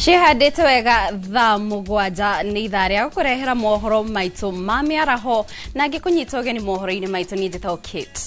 Cihandĩte wega thaa 7 nĩ ithaa rĩa gũkũrehera mohoro maitũ ma mĩaraho na ngĩkũnyita ũgeni mohoro-inĩ maitũ niĩ njĩtagwo Kate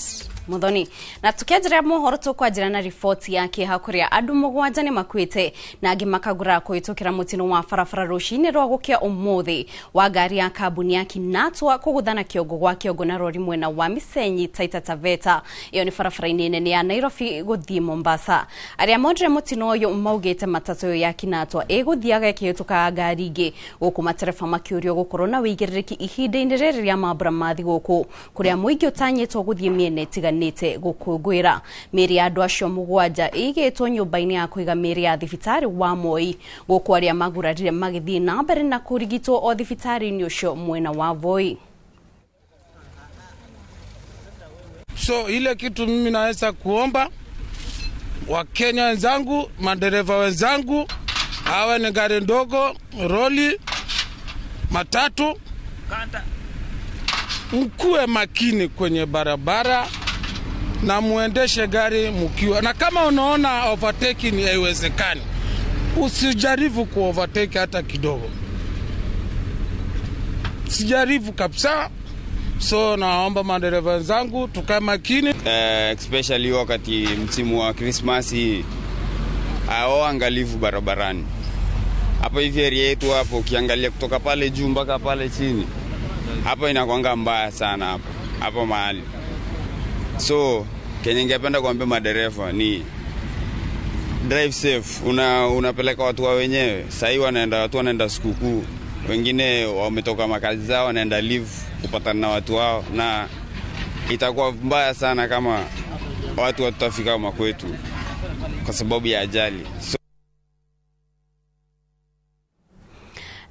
Muthoni. Na tukianjĩrĩria mohoro tũkwanjĩra na riboti ya kĩeha kũrĩa andũ 7 nĩ makuĩte na angĩ makagũra kũhĩtũkĩra mũtino wa barabara rũcinĩ rwa gũkĩa ũmũthĩ wa ngari ya kambuni ya Kinatwa kũgũthana kĩongo gwa kĩongo na rori mwena wa Misenyi Taita Taveta. Ĩyo nĩ barabara-inĩ nene ya Nairobi gũthiĩ Mombasa. Arĩa monire mũtino ũyũ maugĩte matatũ ĩyo ya Kinatwa ĩgũthiaga ĩkĩhĩtũkaga ngari ingĩ gũkũ matereba makĩũrio gũkorwo na wĩigĩrĩrĩki ihinda-inĩ rĩrĩ rĩa mambura ma thigũkũ kũrĩa mũingĩ ũtanyĩtwo gũthiĩ mĩena ĩtiganĩte gũkũngũĩra. Mĩĩrĩ ya andũ acio 7 ĩigĩtwo nyũmba-inĩ ya kũiga mĩĩrĩ ya thibitarĩ wa Moi gũkũ arĩa magurarire magĩthiĩ na mbere na kũrigitwo o thibitarĩ-inĩ ũcio mwena wa Voi. So ile kitu mimi naweza kuomba Wakenya wenzangu, madereva wenzangu, hawa ni gari ndogo, roli, matatu, mkuwe makini kwenye barabara na muendeshe gari mkiwa. Na kama unaona overtaking haiwezekani, usijaribu ku overtake hata kidogo. Sijaribu kabisa. So naomba madereva wenzangu tukae makini. Especially wakati msimu wa Krismasi, hao angalifu barabarani. Hapo hivi area yetu hapo ukiangalia kutoka pale juu mpaka pale chini, hapo inakuanga mbaya sana hapo mahali. So kenye ningependa kuambia madereva ni drive safe. Unapeleka watu wa wenyewe. Sasa wanaenda watu wanaenda sikukuu, wengine wametoka makazi zao wanaenda leave kupatana na watu wao, na itakuwa mbaya sana kama watu watafika makwetu kwa sababu ya ajali. So,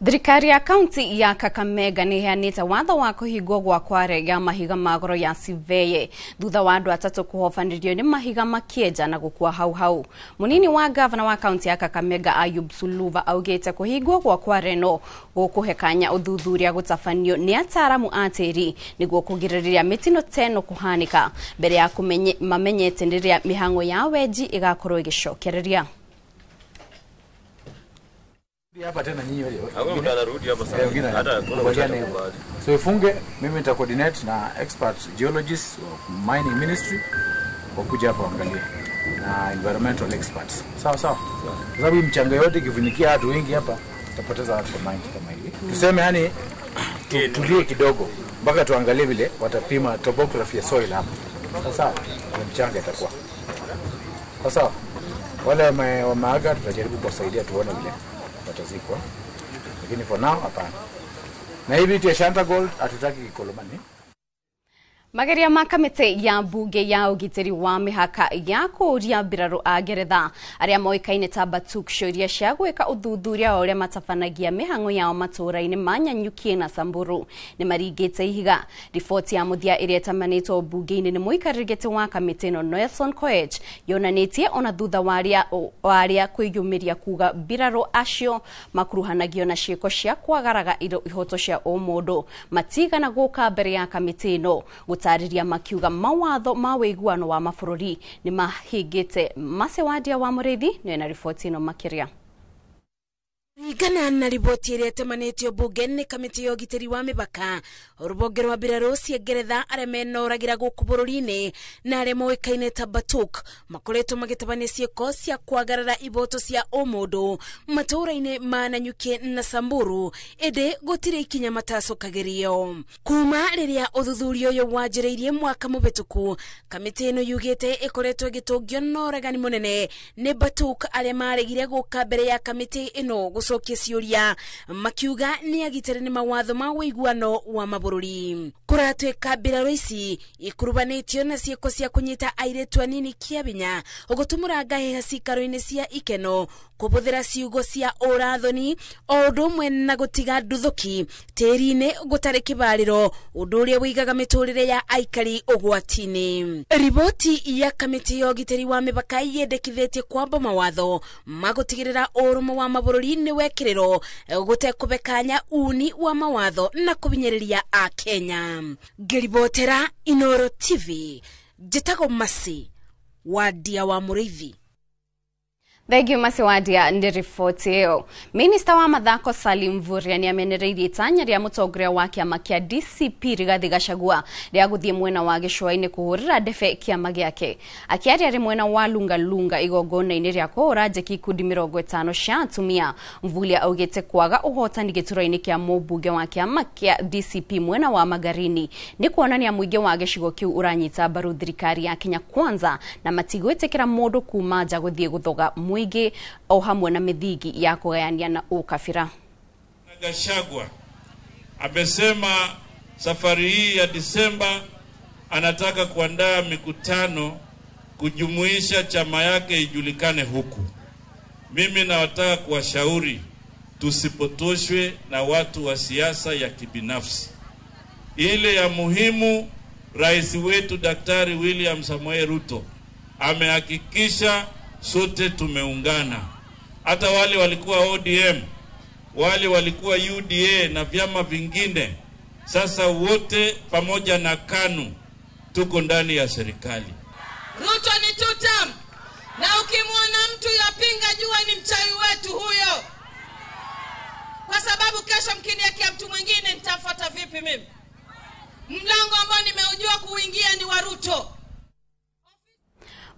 Thirikari ya kaunti ya Kakamega nĩ ĩheanĩte watho wa kũhingwo gwa kware ya mahiga ma goro ya Siveye thutha wa andũ 3 kũhobanĩrio nĩ mahiga makĩenja na gũkua hau hau. Mũnini wa gavana wa kaunti ya Kakamega Ayub Suluva augĩte kũhingwo gwa kware no gũkũhe kanya ũthuthuria gũtabanio nĩ ataaramu a tĩri nĩguo kũgirĩrĩria mĩtino ta ĩno kũhanĩka mbere ya mamenyete rĩrĩa mĩhang'o ya wenji ĩgakorwo ĩgĩcokereria. Hapa tena nyinyi wale. Hakuna mtu hapa sasa. Hata so ifunge, mimi nita coordinate na expert geologists of mining ministry wakuja hapa waangalie na environmental experts. Sawa sawa. Kwa sababu mchanga yote ikifunikia watu wengi hapa tutapoteza watu kwa mining kama hivi. Tuseme yani tulie kidogo mpaka tuangalie vile watapima topography ya soil hapa. Sawa sawa. Mchanga itakuwa. Sawa sawa. Wale wameaga tutajaribu kuwasaidia tuone vile watazikwa, lakini for now hapana. Na hivi tu Shanta Gold hatutaki Kikolomani. Mageria ma kamĩtĩ ya mbunge ya ũgitĩri wa mĩhaka ya kũũria mbirarũ a Ngeretha arĩa moĩkaine ta Batuk ciũria cia gwĩka ũthuthuria wa ũrĩa matabanagia mĩhang'o yao matũũra-inĩ ma Nanyuki na Samburu nĩ maringĩte ihiga. Riboti ya mũthia ĩrĩa ĩtamanĩtwo mbunge-inĩ nĩ mũikarĩri gĩtĩ wa kamĩtĩ ĩno Nelson Koech yonanĩtie ona thutha wa arĩa kwĩyumĩria kuga mbirarũ acio makuruhanagio na ciĩko cia kwagaraga ihoto cia ũmũndũ matigana gũka mbere ya kamĩtĩ ĩno gũtarĩria makiuga mawatho ma wĩiguano wa mabũrũri nĩ mahingĩte. Masewadia wa Mũrĩithi nĩ na riboti ĩno makĩria. Ringana na riboti ĩrĩa ĩtemanĩtio mbunge nĩ kamĩtĩ ya ũgitĩri wa mĩhaka, rũhonge rwa mbirarũ cia Ngeretha arĩa menoragĩra gũkũ bũrũri-inĩ na arĩa moĩkaine ta Batuk makoretwo magĩtabania ciĩko cia kwagarara iboto cia ũmũndũ matũũra-inĩ ma Nanyuki na Samburu, ĩndĩ gũtirĩ ikinya matacokagĩrio. Kuma rĩrĩa ũthuthuria ũyũ wanjĩrĩirie mwaka mũhĩtũku, kamĩtĩ ĩno yugĩte ĩkoretwo ĩgĩtũngio na ũregani mũnene nĩ Batuk arĩa maregire gũka mbere ya kamĩtĩ ĩno gũcokia ciũria makiuga nĩ agitĩre nĩ mawatho ma ũiguano wa mabũrũri. Kũratuĩka mbirarũ ici ikurubanĩtio na ciĩko cia kũnyita airĩtu anini kĩa hinya, gũtumũra ngahĩha cikaro-inĩ cia ikeno, kũhũthĩra ciugo cia ũrathoni o ũndũ ũmwe na gũtiga nduthũki tĩri-inĩ gũtarĩ kĩbarĩro, ũndũ ũrĩa ũigaga mĩtũrĩre ya aikari ũgwati-inĩ. Riboti ya kamĩtĩ ya ũgitĩri wa mĩhaka yendekithĩtie kwamba mawatho ma gũtigĩrĩra ũrũmwe wa mabũrũri nĩ wekĩrĩrwo gũtekũbekanya uni wa mawatho na kũhinyĩrĩria Akenya. Ngĩribotera Inoro TV, njĩtagwo Masi Wadia wa Mũrĩithi. Thengiũ Masiwadia nĩ riboti ĩyo. Minista wa mathako Salim Mvurya nĩ amenereirie itanya rĩa mũtongoria wa kĩama kĩa DCP Rigathi Gachagua rĩa gũthiĩ mwena wa gĩcũa-inĩ kũhũrĩra ndebe kĩama gĩake. Akĩaria arĩ mwena wa Lungalunga igongona-inĩ rĩa kũhũra njeki ikundi 50 cia atumia, Mvurya augĩte kwaga ũhotani gĩturwa-inĩ kĩa mũmbunge wa kĩama kĩa DCP mwena wa Magarini nĩ kuonania mũingĩ wa gĩcigo kĩu ũranyita mbaru thirikari ya Kenya Kwanza na matigwĩtĩkĩra mũndũ kuma nja gũthiĩ gũthoga mũingĩ o hamwe na mithingi ya kugayania na ukabira. Gachagua amesema safari hii ya Disemba anataka kuandaa mikutano kujumuisha chama yake ijulikane huku. Mimi nawataka kuwashauri tusipotoshwe na watu wa siasa ya kibinafsi. Ile ya muhimu, rais wetu Daktari William Samoei Ruto amehakikisha sote tumeungana. Hata wale walikuwa ODM, wale walikuwa UDA na vyama vingine, sasa wote pamoja na KANU tuko ndani ya serikali. Ruto ni tutam, na ukimwona mtu yapinga jua ni mchawi wetu huyo, kwa sababu kesho mkiniwekea mtu mwingine nitamfuata vipi mimi? Mlango ambao nimeujua kuingia ni wa Ruto.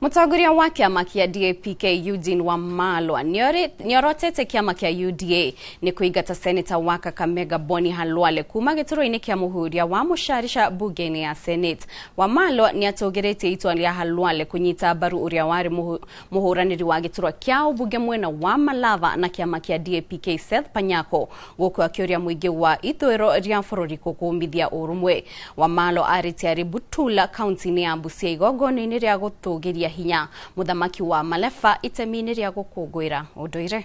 Mũtongoria wa kĩama kĩa DAP-K Eugene Wamalwa nĩorotete kĩama kĩa UDA nĩ kũingata seneta wa Kakamega Boni Khalwale kuma gĩturwa-inĩ kĩa mũhuria wa mũcarisha bunge-inĩ ya Senate. Wamalwa nĩatũgĩrĩtie itua rĩa Khalwale kũnyita mbaru ũrĩa warĩ mũhũranĩri wa gĩturwa kĩa ũmbunge mwena wa Malava na kĩama kĩa DAP-K Seth Panyako gũkũ akĩũria mũingĩ wa ithũĩro rĩa bũrũri kũkũmithia ũrũmwe. Wamalwa arĩte arĩ Butula kaunti-inĩ ya Busia igongona-inĩ rĩa gũtũgĩria hinya muthamaki wa Malefa itemi-inĩ rĩa gũkũngũĩra ũndũire.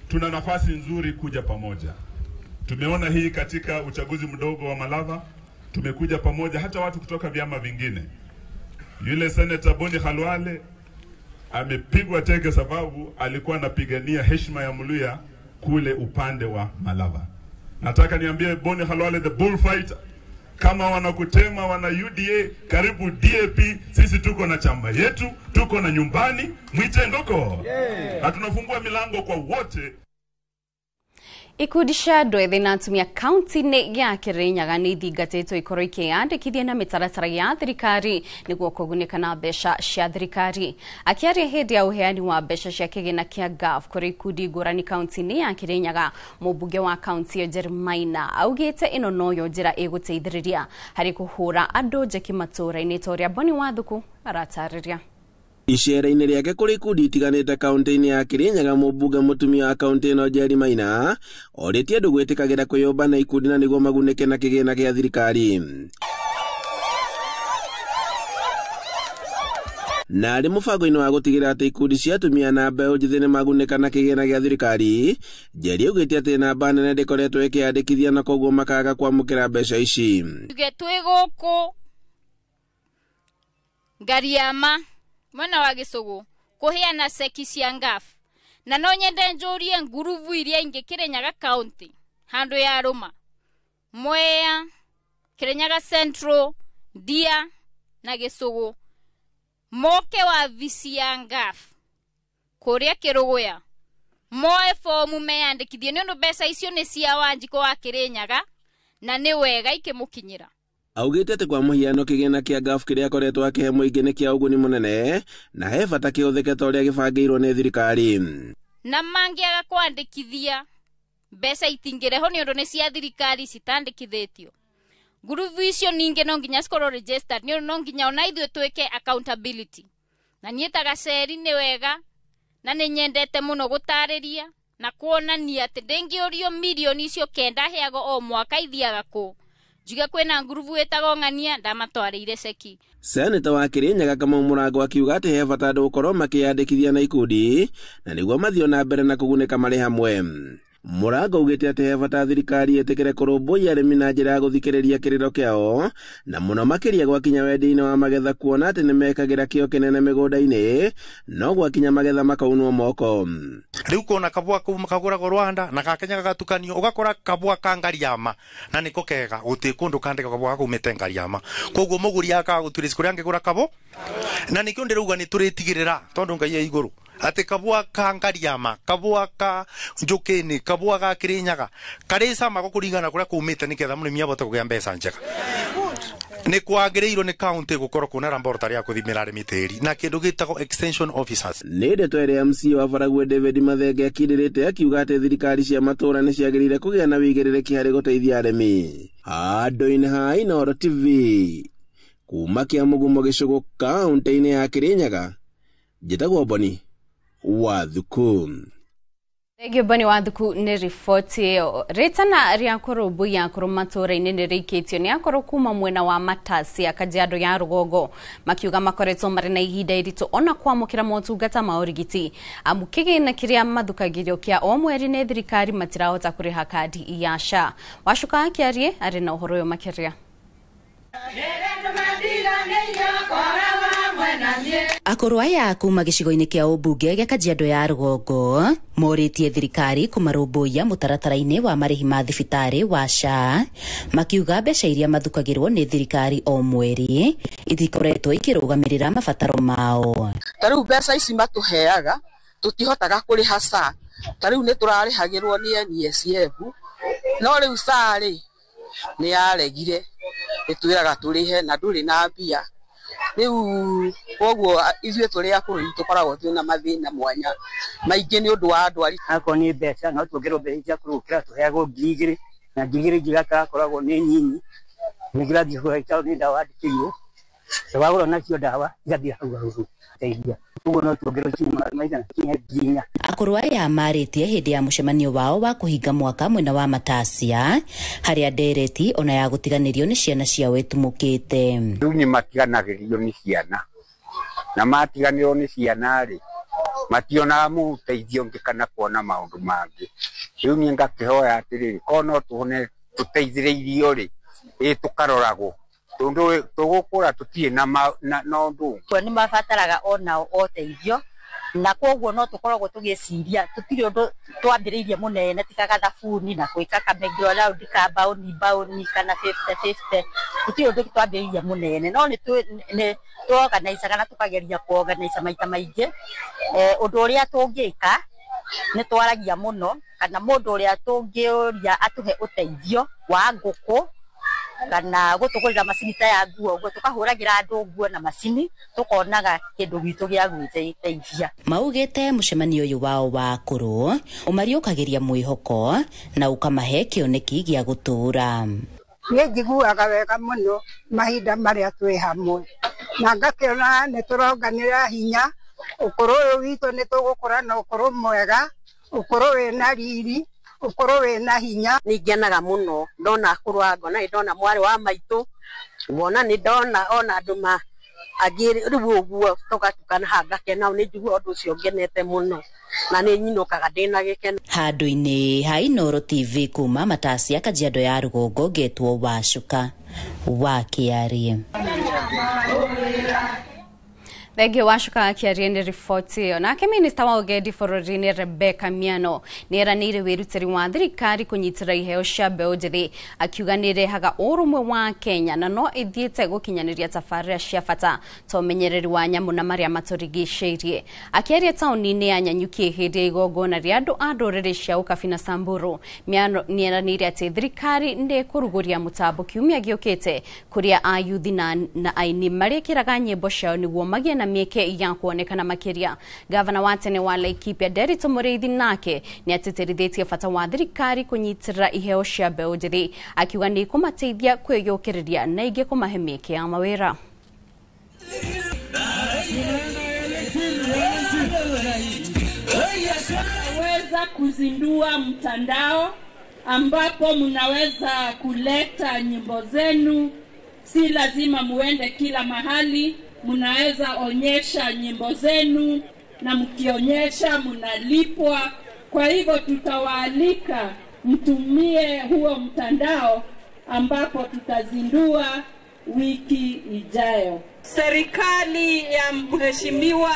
Tuna nafasi nzuri kuja pamoja. Tumeona hii katika uchaguzi mdogo wa Malava, tumekuja pamoja hata watu kutoka vyama vingine. Yule Senator Boni Khalwale amepigwa teke sababu alikuwa anapigania heshima ya Mluya kule upande wa Malava. Nataka niambie Boni Khalwale, the bullfighter, kama wanakutema wana UDA, karibu DAP, sisi tuko na chama yetu, tuko na nyumbani, mwite ndoko. Yeah. Na tunafungua milango kwa wote. Ikundi cia andũ ethĩ na atumia kaunti-inĩ ya Kirinyaga nĩ ithingatĩtwo ikorwo ikĩyandĩkithia na mĩtaratara ya thirikari nĩguo kũgunĩka na mbeca cia thirikari. Akĩaria hĩndĩ ya ũheani wa mbeca cia kĩgĩna kĩa GAF kũrĩ ikundi ngũrani kaunti-inĩ ya Kirinyaga, mũmbunge wa kaunti ĩyo Jerry Maina augĩte ĩno noyo njĩra ĩgũteithĩrĩria harĩ kũhũra andũ njeki matũũra-inĩ ta ũrĩa Boni Wathuku aratarĩria. Icera-inĩ rĩake kũrĩ ikundi itiganĩte kaunti-inĩ ya Kirinyaga, mũmbunge mũtumia wa kaunti ĩno Jerry Maina orĩtie andũ gwĩtĩkagĩra kwĩyũmba na ikundi na nĩguo magunĩke na kĩgĩna gĩa thirikari. Na arĩ mũbango-inĩ wa gũtigĩrĩra atĩ ikundi cia atumia na mbeũ njĩthĩ nĩmagunĩka na kĩgĩna gĩa thirikari, Jerry augĩte atĩ namba nene ndĩkoretwo ĩkĩyandĩkithia na koguo makaga kwamũkĩra mbeca ici. Tuge twĩ gũkũ Ngariama mwena wa Gĩcũgũ kũheana ceki cia NGAF, na no nyende njũrie ngurubu iria ingĩ Kirinyaga county handũ ya Rũma, Mwea, Kirinyaga Central, Ndia na Gĩcũgũ moke wabici ya NGAF kũrĩa Kĩrũgũya moe fomu meyandĩkithie nĩ ũndũ mbeca icio nĩ cia Wanjikũ wa Kirinyaga na nĩ wega ikĩmũkinyĩra. Augĩte atĩ kwa mũhiano kĩgĩna kĩa GAF kĩrĩa akoretwo akĩhe mũingĩ nĩ kĩa ũguni mũnene na he bata kĩhũthĩke ta ũrĩa gĩbangĩirwo nĩ thirikari. Na mangĩaga kwandĩkithia mbeca itingĩrehwo nĩ ũndũ nĩ cia thirikari citandĩkithĩtio. Ngurubu icio ningĩ no nginya cikorwo registered nĩ ũndũ no nginya ona ithuĩ twĩke accountability. Na niĩ ta Gaceri nĩ wega na nĩ nyendete mũno gũtarĩria na kuonania atĩ ndĩngĩũrio mirioni icio 9 heagwo o mwaka ithiaga kũ. Njuge kwĩna ngurubu ĩtagwo ng'ania ndamatwarĩire ceki. Seneta wa Kirinyaga Kamau Mũrango akiuga atĩ he bata andũ gũkorwo makĩyandĩkithia na ikundi na nĩguo mathiĩ na mbere na kũgunĩka marĩ hamwe. Mũrango augĩte atĩ he bata thirikari ĩtĩkĩre kũrũmbũiya arĩmi na njĩra ya gũthikĩrĩria kĩrĩro kĩao, na mũno makĩria gwakinya wendia-inĩ wa magetha, kuona atĩ nĩmekagĩra kĩo kĩnene mĩgũnda-inĩ no gwakinya magetha makaunwo moko. Riu kuona kabua kau kaguragwo Rwanda na ga Kenya gagatukanio, ugakora kabua ka Ngariama na niko kega guti kundu kandika kabua kaumite Ngariama, koguo muguri akaguturisi kuria angigura kabo, na nikio ndirauga ni turitigirira tondu Ngai e iguru ati kabua ka Ngariama, kabua ka Njukini, kabua ga Kirinyaga karicama gukuringana kuria kumite niketha murimi abote kugia mbeca njega. Nĩ kwagĩrĩirwo nĩ county gũkorwo kwĩna laboratory ya gũthimĩra arĩmi tĩri na kĩndũ gĩtagwo extension officers. Nĩ ndeto ĩrĩa MC wa Baragwe David Mathenge akindĩrĩte akiuga atĩ thirikari cia matũũra nĩ ciagĩrĩire kũgĩa na wĩigĩrĩrĩki harĩ gũteithia arĩmi. Handũ-inĩ ha Inooro TV kuma Kĩamugumo gĩcũgũ kaũntĩ-inĩ ya Kĩrĩnyaga, njĩtagwo Boni Wathuku. Thengio Boni Wathuku nĩ riboti ĩyo. Rĩtana rĩa kũrũmbũiya akũrũ matũũra-inĩ nĩ rĩikĩtio nĩ akũrũ kuma mwena wa Matasia Kajiado ya rũgongo, makiuga makoretwo marĩ na ihinda iritũ ona kwamũkĩra motungata ma ũrigiti, amu kĩgĩna kĩrĩa mathukagĩrio kĩa o mweri nĩ thirikari matirahota kũrĩha kandi ya SHA. Wacuka Akĩarie arĩ na ũhoro ũyũ makĩria. Akũrũ aya kuma gĩcigo-inĩ kĩa ũmbunge gĩa Kajiado ya rũgongo morĩtie thirikari kũmarũmbũiya mũtaratara-inĩ wa marĩhi ma thibitarĩ wa SHA, makiuga mbeca iria mathukagĩrwo nĩ thirikari o mweri itikoretwo ikĩrũgamĩrĩra mabataro mao. Ta rĩu mbeca ici matũheaga tũtihotaga kũrĩha SHA, ta rĩu nĩ tũrarĩhagĩrwo nĩ NSSF, no rĩu SHA rĩ nĩ yaregire ĩtwĩraga tũrĩhe na ndũrĩ na mbia. Rĩu koguo ithuĩ tũrĩ akũrũ tũkoragwo twĩna mathĩna mwanya maingĩ nĩ ũndũ wa ndwari. Akorwo nĩ mbeca no tuongererwo mbeca cia kũrũkĩra, tũheagwo 2,000 na 2,000 ingĩ gakoragwo nĩ nyinyi, ningĩ ũrathiĩ kũgũra nĩ ndawa wandĩkĩirwo, wagũra nacio ndawa igathiĩ hau hau teithia, koguo no tuongererwo maigana kinya 4,000. Akũrũ aya marĩtie hĩndĩ ya mũcemanio wao wa kũhinga mwaka mwena wa Matasia, harĩa ndereti ona ya gũtiganĩrio nĩ ciana ciao ĩtumũkĩte. Rĩu nĩ matiganagĩrio nĩ ciana, na matiganĩrwo nĩ ciana rĩ mationaga mũteithio ũngĩ kana kuona maũndũ mangĩ. Rĩu niĩ ngakĩhoya atĩrĩrĩ, korwo no tuone tũteithĩrĩirio rĩ, ĩ tũkaroragwo tondũ tũgũkũra tũtirĩ na ũndũ. Nĩ mabataraga onao oteithio, na koguo no tũkoragwo tũgĩciria tũtirĩ ũndũ twambĩrĩirie mũnene tiga gathabuni na gwĩka kamegiro round ka mbaũni mbaũni kana 50-50, tũtirĩ ũndũ twambĩrĩirie mũnene, no nĩ tũorganizaga na tũkageria kũorganize maita maingĩ. Ũndũ ũrĩa tũngĩka nĩ twaragia mũno, kana mũndũ ũrĩa tũngĩũria atũhe ũteithio wa ngũkũ kana gũtũgũrĩra macini ta ya nguo ũguo, tũkahũragĩra andũ nguo na macini tũkonaga kĩndũ gitũ gĩa gwĩteithia. Maugĩte mũcemanio ũyũ wao wa akũrũ ũmariũkagĩria mwĩhoko na ũkamahe kĩoneki gĩa gũtũũra. Niĩ njiguaga wega mũno mahinda marĩa twĩ hamwe, na ngakĩona nĩ tũronganĩra hinya, ũkũrũ ũyũ witũ nĩ tũgũkũra na ũkũrũ mwega, ũkũrũ wĩna riri, ũkũrũ wĩna hinya. Nĩ ngenaga mũno ndona akũrũ aya, ngona nĩ ndona mwarĩ wa maitũ, ngona nĩ ndona ona andũ ma angĩ rĩu ũguo tũgatukana haha ngakena, nĩ njiguaga ũndũ ũcio ngenete mũno na nĩ nyinũkaga ndĩna gĩkeno. Handũ-inĩ ha Inooro TV kuma Matasia Kajiado ya rũgongo, ngetwo Wacuka wa Kĩarie. Thengio Wacuka Akĩarie nĩ riboti ĩyo. Nake minista wa ũgendi bũrũri-inĩ Rebecca Miano nĩ eranĩire wĩrutĩri wa thirikari kũnyitĩra iheo cia mbeũ njĩthĩ, akiuga nĩ ĩrehaga ũrũmwe wa Kenya na no ĩthiĩte gũkinyanĩria tabarĩra cia bata ta ũmenyereri wa nyamũ na marĩa matũrigicĩirie. Akĩaria taũni-inĩ ya Nanyuki hĩndĩ ya igongona rĩa andũ a ndũrĩrĩ cia Ũkabi na Samburu, Miano nĩ eranĩire atĩ thirikari nĩ ĩkũrugũria mũtambo kiumia gĩũkĩte kũrĩa ayuthi na aini marĩkĩraga nyĩmbo ciao nĩguo magĩe na mĩeke ya kuonekana makĩria. Gavana wa tene wa Laikipia Nderitu Mũrĩithi nake nĩ atĩtĩrithĩtie bata wa thirikari kũnyitĩrĩra iheo cia mbeũ njĩthĩ, akiuga nĩ ikũmateithia kwĩyũkĩrĩria na ingĩ kũmahe mĩeke ya mawĩra. Weza kuzindua mtandao ambapo mnaweza kuleta nyimbo zenu, si lazima muende kila mahali, mnaweza onyesha nyimbo zenu na mkionyesha mnalipwa. Kwa hivyo tutawaalika mtumie huo mtandao ambapo tutazindua wiki ijayo. Serikali ya Mheshimiwa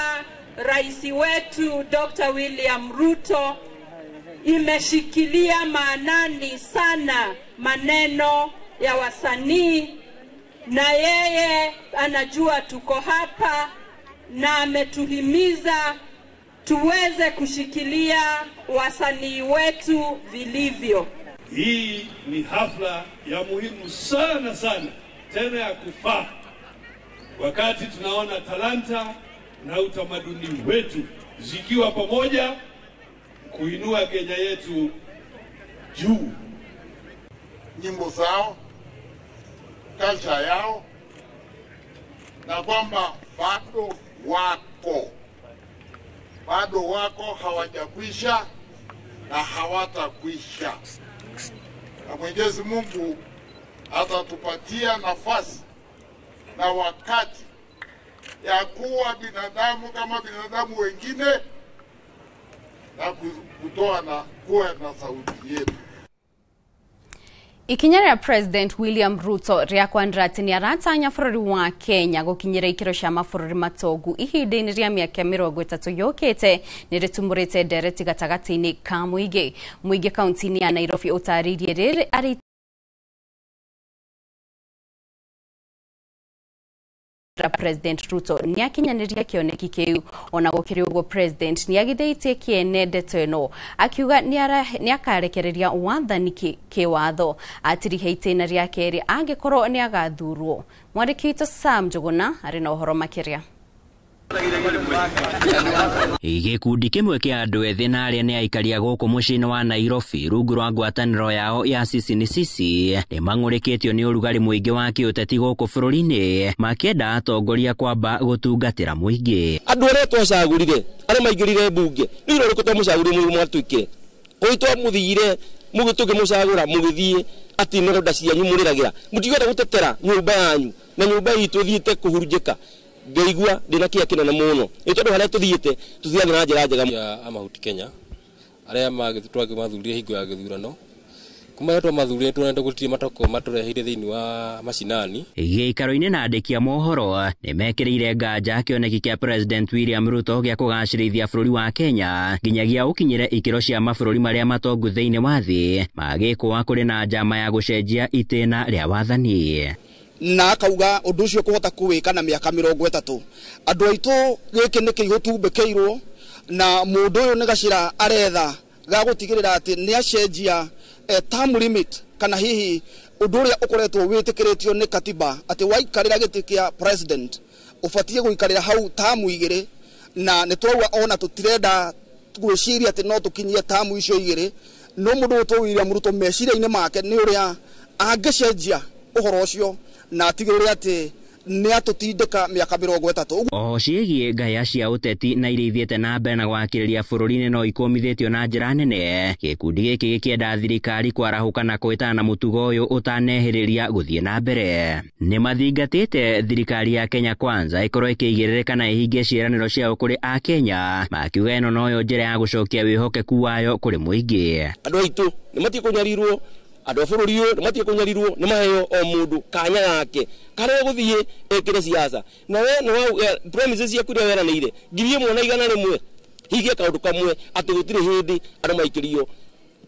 Rais wetu Dr. William Ruto imeshikilia maanani sana maneno ya wasanii, na yeye anajua tuko hapa na ametuhimiza tuweze kushikilia wasanii wetu vilivyo. Hii ni hafla ya muhimu sana sana, tena ya kufaa, wakati tunaona talanta na utamaduni wetu zikiwa pamoja kuinua Kenya yetu juu. Nyimbo zao, culture yao, na kwamba bado wako, hawajakwisha na hawatakwisha. Na Mwenyezi Mungu atatupatia nafasi na wakati ya kuwa binadamu kama binadamu wengine na kutoa na kuwa na sauti yetu. Ikinya rĩa President William Ruto rĩa kwandĩra atĩ nĩaratanya bũrũri wa Kenya gũkinyĩra ikĩro cia mabũrũri matongu ihinda-inĩ rĩa mĩaka 30 yũkĩte nĩrĩtumũrĩte ndereti gatagatĩ-inĩ ka mũingĩ. Mũingĩ kaunti-inĩ ya Nairobi ũtarĩirie rĩrĩ arĩ President Ruto nĩakinyanĩria kĩoneki kĩu. Ona gũkĩrĩ ũguo, President nĩagithĩtie kĩene ndeto ĩno akiuga nĩakarekereria wathani kĩwatho atirihe itĩna rĩa kerĩ angĩkorwo nĩagathurwo. Mwandĩki witũ Sam Njuguna arĩ na ũhoro makĩria. Gĩkundi kĩmwe kĩa andũ ethĩ na arĩa nĩ aikaria gũkũ mũciĩ-inĩ wa Nairobi rungu rwa ngwatanĩro yao ya Sisi ni Sisi nĩ mang'ũrĩkĩtio nĩ ũrugarĩ mũingĩ wa kĩũteti gũkũ bũrũri-inĩ makĩenda atongoria kwamba gũtungatĩra mũingĩ. Andũ arĩa twacagũrire arĩa maingĩrire mbunge nĩ wĩra ũrĩkũ twamũcagũrire mũrĩ mwatuĩkire kũrĩ twamũthire mũgĩtũngĩmũcagũra mũgĩthiĩ atĩ nĩronda cianyu mũrĩragĩra mũtigenda gũtetera nyũmba yanyu na nyũmba itũ ĩthiĩte kũhurunjĩka. Ngaigua ndĩna kĩeha kĩnene mũno nĩ tondũ harĩa tũthiĩte tũthiaga na njĩra njega. Ya Amahuti Kenya arĩa twamathurire hingo ya gĩthurano kuma rĩrĩa twamathurire tuonete gũtirĩ matoko matũreheire thĩinĩ wa macinani. Gĩikaro-inĩ na andĩki a mohoro nĩmekĩrĩire nganja kĩoneki kĩa President William Ruto gĩa kũgacĩrithia bũrũri wa Kenya nginyagia ũkinyĩre ikĩro cia mabũrũri marĩa matongu thĩinĩ wa thĩ magĩkũa kũrĩ na njama ya gũcenjia itĩna rĩa wathani. Na akauga undu ucio kuhota kuwika na miaka 30 andu aitu giki ni kiigo tumbikiirwo na mundu uyu ni gacira aretha ga gutigirira ati ni acenjia term limit kana hihi undu uria ukoretwo witikiritio ni katiba ati waikarira giti kia president ubatie guikarira hau tamu igiri na ni twauga ona tutirenda gwiciria ati no tukinyie tamu icio igiri no mundu utu William Ruto meciria-ini make ni uria angicenjia uhoro ucio na atigĩrĩre atĩ nĩ atũtindĩka mĩaka 30. Oho ciĩgiĩ ngaya cia ũteti na iria ithiĩte na mbere na gwakĩrĩria bũrũri-inĩ no ikũmithĩtio na njĩra nene. Gĩkundi gĩkĩ gĩkĩenda thirikari kwarahũka na kwĩtana na mũtugo ũyũ ũtanehĩrĩria gũthiĩ na mbere. Nĩ mathingatĩte thirikari ya Kenya Kwanza ĩkorwo ĩkĩigĩrĩrĩka na ĩhingie ciĩranĩro ciao kũrĩ Akenya makiuga ĩno noyo njĩra ya gũcokia wĩhokeku wayo kũrĩ mũingĩ. Andũ aitũ nĩ matige kũnyarirwo, andũ a bũrũri ũyũ nĩ matige kũnyarirwo, nĩ maheo o mũndũ kanya gake karĩa gũthiĩ ekĩre siasa na we nĩ promises ciaku iria weranĩire 1,100 hingie kaũndũ kamwe atĩ gũtirĩ hĩndĩ andũ maikĩrio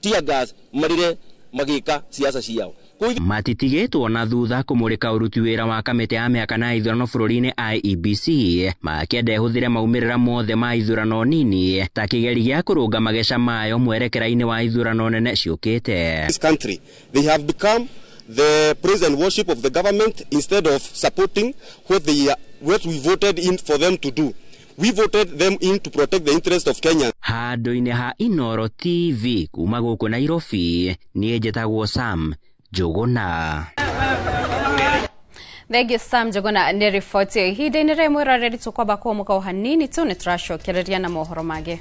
tear gas marĩre magĩka siasa ciao. Matitigĩtwo na thutha kũmũrĩka ũruti wĩra wa kamĩtĩ ya mĩaka na ithurano bũrũri-inĩ IEBC makĩenda ĩhũthĩre maumĩrĩra mothe ma ithurano nini ta kĩgeri gĩa kũrũnga mageca mayo mwerekera-inĩ wa ithurano nene ciũkĩte. This country, they have become the praise and worship of the government instead of supporting what we voted in for them to do. We voted them in to protect the interest of Kenya. Handũ-inĩ ha Inoro TV kuma gũkũ Nairobi, niĩ njĩtagwo Sam Njuguna. Thengiũ Sam Njuguna nĩ riboti ĩyo. Ihinda-inĩ rĩa mwĩroreri tũkwamba kũhũmũka o hanini tu nĩ tũracokereria na mohoro mangĩ.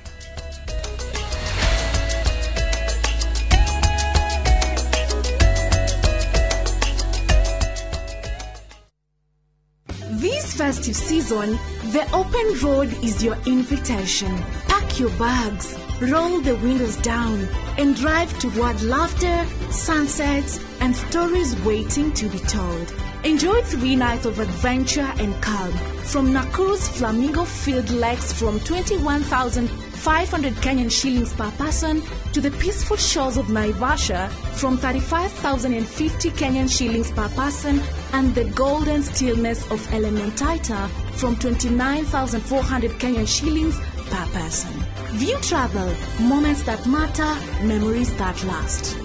This festive season, the open road is your invitation. Pack your bags, Roll the windows down and drive toward laughter, sunsets, and stories waiting to be told. Enjoy 3 nights of adventure and calm from Nakuru's Flamingo Field Lakes from 21,500 Kenyan shillings per person to the peaceful shores of Naivasha from 35,050 Kenyan shillings per person and the golden stillness of Elementaita from 29,400 Kenyan shillings per person. View Travel, moments that matter, memories that last.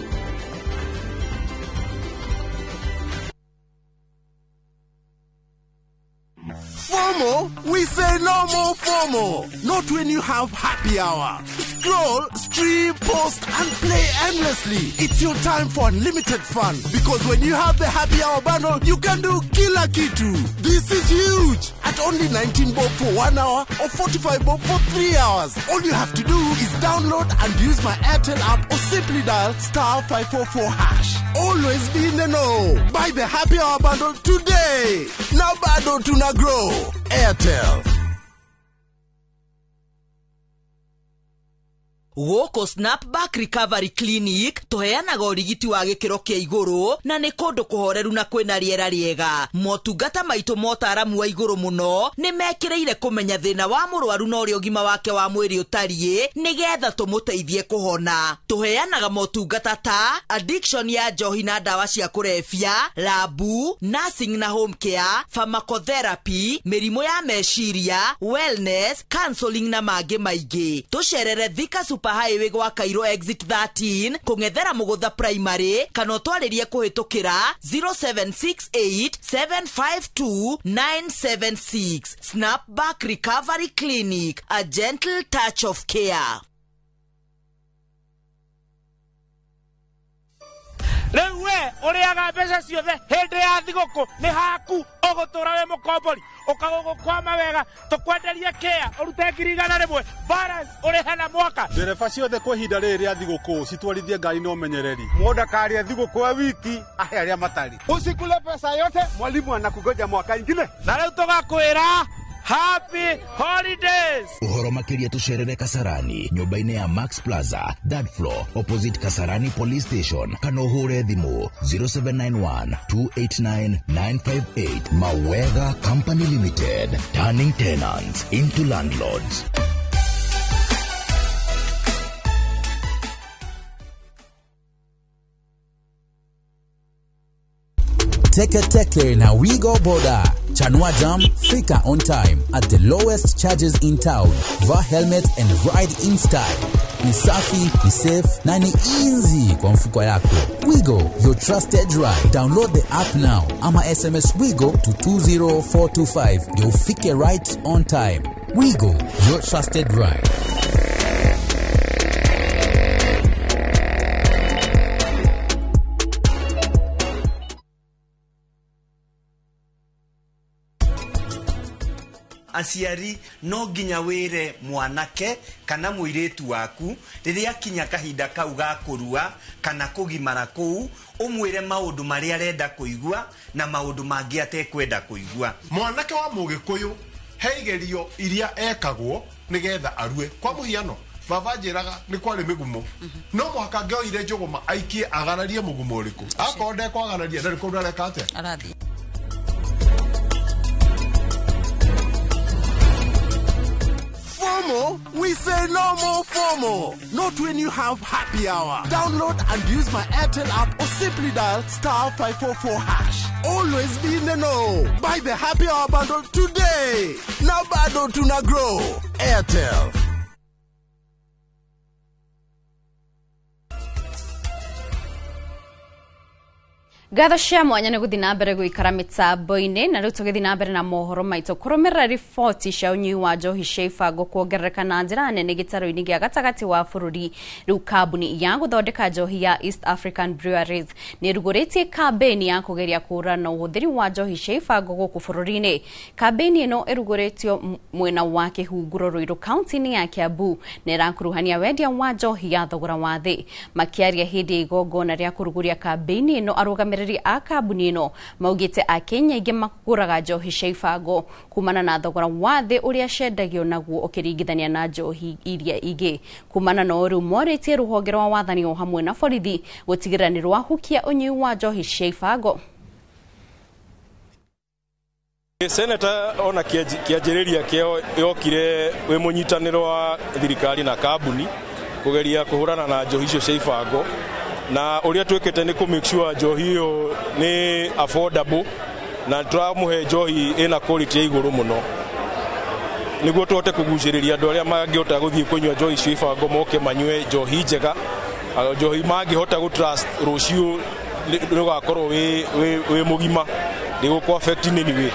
FOMO? We say no more FOMO. Not when you have happy hour. Scroll, stream, post, and play endlessly. It's your time for unlimited fun. Because when you have the happy hour bundle, you can do kila kitu. This is huge. At only 19 bob for 1 hour or 45 bob for 3 hours. All you have to do is download and use my Airtel app or simply dial *544#. Always be in the know. Buy the happy hour bundle today. Now bado tuna grow. Airtel. Gũkũ Snapback Recovery Clinic tũheanaga ũrigiti wa gĩkĩro kĩa igũrũ na nĩ kũndũ kũhoreru na kwĩna rĩera rĩega. Motungata maitũ motaramu wa igũrũ mũno nĩ mekĩrĩire kũmenya thĩna wa mũrwaru na ũrĩa ũgima wake wa mwĩrĩ ũtariĩ nĩgetha tũmũteithie kũhona. Tũheanaga motungata ta addiction ya njohi na ndawa cia kũrebia, labu, nursing na home care, pharmacotherapy, mĩrimũ ya meciria, wellness, counseling na mangĩ maingĩ. Tũcerere Thika Super Highway gwa Cairo exit 13 kũng'ethera Mũgũtha Primary kana ũtwarĩrie kũhĩtũkĩra 0768 752 976. Snapback Recovery Clinic, a gentle touch of care. Rĩu we ũrĩaga mbeca ciothe hĩndĩ ya thigũkũ nĩ haku ũgũtũra wĩ mũkombori ũkagũgũkwama wega tũkwenderie kĩa ũrute 100,000 balance ũrĩhe na mwaka. Ndereba ciothe kwa ihinda rĩrĩ rĩa thigũkũ citwarithie ngari na ũmenyereri. Mũndũ akarĩa thigũkũ ya wiki ahe arĩa matarĩ. Usikule pesa yote, mwalimu anakugoja mwaka ingine. Na rĩu tũgakwĩra Happy Holidays! Uhoro makiria tucerere Kasarani nyumba-inĩ ya Max Plaza third floor opposite Kasarani Police Station kana ũhũre thimũ 0791 289 958. Mawega Company Limited, turning tenants into landlords. Teke Teke na Wigo Boda. Chanua Jam, fika on time at the lowest charges in town. Vaa helmet and ride in style. Ni safi, ni safe na ni easy kwa mfuko yako. Wigo, your trusted ride. Download the app now ama SMS Wigo to 20425. Ndio ufike right on time. Wigo, your trusted ride. Aciari no nginya wire mwanake kana muiritu waku riria kinya kahinda kau ga kurua kana kugimara kuu umwire maundu maria arenda kuigua na maundu mangi atekwenda kuigua. Mwanake wa mugikuyu he igerio iria ekagwo nigetha arue. Kwa muhiano baba njiraga ni kwari migumo no muhaka ngioire njuguma aikie agararie mugumo uriku akorwo ndekwagararia ndari kundu areka atia arathi. FOMO? We say no more FOMO. Not when you have happy hour. Download and use my Airtel app or simply dial *544#. Always be in the know. Buy the happy hour bundle today. Now bado tuna grow. Airtel. Ngatho cia mwanya nĩ gũthiĩ na mbere gũikara mĩtambo-inĩ na rĩu tũgĩthiĩ na mbere na mohoro maitũ kũrũmĩrĩra riboti cia ũnyui wa njohi cia ibango kuongerereka na njĩra nene gĩtarũ-inĩ gĩa gatagatĩ wa bũrũri. Rĩu kambuni ya gũthondeka njohi ya East African Breweries nĩ ĩrugũrĩtie kambĩini ya kũgeria kũhũrana na ũhũthĩri wa njohi cia ibango gũkũ bũrũri-inĩ. Kambĩini ĩno ĩrugũrĩtio mwena wa Kĩhunguro Ruiru kaunti-inĩ ya Kiambu na ĩrakuruhania wendia wa njohi ya thogora wa thĩ. Makĩaria hĩndĩ ya igongona rĩa kũrugũria kambĩini ĩno, arũgamĩrĩri Arũgamĩrĩri a kambuni ĩno maugĩte Akenya aingĩ magũraga njohi cia ibango kumana na thogora wa thĩ ũrĩa ciendagio naguo ũkĩringithania na njohi iria ingĩ. Kumana na ũũ rĩu morĩtie rũhonge rwa wathani o hamwe na borithi gũtigĩrĩra nĩ rwahukia ũnyui wa njohi cia ibango. Seneta ona kĩanjĩrĩria kĩo yokire wĩ mũnyitanĩro wa thirikari na kambuni kũgeria kũhũrana na njohi icio cia ibango, na ũrĩa twĩkĩte nĩ kũ make sure njohi ĩyo nĩ affordable na tũramũhe njohi ĩna quality ya igũrũ mũno nĩguo tũhote kũgucĩrĩria andũ arĩa mangĩhota gũthiĩ kũnyua njohi icio ibango moke manyue njohi njega, njohi mangĩhota gũ trust rũciũ nĩũgakorwo wĩ mũgima. Affect in any way.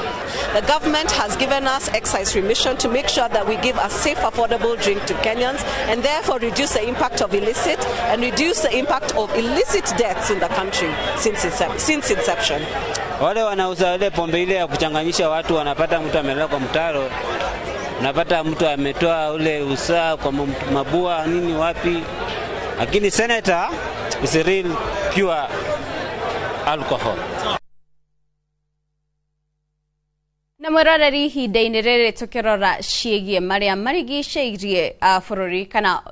The government has given us excise remission to make sure that we give a safe, affordable drink to Kenyans and therefore reduce the impact of illicit and reduce the impact of illicit deaths in the country since inception. Wale wanauza ile pombe ile ya kuchanganyisha watu, wanapata mtu amelala kwa mtaro, unapata mtu ametoa ule usaa kwa mabua nini wapi, lakini Senator is a real pure alcohol. Na mwĩroreri ihinda-inĩ rĩrĩ tũkĩrora ciĩgiĩ marĩa marigicĩirie bũrũri kana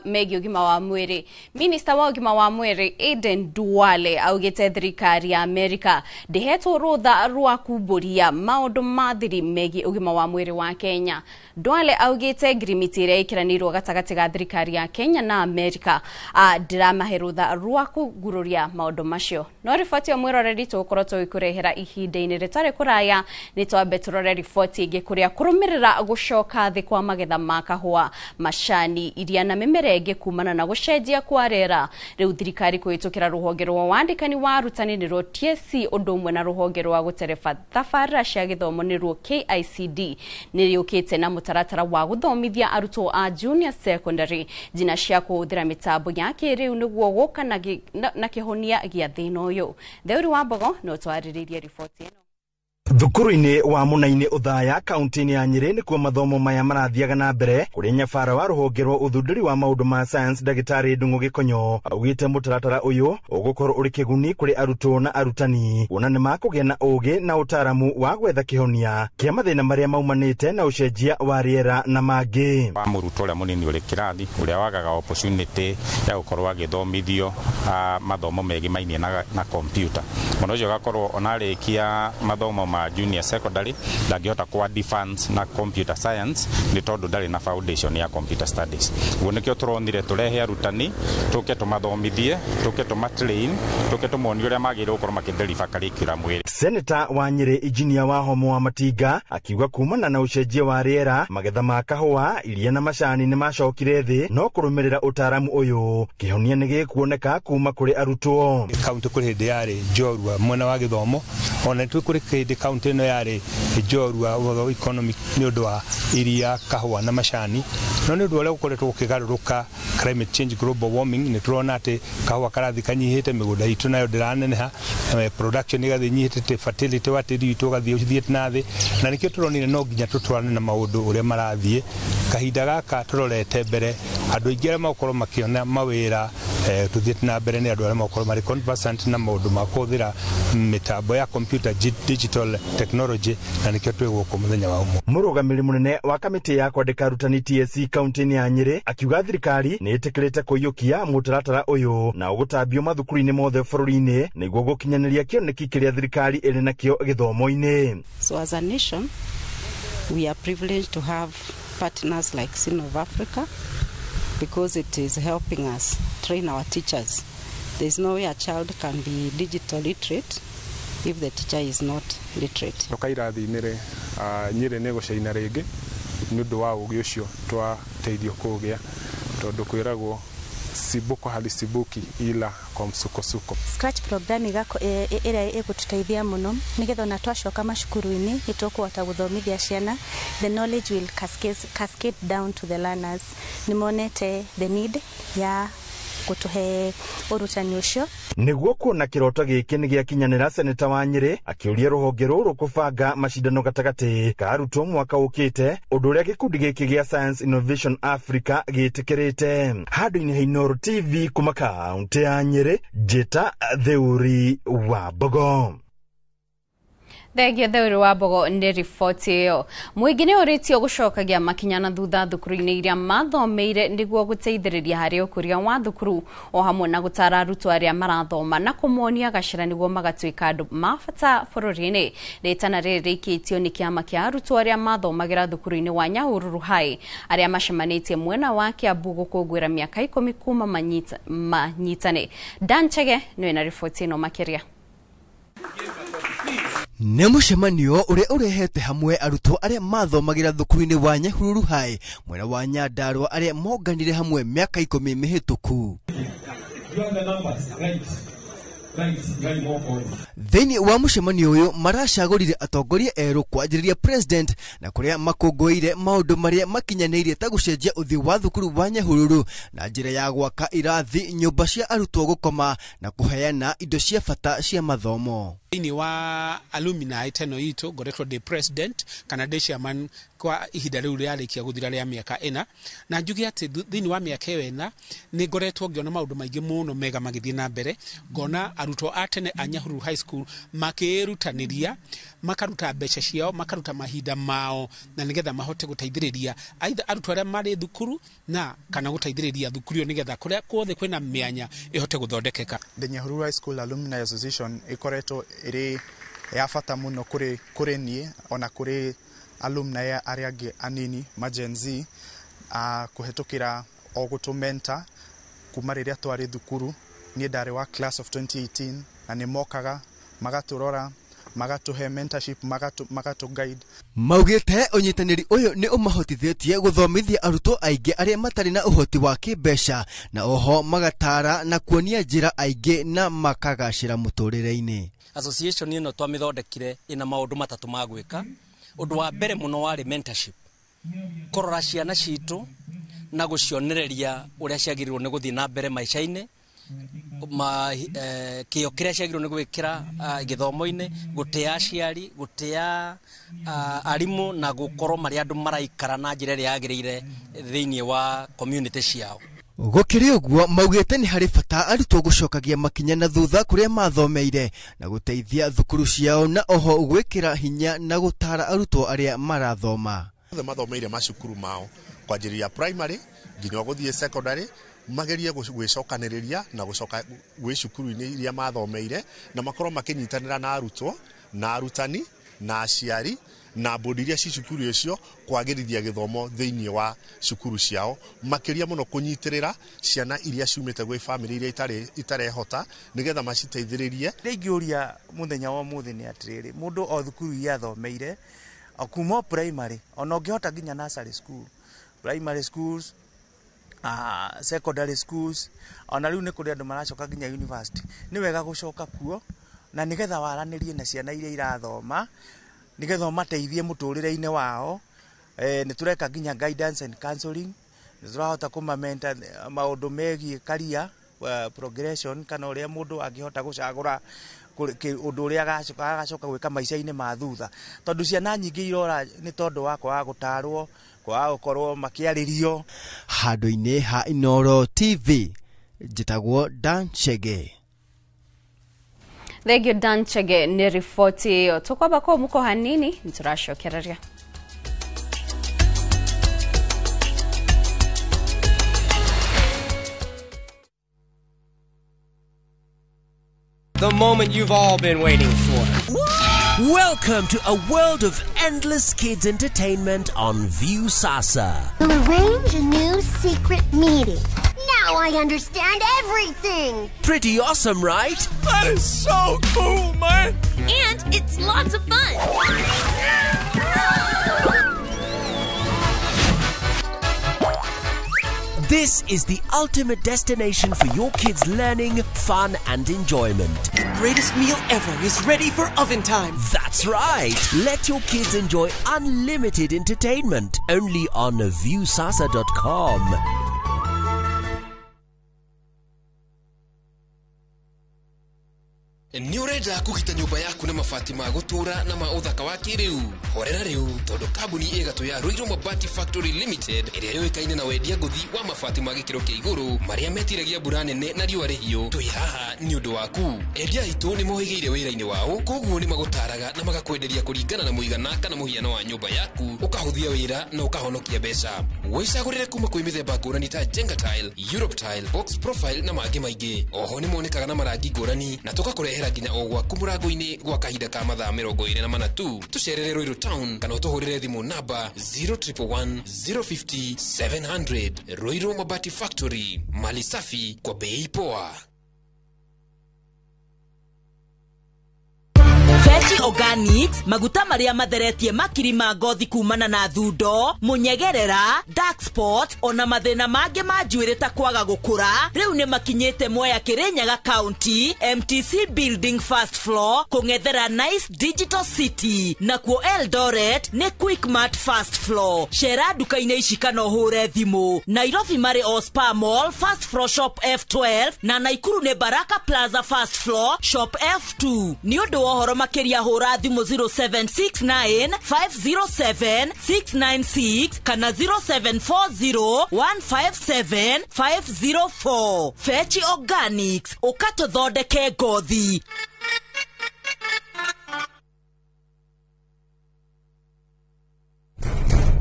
megiĩ ũgima wa mwĩrĩ. Minista wa ũgima wa mwĩrĩ Aden Duale augĩte thirikari ya Amerika ndĩhetwo rũtha rwa kumbũria maũndũ ma thiri megiĩ ũgima wa mwĩrĩ wa Kenya. Duale augĩte ngirimiti ĩrĩa ĩkĩranĩirwo gatagatĩ ga thirikari ya Kenya na Amerika ndĩramahe rũtha rwa kũgururia maũndũ macio. No riboti ĩyo mwĩroreri tũgũkorwo tũgĩkũrehera ihinda-inĩ rĩtarĩ kũraya. Nĩ twambe tũrore riboti ĩngĩ kũrĩa kũrũmĩrĩra gũcoka thĩ kwa magetha ma kahũa, macani, iria na mĩmera ĩngĩ kumana na gũcenjia kwa rĩera. Rĩu thirikari kũhĩtũkĩra rũhonge rwa wandĩkani wa arutani nĩruo TSC ũndũ ũmwe na rũhonge rwa gũtereba tabarĩra cia gĩthomo nĩruo KICD nĩrĩũkĩte na mũtaratara wa gũthomithia arutwo a junior secondary njĩra cia kũhũthĩra mĩtambo ya kĩrĩu nĩguo gũka na kĩhonia gĩa thĩna ũyũ. Theuri wa Mbogo no twarĩrĩrie riboti ĩno. Thukuru-inĩ wa Mũnainĩ Othaya kaunti-inĩ ya Nyĩrĩ nĩkuo mathomo maya marathiaga na mbere kũrĩ nyabara wa rũhonge rwa ũthundũri wa maũndũ ma science ndagĩtarĩ Ndung'u Gĩkonyo augĩte mũtaratara ũyũ ũgũkorwo ũrĩ kĩguni kũrĩ arutwo na arutani kuona nĩ makũgĩa na ũgĩ na ũtaaramu wa gwetha kĩhonia kĩa mathĩna marĩa maumanĩte na ũcenjia wa rĩera na mangĩ. Wa mũrutwo ũrĩa mũnini ũrĩ kĩrathi ũrĩa wagaga opportunity ya gũkorwo agĩthomithio mathomo megimaine na computer, mũno ũcio ũgakorwo ona arĩkia mathomo ma junior secondary ndangĩhota ku advance na computer science nĩ tondũ ndarĩ na foundation ya computer studies. Ũguo nĩkĩo tũronire tũrehe arutani tũke tũmathomithie, tũke tũmatrain, tũke tũmonie ũrĩa magĩrĩirwo gũkorwo makĩdeliver curriculum ĩrĩa. Seneta wa Nyĩrĩ Injinia wa Homo wa Matinga akiuga kumana na ũcenjia wa rĩera magetha ma kahũa, iria na macani nĩ macokire thĩ, no kũrũmĩrĩra ũtaaramu ũyũ kĩhonia nĩ gĩkuoneka kuma kũrĩ arutwo. Kaunti kũrĩ hĩndĩ yarĩ njorua mwena wa gĩthomo, ona nĩ kũrĩ hĩndĩ kaunti ĩno yarĩ njorua ũhoro economic nĩ ũndũ wa iria, kahũa na macani, no nĩ ũndũ ũrĩa ũkoretwo ũkĩgarũrũka climate change, global warming, nĩ tũrona atĩ kahũa karathiĩ kanyihĩte, mĩgũnda itũ nayo ndĩraneneha, production ĩgathiĩ ĩnyihĩte, fertility wa tĩri witũ ũgathiĩ ũthiĩte na thĩ, na nĩkĩo tũronire no nginya tũtwarane na maũndũ ũrĩa marathiĩ. Kahinda gaka tũrorete mbere, andũ aingĩ arĩa magũkorwo makĩona mawĩra tũthiĩte na mbere nĩ andũ arĩa magũkorwo marĩ conversant na maũndũ ma kũhũthĩra mĩtambo ya computer, digital technology, na nĩkĩo twĩ gũkũ mũthenya wa ũmũthĩ. Mũrũgamĩrĩri mũnene wa kamĩtĩ ya kwandĩka arutani TSC kaunti-inĩ ya Nyĩrĩ akiuga thirikari nĩ ĩtĩkĩrĩte kũiyũkia mũtaratara ũyũ na ũgũtambio mathukuru-inĩ mothe bũrũri-inĩ nĩguo gũkinyanĩria kĩoneki kĩrĩa thirikari ĩrĩ nakĩo gĩthomo-inĩ. So as a nation, we are privileged to have partners like Sin of Africa because it is helping us train our teachers. There is no way a child can be digital literate if the teacher is not literate. Toka irathi-inĩ rĩ, Nyĩrĩ nĩ gũcaina rĩngĩ nĩ ũndũ wa ũgĩ ũcio twateithio kũgĩa, tondũ kwĩragwo sibuko halisibuki ila kwa msukosuko. Scratch program ĩrĩa ĩgũtũteithia mũno nĩgetha ona twacoka macukuru-inĩ nĩtũkũhota gũthomithia ciana. The knowledge will cascade down to the learners. Nĩmonete the need ya gũtũhe ũrutani ũcio. Nĩguo kuona kĩroto gĩkĩ nĩ gĩakinyanĩra, seneta wa Nyĩrĩ akĩũria rũhonge rũrũ kũbanga macindano gatagatĩ ka arutwo mwaka ũkĩte, ũndũ ũrĩa gĩkundi gĩkĩ gĩa Science Innovation Africa gĩtĩkĩrĩte. Handũ-inĩ ha Inooro TV kuma kaũntĩ ya Nyĩrĩ, Njĩta Theuri wa Mbogo. Thengio Theuri wa Mbogo nĩ riboti ĩyo. Mũingĩ nĩ ũrĩtio gũcokagia makinya na thutha thukuru-inĩ iria mathomeire nĩguo gũteithĩrĩria harĩ ũkũria wa thukuru o hamwe na gũtara arutwo arĩa marathoma na kũmonia gacĩra nĩguo magatuĩka andũ ma bata bũrũri-inĩ. Rĩtana rĩrĩ rĩikĩtio nĩ kĩama kĩa arutwo arĩa mathomagĩra thukuru-inĩ wa Nyahururu High arĩa macemanĩtie mwena wa Kiambu gũkũngũĩra mĩaka 10 kuma manyitane. Dan Chege nĩwe na riboti ĩno makĩria. Nĩ mũcemanio ũrĩa ũrehete hamwe arutwo arĩa mathomagĩra thukuru-inĩ wa Nyahururu High mwena wa Nyandarua arĩa monganire hamwe mĩaka 10 mĩhĩtũku. Thĩinĩ wa mũcemanio ũyũ maracagũrire atongoria erũ kwanjĩrĩria president na kũrĩa makũngũĩire maũndũ marĩa makinyanĩirie ta gũcenjia ũthiũ wa thukuru wa Nyahururu na njĩra ya gwaka irathi, nyũmba cia arutwo gũkoma na kũheana indo cia bata cia mathomo. Thĩinĩ wa alumni teno itũ ngoretwo ndĩ president kana ndĩ chairman kwa ihinda rĩu rĩarĩkia gũthira rĩa mĩaka 4, na njuge atĩ thĩinĩ wa mĩaka ĩyo 4 nĩ ngoretwo ngĩona maũndũ maingĩ mũno mega magĩthiĩ na mbere. Ngona arutwo a tene a Nyahururu High School makĩĩrutanĩria, makaruta mbeca ciao, makaruta mahinda mao na nĩgetha mahote gũteithĩrĩria either arutwo arĩa marĩ thukuru na kana gũteithĩrĩria thukuru ĩyo nĩgetha kũrĩa kuothe kwĩna mĩanya ĩhote gũthondekeka. The Nyahururu High School Alumni Association ĩkoretwo ĩrĩ ya bata mũno kũrĩ niĩ ona kũrĩ alumni arĩa angĩ anini ma Gen Z, kũhetũkĩra o gũtũmenta kuma rĩrĩa twarĩ thukuru. Niĩ ndarĩ wa class of 2018 na nĩ mokaga magatũrora, magatũhe mentorship, magatũ guide. Maugĩte ũnyitanĩri ũyũ nĩ ũmahotithĩtie gũthomithia arutwo aingĩ arĩa matarĩ na ũhoti wa kĩmbeca na oho magatara na kuonia njĩra aingĩ na makagacĩra mũtũrĩre-inĩ. Association ĩno twamĩthondekire ĩna maũndũ matatũ ma gwĩka. Ũndũ wa mbere mũno warĩ mentorship, kũrora ciana citũ na gũcionereria ũrĩa ciagĩrĩirwo nĩ gũthiĩ na mbere maica-inĩ, kĩo kĩrĩa ciagĩrĩirwo nĩ gwĩkĩra gĩthomo-inĩ, gũtĩa aciari, gũtĩa arimũ na gũkorwo marĩ andũ maraikara na njĩra ĩrĩa yagĩrĩire thĩinĩ wa community ciao. Gũkĩrĩ ũguo maugĩte nĩ harĩ bata arutwo gũcokagia makinya na thutha kũrĩa mathomeire na gũteithia thukuru ciao na oho gwĩkĩra hinya na gũtara arutwo arĩa marathoma. Othe mathomeire macukuru mao kwanjĩrĩria primary nginya gũthiĩ secondary, magerie gwĩcokanĩrĩria na gũcoka gwĩ cukuru-inĩ iria mathomeire na makorwo makĩnyitanĩra na arutwo na arutani na aciari na bodi iria ci cukuru icio kwagĩrithia gĩthomo thĩinĩ wa cukuru ciao, makĩria mũno kũnyitĩrĩra ciana iria ciumĩte gwĩ famĩlĩ iria itarehota nĩgetha maciteithĩrĩrie. Ingĩũria mũthenya wa ũmũthĩ nĩ atĩrĩrĩ, mũndũ o thukuru iria athomeire kuma primary ona ũngĩhota nginya nursery school, primary schools, secondary schools, ona rĩu nĩ kũrĩ andũ maracoka nginya university, nĩ wega gũcoka kuo na nĩgetha waranĩrie na ciana iria irathoma nĩgetha ũmateithie mũtũrĩre-inĩ wao. Nĩ tũreka nginya guidance and counseling, nĩ tũrahota kũmamenta maũndũ megiĩ career progression kana ũrĩa mũndũ angĩhota gũcagũra ũndũ ũrĩa agacoka gwĩka maica-inĩ ma thutha, tondũ ciana nyingĩ irora nĩ tondũ wa kwaga gũtarwo, kwaga gũkorwo makĩarĩrio. Handũ-inĩ ha Inooro TV njĩtagwo Dan Chege. Thengio Dan Chege nĩ riboti ĩyo. Tũkwamba kũu mũko hanini nĩtũracokereria. The moment you've all been waiting for. Welcome to a world of endless kids entertainment on Viusasa. We'll arrange a new secret meeting. Now I understand everything. Pretty awesome, right? That is so cool, man. And it's lots of fun. This is the ultimate destination for your kids' learning, fun, and enjoyment. The greatest meal ever is ready for oven time. That's right. Let your kids enjoy unlimited entertainment only on Viusasa.com. Ũrenda kũgita nyũmba yaku na mabati ma gũtũũra na ma ũthaka wa kĩrĩu? Horera rĩu tondũ kambuni ĩgatũ ya Ruiru Mabati Factory Limited ĩrĩa yũĩkaine na wendia ngũthi wa mabati ma gĩkĩro kĩa igũrũ marĩa metiragia mbura nene na riũa rĩhiũ, twĩ haha nĩ ũndũ waku. Endia aitũ nĩ mohĩgĩire wĩra-inĩ wao, koguo nĩ magũtaraga na magakwenderia kũringana na mũigana kana mũhiano wa nyũmba yaku, ũkahũthia wĩra na ũkahonokia mbeca. Wĩcagũrĩre kuma kwĩ mĩthemba ngũrani ta Jenga Tile, Europe Tile, Box Profile na mangĩ maingĩ. Oho nĩ monekaga na marangi ngũrani na tũgakũrehera nginya o gwaku mũrango-inĩ gwa kahinda ka mathaa 24 tu. Tũcerere Ruiru Town kana ũtũhũrĩre thimũ namba 0111 050 700. Ruiru Mabati Factory, mali safi kwa bei poa. Fechi Organics, maguta maria matheretie makiri ma ngothi kumana na thundo, munyegerera, dark spot, ona mathina mangĩ ma njuĩrĩ ta kwaga gũkũra, rĩu nĩ makinyĩte Mwea Kirinyaga County, MTC Building First Floor, kũng'ethera Nice Digital City, nakuo Eldoret nĩ Quickmart First Floor. Cera nduka-inĩ ici kana ũhũre thimũ. Nairobi marĩ o Spa Mall First Floor Shop F12 na Naikuru nĩ Baraka Plaza First Floor Shop F2. Nĩ ũndũ wa ũhoro makĩria hũra thimũ 0769 507 696 kana 0740 157 504. Fechi Organics, ũkatũthondeke ngothi.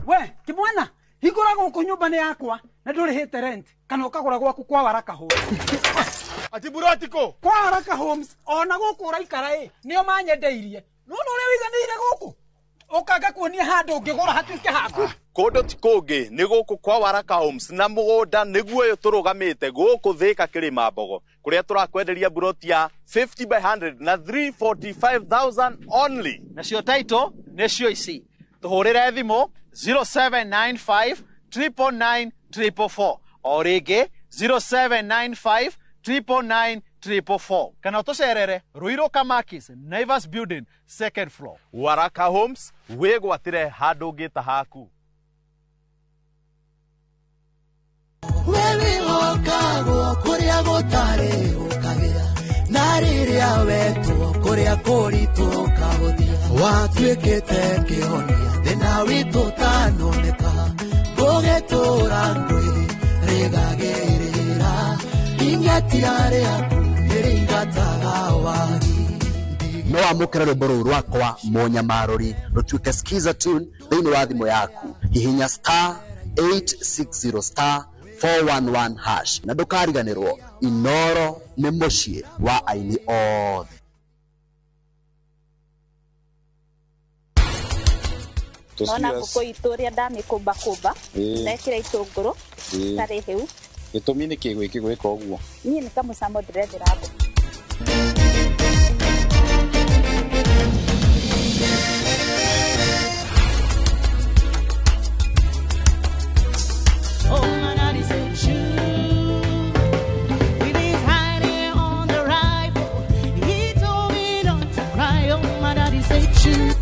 We kimwana, hingũra gũkũ nyũmba nĩ yakwa na ndũrĩhĩte rent kana ũkagũra gwaku kwa Waraka Homes. Ati burotiko kwa Waraka Homes ona gũkũ ũraikara ĩ nĩo manyendeirie. Nĩwona ũrĩa wĩiganĩire gũkũ, ũkanga kuonia handũ ũngĩgũra hatuĩke haku. Kũndũ ti kũngĩ nĩ gũkũ kwa Waraka Homes na mũgũnda nĩguo ũyũ tũrũgamĩte gũkũ Thĩka Kĩrĩma Mbogo kũrĩa tũrakwenderia buroti ya 50 by 100 na 345,000 only. Nacio title nĩcio ici, tũhũrĩre thimũ 0795 999 444 o rĩngĩ 0795 999 444 kana ũtũcerere Ruiru Kamakis, Naivas Building, second floor. Waraka Homes, wĩgwatĩre handũ ũngĩta haku. Wĩwĩhokagwo kũrĩa gũtarĩ ũkagĩa, na rĩrĩa wetwo kũrĩa kũritũ ũkahũthia. Watuĩkĩte kĩhonia thĩna witũ ũtanoneka, gũgĩtũra ngwĩ rĩgagĩrĩra, ing'atia rĩaku nĩrĩingataga wagi. No amũkĩre rwĩmbo rũu rwakwa Mũnyamarũri rũtuĩke skiza tune thĩinĩ wa thimũ yaku. Hihinya star 860 star 411 hash na ndũkariganĩrwo Inoro nĩ mũciĩ wa aini othe. Nona ngũkũ itũ ũrĩa ndamĩkũmbakũmba, ndekĩra itũngũrũ itarĩ hĩu. Gĩtũmi nĩ kĩ gwĩki gwĩka ũguo? Niĩ nĩ kamũcamo ndĩrethera ngũkũ. Oh, my daddy said shoot with his hiding on the rifle. He told me not to cry. Oh, my daddy said shoot.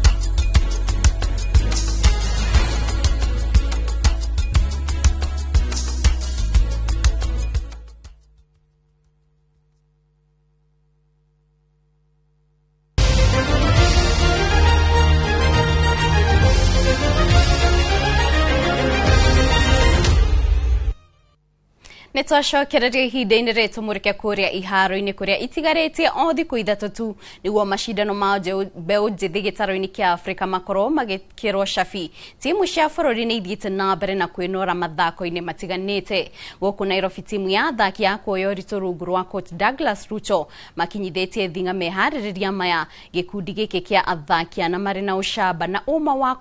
Nĩ twacokereria ihinda-inĩ rĩrĩ tũmũrĩke kũrĩa iharo-inĩ kũrĩa itigarĩtie o thikũ ithatũ tu nĩguo macindano ma mbeũ njĩthĩ gĩtaro-inĩ kĩa Afrika makorwo magĩkĩrwo cabi. Timu cia bũrũri nĩ ithiĩte na mbere na kwĩnora mathako-inĩ matiganĩte. Gũkũ Nairobi timu ya athaki a kuoya ũritũ rungu rwa coach Douglas Ruto makinyithĩtie thing'a meharĩrĩria maya. Gĩkundi gĩkĩ kĩa athaki ana marĩ na ũcamba na ũma wa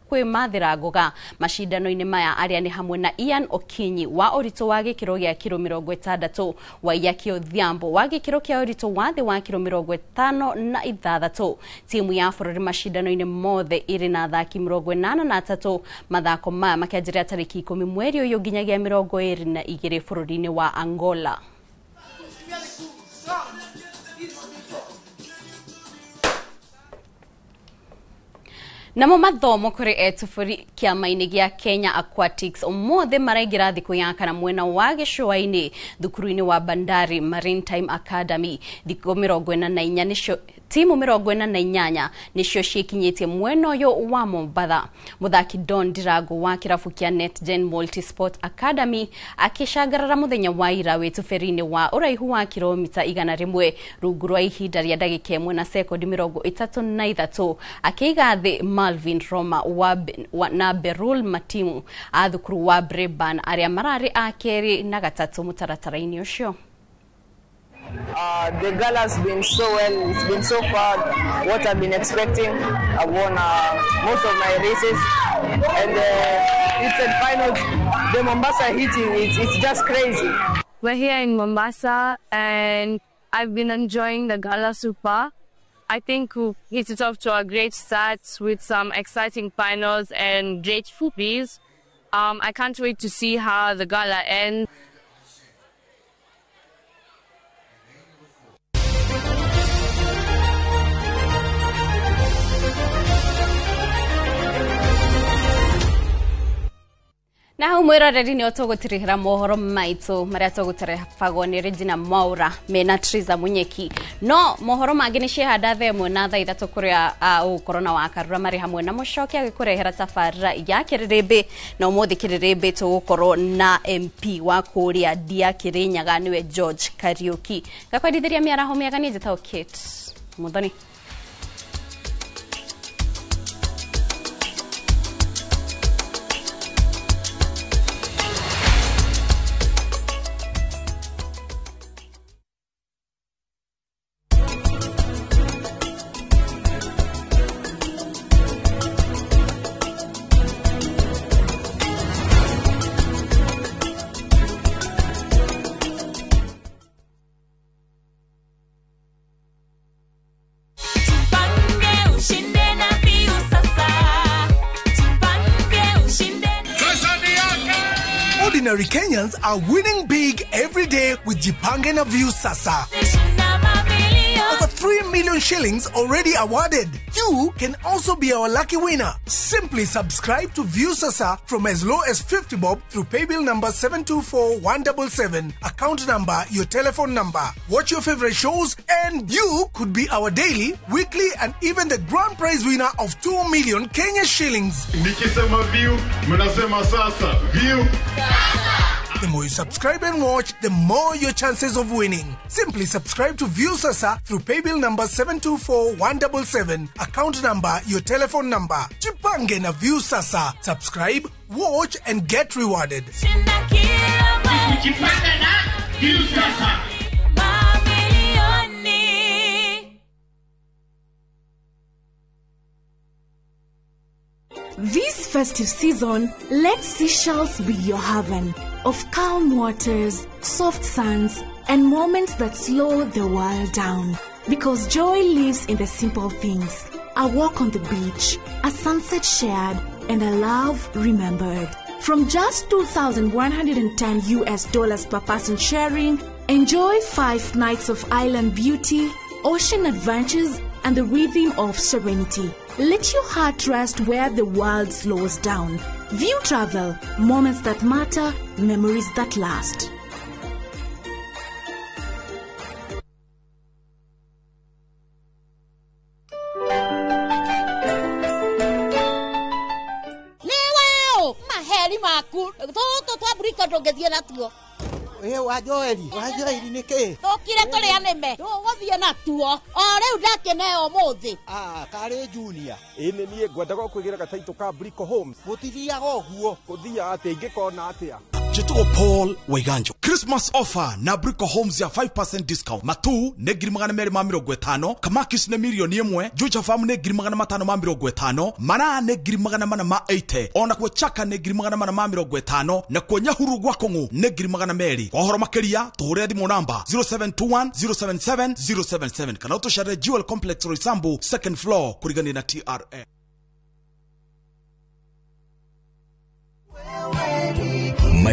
kwĩmathĩra ngoga macindano-inĩ maya arĩa nĩ hamwe na Ian Okinyi wa ũritũ wa gĩkĩro gĩa kiro 60, Waiyaki Odhiambo wa gĩkĩro kĩa ũritũ wa thĩ wa kiro 56. Timu ya bũrũri macindano-inĩ mothe ĩrĩ na athaki 83. Mathako maya makĩanjĩrĩria tarĩki 10 mweri ũyũ nginyagia 22 bũrũri-inĩ wa Angola. Namo mathomo kuri etuburi kiama-inĩ gĩa Kenya Aquatics ũmũthĩ maraingĩra thikũ ya kana mwena wa gĩcũa-inĩ thukuru-inĩ wa Bandari Maritime Academy. Thikũ 44 nĩcio timu 48 nĩcio ciĩkinyĩtie mwena ũyũ wa Mombatha. Mũthaki Don Dirago wa kĩrabu kĩa NetGen Multisport Academy akĩcangarara mũthenya wa ira wĩtubĩri-inĩ wa ũraihu wa kilomita 100 rungu rwa ihinda rĩa ndagĩka 1 na sekondi 33 akĩiga thĩ Malvin Roma wa na Berul Matimu a thukuru wa Braeburn arĩa mararĩ a kerĩ na gatatũ mũtaratara-inĩ ũcio. The gala has been so well, it's been so far what I've been expecting. I won most of my races, and it's a final. The Mombasa heat, it's just crazy. We're here in Mombasa, and I've been enjoying the gala so far. I think we hit it off to a great start with some exciting finals and great foodies. I can't wait to see how the gala ends. Na hau mwiroreri ni ũtũgũtirihĩra mohoro maitũ marĩa tũgũterebagwo nĩ Regina Mwaura mena Triza Munyeki. No mohoro mangĩ nĩ ciehanda thaa 1 na thaa 3 kũrĩa ũgũkorwo na wakarura marĩ hamwe na mũcoki agĩkũrehera tabarĩra ya kĩrĩrĩmbĩ. Na ũmũthĩ kĩrĩrĩmbĩ tũgũkorwo na MP wa kũrĩa Ndia Kĩrĩnyaga nĩwe George Kariuki. Ngakwendithĩria mĩaraho mĩega, niĩ njĩtagwo Kate Muthoni. Ordinary Kenyans are winning big every day with Jipange na Viusasa. Over 3 million shillings already awarded. You can also be our lucky winner. Simply subscribe to Viusasa from as low as 50 bob through paybill number 724177, account number, your telephone number. Watch your favorite shows and you could be our daily, weekly and even the grand prize winner of 2 million Kenya shillings. Nikisema view, mnasema sasa. View. The more you subscribe and watch, the more your chances of winning. Simply subscribe to Viusasa through paybill number 724177, account number, your telephone number. Jipange na Viusasa. Subscribe, watch and get rewarded. Jipange na Viusasa. This festive season, let Seychelles be your haven of calm waters, soft sands, and moments that slow the world down. Because joy lives in the simple things. A walk on the beach, a sunset shared, and a love remembered. From just $2,110 per person sharing, enjoy 5 nights of island beauty, ocean adventures, and the rhythm of serenity. Let your heart rest where the world slows down. View Travel, moments that matter, memories that last. Wa Joeli, wa Joeli nĩ kĩ? Tũkire tũrĩa nĩme, tũgũthiĩ natuo. O rĩu ndakĩneo ũmũthĩ. Ah, karĩ Junior. Ĩ nĩ niĩ ngwendaga kwĩgĩra gataitũ ka Brico Homes. Gũtithiaga ũguo. Gũthiaga atĩa ingĩkona atĩa? Njĩtagwo Paul Waiganjo. Christmas offer na Brico Homes ya 5% discount. Matu nĩ 250,000, Kamakis nĩ 1,000,000, Juja Farm nĩ 550,000, Maraa nĩ 480,000, ona kuo Chaka nĩ 450,000, na kuo Nyahuru gwa Kũng'ũ nĩ 200,000. Kwa ũhoro makĩria tũhũrĩre thimũ namba 0721 077 077 kana ũtũcerere Jewel Complex Roysambu second floor kũrigania na TRA.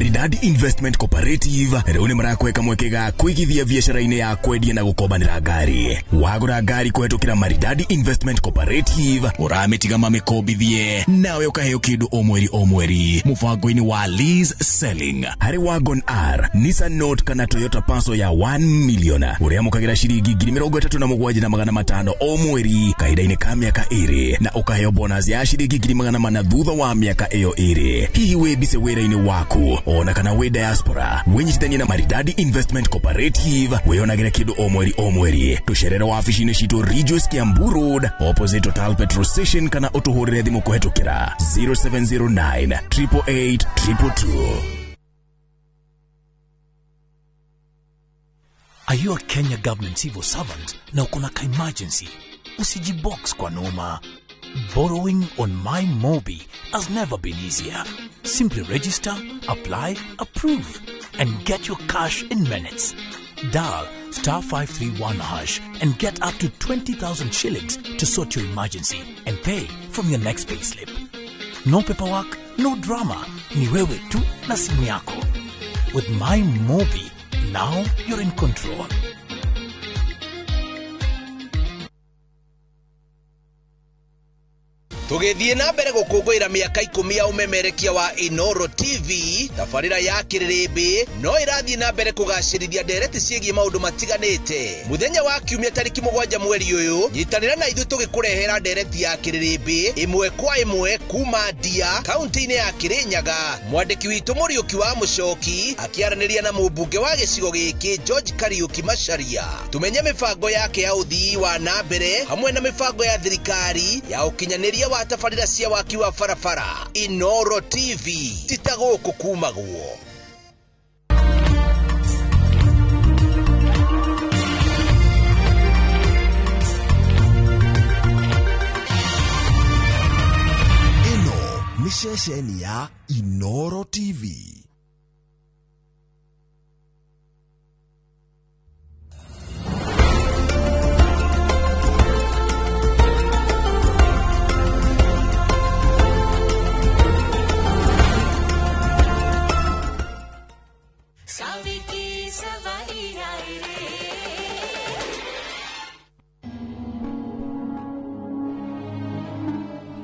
Maridadi Investment Cooperative rĩu nĩ marakweka mweke ga kũigithia biacara-inĩ ya kwendia na gũkombanĩra ngari. Wagũra ngari kũhetũkĩra Maridadi Investment Cooperative ũramĩtiga mamĩkombithie nawe ũkaheo kĩndũ o mweri o mweri mũbango-inĩ wa lease selling. Harĩ Wagon R, Nissan Note kana Toyota Passo ya 1 million ũrĩamũkagĩra ciringi 37,500 o mweri kahinda-inĩ ka mĩaka 2 na ũkaheo bonus ya ciringi 400 thutha wa mĩaka ĩyo 2. Hihi wĩ mbise wĩra-inĩ waku ona kana wĩ diaspora, wĩnyitithanie na Maridadi Investment Cooperative wĩonagĩre kĩndũ o mweri o mweri. Tũcerere wabici-inĩ citũ Ridgeways Kiambu Road opposite Total Petrol Station kana ũtũhũrĩre thimũ kũhetũkĩra 0709 888 222. Are you a Kenya government civil servant na uko na ka emergency? Usijibox kwa noma. Borrowing on My Mobi has never been easier. Simply register, apply, approve, and get your cash in minutes. Dial star 531 hash and get up to 20,000 shillings to sort your emergency and pay from your next payslip. No paperwork, no drama. Ni wewe tu na simu yako. With My Mobi, now you're in control. Tũgĩthiĩ na mbere gũkũngũĩra mĩaka 10 ya ũmemerekia wa Inoro TV, tabarĩra ya kĩrĩrĩmbĩ no ĩrathiĩ na mbere kũgacĩrithia ndereti ciĩgiĩ maũndũ matiganĩte. Mũthenya wa kiumia tarĩki 7 mweri ũyũ, nyitanĩra na ithuĩ tũgĩkũrehera ndereti ya kĩrĩrĩmbĩ ĩmwe kwa ĩmwe kuma Ndia, kaunti-inĩ ya Kĩrĩnyaga. Mwandĩki witũ Mũriũki wa Mũcoki akĩaranĩria na mũmbunge wa gĩcigo gĩkĩ George Kariũki Macharia. Tũmenye mĩbango yake ya ũthii wa na mbere hamwe na mĩbango ya thirikari ya ũkinyanĩria wa tabarĩra cia waki wa barabara. Inoro TV tita gũkũ kumagwo. Ĩno nĩ ceceni ya Inoro TV.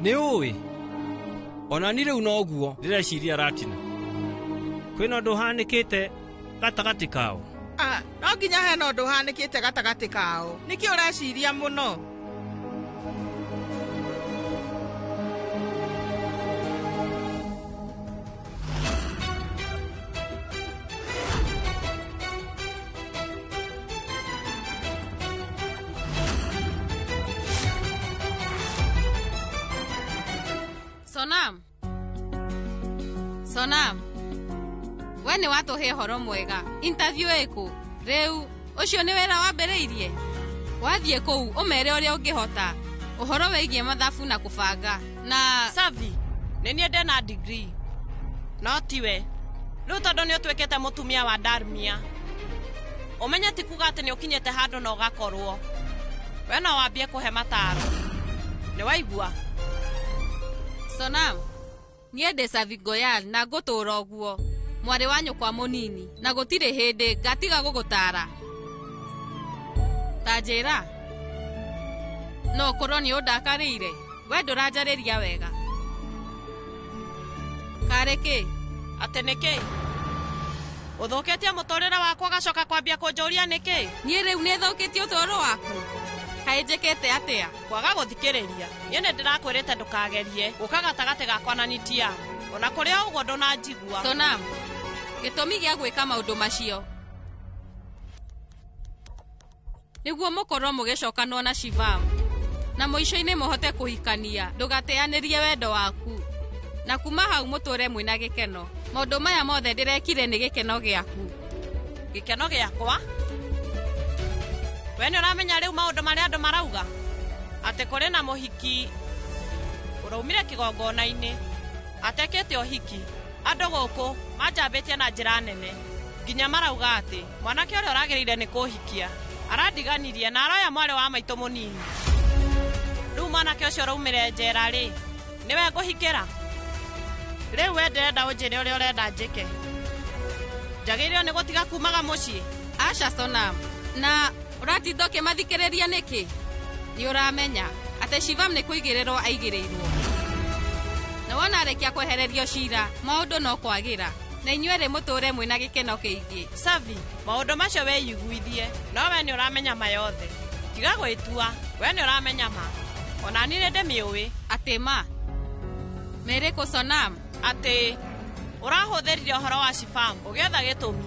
Nĩ ũĩ ona ni rĩu noguo ndĩreciria Ratina kwĩna ũndũ ũhanĩkĩte gatagatĩ kao. No nginya hena ũndũ ũhanĩkĩte gatagatĩ kao. Nĩkĩ ũreciria mũno? Sonam, Sonam, we nĩ watũhe ũhoro mwega. Interview ĩkũ rĩu ũcio nĩ wĩra wambĩrĩirie. Wathiĩ kũu ũmere ũrĩa ũngĩhota ũhoro wĩgiĩ mathabu na kũbanga na Savi, nĩ niĩ ndĩna degree no tiwe. Rĩu tondũ nĩ ũtuĩkĩte mũtumia wa Darmia, ũmenye ti kuga atĩ nĩ ũkinyĩte handũ na ũgakorwo we no wambie kũhe mataro. Nĩ waigua? Sonam, niĩ ndĩ Savi Goyal na ngũtũũra ũguo mwarĩ wa nyũkwa mũnini na gũtirĩ hĩndĩ ngatiga gũgũtara. Ta njĩra, no ũkorwo nĩ ũndakarĩire, we ndũranjarĩria wega. Karĩ kĩ? Atĩ nĩ kĩ? Ũthũkĩtie mũtũrĩre wakwa ũgacoka kwambia kũnjũria nĩ kĩ? Niĩ rĩu nĩ thũkĩtie ũtũũro waku? Kaĩ njĩkĩte atĩa? Kwaga gũthikĩrĩria. Niĩ nĩ ndĩrakwĩrĩte ndũkagerie gũka gatagatĩ gakwa na Nitia. Ona kũrĩ o ũguo ndũnanjigua. Sonam, gĩtũmi gĩa gwĩka maũndũ macio nĩguo mũkorwo mũgĩcokanwo na Shivam na mũico-inĩ mũhote kũhikania, ndũgateanĩrie wendo waku na kuma hau mũtũre mwĩna gĩkeno. Maũndũ maya mothe ndĩrekire nĩ gĩkeno gĩaku. Gĩkeno gĩakwa? We nĩ ũramenya rĩu maũndũ marĩa andũ marauga atĩ kũrĩ na mũhiki ũraumire kĩgongona-inĩ atekĩte ũhiki. Andũ gũkũ manjambĩtie na njĩra nene nginya marauga atĩ mwanake ũrĩa ũragĩrĩire nĩ kũhikia arandiganirie na aroya mwarĩ wa maitũ mũnini. Rĩu mwanake ũcio ũraumire njera rĩ, nĩwe ngũhikĩra? Rĩu we ndĩrenda ũnjĩre ũrĩa ũrenda njĩke. Njagĩrĩirwo nĩ gũtiga kumaga mũciĩ. Aca Sonam, na ũratinda ũkĩmathikĩrĩria nĩkĩ? Nĩ ũramenya atĩ Shivam nĩ kũigĩrĩrwo aigĩrĩirwo. Na wona arĩkia kwehererio cira, maũndũ no kwagĩra. Na inyuerĩ mũtũre mwĩna gĩkeno kĩingĩ. Savi, maũndũ macio wĩiguithie, no we nĩ ũramenya ma yothe. Tiga gwĩtua, we nĩ ũramenya ma. Ona niĩ nĩ ndĩmĩũĩ. Atĩ ma? Mĩrĩkũ Sonam? Atĩ ũrahũthĩrire ũhoro wa Shivam ũgĩetha gĩtũmi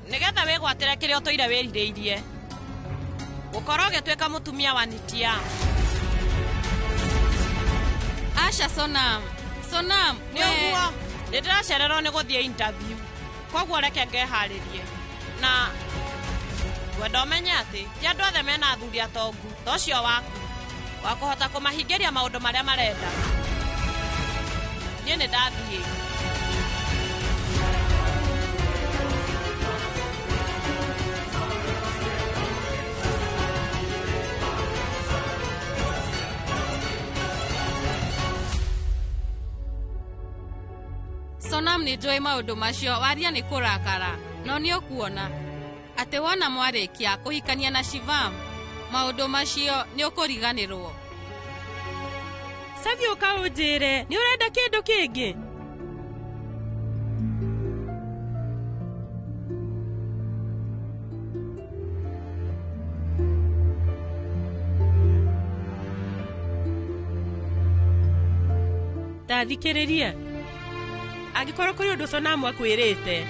nĩgetha wĩgwatĩre kĩrĩa ũtũire wĩrirĩirie. Gũkorwo ũgĩtuĩka mũtumia wa Nitia. Aca Sonam. Sonam, nĩ ũguo. Nĩ ndĩracererwo nĩ gũthiĩ interview. Koguo reke ngeharĩrie. Na ngwenda ũmenye atĩ ti andũ othe mena athuri atongu ta ũcio waku wa kũhota kũmahingĩria maũndũ marĩa marenda. Niĩ nĩ ndathiĩ. Sonam nĩ njũĩ maũndũ macio waria nĩ kũrakara no nĩ ũkuona atĩ wona mwarĩkia kũhikania na Shivam maũndũ macio nĩ ũkũriganĩrwo. Savi ũka ũnjĩre nĩ ũrenda kĩndũ kĩngĩ? Ta thikĩrĩria. Angĩkorwo kũrĩ ũndũ Sonamu akwĩrĩte,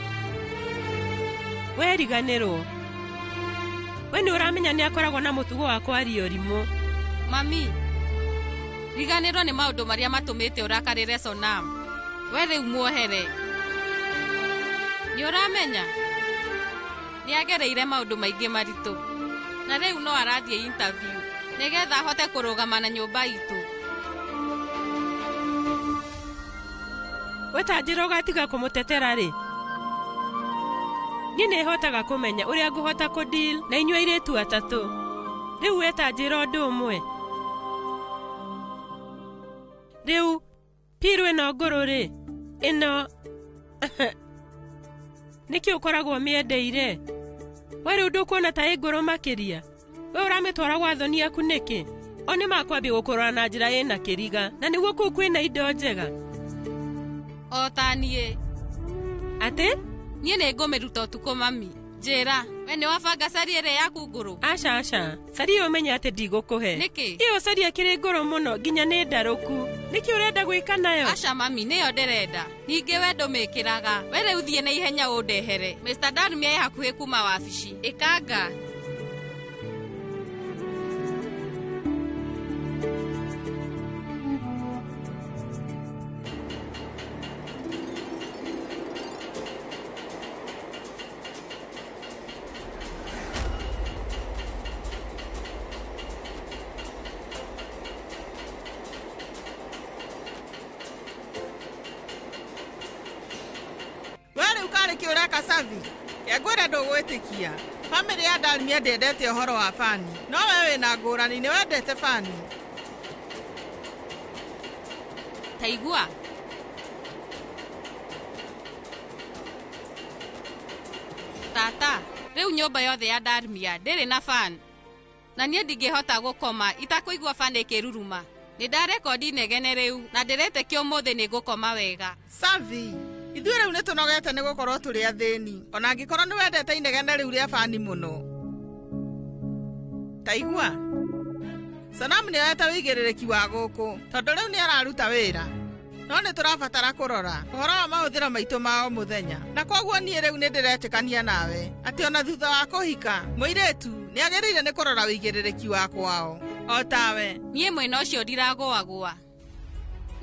we riganĩrwo. We nĩ ũramenya nĩ akoragwo na mũtugo wa kwaria ũrimũ. Mami, riganĩrwo nĩ maũndũ marĩa matũmĩte ũrakarĩre Sonam. We rĩu muohere. Nĩ ũramenya nĩ agereire maũndũ maingĩ maritũ na rĩu no arathiĩ interview nĩgetha ahote kũrũgama na nyũmba itũ. We ta njĩra ũgatiga kũmũtetera rĩ? Niĩ nĩ hotaga kũmenya ũrĩa ngũhota kũdeal na inyuĩ airĩtu atatũ. Rĩu we ta njĩra ũndũ ũmwe. Rĩu piru ĩno ngũrũ rĩ, ĩno nĩkĩ ũkoragwo ũmĩendeire? We rĩu ndũkuona ta ĩ ngũrũ makĩria? We ũramĩtwara gwa thoni aku nĩkĩ? O nĩ makwambia gũkũrora na njĩra ĩna kĩriga, na nĩguo kũu kwĩna indo njega. O ta niĩ. Atĩ? Niĩ nĩ ngũmĩruta ũtukũ mami. Njĩra, we nĩ wabanga cari ĩrĩa yaku ngũrũ? Aca aca, cari ĩyo ũmenye atĩ ndigũkũhe. Nĩkĩ? Ĩyo cari ĩkĩrĩ ngũrũ mũno nginya nĩ ndarũku. Nĩkĩ ũrenda gwĩka nayo? Aca mami, nĩyo ndĩrenda. Ningĩ we ndũmĩkĩraga. We rĩu thiĩ na ihenya ũndehere. Mr. Darmia e hakuhĩ kuma wabici. Ĩkanga. Savi, ngwĩra ndũgwĩtĩkia. Bamĩrĩ ya Darmia ndĩendete ũhoro wa bani, no we wĩna ngũrani nĩ wendete bani. Taigua. Tata, rĩu nyũmba yothe ya Darmia ndĩrĩ na fan. Na niĩ ndingĩhota gũkoma itakũigua fan ĩkĩruruma. Nĩ ndarekondi inegene rĩu na ndĩretĩkia ũmũthĩ nĩ ngũkoma wega. Savi, ithuĩ rĩu nĩ tũnogete nĩ gũkorwo tũrĩ athĩni, ona angĩkorwo nĩ wendete inegene rĩu rĩa bani mũno. Ta igua, Sanamu nĩ oete wĩigĩrĩrĩki wa gũkũ tondũ rĩu nĩ araruta wĩra, no nĩ tũrabatara kũrora ũhoro wa mahũthĩro maitũ ma o mũthenya, na kwoguo niĩ rĩu nĩ ndĩretĩkania nawe atĩ ona thutha wa kũhika mũirĩtu nĩ agĩrĩire nĩ kũrora wĩigĩrĩrĩki wa kwao o tawe. Niĩ mwena ũcio ndiragũagũa.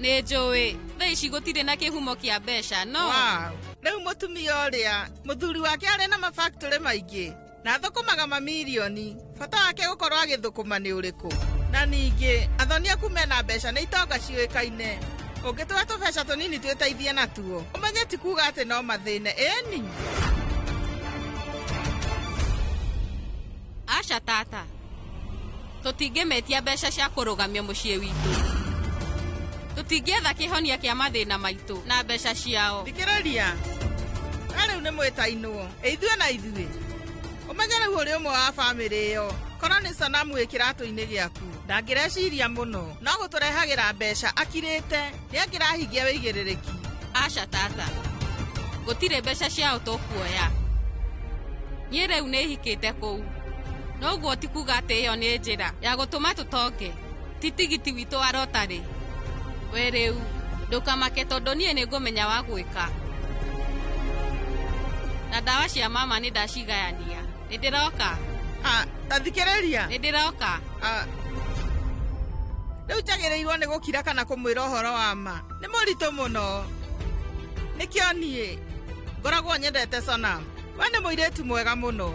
Nĩ njũĩ thaa ici gũtirĩ na kĩhumo kĩa mbeca no. Wow. Rĩu mũtumia ũrĩa mũthuri wake arĩ na mafactory maingĩ na athũkũmaga mamirioni, bata wake gũkorwo agĩthũkũma nĩ ũrĩkũ? Na ningĩ athoni aku mena mbeca nĩ itonga ciũĩkaine, ũngĩtũhe tũbeca tũnini twĩteithie natuo ũmenye ti kuga atĩ no mathĩne. Ĩni aca tata, tũtingĩmetia mbeca cia kũrũgamia mũciĩ witũ. Tũtingĩetha kĩhonia kĩa mathĩna maitũ na mbeca ciao. Thikĩrĩria, We rĩu nĩ mwĩtainwo. Ithuĩ na ithuĩ. Ũmenye rĩu ũrĩ ũmwe wa bamĩrĩ ĩyo. Korwo nĩ Sonamu wĩ kĩratũ-inĩ gĩaku. Ndangĩreciria mũno. No gũtũrehagĩra mbeca akirĩte. Nĩ angĩrahingia wĩigĩrĩrĩki. Aca tata. Gũtirĩ mbeca ciao tũkuoya. Niĩ rĩu nĩ hikĩte kũu. No ũguo ti kuuga atĩ ĩyo nĩ njĩra ya gũtũma tũtonge. Ti tigiti witũ wa rotary. We rĩu ndũkamake tondũ niĩ nĩ ngũmenya wa gwĩka. Na ndawa cia mama nĩ ndacigayania. Nĩ ndĩroka. Ta thikĩrĩria. Nĩ ndĩroka. Rĩu njagĩrĩirwo nĩ gũkira kana kũmwĩra ũhoro wa ma. Nĩ mũritũ mũno. Nĩkĩo niĩ ngoragwo nyendete Sonam. We nĩ mũirĩtu mwega mũno.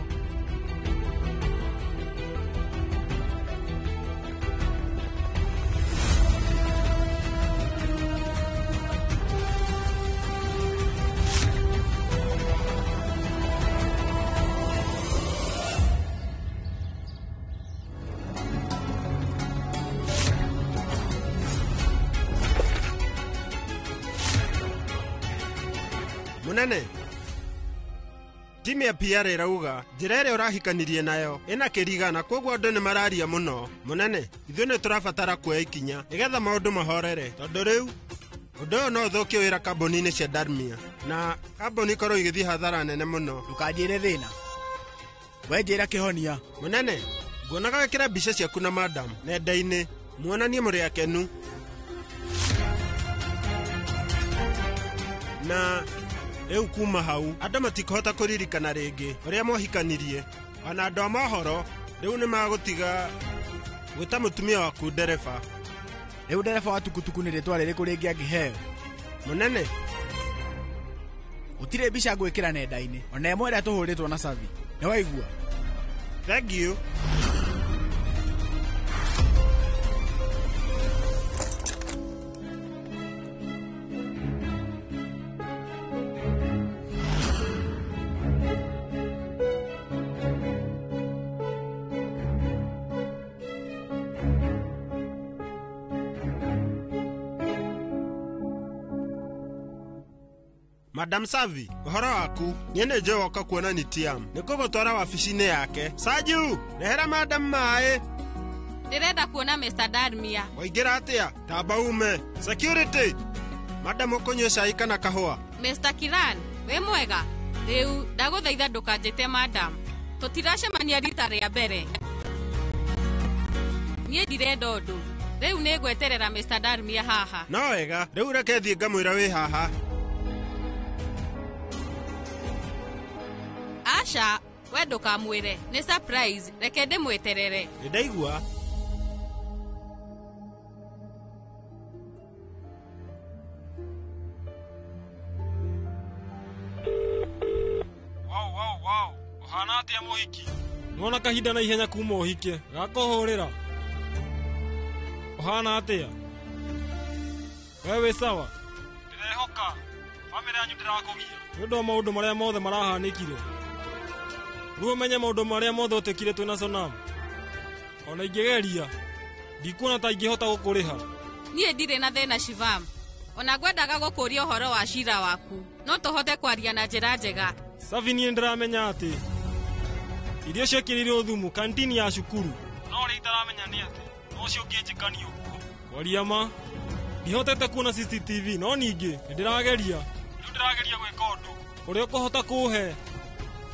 Munene, timu ya PR ĩrauga njĩra ĩrĩa ũrahikanirie nayo ĩna kĩriga na koguo andũ nĩ mararia mũno. Munene, ithuĩ nĩ tũrabatara kuoya ikinya nĩgetha maũndũ mahorere, tondũ rĩu ũndũ ũyũ no ũthũkie wĩra kambuni-inĩ cia Darmia na kambuni ikorwo igĩthiĩ hathara nene mũno. Ndũkanjĩre thĩna, we njĩra kĩhonia. Munene, nguonaga wĩkĩra mbica ciaku na madam nenda-inĩ muonanie mũrĩ akenu na rĩu kuma hau andũ matikũhota kũririkana rĩngĩ ũrĩa mwahikanirie. Ona andũ a mohoro rĩu nĩ magũtiga gwĩta mũtumia waku ndereba. Rĩu ndereba wa tukutuku nĩ rĩtwa rĩrĩkũ rĩngĩ angĩheo? Mũnene, gũtirĩ mbica ngwĩkĩra nenda-inĩ ona ĩmwe ĩrĩa tũhũrĩtwo na Savi. Nĩ waigua? Thank you. Madam Savi, ũhoro waku, niĩ nĩ njũĩ woka kuona ni Tiam. Nĩ ngũgũtwara wabici-inĩ yake. Saju, rehera madam maĩ. Ndĩrenda kuona Mr. Darmia. Waingĩra atĩa? Tamba ume. Security. Madam ũkũnyua cai kana kahũa? Mr. Kiran, wĩ mwega? Rĩu ndagũthaitha ndũkanjĩte madam. Tũtiracemania rita rĩa mbere. Niĩ ndirenda ũndũ. Rĩu nĩ ngweterera Mr. Darmia haha. No wega, rĩu reke thiĩ ngamwĩra wĩ haha. Aca, we ndũkamwĩre. Nĩ surprise, reke ndĩmweterere. Nĩ ndaigua. Wow, wow, wow. Ũhana atĩa mũhiki? Nĩwona kahinda na ihenya kuma ũhike. Gakũhũrĩra. Ũhana atĩa? We wĩ sawa? Ndĩrehoka. Bamĩrĩ yanyu ndĩrakũgia. Nĩ ũndũ wa maũndũ marĩa mothe marahanĩkire. Rĩu ũmenye maũndũ marĩa mothe ũtĩkire twĩna Sonam. Ona ingĩgeria, ndikuona ta ingĩhota gũkũrĩha. Niĩ ndirĩ na thĩna Shivam. Ona ngwendaga gũkũria ũhoro wa cira waku. No tũhote kwaria na njĩra njega. Savi, niĩ ndĩramenya atĩ irio ciekĩrĩirwo thumu kantini ya cukuru. No ũrĩa itaramenya nĩ atĩ no ũcio ũngĩnjĩkania ũguo. Kwaria ma, ndihotete kuona CCTV no ningĩ nĩ ndĩrageria. Rĩu ndĩrageria gwĩka ũndũ ũrĩa ũkũhota kũhe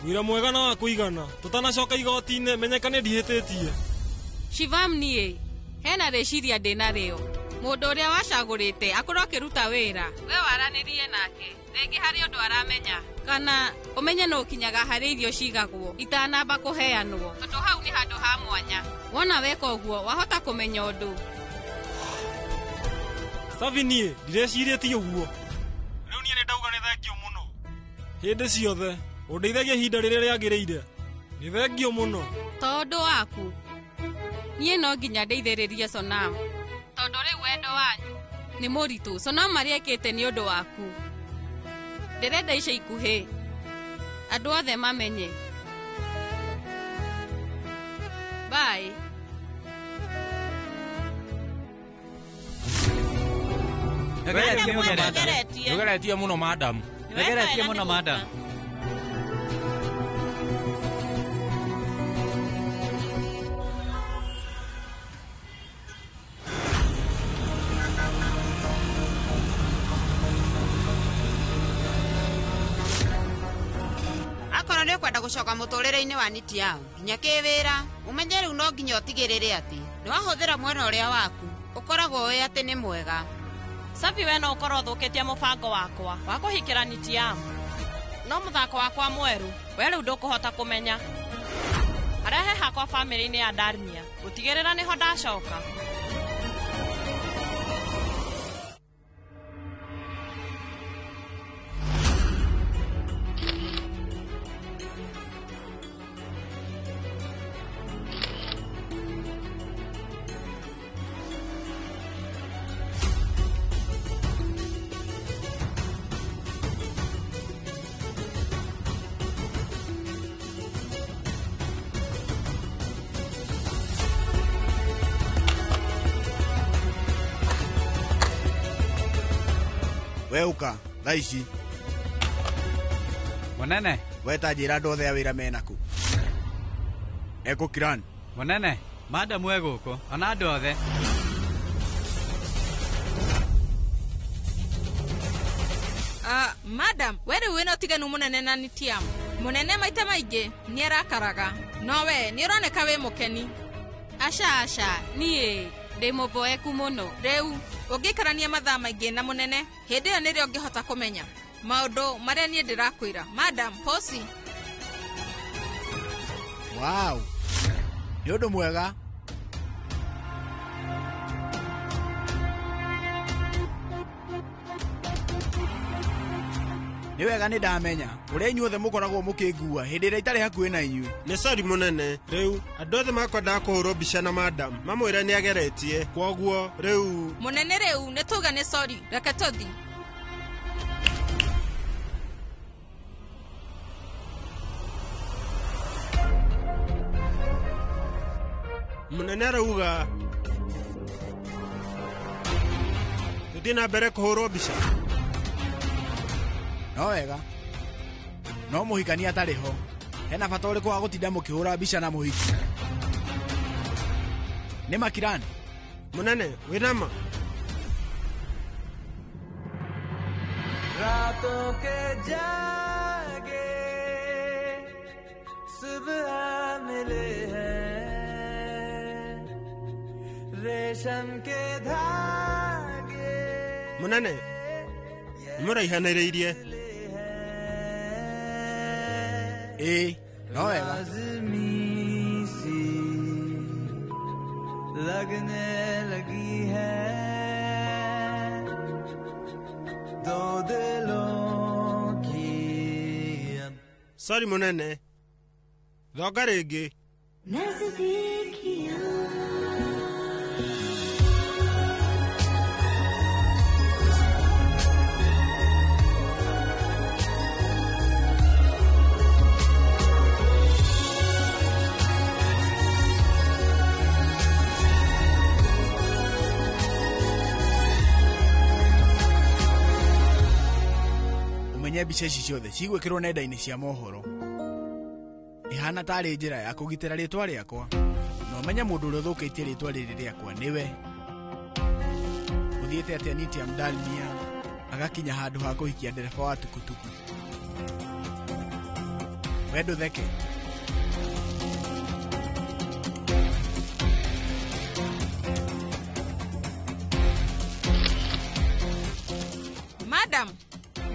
wĩra mwega na wa kũigana tũtanacoka igoti-inĩ menyekane ndihĩtĩtie. Shivam, niĩ hena rĩciria ndĩnarĩo. Mũndũ ũrĩa wacagũrĩte akorwo akĩruta wĩra, we waranĩrie nake rĩngĩ harĩ ũndũ aramenya, kana ũmenye no ũkinyaga harĩ irio cigagwo itanamba kũheanwo, tondũ hau nĩ handũ ha mwanya. Wona weka ũguo wahota kũmenya ũndũ. Savi, niĩ ndireciirĩtie ũguo. Rĩu niĩ nĩ ndauga nĩ thengio mũno. Hĩndĩ ciothe ũndeithagia ihinda rĩrĩa rĩagĩrĩire. Nĩ thengio mũno. Tondũ waku niĩ no nginya ndeithĩrĩrie Sonam, tondũ rĩu wendo wanyu nĩ mũritũ. Sonam marĩa ekĩte nĩ ũndũ waku. Ndĩrenda ica ikuhĩ andũ othe mamenye. Bye. Nĩgeretie mũno madam. Nĩgeretie mũno madam. ũkwenda gũcoka mũtũrĩre-inĩ wa Nitiam nginya kĩwĩra ũmenye rĩu no nginya ũtigĩrĩre atĩ nĩ wahũthĩra mwena ũrĩa waku ũkoragwo ũĩ atĩ nĩ mwega. Savi we no ũkorwo ũthũkĩtie mũbango wakwa wa kũhikĩra Nitiam. No mũthako wakwa mwerũ we rĩu ndũkũhota kũmenya. Harĩa he hakwa bamĩrĩ-inĩ ya Darmia gũtigĩrĩra nĩho ndacoka. We uka thaa ici. Munene. We ta njĩra andũ othe a wĩra menaku. Eko Kiran. Munene, madam e gũkũ ona andũ othe. Madam, we rĩu wĩna ũtiganu mũnene na Nitiam. Mũnene maita maingĩ nĩ arakaraga, no we nĩ ũroneka wĩ mũkeni. Aca aca, niĩ ndĩ mũboeku mũno. Rĩu ũngĩikarania mathaa maingĩ na mũnene, hĩndĩ ĩyo nĩrĩo ũngĩhota kũmenya maũndũ marĩa niĩ ndĩrakwĩra. Madam, posi. Wow. Nĩ ũndũ mwega. Nĩ wega nĩ ndamenya ũrĩa inyuothe mũkoragwo mũkĩngua hĩndĩ ĩrĩa itarĩ hakuhĩ na inyuĩ. Nĩ sori mũnene, rĩu andũ othe makwendaga kũhũrwo mbica na madam mamwĩre nĩ ageretie, kwoguo rĩu Mũnene rĩu nĩ tuga nĩ sori, reke tũthi. Mũnene arauga tũthiĩ na mbere kũhũrwo mbica. No wega. No mũhikania atarĩ ho. Hena bata ũrĩkũ wa gũtinda mũkĩhũra mbica na mũhiki? Nĩ Makiran. Mũnene, wĩna ma? रातों के जागे सुबह मिले हैं रेशम के धागे। Mũnene, nĩmũraihanĩrĩirie. Ĩĩ, no wega. लाज़मी सी लगने लगी है दो दिलों की अब। Sori mũnene, thonga rĩngĩ. नजदीकियां Ũmenye mbica ici ciothe cigwĩkĩrwo nenda-inĩ cia mohoro. Ĩhana tarĩ njĩra ya kũgitĩra rĩtwa rĩakwa. Na ũmenye mũndũ ũrĩa ũthũkĩtie rĩtwa rĩrĩ rĩakwa nĩwe. Ũthiĩte atĩa Nitiam Dalmia agakinya handũ ha kũhikia ndereba wa tukutuku. We ndũtheke. Madam,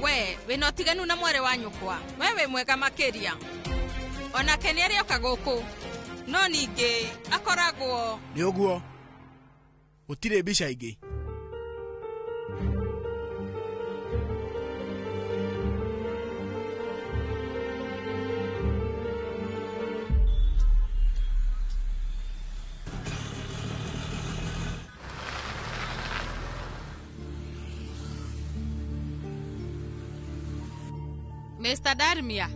we wĩna ũtiganu na mwarĩ wa nyũkwa. We wĩ mwega makĩria. Onake nĩ arĩoka gũkũ, no ningĩ akoragwo. Nĩ ũguo. Gũtirĩ mbica ingĩ. Mr. Darmia,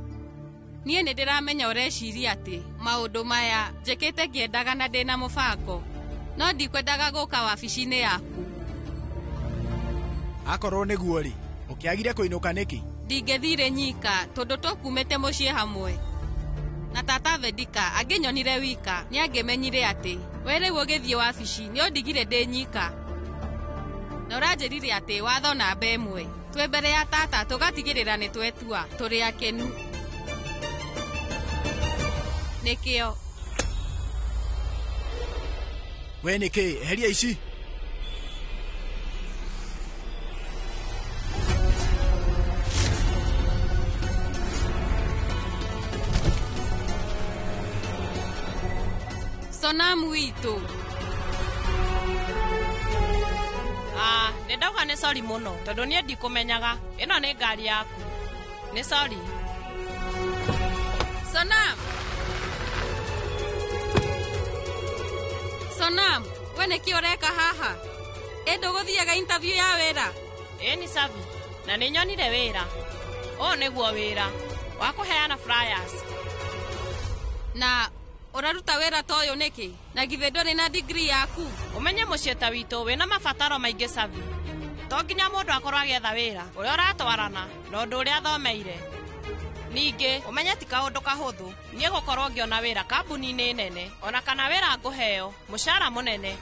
niĩ nĩ ndĩramenya ũreciria atĩ maũndũ maya njĩkĩte ngĩendaga na ndĩna mũbango, no ndikwendaga gũka wabici-inĩ yaku. Akorwo nĩguo rĩ, ũkĩagire kũinũka nĩkĩ? Ndingĩthire nyika tondũ tũkumĩte mũciĩ hamwe. Na tata Vedika angĩnyonire wika nĩ angĩmenyire atĩ we rĩu ũgĩthiĩ wabici nĩ ũndigire ndĩ nyika. Na ũranjĩrire atĩ watho namba ĩmwe twĩ mbere ya tata tũgatigĩrĩra nĩ twetua tũrĩ akenu. Nĩkĩo. We nĩkĩ? Eheria ici. Sonam witũ. Ah, nĩ ndauga nĩ sori mũno tondũ niĩ ndikũmenyaga. Ĩno nĩ ngari yaku. Nĩ sori. Sonam. Sonam, we nĩkĩ ũreka haha? Ĩ ndũgũthiaga interview ya wĩra? Ĩ nĩ savi. Na nĩ nyonire wĩra. Ũyũ nĩguo wĩra wa kũheana flyers. Na ũraruta wĩra ta ũyũ nĩkĩ? Na githĩ ndũrĩ na degree yaku? Ũmenye mũciĩ ta witũ wĩna mabataro maingĩ savi. To nginya mũndũ akorwo agĩetha wĩra ũrĩa ũratwarana na ũndũ ũrĩa athomeire. Ningĩ ũmenye ti kaũndũ kahũthũ niĩ gũkorwo ngĩona wĩra kambuni-inĩ nene ona kana wĩra ngũheo mũcara mũnene.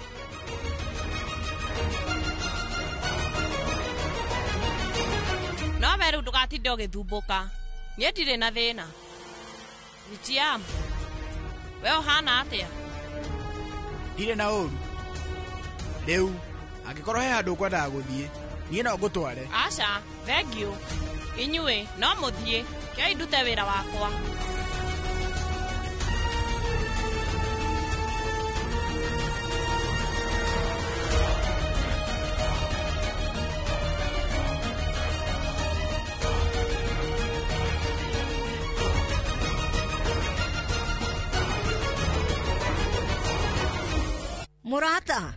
No we rĩu ndũgatinde ũgĩthumbũka. Niĩ ndirĩ na thĩna. Nitiam, we ũhana atĩa? Ndirĩ na ũru. Rĩu angĩkorwo he handũ ũkwendaga gũthiĩ, niĩ no ngũtware. Aca, thengiũ. Inyuĩ no mũthiĩ, kĩai ndute wĩra wakwa. Mũrata,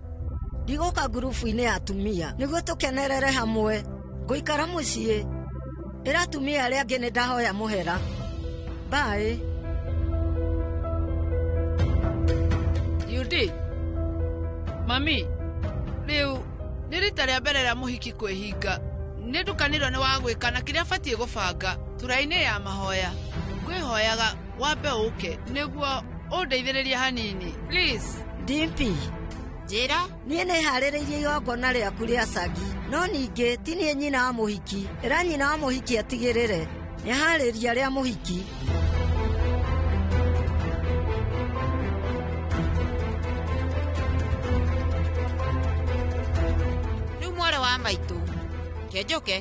ndigũka ngurubu-inĩ ya atumia nĩguo tũkenerere hamwe. Ngũikara mũciĩ. Ĩra atumia arĩa angĩ nĩ ndahoya mũhera. Bye. Yudi, mami, rĩu nĩ rita rĩa mbere rĩa mũhiki kwĩhinga. Nĩ ndukanĩrwo nĩ wa gwĩka na kĩrĩa batiĩ gũbanga tũra-inĩ ya mahoya. Ngwĩhoyaga wambe ũke nĩguo ũndeithĩrĩrie hanini. Please. Dimpi. Njĩra. Niĩ nĩ harĩrĩirie igongona rĩaku rĩa cagi. No ningĩ ti niĩ nyina wa mũhiki. Ĩra nyina wa mũhiki atigĩrĩre nĩ harĩria rĩa mũhiki. Rĩu mwarĩ wa maitũ, kĩnjũke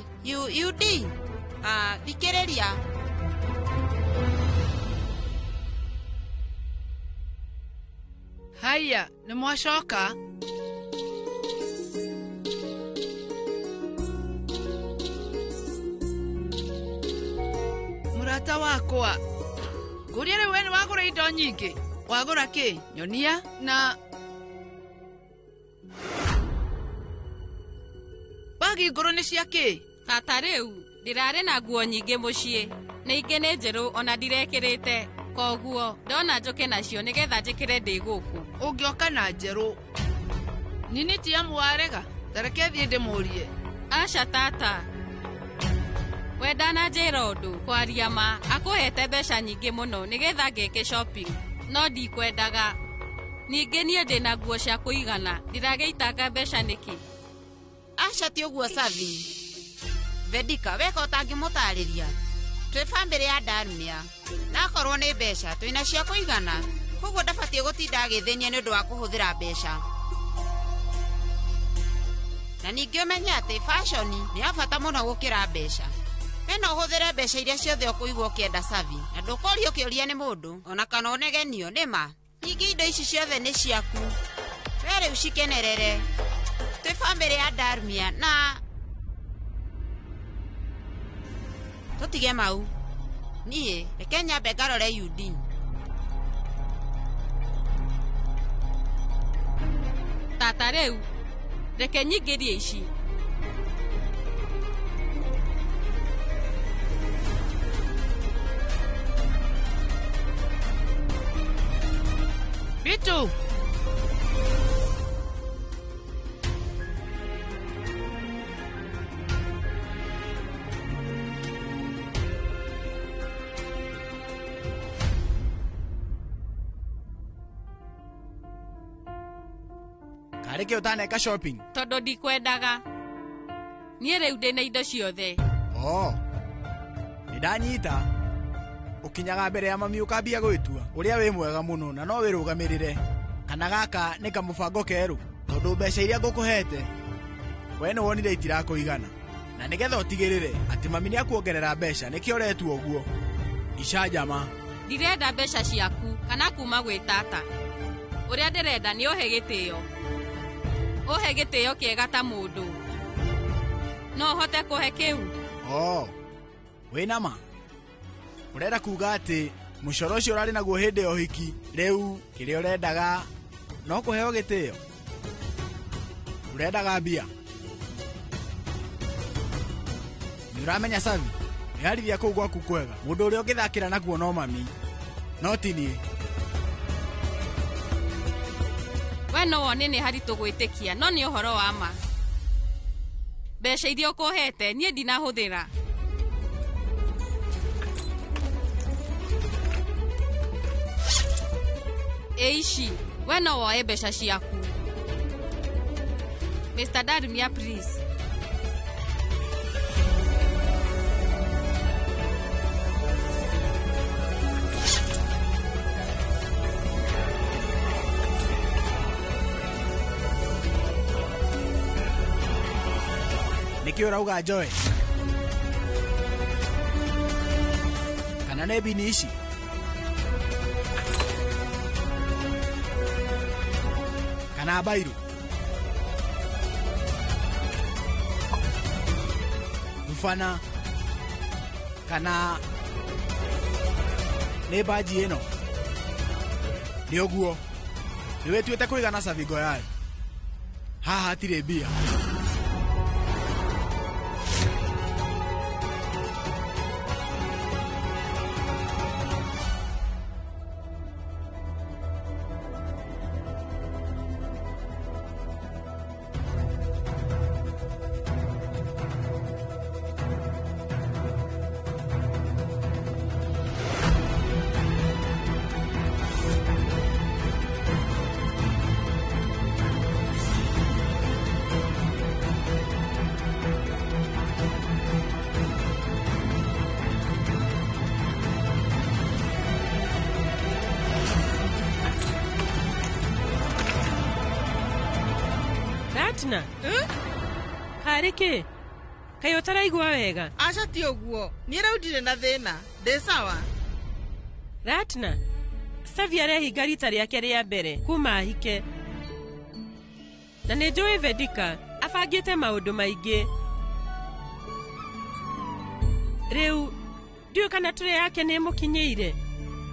UD. Ah, thikĩrĩria. Haya, nĩ mwacoka? Mũrata wakwa, ngũria rĩu we nĩ wagũra indo nyingĩ. Wagũra kĩ? Nyonia na bagi ngũrũ nĩ cia kĩ? Tata rĩu, ndĩrarĩ na nguo nyingĩ mũciĩ. Nĩ ingĩ nĩ njerũ ona ndirekĩrĩte. Koguo ndona njũke nacio nĩgetha njĩkĩre ndĩ gũkũ. Ũngĩoka na njerũ. Nini ti amu warega? Tareke thiĩ ndĩmũrie. Aca tata. We ndananjĩra ũndũ, kwaria ma, akũhete mbeca nyingĩ mũno nĩgetha ngeke shopping. No ndikwendaga. Ningĩ niĩ ndĩna nguo cia kũigana, ndiragĩitanga mbeca nĩkĩ? Aca ti ũguo Savi. Vedika, weka ũtangĩmũtarĩria. Twĩ bamĩrĩ ya Darmia. Na akorwo nĩ mbeca, twĩna cia kũigana. Koguo ndabatiĩ gũtinda agĩthĩnia nĩ ũndũ wa kũhũthĩra mbeca. Na ningĩ ũmenye atĩ fashion nĩ ya bata mũno gũkĩra mbeca. We no ũhũthĩre mbeca iria ciothe ũkũigua ũkĩenda Savi, na ndũkorio kĩũria nĩ mũndũ, ona kana ũnegenio, nĩ ma. Ningĩ indo ici ciothe nĩ ciaku. We rĩu cikenerere. Twĩ bamĩrĩ ya Darmia na tũtige mau. Niĩ reke nyambe ngarore UD. Tata rĩu, reke nyingĩrie ici. Bitu. Karĩ kĩ ũtaneka shopping? Tondũ ndikwendaga. Niĩ rĩu ndĩna indo ciothe. Oh. Nĩ ndanyita. Ũkinyaga mbere ya mami ũkambia gwĩtua ũrĩa wĩ mwega mũno na no wĩrũgamĩrĩre. Kana gaka nĩ kamũbango kerũ tondũ mbeca iria ngũkũhete we nĩ wonire itirakũigana. Na nĩgetha ũtigĩrĩre atĩ mami nĩakuongerera mbeca nĩkĩo ũretua ũguo. Icanjama. Ndirenda mbeca ciaku kana kuma gwĩ tata. Ũrĩa ndĩrenda nĩ ũhe gĩtĩo. Ũhe gĩtĩo kĩega ta mũndũ. No ũhote kũhe kĩu? Oh, wĩna ma? Ũrenda kuga atĩ mũcoro ũcio ũrarĩ naguo hĩndĩ ya ũhiki rĩu kĩrĩa ũrendaga no kũheo gĩtĩo? Ũrendaga mbia? Nĩ ũramenya Savi, ĩharithia kũu gwaku kwega mũndũ ũrĩa ũngĩthakĩra nakuo no mami no ti niĩ. We no wone nĩ haritũ gwĩtĩkia no nĩ ũhoro wa ma. Mbeca iria ũkũhete niĩ ndinahũthĩra. Ĩ ici, we no woe mbeca ciaku. Mr. Darmia, please. Nĩkĩ ũrauga Joy? Kana nĩ mbini ici? Kana bairũ? Rubana? Kana nĩ mbanji ĩno? Nĩ ũguo. Nĩ wĩtuĩte kũigana Savingo yayo. Haha hatirĩ mbia. Ratna? Harĩ kĩ? Kaĩ ũtaraigua wega? Aca ti ũguo. Niĩ rĩu ndirĩ na thĩna. Ndĩ sawa. Ratna, Savi arehinga rita rĩake rĩa mbere kuma ahike. Na nĩ njũĩ Vedika abangĩte maũndũ maingĩ. Rĩu ndiũĩ kana tũrĩ yake nĩ ĩmũkinyĩire.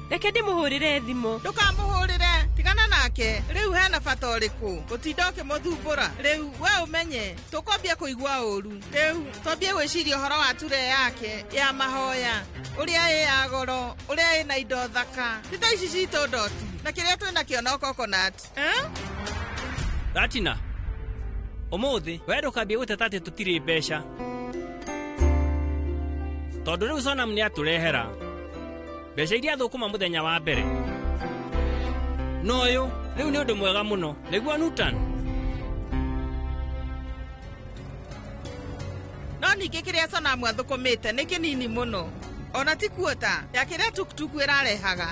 Reke ndĩmũhũrĩre thimũ. Ndũkamũhũrĩre, tigana nake. Rĩu hena bata ũrĩkũ gũtinda ũkĩmũthumbũra? Rĩu we ũmenye tũkwambia kũigua ũru. Rĩu twambie gwĩciria ũhoro wa ture yake ya mahoya, ũrĩa ĩ ya goro, ũrĩa ĩna indo thaka. Ti ta ici citũ ndoti na kĩrĩa twĩnakĩo no coconut. Ratina, ũmũthĩ we ndũkambie gũteta atĩ tũtirĩ mbeca. Tondũ rĩu Sonam nĩatũrehera mbeca iria thũkũma mũthenya wa mbere. No ũyũ rĩu nĩ ũndũ mwega mũno nĩguo Nutan. No ningĩ kĩrĩa Sonamu athũkũmĩte nĩ kĩnini mũno. Ona ti kuota ya kĩrĩa tuktuku ĩrarehaga.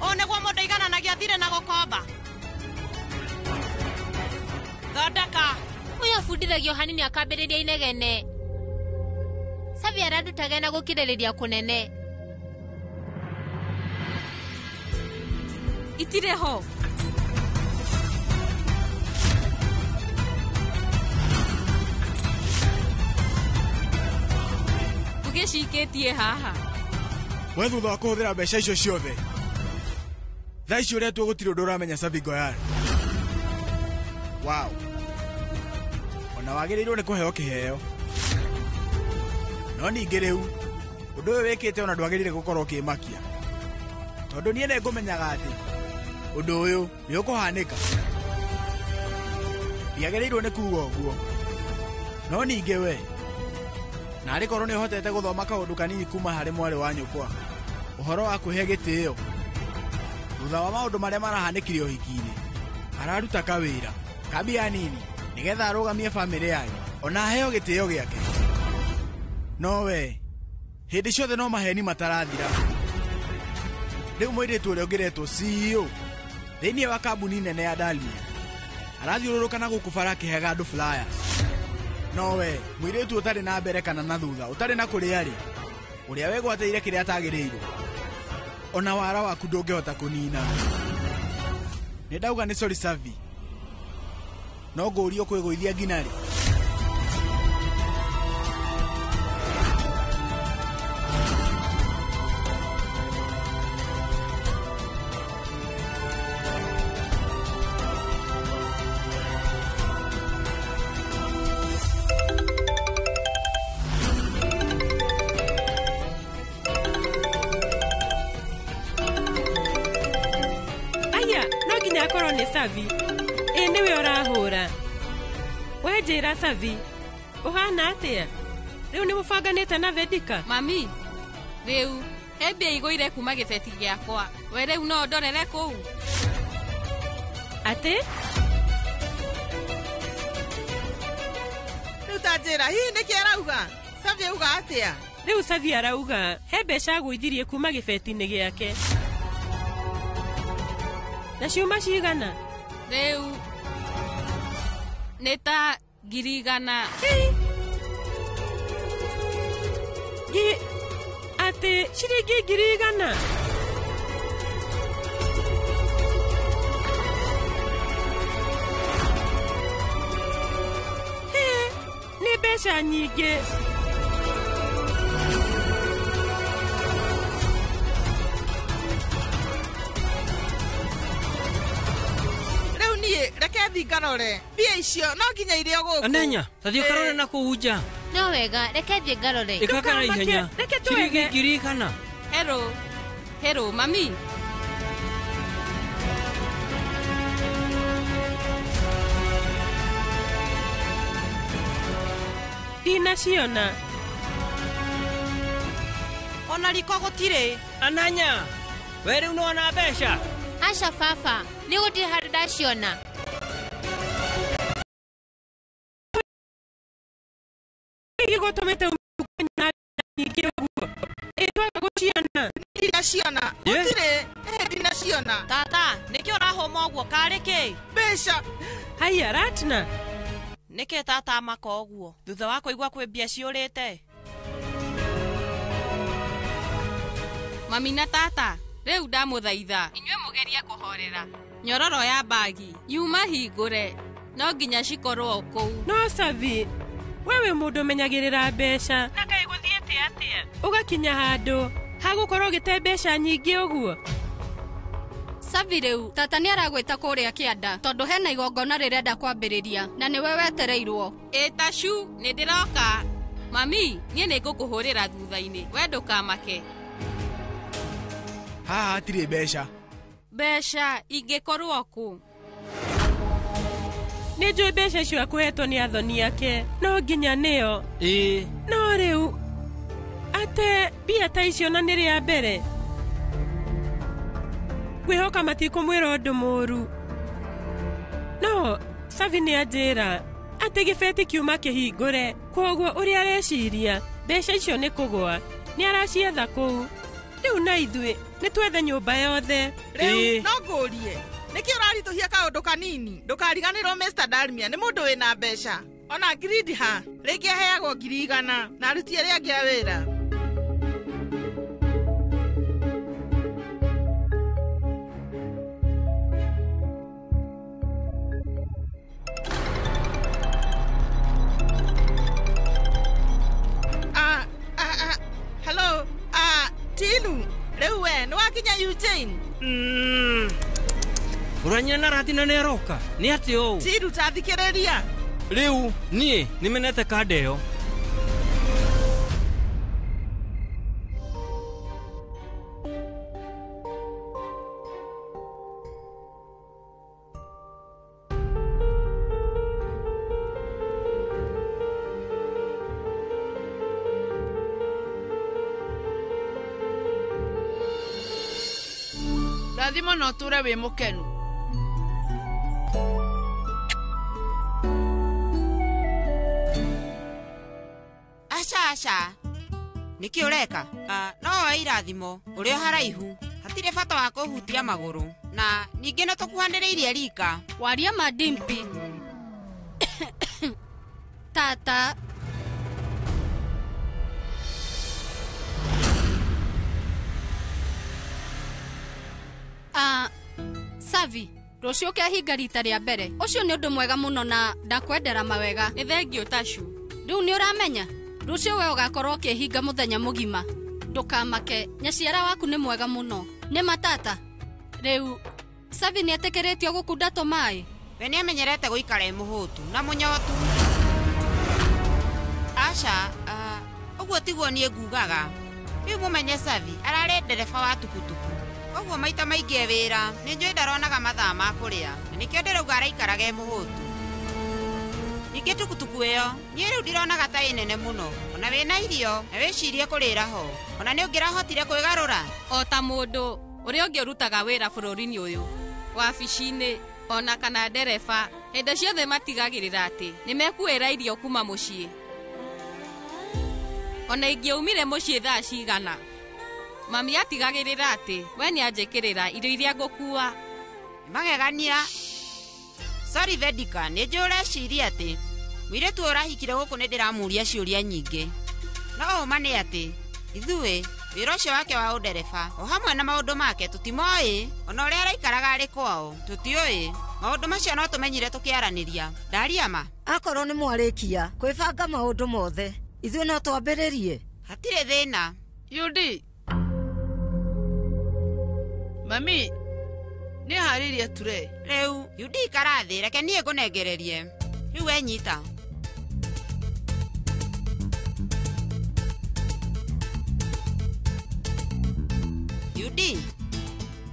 Ũũ nĩguo mũndũ aigananagia thirĩ na gũkomba. Thondeka. Ũyũ abundithagio hanini akambĩrĩria inegene. Savi arandutaga na gũkirĩrĩria kũnene. Itirĩ ho. Ũgĩcikĩtie haha. We thutha wa kũhũthĩra mbeca icio ciothe thaa ici ũretua gũtirĩ ũndũ ũramenya Savingo yayo. Wow. Ona wagĩrĩirwo nĩ kũheo kĩheo. No ningĩ rĩu ũndũ ũyũ wĩkĩte ona ndwagĩrĩire gũkorwo ũkĩmakia. Tondũ niĩ nĩngũmenyaga atĩ ũndũ ũyũ nĩ ũkũhanĩka. Ndiagĩrĩirwo nĩ kuga ũguo. No ningĩ we na arĩ korwo nĩ ũhotete gũthoma kaũndũ kanini kuma harĩ mwarĩ wa nyũkwa ũhoro wa kwĩhe gĩtĩo thutha wa maũndũ marĩa marahanĩkire ũhiki-inĩ araruta kawĩra kambia nini nĩgetha arũgamie bamĩrĩ yanyu ona aheo gĩtĩo gĩake. No we hĩndĩ ciothe no maheni matarathira. Rĩu mũirĩtu ũrĩa ũngĩretwo CEO thĩinĩ wa kambuni nene ya Dalmia arathiũrũrũka na gũkũ bara akĩheaga andũ flyers. No we mũirĩtu ũtarĩ na mbere kana na thutha, ũtarĩ na kũrĩa arĩ, ũrĩa wegwatĩire kĩrĩa atagĩrĩirwo, ona wara waku ndũngĩhota kũnina. Nĩ ndauga nĩ sorry Savi, no ngũrio kwĩgũithia nginya rĩ? Aya, no nginya akorwo nĩ Savi. Ĩ nĩwe ũrahũra. We njĩra Savi, ũhana atĩa? Rĩu nĩ mũbanganĩte na Vedika? Mami, rĩu he mbia igũire kuma gĩbeti gĩakwa. We rĩu no ndorere kũu. Atĩ? Rĩu ta njĩra, hihi nĩkĩ arauga? Savi auga atĩa? Rĩu Savi arauga he mbeca agũithirie kuma gĩbeti-inĩ gĩake. Na ciuma cigana? Rĩu nĩ ta 100,000. Atĩ ciringi 100,000? Hĩ, nĩ mbeca nyingĩ. Rĩu niĩ reke thiĩ ngarore mbia icio no nginya irĩo gũkũ. Anenya, tathiĩ ũkarore na kũu nja. No wega, reke thiĩ ngarore. Ĩkaka na ihenya. Ciringi 100,000. Hello. Hello, mami. Ndinaciona. Ona riko gũtirĩ. Ananya, we rĩu nĩwona mbeca? Aca baba, nĩ gũtirĩ handũ ndaciona. Gĩgũtũmĩte na nyingĩ ũguo? Ĩ twaga gũciona. Ndinaciona. Gũtirĩ, ĩ ndinaciona. Tata, nĩkĩ ũrahũma ũguo karĩ kĩ? Mbeca. Haiya, Ratna. Nĩkĩ tata amaka ũguo thutha wa kũigua kwĩ mbia ciũrĩte? Mami na tata, rĩu ndamũthaitha inyuĩ mũgerie kũhorera. Nyororo ya bagi yuma hingũre, no nginya cikorwo kũu. No Savi, we wĩ mũndũ ũmenyagĩrĩra mbeca. Na kaĩ gũthiĩte atĩa? Ũgakinya handũ hagũkorwo ũgĩte mbeca nyingĩ ũguo. Savi rĩu, tata nĩ aragwĩta kũrĩa kĩanda tondũ hena igongona rĩrenda kwambĩrĩria na nĩwe wetereirwo. Ĩ tacu, nĩ ndĩroka. Mami, niĩ nĩ ngũkũhũrĩra thutha-inĩ, we ndũkamake. Haha hatirĩ mbeca. Mbeca ingĩkorwo kũ? Nĩ njũĩ mbeca icio akũhetwo nĩ athoni ake, no nginya nĩyo. Ĩ. No rĩu ate mbia ta icio na nĩ rĩa mbere. Ngwĩhoka matikũmwĩra ũndũ mũũru. No Savi nĩ anjĩra atĩ gĩbeti kiuma kĩhingũre, kwoguo ũrĩa areciria mbeca icio nĩ kũgũa, nĩ aracietha kũu. Rĩu na ithuĩ nĩ twethe nyũmba yothe. Rĩu no ngũrie, nĩkĩ ũraritũhia kaũndũ kanini? Ndũkariganĩrwo Mr. Dalmia nĩ mũndũ wĩna mbeca. Ona greed ha, rĩngĩ aheagwo 100,000 na aruti arĩa angĩ a wĩra. Hello, Tinu, rĩu we nĩ wakinya Eugene? Ũranyina na Ratina nĩ aroka. Nĩ atĩ ũũ? Tiru, ta thikĩrĩria. Rĩu niĩ nĩmenete kanda ĩyo. Rathimo na ũtũũre wĩ mũkenu. Aca aca, Nĩkĩ ũreka? No woe irathimo ũrĩ o haraihu. Hatirĩ bata wa kũhutia magũrũ. Na ningĩ nĩ tũkuhanĩrĩirie rika. Waria ma Dimpi. Tata. Savi, rũciũ ũkehinga rita rĩa mbere. Ũcio nĩ ũndũ mwega mũno na ndakwendera mawega. Nĩ thengiũ Tacu. Rĩu nĩ ũramenya? Rũciũ we ũgakorwo ũkĩhinga mũthenya mũgima. Ndũkamake, nyaciara waku nĩ mwega mũno. Nĩ matata. Rĩu Savi nĩ etĩkĩrĩtio gũkunda tũmaĩ. We nĩ amenyerete gũikara e mũhũtu na mũnyotu. Aca, ũguo tiguo niĩ ngugaga. Rĩu mũmenye Savi ararĩ ndereba wa tukutuku. Koguo maita maingĩ e wĩra nĩ njũĩ ndaronaga mathaa ma kũrĩa na nĩkĩo ndĩrauga araikaraga e mũhũtu. Ningĩ tukutuku ĩyo niĩ rĩu ndironaga ta ĩ nene mũno. Ona wĩna irio na wĩcirie kũrĩra ho. Ona nĩ ũngĩrahotire kwĩgarũra. O ta mũndũ ũrĩa ũngĩ ũrutaga wĩra bũrũri-inĩ ũyũ, wabici-inĩ ona kana ndereba, hĩndĩ ciothe matigagĩrĩra atĩ nĩ mekuĩra irio kuma mũciĩ. Ona ingĩaumire mũciĩ thaa cigana, mami atigagĩrĩra atĩ we nĩ anjĩkĩrĩra irio iria ngũkua. Magegania. Sorry Vedika, nĩ njũĩ ũreciria atĩ mũirĩtu ũyũ ũrahikire gũkũ nĩ ndĩramũria ciũria nyingĩ. No ũma nĩ atĩ ithuĩ wĩra ũcio wake wa ũndereba o hamwe na maũndũ make tũtimoĩ, ona ũrĩa araikaraga arĩ kwao tũtiũĩ. Maũndũ macio no tũmenyire tũkĩaranĩria. Ndaria ma. Akorwo nĩ mwarĩkia kwĩbanga maũndũ mothe, ithuĩ no twambĩrĩrie. Hatirĩ thĩna. Yudi. Mami, nĩ harĩirie ture. Rĩu Yudi ikara thĩ, reke niĩ ngũnengererie. Rĩu we nyita. Yudi,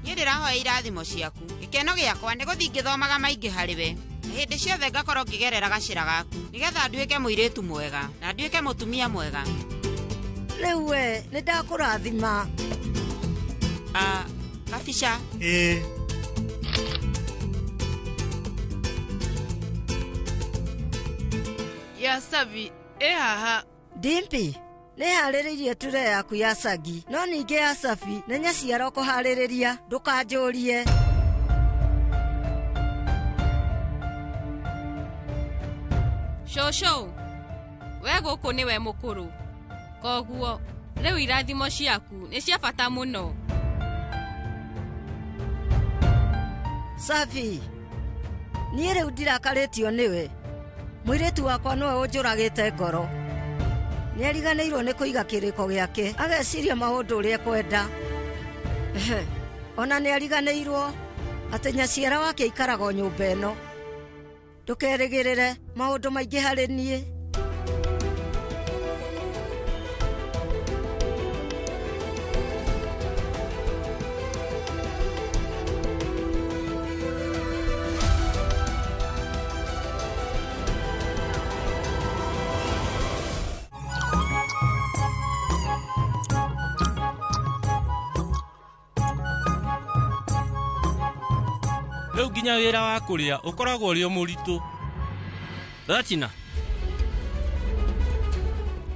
niĩ ndĩrahoya irathimo ciaku. Gĩkeno gĩakwa nĩ gũthiĩ ngĩthomaga maingĩ harĩ we. Na hĩndĩ ciothe ngakorwo ngĩgerera gacĩra gaku nĩgetha nduĩke mũirĩtu mwega na nduĩke mũtumia mwega. Rĩu we nĩ ndakũrathima. Kabica. Ĩĩ. Ya Savi, ĩ haha. Dimpi, nĩ harĩrĩirie ture yaku ya cagi, no ningĩ ya Savi nĩ nyaciara ũkũharĩrĩria, ndũkanjũrie. Cũcũ, we gũkũ nĩwe mũkũrũ. Koguo, rĩu irathimo ciaku nĩ cia bata mũno. Savi, niĩ rĩu ndirakarĩtio nĩwe. Mũirĩtu wakwa nĩwe ũnjũragĩte ngoro. Nĩariganĩirwo nĩ kũiga kĩrĩko gĩake, ageciria maũndũ ũrĩa ekwenda. Ona nĩariganĩirwo atĩ nyaciara wake aikaraga o nyũmba ĩno. Ndũkerĩgĩrĩre maũndũ maingĩ harĩ niĩ. Rĩu nginya wĩra wa kũrĩa ũkoragwo ũrĩ o mũritũ. Ratina.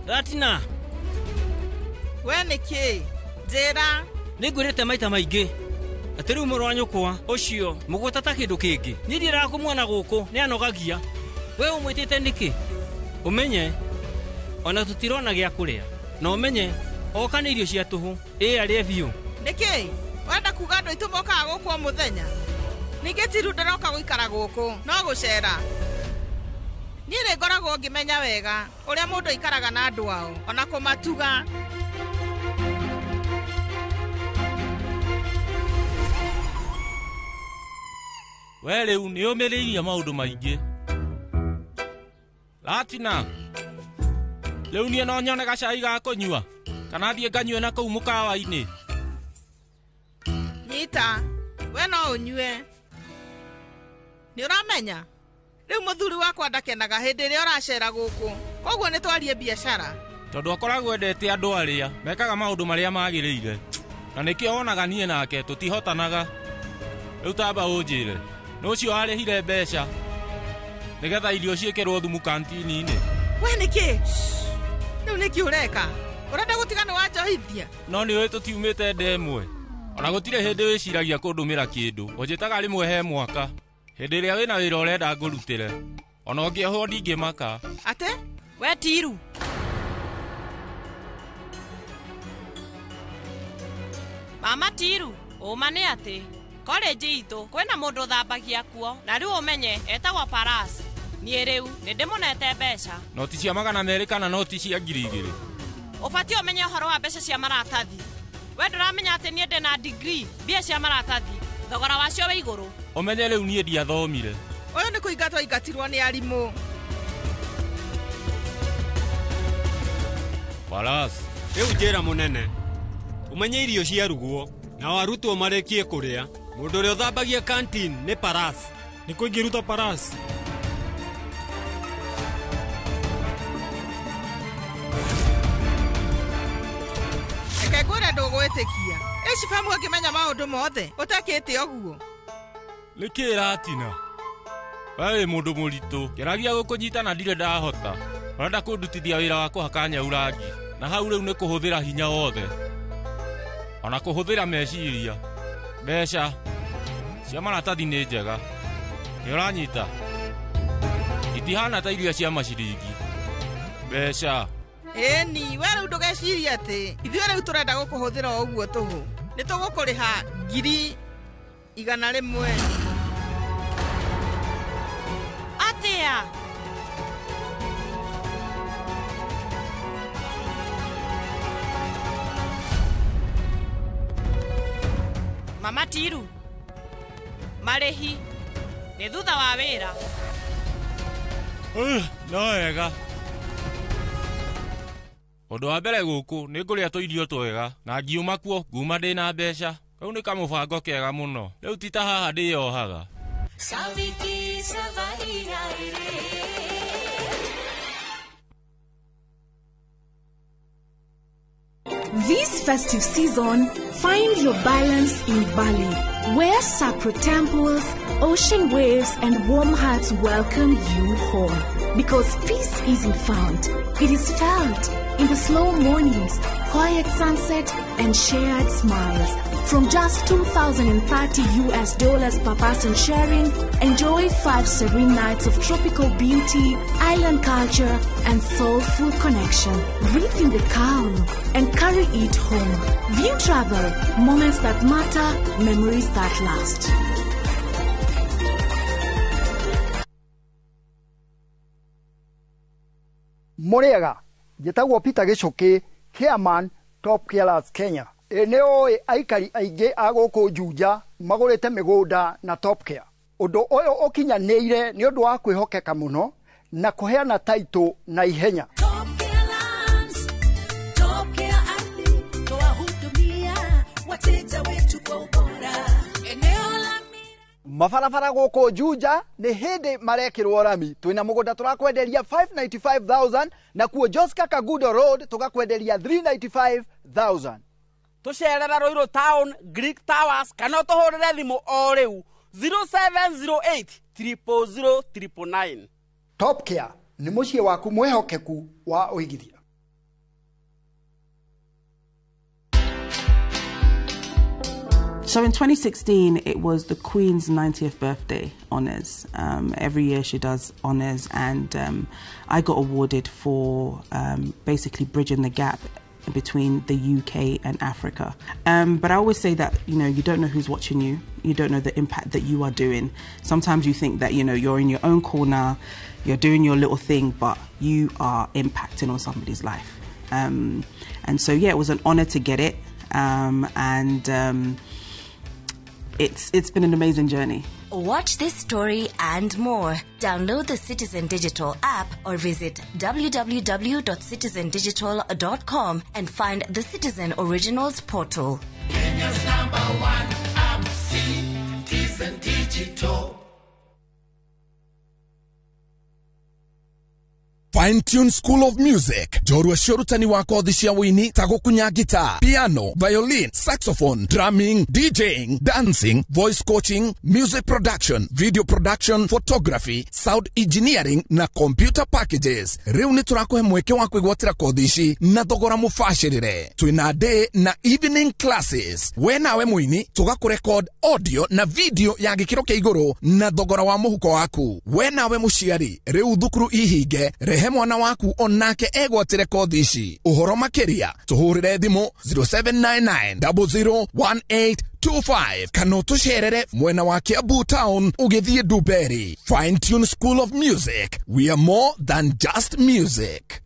Ratina. We nĩkĩ? Njĩra. Nĩngwĩrĩte maita maingĩ atĩ rĩu mũrũ wa nyũkwa ũcio mũgũta ta kĩndũ kĩngĩ. Niĩ ndiendaga kũmuona gũkũ, nĩ anogagia. We ũmwĩtĩte nĩkĩ? Ũmenye ona tũtirona gĩa kũrĩa. Na ũmenye oka nĩ irio cia tũhũ, ĩ arĩe biũ. Nĩkĩ? Wenda kuga andũ aitũ mokaga gũkũ o mũthenya? Ningĩ ti rĩu ndĩroka gũikara gũkũ, no gũcera. Niĩ nĩ ngoragwo ngĩmenya wega ũrĩa mũndũ aikaraga na andũ ao, ona kũmatuga. We rĩu nĩ ũmĩrĩirie maũndũ maingĩ. Ratina, rĩu niĩ no nyone gacai ga kũnyua kana thiĩ nganyue na kũu mũkawa-inĩ. Nyita, we no ũnyue. Nĩ ũramenya? Rĩu mũthuri wakwa ndakenaga hĩndĩ ĩrĩa ũracera gũkũ, koguo nĩ twarie biacara. Tondũ akoragwo endete andũ arĩa mekaga maũndũ marĩa magĩrĩire, na nĩkĩo wonaga niĩ nake tũtihotanaga. Rĩu tamba ũnjĩre, nĩ ũcio warĩhire mbeca nĩgetha irio ciĩkĩrwo thumu kantini-inĩ? We nĩkĩ? Rĩu nĩkĩ ũreka? Ũrenda gũtiga nĩ wanjohithia? No nĩ ũĩ tũtiumĩte nda ĩmwe. Ona gũtirĩ hĩndĩ wĩciragia kũndũmĩra kĩndũ. Ũnjĩtaga rĩmwe he mwaka. Hĩndĩ ĩrĩa wĩna wĩra ũrenda ngũrutĩre. Ona ũngĩohwo ndingĩmaka. Atĩ? We Tiru. Mama Tiru, ũma nĩ atĩ college itũ kwĩna mũndũ ũthambagia kuo na rĩu ũmenye etagwo Paras. Niĩ rĩu nĩ ndĩmũnete mbeca. Noti cia 200 kana noti cia 2000? Ũbatiĩ ũmenye ũhoro wa mbeca cia maratathi. We ndũramenya atĩ niĩ ndĩ na degree, mbia cia maratathi thogora wacio wĩ igũrũ. Ũmenye rĩu niĩ ndiathomire. Ũyũ nĩ kũingatwo aingatirwo nĩ arimũ. Paras. Rĩu njĩra mũnene. Ũmenye irio ciarugwo nao arutwo marĩkie kũrĩa. Mũndũ ũrĩa ũthambagia canteen nĩ Paras. Nĩ kũ ingĩruta Paras? Reke ngwĩre ndũgwĩtĩkia. Ĩ Shifamu angĩmenya maũndũ mothe ũtekĩte ũguo. Nĩkĩ ĩratina? We wĩ mũndũ mũritũ. Ngeragia gũkũnyita na ndirĩ ndahota. Ũrenda kũndutithia wĩra wa kũhaka nyau rangi. Na hau rĩu nĩ kũhũthĩra hinya wothe. Ona kũhũthĩra meciria. Mbeca cia maratathi nĩ njega. Nĩ ũranyita? Itihana ta iria cia maciringi. Mbeca. Ĩni, we rĩu ndũgecirie atĩ ithuĩ rĩu tũrenda gũkũhũthĩra o ũguo tũhũ. Nĩ tũgũkũrĩha 100,000. Atĩa? Mama Tiru, marĩhi nĩ thutha wa wĩra. No wega. Ũndũ wa mbere gũkũ nĩ ngũrĩa tũirio twega na ngiuma kuo nguma ndĩna mbeca. Kau nĩ kamũbango kega mũno. Rĩu ti ta haha ndĩyohaga. This festive season, find your balance in Bali, where sacred temples, ocean waves, and warm hearts welcome you home. Because peace isn't found, it is felt in the slow mornings, quiet sunset, and shared smiles. From just $2,030 per person sharing, enjoy 5 serene nights of tropical beauty, island culture, and soulful connection. Breathe in the calm and carry it home. View Travel, moments that matter, memories that last. Mũrĩega, njĩtagwo Peter Gĩcũkĩ, chairman Top Carers Kenya. Ĩ nĩ ũĩ aikari aingĩ a gũkũ Juja magũrĩte mĩgũnda na Top Care. Ũndũ ũyũ ũkinyanĩire nĩ ũndũ wa kwĩhokeka mũno na kũheana taitũ na ihenya. Mabarabara gũkũ Juja nĩ hĩndĩ marekĩrwo rami. Twĩna mũgũnda tũrakwenderia 595,000 na kuo Joska Kagudo Road tũgakwenderia 395,000. Tũcerera Ruiru Town, Greek Towers kana ũtũhũrĩre thimũ o rĩu 0708 000 999. Top Care nĩ mũciĩ waku mwĩhokeku wa ũigithia. So in 2016, it was the Queen's 90th birthday honours. Every year she does honours, and I got awarded for basically bridging the gap between the UK and Africa. But I always say that, you know, you don't know who's watching you. You don't know the impact that you are doing. Sometimes you think that, you know, you're in your own corner, you're doing your little thing, but you are impacting on somebody's life. And so, yeah, it was an honour to get it. It's been an amazing journey. Watch this story and more. Download the Citizen Digital app or visit www.citizendigital.com and find the Citizen Originals portal. Kenya's number one app, Citizen Digital. Fine Tune School of Music, njorua cia ũrutani wa kothi cia wũini ta gũkunya guitar, piano, violin, saxophone, drumming, DJing, dancing, voice coaching, music production, video production, photography, sound engineering na computer packages. Rĩu nĩ tũrakũhe mweke wa kwĩgwatĩra kothi ici na thogora mũbacĩrĩre. Twĩna day na evening classes. We nawe mũini tũgakũrekod audio na video ya gĩkĩro kĩa igũrũ na thogora wa mũhuko waku. We nawe mũciari rĩu thukuru ihinge, rehe mwana waku onake egwatĩre kothi ici. Ũhoro makĩria tũhũrĩre thimũ 0799001825 kana ũtũcerere mwena wa Kiambu Town ũgĩthiĩ Dumberi. Fine Tune School of Music, we are more than just music.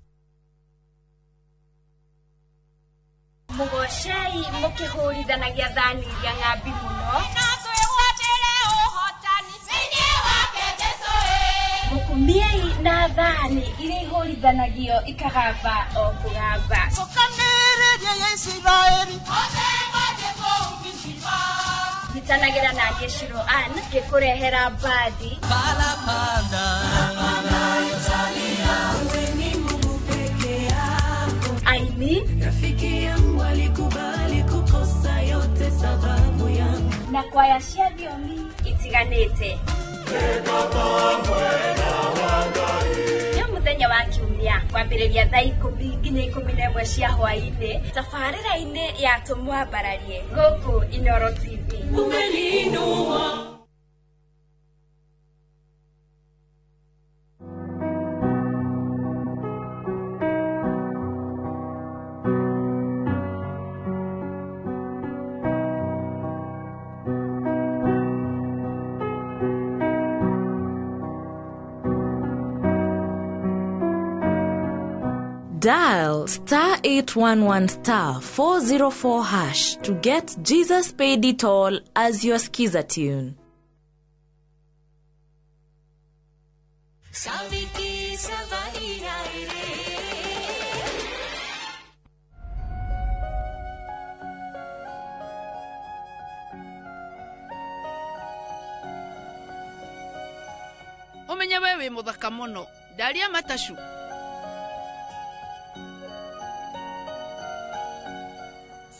Mũgocei mũkĩhũrithanagia thani iria ng'ambi mũno. Mũkumiei na thani iria ihũrithanagio ikagamba o kũgamba. Cokanĩrĩria ya Isiraeli. Nyitanagĩra na niĩ Shiro Ann ngĩkũrehera mbathi. Aini Rafiki yangu alikubali kukosa yote sababu yangu. Na kwaya cia thiomi itiganĩte. Nĩ mũthenya wa kiumia kwambĩrĩria thaa 10 nginya 11 cia hwaĩ-inĩ tabarĩra-inĩ ya Tũmwambararie gũkũ Inooro TV. Umeniinua. Dial star 811 star 404 hash to get Jesus Paid It All as your skiza tune. Ũmenye we wĩ mũthaka mũno. Ndaria matacu.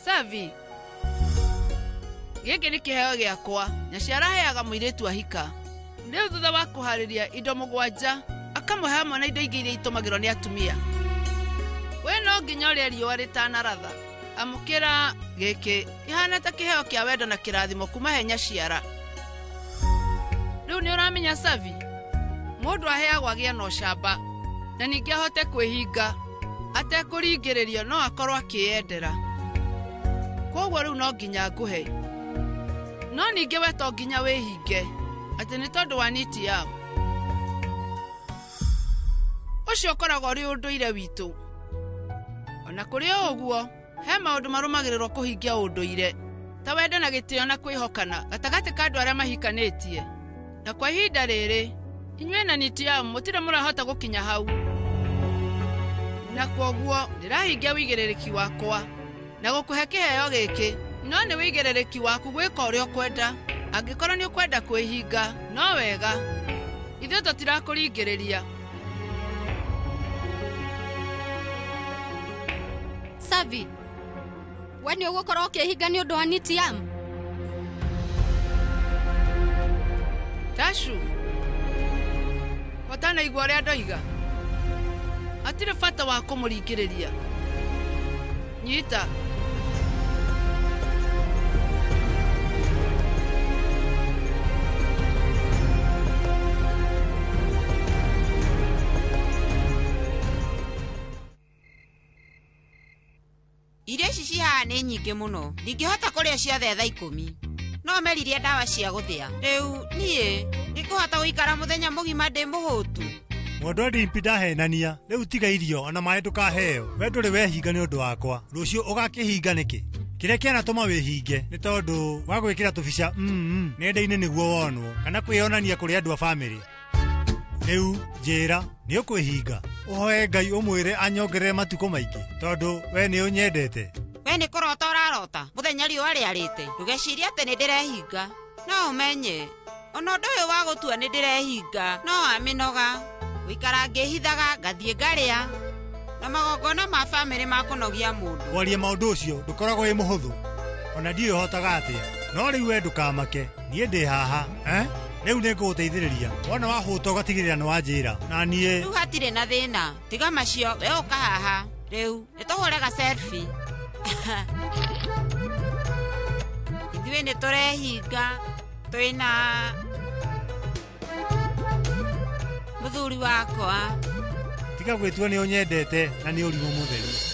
Savi, gĩkĩ nĩ kĩheo gĩakwa. Nyaciara aheaga mũirĩtu ahika. Rĩu thutha wa kũharĩria indo 7 akamũhe hamwe na indo ingĩ iria itũmagĩrwo nĩ atumia. We no nginya ũrĩe riũa rĩtanaratha. Amũkĩra gĩkĩ kĩhana ta kĩheo kĩa wendo na kĩrathimo kuma he nyaciara. Rĩu nĩ ũramenya Savi, mũndũ aheagwo agĩe na ũcamba na ningĩ ahote kwĩhinga atekũringĩrĩrio, no akorwo akĩyendera. Koguo rĩu no nginya ngũhe. No ningĩ we to nginya wĩhinge atĩ nĩ tondũ wa niti yao. Ũcio ũkoragwo ũrĩ ũndũire witũ. Ona kũrĩ o ũguo, he maũndũ marũmagĩrĩrwo kũhingia ũndũire ta wendo na gĩtĩo na kwĩhokana gatagatĩ ka andũ arĩa mahikanĩtie. Na kwa ihinda rĩrĩ, inyuĩ na niti yao mũtirĩ mũrahota gũkinya hau. Na kwoguo ndĩrahingia wĩigĩrĩrĩki wakwa na gũkũhe kĩheo gĩkĩ, no nĩ wĩigĩrĩrĩki waku gwĩka ũrĩa ũkwenda. Angĩkorwo nĩ ũkwenda kwĩhinga, no wega. Ithuĩ tũtirakũringĩrĩria. Savi, we nĩ ũgũkorwo ũkĩhinga nĩ ũndũ wa Nitiam? Tashu, ũtanaigua ũrĩa ndoiga? Hatirĩ bata wa kũmũringĩrĩria. Nyita. Irio ici cihaha nĩ nyingĩ mũno. Ndingĩhota kũrĩa ciothe thaa 10. No meririe ndawa cia gũthĩa. Rĩu niĩ ndikũhota gũikara mũthenya mũgima ndĩ mũhũtu. Mwendwa Dimpi ndahenania. Rĩu tiga irio ona maĩ ndũkaheo. We ndũrĩ wehinga nĩ ũndũ wakwa. Rũciũ ũgakĩhinga nĩkĩ? Kĩrĩa kĩanatũma wĩhinge nĩ tondũ wa gwĩkĩra tũbica nenda-inĩ nĩguo wonwo kana kwĩyonania kũrĩ andũ a bamĩrĩ. Rĩu njĩra nĩ ũkwĩhinga. Ũhoe Ngai ũmwĩre anyongerere matukũ maingĩ tondũ we nĩ ũnyendete. We nĩ kũrota ũrarota mũthenya riũa rĩarĩte. Ndũgecirie atĩ nĩ ndĩrehinga. No ũmenye ona ũndũ ũyũ wa gũtua nĩ ndĩrehinga no wamĩnoga. Gũikara ngĩhithaga ngathiĩ ngarĩa na magongona ma bamĩrĩ makũnogia mũndũ. Kwaria maũndũ ũcio ndũkoragwo wĩ mũhũthũ. Ona ndiũĩ ũhotaga atĩa. No rĩu we ndũkamake, niĩ ndĩ haha, eh? Rĩu nĩ ngũgũteithĩrĩria. Wona wahũta ũgatigĩrĩra nĩ wanjĩra. Na niĩ Rĩu hatirĩ na thĩna, tiga macio, we ũka haha. Rĩu nĩ tũhũre ga selfie. Ithuĩ nĩ tũrehinga twĩna mũthuri wakwa. Tiga gwĩtua nĩ ũnyendete na nĩ ũrimũ mũtheri.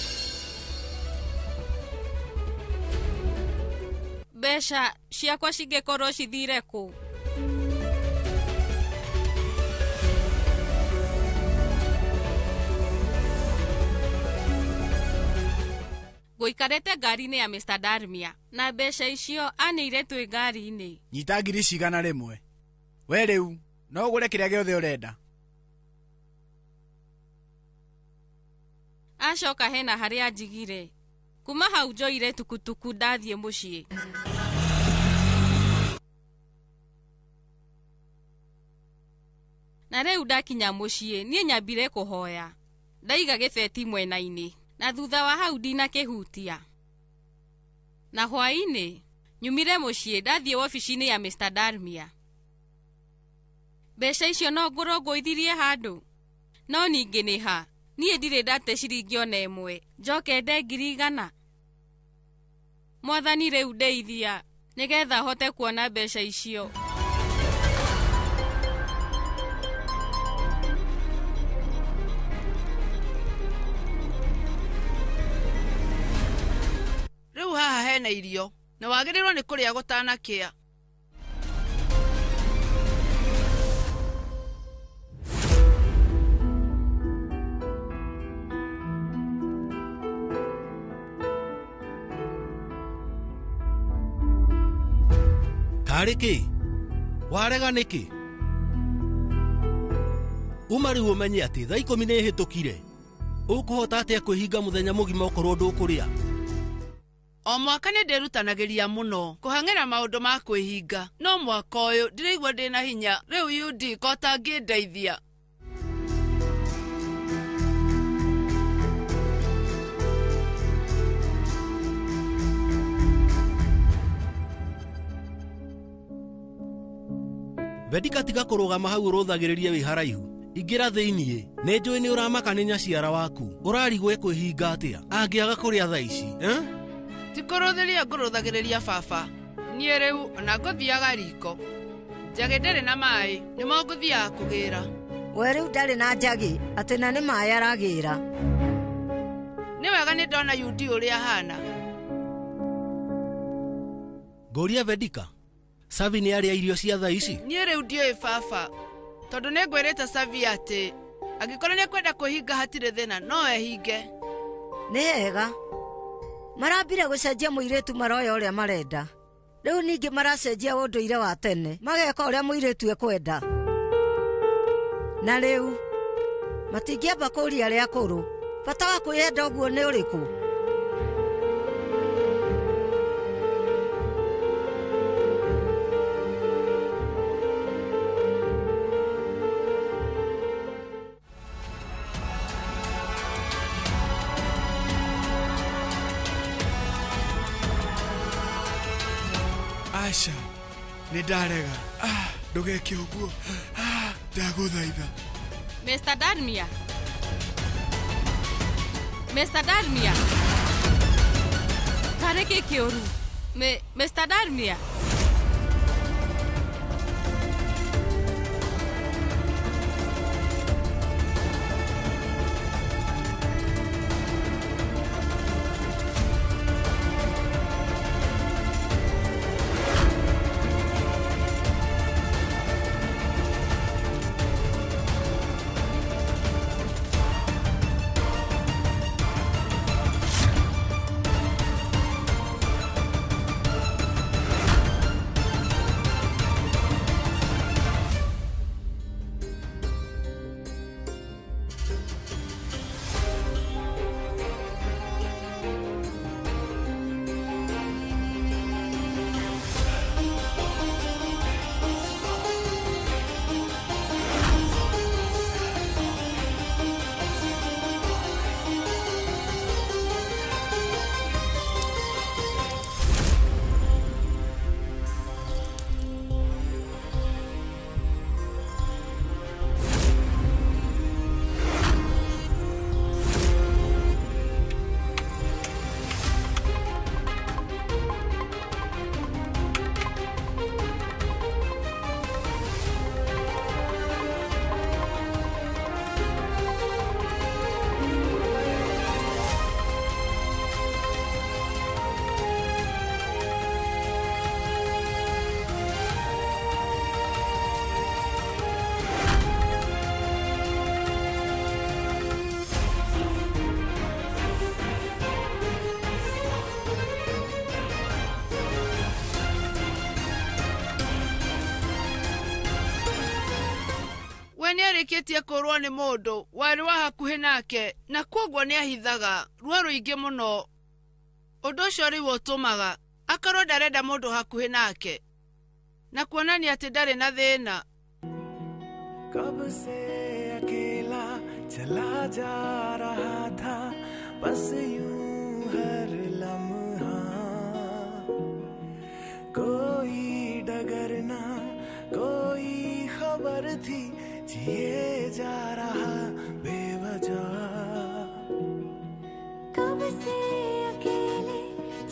Mbeca ciakwa cingĩkorwo cithire kũ? Gũikarĩte ngari-inĩ ya Mr. Darmia na mbeca icio anĩire twĩ ngari-inĩ. Nyita ngiri cigana rĩmwe. We rĩu no ũgũre kĩrĩa gĩothe ũrenda. Acoka hena harĩa njigire. Kuma hau njoire tukutuku ndathiĩ mũciĩ. Na rĩu ndakinya mũciĩ niĩ nyambire kũhoya. Ndaiga gĩbeti mwena-inĩ na thutha wa hau ndinakĩhutia. Na hwaĩ-inĩ nyumire mũciĩ ndathiĩ wabici-inĩ ya Mr. Darmia. Mbeca icio no ngũrwo ngũithirie handũ. No ningĩ nĩ ha? Niĩ ndirĩ ndate ciringi ona ĩmwe. Njoke nde 100,000. Mwathani rĩu ndeithia nĩgetha hote kuona mbeca icio. Rĩu haha hena irio na wagĩrĩirwo nĩ kũrĩa gũtanakĩa. Tarĩ kĩ? Warega nĩkĩ? Uma rĩu ũmenye atĩ thaa 10 nĩ ĩhĩtũkire. Ũkũhota atĩa kwĩhinga mũthenya mũgima okorwo ndũkũrĩa? O mwaka nĩ ndĩrutanagĩria mũno kũhang'ĩra maũndũ ma kwĩhinga, no mwaka ũyũ ndĩraigua ndĩna hinya. Rĩu UD ko ũtangĩndeithia. Vedika tiga kũrũgama hau ũrũthagĩrĩrie wĩ haraihu. Ingĩra thĩiniĩ. Nĩ njũĩ nĩ ũramaka nĩ nyaciara waku. Ũrarigwo ekwĩhinga atĩa angĩaga kũrĩa thaa ici, eh? Ti kũrũthĩria ngũrũthagĩrĩria baba. Niĩ rĩu ona ngũthiaga riko. Njagĩ ndĩrĩ na maĩ, nĩmo ngũthiaga kũgĩra. We rĩu ndarĩ na njagĩ, atĩ na nĩ maĩ aragĩra. Nĩ wega nĩ ndona UD ũrĩa ahana. Ngũria Vedika, Savi nĩ arĩa irio cia thaa ici? Niĩ rĩu ndiũĩ baba, tondũ nĩ ngwĩrĩte Savi atĩ angĩkorwo nĩ ekwenda kwĩhinga hatirĩ thĩna, no ehinge. Nĩ hega. Marambire gũcenjia mũirĩtu maroya ũrĩa marenda. Rĩu ningĩ maracenjia ũndũire wa tene, mageka ũrĩa mũirĩtu ekwenda. Na rĩu matingĩamba kũũria arĩa akũrũ, bata wa kwĩyenda ũguo nĩ ũrĩkũ? Aca, nĩ ndarega. Ndũgeke ũguo. Ndagũthaitha. Mr. Darmia. Mr. Darmia. Tarĩ kĩ kĩũru? Mr. Darmia. Nĩarĩkĩtie kũũrwo nĩ mũndũ warĩ wa hakuhĩ nake na kwoguo nĩahithaga ruo rũingĩ mũno. Ũndũ ũcio rĩu ũtũmaga akorwo ndarenda mũndũ hakuhĩ nake na kuonania atĩ ndarĩ na thĩna. कब से अकेला चला जा रहा था बस यूं हर लम्हा कोई डगर ना कोई खबर थी जिए जा रहा बेवजह। कब से अकेले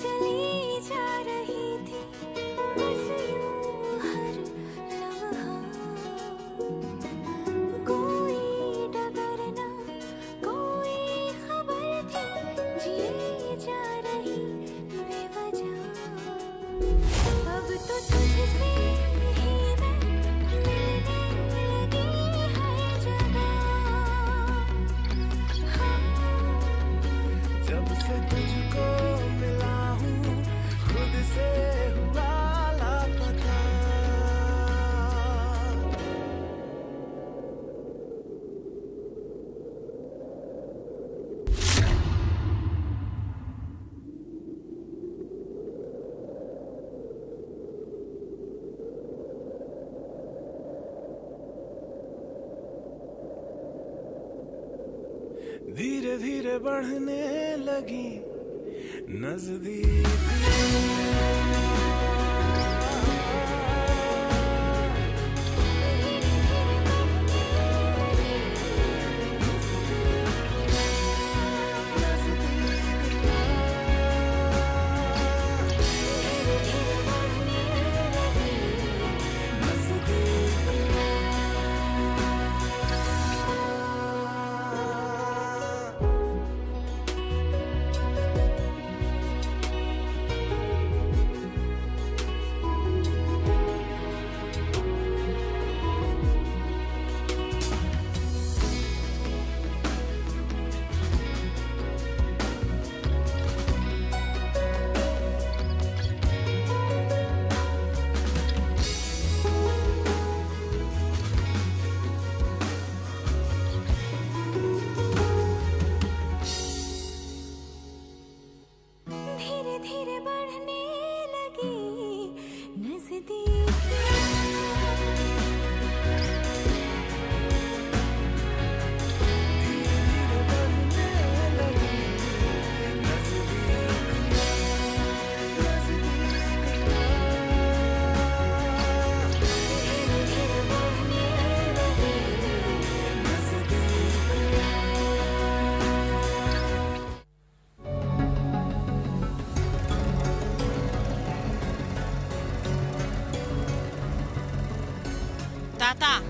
चली जा रही थी बस यूं हर लम्हा कोई डगर ना कोई खबर थी जिए जा रही बेवजह। अब तो तुझसे ही मैं मिलने लगी हर जगह। हाँ। जब से तुझको मिला हूँ खुद से हुआ लापता। धीरे धीरे बढ़ने लगी नजदीक। धीरे धीरे बढ़ने लगी नजदीकियाँ। Tata,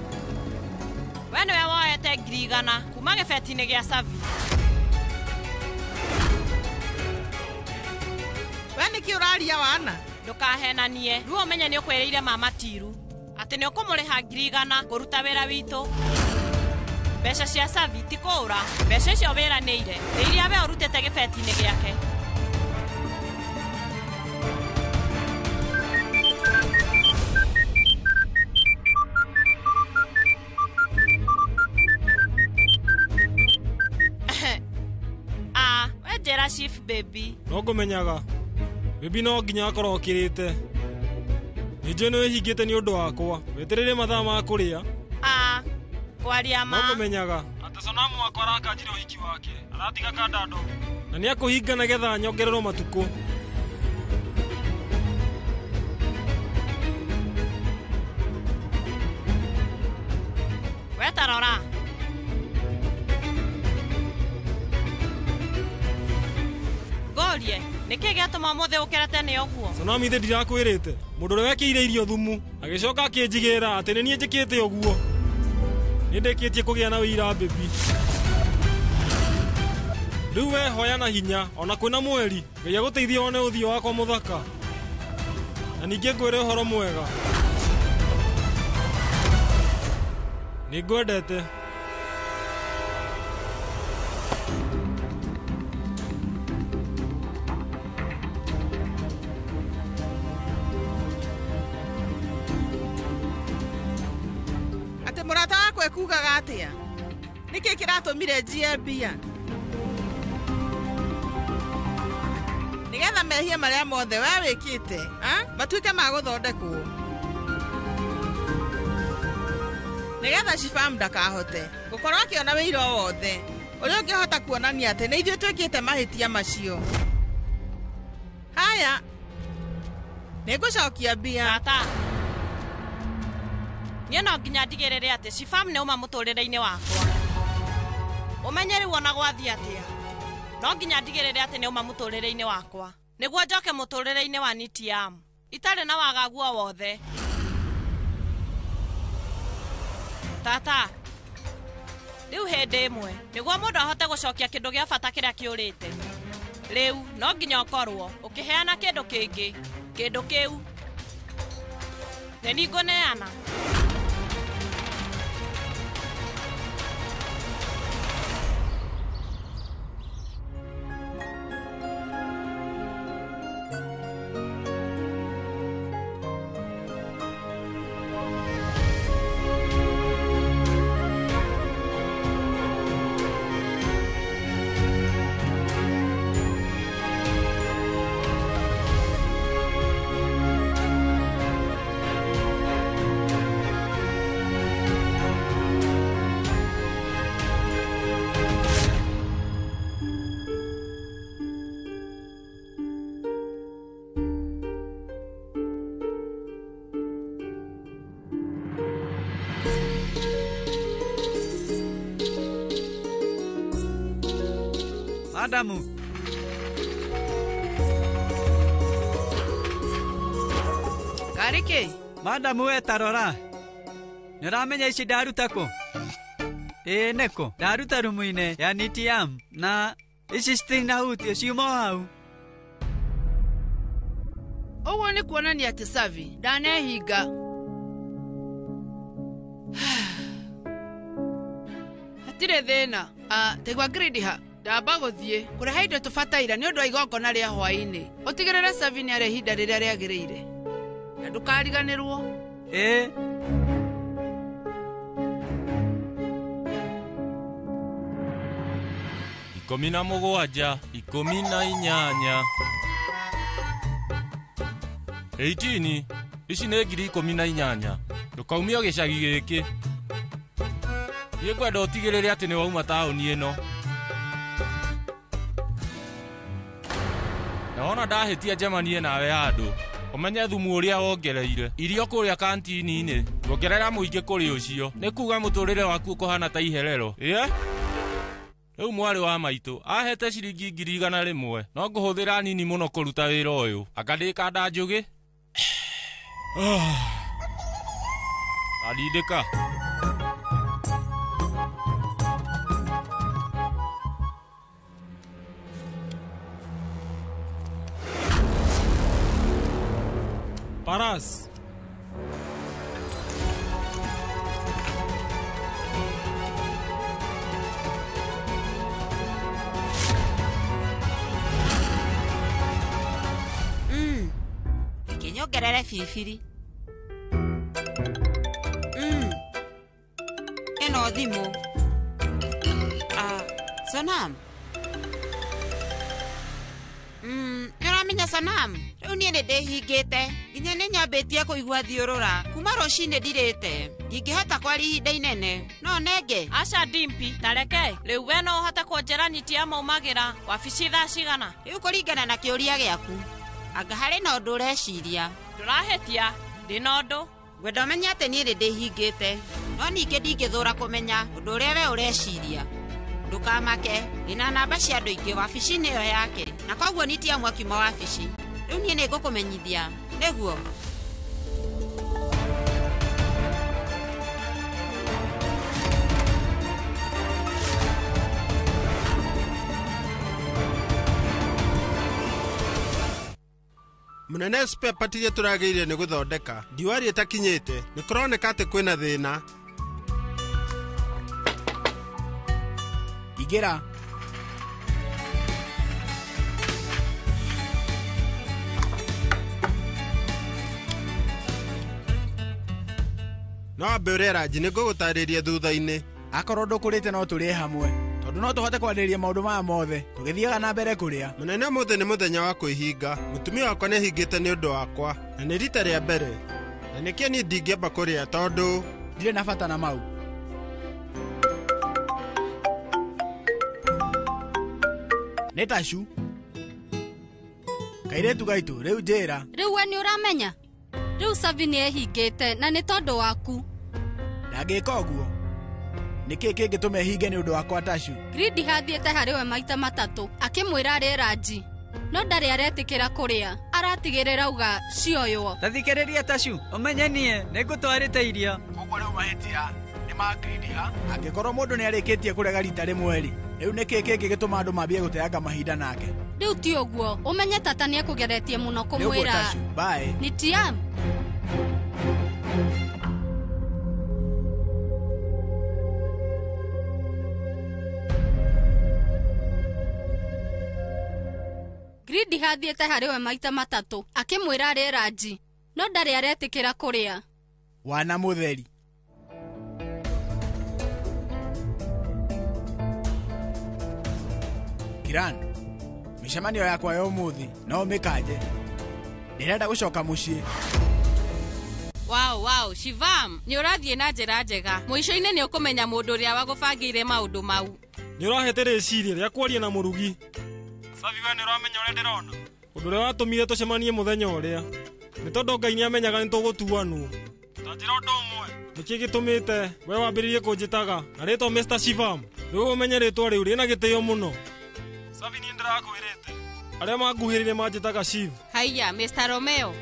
we nĩwe woete 100,000 kuma gĩbeti-inĩ gĩa Savi. We nĩkĩ ũraria wana? Ndũkahenanie, rĩu ũmenye nĩ ũkwĩrĩire mama Tiru atĩ nĩ ũkũmũrĩha 100,000 kũruta wĩra witũ. Mbeca cia Savi ti kũũra, mbeca icio wĩranĩire nĩ iria we ũrutĩte gĩbeti-inĩ gĩake. Njĩra Chief Baby. No ngũmenyaga Baby no nginya akorwo okĩrĩte. Nĩ njũĩ nĩ wĩhingĩte nĩ ũndũ wakwa. Wetereire mathaa ma kũrĩa. Ah, kwaria ma. No ngũmenyaga atĩ Sonamu wakwa arakanjire ũhiki wake. Aratiga kandando. Na nĩ akũhinga nĩgetha nyongererwo matukũ. We ta rora. Ngorie, nĩkĩ gĩatũma ũmũthĩ ũkĩre tene ũguo? Sonamu ithe ndirakwĩrĩte. Mũndũ ũrĩa wekĩire irio thumu agĩcoka akĩnjigĩra atĩ nĩ niĩ njĩkĩte ũguo. Nĩ ndĩkĩtie kũgĩa na ũira baby. Rĩu we hoya na hinya ona kwĩna mweri. Ngai agũteithie wone ũthiũ wakwa mũthaka. Na ningĩ ngwĩre ũhoro mwega. Nĩ ngwendete. Atĩ mũrata waku Yakwa ĩkugaga atĩa? Nĩkĩ kĩratũmire njiye mbia? Nĩgetha mehia marĩa mothe we wĩkĩte, matuĩke ma gũthondekwo. Nĩgetha Shifam ndakahote gũkorwo akĩona wĩira o wothe ũrĩa ũngĩhota kuonania atĩ nĩ ithuĩ twĩkĩte mahĩtia macio. Haya, nĩngũcokia mbia. Tata, niĩ no nginya ndigĩrĩre atĩ Shifam nĩ auma mũtũrĩre-inĩ wakwa. Ũmenye rĩu ona gwathiĩ atĩa, no nginya ndigĩrĩre atĩ nĩ auma mũtũrĩre-inĩ wakwa nĩguo njoke mũtũrĩre-inĩ wa Nitiam itarĩ na wagagu o wothe. Tata, rĩu hĩndĩ ĩmwe nĩguo mũndũ ahote gũcokia kĩndũ gĩa bata kĩrĩa kĩũrĩte, rĩu no nginya ũkorwo ũkĩheana kĩndũ kĩngĩ. Kĩndũ kĩu nĩ niĩ ngũneana. Adamu. Kariki. Madamu we tarora. Nĩũramenya ici ndaruta kũ? Ĩĩ nĩkũ? Ndaruta rumu-inĩ ya Nitiam na ici citinahutio ciuma o hau. Ũguo nĩ kuonania atĩ Savi ndanehinga. Hatirĩ thĩna. Taigua gridi ha. Ndamba gũthiĩ kũrehe indo tũbataire nĩ ũndũ wa igongona rĩa hwaĩ-inĩ. Ũtigĩrĩre Savi nĩ arĩa ihinda rĩrĩa rĩagĩrĩire. Na ndũkariganĩrwo. Ĩĩ. Ikũmi na mũgwanja, 18. 18, ici nĩ 18,000. Ndũkaumio gĩcagi gĩkĩ. Niĩ ngwenda ũtigĩrĩre atĩ nĩ wauma taũni ĩno. Na wona ndahĩtia njemanie nawe handũ, ũmenye thumu ũrĩa wongereire irio kũrĩa kantini-inĩ, wongerera mũingĩ kũrĩ ũcio, nĩ kuga mũtũrĩre waku ũkũhana ta iherero. Ĩĩ? Rĩu mwarĩ wa maitũ ahete ciringi 100,000, no ngũhũthĩra nini mũno kũruta wĩra ũyũ. Anga ndĩ kanda njũgĩ? Andindĩka. Paras. Kinyongerere biribiri. Ĩno thimũ. Sonam. Nĩũramenya Sonam? Rĩu niĩ nĩ ndĩhingĩte. Nginya nĩ nyambĩtie kũigua thiũrũra. Kuma rũcinĩ ndirĩte. Ndingĩhota kwaria ihinda inene. No nenge. Aca Dimpi, tareke. Rĩu we no ũhote kũnjĩra Nitiam aumagĩra wabici thaa cigana? Rĩu kũringana na kĩũria gĩaku, anga harĩ na ũndũ ũreciria. Ndũrahĩtia, ndĩna ũndũ. Ngwenda ũmenye atĩ niĩ nĩ ndĩhingĩte. No ningĩ ndingĩthũra kũmenya ũndũ ũrĩa we ũreciria. Ndũkamake, ndĩna namba cia andũ aingĩ wabici-inĩ ĩyo yake, na koguo Nitiam akiuma wabici. Rĩu niĩ nĩngũkũmenyithia, nĩguo? Mũnene spare part iria tũragĩire nĩ gũthondeka ndiwari ĩtakinyĩte, nĩ kũroneka atĩ kwĩna thĩna. Ingĩra. No wambe ũrĩe ranji nĩ ngũgũtarĩria thutha-inĩ. Akorwo ndũkũrĩte no tũrĩe hamwe tondũ no tũhote kwarĩrĩria maũndũ maya mothe tũgĩthiaga na mbere kũrĩa. Mũnene ũmũthĩ nĩ mũthenya wa kwĩhinga. Mũtumia wakwa nĩ ahingĩte nĩ ũndũ wakwa na nĩ rita rĩa mbere. Na nĩkĩo niĩ ndingĩamba kũrĩa tondũ ndirĩ na bata na mau. Nĩ tacu. Kairĩtu gaitũ rĩu njĩra. Rĩu we nĩ ũramenya? Rĩu Savi nĩ ehingĩte na nĩ tondũ waku. Ndangĩka ũguo. Nĩkĩ kĩngĩtũma ehinge nĩ ũndũ wakwa Tashu? Gridi hathiĩte harĩ we maita matatũ akĩmwĩra arĩe ranji no ndarĩ aretĩkĩra kũrĩa aratigĩrĩra uga cioywo. Tathikĩrĩria Tashu ũmenye niĩ nĩngũtwarĩte irio. Koguo rĩu mahĩtia nĩ ma Gridi ha? Angĩkorwo mũndũ nĩarĩkĩtie kũrega rita rĩmwe rĩ, rĩu nĩkĩ kĩngĩgĩtũma andũ mambie gũteanga mahinda nake? Rĩu ti ũguo ũmenye tata nĩekũgeretie mũno kũmwĩra. Tashu, bye. Ni tiam. Gridi hathiĩte harĩ we maita matatũ akĩmwĩra arĩe ranji no ndarĩ aretĩkĩra kũrĩa. Wana mũtheri. Kiran, mĩcemanio yakwa ya ũmũthĩ no ũmĩkanje. Ndĩrenda gũcoka mũciĩ. Wow, wow, Shivam, nĩ ũrathiĩ na njĩra njega. Mũico-inĩ nĩ ũkũmenya mũndũ ũrĩa wagũbangĩire maũndũ mau. Nĩ ũrahete rĩciria rĩa kwaria na mũrugi. Savi we nĩ ũramenya ũrĩa ndĩrona. Ũndũ ũrĩa watũmire tũcemanie mũthenya ũrĩa nĩ tondũ Ngai nĩamenyaga nĩtũgũtuanwo. Ta njĩra ũndũ ũmwe. Nĩkĩ gĩtũmĩte we wambĩrĩrie kũnjĩtaga na rĩtwa Mr. Shivam? Rĩu ũmenye rĩtwa rĩu rĩna gĩtĩo mũno. Savi niĩ ndĩrakwĩrĩte. Arĩa manguhĩrĩire manjĩtaga Shiv. Haiya, Mr. Romeo.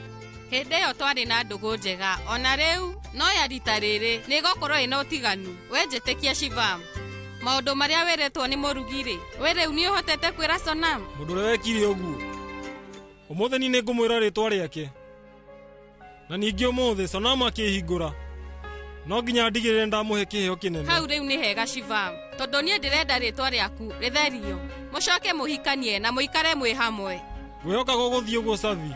Hĩndĩ ĩyo twarĩ na ndũgũ njega ona rĩu no ya rita rĩrĩ nĩgũkorwo ĩna ũtiganu. We njĩtĩkia Shivam. Maũndũ marĩa wĩrĩtwo nĩ mũrugi rĩ, we rĩu nĩ ũhotete kwĩra Sonam? Mũndũ ũrĩa wekire ũguo. Ũmũthĩ niĩ nĩngũmwĩra rĩtwa rĩake. Na ningĩ ũmũthĩ Sonam akĩhingũra. No nginya ndigĩrĩre ndamũhe kĩheo kĩnene. Hau rĩu nĩ hega Shivam, tondũ niĩ ndĩrenda rĩtwa rĩaku rĩtherio. Mũcoke mũhikanie na mũikare mwĩ hamwe. Ngwĩhoka gũgũthiĩ ũguo Savi.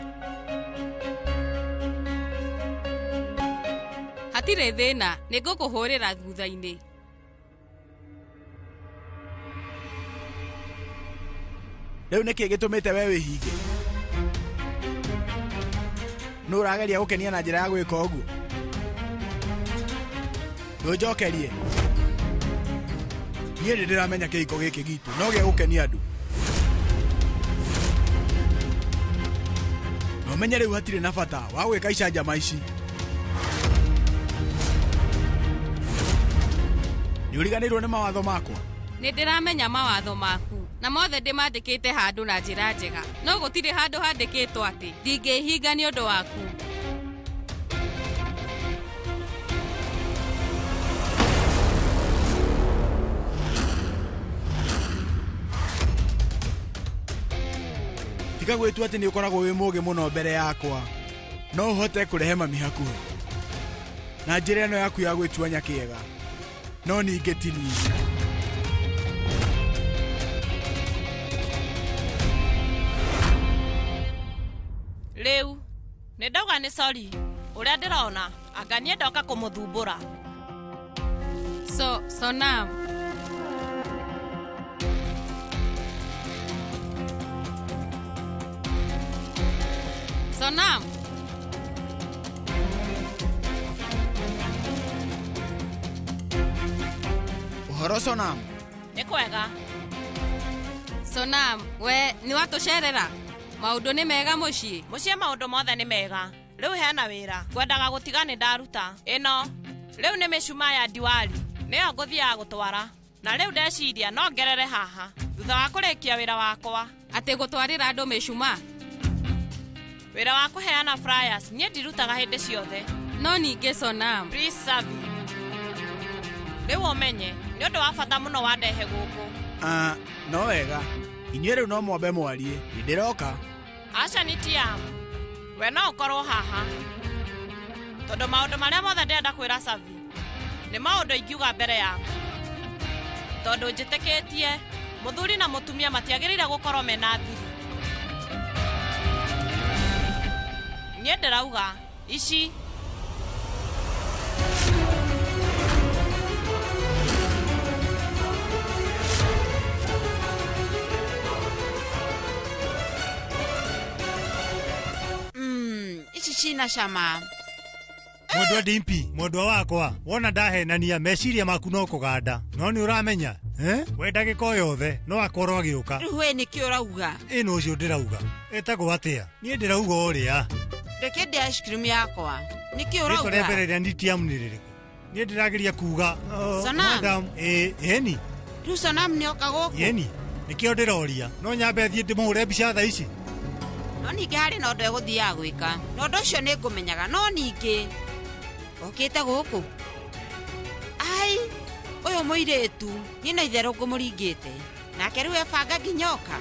Hatirĩ thĩna, nĩngũkũhũrĩra thutha-inĩ. Rĩu nĩkĩ gĩtũmĩte we wĩhinge? Nũ ũrageria gũkenia na njĩra ya gwĩka ũguo? Ndũnjokerie. Niĩ nĩ ndĩramenya kĩhiko gĩkĩ gitũ no gĩa gũkenia andũ. Na ũmenye rĩu hatirĩ na bata wa gwĩka icanjama ici. Nĩ ũriganĩirwo nĩ mawatho makwa? Nĩ ndĩramenya mawatho maku na mothe ndĩmandĩkĩte handũ na njĩra njega no gũtirĩ handũ handĩkĩtwo atĩ ndingĩhinga nĩ ũndũ waku. Tiga gwĩtua atĩ nĩ ũkoragwo wĩ mũũgĩ mũno mbere yakwa. No ũhote kũrehe mami hakuhĩ na njĩra ĩno yaku ya gwĩtua nyakĩega, no ningĩ ti niĩ. Rĩu nĩ ndauga nĩ sorry ũrĩa ndĩrona anga niĩ ndoka kũmũthumbũra. So Sonam. Sonam. Ũhoro Sonam? Nĩ kwega. Sonam, we nĩ watũcerera? Maũndũ nĩ mega mũciĩ? Mũciĩ maũndũ mothe nĩ mega. Rĩu hena wĩra ngwendaga gũtiga nĩ ndaruta. Ĩno rĩu nĩ mĩcumaa ya Diwali nĩyo ngũthiaga gũtwara. Na rĩu ndeciria no ngerere haha thutha wa kũrĩkia wĩra wakwa. Atĩ gũtwarĩra andũ mĩcumaa? Wĩra wa kũheana flyers niĩ ndirutaga hĩndĩ ciothe. No ningĩ Sonam. Please Savi. Rĩu ũmenye nĩ ũndũ wa bata mũno wandehe gũkũ. No wega. Inyuĩ rĩu no mwambe mwarie, nĩ ndĩroka. Aca nĩ tiam. We no ũkorwo haha. Tondũ maũndũ marĩa mothe ndĩrenda kwĩra Savi nĩ maũndũ ingiuga mbere yaku. Tondũ njĩtĩkĩtie mũthuri na mũtumia matiagĩrĩire gũkorwo mena thiri. Niĩ ndĩrauga ici. cina cama. Mwendwa Dimpi, mwendwa wakwa, wona ndahenania meciria maku no kũganda. No nĩ ũramenya, eh? We ndagĩka o yothe no akorwo agĩũka. Rĩu we nĩkĩ ũrauga? Ĩ nũ ũcio ndĩrauga? Etagwo atĩa? Niĩ ndĩrauga ũrĩa. Reke ndĩe ice cream yakwa. Nĩkĩ Rĩtwa rĩa ũrauga? mbere rĩa Nitiam nĩ rĩrĩkũ? Niĩ ndĩrageria kuga Sonam. madam, ĩ ĩni Rĩu Sonam nĩoka gũkũ? ĩni nĩkĩo ndĩroria. No nyambe thiĩ ndĩmũhũre mbica thaa ici. No ningĩ harĩ na ũndũ egũthiaga gwĩka. Na ũndũ ũcio nĩ ngũmenyaga, no ningĩ okĩte gũkũ. Ai, ũyũ mũirĩtu, niĩ no itherũ ngũmũringĩte. Nake rĩu ebanga nginya oka.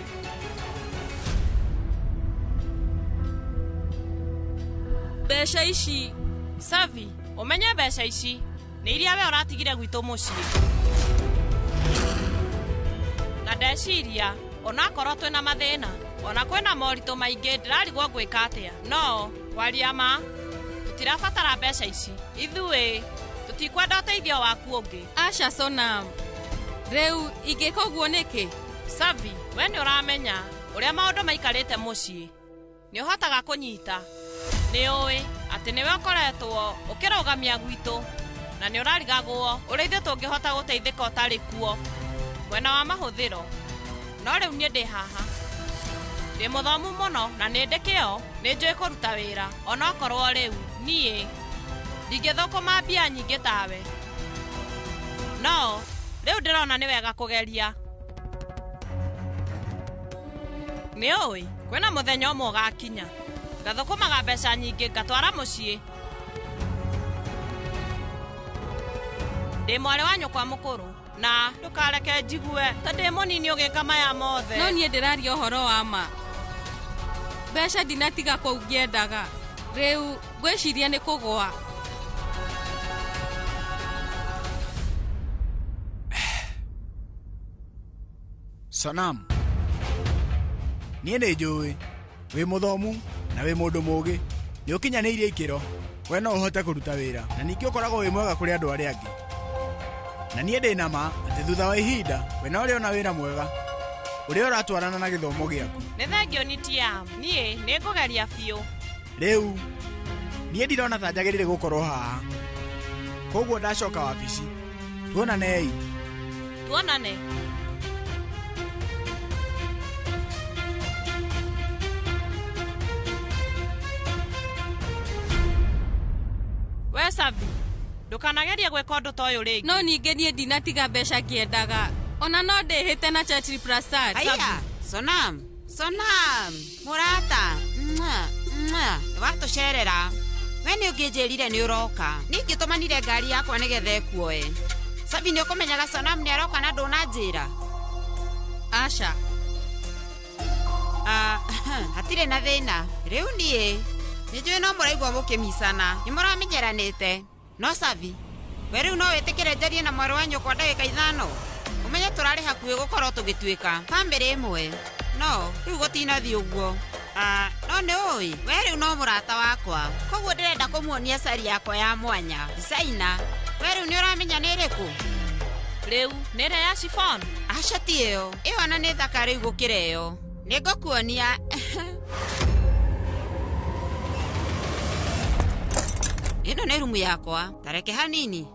Mbeca ici Savi, ũmenye mbeca ici nĩ iria we ũratigire gwitũ mũciĩ. Na ndeciria onakorwo twĩna mathĩna, ona kwĩna moritũ maingĩ ndĩrarigwo ngwĩka atĩa. No kwaria ma tũtirabatara mbeca ici. Ithuĩ tũtikwenda ũteithio waku ũngĩ. Aca Sonam, rĩu ingĩka ũguo nĩkĩ? Savi, we nĩ ũramenya ũrĩa maũndũ maikarĩte mũciĩ. Nĩ ũhotaga kũnyita. Nĩ ũĩ atĩ nĩwe ũkoretwo ũkĩrũgamia gwitũ na nĩ ũrarigagwo ũrĩa ithuĩ tũngĩhota gũteithĩka ũtarĩ kuo mwena wa mahũthĩro. No rĩu niĩ ndĩ haha. Ndĩ mũthomu mũno na nĩ ndĩ kĩo, nĩ njũĩ kũruta wĩra onokorwo rĩu niĩ ndingĩthũkũma mbia nyingĩ tawe. No rĩu ndĩrona nĩ wega kũgeria. Nĩ ũĩ kwĩna mũthenya ũmwe ũgakinya ngathũkũmaga mbeca nyingĩ ngatwara mũciĩ. Ndĩ mwarĩ wa nyũkwa mũkũrũ na ndũkareke njigue ta ndĩ mũnini ũgĩka maya mothe. No niĩ ndĩraria ũhoro wa ma. Mbeca ndinatiga kũu ngĩendaga. Rĩu ngwĩciria nĩ kũgũa. Sonam, niĩ nĩ njũĩ wĩ mũthomu na wĩ mũndũ mũũgĩ. Nĩ ũkinyanĩirie ikĩro, we no ũhote kũruta wĩra na ningĩ ũkoragwo wĩ mwega kũrĩ andũ arĩa angĩ. Na niĩ ndĩ na ma atĩ thutha wa ihinda we no ũrĩona wĩra mwega ũrĩa ũratwarana na gĩthomo gĩaku. Nĩ thengio Nitiam, niĩ nĩ ngũgeria biũ. Rĩu niĩ ndirona ta njagĩrĩire gũkorwo haha, koguo ndacoka wabici. Tuonanei. Tuonane. We Savi, ndũkanagerie gwĩka ũndũ ta ũyũ rĩngĩ. No ningĩ niĩ ndinatiga mbeca ngĩendaga. Ona no ndĩhĩte na Chetri Prasad. Haiya, Sonam, Sonam, mũrata, mwa, mwa, nĩwatũcerera. We nĩ ũngĩnjĩrire nĩ ũroka. Niĩ ingĩtũmanire ngari yakwa nĩgetha ĩkuoe. Savi nĩ ũkũmenyaga Sonam nĩ aroka na ndũnanjĩra? Aca. Hatirĩ na thĩna. Rĩu niĩ nĩ njũĩ no mũraigua mũkĩmicana. Nĩ mũramenyeranĩte. No Savi, we rĩu no wĩtĩkĩre njarie na mwarĩ wa nyũkwa ndagĩka 5? Ũmenye tũrarĩ hakuhĩ gũkorwo tũgĩtuĩka bamĩrĩ ĩmwe. No rĩu gũtinathiĩ ũguo. No nĩ ũĩ, we rĩu no mũrata wakwa. Koguo ndĩrenda kũmuonia cari yakwa ya mwanya. Designer, we rĩu nĩ ũramenya nĩ ĩrĩkũ? Rĩu nĩ ĩrĩa ya chiffon? Aca ti ĩyo. Ĩyo ona nĩ thaka rĩu gũkĩra ĩyo. Nĩ ngũkuonia. Ĩno nĩ rumu yakwa. Ta reke hanini.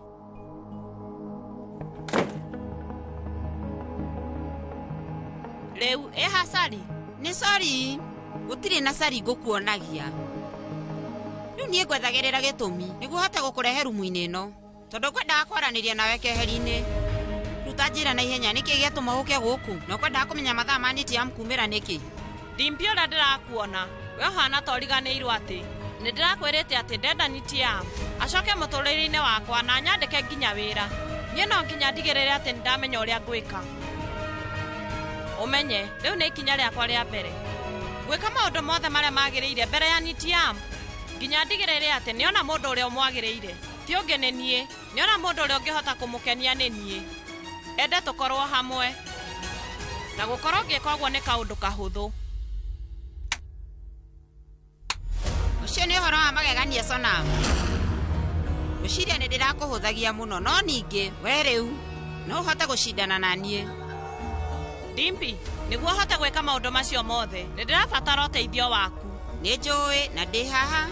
Rĩu ĩha cari? Nĩ cori. Gũtirĩ na cari ngũkuonagia. Rĩu niĩ ngwethagĩrĩra gĩtũmi nĩguo hote gũkũrehe rumu-inĩ ĩno. Tondũ ngwendaga kwaranĩria nawe keheri-inĩ. Rĩu ta njĩra na ihenya nĩkĩ gĩatũma ũke gũkũ? Na ũkwendaga kũmenya mathaa ma Nitiam kumĩra nĩkĩ? Dimpi ũrĩa ndĩrakuona, we ũhana ta ũriganĩirwo atĩ nĩ ndĩrakwĩrĩte atĩ ndenda Nitiam acoke mũtũrĩre-inĩ wakwa na nyandĩke nginya wĩra. Niĩ no nginya ndigĩrĩre atĩ nĩ ndamenya ũrĩa ngwĩka. Ũmenye rĩu nĩ ikinya rĩakwa rĩa mbere gwĩka maũndũ mothe marĩa magĩrĩire mbere ya Nitiam nginya ndigĩrĩre atĩ nĩona mũndũ ũrĩa ũmwagĩrĩire. Ti ũngĩ nĩ niĩ, nĩona mũndũ ũrĩa ũngĩhota kũmũkenia nĩ niĩ. Ende tũkorwo hamwe na gũkorwo ngĩka ũguo nĩ kaũndũ kahũthũ. Ũcio nĩ ũhoro wa magegania Sonam. Ngwĩciria nĩ ndĩrakũhũthagia mũno, no ningĩ we rĩu no ũhote gũcindana na niĩ. Dimpi, nĩguo hote gwĩka maũndũ macio mothe, nĩ ndĩrabatara ũteithio waku. Nĩ njũĩ na ndĩ haha.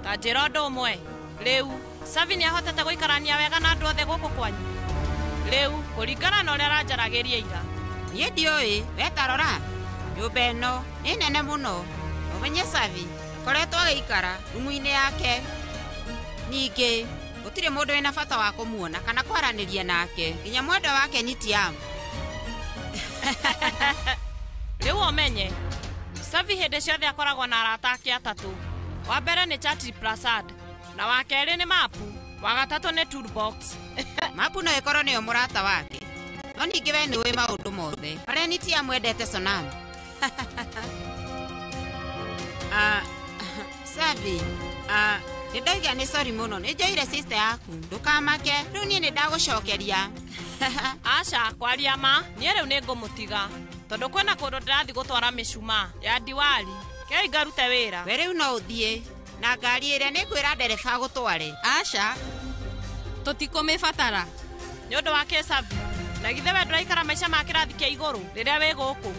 Ta njĩra ũndũ ũmwe. Rĩu Savi nĩ ahotete gũikarania wega na andũ othe gũkũ kwanyu. Rĩu kũringana na ũrĩa aranjaragĩria ira. Niĩ ndiũĩ, we ta rora. Nyũmba ĩno nĩ nene mũno. Ũmenye Savi koretwo agĩikara rumu-inĩ yake. Ningĩ gũtirĩ mũndũ wĩna bata wa kũmuona kana kwaranĩria nake nginya mwendwa wake Nitiam. Rĩu ũmenye Savi hĩndĩ ciothe akoragwo na arata ake atatũ. Wa mbere nĩ Chatri Prasad, na wa kerĩ nĩ Mapu, wa gatatũ nĩ Toolbox. Mapu no ĩkorwo nĩyo mũrata wake. No ningĩ we nĩũĩ maũndũ mothe marĩa Nitiam endete Sonam. Savi, nĩ ndoiga nĩ sorry mũno, nĩ njoire sister yaku. Ndũkamake, rĩu niĩ nĩ ndagũcokeria. Aca, kwaria ma, niĩ rĩu nĩ ngũmũtiga. Tondũ kwĩna kũndũ ndĩrathiĩ gũtwara mĩcumaa ya diwali. Kei ngarute wĩra. We rĩu no ũthiĩ na ngari ĩrĩa nĩ ngwĩra ndereba agũtware. Aca, tũtikũmĩbatara. Nĩ ũndũ wa kĩ Savi? Na githĩ we ndũraikara maica ma kĩrathi kĩa igũrũ rĩrĩa wĩ gũkũ?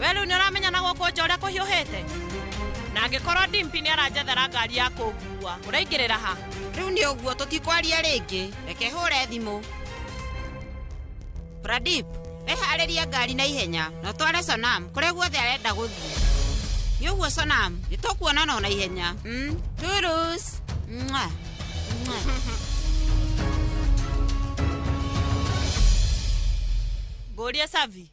We rĩu nĩ ũramenya na gũkũ nja ũrĩa kũhiũhĩte? Na angĩkorwo Dimpi nĩ aranjethera ngari ya kũngua, ũraingĩrĩra ha? Rĩu nĩ ũguo tũtikwaria rĩngĩ. Reke hũre thimũ. Pradip, weharĩria ngari na ihenya na ũtware Sonam kũrĩa guothe arenda gũthiĩ. Nĩ ũguo Sonam, nĩ tũkuonana o na ihenya. Turus. Mwah. Mwah. Ngũrie Savi.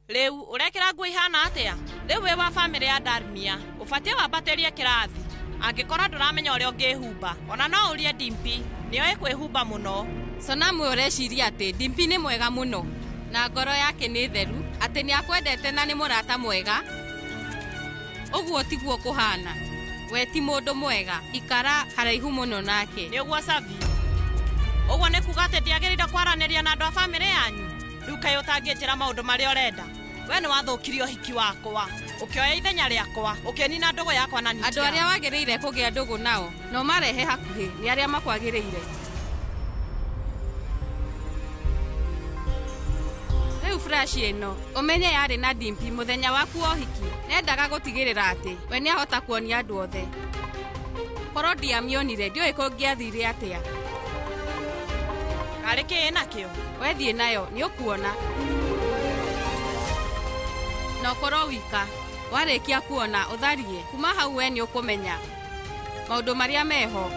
Rĩu ũrekĩra nguo ihana atĩa? Rĩu wĩ wa bamĩrĩ ya Darmia, ũbatiĩ wambatĩrie kĩrathi. Angĩkorwo ndũramenya ũrĩa ũngĩhumba, ona no ũrie Dimpi, nĩoĩ kwĩhumba mũno. Sonamu ũreciria atĩ Dimpi nĩ mwega mũno na ngoro yake nĩ theru, atĩ nĩ akwendete na nĩ mũrata mwega. Ũguo tiguo kũhana. We ti mũndũ mwega, ikara haraihu mũno nake. Nĩ ũguo Savi. Ũguo nĩ kuga atĩ ndiagĩrĩire kwaranĩria na andũ a bamĩrĩ yanyu. Rĩu kaĩ ũtangĩnjĩra maũndũ marĩa ũrenda? We nĩ wathũkirie ũhiki wakwa, ũkĩoya ithenya rĩakwa, ũkĩnina ndũgũ yakwa na Nitiam. Andũ arĩa wagĩrĩire kũgĩa ndũgũ nao no marehe hakuhĩ nĩ arĩa makwagĩrĩire. Rĩu flash ĩno ũmenye yarĩ na Dimpi mũthenya waku wa ũhiki. Nendaga gũtigĩrĩra atĩ we nĩahota kuonia andũ othe. Korwo ndiamĩonire ndiũĩ kũngĩathire atĩa. Karĩ kĩĩ nakĩo? We thiĩ nayo nĩ ũkuona. Na ũkorwo wika warĩkia kuona ũtharie. Kuma hau we nĩ ũkũmenya maũndũ marĩa meho.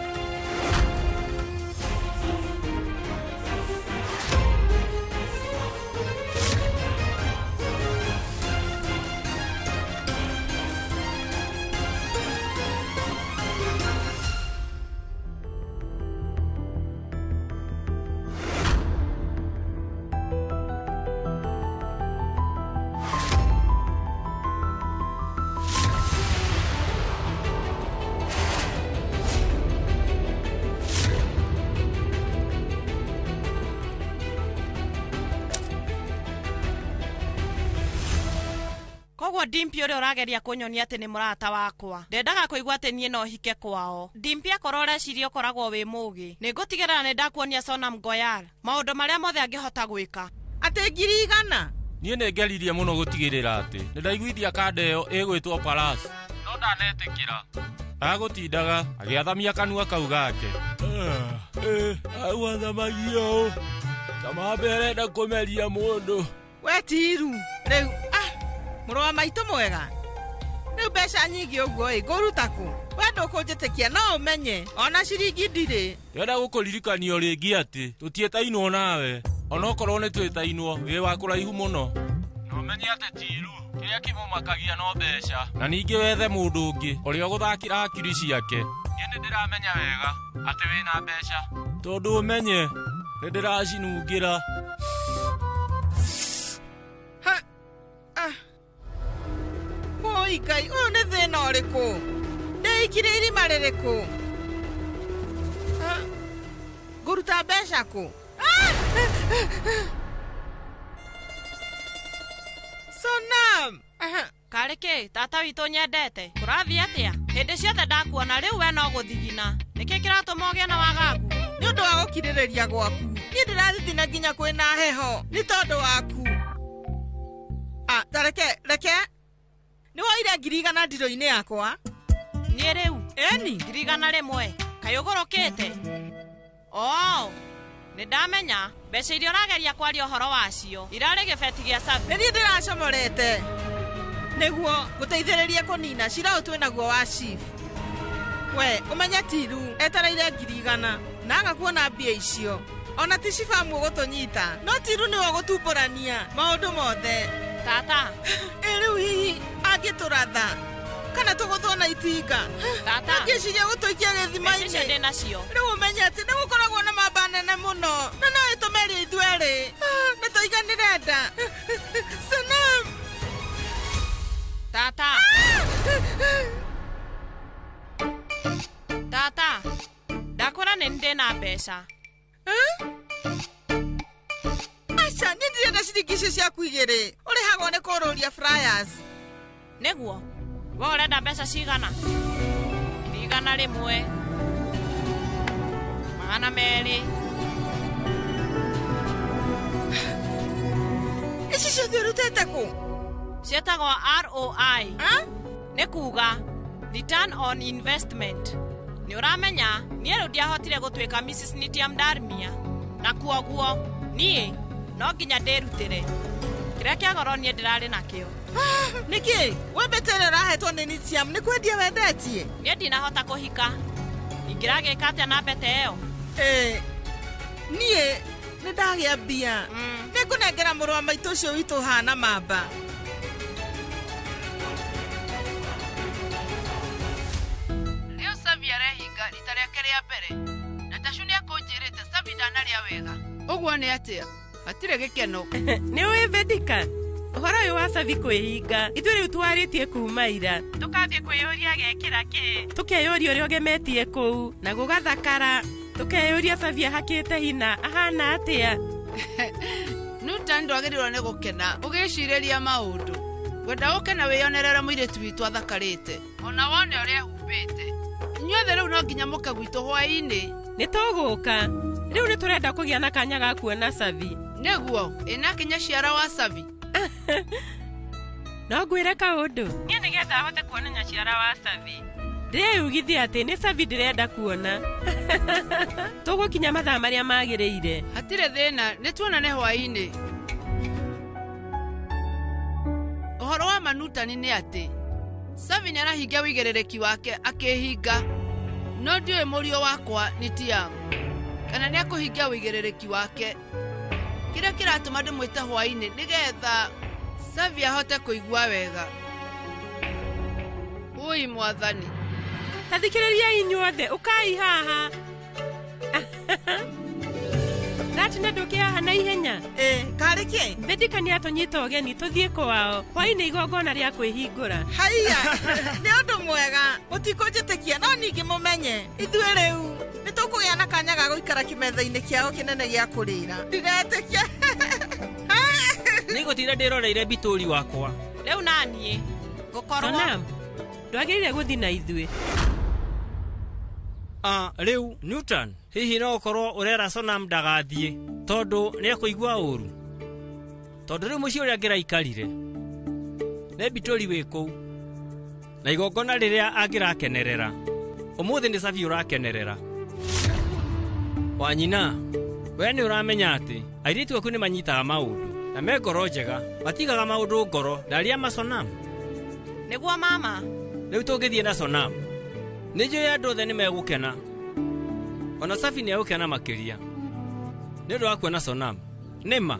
Koguo Dimpi ũrĩa ũrageria kũnyonia atĩ nĩ mũrata wakwa. Ndendaga kũigua atĩ niĩ no hike kwao. Dimpi akorwo ũreciria ũkoragwo wĩ mũũgĩ. Nĩngũtigĩrĩra nĩ ndakuonia Sonam Goyal maũndũ marĩa mothe angĩhota gwĩka. Atĩ 100,000? Niĩ nĩ ngeririe mũno gũtigĩrĩra atĩ nĩ ndaiguithia kanda ĩyo ĩgwĩtwo Paras. No ndanetĩkĩra. Agũtindaga agĩathamia kanua kau gake. Awathamagia ũũ. Ta mambe arenda kũmeria mũndũ. We Tiru, rĩu mũrũ wa maitũ mwega. Rĩu mbeca nyingĩ ũguo ĩ ngũruta kũ? We ndũkũnjĩtĩkia no ũmenye ona ciringi ndirĩ. Ndĩrenda gũkũririkania rĩngĩ atĩ tũtiĩtainwo nawe. Onokorwo nĩ twĩtainwo wĩ wa kũraihu mũno. Na ũmenye atĩ Tiru kĩrĩa kĩmũmakagia no mbeca. Na ningĩ wethe mũndũ ũngĩ ũrĩa ũgũthakĩra hakiri ciake. Niĩ nĩ ndĩramenya wega atĩ wĩna mbeca. Tondũ ũmenye nĩ ndĩracinungĩra. Oi Ngai, ũyũ nĩ thĩna ũrĩkũ? Ndĩikire irima rĩrĩkũ? Ngũruta mbeca kũ? Sonam! Karĩ kĩ, tata witũ nyendete? Kũrathiĩ atĩa? Hĩndĩ ciothe ndakuona rĩu we no gũthigina. Nĩkĩ kĩratũma ũgĩe na wagagu? Nĩ ũndũ wa gũkirĩrĩria gwaku. Niĩ ndĩrathithina nginya kwĩna heho. Nĩ tondũ waku. Ta reke, reke. Nĩ woire 100,000 ndirũ-inĩ yakwa. Niĩ rĩu Eni 100,000 kaĩ ũgũrũkĩte? Oh, nĩ ndamenya mbeca iria ũrageria kwaria ũhoro wacio irarĩ gĩbeti gĩa Savi. Nĩ niĩ ndĩracomorete nĩguo gũteithĩrĩria kũnina cira ũyũ twĩnaguo wa chief. We ũmenye Tiru etereire 100,000 na aga kuona mbia icio. Ona ti Shivamu ũgũtũnyita no Tiru nĩwe ũgũtumbũrania maũndũ mothe. Tata, ĩ rĩu hihi angĩtũratha kana tũgũthwo na itinga? Tata, angĩciria gũtũikia mbeca icio gĩthima-inĩ. ndĩ nacio. Rĩu ũmenye atĩ nĩ gũkoragwo na mamba nene mũno na no ĩtũmerie ithuerĩ nĩ tũiganĩre nda. Sanam. Tata, tata, ndakwĩra nĩ ndĩ na mbeca. Aca, niĩ ndirenda ciringi icio ciaku igĩrĩ ũrĩhagwo nĩ kũrũria flyers. Nĩguo we ũrenda mbeca cigana? 100,000, 200. Ici ciothe ũrutĩte kũ? Ciĩtagwo ROI. Nĩ kuga return on investment. Nĩ ũramenya niĩ rĩu ndiahotire gũtuĩka Mrs. Nitiam Darmia na kuoguo niĩ no nginya ndĩrutĩre kĩrĩa kĩa goro niĩ ndĩrarĩ nakĩo. Nĩkĩ we mbete ĩrĩa ũrahetwo nĩ Nitiam nĩ kwendia wendetie? Niĩ ndinahota kũhika, ingĩragĩka atĩa na mbete ĩyo? Ĩ, niĩ nĩ ndagĩa mbia nĩngũnengera mũrũ wa maitũ ũcio witũ ũhana mamba. Rĩu Savi arehinga rita rĩake rĩa mbere na Tashu nĩakũnjĩrĩte Savi ndanarĩa wega. Ũguo nĩ atĩa? Hatirĩ gĩkeno. Nĩ ũĩ Vedika, ũhoro ũyũ wa Savi kwĩhinga ithuĩ rĩu twarĩtie kuma ira tũkambie kwĩyũria gekĩra kĩ, tũkeyũria ũrĩa ũgemetie kũu na gũgathakara, tũkeyũria Savi ahakĩte hina ahana atĩa. Newton ndwagĩrĩirwo nĩ gũkena ũgĩcirĩria maũndũ. Ngwenda ũke na wĩyonerere mũirĩtu witũ athakarĩte ona wone ũrĩa ehumbĩte. Inyuothe rĩu no nginya mũke gwitũ hwaĩ-inĩ. Nĩ tũgũka rĩu nĩ tũrenda kũgĩa na kanya ga kuona Savi. Nĩguo ĩna nyaciara wa Savi. No ngwĩre kaũndũ niĩ nĩgetha ahote kuona nyaciara wa Savi ndĩreyugithia atĩ nĩ Savi ndĩrenda kuona. Tũgũkinya mathaa marĩa magĩrĩire. Hatirĩ thĩna, nĩ tuonane hwaĩ-inĩ. Ũhoro wa Manutani nĩ atĩ Savi nĩ arahingia wĩigĩrĩrĩki wake akĩhinga, no ndiũĩ mũriũ wakwa Nitiam kana nĩ akũhingia wĩigĩrĩrĩki wake. Kĩrĩa kĩratũma ndĩmwĩte hwaĩ-inĩ nĩgetha Savi ahote kũigua wega. Ũi mwathani. Ta thikĩrĩriai inyuothe, ũkai haha. Ndatinda ndũke haha na ihenya. Ĩ, karĩ kĩ? Vedika nĩ atũnyita ũgeni tũthiĩ kwao hwaĩ-inĩ igongona rĩa kwĩhingũra. Haiya, nĩ ũndũ mwega mũtikũnjĩtĩkia no ningĩ mũmenye ithuĩ rĩu nĩ tũkũgĩa na kanya ga gũikara kĩmetha-inĩ kĩao kĩnene gĩa kũrĩra. Ndiretĩkia. Nĩ ngũtinda ndĩroreire Bitũri wakwa. Rĩu naniĩ ngũkorwo. Sonam, ndwagĩrĩire gũthiĩ na ithuĩ. Rĩu Newton, hihi no ũkorwo ũrera Sonam ndagathiĩ tondũ nĩekũigua ũru? Tondũ rĩu mũciĩ ũrĩa angĩraikarire nĩ Bitũri wĩ kũu na igongona rĩrĩa angĩrakenerera ũmũthĩ nĩ Savi ũrakenerera. Wanyina, we nĩ ũramenya atĩ airĩtu aku nĩ manyitaga maũndũ na me ngoro njega, matigaga maũndũ ngoro ndaria ma Sonam. Nĩguo mama. Rĩu tũngĩthiĩ na Sonam nĩ njũĩ andũ othe nĩ megũkena, ona Savi nĩ egũkena makĩria nĩ ũndũ wa kuona Sonam. Nĩ ma.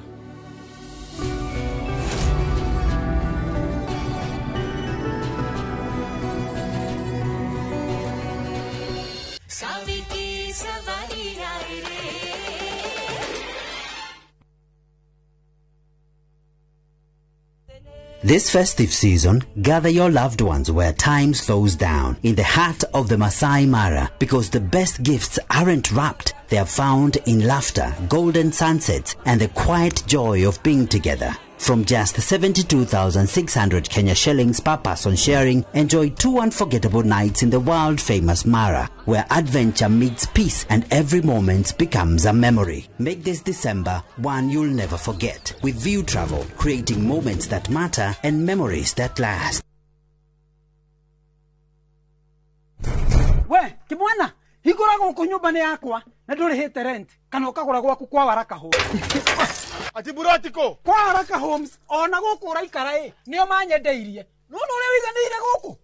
Savi ki savari आए रे. This festive season, gather your loved ones where time slows down, in the heart of the Masai Mara, because the best gifts aren't wrapped. They are found in laughter, golden sunsets, and the quiet joy of being together. From just 72,600 Kenya shillings per person sharing, enjoy 2 unforgettable nights in the world-famous Mara, where adventure meets peace and every moment becomes a memory. Make this December one you'll never forget. With View Travel, creating moments that matter and memories that last. We kimwana hingũra gũkũ nyũmba nĩ yakwa na ndũrĩhĩte rent kana ũkagũra gwaku kwa Waraka Homes. Ati burotiko kwa Waraka Homes ona gũkũ ũraikara ĩ nĩo manyendeirie. Nĩwona ũrĩa ũiganĩire gũkũ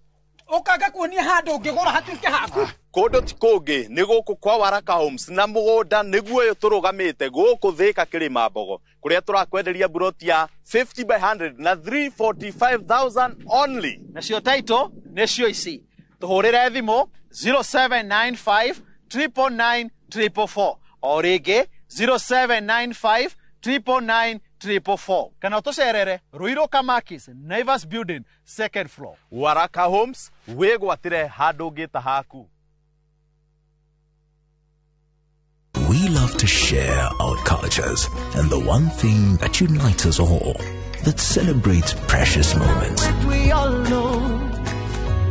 ũkanga kuonia handũ ũngĩgũra hatuĩke haku. Kũndũ ti kũngĩ nĩ gũkũ kwa Waraka Homes na mũgũnda nĩguo ũyũ tũrũgamĩte gũkũ Thĩka Kĩrĩma Mbogo kũrĩa tũrakwenderia buroti ya 50 by 100 na 345,000 only. Nacio title nĩcio ici. Tũhũrĩre thimũ 0795 999 444 o rĩngĩ 0795 999 444 kana ũtũcerere Ruiru Kamakis Naivas Building second floor. Waraka Homes wĩgwatĩre handũ ũngĩta haku. We love to share our cultures and the one thing that unites us all, that celebrates precious moments, We all know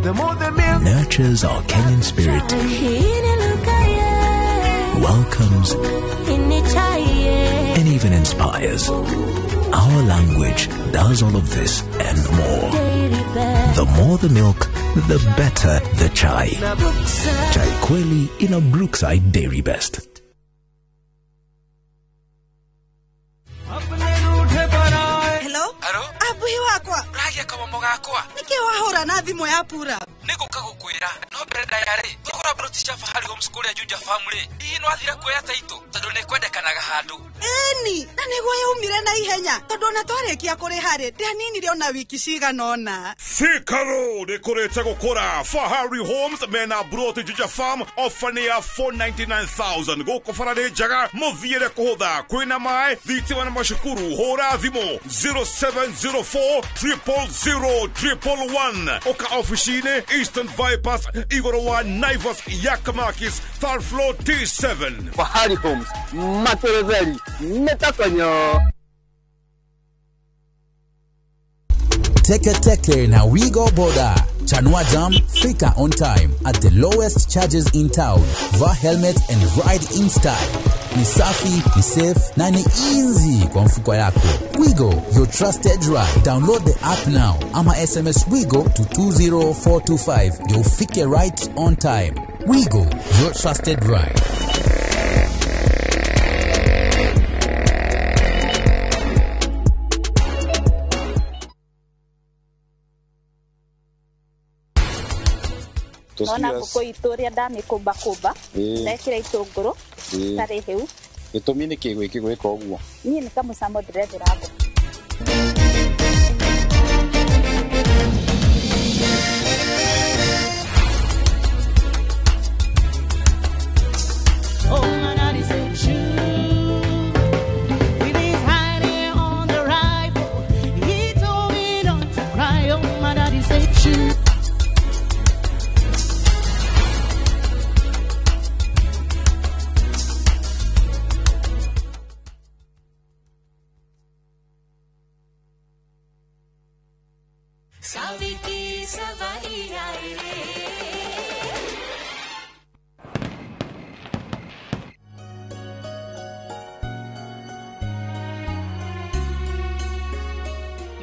the more the milk nurtures our Kenyan spirit, welcomes and even inspires. Our language does all of this and more. The more the milk, the better the chai. Chai Kweli in a Brookside Dairy Best. Hello? Abuhi wakwa. Ragia kamomo gakwa. Niki wahura na thimu ya pura. Nĩngũka gũkwĩra no mbere ndaya rĩ tũgũra broti cia Fahari Homes kũrĩa Juja Farm rĩ hihi nĩwathire kuoya taitũ tondũ nĩkwendekanaga handũ. Ĩni na nĩguo yaumire na ihenya tondũ ona twarĩkia kũrĩha rĩ ndianinire ona wiki cigana ũna. Thika Road ĩkũrĩte gũkũra. Fahari Homes mena broti Juja Farm ofa nĩ ya 499,000 gũkũ bara nĩ njega mũthiĩre kũhũtha kwĩna maĩ thitima na macukuru. Hũra thimũ 0704 000 111 ũka ofici-inĩ Eastern Bypass igũrũ wa Naivas Yakamakis third floor T7. Fahari Homes materetheri metakonyo. Teke Teke na Wigo Boda. Chanua Jam, fika on time at the lowest charges in town. Vaa helmet and ride in style. Ni safi, ni safe na ni easy kwa mfuko yako. Wigo, your trusted ride. Download the app now ama SMS Wigo to 20425 ndio ufike right on time. Wigo, your trusted ride. Nona ngũkũ itũ ũrĩa ndamĩkũmbakũmba ndekĩra itũngũrũ itarĩ hĩu. Gĩtũmi nĩ kĩ gwĩkĩ gwĩka ũguo? Niĩ nĩ kamũcamo ndĩrethera ngũkũ. Oh, my daddy said shoot with his hiding on the rifle. He told me not to cry. Oh, my daddy said shoot.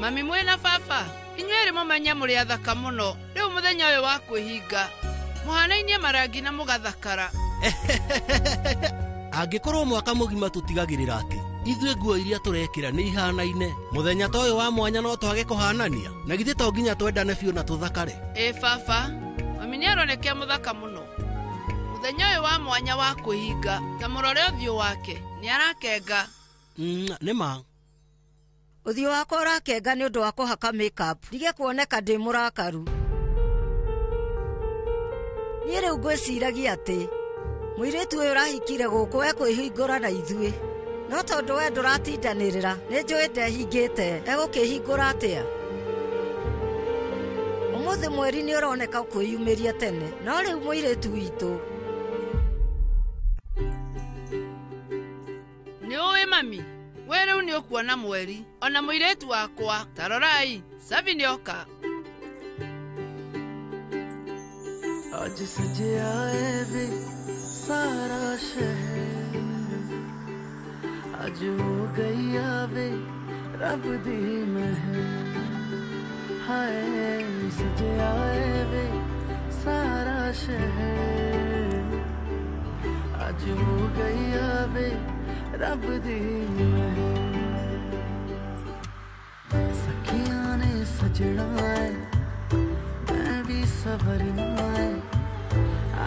Mami mwĩna baba inyuĩ erĩ mũmenye mũrĩ athaka mũno rĩu mũthenya ũyũ wa kwĩhinga mũhanainie marangi na mũgathakara. Angĩkorwo mwaka mũgima tũtigagĩrĩra atĩ ithuĩ nguo iria tũrekĩra nĩ ihanaine mũthenya ta ũyũ wa mwanya no twage kũhanania na githĩ to nginya twendane biũ na tũthakare. Ĩ baba mami nĩ aronekea mũthaka mũno mũthenya ũyũ wa mwanya wa kwĩhinga ta mũrore ũthiũ wake nĩ arakenga. Nĩ ma Ũthiũ wakwa ũrakenga nĩ ũndũ wa kũhaka makeup ndige kuoneka ndĩ mũrakaru. Niĩ rĩu ngwĩciragia atĩ mũirĩtu ũyũ ũrahikire gũkũ ekwĩhingũra na ithuĩ no tondũ we ndũratindanĩrĩra nĩ njũĩ ndehingĩte egũkĩhingũra atĩa. Ũmũthĩ mweri nĩ ũroneka kwĩyumĩria tene no rĩu mũirĩtu witũ. Nĩ ũĩ mami we rĩu nĩ ũkuona mweri ona mũirĩtu wakwa ta rorai Savi nĩoka. आज सजे आए वे सारा शहर आज हो गई आवे रब दी महर हाय सजे आए वे सारा शहर अज हो गई आवे रब दी मेहर। सखियां ने सजना है मैं भी सवरना है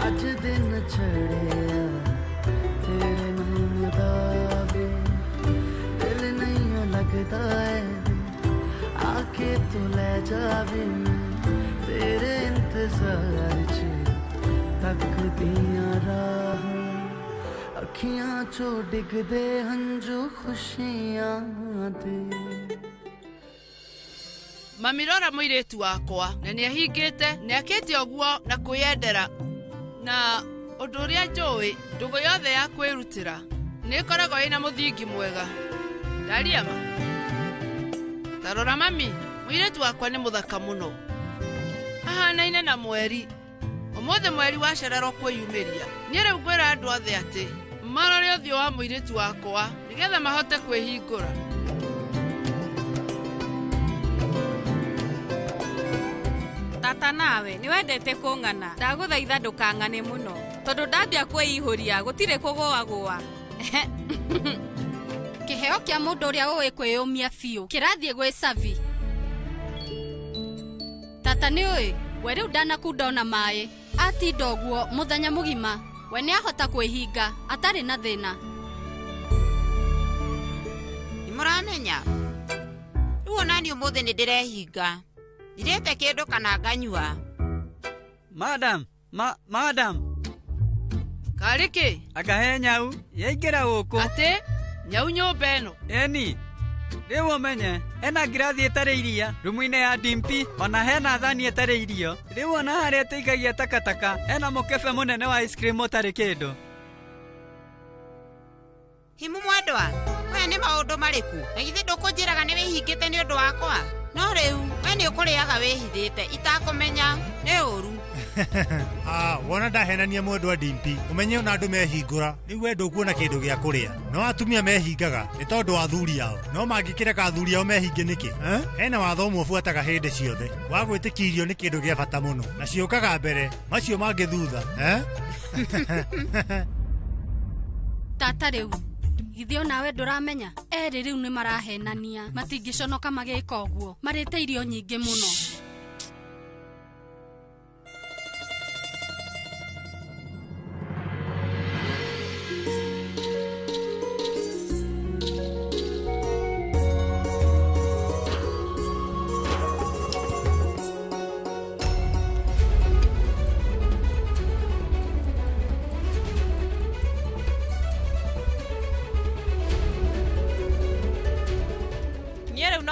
अज दिन चढ़िया तेरे नाम दा वे दिल नहीं लगदा है आके तू ले जावे तेरे इंतजार च तकदियां राह अखियां चो डिगदे हंजू खुशियां दे। Mami rora mũirĩtu wakwa na nĩahingĩte nĩakĩte ũguo na kwĩyendera na ũndũ ũrĩa njũĩ ndũgũ yothe ya kwĩrutĩra nĩĩkoragwo ĩna mũthingi mwega. Ndaria ma ta rora mami mũirĩtu wakwa nĩ mũthaka mũno ahanaine na mweri. Ũmũthĩ mweri wacererwo kwĩyumĩria niĩ rĩu ngwĩra andũ othe atĩ marore ũthiũ wa mũirĩtu wakwa nĩgetha mahote kwĩhingũra. Tata nawe nĩ wendete kũng'ana ndagũthaitha ndũkang'ane mũno tondũ ndambia kwĩihũria gũtirĩ kũgũagũa. Kĩheo kĩa mũndũ ũrĩa ũĩ kwĩyũmia biũ kĩrathiĩ gwĩ Savi. Tata nĩ ũĩ we rĩu ndanakunda ona maĩ atinda ũguo mũthenya mũgima we nĩahota kwĩhinga atarĩ na thĩna. Nĩ mũramenya rĩu onaniĩ ũmũthĩ nĩ ndĩrehinga ndirĩte kĩndũ kana nganyua. Madam, madam. Karĩ kĩ? Anga he nyau yaingĩra gũkũ. Atĩ nyau nyũmba ĩno? Ĩni rĩu ũmenye hena ngirathi ĩtarĩ iria rumu-inĩ ya Dimpi ona hena thani ĩtarĩ irio rĩu ona harĩa tũigagia takataka hena mũkebe mũnene wa ice cream ũtarĩ kĩndũ. Himu mwendwa maya nĩ maũndũ marĩkũ na githĩ ndũkũnjĩraga nĩ wĩhingĩte nĩ ũndũ wakwa? No rĩu we nĩ ũkũrĩaga wĩhithĩte itakũmenya nĩ ũru. Wona ndahenania mwendwa Dimpi ũmenye ona andũ mehingũra rĩu we ndũkuona kĩndũ gĩa kũrĩa no atumia mehingaga nĩ tondũ wa athuri ao no mangĩkĩreka athuri ao mehinge nĩkĩ? Hena watho ũmwe ũbuataga hĩndĩ ciothe wa gwĩtĩkia irio nĩ kĩndũ gĩa bata mũno na ciũkaga mbere macio mangĩ thutha. Tata rĩu githĩ onawe ndũramenya erĩ rĩu nĩ marahenania matingĩconoka magĩka ũguo marĩte irio nyingĩ mũno.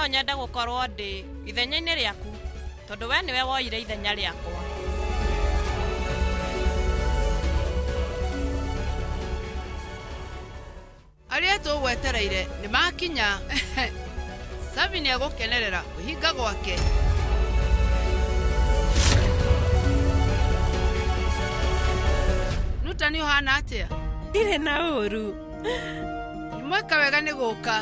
Nyenda gũkorwo ndĩ ithenya-inĩ rĩaku tondũ we nĩwe woire ithenya rĩakwa. Arĩa tũgwetereire nĩ makinya. Savi nĩ egũkenerera kwĩhinga gwake. Nuta nĩ ũhana atĩa? Ndirĩ na ũru. Nĩ mweka wega nĩ gũka.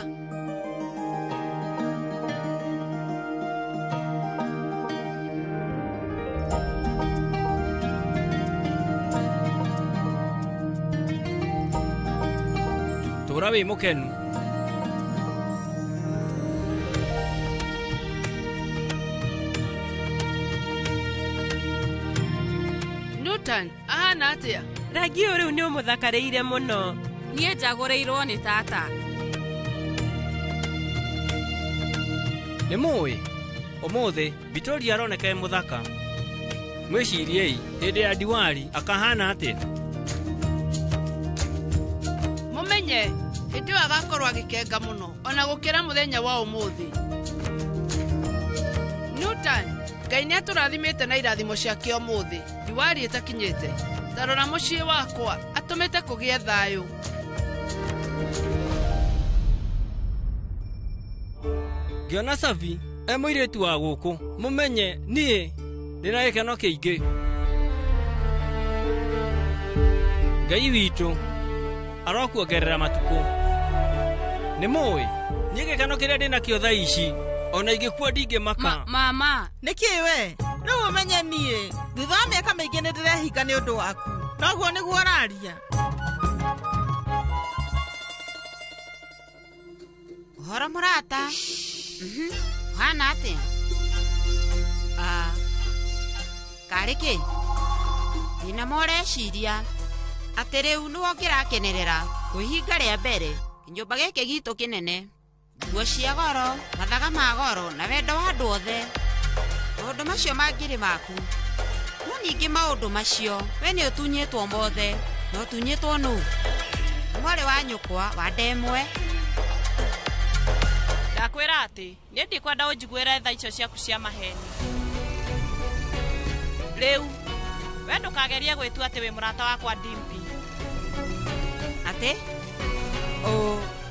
Tũra wĩ mũkenu. Newton ahana atĩa? Rangi ũyũ rĩu nĩ ũmũthakarĩire mũno. Niĩ njagũrĩirwo nĩ tata. Nĩ mũĩ ũmũthĩ Victoria aroneka e mũthaka. Mwĩciriei hĩndĩ ya Diwali akahana atĩa? Mũmenye hĩndĩ ĩyo agakorwo agĩkenga mũno ona gũkĩra mũthenya wa ũmũthĩ. Newton Ngai nĩatũrathimĩte na irathimo ciake ũmũthĩ Diwali ĩtakinyĩte. Ta rora mũciĩ wakwa atũmĩte kũgĩe thayũ. Ngĩona Savi e mũirĩtu wa gũkũ mũmenye niĩ ndĩna gĩkeno kĩingĩ. Ngai witũ arokuongerera matukũ. Nĩ mũĩ niĩ gĩkeno kĩrĩa ndĩnakĩo thaa ici ona ingĩkua ndingĩmaka. Mama nĩkĩ we? Rĩu ũmenye niĩ thutha wa mĩaka mĩingĩ nĩ ndĩrehinga nĩ ũndũ waku. Noguo nĩguo ũraria. Ũhoro mũrata. Ũhana atĩa? Karĩ kĩ? Ndĩna moreciria atĩ rĩu nĩwe ũngĩrakenerera kwĩhinga rĩa mbere kĩnyũmba gĩkĩ gitũ kĩnene. Nguo cia goro, mathaga ma goro na wendo wa andũ othe. Maũndũ macio mangĩrĩ maku. No ningĩ maũndũ macio we nĩ ũtunyĩtwo mothe, na ũtunyĩtwo nũ? Nĩ mwarĩ wa nyũkwa wa ndemwe. Ndakwĩra atĩ niĩ ndikwenda ũnjiguĩre tha icio ciaku cia maheni. Rĩu we ndũkagerie gwĩtua atĩ wĩ mũrata wakwa Dimpi. Atĩ?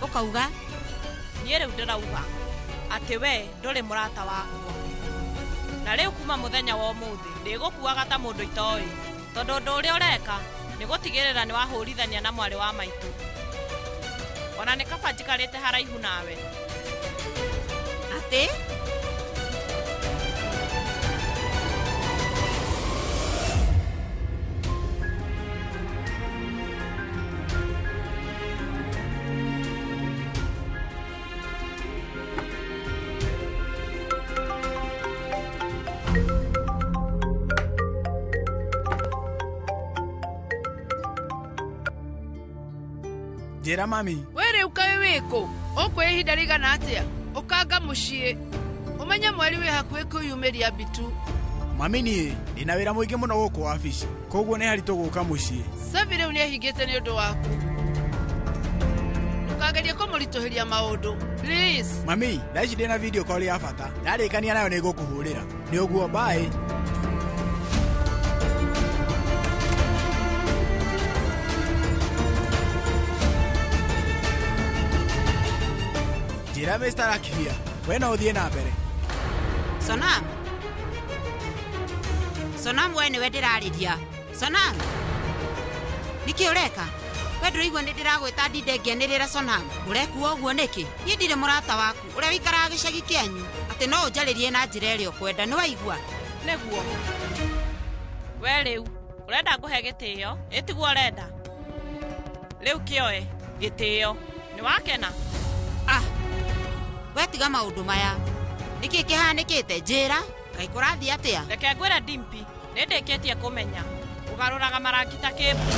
Ũkauga? Niĩ rĩu ndĩrauga atĩ we ndũrĩ mũrata wakwa. Na rĩu kuma mũthenya wa ũmũthĩ ndĩgũkuaga ta mũndũ itoĩ, tondũ ũndũ ũrĩa ũreka nĩ gũtigĩrĩra nĩ wahũrithania na mwarĩ wa maitũ. Ona nĩ kaba njikarĩte haraihu nawe. Atĩ? Njĩra mami. We rĩu kaĩ wĩkũ? Ũkwĩ ihinda rĩigana atĩa? Ũkanga mũciĩ. Ũmenye mweri wĩ hakuhĩ kwĩyumĩria Bitu. Mami niĩ ndĩna wĩra mũingĩ mũno gũkũ wabici. Koguo nĩ haritũ gũka mũciĩ. Savi rĩu nĩehingĩte nĩ ũndũ waku. Ndũkagerie kũmũritũhĩria maũndũ. Please. Mami, thaa ici ndĩna video call ya bata. Ndarĩkania nayo nĩngũkũhũrĩra. Nĩ ũguo, bye. Njĩra Mr. Rakhia, we no ũthiĩ na mbere. Sonam. Sonam we nĩwe ndĩrarĩria. Sonam. Nĩkĩ ũreka? We ndũraigua nĩ ndĩragwĩta ndinde ngĩanĩrĩra Sonam. Ũrekua ũguo nĩkĩ? Niĩ ndirĩ mũrata waku ũrĩa wĩikaraga gĩcagi kĩanyu. Atĩ no ũnjarĩrie na njĩra ĩrĩa ũkwenda, nĩ waigua? Nĩguo. We rĩu ũrenda ngũhe gĩtĩo, ĩtiguo ũrenda. Rĩu kĩoe gĩtĩo. Nĩ wakena? We tiga maũndũ maya. Nĩkĩ kĩhanĩkĩte? Njĩra, kaĩ kũrathiĩ atĩa? Reke ngwĩre Dimpi, nĩ ndĩkĩtie kũmenya. Ũgarũraga marangi ta kĩmbu.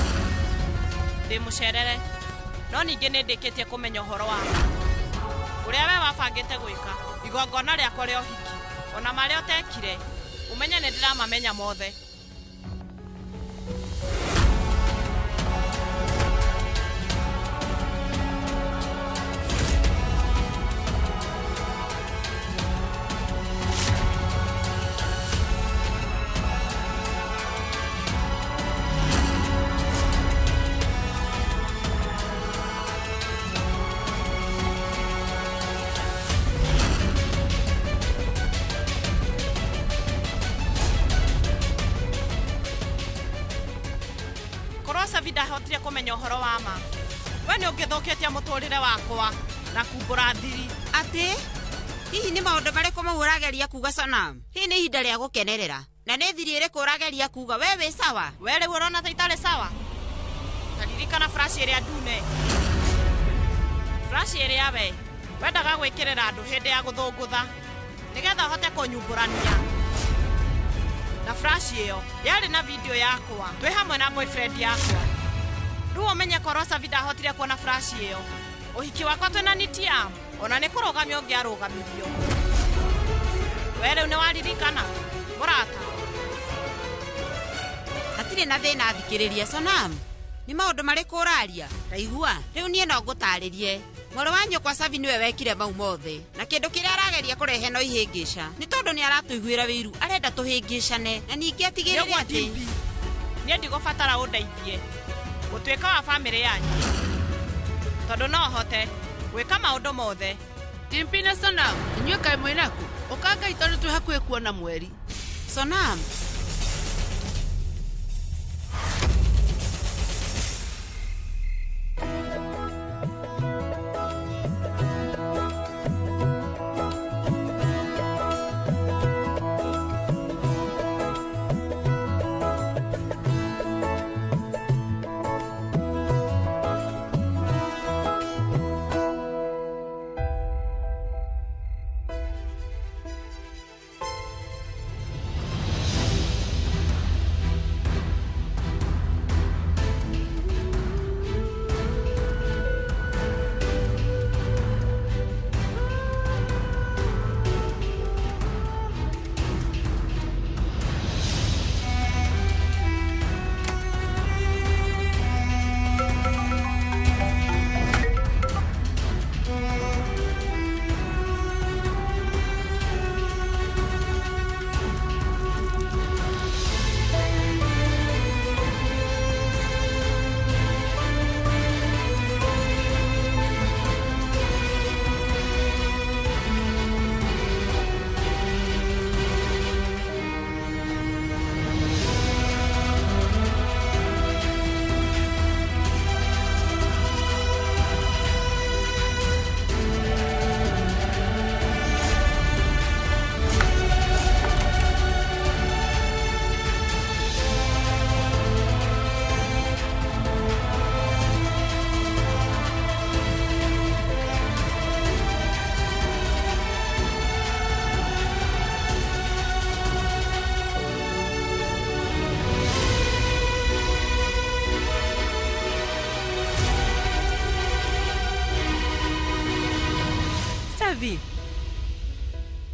Ndĩ mũcerere. No ningĩ nĩ ndĩkĩtie kũmenya ũhoro waku. Ũrĩa we wabangĩte gwĩka, igongona rĩakwa rĩa ũhiki, ona marĩa ũtekire, ũmenye nĩ ndĩramamenya mothe. Ndahotire kũmenya ũhoro wa ma. We nĩ ũngĩthũkĩtie mũtũrĩre wakwa na kumbũra thiri. Atĩ? Hihi nĩ maũndũ marĩkũ mau ũrageria kuga Sonam? Hihi nĩ ihinda rĩa gũkenerera? Na nĩ thiri ĩrĩkũ ũrageria kuga? We wĩ sawa? We rĩu ũrona ta itarĩ sawa? Ta ririkana flash ĩrĩa ndune. Flash ĩrĩa we wendaga gwĩkĩrĩra andũ hĩndĩ ya gũthũngũtha nĩgetha ũhote kũnyumbũrania. Na flash ĩyo yarĩ na video yakwa twĩ hamwe na boyfriend yakwa. Rĩu ũmenye korwo Savi ndahotire kuona flash ĩyo, ũhiki wakwa twĩna Nitiam ona nĩ kũrũgamio ũngĩarũgamirio. We rĩu nĩ waririkana mũrata? Hatirĩ na thĩna thikĩrĩria Sonam. Nĩ maũndũ marĩkũ ũraria? Taigua, rĩu niĩ no ngũtarĩrie. Mwarĩ wa nyũkwa Savi nĩwe wekire mau mothe. Na kĩndũ kĩrĩa arageria kũrehe no ihĩngĩca. Nĩ tondũ nĩ aratũiguĩra wĩiru, arenda tũhĩngĩcane. Na ningĩ atigĩrĩre atĩ niĩ ndigũbatara ũndeithie gũtuĩka wa bamĩrĩ yanyu, tondũ no hote gwĩka maũndũ mothe. Dimpi na Sonam, inyuĩ kaĩ mwĩnaku? Ũkangai tondũ twĩ hakuhĩ kuona mweri. Sonam.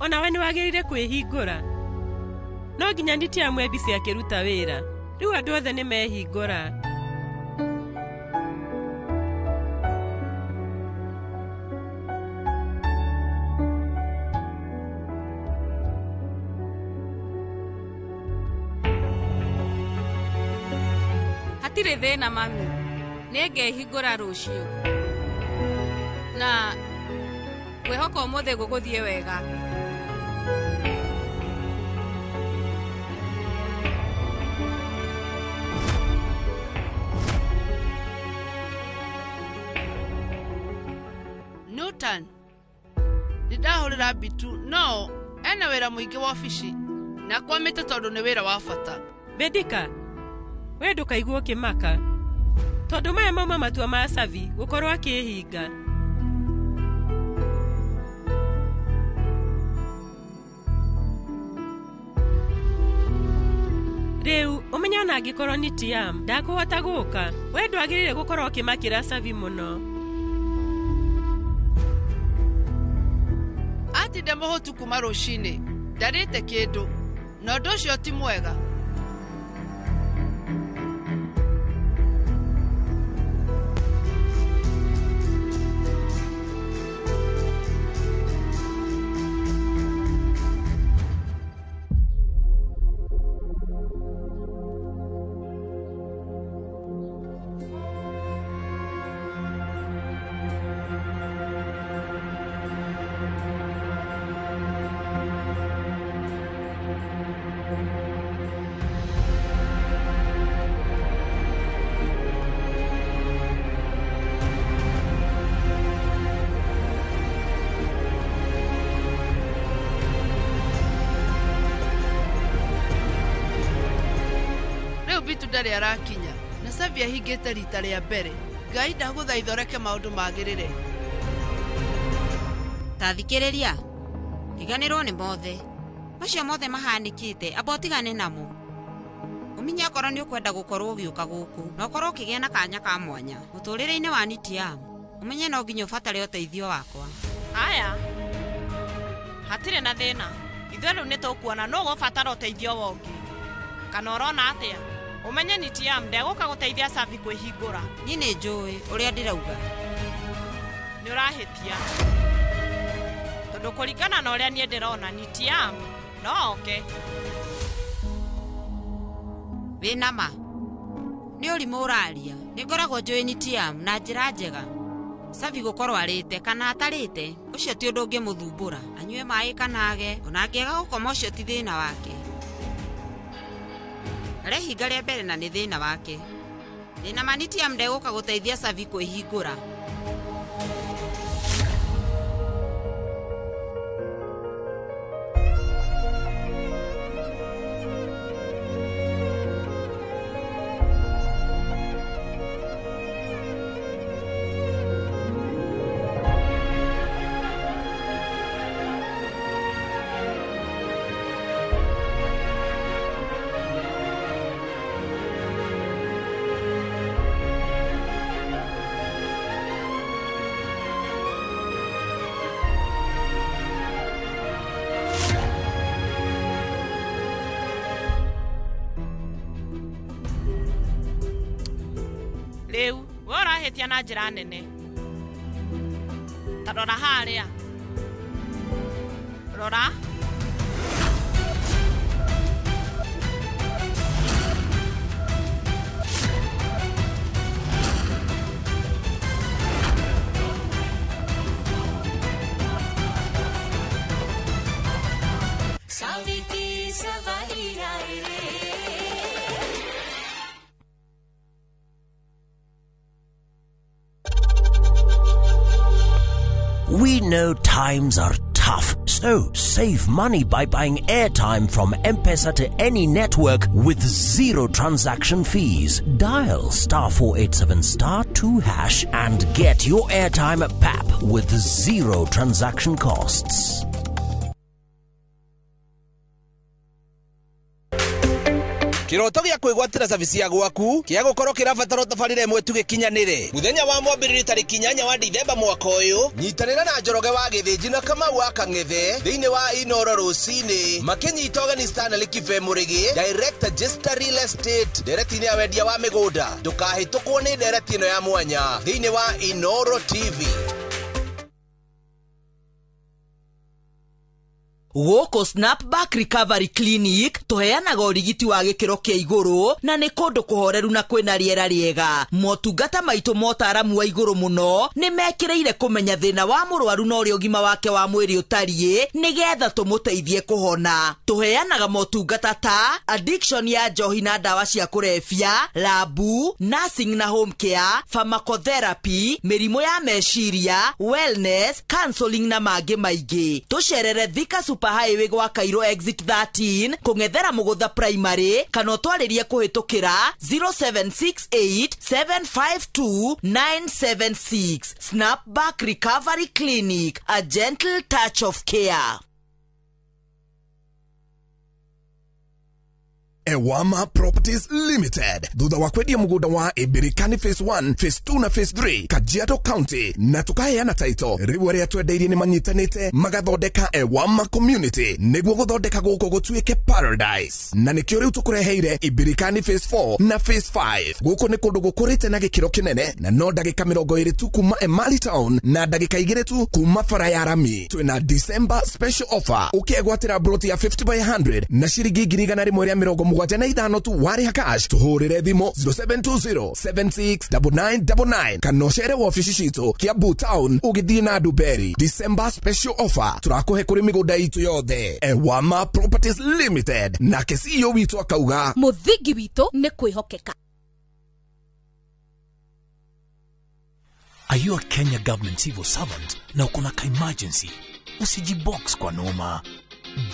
Onawe nĩ wagĩrĩire kwĩhingũra. No nginya Nitiam embici akĩruta wĩra. Rĩu andũ othe nĩ mehingũra. Hatirĩ thĩna mami. Nĩngehingũra rũciũ. Na ngwĩhoka ũmũthĩ gũgũthiĩ wega. Newton, nĩndahũrĩra Bitu no ena wĩra mũingĩ wa obici na kwamĩte tondũ nĩ wĩra wa bata. Bendika, we ndũkaigua ũkĩmaka tondũ maya mauma matua ma Savi gũkorwo akĩhinga. Rĩu ũmenye ona angĩkorwo nĩ Tiam ndakũhota gũka, we ndwagĩrĩire gũkorwo ũkĩmakĩra Savi mũno. Atinda mũhũtu kuma rũcinĩ, ndarĩte kĩndũ, na ũndũ ũcio ti mwega. Bitu ndarĩ arakinya na Savi ahingĩte rita rĩa mbere. Ngai ndagũthaitha ũreke maũndũ magĩrĩre. Ta thikĩrĩria, riganĩrwo nĩ mothe macio mothe mahanĩkĩte, amba ũtigane namo. Ũmenye akorwo nĩ ũkwenda gũkorwo ũgĩũka gũkũ na ũkorwo ũkĩgĩa na kanya ka mwanya mũtũrĩre-inĩ wa Nitiam, ũmenye no nginya ũbatare ũteithio wakwa. Aya, hatirĩ na thĩna. Ithuĩ rĩu nĩ tũkuona nũ ũgũbatara ũteithio wongi. Kana ũrona atĩa? Ũmenye Nitiam ndegũka gũteithia Savi kwĩhingũra. Niĩ nĩ njũĩ ũrĩa ndĩrauga. Nĩ ũrahĩtia. Tondũ kũringana na ũrĩa niĩ ndĩrona Nitiam no oke. Wĩna ma? Nĩ ũrimũ ũraria. Nĩ ngoragwo njũĩ Nitiam na njĩra njega. Savi gũkorwo arĩte kana atarĩte, ũcio ti ũndũ ũngĩmũthumbũra. Anyue maĩ kana age, ona angĩaga gũkoma ũcio ti thĩna wake. Arehinga rĩa mbere na nĩ thĩna wake. Ndĩna ma Nitiam ndegũka gũteithia Savi kwĩhingũra. Rĩu we ũrahĩtia na njĩra nene. Ta rora harĩa. Rora. Saviki savari rai re. We know times are tough, so save money by buying airtime from M-Pesa to any network with zero transaction fees. Dial *487*2# and get your airtime at PAP with zero transaction costs. Kĩroto gĩa kwĩgwatĩra cabi cia gwaku kĩa gũkorwo kĩrabatara tabarĩra ĩmwe tu gĩkinyanĩre. Mũthenya wa mwambĩrĩrio tarĩki 8 wa Dithemba mwaka ũyũ, nyitanĩra na Njoroge wa Gĩthĩnji na Kamau wa Kang'ethe thĩinĩ wa Inoro rũcinĩ makĩnyita ũgeni Stanley Kibe Mũrĩgĩ, Director Jester Real Estate, ndereti-inĩ ya wendia wa mĩgũnda. Ndũkahĩtũkwo nĩ ndereti ĩno ya mwanya thĩinĩ wa Inoro TV. Gũkũ Snapback Recovery Clinic tũheanaga ũrigiti wa gĩkĩro kĩa igũrũ na nĩ kũndũ kũhoreru na kwĩna rĩera rĩega. Motungata maitũ ma ũtaaramu wa igũrũ mũno nĩ mekĩrĩire kũmenya thĩna wa mũrwaru na ũrĩa ũgima wake wa mwĩrĩ ũtariĩ nĩgetha tũmũteithie kũhona. Tũheanaga motungata ta addiction ya njohi na ndawa cia kũrebia, labu, nursing na home care, pharmacotherapy, mĩrimũ ya meciria, wellness, counseling na mangĩ maingĩ. Tũcerere Thika Super Highway gwa Cairo exit 13 kũng'ethera Mũgũtha Primary kana ũtwarĩrie kũhĩtũkĩra 0768 752 976. Snapback Recovery Clinic, a gentle touch of care. Ewama Properties Limited thutha wa kwendia mugunda wa Ibirikani Phase 1, Phase 2 na Phase 3 Kajiado County na tukaheana title riu aria twendeirie ni manyitanite magathondeka Ewama Community niguo guthondeka guku gutuike paradise na nikio riu tukureheire Ibirikani Phase 4 na Phase 5. Guku ni kundu gukurite na gikiro kinene na no ndagika 20 tu kuma Emali Town na ndagika 2 tu kuma bara ya rami. Twina December special offer ukiegwatira broti ya 50 by 100 na ciringi 175 tu warĩha cash. Tũhũrĩre thimũ 0720 769999 kana ũcere wabici citũ Kiambu Town ũgĩthiĩ na Nduberi. December special offer tũrakũhe kũrĩ mĩgũnda itũ yothe. Ewama Properties Limited nake CEO witũ akauga mũthingi witũ nĩ kwĩhokeka. Are you a Kenya government civil servant na uko na ka emergency? Usijibox kwa noma.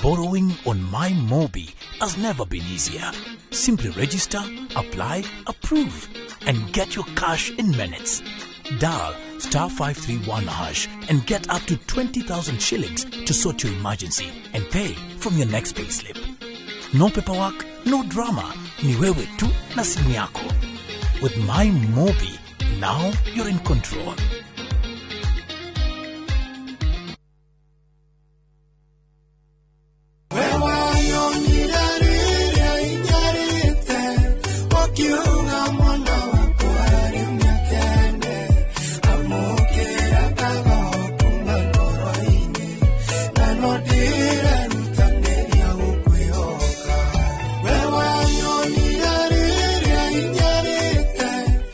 Borrowing on My Mobi has never been easier. Simply register, apply, approve, and get your cash in minutes. Dial star 531 hash and get up to 20,000 shillings to sort your emergency and pay from your next payslip. No paperwork, no drama. Ni wewe tu na simu yako. With My Mobi, now you're in control.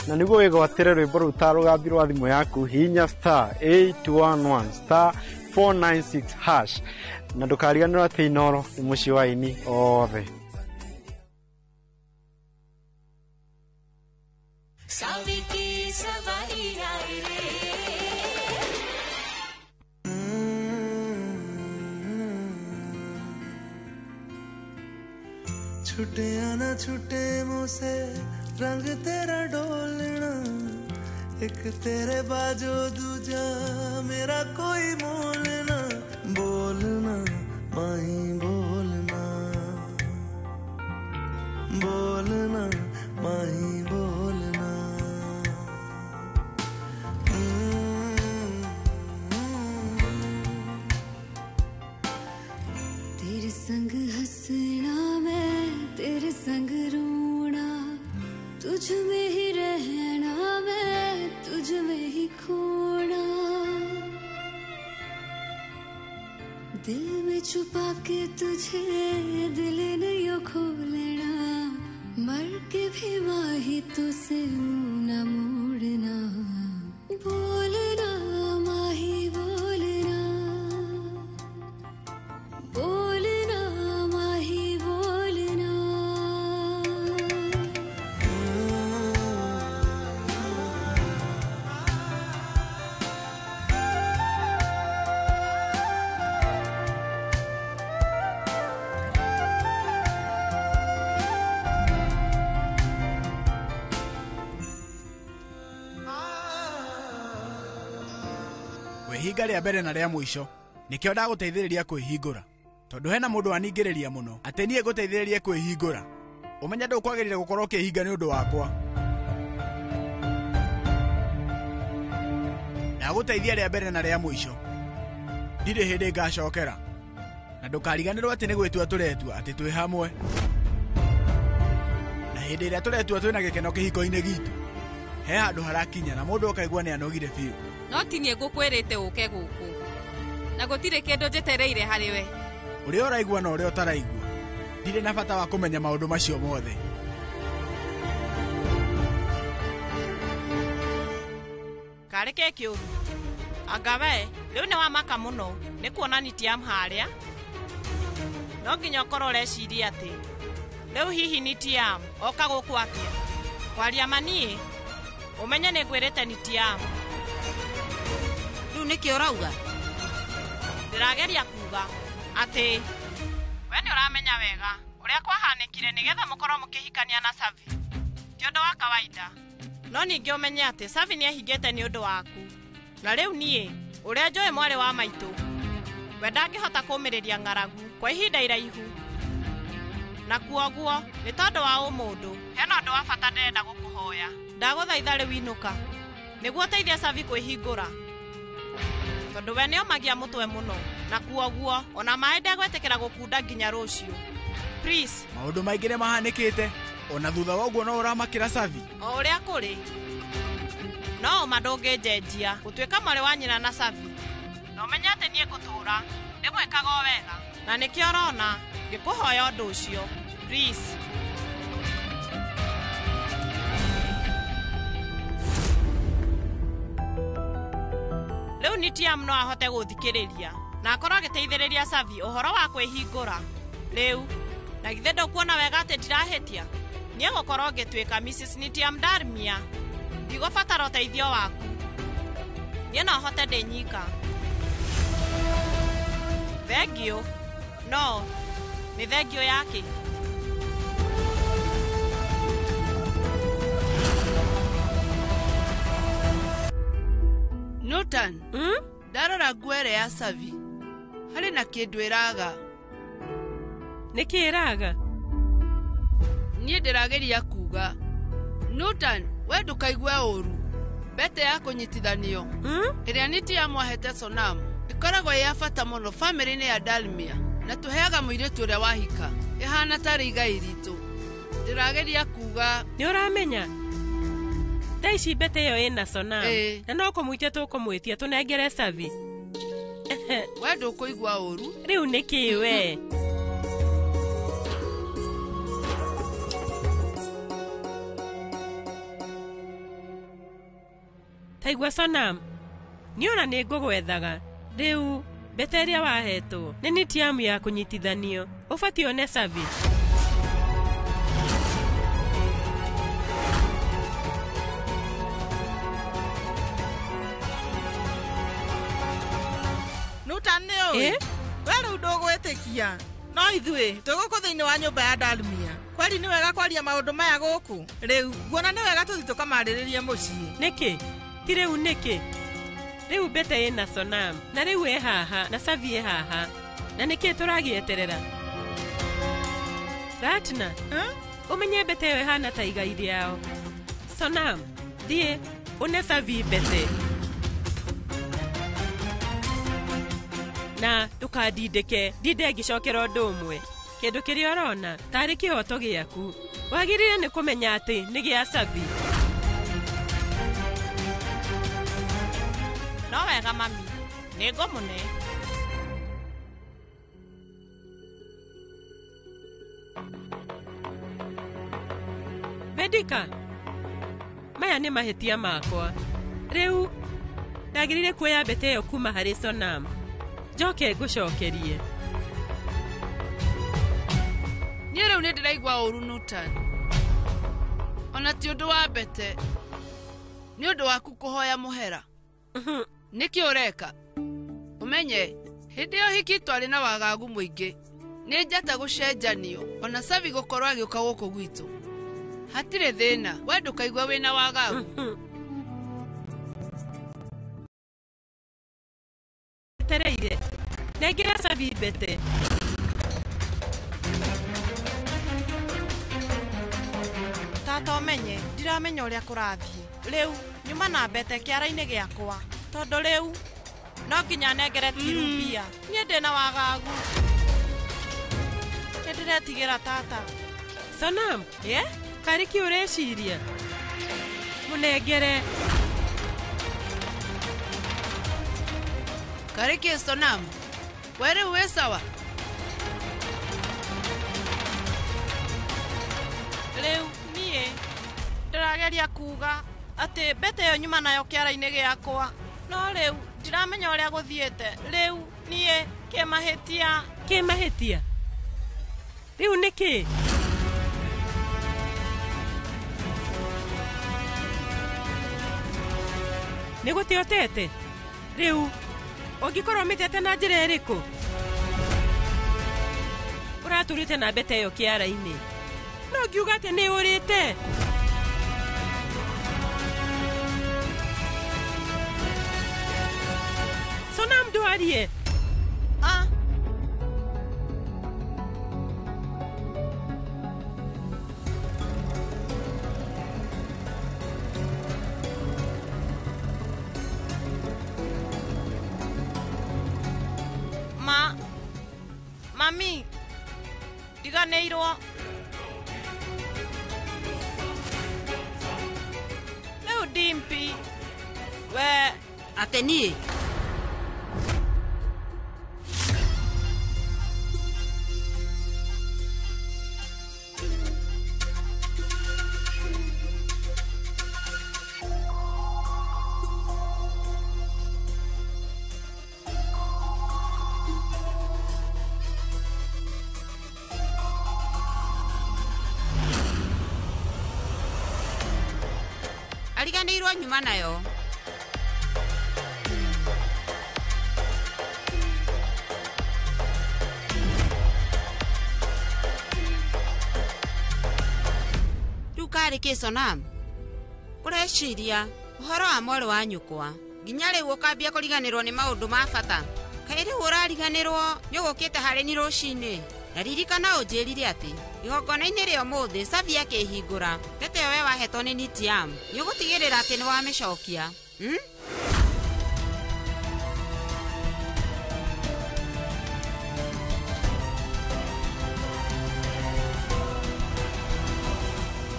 Na niguo wĩgwatĩre rwĩmbo rũu ta rũgambi rwa thimũ yaku hihinya star 811 star 496 hash na ndũkariganĩrwo atĩ Inoro nĩ mũciĩ wa aini othe. छुटे ना छुटे मुझसे रंग तेरा डोलना एक तेरे बाजू दूजा मेरा कोई मोल ना बोलना माही बोलना बोलना माही बोलना। तेरे संग हंसना मैं तेरे संग रोना तुझ में ही रहना मैं तुझ में ही खोना दिल में छुपा के तुझे दिल नहीं खोलना मर के भी माही तुझसे मुँह न मोड़ना बोलना माही बोलना बोलना माही बोलना। Kwĩhinga rĩa mbere na rĩa mũico nĩkĩo ndagũteithĩrĩria kwĩhingũra tondũ hena mũndũ waningĩrĩria mũno atĩ niĩ ngũteithĩrĩrie kwĩhingũra. Ũmenye ndũkwagĩrĩire gũkorwo ũkĩhinga nĩ ũndũ wakwa. Ndagũteithia rĩa mbere na rĩa mũico. Ndirĩ hĩndĩ ngacokera. Na ndũkariganĩrwo atĩ nĩ gwĩtua tũretua atĩ twĩ hamwe. Na hĩndĩ ĩrĩa tũretua twĩna gĩkeno kĩhiko-inĩ gitũ, he handũ harakinya na mũndũ akaigua nĩ anogire biũ. No ti niĩ ngũkwĩrĩte ũke gũkũ. Na gũtirĩ kĩndũ njetereire harĩ we. Ũrĩa ũraigua na ũrĩa ũtaraigua. Ndirĩ na bata wa kũmenya maũndũ macio mothe. Karĩ kĩ kĩũru? Anga we, rĩu nĩ wamaka mũno nĩ kuona Nitiam harĩa. No nginya ũkorwo ũreciria atĩ rĩu hihi Nitiam oka gũkũ atĩa? Kwaria ma niĩ, ũmenye nĩ ngwĩrĩte Nitiam. Rĩu nĩkĩ ũrauga? Ndĩrageria kuga atĩ we nĩ ũramenya wega ũrĩa kwahanĩkire nĩgetha mũkorwo mũkĩhikania na Savi. Ti ũndũ wa kawaida. No ningĩ ũmenye atĩ Savi nĩehingĩte nĩ ũndũ waku. Na rĩu niĩ ũrĩa njũĩ mwarĩ wa maitũ, we ndangĩhota kũũmĩrĩria ng'aragu kwa ihinda iraihu. Na kuoguo nĩ tondũ wa ũmũndũ, hena ũndũ wa bata ndĩrenda gũkũhoya. Ndagũthaitha rĩu inũka nĩguo ũteithie Savi kwĩhingũra. Tondũ we nĩomagia mũtwe mũno, na kuoguo ona maĩ ndegwĩtĩkĩra gũkunda nginya rũciũ. Please. Maũndũ maingĩ nĩ mahanĩkĩte, ona thutha wa ũguo no ũramakĩra Savi. O ũrĩa kũrĩ, no ũma ndũngĩnjenjia gũtuĩka mwarĩ wa nyina na Savi. Na ũmenye atĩ niĩ ngũtũũra ndĩmwĩkaga o wega, na nĩkĩo ũrona ngĩkũhoya ũndũ ũcio. Please. Rĩu Nitiam no ahote gũthikĩrĩria na akorwo agĩteithĩrĩria Savi ũhoro wa kwĩhingũra. Rĩu na githĩ ndũkuona wega atĩ ndirahĩtia? Niĩ gũkorwo ngĩtuĩka Mrs. Nitiam Dalmia, ndigũbatara ũteithio waku. Niĩ no hote ndĩ nyika. Thengiũ. No nĩ thengiũ yake. Newton, ndarora nguo ĩrĩa ya Savi. Harĩ na kĩndũ ĩraga. Nĩ kĩ ĩraga? Niĩ ndĩrageria kuga. Newton, we ndũkaigue ũru. Mbete ya kũnyitithanio ĩrĩa Nitiam ahete Sonam ĩkoragwo ĩ ya bata mũno bamĩrĩ-inĩ ya Dalmia, na tũheaga mũirĩtu ũrĩa wahika. Ĩhana tarĩ igai ritũ. Ndĩrageria kuga. Nĩ ũramenya? Thaa ici mbete ĩyo ĩna Sonam. Na no kũmwĩtia tũkũmwĩtia tũnengere Savi. We ndũkũigua ũru. Rĩu nĩ kĩ we? Taigua Sonam, niĩ ona nĩ ngũgwethaga. Rĩu mbete ĩrĩa wahetwo nĩ Nitiam ya kũnyitithanio. Ũbatiĩ one Savi. Nuta nĩ ũĩ? We rĩu ndũgwĩtĩkia. No ithuĩ twĩ gũkũ thĩinĩ wa nyũmba ya Dalmia. Kweri nĩ wega kwaria maũndũ maya gũkũ. Rĩu nguona nĩ wega tũthiĩ tũkamarĩrĩrie mũciĩ. Nĩkĩ? Ti rĩu nĩkĩ? Rĩu mbete ĩna Sonam, na rĩu ĩ haha, na Savi ĩ haha. Na nĩkĩ tũragĩeterera? Ratna, ũmenye mbete ĩyo ĩhana ta igai rĩao. Sonam, thiĩ ũne Savi mbete. Na ndũkandindĩke, ndinde ngĩcokera ũndũ ũmwe. Kĩndũ kĩrĩa ũrona tarĩ kĩhoto gĩaku. Wagĩrĩire nĩ kũmenya atĩ nĩ gĩa Savi. No wega mami, nĩ ngũmũne. Vedika, maya nĩ mahĩtia makwa. Rĩu ndagĩrĩire kuoya mbete ĩyo kuma harĩ Sonam. Njoke ngũcokerie. Niĩ rĩu nĩ ndĩraigua ũru Newton. Ona ti ũndũ wa mbete. Nĩ ũndũ waku kũhoya mũhera. Nĩkĩ ũreka? Ũmenye, hĩndĩ ĩyo hiki twarĩ na wagagu mũingĩ. Nĩ njata gũcenjanio, ona Savi gũkorwo agĩũka gũkũ gwitũ. Hatirĩ thĩna, we ndũkaigua wĩna wagagu. Tereire. Nengera Savi mbete. Tata ũmenye ndiramenya ũrĩa kũrathiĩ. Rĩu nyuma na mbete kĩara-inĩ gĩakwa tondũ rĩu no nginya nengere Tiru mbia. Niĩ ndĩna wagagu. Nĩ ndĩretigĩra tata. Sonam, yeah? Karĩ kĩ ũreciria? Mũnengere. Karĩ kĩ Sonam? We rĩu wĩ sawa? Rĩu niĩ ndĩrageria kuga atĩ mbete ĩyo nyuma nayo kĩara-inĩ gĩakwa no rĩu ndiramenya ũrĩa gũthiĩte. Rĩu niĩ kĩmahĩtia. Kĩmahĩtia? Rĩu nĩkĩ? Nĩ gũte ũtete? Rĩu ũngĩkorwo ũmĩtete na njĩra ĩrĩkũ? Ũratũrĩte na mbete ĩyo kĩara-inĩ. No ngiuga atĩ nĩ ũrĩte. Sonam ndwarie. Ah. Ma, mami, ndiganĩirwo. Rĩu Dimpi, we atĩ niĩ? Ariganĩirwo nyuma nayo. Rĩu karĩ kĩ Sonam? Ũreciria ũhoro wa mwarĩ wa nyũkwa nginya rĩu ũkambia kũriganĩrwo nĩ maũndũ ma bata. Kaĩ rĩu ũrariganĩrwo nĩ ũgũkĩte harĩ ni rũcinĩ? Na ririkana ũnjĩrire atĩ igongona-inĩ rĩa ũmũthĩ Savi akĩhingũra mbete ĩyo we wahetwo nĩ Nitiam nĩ ũgũtigĩrĩra atĩ nĩ wamĩcokia.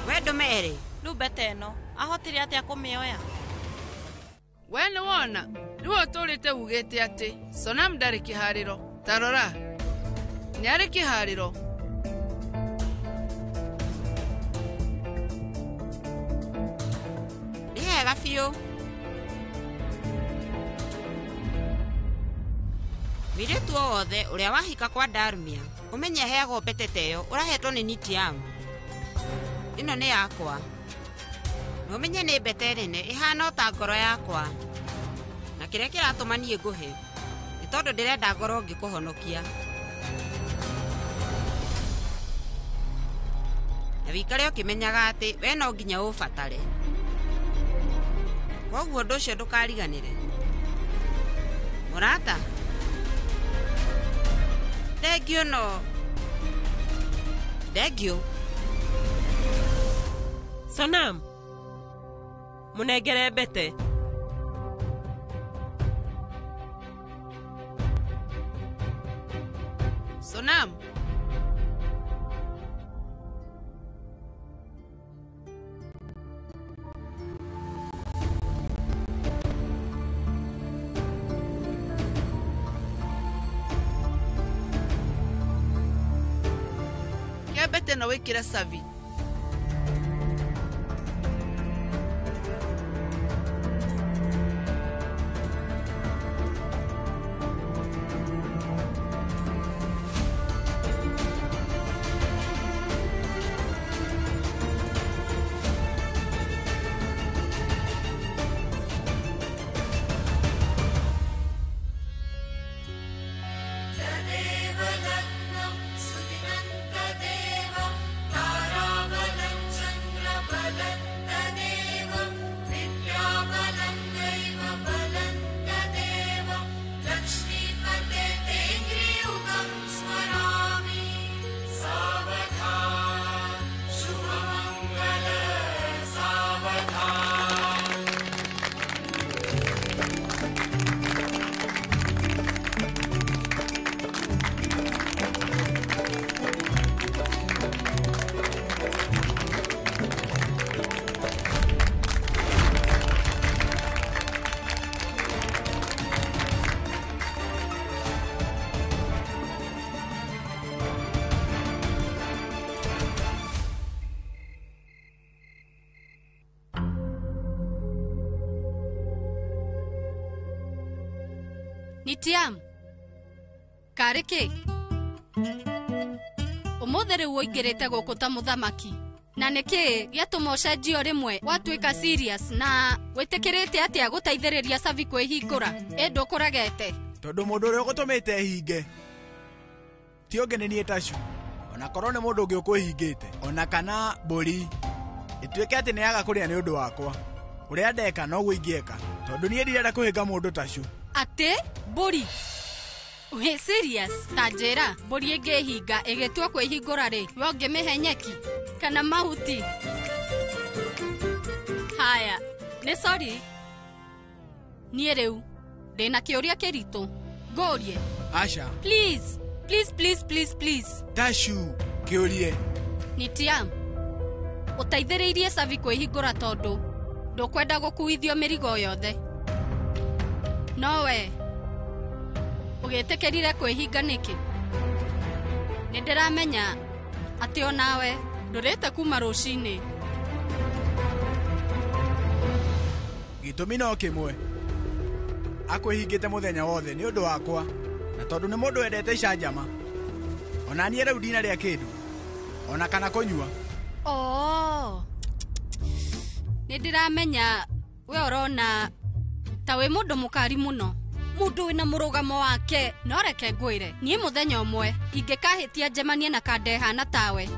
We ndũmere. Rĩu mbete ĩno ahotire atĩa kũmĩoya? We nĩ wona rĩu ũtũrĩte ugĩte atĩ Sonam ndarĩ kĩharĩro. Ta rora, nĩ arĩ kĩharĩro. Nĩ hega biũ. Mũirĩtu o wothe ũrĩa wahika kwa Darmia ũmenye aheagwo mbete ta ĩyo ũrahetwo nĩ Nitiam. Ĩno nĩ yakwa. Na ũmenye nĩ mbete nene ĩhana o ta ngoro yakwa. Na kĩrĩa kĩratũma niĩ ngũhe nĩ tondũ ndĩrenda ngorwo ngĩkũhonokia. Na wĩikare ũkĩmenyaga atĩ we no nginya ũbatare. Koguo ũndũ ũcio ndũkariganĩre. Mũrata, thengiũ no thengiũ. Sonam, mũnengere mbete. Sonam. Kĩa mbete no wĩkĩre Savi. Tadeva lagnam sudinanta deva. Nitiam. Karĩ kĩ? Ũmũthĩ rĩu ũingĩrĩte gũkũ ta mũthamaki. Na nĩkĩ gĩatũma ũcenjio rĩmwe watuĩka serious na wĩtĩkĩrĩte atĩa gũteithĩrĩria Savi kwĩhingũra? Ĩ ndũkũregete. Tondũ mũndũ ũrĩa ũgũtũmĩte hinge ti ũngĩ nĩ niĩ tacu. Ona korwo nĩ mũndũ ũngĩ ũkwĩhingĩte ona kana mbũri ĩtuĩke atĩ nĩ yaga kũrĩa nĩ ũndũ wakwa. Ũrĩa ndeka noguo ingĩeka tondũ niĩ ndirenda kũhĩnga mũndũ tacu. Atĩ mbũri? Wĩ serious? Ta njĩra, mbũri ĩngĩhinga ĩgĩtua kwĩhingũra rĩ, we ũngĩmĩhe nyeki kana mahuti? Haya, nĩ sorry. Niĩ rĩu ndĩna kĩũria kĩritũ. Ngũrie. Aca. Please, please, please, please, please. Tacu, kĩũrie. Nitiam, ũteithĩrĩirie Savi kwĩhingũra tondũ ndũkwenda gũkuithio mĩrigo yothe. No we ũgĩtĩkĩrire kwĩhinga nĩkĩ? Nĩ ndĩramenya atĩ onawe ndũrĩte kuma rũcinĩ. Gĩtũmi no kĩmwe. Akwĩhingĩte mũthenya wothe nĩ ũndũ wakwa na tondũ nĩ mũndũ wendete icanjama. Ona niĩ rĩu ndinarĩa kĩndũ ona kana kũnyua. Oo. Nĩ ndĩramenya we ũrona ta wĩ mũndũ mũkari mũno, mũndũ wĩna mũrũgamo wake. No reke ngwĩre, niĩ mũthenya ũmwe ingĩkahĩtia njemanie na kandehana tawe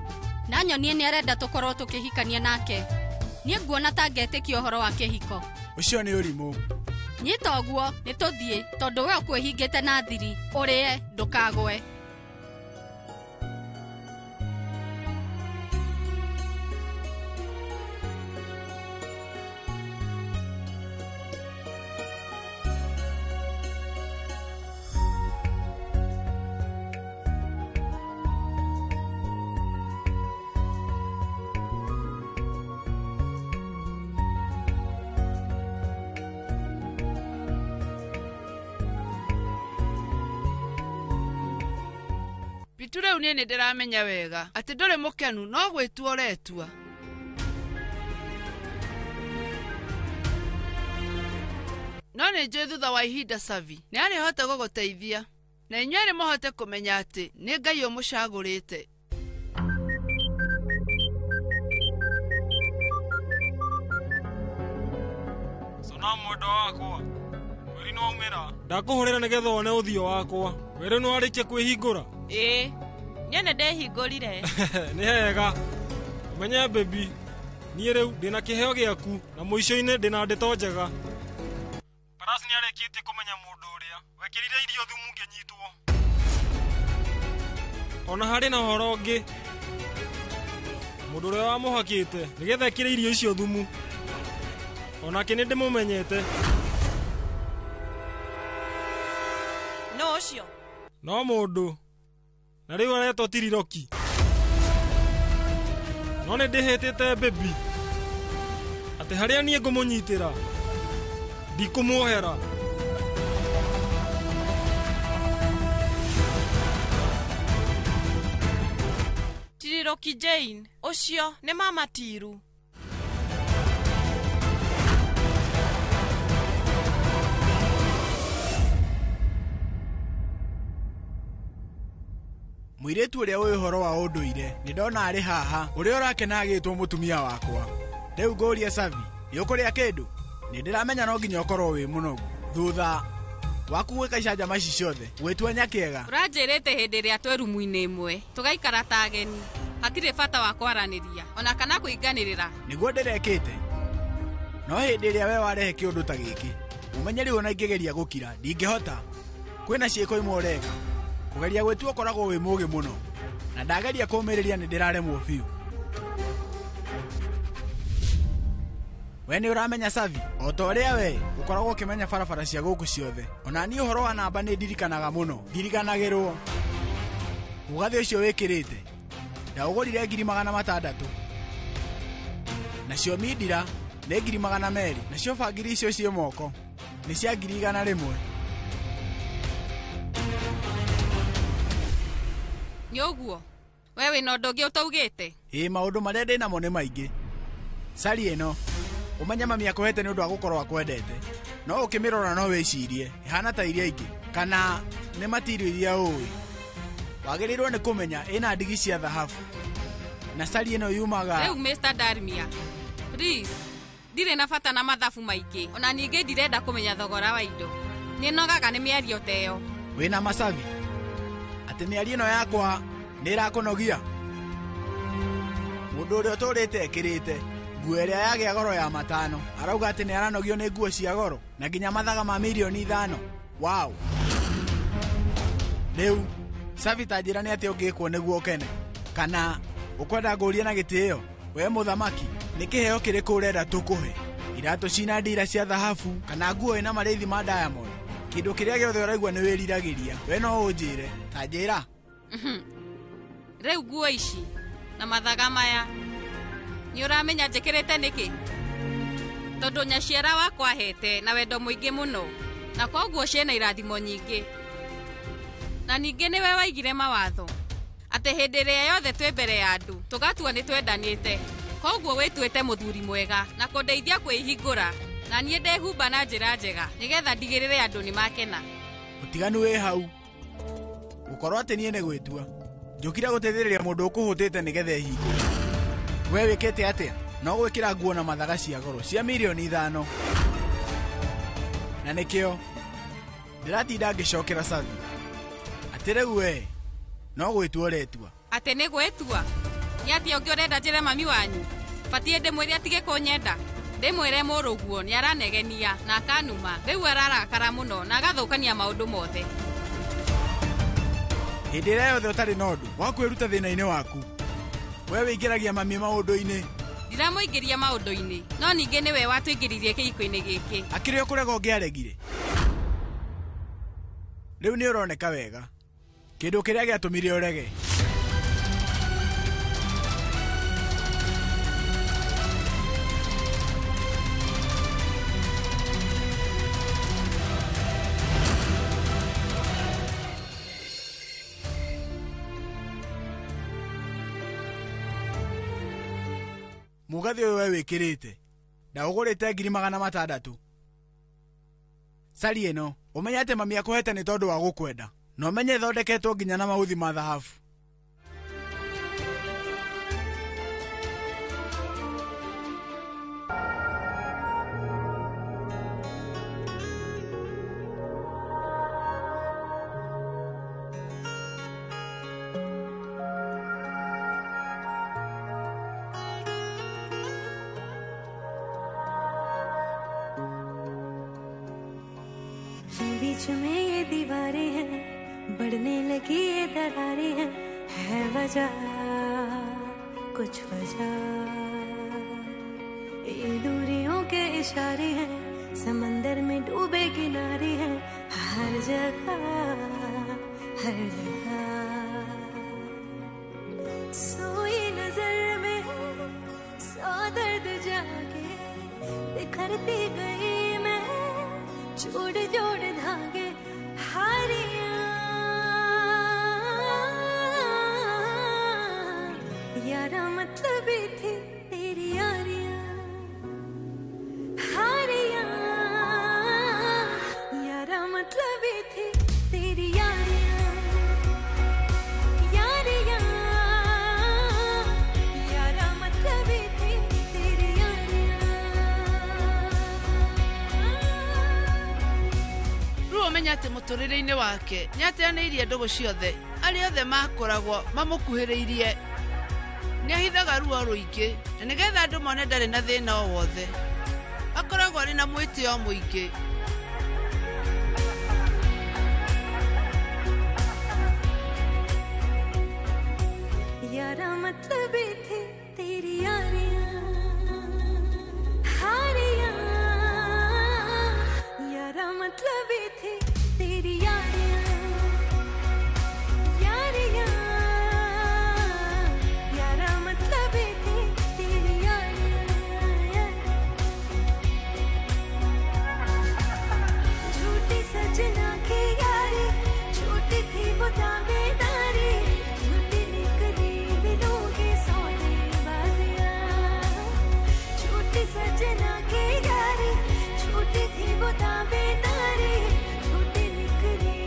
na nyonie nĩ arenda tũkorwo tũkĩhikania nake, niĩ nguona ta ngetĩkia ũhoro wa kĩhiko. Ũcio nĩ ũrimũ. Nyita ũguo, nĩ tũthiĩ tondũ we ũkwĩhingĩte na thiri. Ũrĩe ndũkagwe. Bitu rĩu niĩ nĩndĩramenya wega atĩ ndũrĩ mũkenu no gwĩtua ũretua. No nĩ njũĩ thutha wa ihinda Savi nĩ arĩhota gũgũteithia na inyuĩ erĩ mũhote kũmenya atĩ nĩ Ngai ũmũcagũrĩte. Sona mwendwa wakwa, mweri nĩ waumĩra. Ndakũhũrĩra nĩgetha wone ũthiũ wakwa. We rĩu nĩwarĩkia kwĩhingũra? Ĩĩ, niĩ nĩndĩhingũrire. Nĩ hega. Ũmenye baby, niĩ rĩu ndĩna kĩheo gĩaku na mũico-inĩ ndĩna ndeto njega. Paras nĩarĩkĩtie kũmenya mũndũ ũrĩa wekĩrire irio thumu ngĩnyitwo. Ona harĩ na ũhoro ũngĩ, mũndũ ũrĩa wamũhakĩte nĩgetha ekĩre irio icio thumu, onake nĩndĩmũmenyete. No ũcio? No mũndũ na rĩu aretwo Tiriroki. No nĩndĩhĩtĩte baby atĩ harĩa niĩ ngũmũnyitĩra ndikũmuohera. Tiriroki Jane, ũcio nĩ mama Tiru. Mũirĩtu ũrĩa ũĩ ũhoro wa ũndũire nĩ ndona arĩ haha ũrĩa ũrakena agĩtwo mũtumia wakwa. Rĩu ngũrie Savi, nĩ ũkũrĩa kĩndũ? Nĩ ndĩramenya no nginya ũkorwo wĩ mũnogu thutha waku gwĩka icanjama ici ciothe gwĩtua nyakĩega. Ũranjĩrĩte hĩndĩ ĩrĩa twĩ rumu-inĩ ĩmwe tũgaikara ta ageni, hatirĩ bata wa kwaranĩria ona kana kũinganĩrĩra. Nĩguo ndĩrekĩte. No hĩndĩ ĩrĩa we warehe kĩũndũ ta gĩkĩ, ũmenye rĩu ona ingĩgeria gũkira ndingĩhota. Kwĩna ciĩko imwe ũreka kũgeria gwĩtua ũkoragwo wĩ mũũgĩ mũno, na ndageria kũũmĩrĩria nĩ ndĩraremwo biũ. We nĩ ũramenya Savi, o ta ũrĩa we ũkoragwo ũkĩmenya barabara cia gũkũ ciothe. Ona niĩ ũhoro wa namba nĩ ndirikanaga mũno, ndiriganagĩrwo. Mũgathĩ ũcio wĩkĩrĩte ndaũgũrire 600,000, nacio mindira nĩ 200,000, nacio bangiri icio ciĩ moko nĩ cia 100,000. Nĩ ũguo we wĩna ũndũ ũngĩ ũtaugĩte? Ĩĩ, maũndũ marĩa ndĩ namo nĩ maingĩ. Cari ĩno ũmenye mami akũhete nĩ ũndũ wa gũkorwo akwendete, no ũkĩmĩrora no wĩcirie ĩhana ta iria ingĩ. Kana nĩ matirio iria ũĩ. Wagĩrĩirwo nĩ kũmenya ĩna ndigi cia thahabu. Na sari ĩno yumaga Rĩu Mr. Darmia, please, ndirĩ na bata na mathabu maingĩ, ona ningĩ ndirenda kũmenya thogora wa indo. Nĩ nogaga nĩ mĩario ta ĩyo. Wĩna macabi. Atĩ mĩario ĩno yakwa nĩ ĩrakũnogia. Mũndũ ũrĩa ũtũrĩte ekĩrĩte nguo ĩrĩa yagĩa goro ya matano arauga atĩ nĩ aranogio nĩ nguo cia goro na nginya mathaga ma mirioni 5. Wow. Rĩu Savi ta njĩra nĩ atĩa ũngĩkwo nĩguo ũkene, kana ũkwenda ngũrie na gĩtĩo? We mũthamaki, nĩ kĩheo kĩrĩkũ ũrenda tũkũhe? Iratũ cina ndira cia thahabu kana nguo ĩna marĩthi ma diamond? Kĩndũ kĩrĩa gĩothe ũraigua nĩ wĩriragĩria, we no ũnjĩre. Ta njĩra. Rĩu nguo ici na mathaga maya nĩ ũramenya njĩkĩrĩte nĩkĩ? Tondũ nyaciara wakwa ahete na wendo mũingĩ mũno, na koguo ciĩna irathimo nyingĩ. Na ningĩ nĩwe waigire mawatho atĩ hĩndĩ ĩrĩa yothe twĩ mbere ya andũ tũgatua nĩ twendanĩte. Koguo wĩtuĩte mũthuri mwega na kũndeithia kwĩhingũra, na niĩ ndehumba na njĩra njega nĩgetha ndigĩrĩre andũ nĩ makena. Ũtiganu wĩ hau. Gũkorwo atĩ niĩ nĩ gwĩtua njũkire gũteithĩrĩria mũndũ ũkũhũtĩte nĩgetha ehingũre. We wĩkĩte atĩa? No gwĩkĩra nguo na mathaga cia goro cia mirioni 5. Na nĩkĩo ndĩratinda ngĩcokera Savi atĩ rĩu we no gwĩtua ũretua. Atĩ nĩ gwĩtua? Nĩ atĩa ũngĩ ũrenda njĩre mami wanyu? Batiĩ ndĩmwĩre atige kũnyenda. Ndĩmwĩre mũrũguo nĩ aranegenia na akanuma. Rĩu ararakara mũno na agathũkania maũndũ mothe. Hĩndĩ ĩrĩa yothe ũtarĩ na ũndũ wa kwĩruta thĩna-inĩ waku, we wĩingĩragia mami maũndũ-inĩ. Ndiramũingĩria maũndũ-inĩ, no ningĩ nĩwe watũingĩririe kĩhiko-inĩ gĩkĩ. Akĩrĩ o kũrega ũngĩaregire. Rĩu nĩ ũroneka wega. Kĩndũ kĩrĩa gĩatũmire ũrege. Mũgathĩ ũyũ we wĩkĩrĩte ndaũgũrĩte 600,000. Sari ĩno ũmenye atĩ mami akũhete nĩ tondũ wa gũkwenda, na ũmenye ĩthondeketwo nginya na mauthi ma thahabu. बीच में ये दीवारें हैं, बढ़ने लगी ये दरारें हैं, है वजह कुछ वजह। ये दूरियों के इशारे हैं, समंदर में डूबे किनारे हैं, हर जगह हर जगह। सोई नजर में सौ दर्द जागे, बिखरती गई मैं जोड़ जोड़ धागे। हारियां यारा मतलब थी तेरी यारियां, हारियां यारा मतलब थी तेरी यारियां, यारियां यारा मतलब थी तेरी Yaariyan. Rĩu ũmenye atĩ mũtũrĩre-inĩ wake nĩ ateanĩirie ndũgũ ciothe, arĩa othe makoragwo mamũkuhĩrĩirie. Nĩ ahithaga ruo rũingĩ na nĩgetha andũ mone ndarĩ na thĩna o wothe. Akoragwo arĩ na mwĩtĩo mũingĩ. यारा मतलब थी तेरी यारियां, हारियां यारा मतलब थी तेरी यारियां, यारियां यारा मतलब थी तेरी यारियां। झूठी सजना की यारी, झूठी थी वो दावेदारी, झूठी निकली दिलों की सौदेबाजियां। झूठी सजना की यारी, झूठी थी वो दावेदारी, झूठी निकली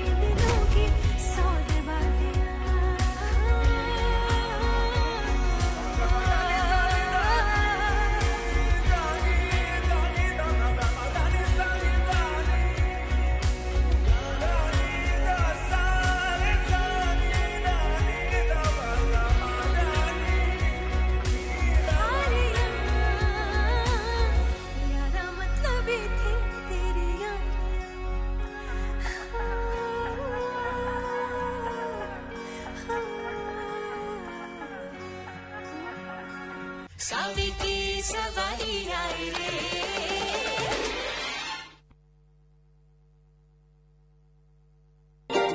सावी की सवारी आए रे।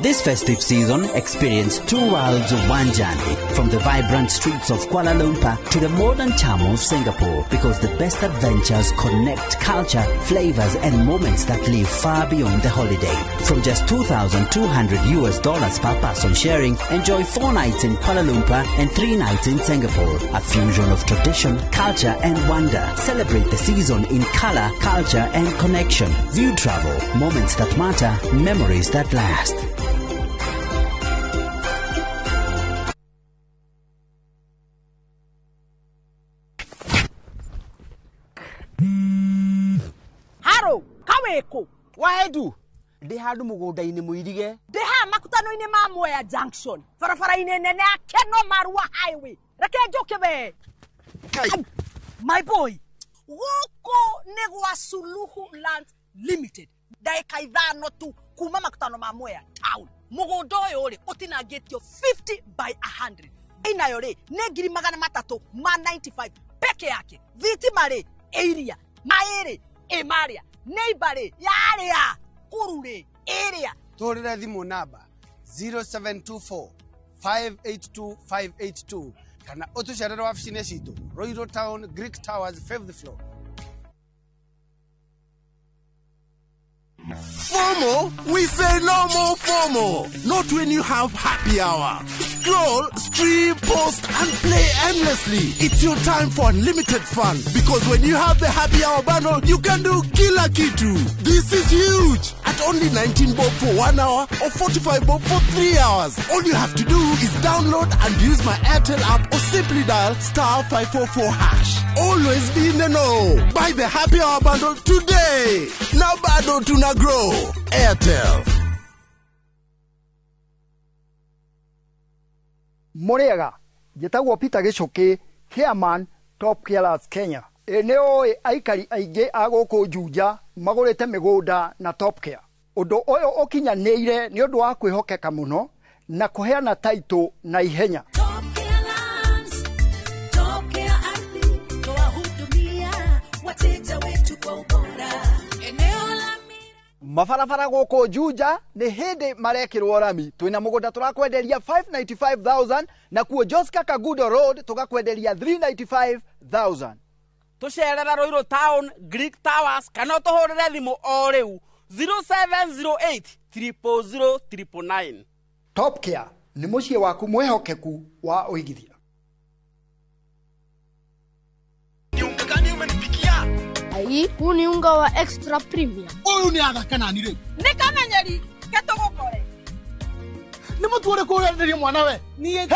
This festive season, experience two worlds, one journey. From the vibrant streets of Kuala Lumpur to the modern charm of Singapore, because the best adventures connect culture, flavors, and moments that live far beyond the holiday. From just $2,200 per person sharing, enjoy 4 nights in Kuala Lumpur and 3 nights in Singapore. A fusion of tradition, culture, and wonder. Celebrate the season in color, culture, and connection. View Travel, moments that matter, memories that last. Haro, kaweko. Waedu. Ndi handu mugunda-ini muirige. Ndi haha makutano-ini ma Mwea Junction. Barabara-ini nene ya Keno Marua Highway. Reke njuke we. My boy, guku ni gwa Suluhu Land Limited. Ndagika 5 tu kuma makutano ma Mwea Town. Mugunda uyu ri utinangitio 50 by 100. Inayo ri ni 395 peke yake. Thitima ri area, maĩ ĩ maria, neighbor ri yaria, kuru ri area. Tũhũrĩre thimũ namba 0724 582 582 kana ũtũcerere wabici-inĩ citũ Royal Town, Greek Towers, 5th floor. FOMO? We say no more FOMO. Not when you have happy hour. Scroll, stream, post, and play endlessly. It's your time for unlimited fun. Because when you have the happy hour bundle, you can do kila kitu. This is huge. At only 19 bob for 1 hour or 45 bob for 3 hours. All you have to do is download and use my Airtel app or simply dial *544#. Always be in the know. Buy the happy hour bundle today. Now bado tuna grow. Airtel. Muriega, njĩtagwo Peter Gĩcũkĩ, chairman Top Carers Kenya. Ĩ nĩ ũĩ aikari aingĩ a gũkũ Juja magũrĩte mĩgũnda na Top Care. Ũndũ ũyũ ũkinyanĩire nĩ ũndũ wa kwĩhokeka mũno na kũheana taitũ na ihenya. Top Care Ardhi twahudumia wateja wetu kwa ubora. Eneo la Mabarabara gũkũ Juja nĩ hĩndĩ marekĩrwo rami. Twĩna mũgũnda tũrakwenderia 595,000 na kuo Joska Kagudo Road tũgakwenderia 395,000. Tũcerere Ruiru Town, Greek Towers kana ũtũhũrĩre thimũ o rĩu 0708 000 999. Top Care nĩ mũciĩ waku mwĩhokeku wa ũigithia. Ai, huu ni unga wa extra premium. Uyu ni athaka nani riu? Ni kamenyeri ke tugukore. Ni mutu uriku urenderio mwana we? Ni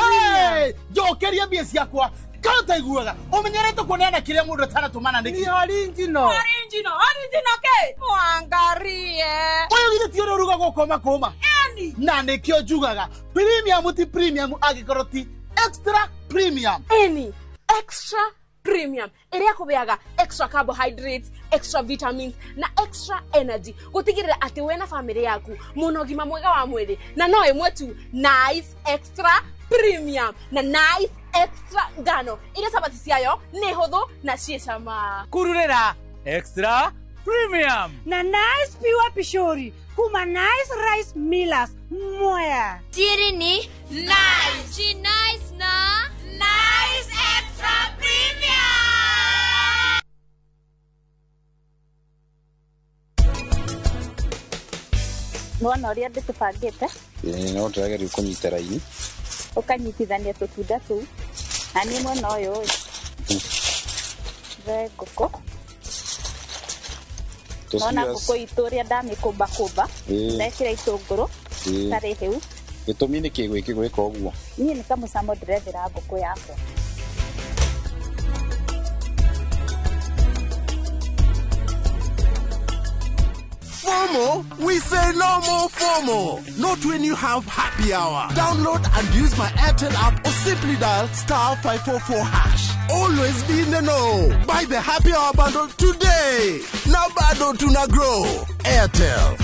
njokeria mbia ciakwa. Kana utaiguaga umenyerete kuneana kiria mundu ataratumana niki. Ni original. Original, original ke? Mwangarie. Uyu githĩ ti ũrĩa ũrugagwo koma kũma. Eni. Na nĩkĩo njugaga premium ti premium angĩkorwo ti extra premium. Eni, extra premium ĩrĩa kũbeaga extra carbohydrates, extra vitamins na extra energy gũtigĩrĩra atĩ we na famĩlĩ yaku mũna ũgima mwega wa mwĩrĩ na no ĩmwe tu Nice Extra Premium na Nice Extra ngano ĩrĩa cabaci ciayo nĩ hũthũ na ciĩ cama. Kururĩra Extra Premium na Nice Pure Pishori kuma Nice Rice Millers Mwea. Siri ni Nice. She nice na Nice Extra Premium. Nĩwona ũrĩa ndĩtũbangĩte? Ĩĩ no ndĩrageria kũnyita raini. Ũkanyitithania tũtunda tũu. Na niĩ mwena ũyũ ĩ, njoe ngũkũ. Nona ngũkũ itũ ũrĩa ndamĩkũmbakũmba, ndekĩra itũngũrũ itarĩ hĩu. Gĩtũmi nĩ kĩ gwĩkĩ gwĩka ũguo? Niĩ nĩ kamũcamo ndĩrethera ngũkũ yakwa. FOMO? We say no more FOMO. Not when you have happy hour. Download and use my Airtel app or simply dial *544#. Always be in the know. Buy the happy hour bundle today. Now bado tuna grow. Airtel.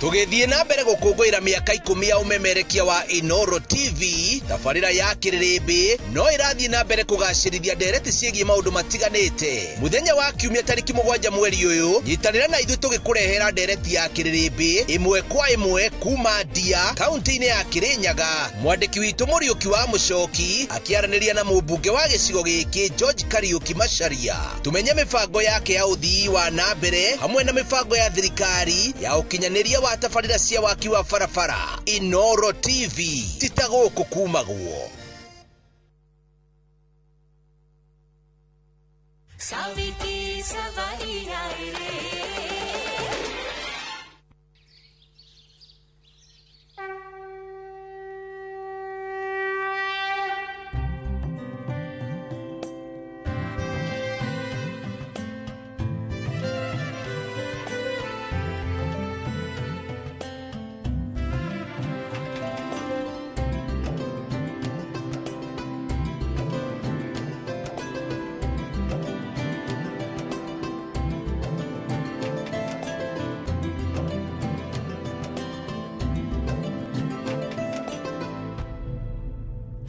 Tũgĩthiĩ na mbere gũkũngũĩra mĩaka 10 ya ũmemerekia wa Inoro TV, tabarĩra ya kĩrĩrĩmbĩ no ĩrathiĩ na mbere kũgacĩrithia ndereti ciĩgiĩ maũndũ matiganĩte. Mũthenya wa kiumia tarĩki 7 mweri ũyũ, nyitanĩra na ithuĩ tũgĩkũrehera ndereti ya kĩrĩrĩmbĩ ĩmwe kwa ĩmwe kuma Ndia, kaunti-inĩ ya Kĩrĩnyaga. Mwandĩki witũ Mũriũki wa Mũcoki akĩaranĩria na mũmbunge wa gĩcigo gĩkĩ George Kariũki Macharia. Tumenye mĩbango yake ya ũthii wa na mbere hamwe na mĩbango ya thirikari ya ũkinyanĩria wa tabarĩra cia waki wa barabara. Inoro TV ti ta gũkũ kumagwo. Sauti savaria ere.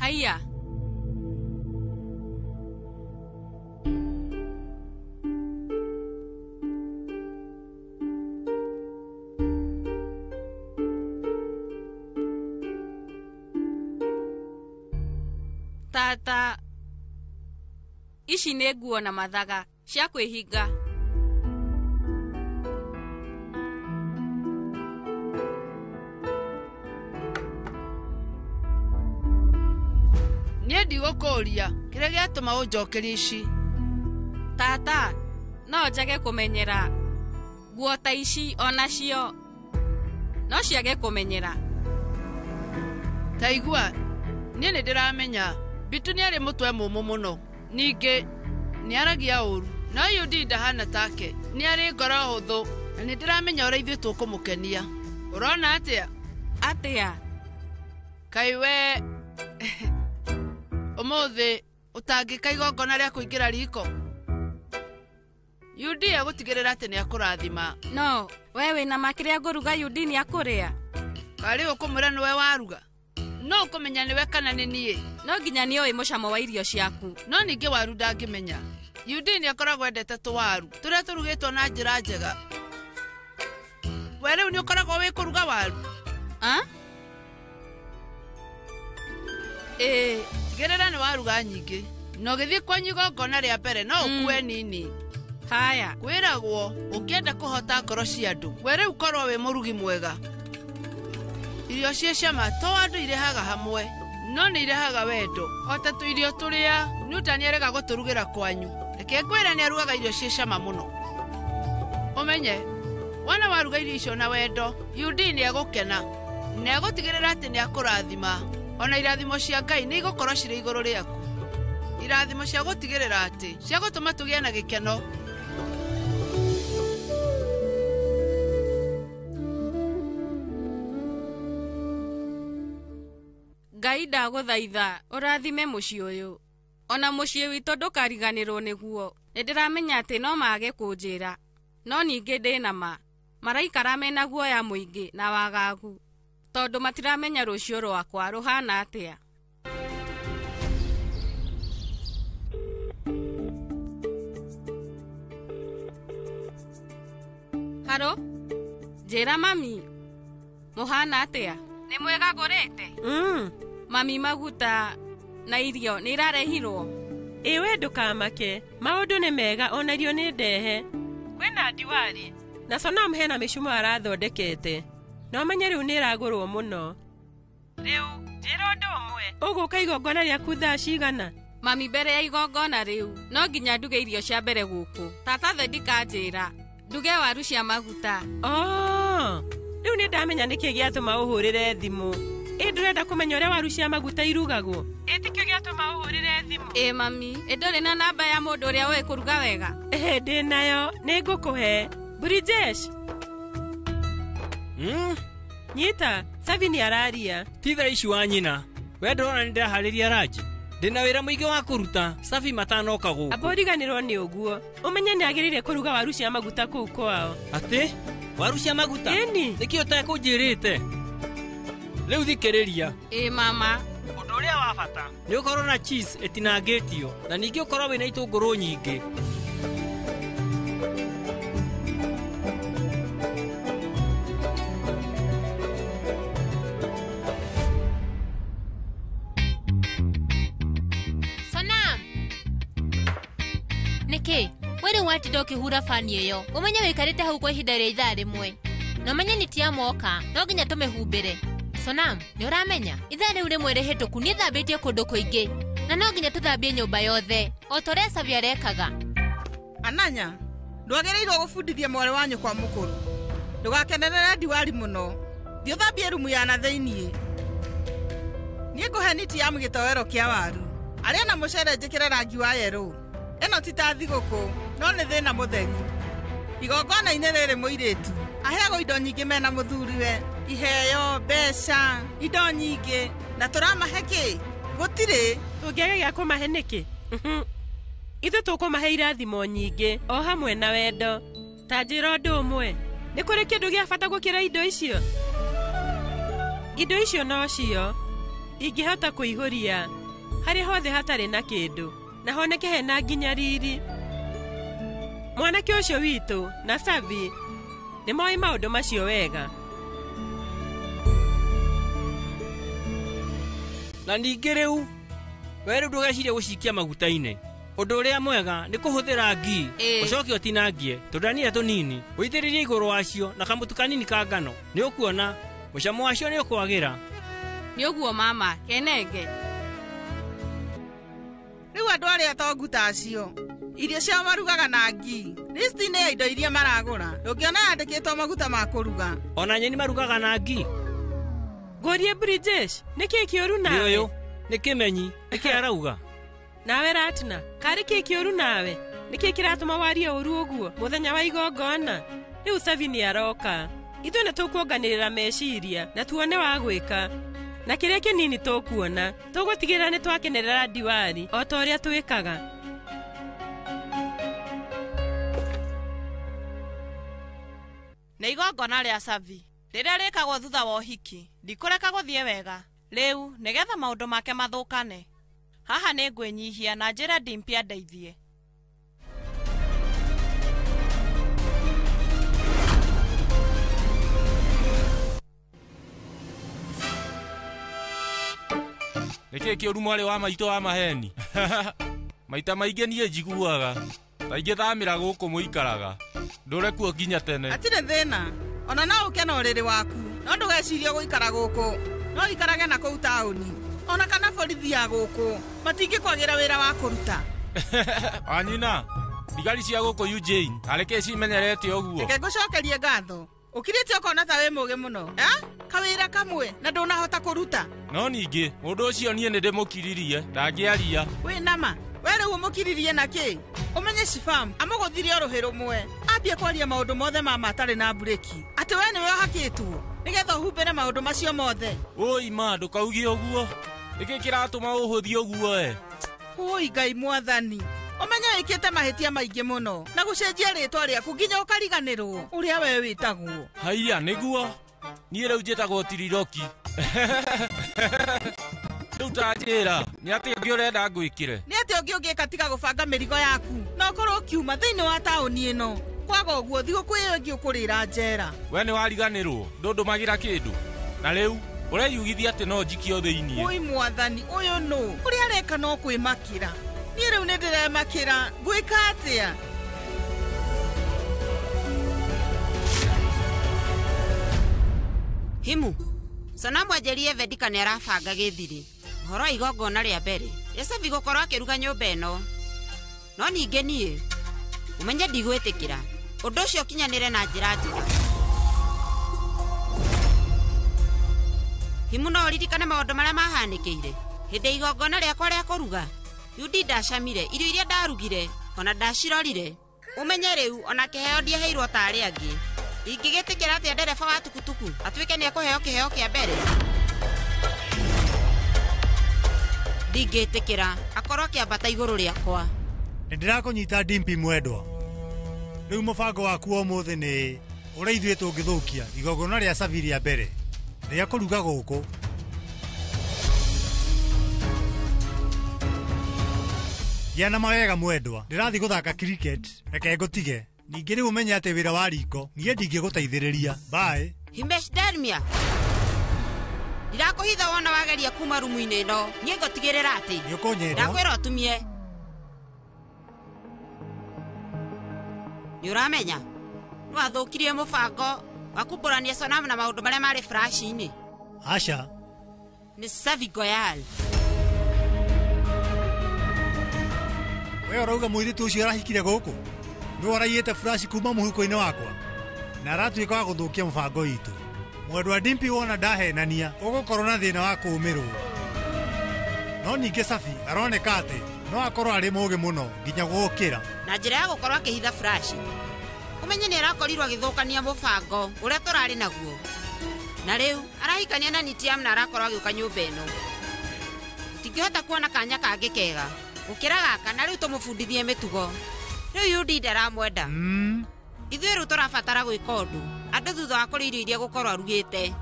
Haiya. Tata, ici nĩ nguo na mathaga cia kwĩhinga. Niĩ ndigũkũũria kĩrĩa gĩatũma ũnjokerie ici. Tata, no njage kũmenyera nguo ta ici onacio no ciage kũmenyera. Ta igua, niĩ nĩ ndĩramenya Bitu nĩ arĩ mũtwe mũmũ mũno, ningĩ nĩ aragia ũru, no Yudi ndahana take, nĩ arĩ ngoro hũthũ na nĩ ndĩramenya ũrĩa ithuĩ tũkũmũkenia. Ũrona atĩa? Atĩa? Kaĩ we ũmũthĩ ũtangĩka igongona rĩa kũingĩra riko? Yudi egũtigĩrĩra atĩ nĩ akũrathima. No, we wĩna ma kĩrĩa ngũruga Yudi nĩ akũrĩa? Karĩ ũkũmwĩra nĩwe waruga? No ũkũmenya nĩwe kana nĩ niĩ? No nginya nĩũĩ mũcamo wa irio ciaku. No ningĩ waru ndangĩmenya. Yudi nĩ akoragwo endete tũwaru tũrĩa tũrugĩtwo na njĩra njega. We rĩu nĩ ũkoragwo wĩ kũruga waru? Ĩĩ, tigĩrĩra nĩ waruga nyingĩ. Na ũgĩthiĩ kwanyu igongona rĩa mbere no ũkue nini. Haya. Kwĩragwo ũngĩenda kũhota ngoro cia andũ, we rĩu korwo wĩ mũrugi mwega. Irio ciĩ cama to andũ irehaga hamwe, no nĩ irehaga wendo. O ta tũirio tũrĩa Newton nĩarega gũtũrugĩra kwanyu. Reke ngwĩre nĩarugaga irio ciĩ cama mũno. Ũmenye, wona waruga irio icio na wendo, Yudi nĩegũkena. Nĩegũtigĩrĩra atĩ nĩakũrathima. Ona irathimo cia Ngai nĩ igũkorwo cirĩ igũrũ rĩaku. Irathimo cia gũtigĩrĩra atĩ cia gũtũma tũgĩe na gĩkeno. Ngai ndagũthaitha ũrathime mũciĩ ũyũ. Ona mũciĩ witũ ndũkariganĩrwo nĩguo. Nĩndĩramenya atĩ no mage kũnjĩra, no ningĩ ndĩ na ma. Maraikara mena guoya mũingĩ na wagagu, tondũ matiramenya rũciũ rwakwa rũhana atĩa. Haro, njĩra mami, mũhana atĩa? Nĩ mwega ngũrĩte? Mami, maguta na irio nĩ irarehirwo? Ĩ we ndũkamake, maũndũ nĩ mega ona irio nĩ ndehe. Kwĩna diwari na Sonam hena mĩcumo arathondekete. No menye rĩu nĩ ĩragũrwo mũno. Rĩu njĩra ũndũ ũmwe, ũgũka igongona rĩaku thaa cigana? Mami, mbere ya igongona rĩu no nginya nduge irio cia mbere gũkũ. Tata Thendika njĩra nduge waru cia maguta. Oh, rĩu nĩ ndamenya nĩkĩ gĩatũma ũhũrĩre thimũ. Ĩ ndũrenda kũmenya ũrĩa waru cia maguta irugagwo? Ĩ tikĩo gĩatũma ũhũrĩre thimũ? Ĩ mami, ĩ ndũrĩ na namba ya mũndũ ũrĩa ũĩ kũruga wega? Ĩ ndĩ nayo, nĩ ngũkũhe. Brijesh. Nyita, Savi nĩ araria. Ti thaa ici wa nyina. We ndũrona nĩ ndĩraharĩria ranji. Ndĩna wĩra mũingĩ wa kũruta, Savi matanoka gũkũ. Amba ũriganĩrwo nĩ ũguo. Ũmenye nĩ agĩrĩire kũruga waru cia maguta kũu kwao. Atĩ? Waru cia maguta? Ĩni. Nĩkĩ ũtekũnjĩrĩte? Rĩu thikĩrĩria. Ĩ mama. Ũndũ ũrĩa wa bata nĩ ũkorwo na cheese ĩtinangĩtio na ningĩ ũkorwo wĩna itũngũrũ nyingĩ. Sonam. Nĩkĩ? We rĩu watinda ũkĩhura bani ĩyo. Ũmenye wĩikarĩte hau kwa ihinda rĩa ithaa rĩmwe. Na ũmenye nĩ ti amoka, no nginya tũmĩhumbĩre. Sonam, nĩ ũramenya? Ithaa rĩu rĩmwe rĩhĩtũku niĩ thambĩtie kũndũ kũingĩ. Na no nginya tũthambie nyũmba yothe, o ta ũrĩa Savi arekaga. Ananya, ndwagĩrĩirwo gũbundithia mwarĩ wa nyũkwa mũkũrũ. Ndũgakenerere diwari mũno. Thiĩ ũthambie rumu ya na thĩiniĩ. Niĩ ngũhe niti ya gĩtoero kĩa waru. Arĩa na mũcere njĩkĩre rangi wa yerũ. Ĩno ti ta thigũkũ, no nĩ thĩna mũtheri. Igongona-inĩ rĩrĩ mũirĩtu aheagwo indo nyingĩ mena mũthuriwe, iheo, mbeca, indo nyingĩ, na tũramahe kĩ? Gũtirĩ. Tũngĩaga gĩa kũmahe nĩkĩ? Ithuĩ tũkũmahe irathimo nyingĩ o hamwe na wendo. Ta njĩra ũndũ ũmwe, nĩ kũrĩ kĩndũ gĩa bata gũkĩra indo icio? Indo icio nocio ingĩhota kũihũria harĩa hothe hatarĩ na kĩndũ na honeke hena nginya riri. Mwanake ũcio witũ na Savi nĩ moĩ maũndũ macio wega. Na ningĩ rĩu we rĩu ndũgecirie gũcikia maguta-inĩ. Ũndũ ũrĩa mwega nĩ kũhũthĩra ngii, ũcoke ũtinangie tũndania tũnini, ũitĩrĩrie igũrũ wacio na kamũtu kanini ka ngano. Nĩ ũkuona mũcamo wacio nĩ ũkwagĩra. Nĩ ũguo mama, kenenge. Rĩu andũ arĩa atongu ta acio irio ciao marugaga na ngii. Listi-inĩ ya indo iria maragũra ndũngĩona yandĩkĩtwo maguta ma kũruga. Ona nyeni marugaga na ngii. Ngũrie Brijesh, nĩkĩ kĩũru nawe? Nĩ ũyũ, nĩ kĩmenyi, nĩkĩ arauga? Nawe Ratna, karĩ kĩ kĩũru nawe? Nĩkĩ kĩratũma warie ũru ũguo mũthenya wa igongona? Rĩu Savi nĩ aroka. Ithuĩ nĩ tũkuonganĩrĩra meciria na tuone wa gwĩka. Na kĩrĩa kĩnini tũkuona, tũgũtigĩrĩra nĩ twakenerera diwari o ta ũrĩa twĩkaga. Nĩ igongona rĩa Savi rĩrĩa rĩkagwo thutha wa ũhiki, ndikũreka gũthiĩ wega. Rĩu nĩgetha maũndũ make mathũkane. Haha nĩ ngwĩnyihia na njĩre Dimpy andeithie. Nĩkĩ kĩũru mwarĩ wa maitũ wa maheni? Maita maingĩ niĩ njiguaga ta ingĩthamĩra gũkũ mũikaraga ndũre kuo nginya tene. Hatirĩ thĩna, ona no ũke na ũrĩrĩ waku, no ndũgecirie gũikara gũkũ, no ũikarage na kũu taũni. Ona kana borithi ya gũkũ matingĩkwagĩra wĩra wa kũruta. Wanyina, thigari cia gũkũ Eugene tarĩ kĩ cimenyerete ũguo? Reke ngũcokerie ngatho. Ũkirĩte ũkona ta wĩ mũũgĩ mũno. Kawĩra kamwe na ndũnahota kũruta. No ningĩ mũndũ ũcio niĩ nĩ ndĩmũkiririe, ndangĩaria. Wĩ nama, we rĩu ũmũkiririe na kĩ? Ũmenye Shifam amũgũthirie o rũhĩ rũmwe, ambie kwaria maũndũ mothe ma matarĩ na mburĩki. Atĩ we nĩwe ũhakĩtwo nĩgetha ũhumbĩre maũndũ macio mothe. Ũi ma, ndũkauge ũguo. Nĩkĩ kĩratũma ũhũthie ũguo e? Ũi Ngai mwathani, ũmenye wĩkĩte mahĩtia maingĩ mũno na gũcenjia rĩtwa rĩaku nginya ũkariganĩrwo ũrĩa we wĩtagwo. Haiya, nĩguo niĩ rĩu njĩtagwo Tiriroki. Rĩu ta njĩra, nĩ atĩa ũngĩ ũrenda ngwĩkĩre? Nĩ atĩa ũngĩ ũngĩka tiga gũbanga mĩrigo yaku na ũkorwo ũkiuma thĩinĩ wa taũni ĩno? Kwaga ũguo thigũkũ ĩyo ĩngĩ ũkũrĩra njera. We nĩ wariganĩrwo, ndũndũmagĩra kĩndũ. Na rĩu ũreyugithia atĩ no njikio thĩiniĩ. Ũi mwathani, ũyũ nũ? Ũrĩa areka no kwĩmakĩra. Niĩ rĩu nĩ ndĩremakĩra, ngwĩka atĩa? Himu, Sonamu anjĩrire Vedika nĩ arabanga gĩthiri. Ũhoro wa igongona rĩa mbere, rĩa Savi gũkorwo akĩruga nyũmba ĩno. No ningĩ niĩ, ũmenye ndigwĩtĩkĩra. Ũndũ ũcio ũkinyanĩre na njĩra njega. Himu no ũririkane maũndũ marĩa mahanĩkĩire hĩndĩ ya igongona rĩakwa rĩa kũruga. Yudi ndacamire irio iria ndarugire, ona ndacirorire. Ũmenye rĩu ona kĩheo ndiaheirwo ta arĩa angĩ. Ingĩgĩtĩkĩra atĩa ndereba wa tukutuku atuĩke nĩ ekũheo kĩheo kĩa mbere? Ndingĩtĩkĩra akorwo akĩambata igũrũ rĩakwa. Nĩ ndĩrakũnyita Dimpy mwendwa. Rĩu mũbango waku wa ũmũthĩ nĩ Ũrĩa ithuĩ tũngĩthũkia igongona rĩa Savi rĩa mbere rĩa kũruga gũkũ. Gĩa na mawega mwendwa, ndĩrathiĩ gũthaka cricket, reke ngũtige. Ningĩ rĩu ũmenye atĩ wĩra wa riko niĩ ndingĩgũteithĩrĩria. Bye. Himesh Dalmia, ndirakũhitha wona wageria kuma rumu-inĩ ĩno, niĩ ngũtigĩrĩra atĩ Nĩũkũnyenda? Ndakwĩra ũtumie. Nĩ ũramenya nĩwathũkirie mũbango wa kumbũrania Sonam na maũndũ marĩa marĩ flash-inĩ. Aca. Nĩ Savi Goyal. We ũrauga mũirĩtu ũcio arahikire gũkũ? Nĩwe ũraiyĩte flash kuma mũhuko-inĩ wakwa na aratuĩka wa gũthũkia mũbango witũ. Mwendwa Dimpi wona ndahenania ũgũkorwo na thĩna wa kũũmĩrwo. No ningĩ Safi aroneka atĩ no akorwo arĩ mũũgĩ mũno nginya gũgũkĩra. Na njĩra ya gũkorwo akĩhitha flash, ũmenye nĩ arakorirwo agĩthũkania mũbango ũrĩa tũrarĩ naguo. Na rĩu arahikania na Nitiam na arakorwo agĩũka nyũmba ĩno. Tũtingĩhota kuona kanya kangĩ kega gũkĩra gaka, na rĩu tũmũbundithie mĩtugo. Rĩu Yudi ndaramwenda. Ithuĩ rĩu tũrabatara gwĩka ũndũ andũ thutha wa kũrĩa irio iria gũkorwo arugĩte.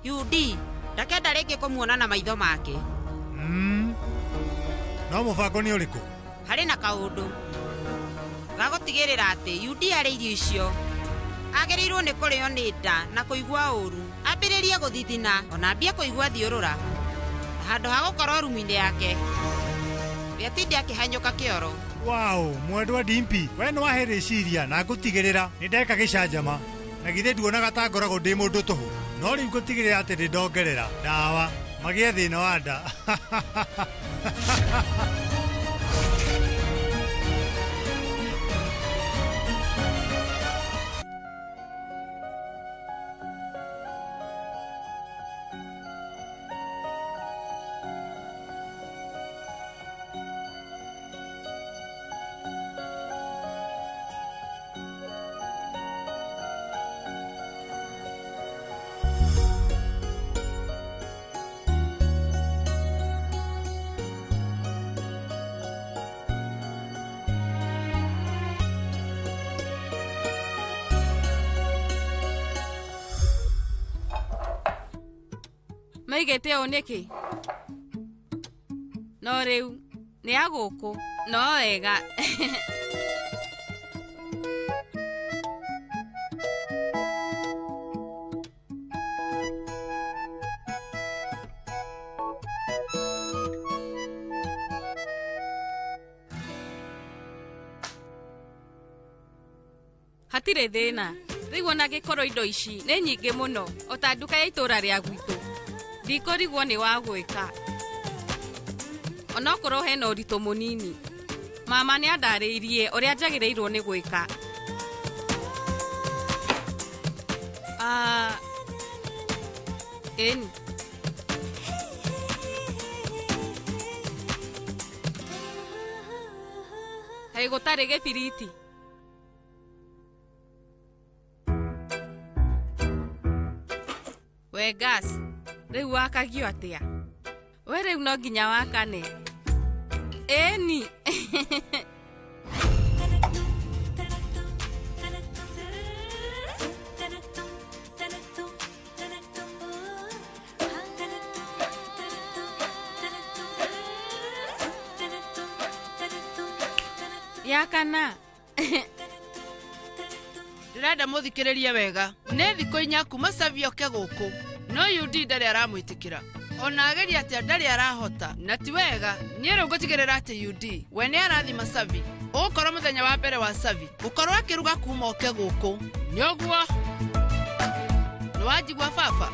Yudi ndakenda rĩngĩ kũmuona na maitho make. No mũbango nĩ ũrĩkũ? Harĩ na kaũndũ ga gũtigĩrĩra atĩ Yudi arĩ irio icio agĩrĩirwo nĩ kũrĩo nĩ nda na kũigua ũru, ambĩrĩrie gũthithina ona ambie kũigua thiũrũra handũ ha gũkorwo rumu-inĩ yake. Gĩatinde akĩhanyũka kĩoro. Wow, mwendwa Dimpi, we nĩ wahe rĩciria na ngũtigĩrĩra nĩ ndeka gĩcanjama. Na githĩ nduonaga ta ngoragwo ndĩ mũndũ tũhũ, no rĩu ngũtigĩrĩra atĩ nĩ ndongerera ndawa magĩe thĩna wa nda. Maigĩte ũũ nĩkĩ? No rĩu nĩ a gũkũ, no wega. Hatirĩ thĩna. Rĩu ona angĩkorwo indo ici nĩ nyingĩ mũno o ta nduka ya itũũra rĩa gwitũ, ndikũrigwo nĩ wa gwĩka. Onokorwo hena ũritũ mũnini, mama nĩ andarĩirie ũrĩa njagĩrĩirwo nĩ gwĩka. Ĩni. Kaĩ gũtarĩ gĩbiriti? We gas, rĩu wakagio atĩa? We rĩu no nginya wakane. Ĩni. Yakana. Ndĩrenda mũthikĩrĩrie wega. Nĩ thikũ inya kuma Savi oke gũkũ, no Yudi ndarĩ aramwĩtĩkĩra. Ona ageria atĩa ndarĩ arahota, na ti wega. Niĩ rĩu ngũtigĩrĩra atĩ Yudi we nĩ arathima Savi. Ũgũkorwo mũthenya wa mbere wa Savi gũkorwo akĩruga kuma oke gũkũ. Nĩ ũguo? Nĩ wanjigua baba?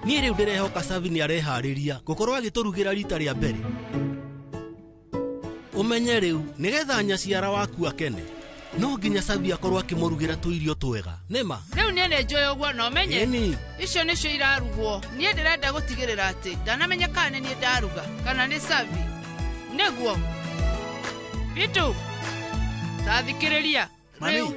Niĩ rĩu ndĩrehoka Savi nĩ areharĩria gũkorwo agĩtũrugĩra rita rĩa mbere. Ũmenye rĩu nĩgetha nyaciara waku akene, no nginya Savi akorwo akĩmũrugĩra tũirio twega. Nĩma? Rĩu niĩ nĩ njũĩ ũguo na ũmenye. Ĩni. Icio nĩcio irarugwo. Niĩ ndĩrenda gũtigĩrĩra atĩ ndanamenya kana nĩ niĩ ndaruga kana nĩ Savi. Nĩguo. Bitu, ta thikĩrĩria. Mami,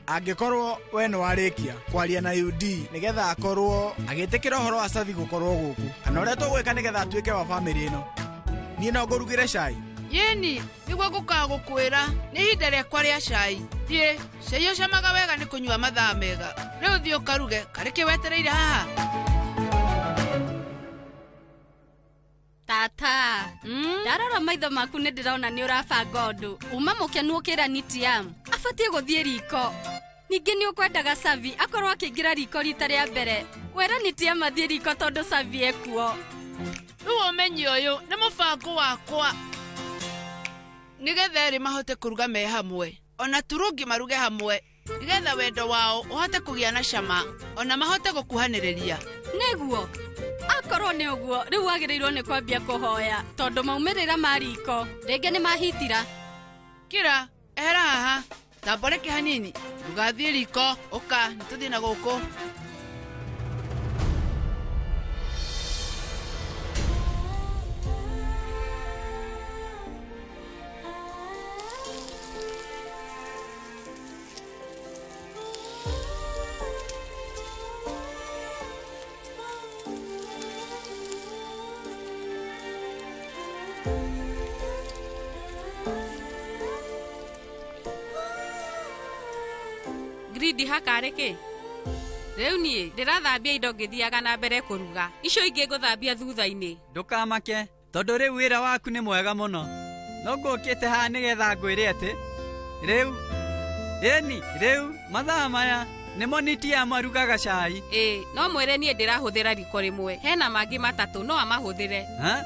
angĩkorwo we nĩ warĩkia kwaria na UD nĩgetha akorwo agĩtĩkĩra ũhoro wa Savi gũkorwo gũkũ, kana ũrĩa tũgwĩka nĩgetha atuĩke wa bamĩrĩ ĩno, niĩ no ngũrugĩre cai. Yeni nĩguo ngũkaga gũkwĩra nĩ ihinda rĩakwa rĩa cai. Thiĩ, cai ũcamaga wega nĩ kũnyua mathaa mega. Rĩu thiĩ ũkaruge, karĩ kĩ wetereire haha? Tata, ndarora maitho maku nĩ ndĩrona nĩ ũrabanga ũndũ. Uma mũkenu ũkĩra Nitiam, abatiĩ gũthiĩ riko. Ningĩ nĩ ũkwendaga Savi akorwo akĩingĩra riko rita rĩa mbere. Wĩra Nitiam athiĩ riko tondũ Savi ekuo. Rĩu ũmenyi ũyũ nĩ mũbango wakwa. Nĩgetha erĩ mahote kũruga me hamwe, ona turungi maruge hamwe, nĩgetha wendo wao ũhote kũgĩa na cama, ona mahote gũkuhanĩrĩria. Nĩguo. Akorwo nĩ ũguo, rĩu wagĩrĩirwo nĩ kwambia kũhoya, tondũ maumĩrĩra ma riko rĩngĩ nĩ mahitira. Kira, ehera haha, tamboreke hanini, ndũgathiĩ riko, ũka, nĩtũthiĩ na gũkũ. Greedy hakarĩ kĩ? Rĩu niĩ ndĩrathambia indo ngĩthiaga na mbere kũruga. Icio ingĩ ngũthambia thutha-inĩ. Ndũkamake, tondũ rĩu wĩra waku nĩ mwega mũno. No ngũkĩte haha nĩgetha ngwĩre atĩ rĩu ĩni rĩu mathaa maya nĩmo Nitiam arugaga cai. Ĩĩ, no mwĩre niĩ ndĩrahũthĩra riko rĩmwe. Hena mangĩ matatũ no amahũthĩre. Ha?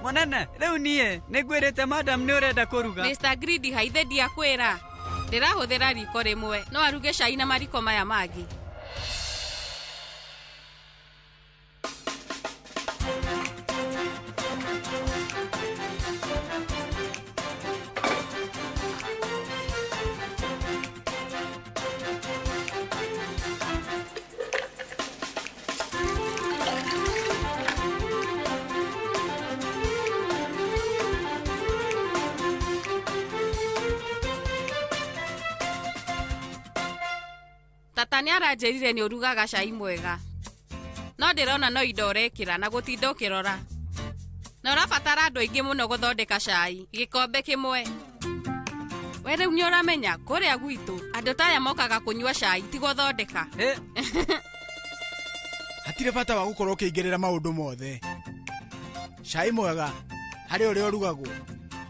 Monene, rĩu niĩ nĩngwĩrĩte madam nĩ ũrenda kũruga. Mr. Greedy haithe ndiakwĩra. Ndĩrahũthĩra riko rĩmwe, no aruge cai na mariko maya mangĩ. Tata nĩ aranjĩrire nĩ ũrugaga cai mwega. No ndĩrona no indo ũrekĩra na gũtinda ũkĩrora. Na ũrabatara andũ aingĩ mũno gũthondeka cai, gĩkombe kĩmwe. We rĩu nĩ ũramenya kũrĩa gwitũ andũ ta aya mokaga kũnyua cai ti gũthondeka. Hatirĩ bata wa gũkorwo ũkĩingĩrĩra maũndũ mothe. Cai mwega harĩ ũrĩa ũrugagwo.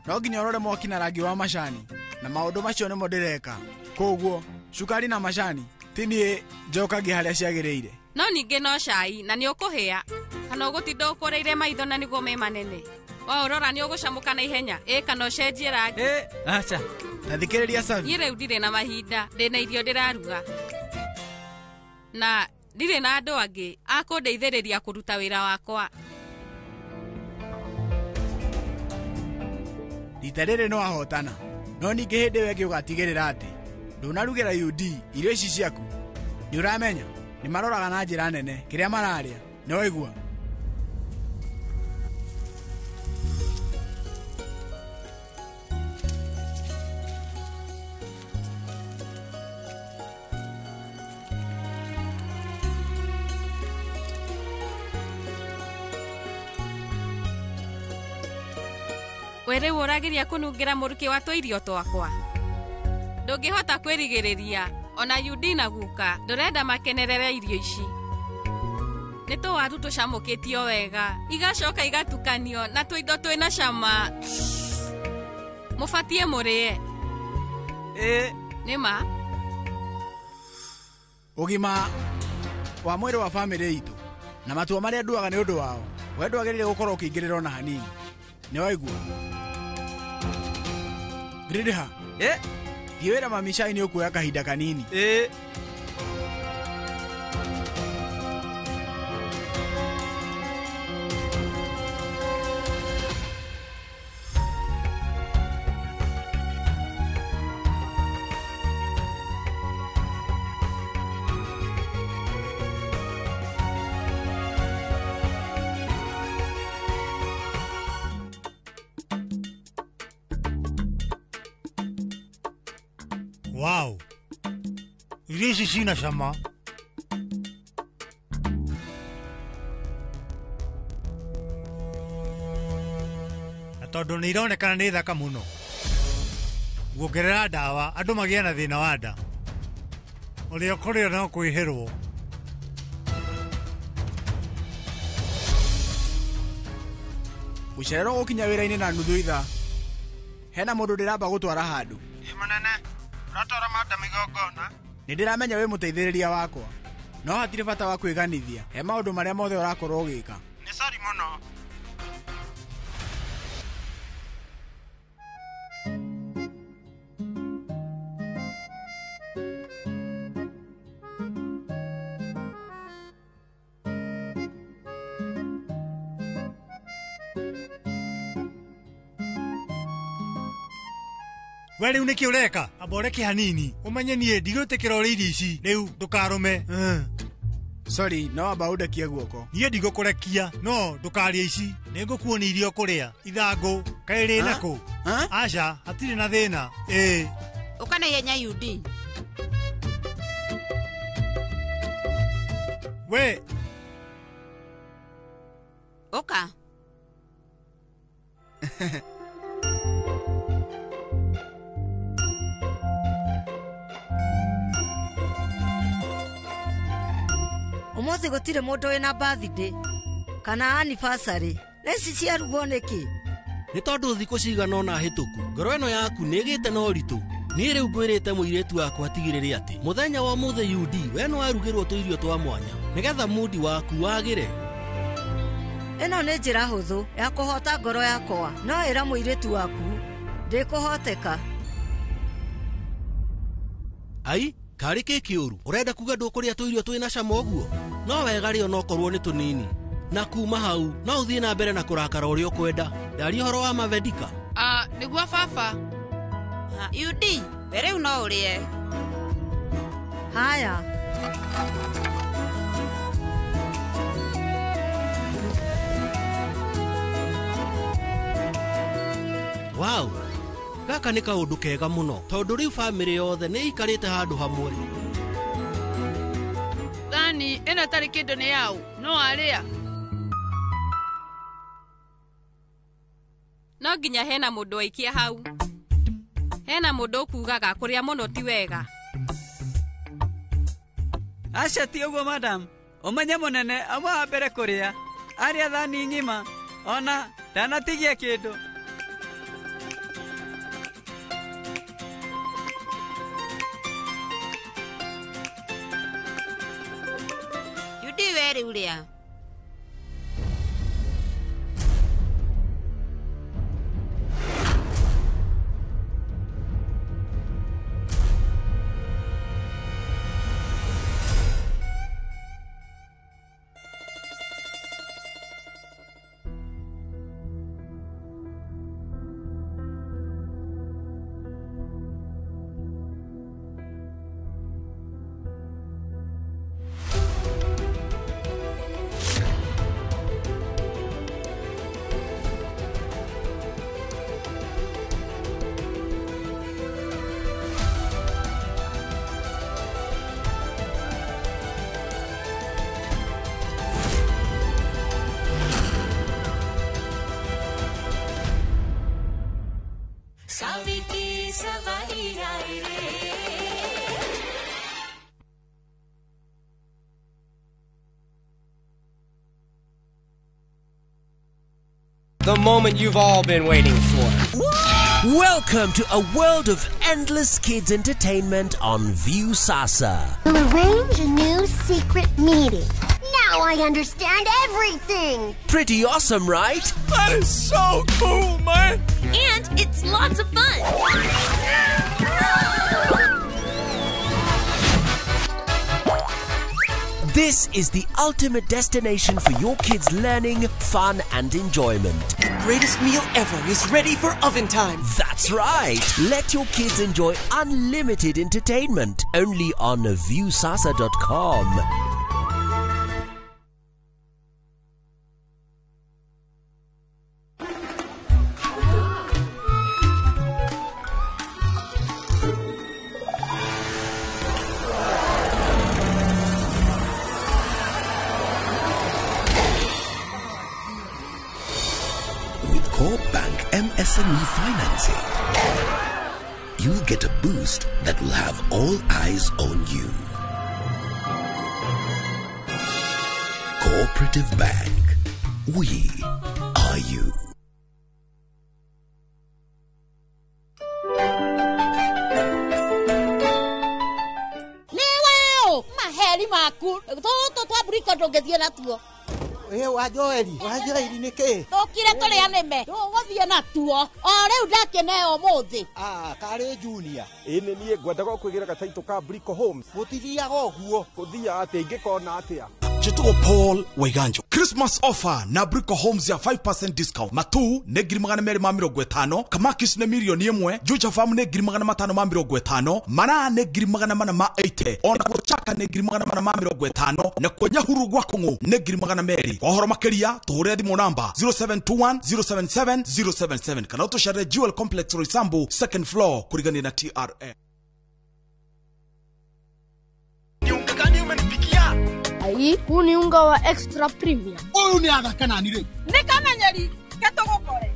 No nginya ũrore mwaki na rangi wa macani, na maũndũ macio nĩmo ndĩreka. Koguo cukari na macani ti niĩ njokagia harĩa ciagĩrĩire. No ningĩ no cai na nĩ ũkũhĩa kana ũgũtinda ũkũrĩire maitho na nĩguo me manene. Waũrora nĩ ũgũcamũka na ihenya. Ĩ kana ũcenjie rangi. Acha. Ta thikĩrĩria Savi. Niĩ rĩu ndirĩ na mahinda, ndĩna irio ndĩraruga. Na ndirĩ na andũ angĩ a kũndeithĩrĩria kũruta wĩra wakwa. Rita rĩrĩ no ahotana. No ningĩ hĩndĩ ĩyo ĩngĩ ũgatigĩrĩra atĩ ndũnarugĩra UD irio ici ciaku. Nĩ ũramenya nĩ maroraga na njĩra nene kĩrĩa mararĩa. Nĩ waigua? We rĩu ũrageria kũnungĩra mũrukĩ wa tũirio twakwa. Ndũngĩhota kwĩrigĩrĩria ona UD na guka ndũrenda makenerere irio ici. Nĩ tũwaru tũcamũkĩtio wega, igacoka igatukanio na tũindo twĩna cama. Mũbatiĩ mũrĩe. Nĩ ma? Ũgima wa mwĩrĩ wa bamĩrĩ itũ na matua marĩa nduaga nĩ ũndũ wao, we ndwagĩrĩire gũkorwo ũkĩingĩrĩra ona hanini. Nĩ waigua? Gridha. Thiĩ wĩra mami cai nĩ ũkuoya kahinda kanini. Wow. Irio ici cina cama. Tondũ nĩ ironekana nĩ thaka mũno. Guongerera ndawa andũ magĩe na thĩna wa nda. Ũrĩa ũkũrĩa no kwĩhĩrwo. Gũcererwo gũkinya wĩra-inĩ na nuthu ithaa. Hena mũndũ ndĩramba gũtwara handũ. Ĩ mũnene, ũratwara madam igongona? Nĩ ndĩramenya wĩ mũteithĩrĩria wakwa. No hatirĩ bata wa kwĩganithia. He maũndũ marĩa mothe ũrakorwo ũgĩka. Nĩ sori mũno. We rĩu nĩkĩ ũreka? Amba ũreke hanini. Ũmenye niĩ ndigwĩtĩkĩra ũrĩe irio ici. Rĩu ndũkarũme. Sorry, no amba ũndekie guoko. Niĩ ndigũkũrekia, no ndũkarĩe ici. Nĩngũkuonia irio ũkũrĩa. Ithangũ, kaĩ rĩ nakũ? Aca, hatirĩ na thĩna. Ĩĩ. Ũka na ihenya Yudi. We. Ũka. Ũmũthĩ gũtirĩ mũndũ wĩna birthday kana anniversary. Na ici ciarugwo nĩkĩ? Nĩ tondũ thikũ cigana ũna hĩtũku ngoro ĩno yaku nĩ ĩgĩte na ũritũ. Niĩ rĩu ngwĩrĩte mũirĩtu wakwa atigĩrĩre atĩ mũthenya wa ũmũthĩ UD we nĩ warugĩrwo tũirio twa mwanya nĩgetha mudi waku wagĩre. Ĩno nĩ njĩra hũthũ ya kũhota ngoro yakwa. No ĩra mũirĩtu waku ndĩkũhoteka. Ai, karĩ kĩ kĩũru? Ũrenda kuga ndũkũrĩa tũirio twĩna cama ũguo? No wega rĩo nokorwo nĩ tũnini. Na kuma hau no ũthiĩ na mbere na kũrakara ũrĩa ũkwenda. Ndaria ũhoro wa Mavedika. Nĩguo baba. UD, we rĩu no ũrĩe. Haya. Wow, gaka nĩ kaũndũ kega mũno tondũ rĩu bamĩrĩ yothe nĩ ĩikarĩte handũ hamwe. Thani ĩno ĩtarĩ kĩndũ nĩ yaũ? No arĩa. No nginya hena mũndũ waikia hau. Hena mũndũ ũkugaga kũrĩa mũno ti wega. Aca ti ũguo madam. Ũmenye mũnene amwe wa mbere kũrĩa. Arĩa thani ng'ima ona ndanatigia kĩndũ. Yudi we rĩu rĩa. The moment you've all been waiting for. Welcome to a world of endless kids entertainment on Viusasa. We'll arrange a new secret meeting. Now I understand everything. Pretty awesome, right? That is so cool, man. And it's lots of fun. This is the ultimate destination for your kids' learning, fun, and enjoyment. The greatest meal ever is ready for oven time. That's right. Let your kids enjoy unlimited entertainment only on Viusasa.com. With Corp Bank SME financing. You'll get a boost that will have all eyes on you. Cooperative Bank. We are you. Nĩwe maheri maku tũtũ twa mburiko ndũngĩthiĩ natuo. Ĩ wa Joeli, wa Joeli nĩ kĩ? Tũkire tũrĩa nĩme tũgũthiĩ natuo o rĩu ndakĩneo ũmũthĩ. Ah, karĩ Junior. Ĩ nĩ niĩ ngwendaga kwĩgĩra gataitũ ka Brico Homes. Gũtithiaga ũguo. Gũthiaga atĩa ingĩkona atĩa? Njĩtagwo Paul Waiganjo. Christmas offer na Brico Homes ya 5% discount. Matu nĩ 250,000, Kamakis nĩ 1,000,000, Juja Farm nĩ 550,000, Maraa nĩ 480,000, ona kuo Chaka nĩ 450,000, na kuo Nyahururu gwa Kũng'ũ nĩ 200,000. Kwa ũhoro makĩria tũhũrĩre thimũ namba 0721 077 077 kana ũtũcerere Jewel Complex Roysambu second floor kũrigania na TRA. Ai, huu ni unga wa extra premium. Ũyũ nĩ athaka nani rĩu? Nĩ kamenyeri ke tũgũkore.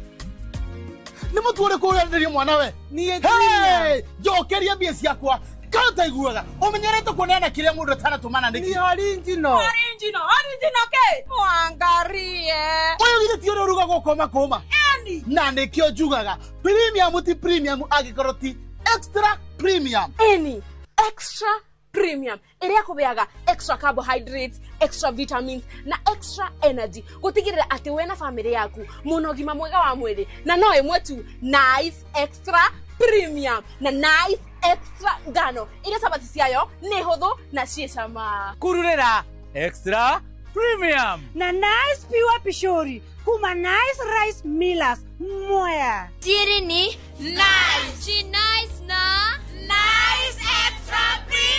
Nĩ mũtu ũrĩkũ ũrenderio mwana we? Niĩ Hey, njokeria mbia ciakwa. Kana ũtaiguaga ũmenyerete kuoneana kĩrĩa mũndũ atanatũmana nĩkĩ? Ni original. Original, original ke? Mwangarie. Ũyũ githĩ ti ũrĩa ũrugagwo kũma kũma? Eni. Na nĩkĩo njugaga premium ti premium angĩkorwo ti extra premium. Eni, extra premium ĩrĩa kũbeaga extra carbohydrates, extra vitamins na extra energy gũtigĩrĩra atĩ we na famĩlĩ yaku mũna ũgima mwega wa mwĩrĩ na no ĩmwe tu Nice Extra Premium na Nice Extra ngano ĩrĩa cabaci ciayo nĩ hũthũ na ciĩ cama. Kururĩra Extra Premium na Nice Pure Pishori kuma Nice Rice Millers Mwea. Siri ni Nice. She nice na Nice Extra Premium.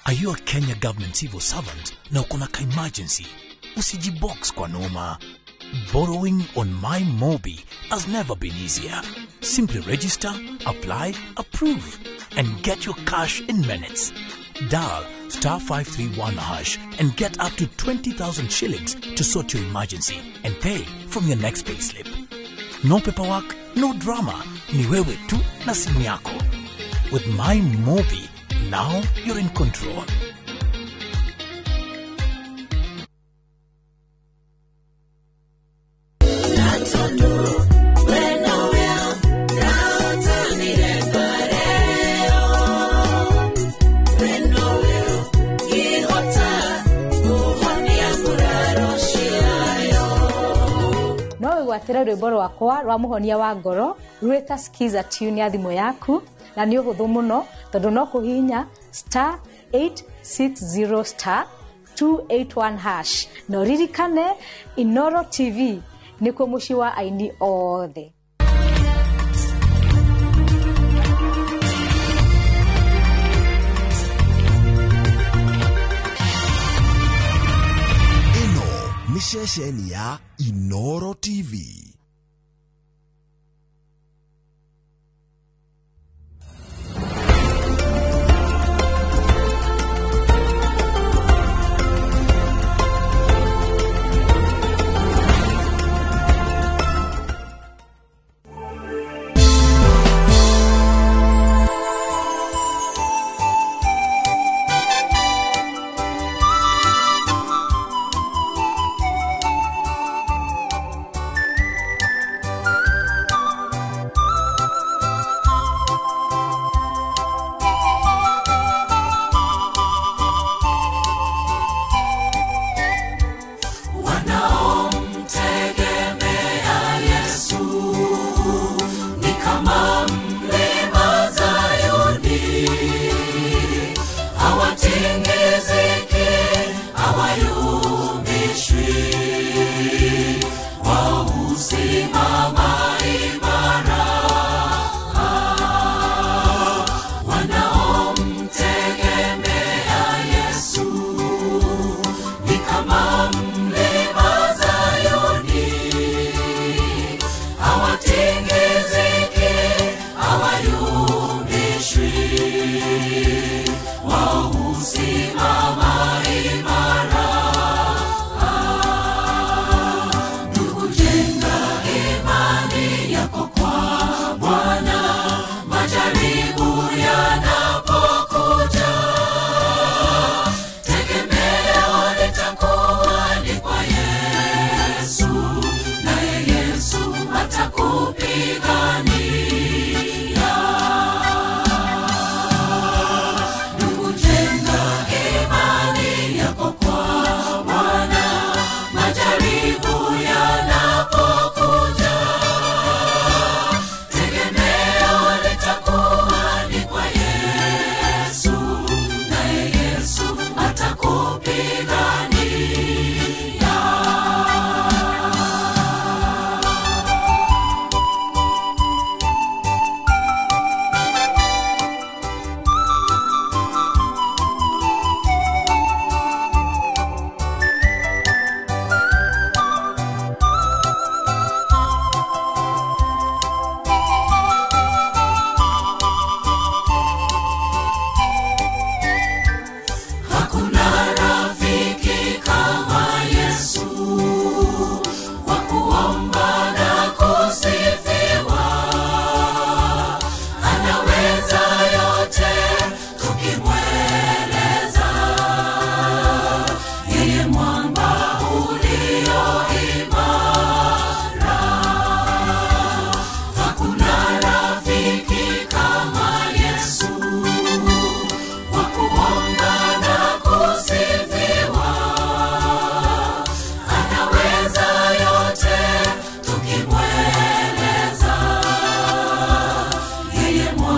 Are you a Kenya government civil servant na uko na ka emergency? Usijibox kwa noma. Borrowing on My Mobi has never been easier. Simply register, apply, approve, and get your cash in minutes. Dial star 531 hash and get up to 20,000 shillings to sort your emergency and pay from your next payslip. No paperwork, no drama. Ni wewe tu na simu yako. With My Mobi, now you're in control. No wĩgwatĩre rwĩmbo rwakwa rwa mũhonia wa ngoro rwĩta skiza tune ya thimũ yaku na nĩ ũhũthũ mũno tondũ no kũhihinya star 860 star 281 hash na ũririkane Inoro TV nĩkuo mũciĩ wa aini othe. Ĩno nĩ ceceni ya Inoro TV. Wausimama imara.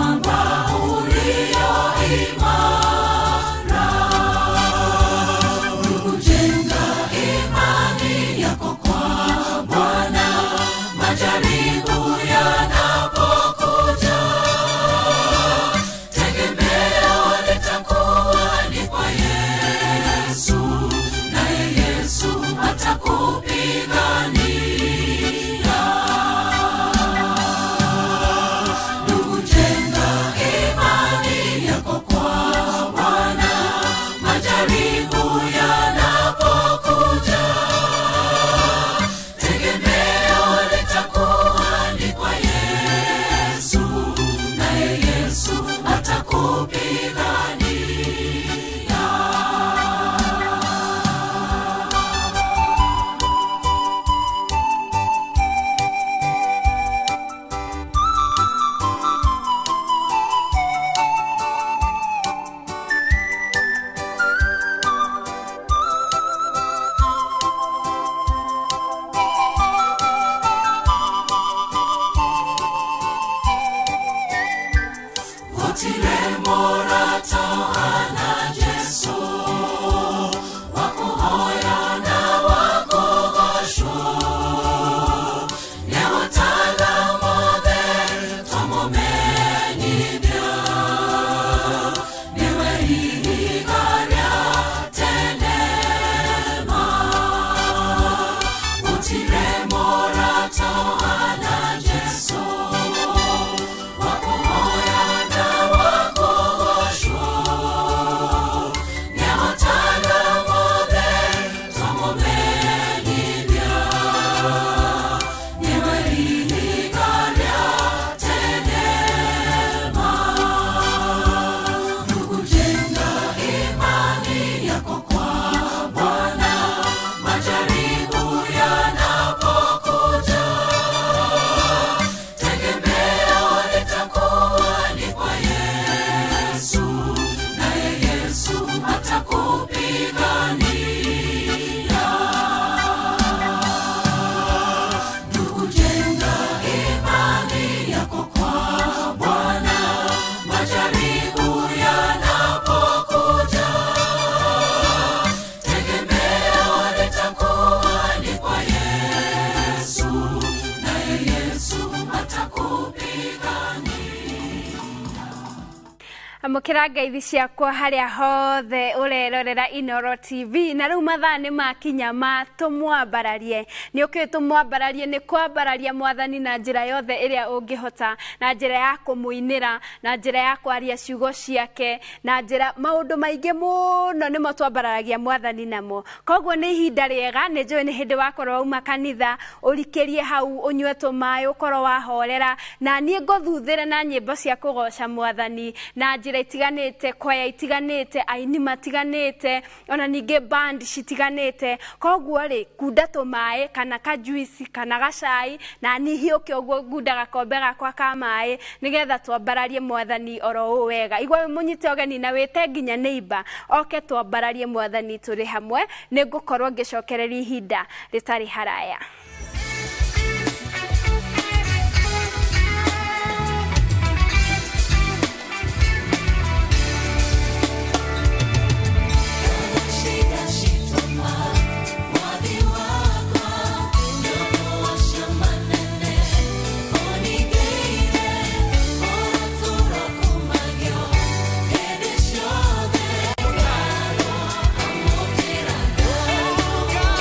Mwamba ulio imara. Ndugu, jenga imani yako kwa Bwana, majaribu yanapokuja, tegemeo litakuwa ni kwa Yesu, naye Yesu atakupigania. Ndugu, jenga imani yako kwa Bwana, majaribu yanapokuja, tegemeo litakuwa ni kwa Yesu, naye Yesu atakupigania. Gũtirĩ mũrata ũhaana Jesũ, wa kũhoya na wa kũgoocwo. Nĩahotaga mothe twamũmenyithia, nĩwe ihiga rĩa tene ma. Gũtirĩ mũrata ũhaana Jesũ, wa kũhoya na wa kũgoocwo. Nĩahotaga mothe twamũmenyithia, nĩwe ihiga rĩa tene ma. Ndugu, jenga imani yako kwa Bwana, majaribu yanapokuja, tegemeo litakuwa ni kwa Yesu, naye Yesu atakupigania. Ndugu, jenga imani yako kwa Bwana, majaribu yanapokuja, tegemeo litakuwa ni kwa Yesu, naye Yesu atakupigania. Amũkĩra ngeithi ciakwa harĩa hothe ũrerorera Inoro TV. Na rĩu mathaa nĩ makinya ma tũmwambararie. Nĩ ũkĩũĩ tũmwambararie nĩ kwambararia mwathani na njĩra yothe ĩrĩa ũngĩhota, na njĩra ya kũmũinĩra, na njĩra ya kwaria ciugo ciake, na njĩra maũndũ maingĩ mũno nĩmo twambararagia mwathani namo. Koguo nĩ ihinda rĩega, nĩ njũĩ nĩ hĩndĩ wakorwo wauma kanitha, ũrikĩrie hau ũnyue tũmaĩ, ũkorwo wahorera, na niĩ ngũthuthĩre na nyĩmbo cia kũgoca mwathani na njĩra itiganĩte, kwaya itiganĩte, aini matiganĩte, ona ningĩ band citiganĩte. Koguo rĩ, kunda tũmaĩ kana kajuici kana gacai, na niĩ hiũke ũguo ngunda gakombe gakwa ka maĩ nĩgetha twambararie mwathani oro ũũ wega. Igua wĩ mũnyite ũgeni na wĩte nginya neighbor oke twambararie mwathani tũrĩ hamwe. Nĩ ngũkorwo ngĩcokereria ihinda rĩtarĩ haraya. Shida shitoma mwathi wakwa ndokuwasha manene onigeire oratũra kumagio hĩndĩ ciothe ngatho amũkĩra ngatho.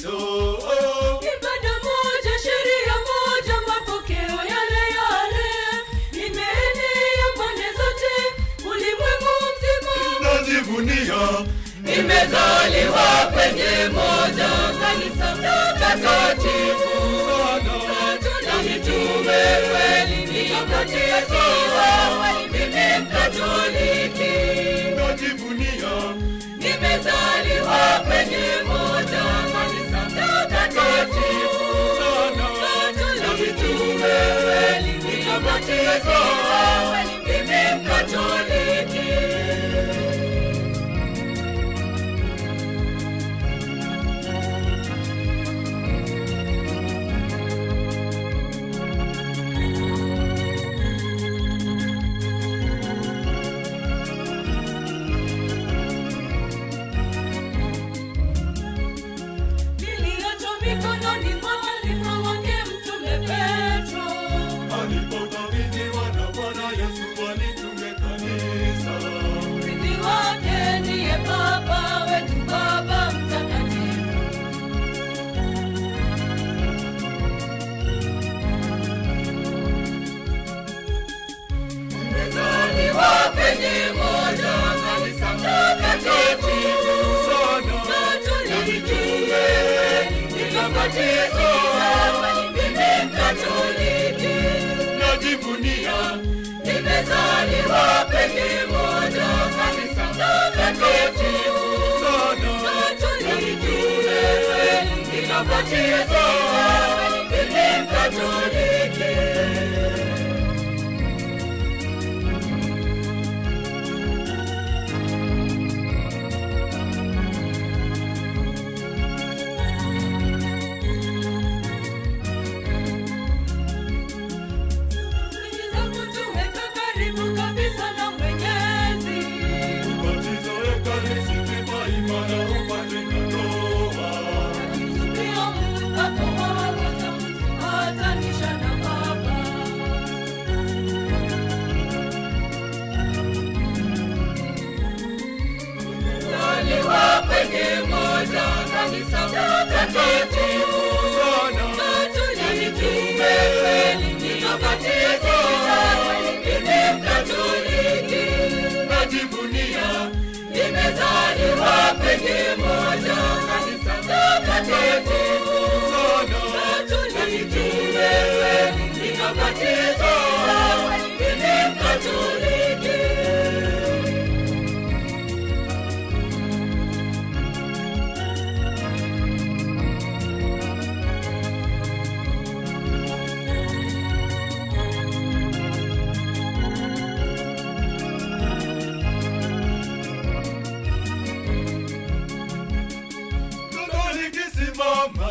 Kristo. Ibada moja, sheria moja, mapokeo yale yale, imeenea pande zote ulimwengu mzima. Najivunia nimezaliwa kwenye moja kanisa takatifu na mitume kweli, nikabatizwa mimi Mkatoliki. Najivunia nimezaliwa kwenye moja kanisa takatifu na mitume kweli, nikabatizwa mimi Mkatoliki. Mikononi mwa khalifa wake Mtume Petro, alipokabidhiwa na Bwana Yesu alitume kanisa. Mrithi wake ndiye Baba wetu, Baba Mtakatifu. Nimezaliwa kwenye moja kanisa takatifu na mitume, nikabatizwa mimi Mkatoliki. Najivunia nimezaliwa kwenye moja kanisa takatifu na mitume, nikabatizwa mimi Mkatoliki. Kanisa takatifu na mitume kweli, nikabatizwa mimi Mkatoliki. Najivunia nimezaliwa kwenye moja kanisa takatifu na mitume kweli, nikabatizwa mimi Mkatoliki.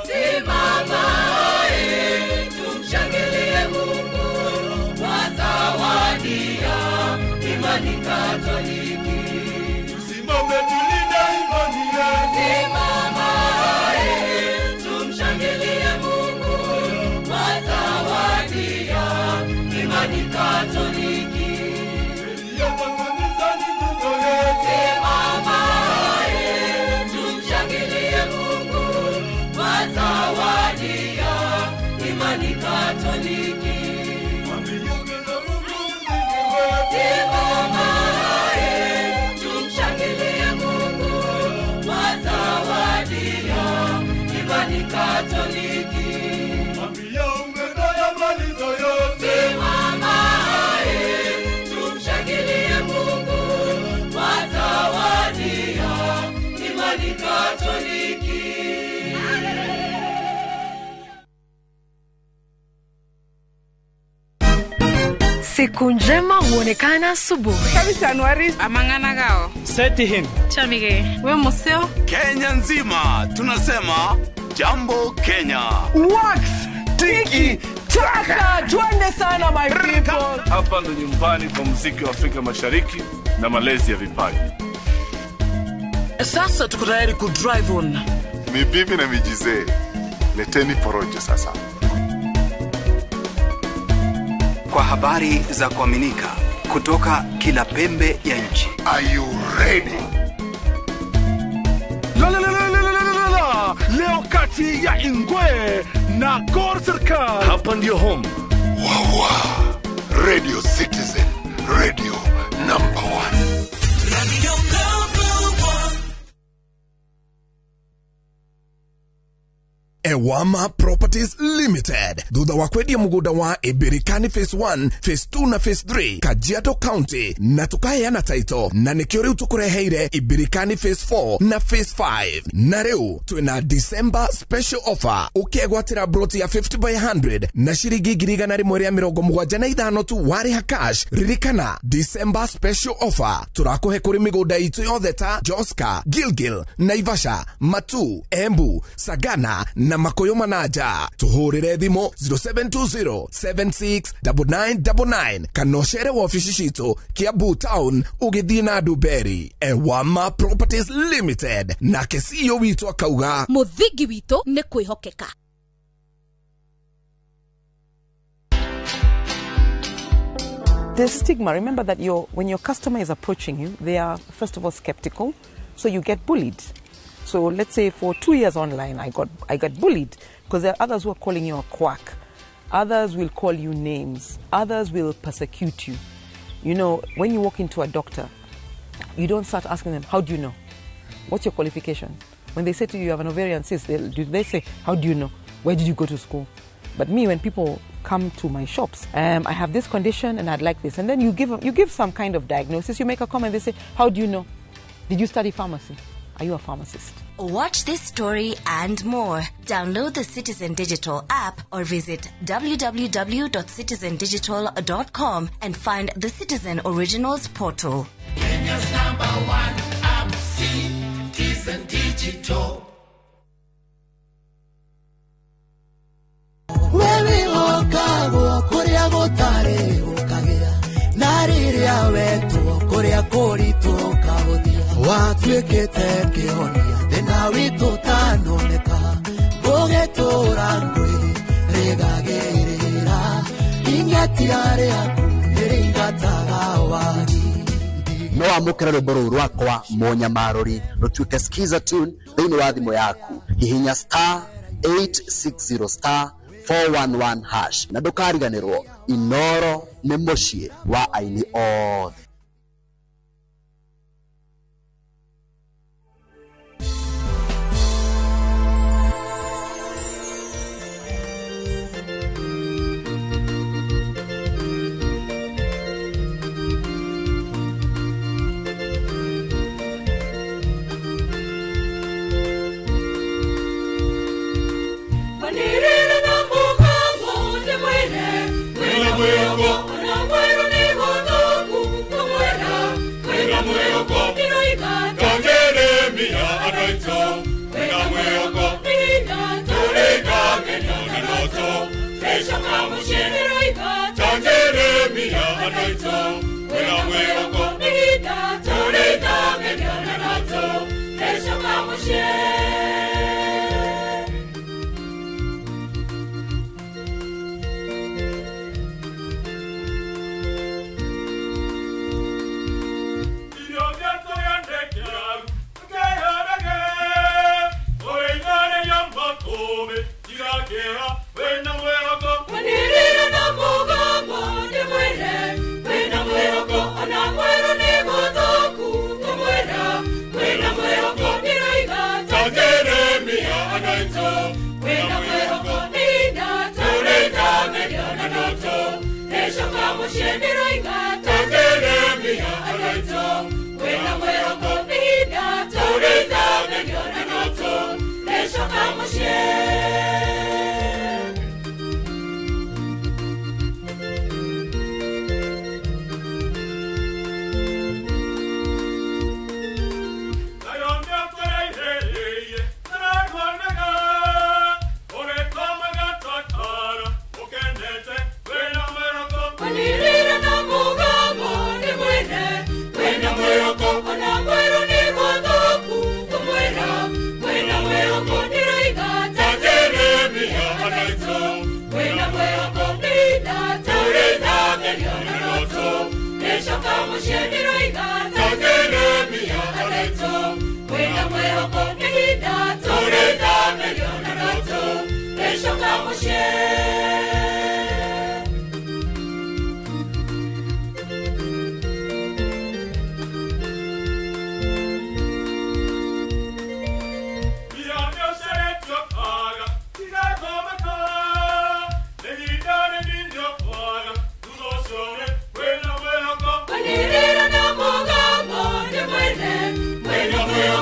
Simama, tumshangilie Mungu kwa zawadi ya imani Katoliki. Tusimame tulinde imani yetu. Simama, tumshangilie Mungu kwa zawadi ya imani Katoliki. Simama, tumshangilie Mungu kwa zawadi ya imani Katoliki. Simama, tumshangilie Mungu kwa zawadi ya imani Katoliki. Simama, tumshangilie Mungu kwa zawadi ya imani Katoliki. Siku njema huonekana asubuhi. Amangana gao. Seti him. Chamige. We museo. Kenya nzima tunasema jambo Kenya. Wax tiki taka, twende sana my people. Hapa ndo nyumbani kwa muziki wa Afrika Mashariki na malezi ya vipaji. Sasa tuko tayari ku drive on. Ni bibi na mijizee. Leteni porojo sasa. Kwa habari za kuaminika kutoka kila pembe ya nchi. Are you ready? La la la la la la la la. Leo kati kaunti ya Ingwe na Gor Serikal. Hapa ndio home. Wawa Radio Citizen, radio number 1. Radio number 1. Ewama Properties Limited thutha wa kwendia mugunda wa Ibirikani Phase 1, Phase 2 na Phase 3 Kajiado County na tukaheana title na nikio riu tukureheire Ibirikani Phase 4 na Phase 5 na riu twina December special offer ukiegwatira broti ya 50 by 100 na shiringi 175 tu wariha cash. Ririkana December special offer turakuhe kuri migunda itu yothe ta Joska, Gilgil, Naivasha, Matu, Embu, Sagana na Makoyo Manaja. Tuhurire thimu 0720 769999 kana ũcere wabici citũ Kiambu Town ũgĩthiĩ na Nduberi. Ewama Properties Limited nake CEO witũ akauga mũthingi witũ nĩ kwĩhokeka. The stigma, remember that when your customer is approaching you, they are first of all skeptical, so you get bullied. So let's say for 2 years online, I got bullied because there are others who are calling you a quack. Others will call you names. Others will persecute you. You know, when you walk into a doctor, you don't start asking them, how do you know? What's your qualification? When they say to you, you have an ovarian cyst, they say, how do you know? Where did you go to school? But me, when people come to my shops, I have this condition and I'd like this. And then you give some kind of diagnosis, you make a comment, they say, how do you know? Did you study pharmacy? Are you a pharmacist? Watch this story and more. Download the Citizen Digital app or visit www.citizendigital.com and find the Citizen Originals portal. Kenya's number one app, Citizen Digital. Watuĩkĩte kĩhonia thĩna witũ tanoneka gũgĩtũra ngwĩ rĩgagĩrĩra ing'etia rĩaku nĩrĩingataga wagi. No amũkĩre rwĩmbo rũu rwakwa Mũnyamarũri rũtuĩke skiza tune thĩinĩ wa thimũ yaku. Hihinya star 860 star 411 hash na ndũkariganĩrwo Inoro nĩ mũciĩ wa aini othe.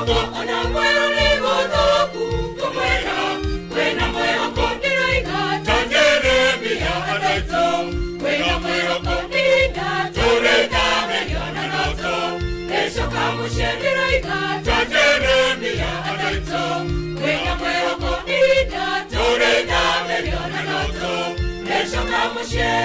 mwĩhoko ona mwerũ nĩ mũthũku ngũmwĩra kwĩna mwĩhoko ndĩroiga ta Jeremia anaitũ kwĩna mwĩhoko ndĩroiga tũrĩthamĩrio na ndoto ĩcoka mũciĩ ndĩroiga ta Jeremia anaitũ kwĩna mwĩhoko ndĩroiga tũrĩthamĩrio na ndoto ĩcoka mũciĩ.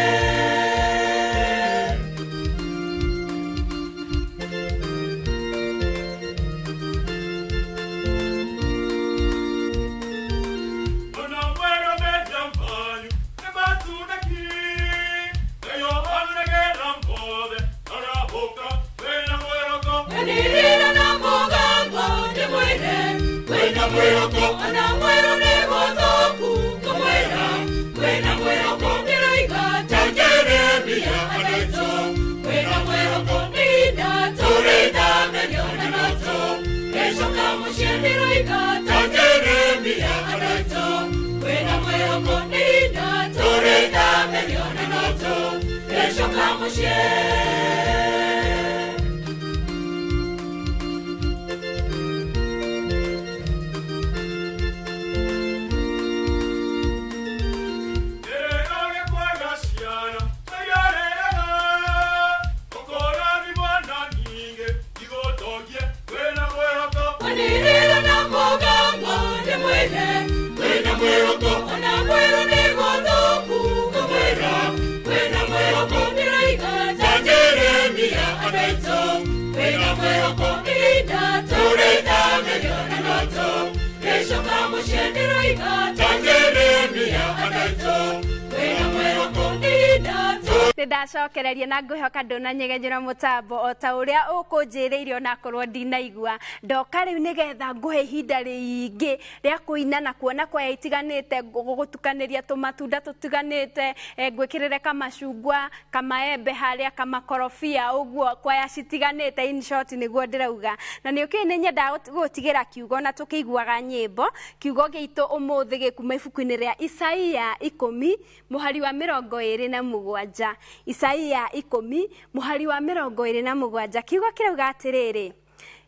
Ndacokereria na ngwihoka ndunanyegenyera mutambo o ta uria ukunjiriire onakorwo ndinaigua ndoka riu nigetha nguhe ihinda ringi ria kuina na kuona kwaya itiganite gutukaniria tumatunda tutiganite ngwikirire kamacungwa kamaembe haria kamakorobia uguo kwaya citiganite in short niguo ndirauga na ni uki ni nyenda gutigira kiugo na tukiguaga nyimbo kiugo gitu umuthi gikuma ibuku-ini ria Isaia 10 muhari wa 27 Isaia 10 muhari wa 27 kiugo kirauga atiriri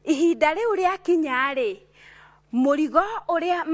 ihinda riu riakinya ri murigo uria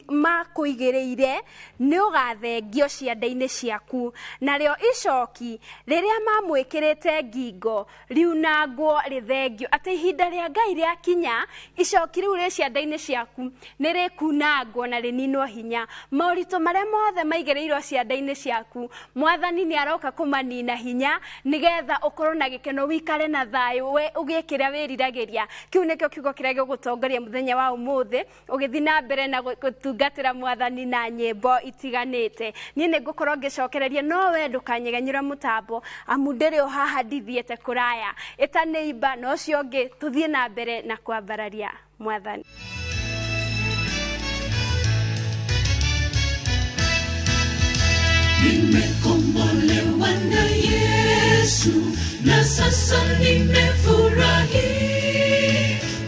makuigiriire ni ugathengio cianda-ini ciaku nario icoki riria mamwikirite ngingo riunangwo rithengio ati ihinda ria Ngai riakinya icoki riu ri cianda-ini ciaku ni rikunangwo na rininwo hinya maurito maria mothe maigiriirwo cianda-ini ciaku mwathani ni aroka kumanina hinya nigetha ukorwo na gikeno wikare na thayu we ugie kiria wiriragiria kiu nikio kiugo kiria gigutongoria muthenya wa umuthi ugithi na mbere na gutungatira mwathani na nyimbo itiganite nie ni ngukorwo ngicokereria no we ndukanyegenyura mutambo amu ndiri o haha ndithiete kuraya ĩta na ucio ungi tuthie na mbere na kwambararia mwathani. Nimekombolewa na Yesu na sasa nimefurahi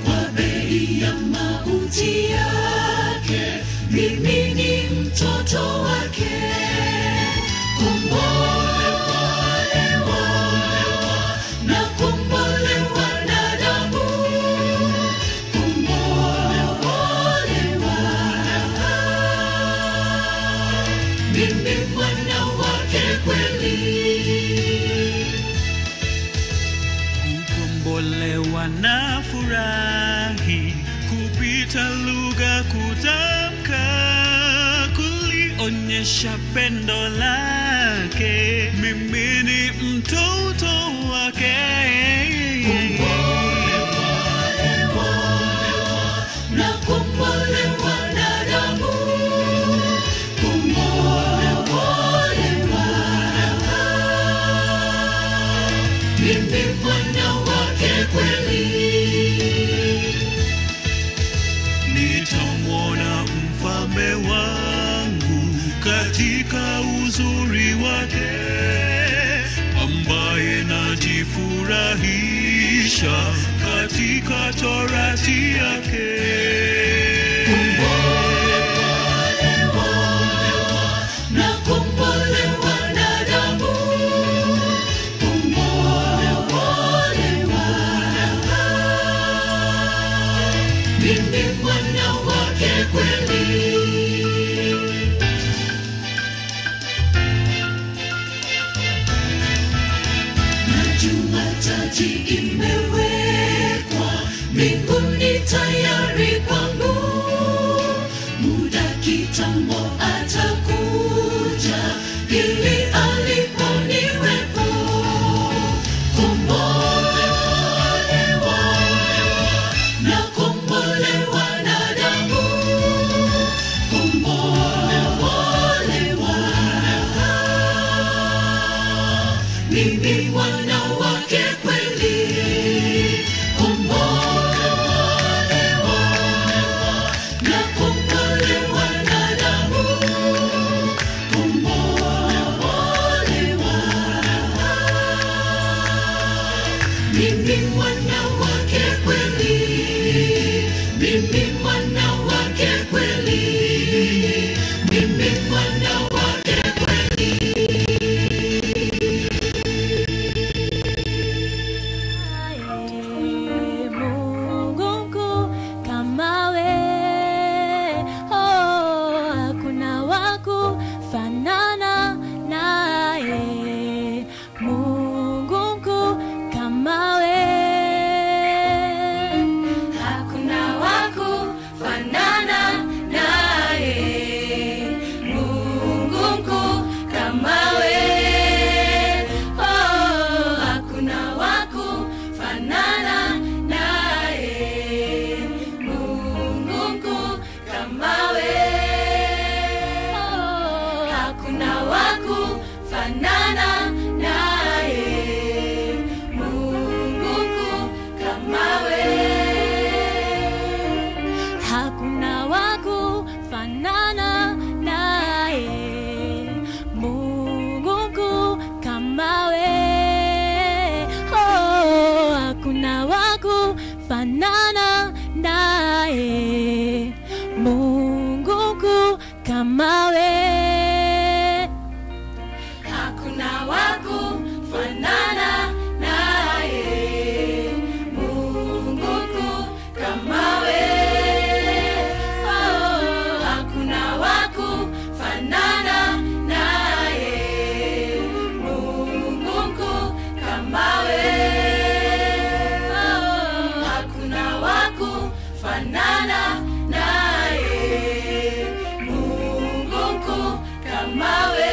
kwa bei ya mauti yake, mimi ni mtoto wake. Kombolewa na kombolewa na damu, kombolewa mimi mwana wake kweli. Kukombolewa na furahi kupita lugha kutamka, kulionyesha pendo lake, mimi ni mtoto wake. Kombolewa na kombolewa na damu, kombolewa mimi mwana wake kweli. Nitamwona mfalme wangu katika uzuri wake, ambaye najifurahisha katika torati yake. Kombolewa na kombolewa na damu, kombolewa Mimi mwana wake kweli. Najua taji imewekwa mbinguni tayari kwangu, muda kitambo atakuja ili aliponiwepo. Kombolewa na kombolewa na damu, kombolewa, mimi mwana wake kweli. Kombolewa na kombolewa na damu, kombolewa, mimi mwana wake kweli, mimi mwana wake kweli, mimi mwana wake kweli. Mungu mkuu kama we, oh, hakuna wa kufanana naye. Mungu mkuu kama we, Hakuna wa kufanana naye. Mungu mkuu kama we, oh, hakuna wa kufanana naye. Mungu mkuu kama we, oh, hakuna wa kufanana naye. Mungu mkuu kama we, hakuna wa kufanana naye. Mungu mkuu kama we, oh, hakuna wa kufanana naye. Mungu mkuu kama we, hakuna wa kufanana naye. Mungu mkuu kama we, oh, hakuna wa kufanana naye. Mungu mkuu kama we, oh, hakuna wa kufanana naye. Mungu mkuu kama we.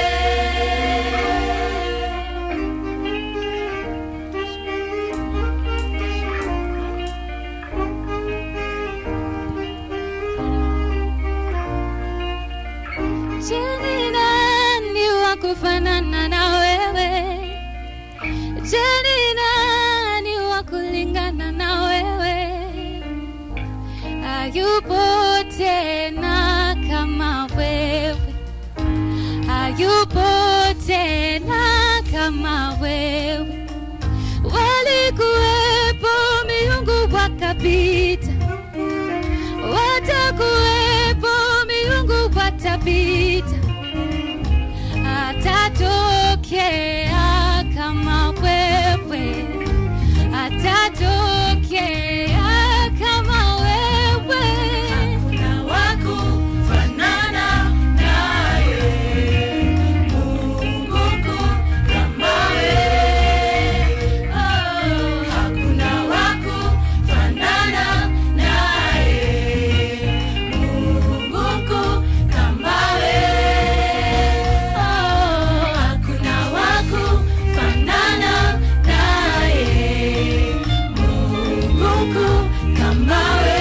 Je, ni nani wa kufanana na wewe? Je, ni nani wa kulingana na wewe? Hayupo tena kama wewe, hayupo tena kama wewe. Walikuwepo miungu wakapita, watakuwepo miungu watapita, atatokea kama wewe, atatokea kama wewe. Hakuna wa kufanana naye. Mungu mkuu kama we, oh, hakuna wa kufanana naye. Mungu mkuu kama we, oh, hakuna wa kufanana naye. Mungu mkuu kama we.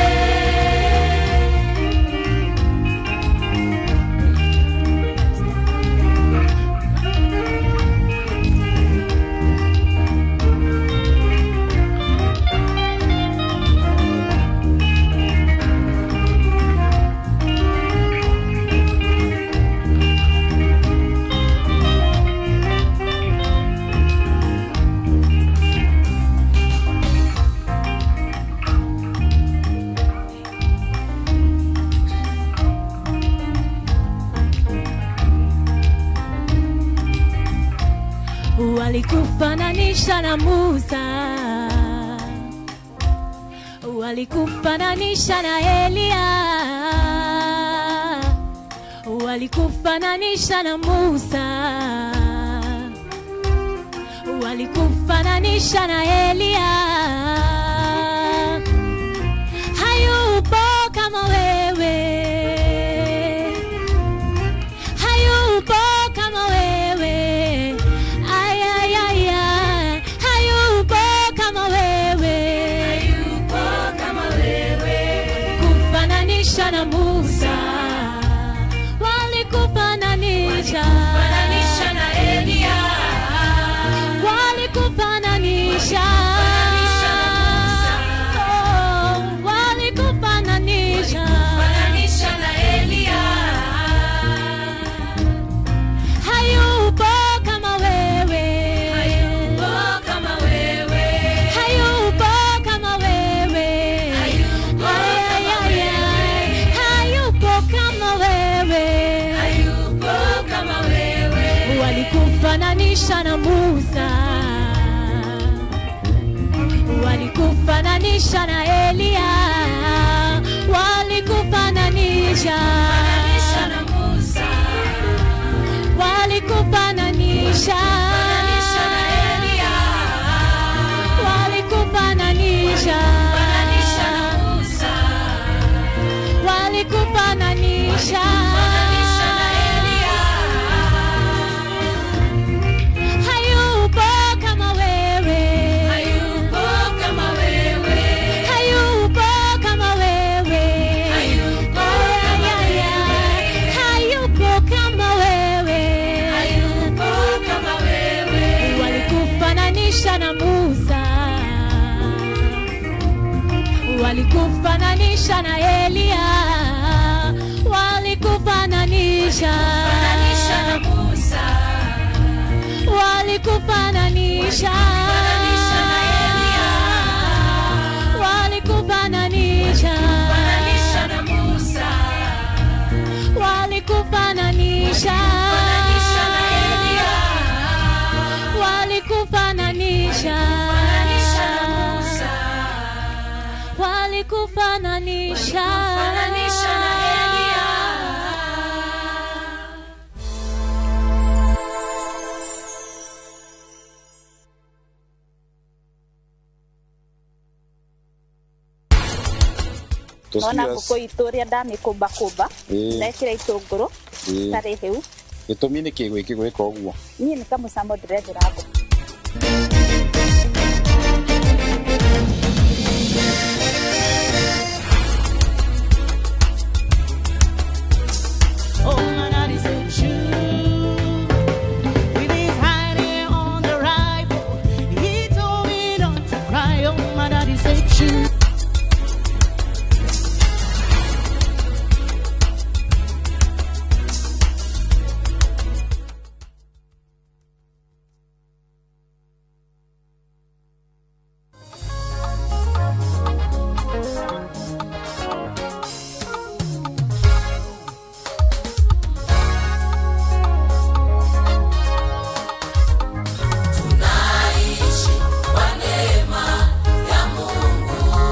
Walikufananisha na Musa, Walikufananisha na Elia, walikufananisha na Musa, walikufananisha na Elia. Hayupo kama wewe, hayupo kama wewe, ay ay ay ay, hayupo kama wewe, hayupo kama wewe. Kufananisha na Musa, walikufananisha, walikufananisha na Elia, walikufananisha, oh, walikufananisha, walikufananisha na Elia. Hayupo kama wewe, hayupo kama wewe, hayupo kama wewe, hayupo kama wewe, hayupo kama wewe, hayupo kama wewe. Walikufananisha na Musa, walikufananisha na Elia, walikufananisha, walikufananisha na Musa, walikufananisha, walikufananisha na Elia, walikufananisha, walikufananisha na Musa, walikufananisha, walikufananisha na Elia. Hayupo kama wewe, hayupo kama wewe, hayupo kama wewe, hayupo kama wewe, hayupo kama wewe, hayupo kama wewe. Walikufananisha na Musa, walikufananisha na Elia, walikufananisha, walikufananisha na Musa, walikufananisha, walikufananisha na Elia, walikufananisha, walikufananisha na Musa, walikufananisha, walikufananisha na Elia, walikufananisha, walikufananisha na Musa, walikufananisha, walikufananisha na Elia. Nona ngũkũ itũ ũrĩa ndamĩkũmbakũmba, ndekĩra itũngũrũ itarĩ hĩu. Gĩtũmi nĩ kĩ gwĩki gwĩka ũguo? Niĩ nĩ kamũcamo ndĩrendera ngũkũ. Oh, my daddy said shoot with his hand on the rifle. He told me not to cry. Oh, my daddy said shoot. Tunaishi kwa neema ya Mungu.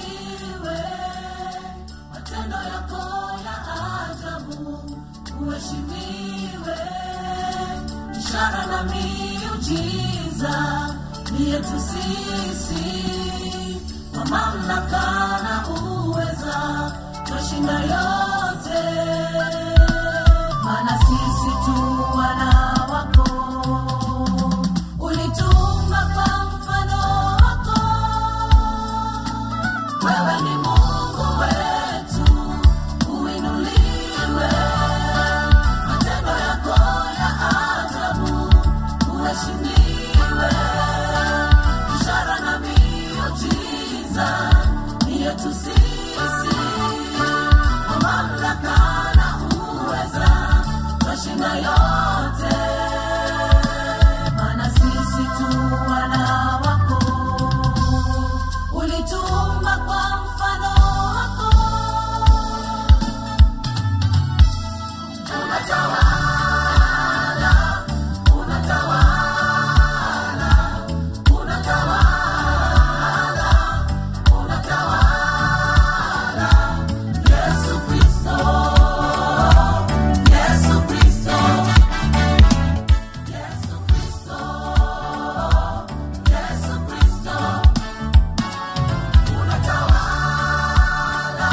Uheshimiwe, matendo yako ya ajabu. Uheshimiwe, ishara na miujiza ni yetu sisi. Kwa mamlaka na uweza twashinda yote, maana sisi tu wana wako. Ulituumba kwa mfano wako, wewe ni Mungu wetu, uinuliwe. Matendo yako ya ajabu, uheshimiwe. Ishara na miujiza ni yetu sisi, kwa mamlaka na uweza twashinda yote, maana sisi tu wana wako. Ulituumba kwa mfano wako, unatawala, unatawala, unatawala, unatawala. Yesu Kristo, Yesu Kristo, Yesu Kristo, Yesu Kristo. Unatawala,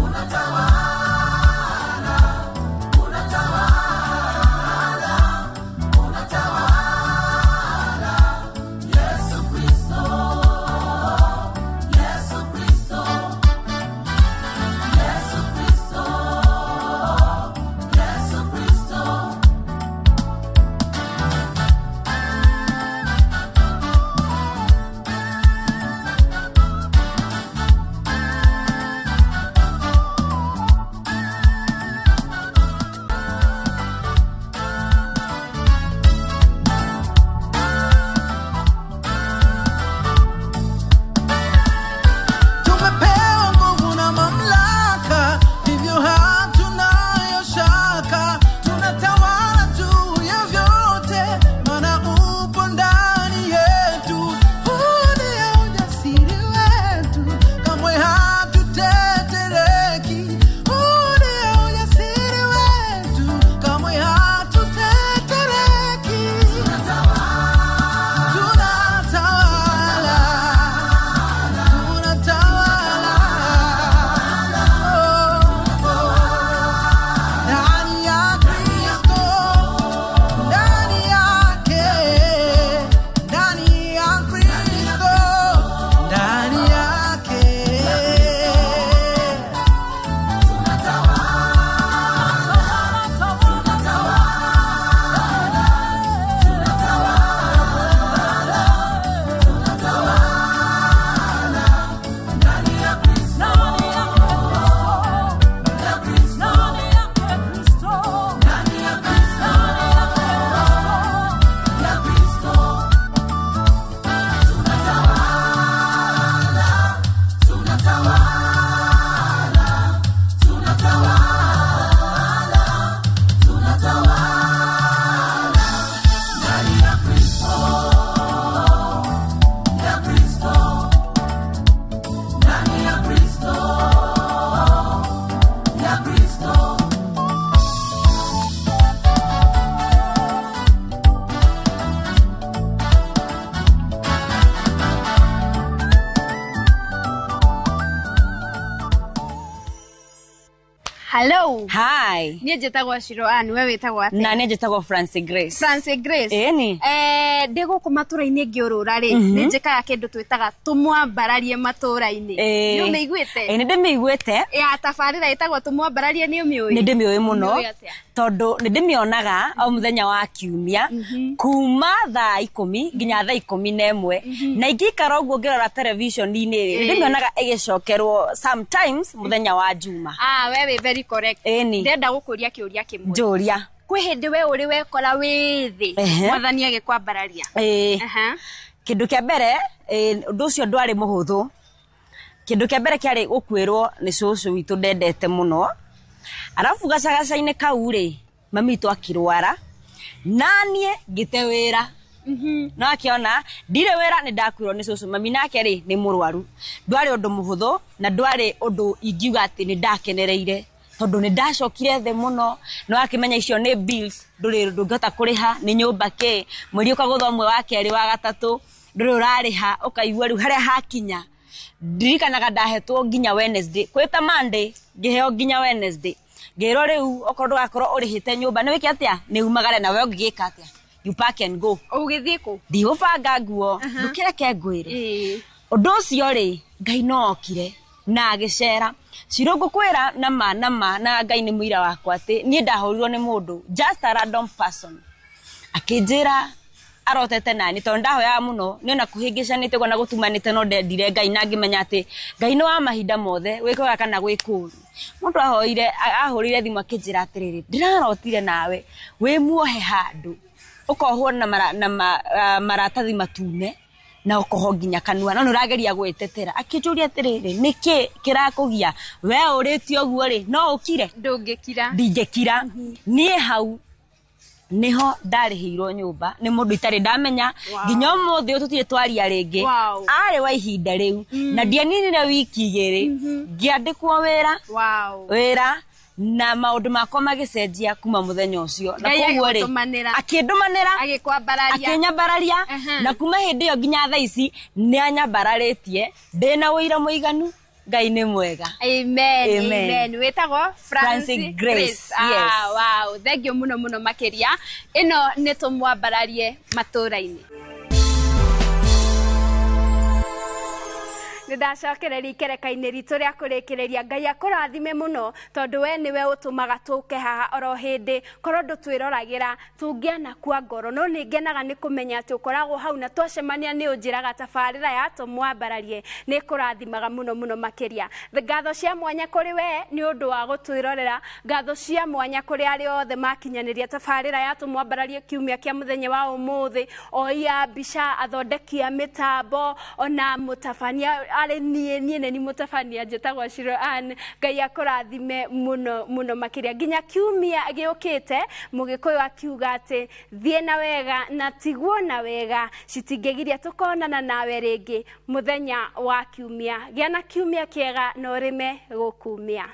unatawala, unatawala, unatawala. Yesu Kristo, Yesu Kristo, Yesu Kristo, Yesu Kristo. Tumepewa nguvu na mamlaka, hivyo hatunayo shaka. Tunatawala juu ya vyote, maana upo ndani yetu. Huu ndio ujasiri wetu, kamwe hatutetereki. Huu ndio ujasiri wetu, kamwe hatutetereki. Tunatawala, tunatawala, ndani ya Kristo, ndani yake, ndani ya Kristo, ndani yake. Hello. Hi. Niĩ njĩtagwo Shiro Ann, we wĩtagwo atĩa? Na niĩ njĩtagwo Francis Grace. Francis Grace. Ĩni. Ndĩ gũkũ matũra-inĩ ngĩũrũra rĩ, nĩ njĩkaga kĩndũ twĩtaga tũmwambararie matũra-inĩ. Nĩ ũmĩiguĩte? Ĩ, nĩ ndĩmĩiguĩte. Ya tabarĩra ĩtagwo tũmwambararie nĩ ũmĩũĩ? Nĩ ndĩmĩũĩ mũno. Ũmĩũĩ atĩa? Tondũ nĩ ndĩmĩonaga o mũthenya wa kiumia kuma thaa 10 nginya thaa 11 na ingĩikara ũguo ngĩrora television-inĩ rĩ, nĩ ndĩmĩonaga ĩgĩcokerwo sometimes mũthenya wa Juma. Ah, we wĩ very correct. Ĩni. Ndĩrenda gũkũria kĩũria kĩmwe. Njũria. Kwĩ hĩndĩ we ũrĩ wekora wĩ thĩ, mwathani agĩkwambararia. Ĩĩ. Kĩndũ kĩa mbere, ũndũ ũcio ndwarĩ mũhũthũ. Kĩndũ kĩa mbere kĩarĩ gũkuĩrwo nĩ cũcũ witũ ndendete mũno. Arabu gacagaca-inĩ kau rĩ, mami witũ akĩrwara, na niĩ ngĩte wĩra. No akĩona ndirĩ wĩra nĩ ndakuirwo nĩ cũcũ mami nake rĩ nĩ mũrwaru. Ndwarĩ ũndũ mũhũthũ na ndwarĩ ũndũ ingiuga atĩ nĩ ndakenereire tondũ nĩ ndacokire thĩ mũno. No akĩmenya icio nĩ bills ndũrĩ ndũngĩhota kũrĩha nĩ nyũmba kĩ mweri ũkagũthwo ũmwe wa kerĩ wa gatatũ ndũrĩ ũrarĩha ũkaigua rĩu harĩa hakinya. Ndirikanaga ndahetwo nginya Wednesday kwĩta Monday ngĩheo nginya Wednesday ngĩrwo rĩu okorwo ndũgakorwo ũrĩhĩte nyũmba nĩ wĩke atĩa nĩ umagare na we ũngĩgĩka atĩa you pack and go. Ũgĩthiĩ kũ? Ndigũbanga nguo ndũkĩreke ngwĩre ũndũ ũcio rĩ Ngai no okire na agĩcera Ciro ngũkwĩra na ma na ma na Ngai nĩ mũira wakwa atĩ niĩ ndahũrirwo nĩ mũndũ just a random person akĩnjĩra arotete nani tondũ ndahoyaga mũno nĩ ona kũhĩngĩcanĩte ũguo na gũtumanĩte no ndendire Ngai na ngĩmenya atĩ Ngai nĩ wa mahinda mothe gwĩ kwega kana gwĩ kũũru. Mũndũ ahoire ahũrire thimũ akĩnjĩra atĩrĩrĩ ndĩrarotire nawe wĩ muohe handũ ũkohwo na maratathi matune na ũkohwo nginya kanua no nĩ ũrageria gwĩtetera. Akĩnjũria atĩrĩrĩ nĩkĩ kĩrakũgia we ũrĩtie ũguo rĩ no ũkire? Ndũngĩkira. Ndingĩkira. Niĩ hau niho ndarĩhĩirwo nyũmba nĩ mũndũ itarĩ ndamenya nginya ũmũthĩ ũyũ tũtirĩ twaria rĩngĩ. Arĩ wa ihinda rĩu na ndianinire wiki igĩrĩ ngĩandĩkwo wĩra wĩra na maũndũ makwa magĩcenjia kuma mũthenya ũcio na koguo rĩ akĩndũmanĩra akĩnyambararia na kuma hĩndĩ ĩyo nginya thaa ici nĩ anyambararĩtie ndĩna ũira mũiganu. Ngai nĩ mwega. Amen. Amen. Wĩtagwo Francis Grace. Yes. Wow. Thank you mũno mũno makĩria. Ĩno nĩ tũmwambararie matũũra-inĩ. Nĩ ndacokereria ikereka-inĩ ritũ rĩa kũrĩkĩrĩria. Ngai akũrathime mũno tondũ we nĩwe ũtũmaga tũke haha oro hĩndĩ korwo ndũtwĩroragĩra tũngĩanakua ngoro no nĩ ngenaga nĩ kũmenya atĩ ũkoragwo hau na twacemania nĩ ũnjĩraga tabarĩra ya tũmwambararie nĩ ĩkũrathimaga mũno mũno makĩria. Ngatho cia mwanya kũrĩ we nĩ ũndũ wa gũtwĩrorera, ngatho cia mwanya kũrĩ arĩa othe makinyanĩria tabarĩra ya tũmwambararie kiumia kĩa mũthenya wa ũmũthĩ, oi a mbica, athondeki a mĩtambo ona mũtabania arĩ niĩ niĩ nĩ mũtabania njĩtagwo Shiro Ann. Ngai akũrathime mũno mũno makĩria nginya kiumia gĩũkĩte. Mũgĩkũyũ akiuga atĩ thiĩ na wega na tiguo na wega citingĩgiria tũkonana nawe rĩngĩ mũthenya wa kiumia. Gĩa na kiumia kĩega na ũrĩme gũkumia.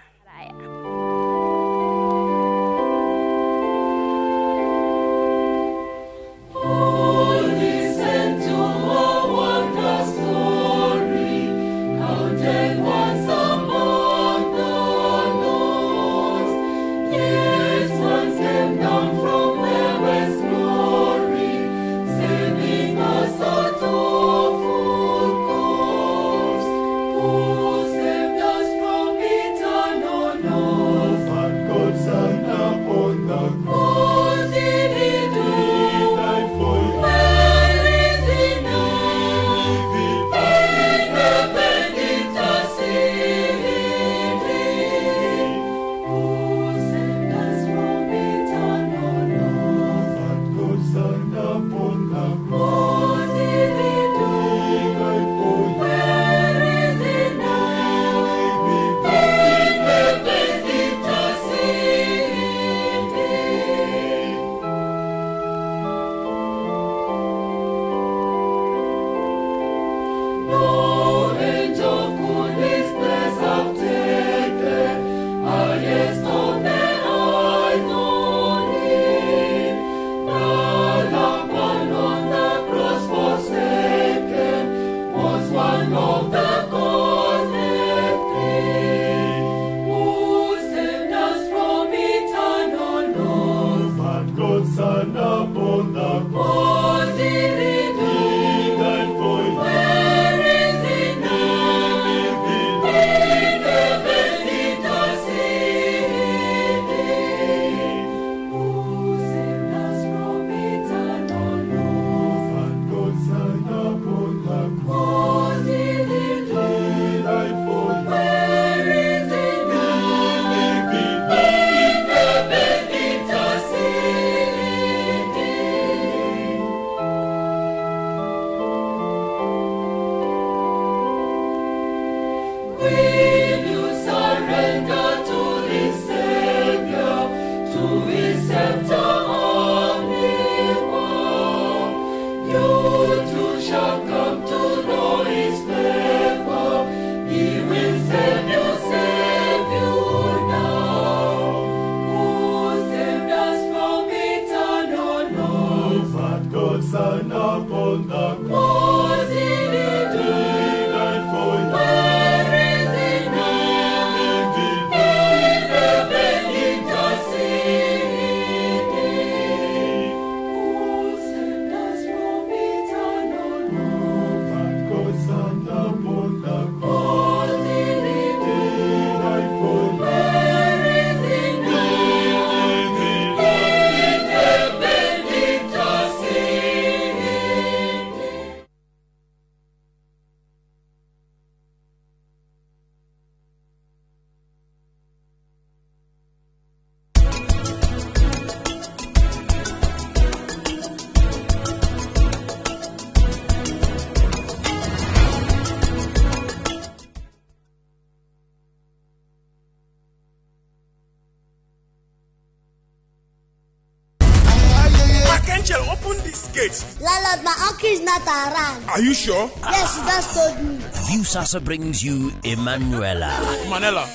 Skate. Landlord, my uncle is not around. Are you sure? Yes, he just told me. Viusasa brings you Emanuela. Manela.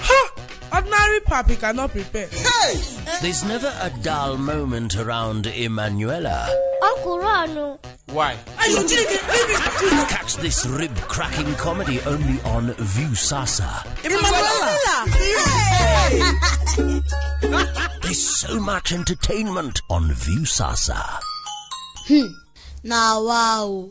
Ha! Ordinary papi cannot prepare. Hey! There's never a dull moment around Emanuela. Uncle Rano. Why? Catch this rib-cracking comedy only on Viusasa. Emanuela! There's so much entertainment on Viusasa. Now, wow.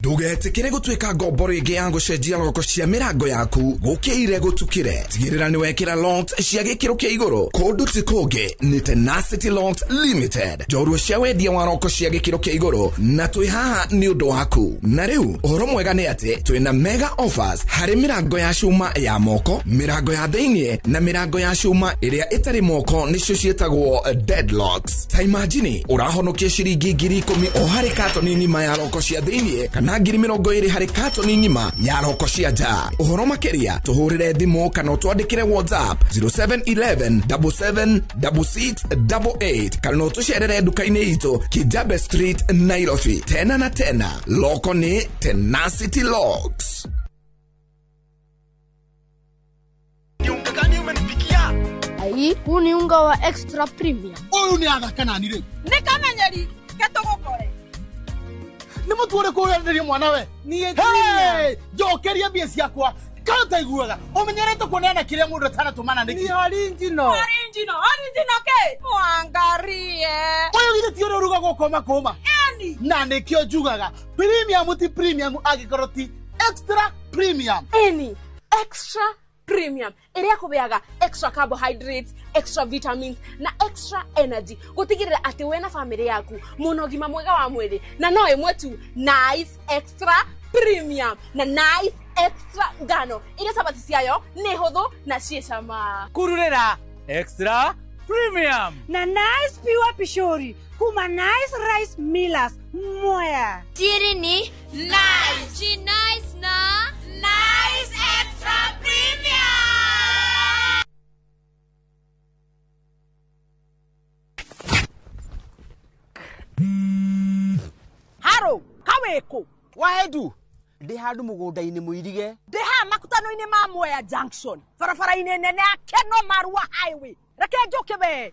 Ndũgetĩkĩre gũtuĩka ngombo rĩngĩ ya gũcenjia roko cia mĩrango yaku gũkĩire gũtukire. Tigĩrĩra nĩ wekĩra locks cia gĩkĩro kĩa igũrũ kũndũ ti kũngĩ nĩ Tenacity Locks Limited, njorua cia wendia wa roko cia gĩkĩro kĩa igũrũ, na twĩ haha nĩ ũndũ waku. Na rĩu ũhoro mwega nĩ atĩ twĩna mega offers harĩ mĩrango ya cuma ya moko, mĩrango ya thĩinĩ na mĩrango ya cuma ĩrĩa ĩtarĩ moko nĩcio ciĩtagwo deadlocks. Ta imagine ũrahonokia ciringi 10,000 o harĩ katoni ng'ima ya roko cia thĩinĩ kana 20,000 harĩ katoni ng'ima ya roko cia nja. Ũhoro makĩria tũhũrĩre thimũ kana ũtwandĩkĩre WhatsApp 0711 77 6688 kana ũtũcerere nduka-inĩ itũ Kijabe Street, Nairobi. Tena na tena, loko nĩ Tenacity Locks. Ai, huu ni unga wa extra premium. Ũyũ nĩ athaka nani rĩu? Nĩ kamenyeri ketũgũkore. Nĩ mũtu ũrĩkũ ũrenderio mwana we? Niĩ njokeria mbia ciakwa. Kana ũtaiguaga ũmenyerete kuoneana kĩrĩa mũndũ atanatũmana nĩkĩ? Ni original. Original, original ke? Mwangarie. Ũyũ githĩ ti ũrĩa ũrugagwo kũma kũma? Eni. Na nĩkĩo njugaga premium ti premium angĩkorwo ti extra premium. Eni, extra premium ĩrĩa kũbeaga extra carbohydrates, extra vitamins na extra energy gũtigĩrĩra atĩ we na famĩlĩ yaku mũna ũgima mwega wa mwĩrĩ, na no ĩmwe tu, Nice Extra Premium na Nice Extra Ngano ĩrĩa cabaci ciayo nĩ hũthũ na ciĩ cama. Kururĩra Extra Premium na Nice Pure Pishori kuma Nice Rice Millers Mwea. Siri ni Nice. She nice na Nice Extra Premium. Haro, kaweko. Waedu. Ndi handu mugunda-ini muirige. Ndi haha makutano-ini ma Mwea Junction. Barabara-ini nene ya Keno Marua Highway. Reke njuke we.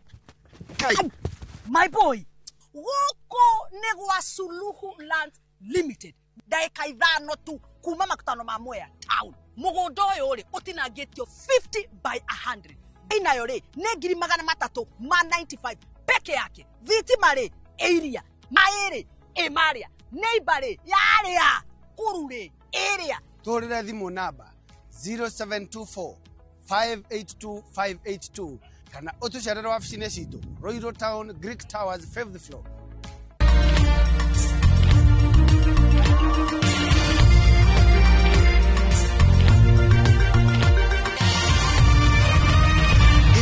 My boy, gũkũ nĩ gwa Suluhu Land Limited. Ndagĩka 5 tu kuma makutano ma Mwea town. Mũgũnda ũyũ rĩ ũtinangĩtio 50 by 100. Inayo rĩ nĩ 395 peke yake. Thitima rĩ ĩiria, maĩ rĩ ĩmarĩa, neighbor rĩ yarĩa, kuru rĩ ĩrĩa. Tũhũrĩre thimũ namba 0724 582 582 kana ũtũcerere wabici-inĩ citũ Royal Town, Greek Towers, 5th floor.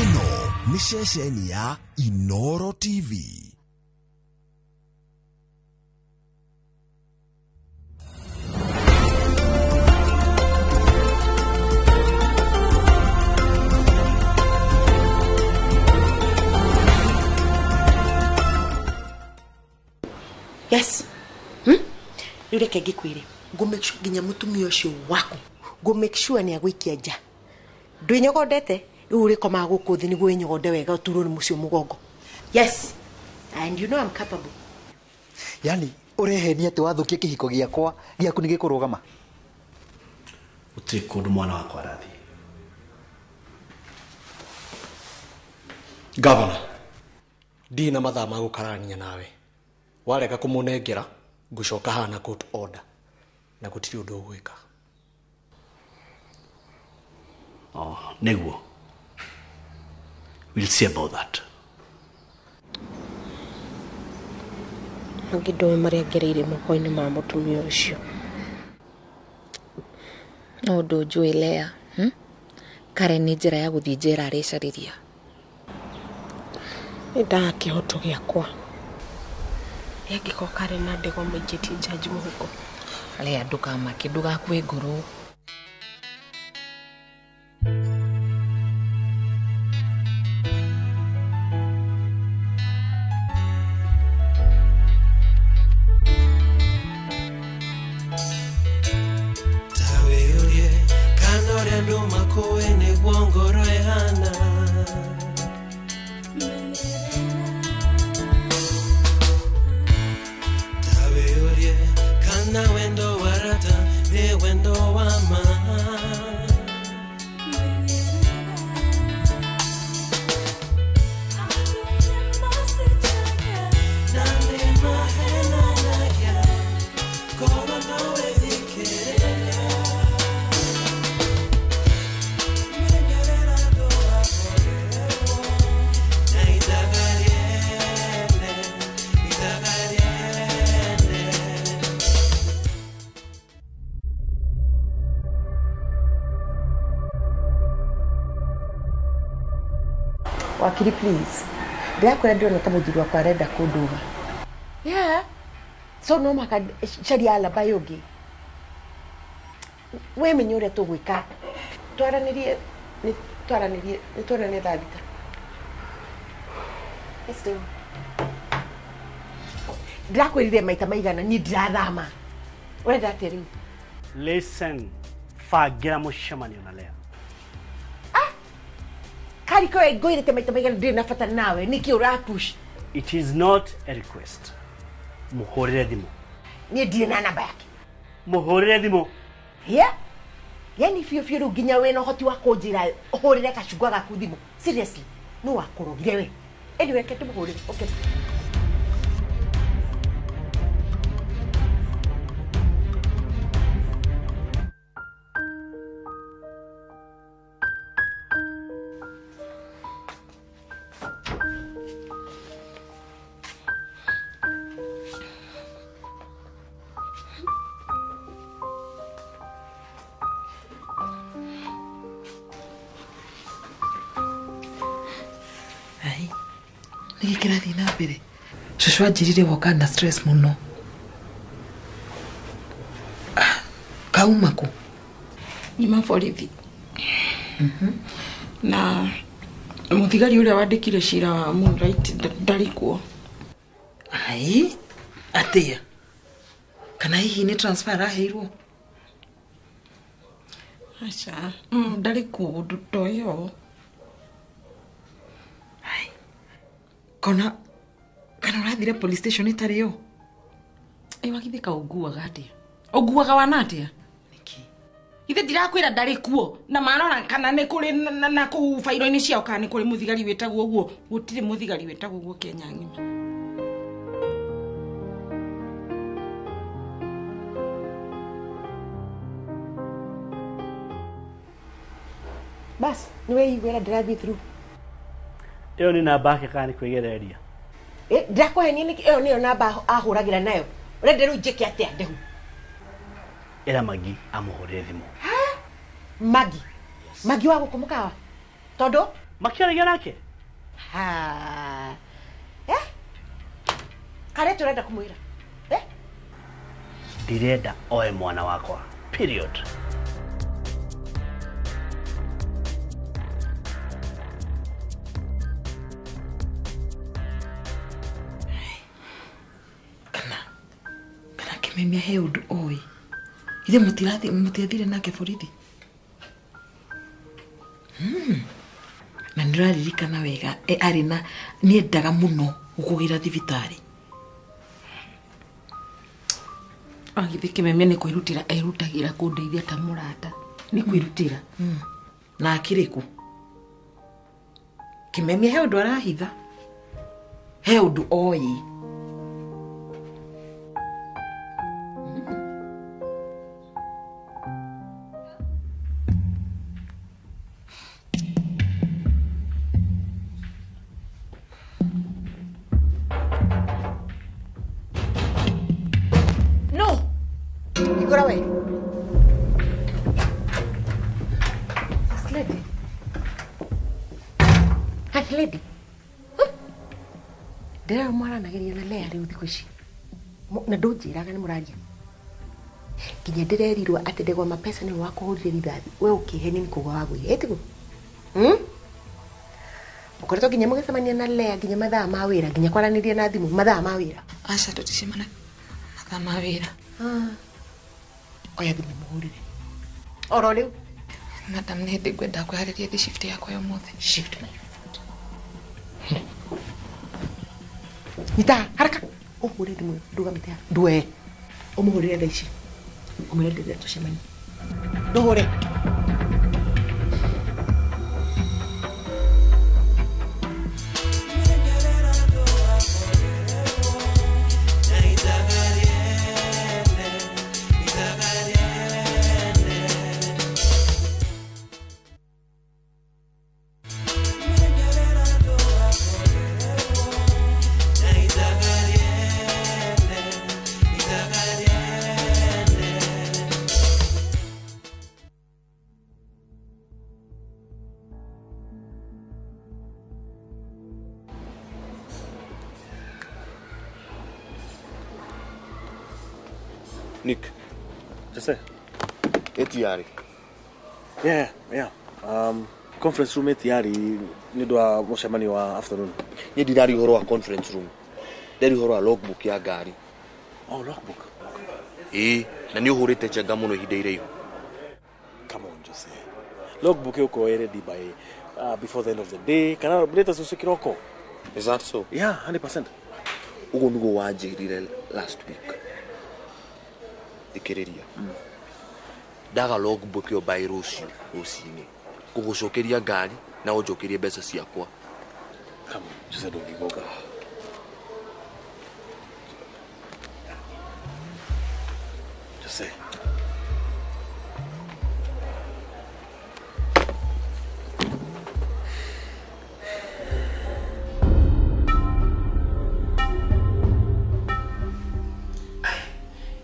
Ĩno nĩ ceceni ya Inoro TV. Yes. Rĩu reke ngĩkwĩre, ngũ make sure nginya mũtumia ũcio waku, ngũ make sure nĩ agũikia nja. Ndwĩnyogondete, rĩu ũrĩkomaga gũkũ thĩ nĩguo wĩnyogonde wega ũturwo nĩ mũciĩ mũgongo. Yes. And you know I'm capable. Yani ũrehenia atĩ wathũkia kĩhiko gĩakwa gĩaku nĩ gĩkũrũgama. Gũtirĩ kũndũ mwana wakwa arathiĩ. Governor, ndirĩ na mathaa ma gũkararania nawe. Warega kũmũnengera ngũcoka haha na court order na gũtirĩ ũndũ ũgwĩka. Oh, nĩguo. We'll see about that. Angĩ ndoĩ marĩa ngereire moko-inĩ ma mũtumia ũcio. No ũndũ njũĩ Lea, Karen nĩ njĩra ya gũthiĩ njera arecarĩria. Nĩ ndaga kĩhoto gĩakwa. Angĩkorwo Karen na Ndegwa maikĩtie njanji mũhuko. Lea, ndũkamake, ndũgakue ngoro. Ũkũĩ nĩguo ngoro ĩhana. Ta wĩyũrie kana wendo wa rata nĩ wendo wa ma. Na nĩ mahenanagia, korwo no wĩthikĩrĩria. Menyerera ndũgakorerwo na ithaga rĩene, ithaga rĩene. Wakiri, please, ndĩrakwĩra ndĩrona ta mũthuri wakwa arenda kũndũga. Yeah, so no maka caria alaba ũngĩ. We menye ũrĩa tũgwĩka, twaranĩrie, nĩ twaranĩrie, nĩ tuonane thaa 6. Let's do. Ndĩrakwĩrire maita maigana niĩ ndirathama. Ũrenda atĩa rĩu? Listen, bangĩra mũcemanio na Lea. Kariko, we ngwĩrĩte maita maigana ndirĩ na bata nawe, nĩkĩ ũrapush? It is not a request. Mũhũrĩre thimũ. Niĩ ndirĩ na namba yake. Mũhũrĩre thimũ. Yeah, yani biũ biũ rĩu nginya wĩna ũhoti wa kũnjĩra ũhũrĩre kacungwa gaku thimũ? Seriously, nũ wakũrogire we? Anyway, reke ndĩmũhũrĩre. Okay. Ai, nĩkĩ kĩrathiĩ na mbere? Cũcũ anjĩrire woka na stress mũno. Ah, kauma kũ? Nyuma borithi na mũthigari ũrĩa wandĩkire cira wa Moonlight ndarĩ kuo. Ai, atĩa? Kana hihi nĩ transfer araheirwo? Aca, ndarĩ kuo, ndoĩ ũũ. Kona kana ũrathire police station ĩtarĩ yo? Ĩ wagithĩ ka ũnguaga atĩa? Ũnguaga wana atĩa? Ithe ndirakwĩra ndarĩ kuo na marora kana nĩ kũrĩ na kũu bairo-inĩ ciao kana nĩ kũrĩ mũthigari wĩtagwo ũguo. Gũtirĩ mũthigari wĩtagwo ũguo Kenya ng'ima. Bas, nĩ weiguĩra ndĩrathiĩ through. Ĩyo nĩ namba yake kana nĩ kwĩgereria? Eh, ndĩrakũhenia nĩkĩ? Ĩyo nĩyo namba ahũragĩra nayo. Ũrenda rĩu njĩke atĩa, Ndehu? Ĩra Magi amũhũrĩre thimũ. Magi? Magi wa gũkũ mũkawa? Tondũ makĩaragia nake. Ha. Eh? Karĩa tũrenda kũmwĩra? Eh? Ndirenda oe mwana wakwa. Period. Kana Kĩmemia he ũndũ oĩ? Ithe mũtiathire nake borithi? Na nĩũraririkana wega, arĩ na nĩendaga mũno gũkũgĩra thibitarĩ. Agithĩ Kĩmemia nĩ kwĩrutĩra erutagĩra kũndeithia ta mũrata. Nĩ kwĩrutĩra. Na akĩrĩ kũ? Kĩmemia he ũndũ arahitha. He ũndũ oĩ. No. Hingũra we. First lady. First lady. Ndĩrera mwaranagĩria na Lea rĩu thikũ ici. Na ndũnjĩraga nĩ mũraria. Nginya ndĩrerirwo atĩ Ndegwa Mapesa nĩwe wakũhũrire rithathi. We ũkĩhenia nĩ kũgwa wagũire. Ĩtiguo? Mũkoretwo nginya mũgĩcemania na Lea nginya mathaa ma wĩra, nginya kwaranĩria na thimũ mathaa ma wĩra. Aca, tũticemana mathaa ma wĩra. Oya thimũ mũhũrĩre. Oro rĩu. Madam, nĩ hĩndĩ ngwenda kwĩharĩria thi shift yakwa ya ũmũthĩ. Shift my foot. Nyita, haraka. Ũhũre thimũ ndũgamĩte haha. Ndwe. Ũmũhũrĩre thaa ici. Ũmwĩre ndĩrenda tũcemanie. Ndũhũre. Nick. Jose. Etiari. Yeah, yeah. Conference room etiari nĩ ũndũ wa mũcemanio wa afternoon. Niĩ ndirari ũhoro wa conference room. Ndĩrari ũhoro wa logbook ya ngari. Oh, logbook. Ĩĩ, na nĩ ũhũrĩte njenga mũno ihinda iraihu. Come on, Jose. Logbook ĩgũkorwo ĩ ready by before the end of the day. Kana latest ũcio kĩroko. Is that so? Yeah, 100%. Ũguo nĩguo wanjĩrire last week. Thikĩrĩria. Ndaga logbook ĩyo by rũciũ rũcinĩ. Ngũgũcokeria ngari na ũnjokerie mbeca ciakwa. Come on, Jose, ndũngĩgoka. Jose.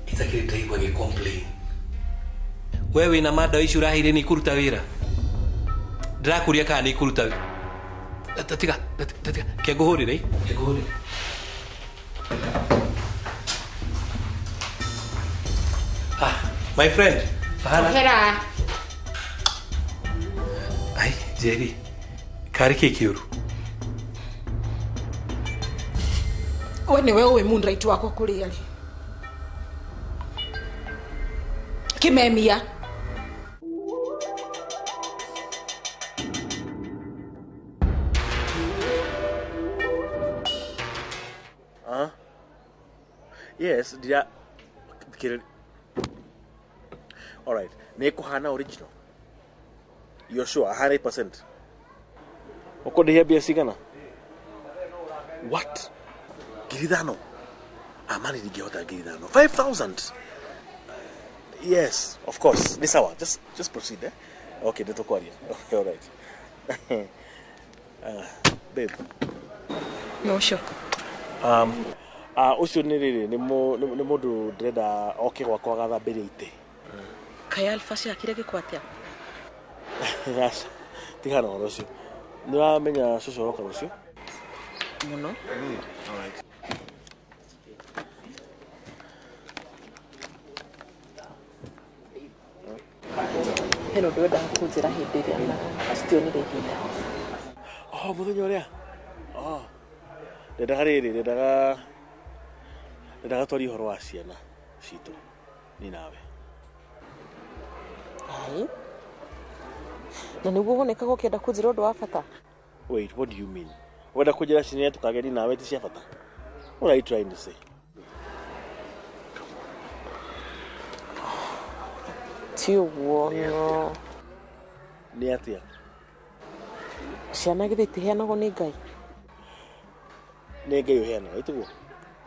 Itakĩrĩ ndaigua gĩ complain. We wĩna mada ici ũraheire nĩ ikũruta wĩra. Ndĩrakũria kana nĩ ikũruta wĩra. Tiga, tiga. Ke ngũhũrĩre, ke ngũhũrĩre. Ah, my friend. Hana. Hera. Ai, Jerry. Karĩ kĩ kĩũru? We nĩwe ũĩ moonlight wakwa kũrĩa rĩ. Kimemia. Huh? Yes, did I... All right. Nĩ ĩkũhana original. You're sure 100%. Ũkũndĩhia mbia cigana? What? 5,000? Amani ndingĩhota 5,000. 5,000. Yes, of course. Ni sawa. Just proceed, eh? Okay, nĩtũkwaria. Okay, all right. Babe. No sure. Ũcio nĩ rĩrĩ nĩ mũndũ ndĩrenda oke gwakwa agathambĩrie itĩ. Kaĩ Alpha ciakire gĩko atĩa? Aca, tigana ũhoro ũcio. Nĩ ũramenya cũcũ aroka rũciũ? Mũno. All right. Hena ũndũ wendaga kũnjĩra hĩndĩ ĩrĩa na citionire ihinda. Oh, mũthenya ũrĩa? Oh. Ndendaga rĩrĩ, ndendaga twarie ũhoro wa ciana citũ ni nawe. Ai. Na nĩguo wonekaga ũkĩenda kũnjĩra ũndũ wa bata? Wait, what do you mean? Wenda kũnjĩra ciana tũkageni nawe ti cia bata? What are you trying to say? Ti ũguo, no. Nĩ atĩa? Ciana githĩ itiheanagwo nĩ Ngai? Nĩ Ngai ũheanaga, ĩtiguo?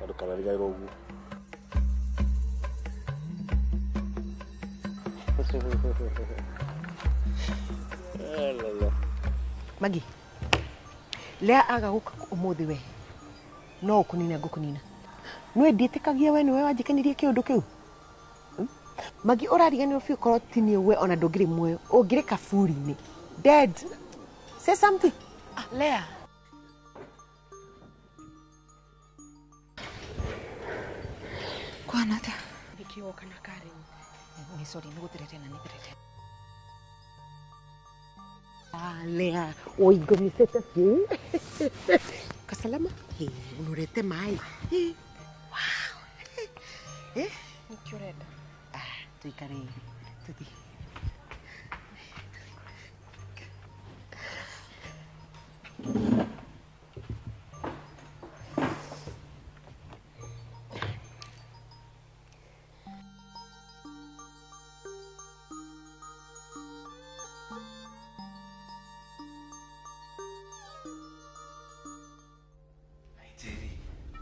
Na ndũkanariganĩrwo ũguo. Magi, Lea aga gũka ũmũthĩ we no ũkũnina ngũkũnina. Nĩwe ndiĩtĩkagia we nĩwe wanjĩkanirie kĩũndũ kĩu. Magi ũrariganĩrwo biũ korwo ti niĩ we ona ndũngĩrĩ muoyo ũngĩrĩ kaburi-inĩ. Dead. Say something. Lea. Kwana atĩa? Nĩkĩ woka na Karen? Nĩ sorry nĩ gũthirĩte na nĩ thirĩte. Lea, oigomisete biũ. Kasalama? Hey, unurete maĩ. Hey. Wow. Eh? Nĩkĩ ũrenda? Ah, tuikare. Tuthi.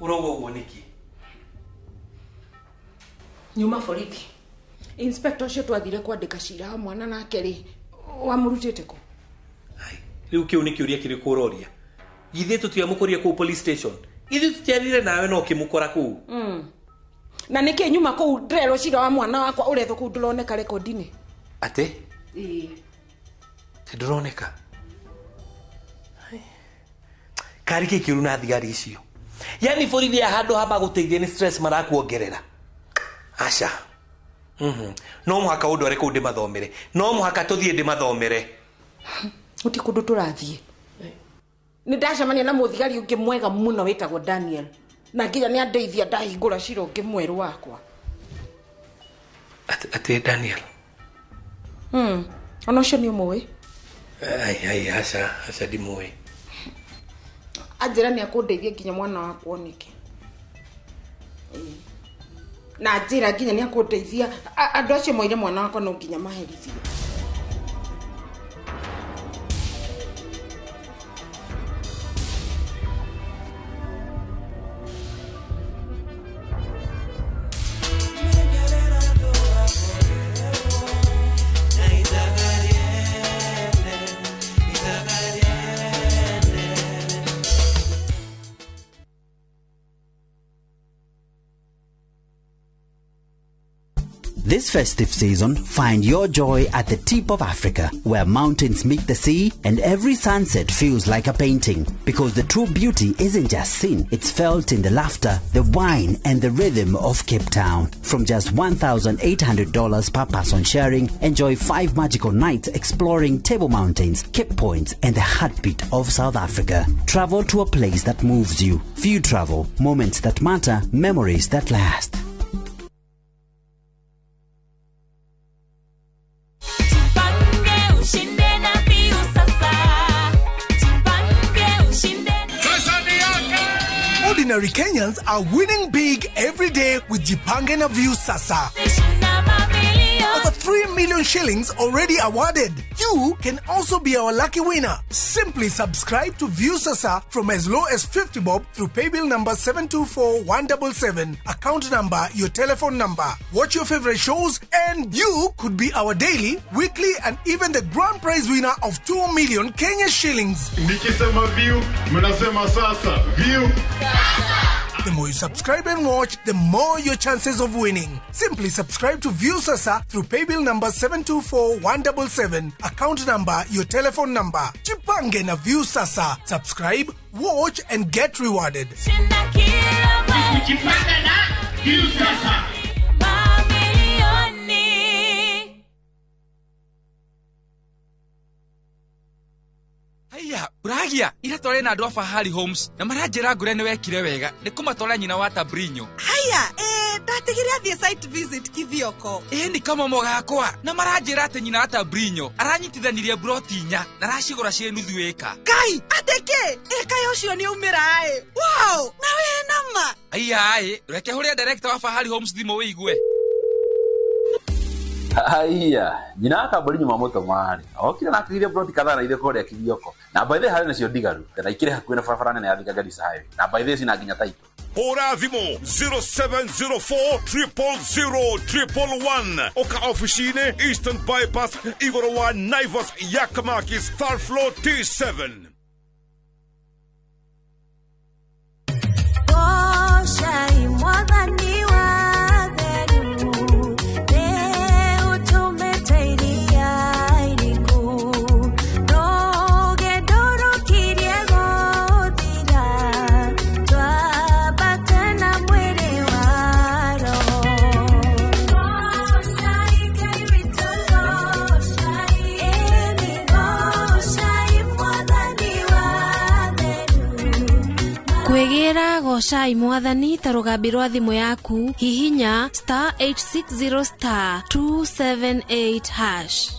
Ũrauga ũguo nĩkĩ? Nyuma borithi. Inspector ũcio twathire kwandĩka cira wa mwana nake rĩ, wamũrutĩte kũ? Rĩu kĩu nĩ kĩũria kĩrĩkũ ũroria? Githĩ tũtiamũkorire kũu police station? Ithuĩ tũtiarire nawe no ũkĩmũkora kũu. Na nĩkĩ nyuma kũu ndĩrerwo cira wa mwana wakwa ũrethwo kũu ndũroneka rekondi-inĩ? Atĩ? Ĩĩ. Atĩ ndũroneka? Karĩ kĩ kĩũru na thigari icio? Yaani borithi ya handũ ha magũteithie nĩ stress marakuongerera. Aca. No mũhaka ũndware kũu ndĩmathomere. No mũhaka tũthiĩ ndĩmathomere. Gũtirĩ kũndũ tũrathiĩ. Nĩ ndacemania na mũthigari ũngĩ mwega mũno wĩtagwo Daniel. Na nginya nĩ andeithia ndahingũra cira ũngĩ mwerũ wakwa. Atĩ Daniel? Ona ũcio nĩ ũmũĩ? Ai, ai, aca, aca ndimũĩ. Anjĩra nĩ akũndeithia nginya mwana wakwa oneke. Na anjĩra nginya nĩ akũndeithia andũ acio moire mwana wakwa no nginya maherithio. This festive season, find your joy at the tip of Africa, where mountains meet the sea and every sunset feels like a painting. Because the true beauty isn't just seen, it's felt in the laughter, the wine, and the rhythm of Cape Town. From just $1,800 per person sharing, enjoy 5 magical nights exploring Table Mountains, Cape Points, and the heartbeat of South Africa. Travel to a place that moves you. View travel, moments that matter, memories that last. Ordinary Kenyans are winning big every day with Jipange na Viusasa. Over 3 million shillings already awarded. You can also be our lucky winner. Simply subscribe to Viusasa from as low as 50 bob through paybill number 724177, account number, your telephone number. Watch your favorite shows and you could be our daily, weekly and even the grand prize winner of 2 million Kenya shillings. Nikisema view, mnasema sasa. View. The more you subscribe and watch, the more your chances of winning. Simply subscribe to Viusasa through paybill number 724177, account number, your telephone number. Jipange na Viusasa. Subscribe, watch and get rewarded. Jipange na Viusasa. Haiya, uragia ira tware na andu a Fahari Homes na maranjira ngure ni wekire wega ni kumatwara nyina wa Tabrinyo. Haiya, ndatigire athie site visit Kithioko. Ni kamomo gakwa na maranjira ati nyina wa Tabrinyo aranyitithanirie broti inya na aracigura cie nuthu eka. Kai, ateke eka yocio ni umira ai. Wow, na we nama. Haiya ai, reke huria director wa Fahari Homes thimu wigue. Haiya, nyina wa Tabrinyo mamũtũma-rĩ, okire na akĩgĩria broti kadhaa na ithuĩ kũrĩa Kithioko. Na by the way harĩ nacio ndigaru, na ikĩrĩ hakuhĩ na barabara nene ya Thika Garissa Highway. Na by the way cina nginya title. Hũra thimũ 0704 000 111. Oka ofici-inĩ Eastern Bypass igũrũ wa Naivas Yakamakis third floor T7. Kwĩgĩra gocai mwathani ta rũgambi rwa thimũ yaku hihinya star 860 star 278 hash.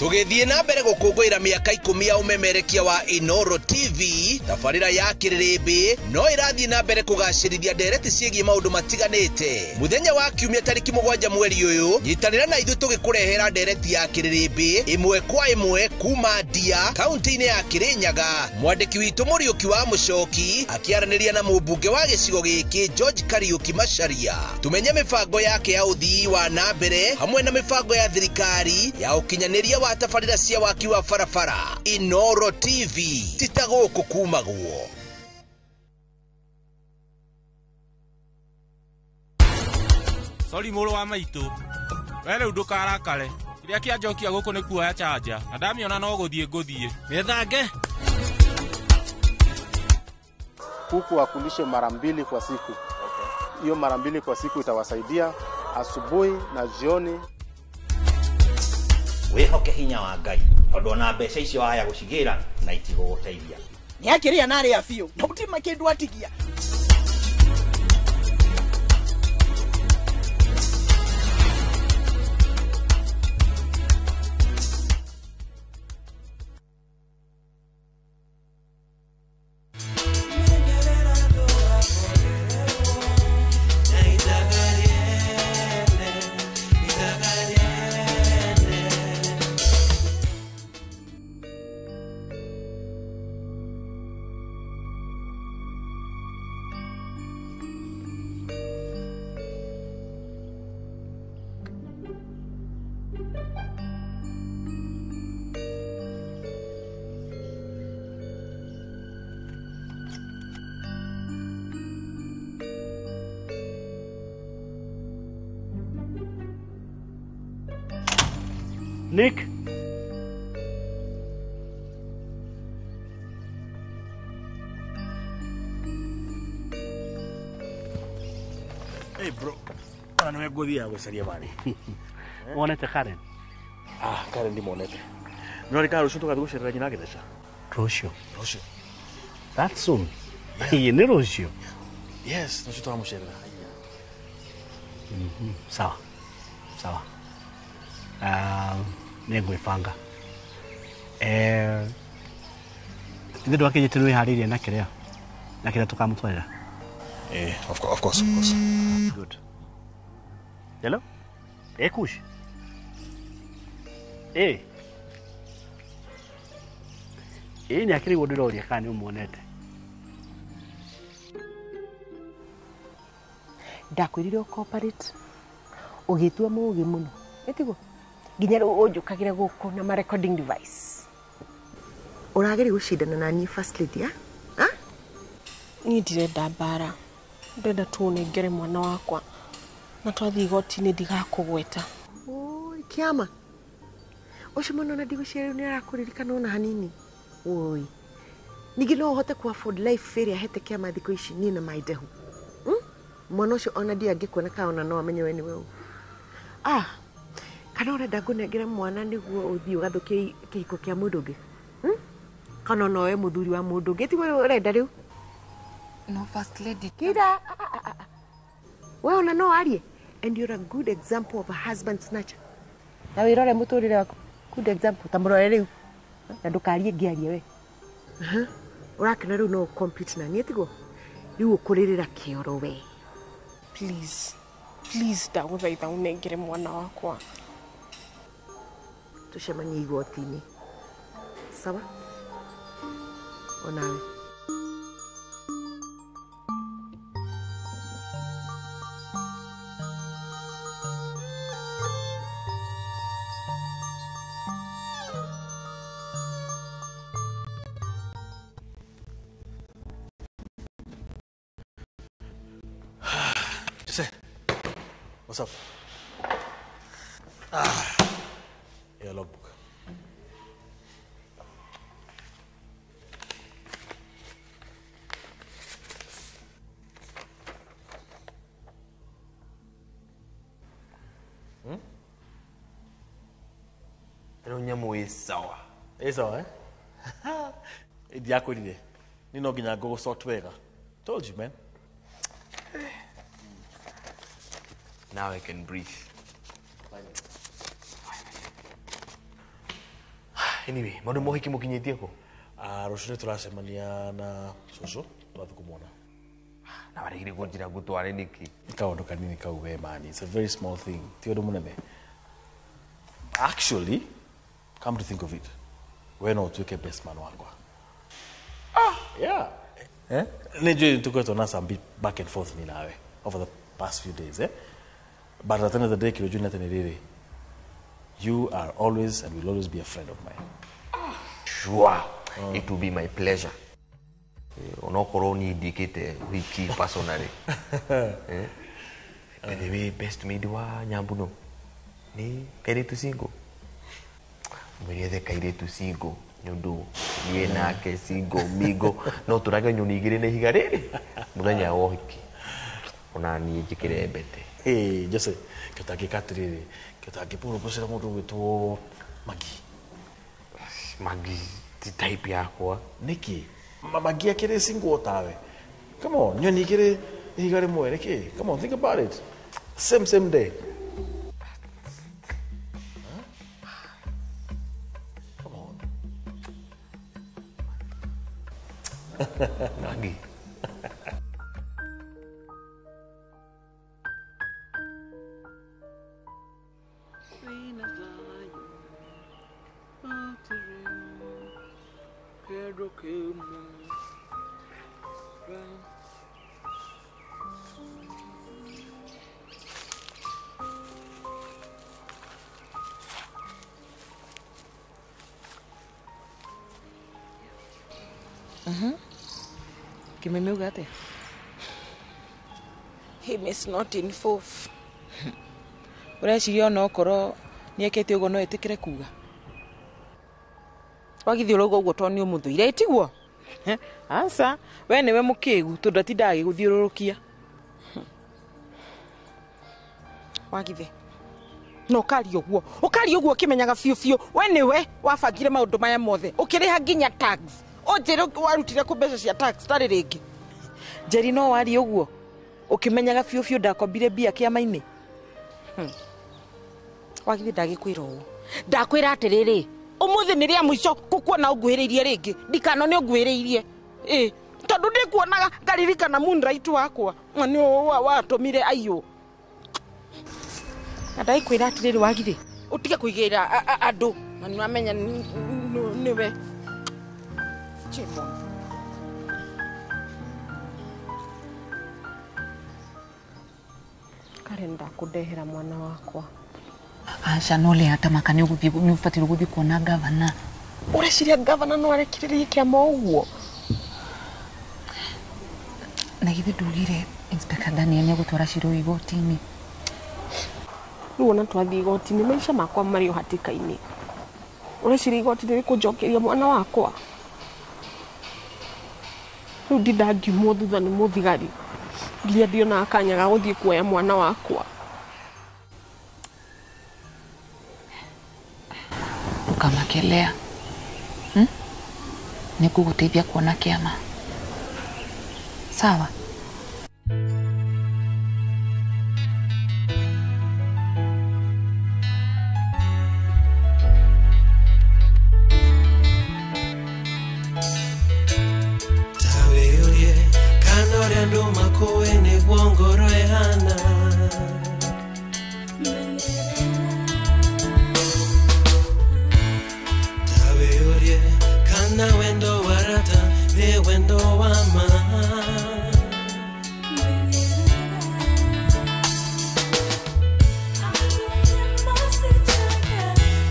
Tũgĩthiĩ na mbere gũkũngũĩra mĩaka 10 ya ũmemerekia wa Inoro TV, tabarĩra ya kĩrĩrĩmbĩ no ĩrathiĩ na mbere kũgacĩrithia ndereti ciĩgiĩ maũndũ matiganĩte. Mũthenya wa kiumia tarĩki 7 mweri ũyũ, nyitanĩra na ithuĩ tũgĩkũrehera ndereti ya kĩrĩrĩmbĩ ĩmwe kwa ĩmwe kuma Ndia, kaunti-inĩ ya Kĩrĩnyaga. Mwandĩki witũ Mũriũki wa Mũcoki akĩaranĩria na mũmbunge wa gĩcigo gĩkĩ George Kariũki Macharia. Tumenye mĩbango yake ya ũthii wa na mbere hamwe na mĩbango ya thirikari ya ũkinyanĩria wa tabarĩra cia waki wa barabara. Inoro TV ti ta gũkũ kumagwo. Sorry mũrũ wa maitũ, we rĩu ndũkarakare. Kĩrĩa kĩanjokia gũkũ nĩ kuoya chanja na ndamĩona no gũthiĩ ngũthiĩ. Mĩthange. Kuku wakulishe mara 2 kwa siku. Hiyo mara 2 kwa siku itawasaidia asubuhi na jioni. Wĩhoke hinya wa Ngai tondũ ona mbeca icio waya gũcigĩra na itigũgũteithia. Nĩ akĩrĩa na arĩa biũ na gũtirĩ kĩndũ atigia. Nick? Hey bro, ana nĩ ngũthiaga gũcaria marĩ. Wonete Karen? Ah, Karen ndimonete. No rĩ rũciũ tũgathiĩ gũcerera nyina Gĩtheca. Rũciũ? Rũciũ. That soon? Yeah. Nĩ rũciũ? Yes, rũciũ tũramũcerera. Sawa. Sawa. Nĩ ngwĩbanga. Ithe ndwakinyĩte nĩ wĩharĩirie na kĩrĩa? Na kĩrĩa tũkamũtwarĩra? Of course, of course. Good. Hello? Kush? Nĩ akĩrĩgwo ndĩroria kana nĩ ũmuonete. Ndakwĩrire ũcooperate ũgĩtua mũũgĩ mũno. Ĩtiguo? Nginya rĩu ũnjũkagĩra gũkũ na ma recording device. Ũrageria gũcindana na niĩ first lady, ha? Niĩ ndirenda mbara. Ndĩrenda tu ũnengere mwana wakwa. Na twathiĩ igoti-inĩ ndigakũgweta. Oi, kĩama. Ũcio mwana ona ndigũciria rĩu nĩ arakũririkana ona hanini. Oi. Ningĩ no ũhote ku afford life ĩrĩa hete kĩama thikũ ici niĩ na maindehu. Mwana ũcio ona ndiĩ angĩkuona kana ona no amenye we nĩwe ũ. Ah, kana ũrenda ngũnengere mwana nĩguo ũthiĩ ũgathũkie kĩhiko kĩa mũndũ ũngĩ? Kana ona oe mũthuri wa mũndũ ũngĩ tiguo ũrenda rĩu? No, first lady. Kira. We ona no arie. And you're a good example of a husband snatcher. Na wĩrore mũtũrĩre waku. Good example. Ta mũrore rĩu. Na ndũkarie ngĩarie we. Ũrakena rĩu no compete na niĩ tiguo? Rĩu ũkũrĩrĩra kĩoro we. Please. Please ndagũthaitha ũnengere mwana wakwa. Tũcemanie igoti-inĩ. Sawa? Onawe. Jose, what's up? Your logbook. Rĩu nyamũ ĩ sawa. Ĩ sawa, eh? Ndiakwĩrire. Nĩ no nginya ngũgũsort wega. Told you, man. Now I can breathe. Anyway, maũndũ ma ũhiki mũkinyĩtie kũ? Rũciũ nĩ tũracemania na cũcũ twathiĩ kũmuona. Na waregire kũnjĩra ngũtware nĩkĩ? Nĩ kaũndũ kanini kau we man. It's a very small thing. Ti ũndũ mũnene. Actually, come to think of it, we no ũtuĩke best man wakwa. Yeah. Eh? Nĩ njũĩ tũkoretwo na some bit back and forth ni nawe over the past few days, eh? But at the end of the day, kĩrĩa njũĩ nĩ atĩ nĩ rĩrĩ, you are always and will always be a friend of mine. Sure. It will be my pleasure. Onokorwo niĩ ndiĩkĩte ũhiki personally. Eh? By the way, best maid wa Nyambuno nĩ kairĩtu single. Mwĩre ethe kairĩtu single nĩ ũndũ niĩ nake single mingo no tũrage nyoni igĩrĩ na ihiga rĩrĩ mũthenya wa ũhiki ona niĩ njĩkĩre mbete. Hey, Jose, kĩũtangĩka atĩrĩrĩ, kĩũtangĩpũrũpũcĩra mũndũ ũgwĩtwo Magi. Magi ti type yakwa. Nĩkĩ? Magi akĩrĩ single tawe. Come on, nyoni igĩrĩ ihiga rĩmwe nĩkĩ? Come on, think about it. Same same day. Huh? Come on. Magi. Kimeme uga atia? Him is not in fourth. Ũreciria ona okorwo nĩekĩte ũguo no ĩtĩkĩre kuga? Wagithĩ ũrauga ũguo tondũ nĩ ũmũthũire tiguo? Aca, we nĩwe mũkĩgu tondũ atindaga agĩgũthiũrũrũkia. Wagithĩ no ũkaria ũguo, ũkaria ũguo ũkĩmenyaga biũ biũ we nĩwe wabangire maũndũ maya mothe, ũkĩrĩha nginya tax. Ũnjĩre warutire kũ mbeca cia tax tarĩ rĩngĩ. Njeri no warie ũguo ũkĩmenyaga biũ biũ ndakombire mbia kĩama-inĩ. Wagithĩ ndagĩkwĩra ũũ, ndakwĩra atĩrĩrĩ, ũmũthĩ nĩ rĩa mũico gũkuona ũnguhĩrĩirie rĩngĩ, ndikanone ũnguhĩrĩirie. Ĩ, tondũ ndĩkuonaga ngaririkana moonlight wakwa nĩ watũmire aiywo. Na ndagĩkwĩra atĩrĩrĩ wagithĩ, ũtige kũigĩrĩra andũ na nĩwamenya nĩwe. Chemo. Karen ndakũndehera mwana wakwa. Aca no le hata maka nĩ ũgũthiĩ nĩ ũbataire gũthiĩ kuona gavana. Ũreciria gavana no arekĩrĩrie kĩama ũguo? Na githĩ ndugire Inspector Daniel nĩegũtwara cira ũyũ igoti-inĩ? Rĩu ona twathiĩ igoti-inĩ maica makwa marĩ o hatĩka-inĩ. Ũreciria igoti nĩrĩkũnjokeria mwana wakwa? Rĩu ndinda ngiumwo thutha nĩ mũthigari nginya ndionaga kanya ga gũthiĩ kuoya mwana wakwa. Ndũkamakelea. Nĩngũgũteithia kuona kĩama. Sawa? Tawĩũrie kana ũrĩa andũ makũĩ nĩguo ngoro ĩhana. Tawĩũrie kana wendo wa rata nĩ wendo wa ma.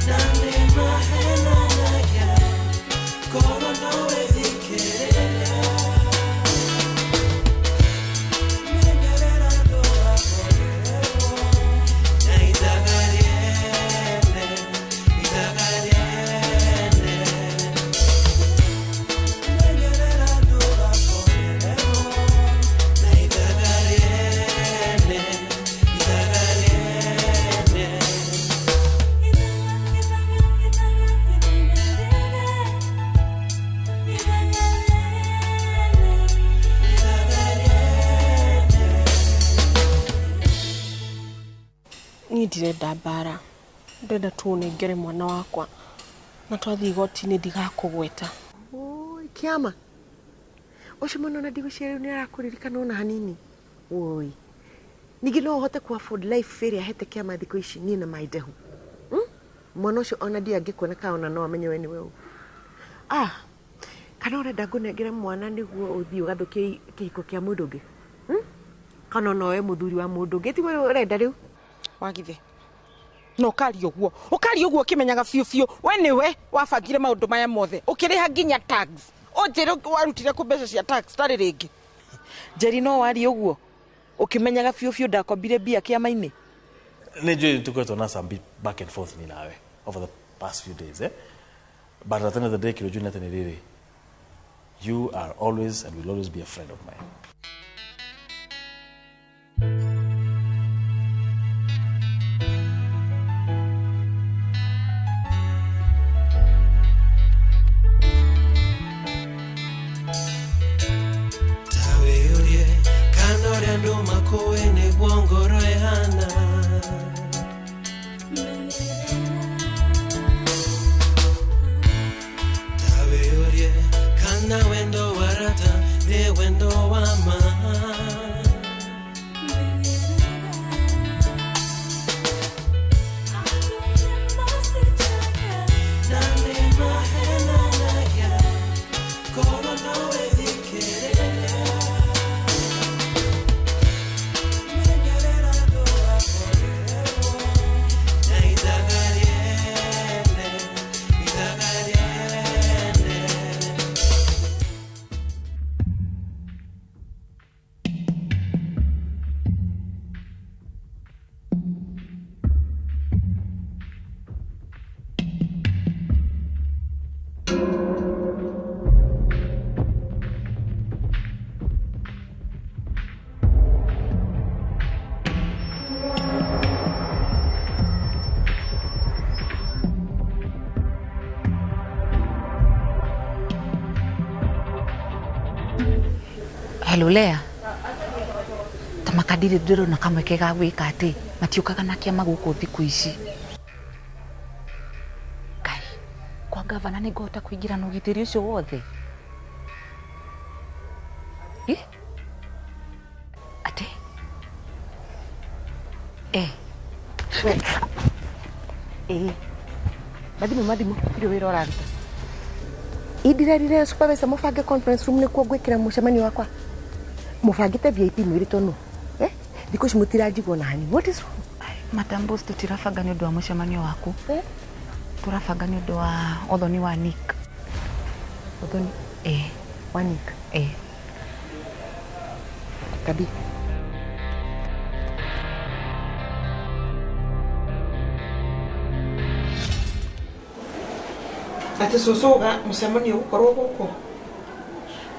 Na nĩ mahenanagia ngoro no ĩthikĩrĩria. Menyerera ndũgakorerwo na ithaga rĩene, ithaga rĩene. Menyerera ndũgakorerwo na ithaga rĩene, ithaga rĩene. Niĩ ndirenda mbara, ndĩrenda tu ũnengere mwana wakwa. Na twathiĩ igoti-inĩ ndigakũgweta. Oi, kĩama. Ũcio mwana ona ndigwĩciria rĩu nĩ arakũririkana ona hanini. Oi. Ningĩ no ũhote ku afford life ĩrĩa ahete kĩama thikũ ici niĩ na my ndehu. Mwana ũcio ona ndiũĩ angĩkuona kana ona no amenye we nĩwe ũ. Ah, kana ũrenda ngũnengere mwana nĩguo ũthiĩ ũgathũkie kĩhiko kĩa mũndũ ũngĩ? Kana ona oe mũthuri wa mũndũ ũngĩ, tiguo ũrenda rĩu? Wagithe na ũkaria ũguo, ũkaria ũguo ũkĩmenyaga biũ biũ we nĩwe wabangire maũndũ maya mothe, ũkĩrĩha nginya tax. Ũnjĩre warutire kũ mbeca cia tax tarĩ rĩngĩ. Njeri no waria ũguo ũkĩmenyaga biũ biũ ndakombire mbia kĩama-inĩ. Nĩ njũĩ tũkoretwo na some bit back and forth ni nawe over the past few days, eh? But at the end of the day, kĩrĩa njũĩ nĩ atĩ nĩ rĩrĩ, you are always and will always be a friend of mine. Tawĩũrie kana ũrĩa andũ makũĩ nĩguo ngoro ĩhana. Tawĩũrie kana wendo wa rata nĩ wendo wa ma. Na nĩ mahenanagia korwo no wĩthikĩrĩria. Na ithaga rĩene, ithaga rĩene. Hello Lea. Ta makadiri ndĩrona kamweke ga gwĩka atĩ matiũkaga na kĩama gũkũ thikũ ici. Ngai, kwa gavana nĩ ngũhota kũingĩra na ũgitĩri ũcio wothe? Ĩ? Atĩ? Eh. Ĩĩ. Mathimũ mathimũ, ndirĩ wĩra ũraruta. Indirerire supervisor mũbange conference room nĩkuo ngwĩkĩra mũcemanio wakwa. Mũbangĩte VIP mwĩrĩtwo nũ? Eh? Thikũ ici mũtiranjigua ona hanini. What is wrong? Madam Boss, tũtirabanga nĩ ũndũ wa mũcemanio waku. Tũrabanga nĩ ũndũ wa ũthoni wa Nick. Ũthoni? Eh. Wa Nick? Eh. Kabi. Atĩ cũcũ uga mũcemanio ũgũkorwo gũkũ,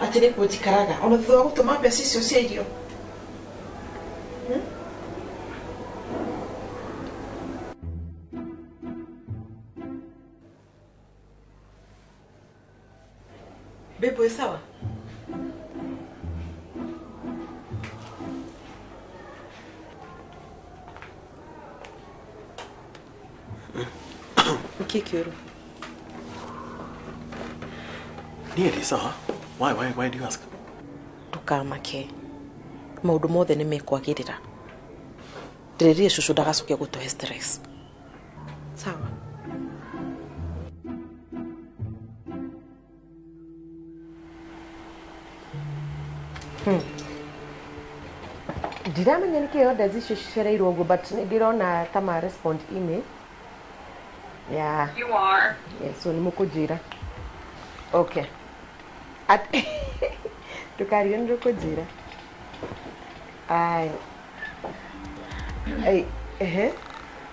atĩ nĩkuo njikaraga ona thutha wa gũtũma mbeca icio cia irio. Babe, wĩ sawa? Nĩkĩ kĩũru? Niĩ ndĩ sawa. Why do you ask? Ndũkamake, maũndũ mothe nĩ mekwagĩrĩra. Ndĩrĩrire cũcũ ndagacoke gũtũhe stress. Sawa? Ndiramenya nĩkĩ orders icio cicereirwo ũguo, but nĩ ndĩrona ta ma respond email. Yeah. You are. Yeah, so nĩ mũkũnjĩra. Okay. At ndũkariganĩrwo kũnjĩra. Ai. Ai, ehe.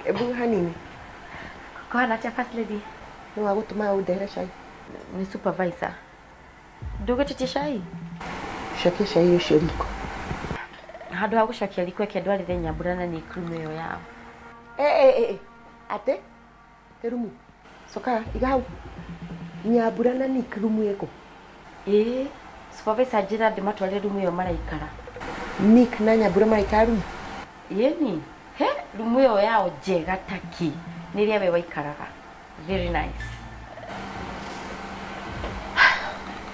Ebu hanini. Kũhana atĩa first lady? Nĩ wagũtũma ũndehere cai. Nĩ supervisor. Ndũgũtĩtie cai? Cokia cai ũcio riko. Handũ ha gũcokia riko eke ndwarĩre Nyambura na Nick room ĩyo yao. Eh. Ate? Te rumu. Coka iga hau. Nyambura na Nick rumu ĩkũ? Ĩĩ, supervisor anjĩra ndĩmatwarĩre rumu ĩyo maraikara. Nick na Nyambura maraikara rumu? Ĩni. He, rumu ĩyo yao njega taki. Nĩ ĩrĩa we waikaraga. Very nice.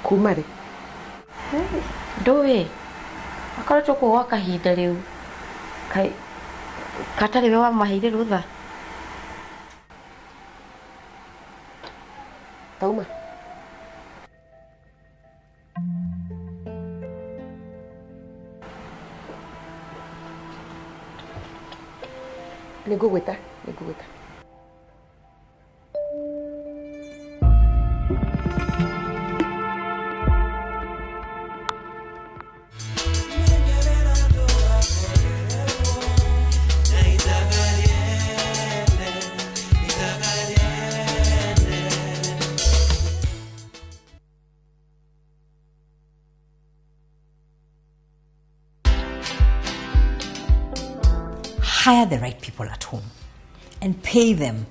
Kuma rĩ? Ndũĩ. Akoretwo kũu gwa kahinda rĩu. Kaĩ katarĩ we wamaheire rũtha? Tauma. Nĩngũgwĩta, nĩngũgwĩta. Hire the right people at home and pay them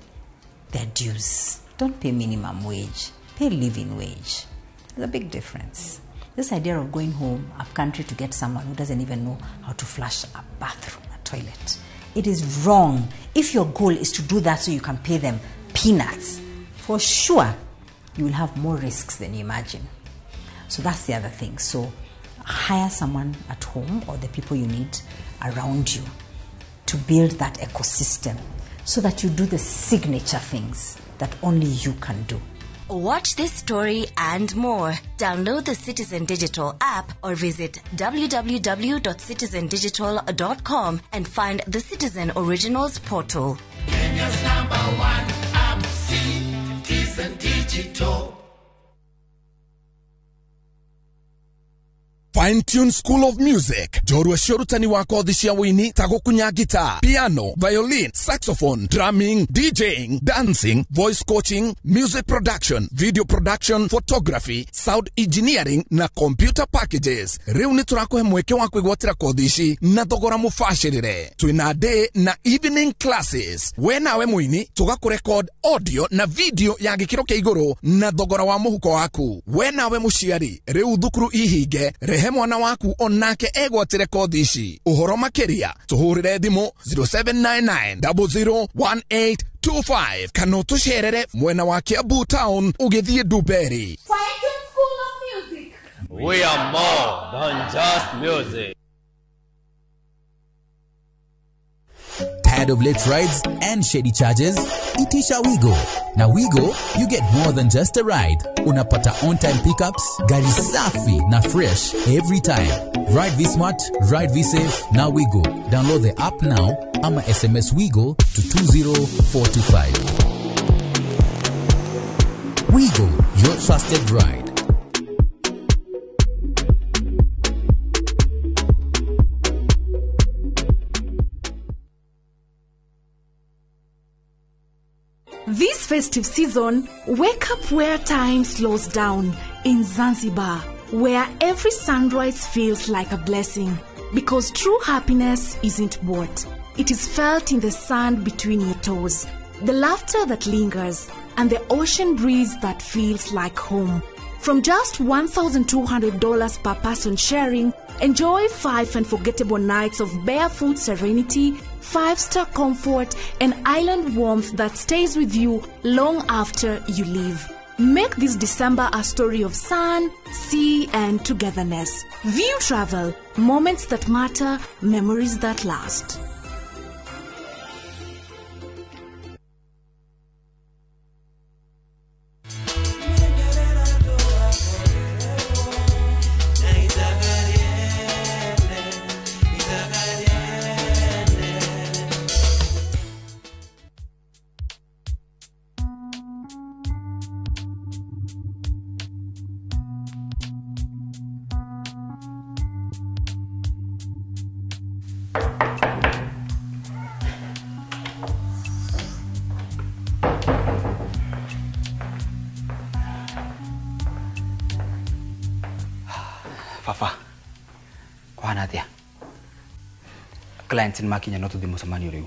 their dues. Don't pay minimum wage, pay living wage. There's a big difference. This idea of going home up country to get someone who doesn't even know how to flush a bathroom, a toilet, it is wrong. If your goal is to do that so you can pay them peanuts, for sure you will have more risks than you imagine. So that's the other thing. So hire someone at home or the people you need around you to build that ecosystem so that you do the signature things that only you can do. Watch this story and more. Download the Citizen Digital app or visit www.citizendigital.com and find the Citizen Originals portal. Kenya's number one app, Citizen Digital. Fine Tune School of Music njorua cia ũrutani wa kothi cia wũini ta gũkunya guitar, piano, violin, saxophone, drumming, DJing, dancing, voice coaching, music production, video production, photography, sound engineering na computer packages. Rĩu nĩ tũrakũhe mweke wa kwĩgwatĩra kothi ici na thogora mũbacĩrĩre. Twĩna day na evening classes. We nawe mũini tũgakũrekod audio na video ya gĩkĩro kĩa igũrũ na thogora wa mũhuko waku. We nawe mũciari rĩu thukuru ihinge, rehe mwana waku onake egwatĩre kothi ici. Ũhoro makĩria tũhũrĩre thimũ 0799 001825 kana ũtũcerere mwena wa Kiambu town ũgĩthiĩ Ndumberi. We are more than just music. Tired of late rides and shady charges? Itisha Wigo. Now Wigo, you get more than just a ride. Unapata on-time pickups, gari safi na fresh every time. Ride V Smart, ride V Safe, now Wigo. Download the app now ama SMS Wigo to 20425. Wigo, your trusted ride. This festive season, wake up where time slows down in Zanzibar, where every sunrise feels like a blessing. Because true happiness isn't bought. It is felt in the sand between your toes, the laughter that lingers, and the ocean breeze that feels like home. From just $1,200 per person sharing, enjoy 5 unforgettable nights of barefoot serenity, 5-star comfort, and island warmth that stays with you long after you leave. Make this December a story of sun, sea, and togetherness. View Travel, moments that matter, memories that last. Baba kũhana atĩa? Clients nĩ makinya no tũthiĩ mũcemanio rĩu.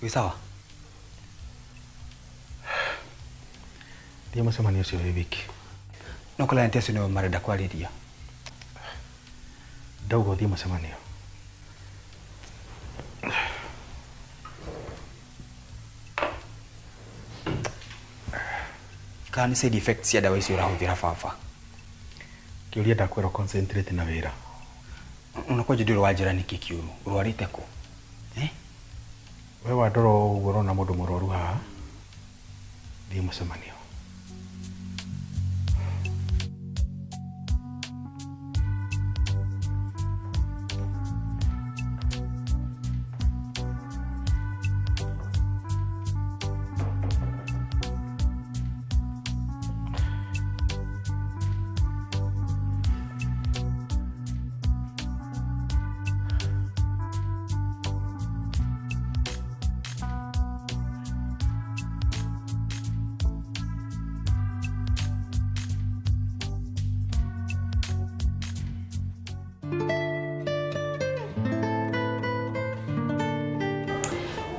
Wĩ sawa? Thiĩ mũcemanio ũcio wĩ wiki. No client acio nĩo marenda kwarĩria. Ndauga ũthiĩ mũcemanio. Kana nĩ side effects cia ndawa icio ũrahũthĩra baba? Kĩũria ndakwĩra concentrate na wĩra. Ona kwanja ndũrĩ wanjĩra nĩkĩ kĩũru. Ũrwarĩte kũ? We wandora ũguo ũrona mũndũ mũrwaru haha. Thiĩ mũcemanio.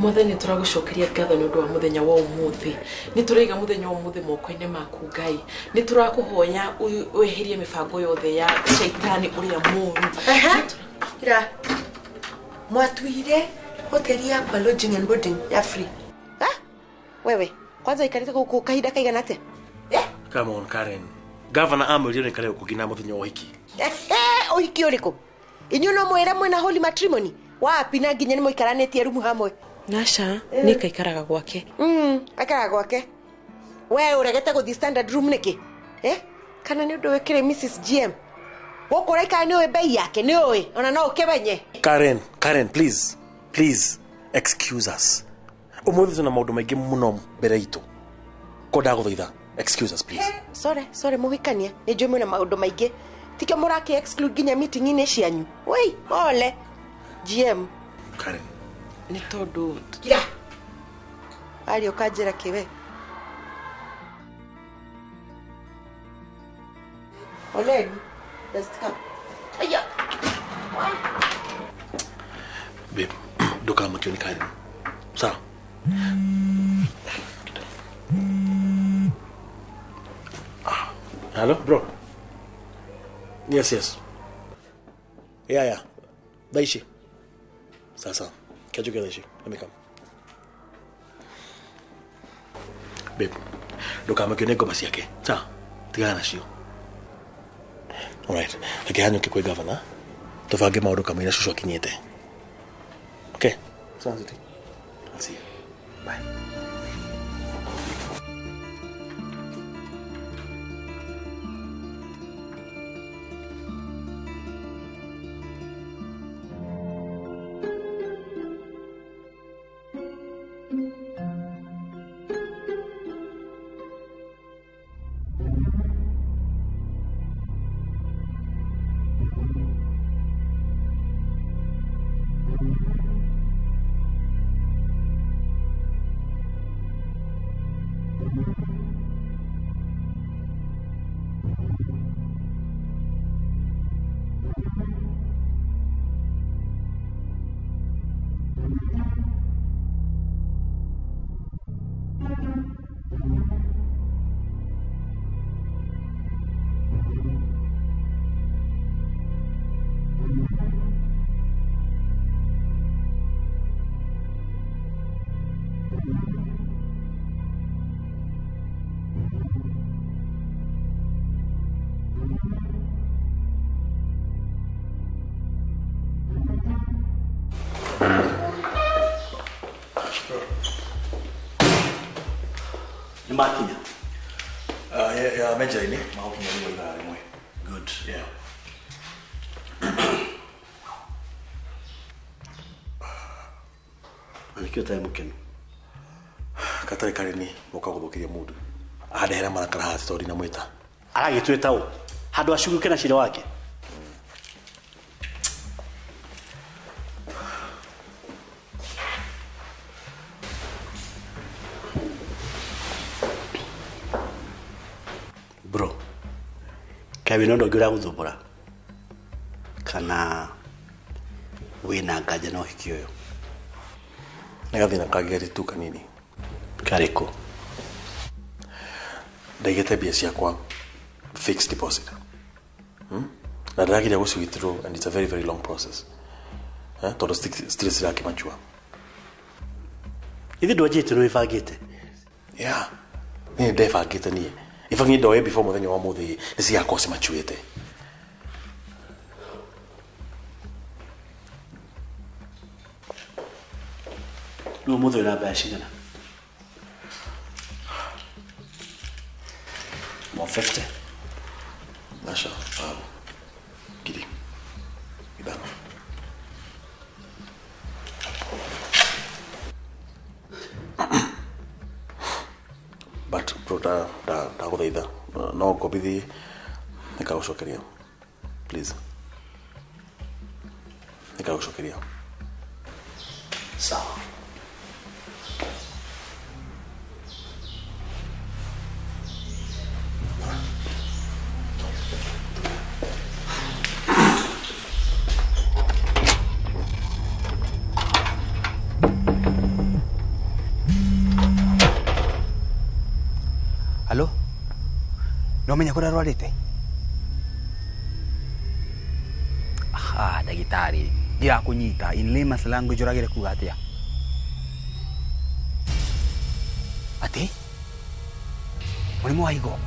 Mwathani tũragũcokeria ngatho nĩ ũndũ wa mũthenya wa ũmũthĩ. Nĩ tũraiga mũthenya wa ũmũthĩ moko-inĩ maku Ngai. Nĩ tũrakũhoya weherie mĩbango yothe ya shaitani ũrĩa mũũru. Ira mwatuire hoteli yakwa lodging and boarding ya free. Ha? Wewe kwanza ikarite gũkũ kahinda kaigana atĩa? Come on Karen. Governor amwĩrire nĩ kare gũkũ mũthenya wa ũhiki. Ũhiki ũrĩkũ? Inyuĩ no mwĩre mwĩna holy matrimony? Wapi na nginya nĩ mũikaranĩtie rumu hamwe? Nasha nĩ kaikaraga gwake. Aikaraga gwake. We ũregete gũthiĩ standard room nĩkĩ? Kana nĩ ũndũ wĩkĩre Mrs GM? Gũkũ ũraikara nĩ ũĩ bei yake, nĩ ũĩ ona no ũkĩmenye. Karen, please, please excuse us. Ũmũthĩ tũna maũndũ maingĩ mũno mbere itũ. Ko ndagũthaitha, excuse us please. Sorry mũhikania, nĩ njũĩ mwĩna maũndũ maingĩ. Tikĩo mũrakĩ exclude nginya meeting-inĩ cianyu. Wei, ole. GM. Karen. Nĩ tondũ kira. Ari ũkanjĩra kĩwe. Oleni, let's come. Aya. Babe, ndũkamakio nĩ Karen. Sawa? Hello, bro. Yes. Yeah. Daishi. Sasa. Catch you guys. Let me come. Babe, ndũkamakio nĩ ngoma ciake. Sawa? Tigana nacio. Alright. Reke hanyũke kwĩ governor. Tũbange maũndũ kamũira cũcũ akinyĩte. Okay? Sounds good. I'll see you. Bye. Makinya. Yeah, menjera-inĩ magũkinya rĩmwe ithaa rĩmwe. Good. Yeah. Na nĩkĩo ũtarĩ mũkenu? Gatarĩ Karen gũka gũthũkĩria mũndũ. Andehera marakara haha tondũ ndinamwĩta. Aragĩtwĩta ũ? Handũ acugũke na cira wake? Bro, kaĩ wĩna ũndũ ũngĩ ũragũthumbũra? Kana wĩna nganja na ũhiki ũyũ? Nĩ gathĩna kangĩ tu kanini. Karĩkũ? Ndaigĩte mbia ciakwa fixed deposit. Na ndĩrageria gũci withdraw and it's a very very long process. Tondũ still cirakĩmachua. Ithe ndwanjĩte nĩ wĩbangĩte? Yeah. Niĩ ndebangĩte niĩ. In fact, ndoe before muthenya wa muthi nĩ cigakorwo cimachuĩte. Rĩu ũmũthĩ wĩna mbeca cigana? 150. Aca, ngiri 5. But bro, ndagũthaitha no ngombithi nĩngagũcokeria. Please. Nĩngagũcokeria. Sawa. Halo? Nĩwamenya kũrĩa arwarĩte? Ah, ndagĩtarĩ, ndirakũnyita. In layman's language ũragĩre kuga atĩa? Atĩ? Mũrimũ wa higo?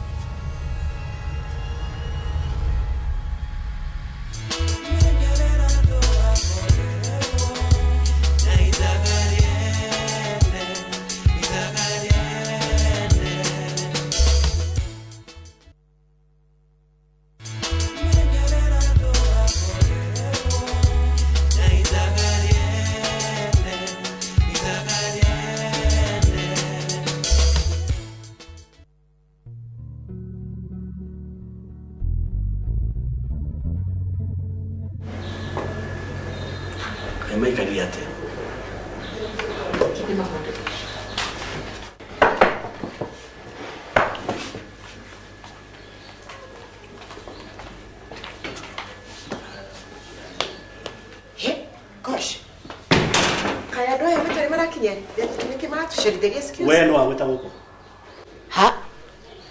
Maikarire atĩa? Gosh. Kaya andũ aya matarĩ marakinya nĩkĩ maratucerithĩria excuse? We no agwĩta gũkũ. Ha?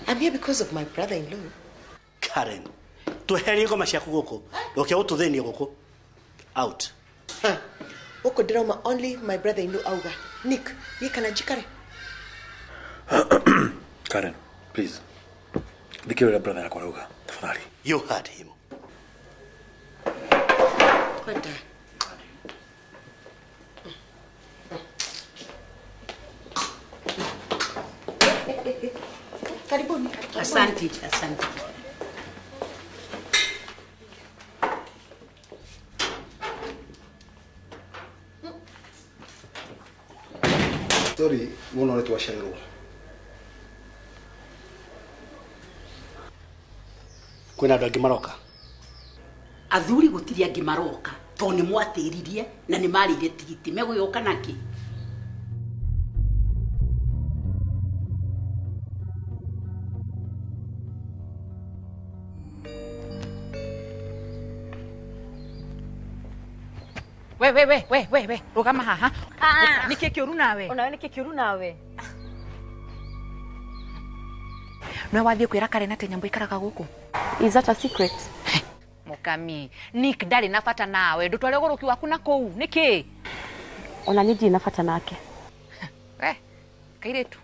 I'm here because of my brother-in-law. Karen, tweherie ngoma ciaku gũkũ. Ndũke gũtũthĩnia gũkũ. Out. Gũkũ ndĩrauma only my brother-in-law auga. Nick, niĩ kana njikare? Karen, please. Thikĩrĩria brother yakwa arauga, tafadhali. You heard him. Kwenda. Karibuni. Asante, asante. Sorry, muno nĩ twacererwo. Kwĩna andũ angĩ maroka? Athuri gũtirĩ angĩ maroka tondũ nĩ mwatĩririe na nĩ marĩire tigiti megũgĩũka nakĩ? We we we we we we rũgama haha. Nĩkĩ kĩũru nawe? Onawe nĩkĩ kĩũru nawe? Nĩwe wathiĩ kwĩra Karen atĩ Nyambo ikaraga gũkũ? Is that a secret? Mũkami, Nick ndarĩ na bata nawe, ndũtware ũgũrũki waku na kũu, nĩkĩ? Ona niĩ ndirĩ na bata nake. We, kairĩtu,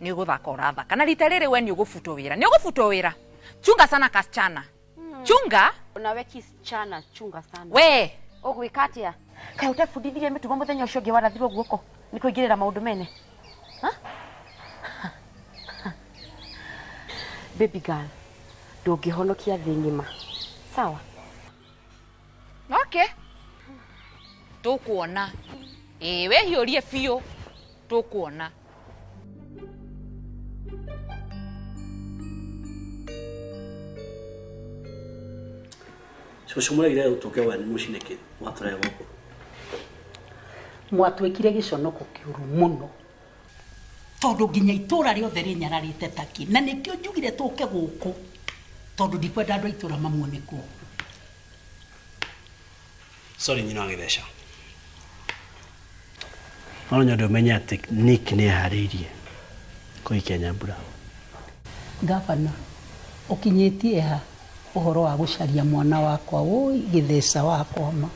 nĩ ũgũthaka ũrathaka. Na rita rĩrĩ we nĩ ũgũbutwo wĩra. Nĩ ũgũbutwo wĩra. Chunga sana kasichana. Chunga? Onawe kisichana, chunga sana. We! Ũgwĩka atĩa? Kaĩ ũtebundithirie mĩtugo mũthenya ũcio ũngĩ warathirwo guoko nĩ kũingĩrĩra maũndũ mene? Baby girl, ndũngĩhonokia thĩ ng'ima. Sawa? Okay. Tũkuona. Ĩĩ, wĩhiũrie biũ. Tũkuona. Cũcũ mũregire ũtũke wanyu mũciĩ nĩkĩ mwatũrehe gũkũ? Mwatwĩkire gĩconoko kĩũru mũno tondũ nginya itũra rĩothe rĩnyararĩte taki na nĩkĩo njugire tũke gũkũ tondũ ndikwenda andũ a itũra mamuone kũu. Sorry nyina wa Gĩtheca. No nyende ũmenye atĩ Nick nĩ eharĩirie kũhikia Nyambura. Gavana, ũkinyĩtie ha ũhoro wa gũcaria mwana wakwa woi Gĩtheca wakwa ma?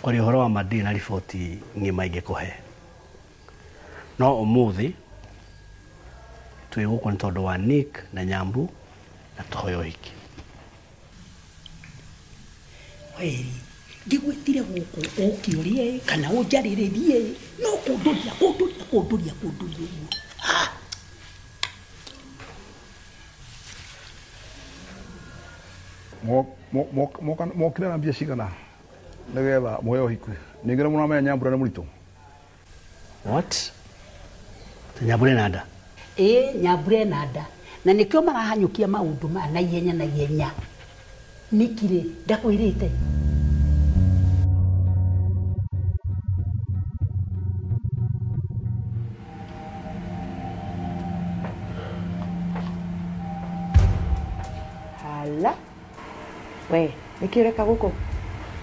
Kwaria ũhoro wa ma ndirĩ na riboti ng'ima ingĩkũhe. No ũmũthĩ Twĩ gũkũ nĩ tondũ wa Nick na Nyambu na tũhoya ũhiki. Weri ngĩgwĩtire gũkũ ũke ũrĩe kana ũnjarĩrĩrie no kũndũria kũndũria kũndũria kũndũria ũguo. Mokire na mbia cigana nĩgetha muoe ũhiki? Ningĩ nĩ mũramenya Nyambura nĩ mũritũ. What? Nyambura ena nda? Ĩĩ, Nyambura ena nda na nĩkĩo marahanyũkia maũndũ maya na ihenya na ihenya. Nikirĩ ndakwĩrĩte? Hala. We, nĩkĩ ũreka gũkũ?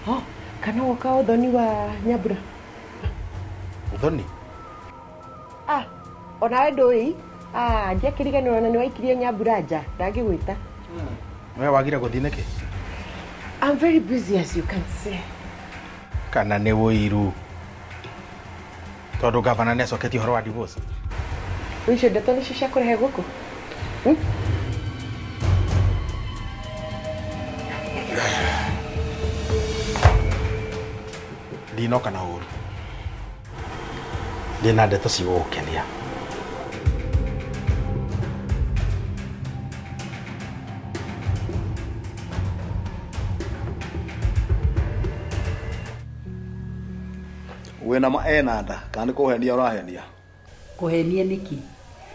Oh, kana woka ũthoni wa Nyambura? Ũthoni? Ah, onawe ndũĩ? Ah, ndiakĩriganĩrwo na nĩwaikirie Nyambura nja, ndangĩgwĩta. We wagire gũthiĩ nĩkĩ? I'm very busy as you can see. Kana nĩ ũiru? Tondũ gavana nĩacoketie ũhoro wa divorce. Icio ndeto nĩcio cia kũrehe gũkũ? Ndinoka na ũru. Ndĩna ndeto cigũgũkenia. Wĩna ma ena nda kana nĩ kũhenia ũrahenia? Kũhenia nĩkĩ?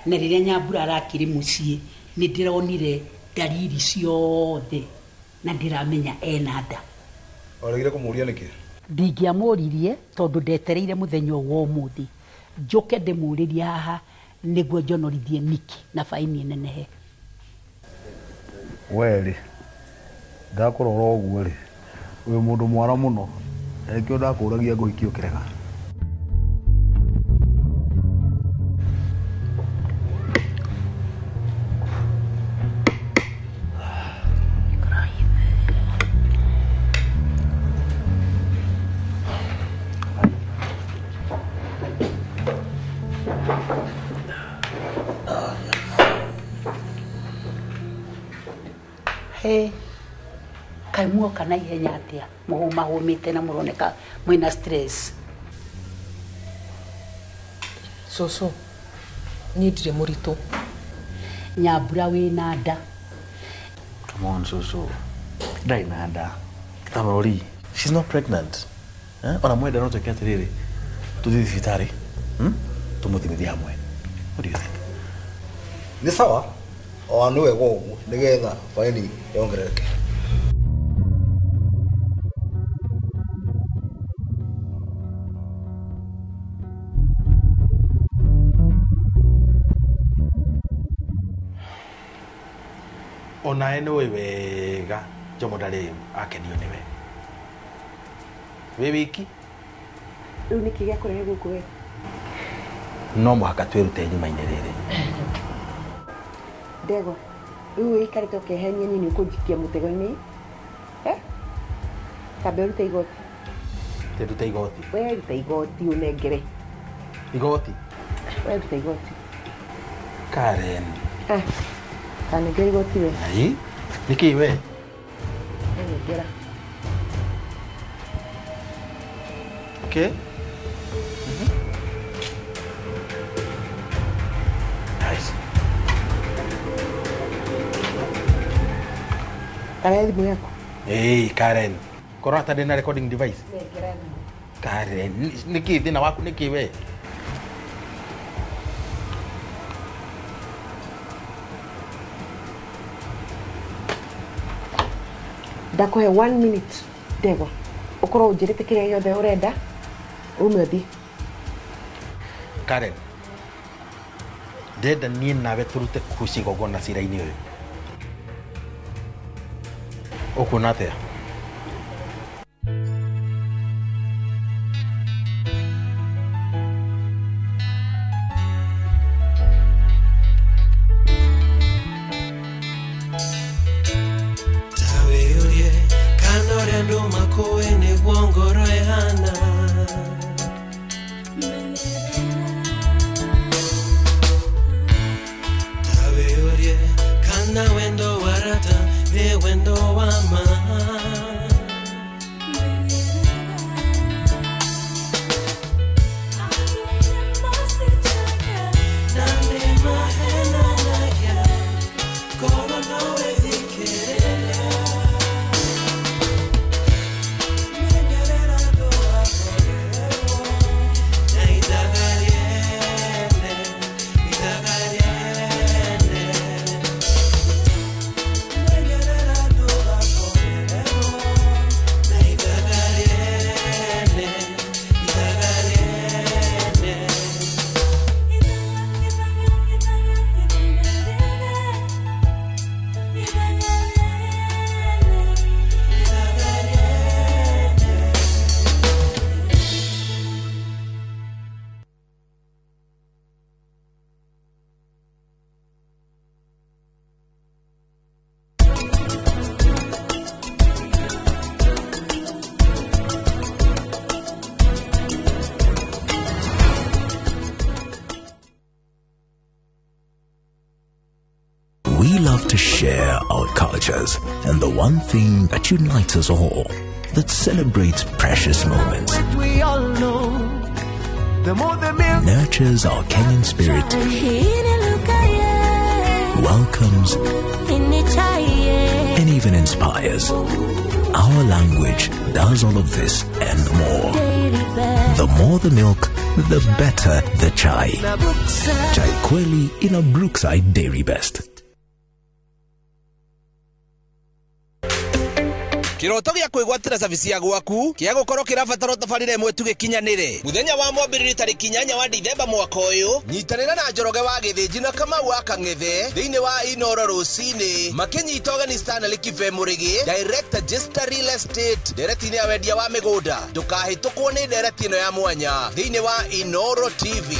Na rĩrĩa Nyambura arakĩrĩ mũciĩ nĩ ndĩronire ndariri ciothe na ndĩramenya ena nda. Waregire kũmũria nĩkĩ? Ndingĩamũririe tondũ ndetereire mũthenya ũyũ wa ũmũthĩ njũke ndĩmũrĩrie haha nĩguo njonorithie Niki na baini ĩnenehe. We rĩ, ndakũrora ũguo rĩ, wĩ mũndũ mwara mũno. Nĩkĩo ndakũragia ngũhikie ũkĩrega. Hey, kaĩ muoka na ihenya atĩa? Mũhũmahũmĩte na mũroneka mwĩna stress. Cũcũ, niĩ ndirĩ mũritũ. Nyambura wĩna nda. Come on, Susu. Ndarĩ na nda. Tamori, she's not pregnant. Eh? Ona mwenda no twĩke atĩrĩrĩ, tũthiĩ thibitarĩ, tũmũthimithie hamwe. What do you think? Nĩ sawa. O nĩ wega ũguo nĩgetha faini yongerereke. Onawe nĩ ũĩ wega Jomo ndarĩ akenio nĩwe. Wĩ wiki? Rĩu nĩkĩ gĩakũrehe gũkũ we? No mũhaka twĩrute nyuma-inĩ rĩrĩ. Ndegwa, rĩu wĩikarĩte ũkehenia niĩ nĩ ũkũnjikia mũtego-inĩ? Eh? Kambe ũrute igoti. Ndute igoti? We ruta igoti ũnengere. Igoti? We ruta igoti. Karen. Ah, kanengera igoti we. Ai, nĩkĩ we? Nengera. Okay. Nice. Karen thimũ yaku. Hey, Karen. Korwo hata ndĩna recording device. Karen, nĩkĩ thĩna waku nĩkĩ we? Ndakũhe 1 minute Ndegwa. Ũkorwo ũnjĩrĩte kĩrĩa gĩothe ũrenda, ume ũthiĩ. Karen, ndĩrenda niĩ nawe tũrute kuci igongona cira-inĩ ũyũ. Ũkuona atĩa? Tawĩũrie kana ũrĩa andũ makũĩ nĩguo ngoro ĩhana. cultures, and the one thing that unites us all, that celebrates precious moments, We all know the more the milk nurtures our Kenyan spirit, welcomes, and even inspires. Our language does all of this and more. The more the milk, the better the chai. Chai Kweli in a Brookside Dairy Best. Kiroto gĩa kwĩgwatĩra cabici ya gwaku kĩa gũkorwo kĩrabatara tabarĩra ĩmwe tu gĩkinyanĩre. Mũthenya wa mwambĩrĩrio tarĩki 8 wa Dithemba mwaka ũyũ, nyitanĩra na Njoroge wa Gĩthĩnji na Kamau wa Kang'ethe thĩinĩ wa Inoro rũcinĩ makĩnyita ũgeni Stanley Kibe Mũrĩgĩ, Director Jester Real Estate, ndereti-inĩ ya wendia wa mĩgũnda. Ndũkahĩtũkwo nĩ ndereti ĩno ya mwanya thĩinĩ wa Inoro TV.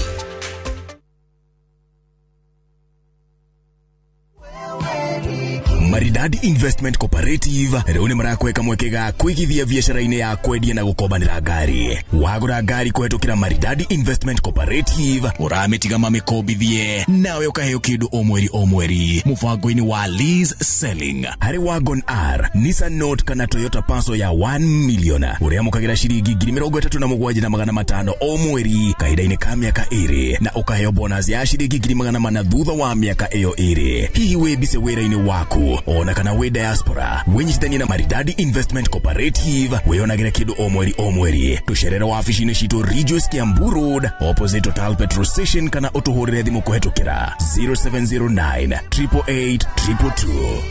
Maridadi Investment Cooperative rĩu nĩ marakweka mweke ga kũigithia biacara-inĩ ya kwendia na gũkombanĩra ngari. Wagũra ngari kũhetũkĩra Maridadi Investment Cooperative ũramĩtiga mamĩkombithie nawe ũkaheo kĩndũ o mweri o mweri mũbango-inĩ wa lease selling. Harĩ Wagon R, Nissan Note kana Toyota Passo ya 1 million ũrĩamũkagĩra ciringi 37,500 o mweri kahinda-inĩ ka mĩaka 2 na ũkaheo bonus ya ciringi 400 thutha wa mĩaka ĩyo 2. Hihi wĩ bice wĩra-inĩ waku ona kana wĩ diaspora, wĩnyitithanie na Maridadi Investment Cooperative wĩonagĩre kĩndũ o mweri o mweri. Tũcerere wabici-inĩ citũ Ridgeways Kiambu Road opposite Total Petrol Station kana ũtũhũrĩre thimũ kũhetũkĩra 0709 888 222.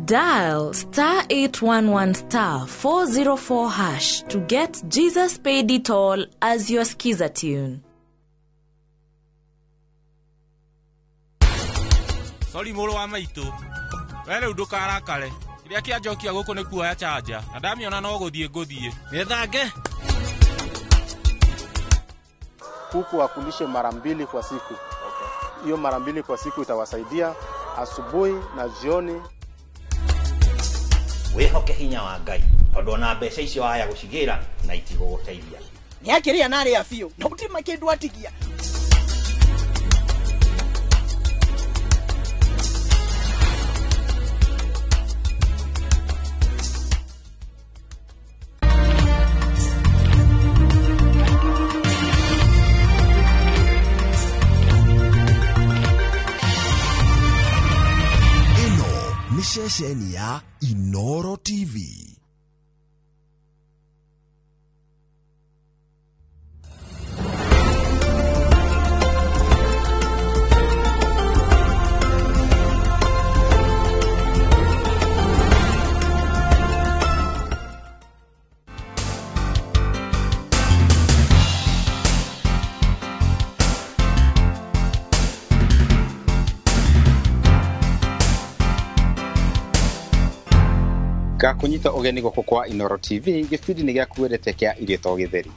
Dial star 811 star 404 hash to get Jesus Paid It All as your skiza tune. Sorry mũrũ wa maitũ, we rĩu ndũkarakare. Kĩrĩa kĩanjokia gũkũ nĩ kuoya chanja na ndamiona no gũthiĩ ngũthiĩ. Nĩthange. Kuku wakulishe mara 2 kwa siku. Hiyo mara 2 kwa siku itawasaidia asubuhi na jioni. Wĩhoke hinya wa Ngai tondũ ona mbeca icio waya gũcigĩra na itigũgũteithia. Nĩ akĩrĩa na arĩa biũ na gũtirĩ makĩndũ atigia. Ceceni ya Inoro TV. Ngakunyita ũgeni gũkũ kwa Inoro TV gĩbindi-inĩ gĩaku wendete kĩa irio to gĩtheri.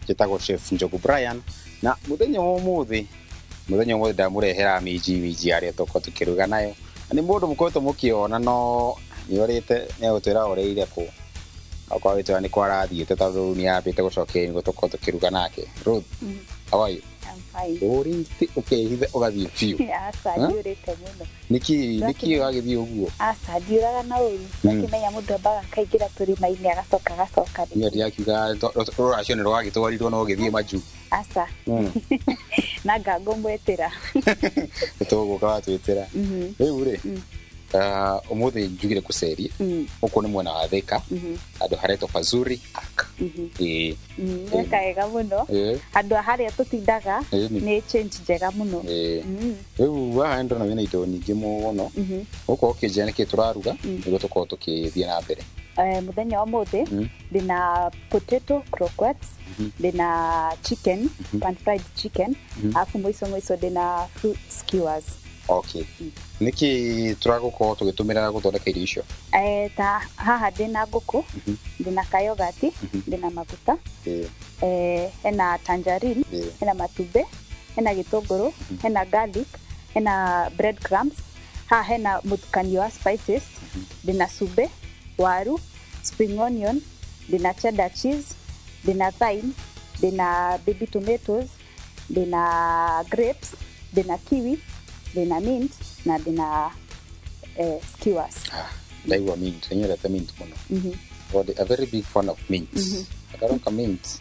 Njĩtagwo Chef Njogu Brian na mũthenya wa ũmũthĩ ndamũrehera minji arĩa tũkorwo tũkĩruga nayo. Na nĩ mũndũ mũkoretwo mũkĩona no nĩorĩte nĩegũtwĩra orĩire kũ. Okorwo wĩtwĩra nĩ kwa arathiĩte tondũ rĩu nĩambĩte gũcokia nĩguo tũkorwo tũkĩruga nake. Ruth, how are you? I'm fine. Ũrĩte ũkehitha ũgathiĩ biũ. Aca ndiũrĩte mũno. Nĩkĩ wagĩthiĩ ũguo? Aca ndiũraga na ũru. Ũkĩmenya mũndũ ambaga akaingĩra tũrĩma-inĩ agacoka agacoka. Niĩ ndirakiuga rũracio nĩ rwagĩtwarirwo no ũgĩthiĩ majuu. Aca. Na ngangũmwĩtĩra. Nĩtũgũka watwĩtĩra. Rĩu rĩ, ũmũthĩ njugire kũceria. Gũkũ nĩ mwena wa Thika, handũ haretwo Pazuri Ark. Weka wega mũno. Handũ harĩa tũtindaga nĩ change njega mũno. Rĩu haha nĩndĩrona wĩna indo nyingĩ mũno. Gũkũ ũkĩnjĩra nĩkĩ tũraruga nĩguo tũkorwo tũkĩthiĩ na mbere. Mũthenya wa ũmũthĩ ndĩna potato croquettes, ndĩna chicken, pan fried chicken, alafu mũico mũico ndĩna fruit skewers. Okay. Nĩkĩ tũragũkorwo tũgĩtũmĩra gũthondeka irio icio? Ta haha ndĩna ngũkũ, ndĩna kayogati, ndĩna maguta, hena tangerine, hena matumbĩ, Hena gĩtũngũrũ, hena garlic, hena bread crumbs, haha hena mũtukanio wa spices, ndĩna cumbĩ, waru, spring onion, ndĩna cheddar cheese, ndĩna thyme, ndĩna baby tomatoes, ndĩna grapes, ndĩna kiwi, ndĩna mint na ndĩna skewers. Ndaigua mint, nyendete mint mũno. God, a very big fan of mint. Akaroka mint.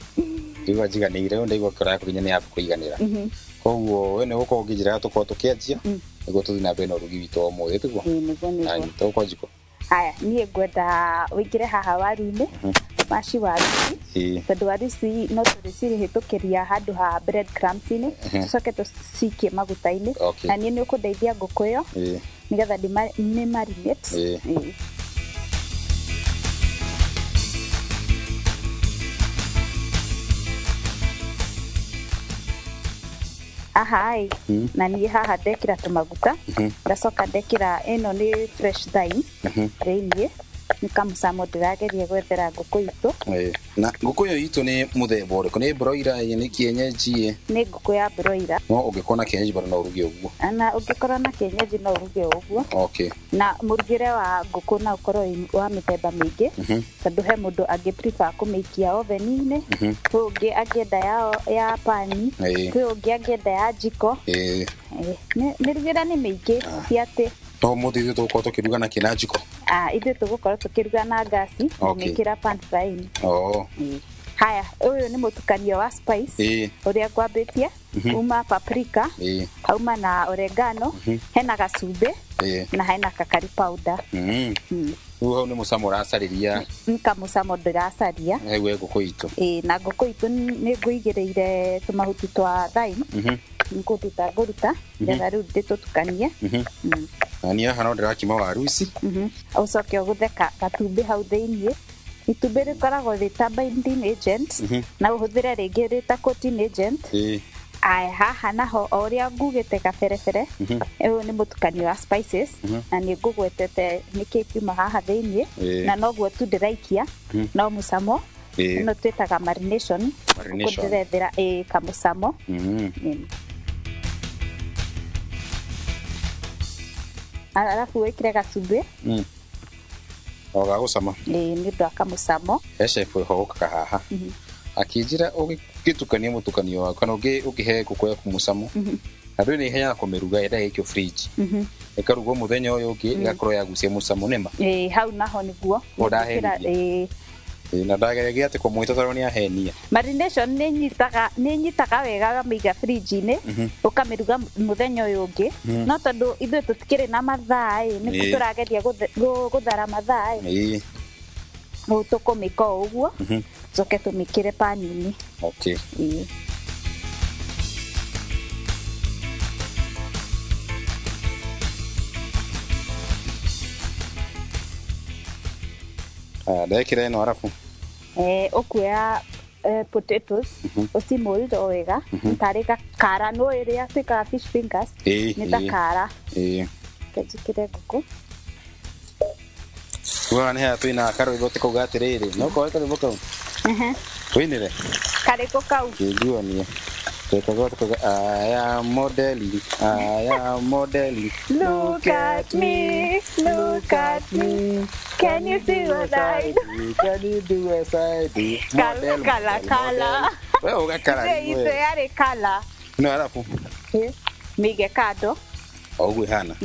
Ndaigua njiganĩire, rĩu ndaigua kĩoro yaku nginya nĩ yaku kũiganĩra. Koguo we nĩ ũgũkorwo ũkĩnjĩra tũkorwo tũkĩanjia nĩguo tũthiĩ na mbere na ũrugi witũ wa ũmũthĩ, tiguo? Ĩĩ, nĩguo nĩguo. Na tũgũkorwo njiko. Haya, niĩ ngwenda ũingĩre haha waru-inĩ, maci waru ici, tondũ waru ici no tũrĩcihĩtũkĩria handũ ha bread crumbs-inĩ, tũcoke tũcikie maguta-inĩ. Okay. Na niĩ nĩ ũkũndeithia ngũkũ ĩyo nĩgetha ndĩ marinate. Ĩĩ. Haha ĩ, na niĩ haha ndekĩra tũmaguta, ndacoka ndekĩra ĩno nĩ fresh thyme thĩiniĩ, nĩ kamũcamo ndĩrageria gwethera ngũkũ itũ. Na ngũkũ ĩyo itũ nĩ mũthemba ũrĩkũ? Nĩ broiler ĩ, nĩ kienyeji ĩ? Nĩ ngũkũ ya broiler. No ũngĩkorwo na kienyeji bado no ũruge ũguo. Na ũngĩkorwo na kienyeji no ũruge ũguo. Okay. Na mũrugĩre wa ngũkũ no ũkorwo wĩ wa mĩthemba mĩingĩ, tondũ he mũndũ angĩ prefer kũmĩikia oven-inĩ, kwĩ ũngĩ angĩenda ya pani, kwĩ ũngĩ angĩenda ya njiko. Mĩrugĩre nĩ mĩingĩ, ti atĩ No ũmũthĩ ithuĩ tũgũkorwo tũkĩruga na kĩ na njiko? Ithuĩ tũgũkorwo tũkĩruga na ngasi, ngĩmĩkĩra pan frying. Haya, ũyũ nĩ mũtukanio wa spice ũrĩa ngwambĩtie, uma paprika, hauma na oregano, hena gacumbĩ, na hena kakari powder. Rĩu hau nĩ mũcamo ũracarĩria. Nĩ kamũcamo ndĩracaria. He ngũkũ itũ. Ĩĩ, na ngũkũ itũ nĩ ngũigĩrĩire tũmahuti twa thyme, ngũruta nĩgetha rĩu ndĩtũtukanie. Na niĩ haha no ndĩrakima waru ici. Ũcoke ũgũthe gatumbĩ hau thĩiniĩ. Itumbĩ rĩkoragwo rĩ ta binding agent, na ũhũthĩre rĩngĩ rĩ ta coating agent. Aya, haha naho o ũrĩa ngugĩte kaberebere, ũyũ nĩ mũtukanio wa spices, na nĩ ngũgwetete nĩkĩ kiuma haha thĩiniĩ, na noguo tu ndĩraikia, no mũcamo. Ĩno twĩtaga marination. Marination. Ndĩrethera kamũcamo. Arabu wĩkĩre gacumbĩ. O gagũcama. Ĩĩ, nĩ ũndũ wa kamũcamo. He chef wĩho ũkaga haha. Akĩnjĩra ũgĩtukania mũtukanio waku kana ũkĩhe ngũkũ yaku mũcamo. Na ndũĩ nĩ ihenyaga kũmĩruga yendaga ĩikio fridge. Ĩkarugwo mũthenya ũyũ ũngĩ, ĩgakorwo yagucia mũcamo nĩma. Ĩĩ, hau naho nĩguo. Ũndahenirie. Na ndageragia atĩ kũmwĩta tondũ nĩ ahenia. Marination nĩ nyitaga wega wamĩiga fridge-inĩ, ũkamĩruga mũthenya ũyũ ũngĩ. No tondũ ithuĩ tũtikĩrĩ na mathaa ĩ, nĩkĩo tũrageria gũthara mathaa ĩ. Rĩu tũkũmĩka o ũguo, tũcoke tũmĩkĩre pani-inĩ. Okay. Ĩĩ. Ndekĩra ĩno arabu. Ũkuoya potatoes, ũcimold o wega, tarĩ gakara, no ĩrĩa twĩkaga fish fingers, nĩ ta kara. Reke njĩkĩre ngũkũ. Kuga nĩ haha twĩna karwĩmbo tũkauga atĩrĩrĩ, no koe karwĩmbo kau? Tũinĩre? Karĩkũ kau? Kĩnguonie. Twekaga tũkauga, I am modeling, I am modeling. Look at me, look at me. Can you see what I do? Can you do as I do? Model, Kala, kala. We ũgakara. Ithe yarĩ kala. No arabu. Mĩige kando. O ũguo ĩhana.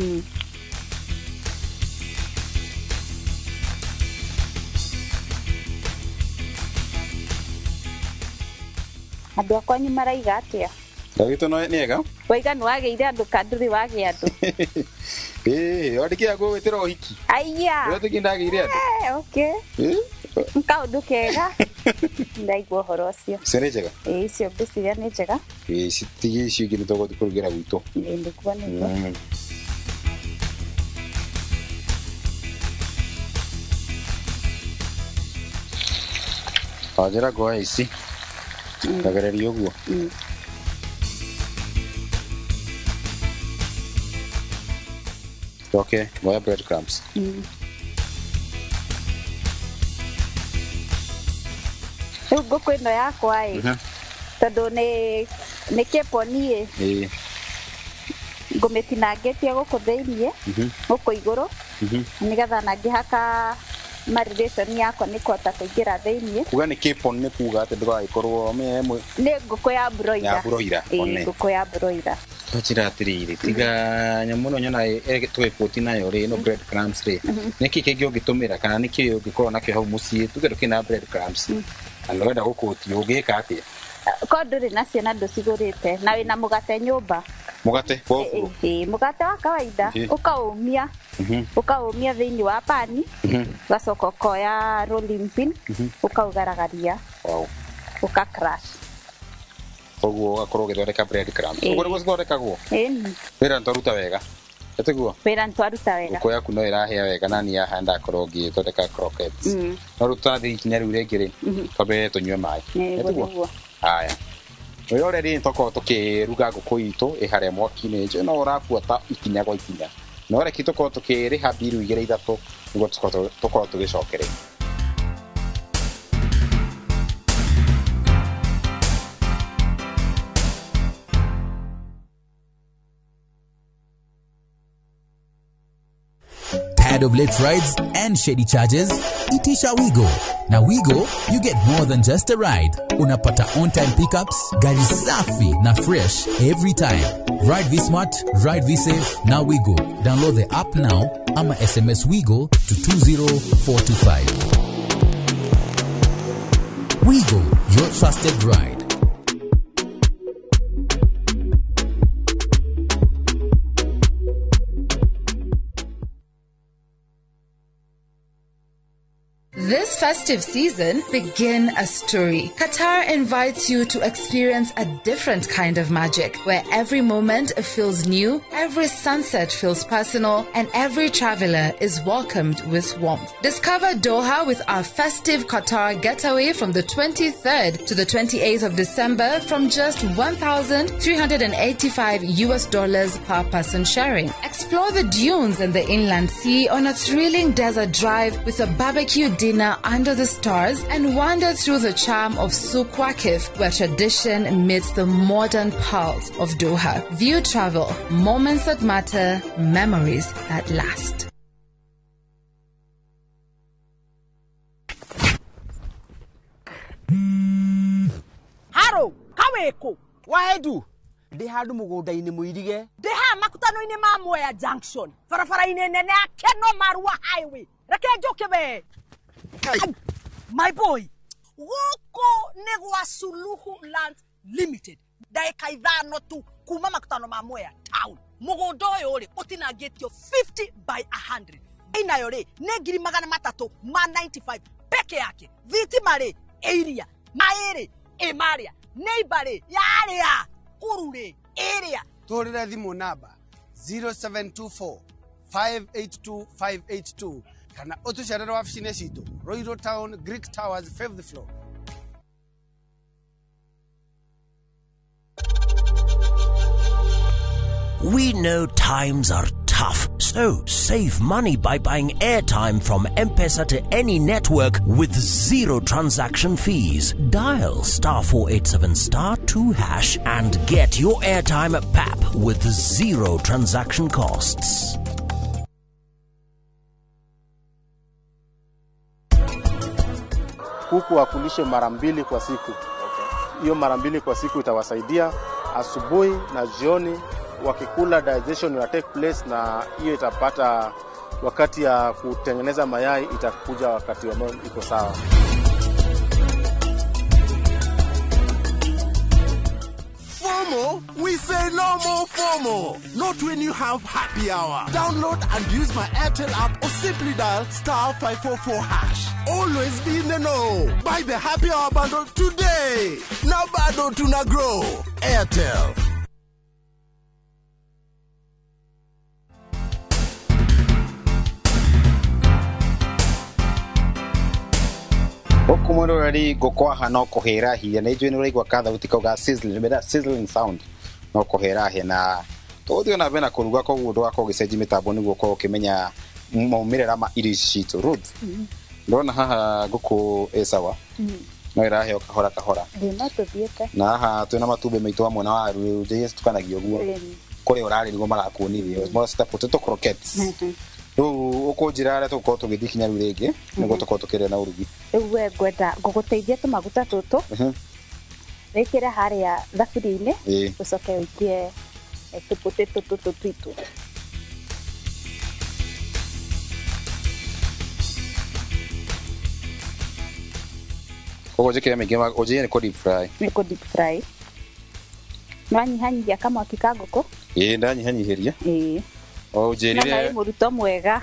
Andũ akwa nĩ maraiga atĩa? Ndagĩtwo no nĩ ega? Waiga nĩ wagĩire andũ ka ndũrĩ wagĩa andũ. Ĩĩ, wandĩkĩra ngũgwĩtĩra ũhiki. Aiya. Wetĩkia ndagĩire andũ. Okay. Nĩ kaũndũ kega. Ndaigua ũhoro ũcio. Icio nĩ njega? Ĩĩ, icio ngwĩciria nĩ njega. Ĩĩ, citigie icio ingĩ nĩ tũgũthiĩ kũrugĩra gwitũ. Ĩĩ, nĩguo nĩguo. Wanjĩra ngoya ici. Ndagereria ũguo. Okay, ngoya bread crumbs. Rĩu ngũkũ ĩno yakwa ĩ, tondũ nĩ Nĩ keponi ĩ. Ngũmĩtinangĩtie gũkũ thĩiniĩ, gũkũ igũrũ, nĩgetha na ngĩhaka marination yakwa nĩ kũhota kũingĩra thĩiniĩ. Kuga nĩ kĩpon nĩ kuga atĩ ndũgagĩkorwo ĩmwe. Nĩ ngũkũ ya broiler. Ya broiler, Ĩĩ, one. Ngũkũ ya broiler. Twanjĩra atĩrĩrĩ, tiga nyamũ ĩno nyona tũgĩkũti nayo rĩ, ĩno bread crumbs rĩ, nĩkĩ kĩngĩ ũngĩtũmĩra kana nĩkĩ ũngĩkorwo nakĩo hau mũciĩ? Tuge ndũkĩrĩ na bread crumbs na nĩ ũrenda gũkũti, ũngĩka atĩa? Korwo ndũrĩ nacio na ndũcigũrĩte na wĩna mũgate nyũmba. Mũgate woguo? Ĩĩ, mũgate wa kawaida, ũkaũmia, ũkaũmia thĩinĩ wa pani, ũgacoka ũkoya rolling pin, ũkaũgaragaria, ũka crush. Koguo ũgakorwo ũgĩthondeka bread crumbs. Ĩĩ. Ũguo nĩguo cithondekagwo? Ĩni. Wĩra nĩtwaruta wega, ĩtiguo? Wĩra nĩtwaruta wega. Ngũkũ yaku no ĩrahĩa wega na niĩ haha ndakorwo ngĩthondeka croquettes. No rĩu tũrathiĩ ikinya rĩu rĩngĩ rĩ, twambe tũnyue maĩ. Ĩĩ, ũguo Ĩtiguo? nĩguo. Haya, mwĩroreri, nĩ twakorwo tũkĩruga ngũkũ itũ ĩ harĩa mwaki-inĩ. Njũĩ no ũrabuata ikinya gwa ikinya, no reke tũkorwo tũkĩrĩha mbiru igĩrĩ ithatũ nĩguo tũkorwo tũgĩcokereria. Tired of late rides and shady charges? Itisha Wigo. Now Wigo, you get more than just a ride. Unapata on-time pickups, gari safi na fresh every time. Ride V-Smart, ride V-Safe, now Wigo. Download the app now ama SMS Wigo to 20425. Wigo, your trusted ride. This festive season, begin a story. Qatar invites you to experience a different kind of magic, where every moment feels new, every sunset feels personal, and every traveler is welcomed with warmth. Discover Doha with our festive Qatar getaway from the 23rd to the 28th of December from just $1,385 US dollars per person sharing. Explore the dunes and the inland sea on a thrilling desert drive with a barbecue dinner under the stars, and wander through the charm of Souq Waqif, where tradition meets the modern pulse of Doha. View Travel, moments that matter, memories that last. Haro, kaweko. Waedu. Ndĩ handũ mũgũnda-inĩ mũirige. Ndĩ haha makutano-inĩ ma Mwea Junction, barabara-inĩ nene ya Keno Marua Highway. Reke njũke we. My boy, gũkũ nĩ gwa Suluhu Land Limited. Ndagĩka 5 tu kuma makutano ma Mwea Town. Mũgũnda ũyũ rĩ ũtinangĩtio 50 by 100. Bei nayo rĩ nĩ 395,000 peke yake. Thitima rĩ ĩ iria, maĩ rĩ ĩ marĩa, neighbor rĩ yarĩa, kuru rĩ ĩrĩa. Tũhũrĩre thimũ namba 0724 582 582 kana ũtũcerere wabici-inĩ citũ Royal Town, Greek Towers, 5th floor. We know times are tough, so save money by buying airtime from M-Pesa to any network with zero transaction fees. Dial *487*2# and get your airtime at PAP with zero transaction costs. Kuku wakulishe mara mbili kwa siku. Hiyo mara mbili kwa siku itawasaidia asubuhi na jioni, wakikula digestion will take place, na hiyo itapata wakati ya kutengeneza mayai itakuja wakati ambao iko sawa. FOMO? We say no more FOMO. Not when you have happy hour. Download and use my Airtel app or simply dial *544#. Always be in the know. Buy the happy hour bundle today. Now bado tuna grow. Airtel. Gũkũ mwĩroreri ngũkũ haha no kũhĩra hia, nĩ njũĩ nĩ ũraigua kathauti kau ga sizzling, mera sizzling sound, no kũhĩra hia, na tũgũthiĩ na mbere na kũruga, koguo ndũgakorwo ũgĩcenjia mĩtambo nĩguo ũkorwo ũkĩmenya maumĩrĩra ma irio ici citũ. Ruth, ndona haha ngũkũ ĩ sawa. No ĩraheo kahora kahora. Ĩ, no tũthiĩte. Na haha twĩna matumbĩ maitũ hamwe na waru rĩu njĩge citukanagia ũguo. Kũrĩa ũrarĩ nĩguo marakuonirie. Cita potato croquettes. Rĩu ũkũnjĩra harĩa tũgũkorwo tũgĩthiĩ kinya rĩu rĩngĩ nĩguo tũkorwo tũkĩrĩa na ũrugi. Rĩu we ngwenda ngũgũteithia tũmaguta tũtũ wĩkĩre harĩa thaburia-inĩ, ũcoke ũikie tũpotato tũtũ twitũ. Koguo njĩkĩre maingĩ ũnjĩre nĩ kũ deep fry. Nĩ kũ deep fry. Nĩwanyihanyihia kamwaki ka ngũkũ? Ĩĩ, ndanyihanyihĩria. Ĩĩ. O ũnjĩrire. Na wĩ mũruto mwega.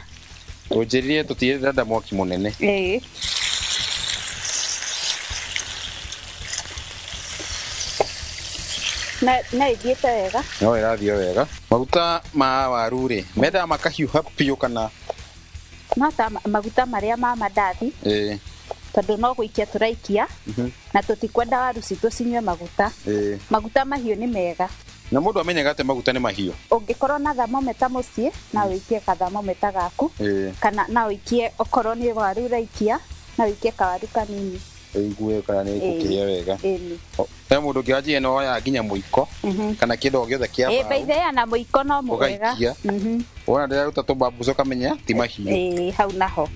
Ũnjĩrire tũtirenda mwaki mũnene. Ĩĩ. Na ĩthiĩte wega? No ĩrathiĩ wega. Maguta ma waru rĩ, mendaga makahiũha biũ kana? No ta maguta marĩa ma mandathi. Ĩĩ. Tondũ no gũikia tũraikia na tũtikwenda waru citũ cinyue maguta. Maguta mahiũ nĩ mega. Na mũndũ amenyaga atĩ maguta nĩ mahiũ? Ũngĩkorwo na thermometer mũciĩ, no ũikie kathermometer gaku, kana no ũikie okorwo nĩ waru ũraikia, no ũikie kawaru kanini. Ũigue kana nĩ gũkĩhĩa wega. He mũndũ ũngĩ wanjie no oyaga nginya mũiko kana kĩndũ o gĩothe kĩa mbaũ. By the way, na mũiko no mwega. Ũgaikia. Wona ndĩraruta tũbambuca ũkamenya ti mahiũ. Ĩĩ, hau naho.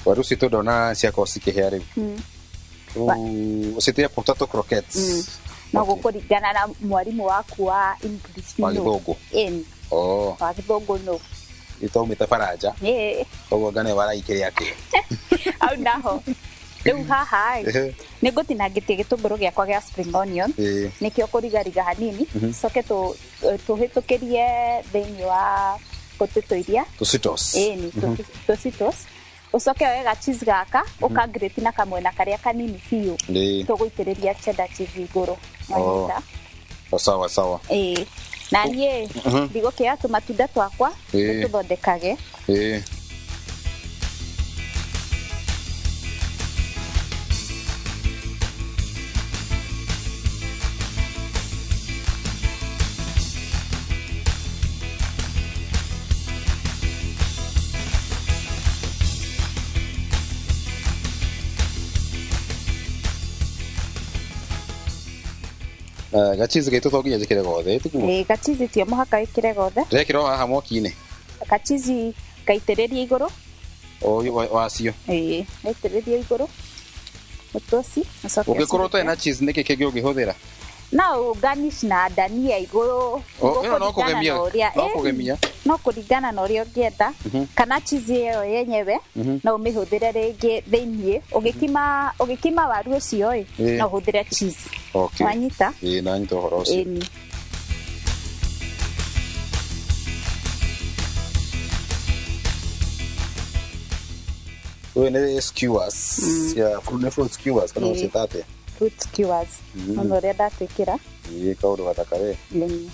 Waru citũ ndona ciakorwo cikĩhĩa rĩu. Ũcitĩre potato croquettes. No gũkũringana na mwarimũ waku wa English. Wa gĩthũngũ. Ĩni. Wa gĩthũngũ no. Ĩtaumĩte Baranja. Ĩĩ. Koguo ngane waraikĩrĩa atĩa. Hau naho. Rĩu haha ĩ, nĩ ngũtinangĩtie gĩtũngũrũ gĩakwa gĩa spring onion, nĩkĩo kũrigariga hanini, coke tũhĩtũkĩrie thĩinĩ wa potato iria. Tũcitos. Ĩni, tũcitos. Ũcoke woe ga cheese gaka ũkangrate na kamwena karĩa kanini biũ, tũgũitĩrĩria cheddar cheese igũrũ. Wanyita? Sawa sawa. Ĩĩ. Na niĩ ndigũkĩoya tũmatunda twakwa tũthondekage. Ĩĩ. Gachizi gaitũ to nginya njĩkĩre gothe, tiguo? Ĩĩ, gachizi ti o mũhaka wĩkĩre gothe. Ndĩrekĩra o haha mwaki-inĩ? Gachizi gaitĩrĩrie igũrũ. O wacio? Ĩĩ, gaitĩrĩrie igũrũ. Mũtoci, ũcoke Ũngĩkorwo ũtarĩ na cheese nĩkĩ kĩngĩ ũngĩhũthĩra? No ũgarnish na dania igũrũ. Ĩno no kũgemia. No kũgemia. No kũringana na ũrĩa ũngĩenda, kana cheese ĩyo yenyewe no ũmĩhũthĩre rĩngĩ thĩiniĩ. Ũgĩkima waru ũcio ĩ, no ũhũthĩre cheese. Okay. Wanyita? Ĩĩ, nanyita ũhoro ũcio. Ĩni. Ũyũ nĩ skewers. Ya fruit skewers kana ũciĩta atĩa? Fruit skewers. Nĩ ũrĩa ndatwĩkĩra. Ĩĩ, kaũndũ gathaka we. Ĩni.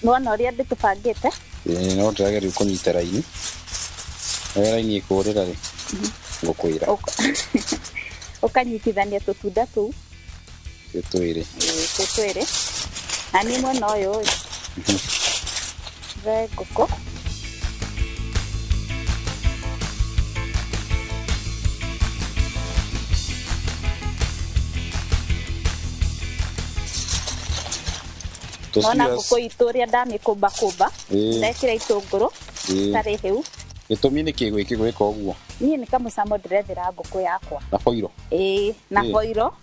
Nĩwona ũrĩa ndĩtũbangĩte? Ĩĩ, no ndĩrageria kũnyita raini. Rĩrĩa raini ĩkũrĩra rĩ, ngũkwĩra. Ũkanyitithania tũtunda tũu. Twĩ twĩrĩ. Ĩĩ, twĩ twĩrĩ. Na niĩ mwena ũyũ ĩ, njoe ngũkũ. Nona ngũkũ itũ ũrĩa ndamĩkũmbakũmba, ndekĩra itũngũrũ itarĩ hĩu. Gĩtũmi nĩ kĩ gwĩka ũguo? Niĩ nĩ kamũcamo ndĩrethera ngũkũ yakwa. Na boiro? Ĩĩ, na boiro,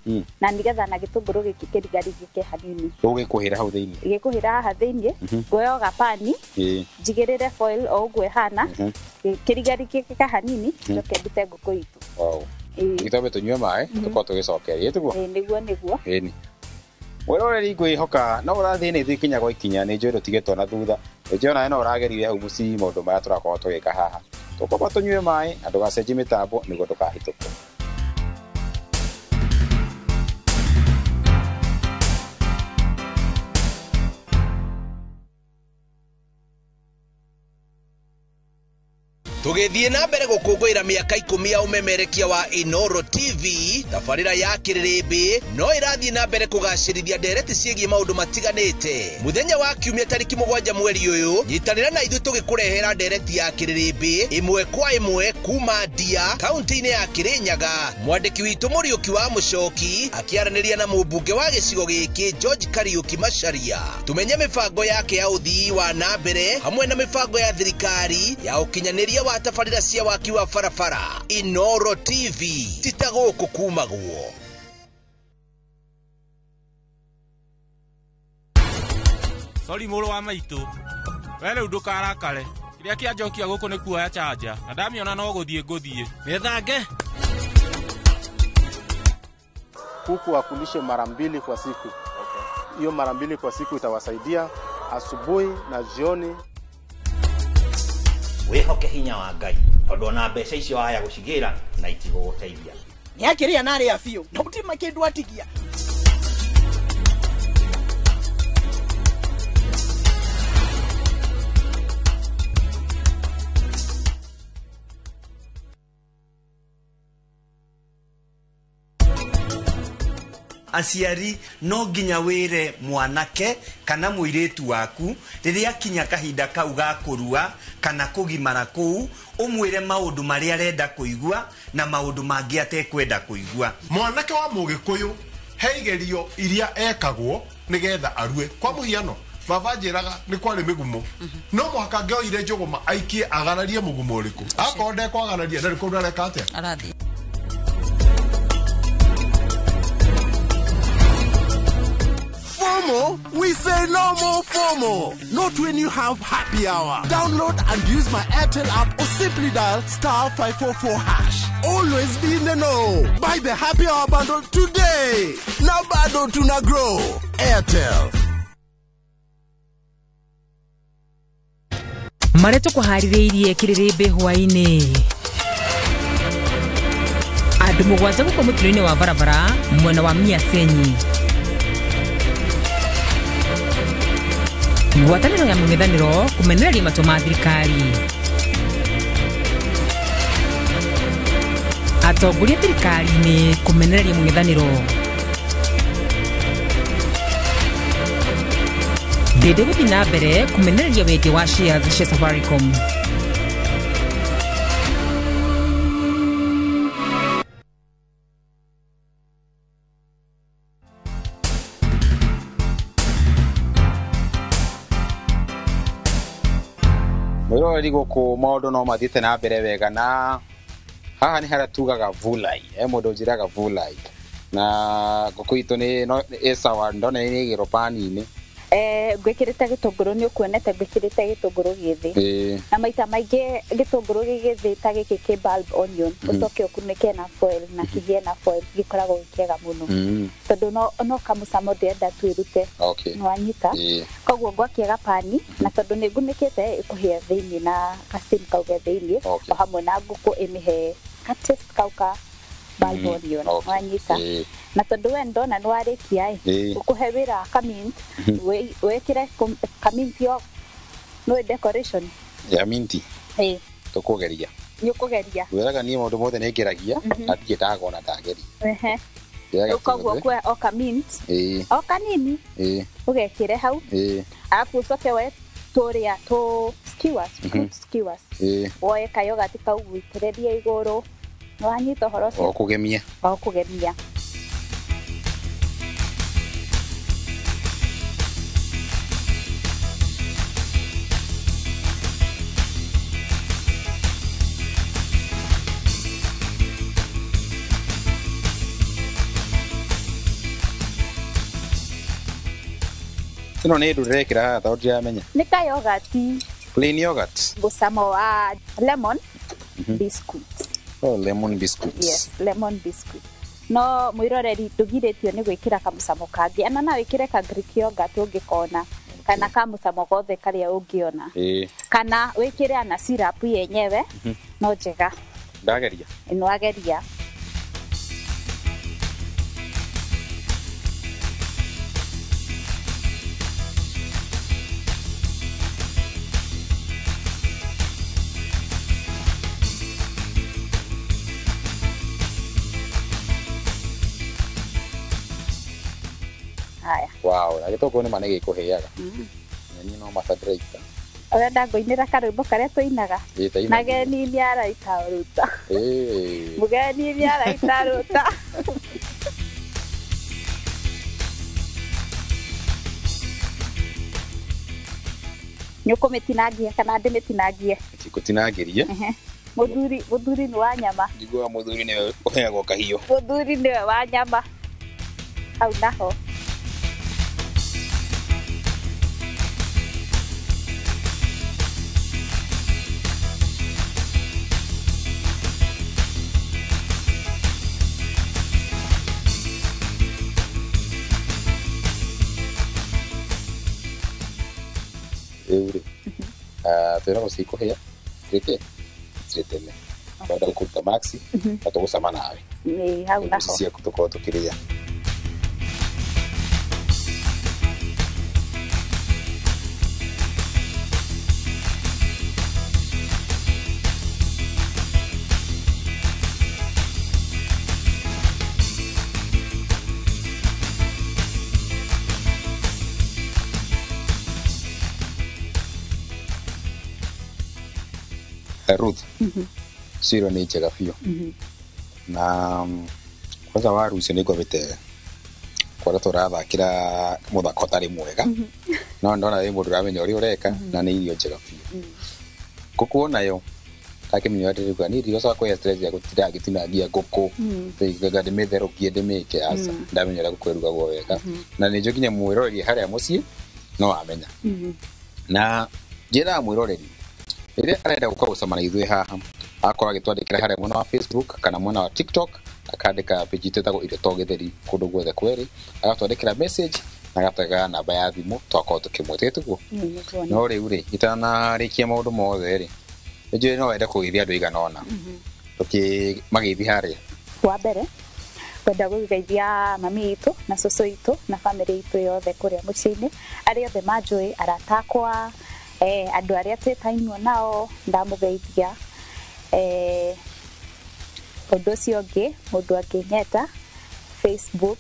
na nĩgetha na gĩtũngũrũ gĩkĩ kĩrigarigĩke hanini. Ũgĩkũhĩra hau thĩiniĩ? Gĩkũhĩra haha thĩiniĩ, nguoya o gabani, njigĩrĩre foil o ũguo ĩhana, kĩrigarigĩke hanini, njoke ndute ngũkũ itũ. Wow. Gĩtwambe tũnyue maĩ, tũkorwo tũgĩcokeria, tiguo? Ĩĩ, nĩguo nĩguo. Ĩni. Mwĩroreri ngwĩhoka no ũrathiĩ na ithuĩ ikinya gwa ikinya, nĩ njũĩ ndũtigĩtwo na thutha. Nĩ onawe no ũragerire hau mũciĩ maũndũ marĩa tũrakorwo tũgĩka haha. Tũkwamba tũnyue maĩ na ndũgacenjie mĩtambo nĩguo ndũkahĩtũkwo. Tũgĩthiĩ na mbere gũkũngũĩra mĩaka 10 ya ũmemerekia wa Inoro TV, tabarĩra ya kĩrĩrĩmbĩ no ĩrathiĩ na mbere kũgacĩrithia ndereti ciĩgiĩ maũndũ matiganĩte. Mũthenya wa kiumia tarĩki 7 mweri ũyũ, nyitanĩra na ithuĩ tũgĩkũrehera ndereti ya kĩrĩrĩmbĩ ĩmwe kwa ĩmwe kuma Ndia, kaunti-inĩ ya Kĩrĩnyaga. Mwandĩki witũ Mũriũki wa Mũcoki akĩaranĩria na mũmbunge wa gĩcigo gĩkĩ George Kariuki Macharia. Tumenye mĩbango yake ya ũthii wa na mbere hamwe na mĩbango ya thirikari ya ũkinyanĩria wa tabarĩra cia waki wa barabara. Inoro TV tita gũkũ kumagwo. Sorry mũrũ wa maitũ, we rĩu ndũkarakare. Kĩrĩa kĩanjokia gũkũ nĩ kuoya chanja na ndamiona no gũthiĩ ngũthiĩ. Mĩthange. Kuku wakulishe mara 2 kwa siku. Hiyo mara 2 kwa siku itawasaidia asubuhi na jioni. Wĩhoke hinya wa Ngai tondũ ona mbeca icio aya gũcigĩra na itigũgũteithia. Nĩakĩrĩa na arĩa biũ na gũtirĩ kĩndũ atigia. Aciari no nginya wire mwanake kana mũirĩtu waku rĩrĩa akinya kahinda kau ga kũrua kana kũgimara kũu ũmwĩre maũndũ marĩa arenda kũigua na maũndũ mangĩ atekwenda kũigua. Mwanake wa mũgĩkũyũ he igerio iria ekagwo nĩgetha arue. Kwa mũhiano baba njĩraga nĩ kwarĩ mĩgumo, no mũhaka ngĩoire njũgũma aikie agararie mũgumo ũrĩkũ. Akorwo ndekwagararia ndarĩ kũndũ areka atĩa. Arathiĩ. FOMO? We say no more FOMO. Not when you have happy hour. Download and use my Airtel app or simply dial *544#. Always be in the know. Buy the happy hour bundle today. Now bado tuna grow. Airtel. Marĩa tũkũharĩrĩirie kĩrĩrĩmbĩ hwaĩ-inĩ. Andũ 7 gũkũ mũtino-inĩ wa barabara mwena wa Miasenyi. Ngwatanĩro ya mũng'ethanĩro kũmenereria matua ma thirikari. Atongoria thirikari-inĩ kũmenereria mũng'ethanĩro. Ndĩndĩ gũthiĩ na mbere kũmenereria wendia wa shares cia Safaricom. Mwĩroreri gũkũ maũndũ no mathiĩte na mbere wega na haha nĩ harĩa tugaga vulai, mũndũ njĩraga vulai na ngũkũ itũ nĩ ĩ sawa, ndona nĩ ĩgĩrwo pani-inĩ. Ngwĩkĩrĩte gĩtũngũrũ nĩ ũkuonete ngwĩkĩrĩte gĩtũngũrũ gĩthĩ. Na maita maingĩ gĩtũngũrũ gĩgĩthĩ ta gĩkĩ kĩ bulb onion ũcoke ũkunĩke na foil na kĩgĩe na foil gĩkoragwo gĩ kĩega mũno. Tondũ no kamũcamo ndĩrenda twĩrute. Nĩwanyita. Koguo ngwakia gapani na tondũ nĩ ngunĩkĩte ĩkũhĩa thĩinĩ na ka steam kau ge thĩinĩ o hamwe na ngũkũ ĩmĩhe ka taste kau ka bulb onion. Wanyita. Na tondũ we ndona nĩ warĩkia ĩ ũkũhe wĩra kamint wĩkĩre kamint yo no decoration ya minti. Tũkũgeria. Nĩ ũkũgeria. Wĩraga niĩ maũndũ mothe nĩ ngeragia na ndirĩ ndagona ndageria. Koguo ũkuoya o kamint o kanini ũgekĩre hau arabu ũcoke woe tũrĩa tũ skewers, fruit skewers, woe kayogati kau wĩitĩrĩrie igũrũ. Nĩwanyita ũhoro ũcio? O kũgemia. O kũgemia. Ĩno nĩ ndũ ndĩrekĩra haha tondũ ndiramenya. Nĩ ka yogurt. Plain yogurt. Mũcamo wa lemon biscuit. Oh, lemon biscuits. Yes, lemon biscuit. No mwĩroreri ndũgirĩtio nĩ gwĩkĩra kamũcamo kangĩ ana no wĩkĩre ka Greek yogurt ũngĩkona kana kamũcamo gothe karĩa ũngĩona. Kana wĩkĩre ana syrup yenyewe no njega. Ndageria. Nĩwageria. Haya. Wow, na gĩtũngũrũ nĩ ma nĩ gĩkũhĩaga. Nyeni no mabataraita. Ũrenda ngũinĩra karwĩmbo karĩa tũinaga? Ĩĩ, ta ina. Mageni nĩaraita ruta. Ĩĩ. Mũgeni nĩaraita ruta. Nĩũkũmĩtinangia kana ndĩmĩtinangie? Ndikũtinangĩrie. Ehe. Mũthuri nĩ wa nyama. Njiguaga mũthuri nĩwe ũheagwo kahiũ. Mũthuri nĩwe wa nyama. Hau naho. Rĩu rĩ, twĩragwo cikũhĩa cirĩke cirĩteme. Twenda gũkũruta maxi na tũgũcama nawe. Ĩĩ, hau naho. Ciaku tũkorwo tũkĩrĩa. Ruth, ciro nĩ njega biũ na kwanza waru icio nĩ ngwambĩte kuona tũrathakĩra mũthako ũtarĩ mwega no ndona wĩ mũndũ ũramenya ũrĩa ũreka na nĩ irio njega biũ. Ngũkũ onayo ndakĩmenya atĩ niĩ ndigocoka kũhe stress ya gũtinda ngĩtinangia ngũkũ nga ndĩmĩtherũkie ndĩmĩke, aca, ndamenya ũrĩa ngũkũ ĩrugagwo wega na nĩ njũĩ nginya mwĩroreri harĩa mũciĩ no amenya. Na njĩraga mwĩroreri rĩrĩa arenda gũka gũcama na ithuĩ haha akorwo agĩtwandĩkĩra harĩa mwena wa Facebook kana mwena wa TikTok, akandĩka page itũ ĩtagwo Irio to Gĩtheri kũndũ guothe kwerĩ, agatwandĩkĩra message na agatwĩra namba ya thimũ twakorwo tũkĩmwĩta tiguo. No rĩu rĩ, itanarĩkia maũndũ mothe rĩ, nĩnjũĩ no wende kũgeithia andũ aigana ũna magĩthiĩ harĩa. Wa mbere kwenda gũgeithia mami itũ na cũcũ itũ na bamĩrĩ itũ yothe kũrĩa mũciĩ-inĩ, arĩa othe manjũĩ, arata akwa, andũ arĩa twĩtainwo nao ndamũgeithia. Ũndũ ũcio ũngĩ, mũndũ angĩnyenda Facebook,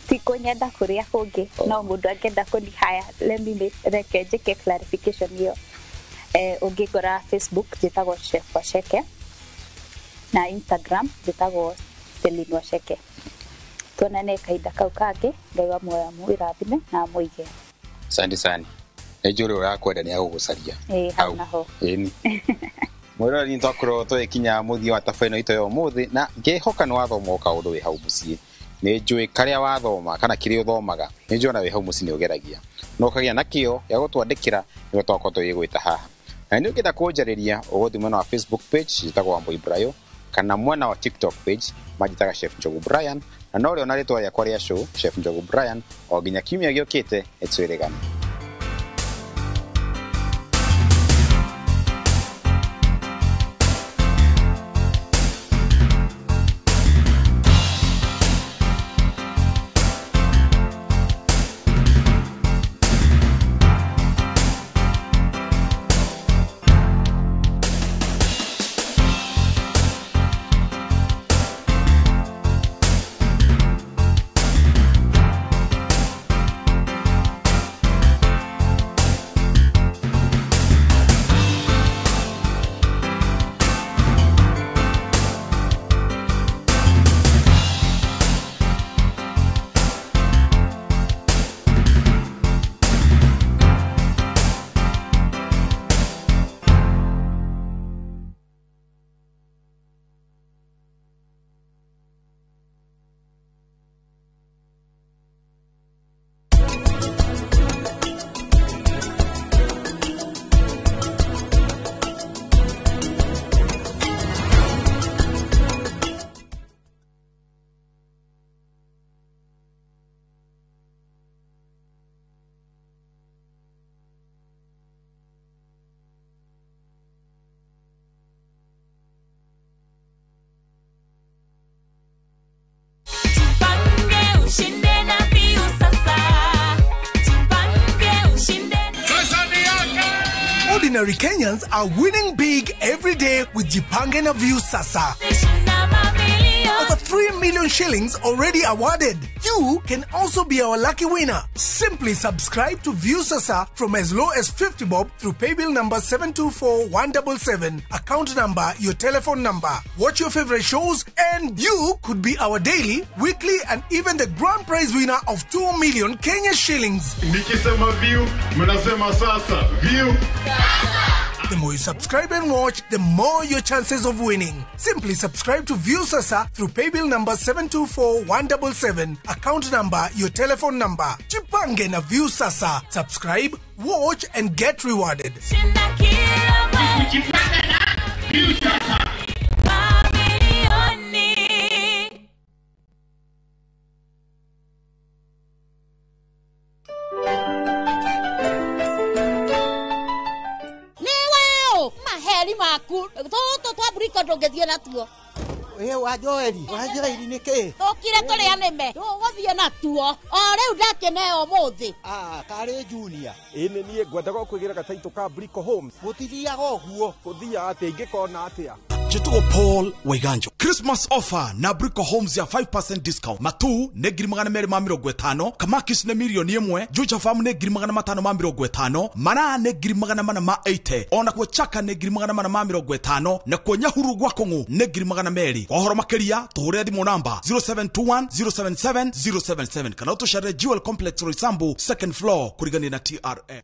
ti kũnyenda kũrĩa kũngĩ, no mũndũ angĩenda kũni haya, let me reke njĩke clarification ĩyo. Ũngĩngora Facebook njĩtagwo Chef Waceke na Instagram njĩtagwo Celine Waceke. Tuonane kahinda kau kangĩ, Ngai wa muoyo amũrathime na amũige. Asante sana. Nĩ njũĩ ũrĩa ũrakwenda nĩ agũgũcaria. Ĩĩ, hau naho. Ĩni. Mwĩroreri nĩ twakorwo tũgĩkinya mũthia wa tabarĩra ĩno itũ ya ũmũthĩ na ngĩhoka nĩ wathoma o kaũndũ wĩ hau mũciĩ. Nĩ njũĩ karĩa wathoma kana kĩrĩa ũthomaga nĩ njũĩ ona wĩ hau mũciĩ nĩ ũgeragia na ũkagĩa na kĩo gĩa gũtwandĩkĩra nĩguo twakorwo tũgĩgwĩta haha. Na nĩ ũngĩenda kũnjarĩria ũgũthiĩ mwena wa Facebook page njĩtagwo Wambui Brayo kana mwena wa TikTok page manjĩtaga Chef Njogu Brian, na no ũrĩona rĩtwa rĩakwa rĩa show Chef Njogu Brian o nginya kiumia gĩũkĩte nĩtwĩrĩgane. Ordinary Kenyans are winning big every day with Jipange na Viusasa. Over 3 million shillings already awarded. You can also be our lucky winner. Simply subscribe to Viusasa from as low as 50 bob through paybill number 724177, account number, your telephone number. Watch your favorite shows and you could be our daily, weekly and even the grand prize winner of 2 million Kenya shillings. Nikisema view, mnasema sasa. View. The more you subscribe and watch, the more your chances of winning. Simply subscribe to Viusasa through paybill number 724177, account number, your telephone number. Jipange na Viusasa. Subscribe, watch and get rewarded. Maheri maku tũtũ twa mburiko ndũngĩthiĩ natuo. Ĩ wa Joeli, wa Joeli nĩ kĩ? Tũkire tũrĩa nĩme tũgũthiĩ natuo o rĩu ndakĩneo ũmũthĩ. Ah, karĩ Junior. Ĩ nĩ niĩ ngwendaga kwĩgĩra gataitũ ka Brico Homes. Gũtithiaga ũguo. Gũthiaga atĩa ingĩkona atĩa? Njĩtagwo Paul Waiganjo. Christmas offer na Brico Homes ya 5% discount. Matu nĩ 250,000, Kamakis nĩ 1,000,000, Juja Farm nĩ 550,000, Mara nĩ 480,000, ona kuo Chaka nĩ 450, na kuo Nyahuru gwa Kong'u nĩ 200,000. Kwa ũhoro makĩria tũhũrĩre thimũ namba 0721 077 077 kana ũtũcerere Jewel Complex Roysambu second floor kũrigania na TRM.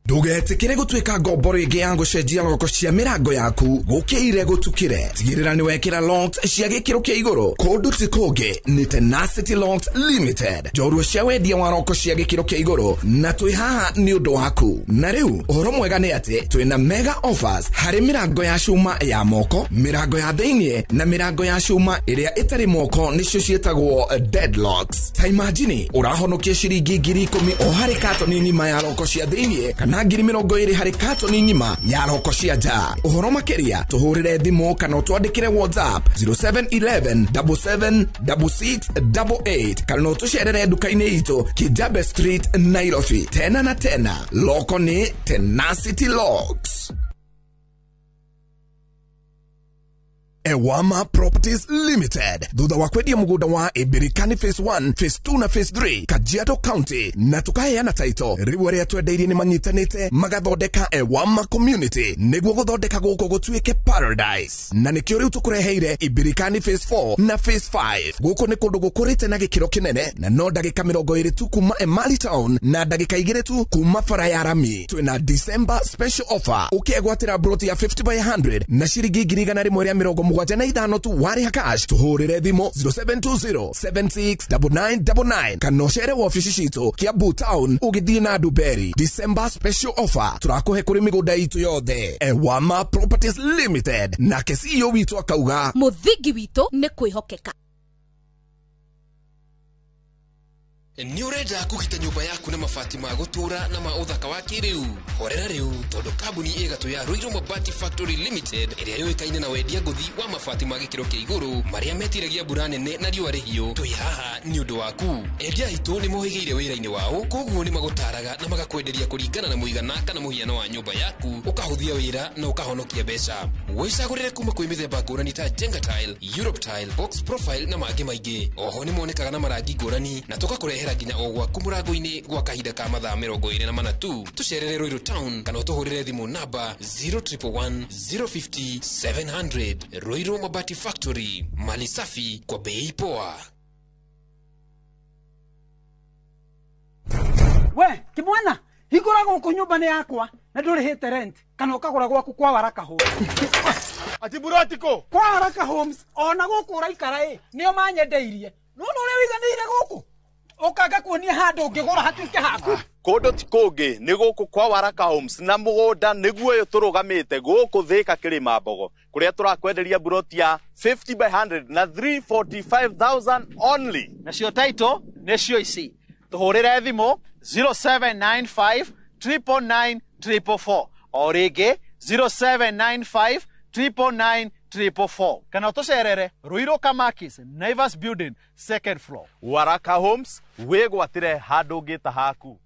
Ndũgetĩkĩre gũtuĩka ngombo rĩngĩ ya gũcenjia roko cia mĩrango yaku gũkĩire gũtukĩre. Tigĩrĩra nĩ wekĩra locks cia gĩkĩro kĩa igũrũ kũndũ ti kũngĩ nĩ Tenacity Locks Limited, njorua cia wendia wa roko cia gĩkĩro kĩa igũrũ, na twĩ haha nĩ ũndũ waku. Na rĩu ũhoro mwega nĩ atĩ twĩna mega offers harĩ mĩrango ya cuma ya moko, mĩrango ya thĩiniĩ na mĩrango ya cuma ĩrĩa ĩtarĩ moko nĩcio ciĩtagwo deadlocks. Ta imagine ũrahonokia ciringi 10,000 o harĩ katoni ng'ima ya roko cia thĩiniĩ kana 20,000 harĩ katoni ng'ima ya roko cia nja. Ũhoro makĩria tũhũrĩre thimũ kana ũtwandĩkĩre WhatsApp 0711 77 6688 kana ũtũcerere nduka-inĩ itũ Kijabe Street, Nairobi. Tena na tena, loko nĩ Tenacity Locks. Ewama Properties Limited thutha wa kwendia mugunda wa Ibirikani Phase 1, Phase 2 na Phase 3 Kajiado County na tukaheana title riu aria twendeirie ni manyitanite magathondeka Ewama Community niguo guthondeka guku gutuike paradise, na nikio riu tukureheire Ibirikani Phase 4 na Phase 5. Guku ni kundu gukurite na gikiro kinene na no ndagika 20 tu kuma Emali Town na ndagika 2 tu kuma bara ya rami. Twina December special offer ukiegwatira broti ya 50 by 100 na ciringi 1,175 tu warĩha cash. Tũhũrĩre thimũ 0720 769999 kana ũcere wabici citũ Kiambu Town ũgĩthiĩ na Nduberi. December special offer tũrakũhe kũrĩ mĩgũnda itũ yothe. Ewama Properties Limited, nake CEO witũ akauga mũthingi witũ nĩ kwĩhokeka. Nĩ ũrenda kũgita nyũmba yaku na mabati ma gũtũũra na ma ũthaka wa kĩrĩu? Horera rĩu tondũ kambuni ĩgatũ ya Ruiru Mabati Factory Limited ĩrĩa yũĩkaine na wendia ngũthi wa mabati ma gĩkĩro kĩa igũrũ marĩa metiragia mbura nene na riũa rĩhiũ, twĩ haha nĩ ũndũ waku. Endia aitũ nĩ mohĩgĩire wĩra-inĩ wao, koguo nĩ magũtaraga na magakwenderia kũringana na mũigana kana mũhiano wa nyũmba yaku, ũkahũthia wĩra na ũkahonokia mbeca. Wĩcagũrĩre kuma kwĩ mĩthemba ngũrani ta Jenga Tile, Europe Tile, Box Profile na mangĩ maingĩ. Oho nĩ monekaga na marangi ngũrani na tũgakũrehera nginya o gwaku mũrango-inĩ gwa kahinda ka mathaa 24 tu. Tũcerere Ruiru Town kana ũtũhũrĩre thimũ namba 0111 050 700. Ruiru Mabati Factory, mali safi kwa bei poa. We kimwana, hingũra gũkũ nyũmba nĩ yakwa na ndũrĩhĩte rent kana ũkagũra gwaku kwa Waraka Homes. Ati burotiko kwa Waraka Homes ona gũkũ ũraikara ĩ nĩo manyendeirie. Nĩwona ũrĩa wĩiganĩire gũkũ ũkanga kuonia handũ ũngĩgũra hatuĩke haku. Kũndũ ti kũngĩ nĩ gũkũ kwa Waraka Homes na mũgũnda nĩguo ũyũ tũrũgamĩte gũkũ Thĩka Kĩrĩma Mbogo kũrĩa tũrakwenderia buroti ya 50 by 100 na 345,000 only. Nacio title nĩcio ici. Tũhũrĩre thimũ 0795 999 444 o rĩngĩ 0795 999 444 kana ũtũcerere Ruiru Kamakis, Naivas Building, second floor. Waraka Homes, wĩgwatĩre handũ ũngĩta haku.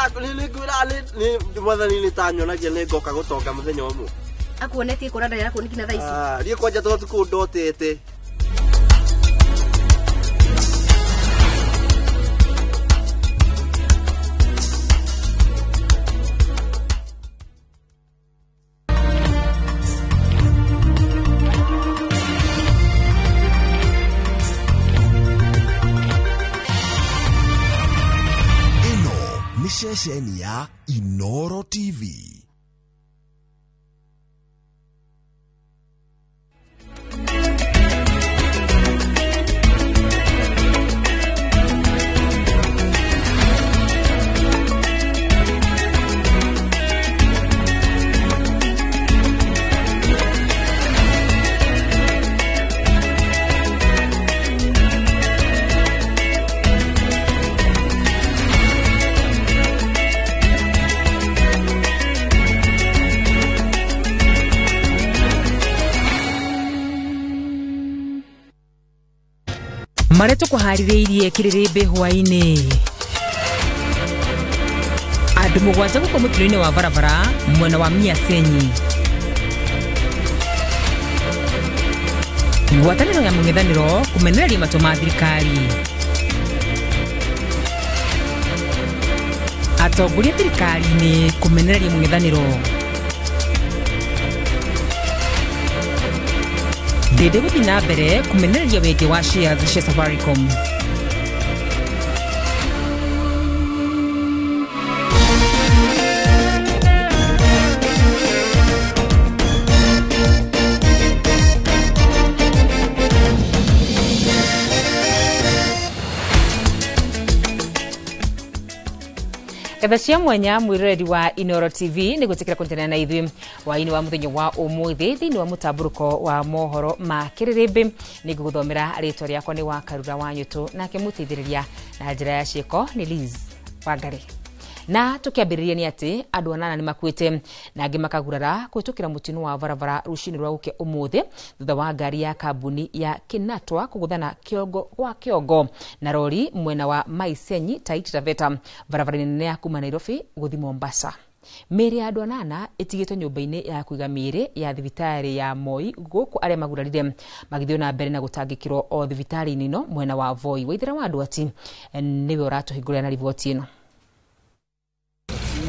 Nĩ ngwĩra mwathani nĩ tanyonagia nĩ ngoka gũtonga mũthenya ũmwe. Akuonetie kũrĩa ndarĩ arakuonia nginya thaa ici. Ah, niĩ kwanja to tukũ ndotete. Ĩno nĩ ceceni ya Inoro TV. Marĩa tũkũharĩrĩirie kĩrĩrĩmbĩ hwaĩ-inĩ. Andũ 7 gũkua mũtino-inĩ wa barabara mwena wa Miasenyi. Ngwatanĩro ya mũng'ethanĩro kũmenereria matua ma thirikari. Atongoria thirikari-inĩ kũmenereria mũng'ethanĩro. Ndĩndĩ gũthiĩ na mbere kũmenereria wendia wa shares cia Safaricom. Getha cia mwenya mwiroreri wa Inoro TV nĩ gwĩtĩkĩra kũnyitanĩra na ithuĩ hwaĩ-inĩ wa mũthenya wa ũmũthĩ thĩinĩ wa mũtambũrũko wa mohoro ma kĩrĩrĩmbĩ. Nĩ ngũgũthomera rĩtwa rĩakwa nĩ wa Karura wa Nyũtũ, nake mũteithĩrĩria na njĩra ya ciĩko nĩ Liz Wangari. Na tũkĩambĩrĩria nĩ atĩ andũ 8 nĩ makuĩte na angĩ makagurara kũhĩtũkĩra mũtino wa barabara rũcinĩ rwa gũkĩa ũmũthĩ thutha wa ngari ya kambuni ya Kinatwa kũgũthana kĩongo gwa kĩongo na rori mwena wa Maisenyi Taita Taveta barabara-inĩ nene ya kuma Nairobi gũthiĩ Mombasa. Mĩĩrĩ ya andũ 8 ĩtigĩtwo nyũmba-inĩ ya kũiga mĩĩrĩ ya thibitarĩ ya Moi gũkũ arĩa magurarire magĩthiĩ na mbere na gũtangĩkĩrwo o thibitarĩ-inĩ ĩno mwena wa Voi. Waithera wa andũ ati nĩwe ũratũhingũrĩra na riboti ĩno.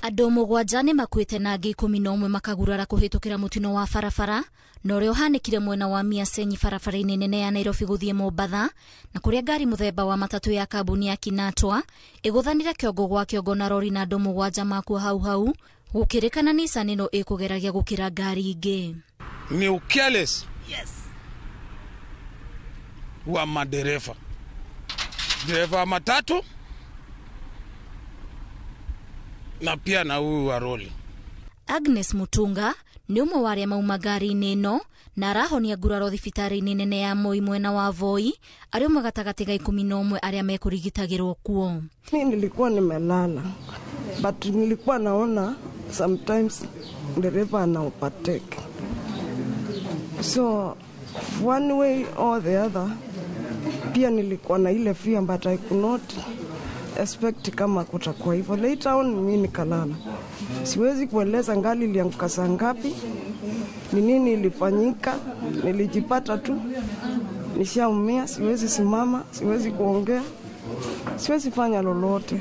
Andũ 7 nĩ makuĩte na angĩ 11 makagurara kũhĩtũkĩra mũtino wa barabara na ũrĩa ũhanĩkire mwena wa Miasenyi barabara-inĩ nene ya Nairobi gũthiĩ Mombatha, na kũrĩa ngari mũthemba wa matatũ ya kambuni ya Kinatwa ĩgũthanire kĩongo gwa kĩongo na rori na andũ 7 makua hau hau, gũkĩrĩkana Nissan ĩno ĩkũgeragia gũkĩra ngari ingĩ. Ni careless. Yes. Wa madereva. Dereva matatu na pia na huyu wa roli. Agnes Mutunga nĩ ũmwe wa arĩa mauma ngari-inĩ ĩno na arahonia nguraro thibitarĩ-inĩ nene ya Moi mwena wa Voi, arĩ ũmwe gatagatĩ ga 11 arĩa mekũrigitagĩrwo kuo. Mimi nilikuwa nimelala but nilikuwa naona sometimes dereva ana overtake, so one way or the other pia nilikuwa na ile fear but I could not expect kama kutakuwa hivyo. Later on mimi nikalala. Siwezi kueleza ngali ilianguka saa ngapi, ni nini ilifanyika. Nilijipata tu nishaumia, siwezi simama, siwezi kuongea, siwezi fanya lolote.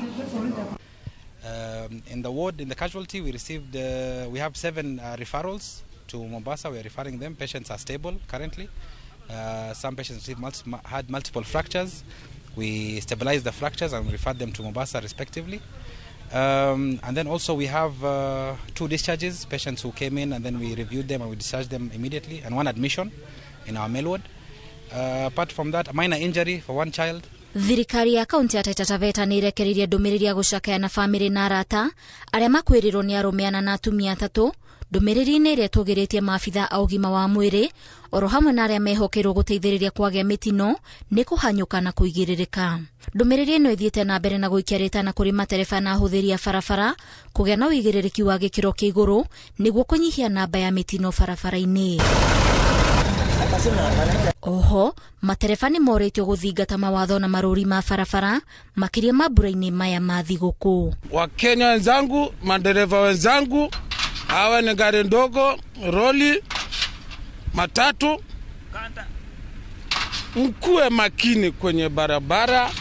In the ward, in the casualty, we received, we have 7 referrals to Mombasa. We are referring them. Patients are stable currently. Some patients had multiple fractures. We stabilized the fractures and referred them to Mombasa respectively. And then also we have 2 discharges, patients who came in and then we reviewed them and we discharged them immediately, and 1 admission in our male ward. Apart from that, a minor injury for 1 child. Thirikari ya kaunti ya Taita Taveta nĩ ĩrekereirie ndũmĩrĩri ya gũcakaya na bamĩrĩ na arata arĩa makuĩrĩirwo nĩ arũme 4 na atumia 3 ndũmĩrĩri-inĩ ĩrĩa ĩtũgĩrĩtie maabitha a ũgima wa mwĩrĩ oro hamwe na arĩa mehokeirwo gũteithĩrĩria kwagĩa mĩtino nĩ kũhanyũka na kũigĩrĩrĩka. Ndũmĩrĩri ĩno ĩthiĩte na mbere na gũikia rĩtana kũrĩ matereba na ahũthĩri a barabara kũgĩa na ũigĩrĩrĩki wa gĩkĩro kĩa igũrũ nĩguo kũnyihia namba ya mĩtino barabara-inĩ. Oho matereba nĩ morĩtio gũthingata mawatho na marũri ma barabara makĩria mambura-inĩ maya ma thigũkũ. Wakenya wenzangu, madereva wenzangu, hawa ni gari ndogo, roli, matatu, mkuwe makini kwenye barabara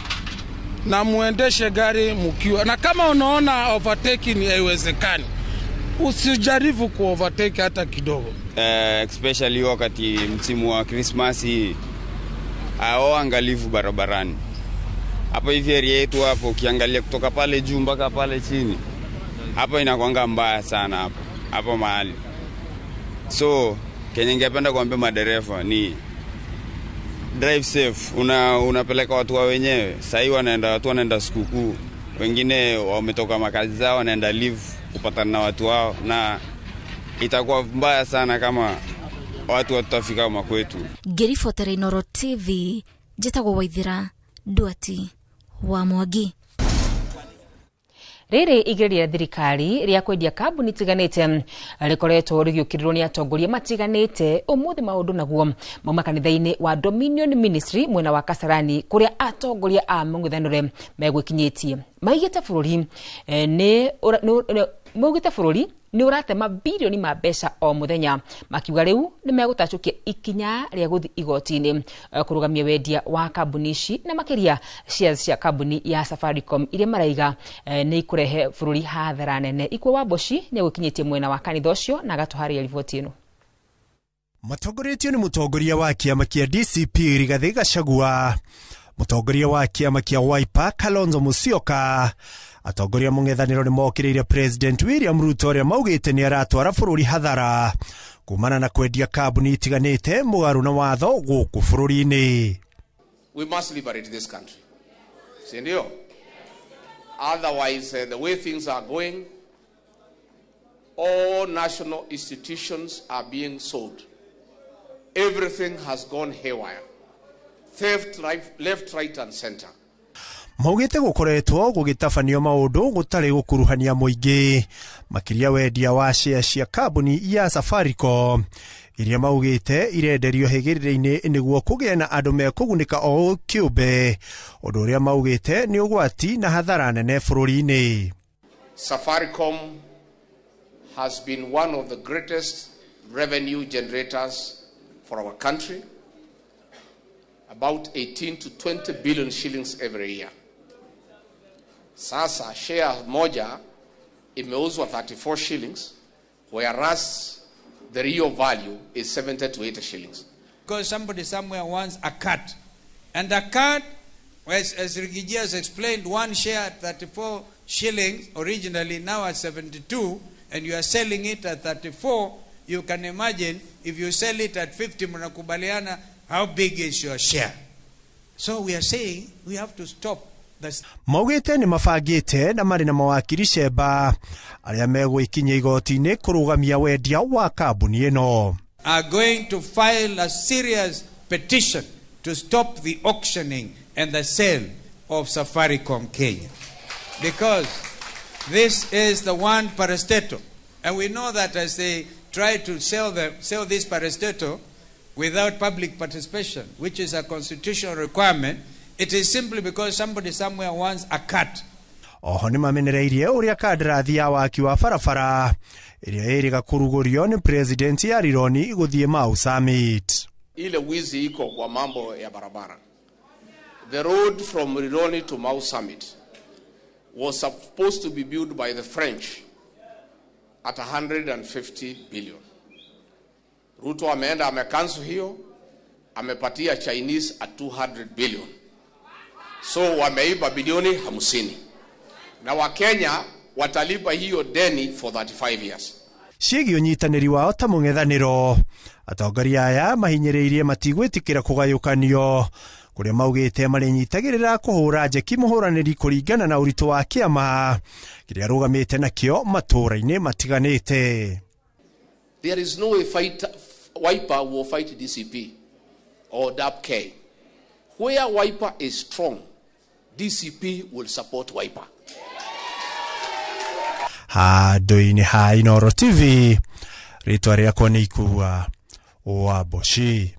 na muendeshe gari mkiwa, na kama unaona overtaking haiwezekani, usijaribu ku overtake hata kidogo. Especially wakati msimu wa Christmas, hao angalifu barabarani. Hapo hivi area yetu hapo ukiangalia kutoka pale juu mpaka pale chini, hapo inakuanga mbaya sana hapo mahali. So kenye ningependa kuambia madereva ni drive safe. Unapeleka watu wa wenyewe. Sasa wanaenda, watu wanaenda sikukuu, wengine wametoka makazi zao wanaenda leave kupatana na watu wao, na itakuwa mbaya sana kama watu watafika makwetu. Ngĩribotera Inooro TV, njĩtagwo Waithira Nduati wa Mwangi. Rĩrĩ igeria rĩa thirikari rĩa kwendia kambuni itiganĩte rĩkoretwo rĩgĩũkĩrĩrwo nĩ atongoria matiganĩte. Ũmũthĩ maũndũ naguo mauma kanitha-inĩ wa Dominion Ministry mwena wa Kasarani, kũrĩa atongoria a mũng'ethanũre megwĩkinyĩtie. Maigĩte bũrũri maugĩte bũrũri nĩ ũratema bilioni ma mbeca o mũthenya, makiuga rĩu nĩ megũtacũkia ikinya rĩa gũthiĩ igoti-inĩ kũrũgamia wendia wa kambuni ici na makĩria shares cia kambuni ya Safaricom iria maraiga nĩ ikũrehe bũrũri hathara nene. Ikua wa Mboci nĩ egũkinyĩtie mwena wa kanitha ũcio na agatũharĩria riboti ĩno. Matongoretio nĩ mũtongoria wa kĩama kĩa DCP Rigathĩ Gachagua, mũtongoria wa kĩama kĩa Wiper Kalonzo Musyoka, atongoria mũng'ethanĩro nĩ mokĩrĩire President William Ruto ũrĩa maugĩte nĩ aratwara bũrũri hathara kumana na kwendia kambuni itiganĩte mũgarũ na watho gũkũ bũrũri-inĩ. We must liberate this country. Si ndio? Otherwise, the way things are going, all national institutions are being sold. Everything has gone haywire. Theft, left, right and center. Maugĩte gũkoretwo gũgĩtabanio maũndũ gũtarĩ gũkuruhania mũingĩ, makĩria wendia wa share cia kambuni ya Safaricom iria maugĩte irenderio hĩgĩrĩra-inĩ nĩguo kũgĩe na andũ mekũgunĩka o kĩũmbe, ũndũ ũrĩa maugĩte nĩ ũgwati na hathara nene bũrũri-inĩ. Safaricom has been one of the greatest revenue generators for our country, about 18 to 20 billion shillings every year. Sasa share moja imeuzwa 34 shillings, whereas the real value is 70 to 80 shillings. Because somebody somewhere wants a cut. And a cut, as Rigiji has explained, one share at 34 shillings originally, now at 72, and you are selling it at 34, you can imagine if you sell it at 50, mnakubaliana, how big is your share? So we are saying we have to stop. Maugĩte nĩ mabangĩte na marĩ na mawakiri cemba arĩa megwĩkinyia igoti-inĩ kũrũgamia wendia wa kambuni ĩno. Are going to file a serious petition to stop the auctioning and the sale of Safaricom Kenya. Because this is the one parastatal. And we know that as they try to sell this parastatal without public participation, which is a constitutional requirement, it is simply because somebody somewhere wants a cut. Oho nĩ mamenereirie ũrĩa kandarathi ya waki wa barabara ĩrĩa ĩrĩga kũrugũrio nĩ president ya Rironi gũthiĩ Mau Summit. Ile wizi iko kwa mambo ya barabara. The road from Rironi to Mau Summit was supposed to be built by the French at 150 billion. Ruto ameenda amekansu hiyo, amepatia Chinese at 200 billion. So wameiba bilioni 50. Na Wakenya watalipa hiyo deni for 35 years. Ciĩgiĩ ũnyitanĩri wao ta mũng'ethanĩro, atongoria aya mahinyĩrĩirie matigwĩtĩkĩra kũgayũkanio kũrĩa maugĩte marĩnyitagĩrĩra kũhũra njeki mũhũranĩri kũringana na ũritũ wa kĩama kĩrĩa arũgamĩte nakĩo matũũra-inĩ matiganĩte. There is no way Wiper will fight DCP or DAP-K. Where Wiper is strong, DCP will support Wiper. Handũ-inĩ ha Inooro TV, rĩtwa rĩakwa nĩ Ikua wa Mboci.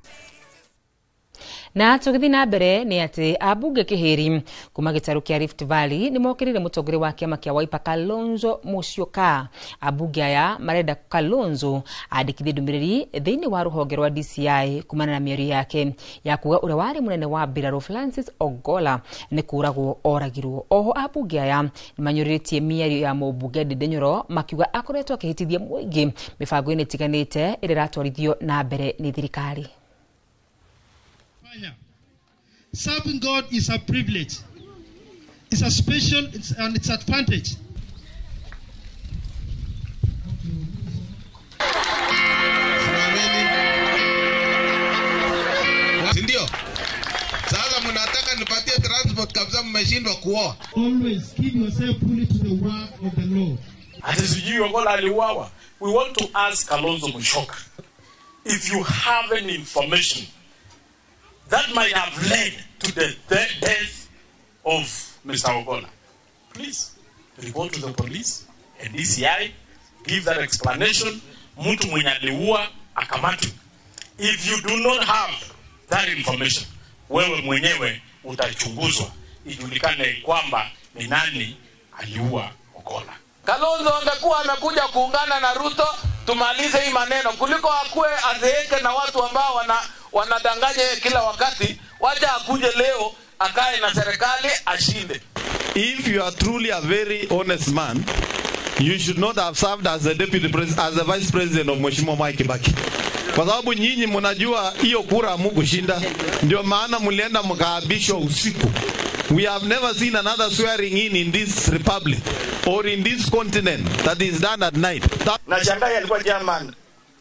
Na tũgĩthiĩ na mbere nĩ atĩ ambunge kĩhĩri kuma gĩtarũ kĩa Rift Valley nĩ mokĩrĩire mũtongoria wa kĩama kĩa Wiper Kalonzo Musyoka. Ambunge aya marenda Kalonzo andĩkithie ndũmĩrĩri thĩinĩ wa rũhonge rwa DCI kumana na mĩario yake ya kuga ũrĩa warĩ mũnene wa mbirarũ Francis Ogolla nĩ kũragwo oragirwo. Oho ambunge aya nĩ manyũrĩrĩtie mĩario ya mũmbunge Ndindi Nyoro makiuga akoretwo akĩhĩtithia mũingĩ mĩbango-inĩ ĩtiganĩte ĩrĩa ĩratwarithio na mbere nĩ thirikari. Serving God is a privilege. It's a special and it's advantage. Ndio. Sasa mnataka nipatie transport kabisa, mmeshindwa kuoa. Always give yourself fully to the work of the Lord. Ati sijui Ogolla aliuawa. We want to ask Kalonzo Musyoka if you have any information that might have led to the death of Mr. Ogolla, please report to the police and DCI, give that explanation. Mtu mwenye aliua akamatwe. If you do not have that information, wewe mwenyewe utachunguzwa ijulikane kwamba ni nani aliua Ogolla. Kalonzo angekuwa amekuja kuungana na Ruto tumalize hii maneno kuliko akue azeeke na watu ambao wanadanganya kila wakati. Wacha akuje leo akae na serikali ashinde. If you are truly a very honest man, you should not have served as the deputy president, as the vice president of Mheshimiwa Mwai Kibaki. Kwa sababu nyinyi mnajua hiyo kura hamkushinda, ndio maana mlienda mkaabishwa usiku. We have never seen another swearing in this republic or in this continent that is done at night. Na Shanghai alikuwa chairman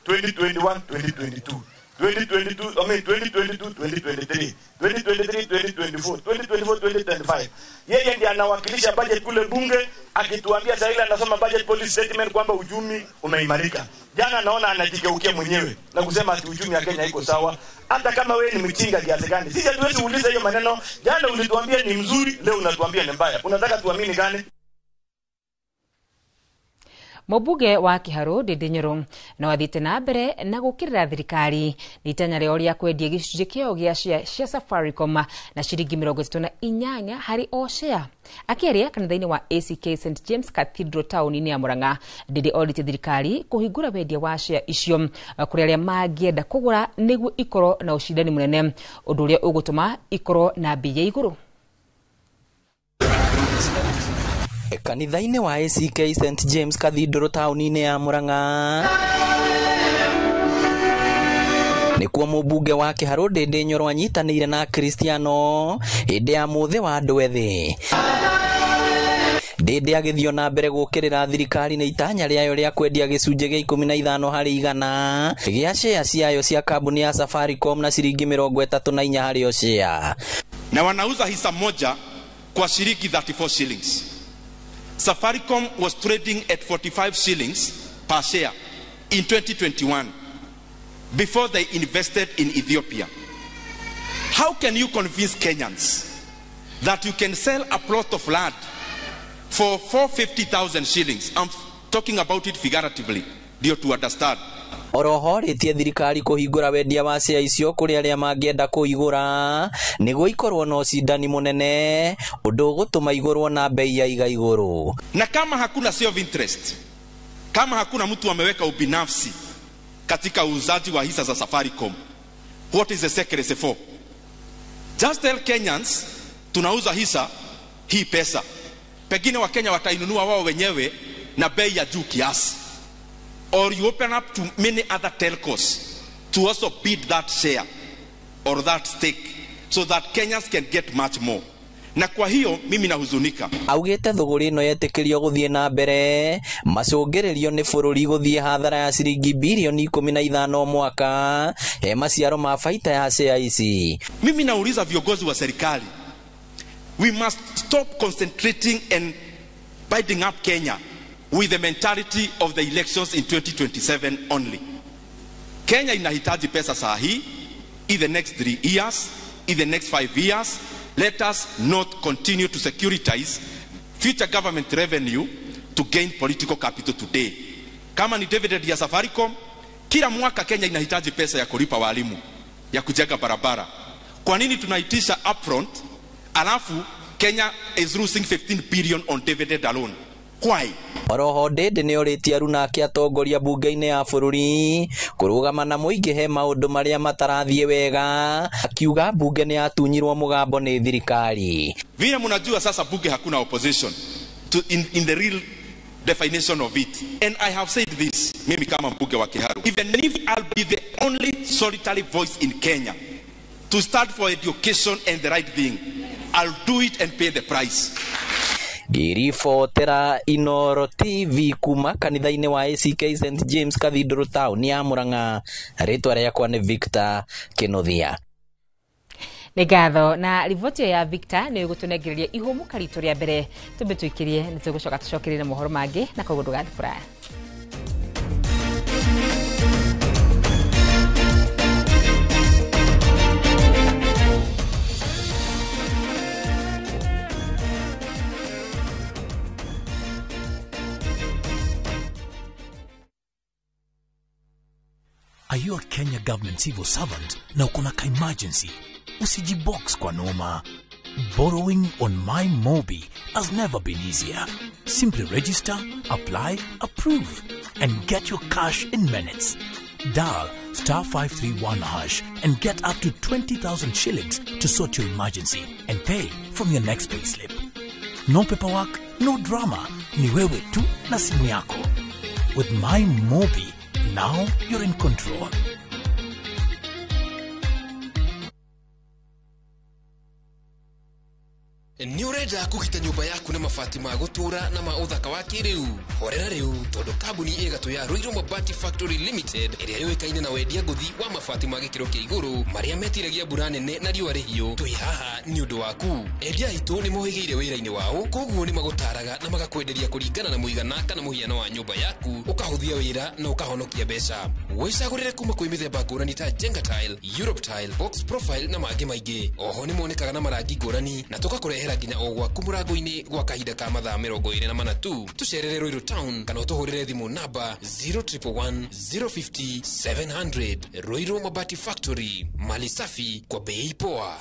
2021 2022 2022, I mean 2022 2023 2023 2024 2024 2025. Yeye ndiye anawakilisha budget kule bunge, akituambia sasa ile anasoma budget policy statement kwamba uchumi umeimarika. Jana naona anajigeukia mwenyewe na kusema ati uchumi ya Kenya iko sawa. Hata kama wewe ni mchinga kiasi gani, sisi hatuwezi kuuliza hiyo maneno. Jana ulituambia ni mzuri, leo unatuambia ni mbaya. Unataka tuamini gani? Mũmbunge wa Kiharu Ndindi Nyoro no athiĩte na mbere na gũkĩrĩra thirikari nĩ itanya rĩao rĩa kwendia gĩcunjĩ kĩao gĩa share cia Safaricom na ciringi 38 harĩ o share. Akĩaria kanitha-inĩ wa ACK St James Cathedral taũni-inĩ ya Murang'a, Ndindi orĩtie thirikari kũhingũra wendia wa share icio kũrĩ arĩa mangĩenda kũgũra nĩguo ikorwo na ũcindani mũnene, ũndũ ũrĩa ũgũtũma ikorwo na bei ya igũrũ. Kanitha-inĩ wa ACK St James Cathedral taũni-inĩ ya Murang'a nĩkuo mũmbunge wa Kiharu Ndindi Nyoro anyitanĩire na Akristiano hĩndĩ ya mũthĩ wa andũ ethĩ. Ndindi agĩthiĩ na mbere gũkĩrĩra thirikari nĩ itanya rĩayo rĩa kwendia gĩcunjĩ gĩa 15 harĩ igana gĩa share ciayo cia kambuni ya Safaricom na ciringi 34 harĩ o share. Na wanauza hisa moja kwa shilingi 34 shillings. Safaricom was trading at 45 shillings per share in 2021 before they invested in Ethiopia. How can you convince Kenyans that you can sell a plot of land for 450,000 shillings? I'm talking about it figuratively, dear, to understand. Oroho rĩtie thirikari kũhingũra wendia wa share icio kũrĩ arĩa mangĩenda kũigũra nĩguo ikorwo na ũcindani mũnene, ũndũ ũgũtũma igũrwo na bei ya iga igũrũ. Na kama hakuna self interest, kama hakuna mtu ameweka ubinafsi katika uuzaji wa hisa za Safaricom, what is the secrecy for? Just tell Kenyans tunauza hisa hii pesa, pengine wa Kenya watainunua wao wenyewe na bei ya juu kiasi. Or you open up to many other telcos to also bid that share or that stake so that Kenyans can get much more. Na kwa hiyo mimi nahuzunika. Augite thũgũrĩ ĩno yetĩkĩrio gũthiĩ na mbere macũngĩrĩrio nĩ bũrũri gũthiĩ hathara ya ciringi bilioni 15 mwaka he maciaro ma baita ya share ici. Mimi nauliza viongozi wa serikali, we must stop concentrating and binding up Kenya with the mentality of the elections in 2027 only. Kenya inahitaji pesa saa hii, in the next 3 years, in the next 5 years. Let us not continue to securitize future government revenue to gain political capital today. Kama ni dividend ya Safaricom, kila mwaka Kenya inahitaji pesa ya kulipa walimu, ya kujenga barabara. Kwa nini tunaitisha upfront alafu Kenya is losing 15 billion on dividend alone? Why? Oroho Ndindi nĩ orĩtie aruna ake atongoria bunge-inĩ ya bũrũri kũrũgama na mũingĩ he maũndũ marĩa matarathiĩ wega, akiuga bunge nĩ yatunyirwo mũgambo nĩ thirikari. Vile mnajua sasa bunge hakuna opposition to in the real definition of it. And I have said this, mimi kama mbunge wa Kiharu, even if I'll be the only solitary voice in Kenya to stand for education and the right thing, I'll do it and pay the price. Ngĩribotera Inooro TV kuma kanitha-inĩ wa ACK St James Cathedral town ya Murang'a, rĩtwa rĩakwa nĩ Victor Kinuthia. Nĩ ngatho na riboti ĩyo ya Victor nĩ ĩgũtũnengereria ihũmũka ritũ rĩa mbere tũmbe tũikĩrie nĩ tũgũcoka tũcokerie na mohoro mangĩ na koguo ndũgathiĩ kũraya. Are you a Kenya government civil servant na uko na ka emergency? Usijibox kwa noma. Borrowing on MyMobi has never been easier. Simply register, apply, approve, and get your cash in minutes. Dial *531# and get up to 20,000 shillings to sort your emergency and pay from your next payslip. No paperwork, no drama. Ni wewe tu na simu yako. With MyMobi, now you're in control. Nĩ ũrenda kũgita nyũmba yaku na mabati ma gũtũũra na ma ũthaka wa kĩrĩu? Horera rĩu tondũ kambuni ĩgatũ ya Ruiru Mabati Factory Limited ĩrĩa yũĩkaine na wendia ngũthi wa mabati ma gĩkĩro kĩa igũrũ marĩa metiragia mbura nene na riũa rĩhiũ, twĩ haha nĩ ũndũ waku. Endia aitũ nĩ mohĩgĩire wĩra-inĩ wao, koguo nĩ magũtaraga na magakwenderia kũringana na mũigana kana mũhiano wa nyũmba yaku, ũkahũthia wĩra na ũkahonokia mbeca. Wĩcagũrĩre kuma kwĩ mĩthemba ngũrani ta Jenga Tile, Europe Tile, Box Profile na mangĩ maingĩ. Oho nĩ monekaga na marangi ngũrani na tũgakũrehera nginya o gwaku mũrango-inĩ gwa kahinda ka mathaa 24 tu. Tũcerere Ruiru Town kana ũtũhũrĩre thimũ namba 0111 050 700. Ruiru Mabati Factory, mali safi kwa bei poa.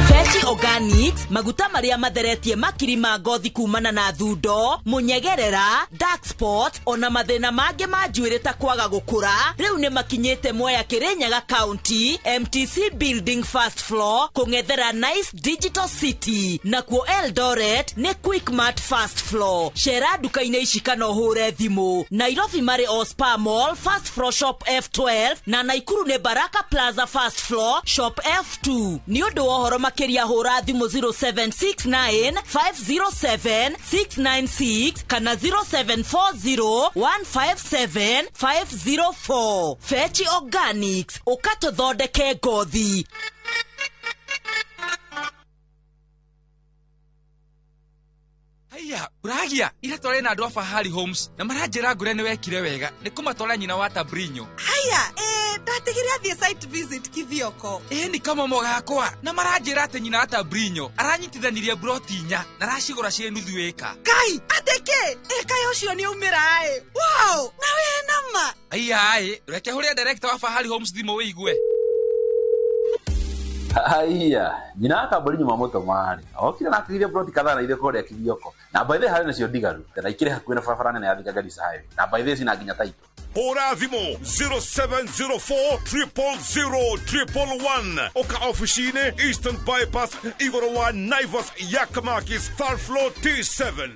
Fenty Organics maguta maria matheretie makiri ma ngothi kumana na thundo, munyegerera, dark spot ona mathina mangĩ ma njuĩrĩ ta kwaga gũkũra rĩu nĩ makinyĩte Mwea Kirinyaga County, MTC Building first floor kũng'ethera Nice Digital City, nakuo Eldoret nĩ Quickmart first floor. Cera nduka-inĩ ici kana ũhũre thimũ. Nairobi marĩ o Spa Mall first floor shop F12 na Naikuru nĩ Baraka Plaza first floor shop F2. Nĩ ũndũ wa ũhoro makĩria hũra thimũ 0769 507 696 kana 0740 157 504. Fetch Organics, ũkatũthondeke ngothi. Haiya, uragia ira tware na andu a Fahari Homes na maranjira ngure ni wekire wega ni kumatwara nyina wa Tabrinyo. Haiya, ndatigire athie site visit Kithioko. Ni kama mogakwa na maranjira ati nyina wa Tabrinyo aranyitithanirie broti inya na aracigura cie nuthu ĩka. Kai, ateke ĩka ucio ni umira ĩ. Wow, na we nama. Haiya, reke huria director wa Fahari Homes thimũ wĩigue. Haiya, nyina wa Tabrinyo mamũtũma rĩ okire na akĩgĩria broti kadhaa na irĩ kũrĩa Kithioko na by the way harĩ nacio ndigaru na ikĩrĩ hakuhĩ na barabara nene ya Thika Garissa Highway na by the way cina nginya taito. Hũra thimũ 0704 000 111 oka ofici-inĩ Eastern Bypass igũrũ wa Naivas Yakamakis third floor T7.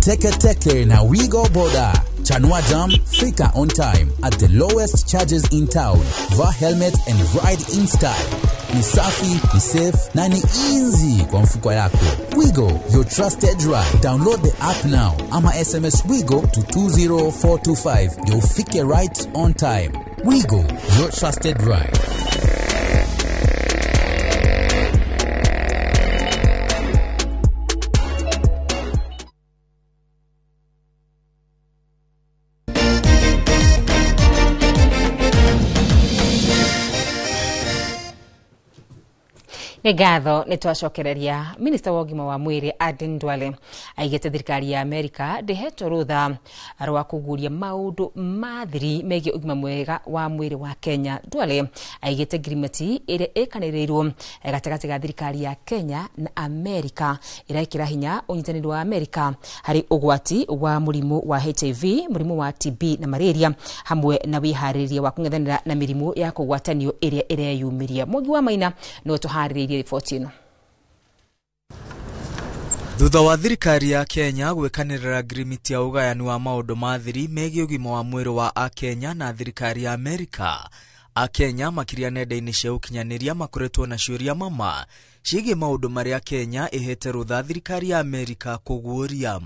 Teke Teke na Wigo Boda. Chanua Jam, fika on time at the lowest charges in town. Vaa helmet and ride in style. Ni safi, ni safe na ni easy kwa mfuko yako. Wigo, your trusted ride. Download the app now ama SMS Wigo to 20425. You'll fike right on time. Wigo, your trusted ride. Nĩ ngatho nĩ twacokereria. Minista wa ũgima wa mwĩrĩ Aden Duale aigĩte thirikari ya Amerika ndĩhetwo rũtha rwa kũguũria maũndũ ma thiri megiĩ ũgima mwega wa mwĩrĩ wa Kenya. Duale aigĩte ngirimiti ĩrĩa ĩkanĩrĩirwo gatagatĩ ga thirikari ya Kenya na Amerika ĩrekĩra hinya ũnyitanĩri wa Amerika harĩ ũgwati wa mũrimũ wa HIV, mũrimũ wa TB na malaria, hamwe na wĩharĩrĩria wa kũng'ethanĩra na mĩrimũ ya kũgwatanio ĩrĩa ĩreyumĩria. Mwangi wa Maina no tũharĩrĩirie riboti ĩno. Thutha wa thirikari ya Kenya gwĩkanĩrĩra ngirimiti ya ũgayani wa maũndũ ma thiri megiĩ ũgima wa mwĩrĩ wa akenya na thirikari ya Amerika, akenya makĩria nenda-inĩ cia ũkinyanĩria makoretwo na ciũria mama ciĩgiĩ maũndũ marĩa Kenya ĩhete rũtha thirikari ya Amerika kũguũria.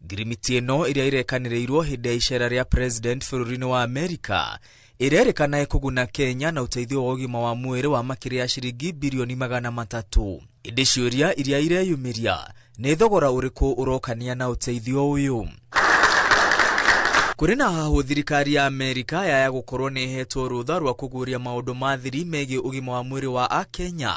Ngirimiti ĩno ĩrĩa ĩrekanĩrĩirwo hĩndĩ ya icera rĩa president bũrũri-inĩ wa Amerika ĩrerĩkana ĩkũguna Kenya na ũteithio wa ũgima wa mwĩrĩ wa makĩria ya ciringi birioni 300. Ĩndĩ ciũria iria ireyumĩria nĩ thogora ũrĩkũ ũrokania na ũteithio ũyũ. Kũrĩ na hahũ thirikari ya Amerika yaya gũkorwo nĩ ĩhetwo rũtha rwa kũguũria maũndũ ma thiri megiĩ ũgima wa mwĩrĩ wa akenya,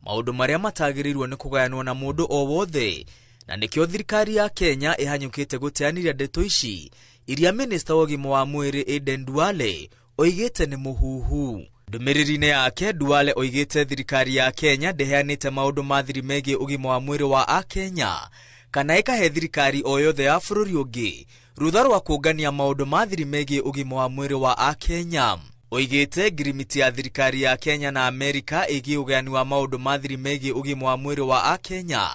maũndũ marĩa matagĩrĩirwo nĩ kũgayanwo na mũndũ o wothe, na nĩkĩo thirikari ya Kenya ĩhanyũkĩte gũteanĩria ndeto ici iria minista wa ũgima wa mwĩrĩ Aden Duale oigĩte nĩ mũhuhu. Ndũmĩrĩri-inĩ yake Duale oigĩte thirikari ya Kenya ndĩheanĩte maũndũ ma thiri megiĩ ũgima wa mwĩrĩ wa akenya kana ĩkahe thirikari o yothe ya bũrũri ũngĩ rũtha rwa kũngania maũndũ ma thiri megiĩ ũgima wa mwĩrĩ wa akenya. Oigĩte ngirimiti ya thirikari ya Kenya na Amerika ĩgiĩ ũgayani wa maũndũ ma thiri megiĩ ũgima wa mwĩrĩ wa akenya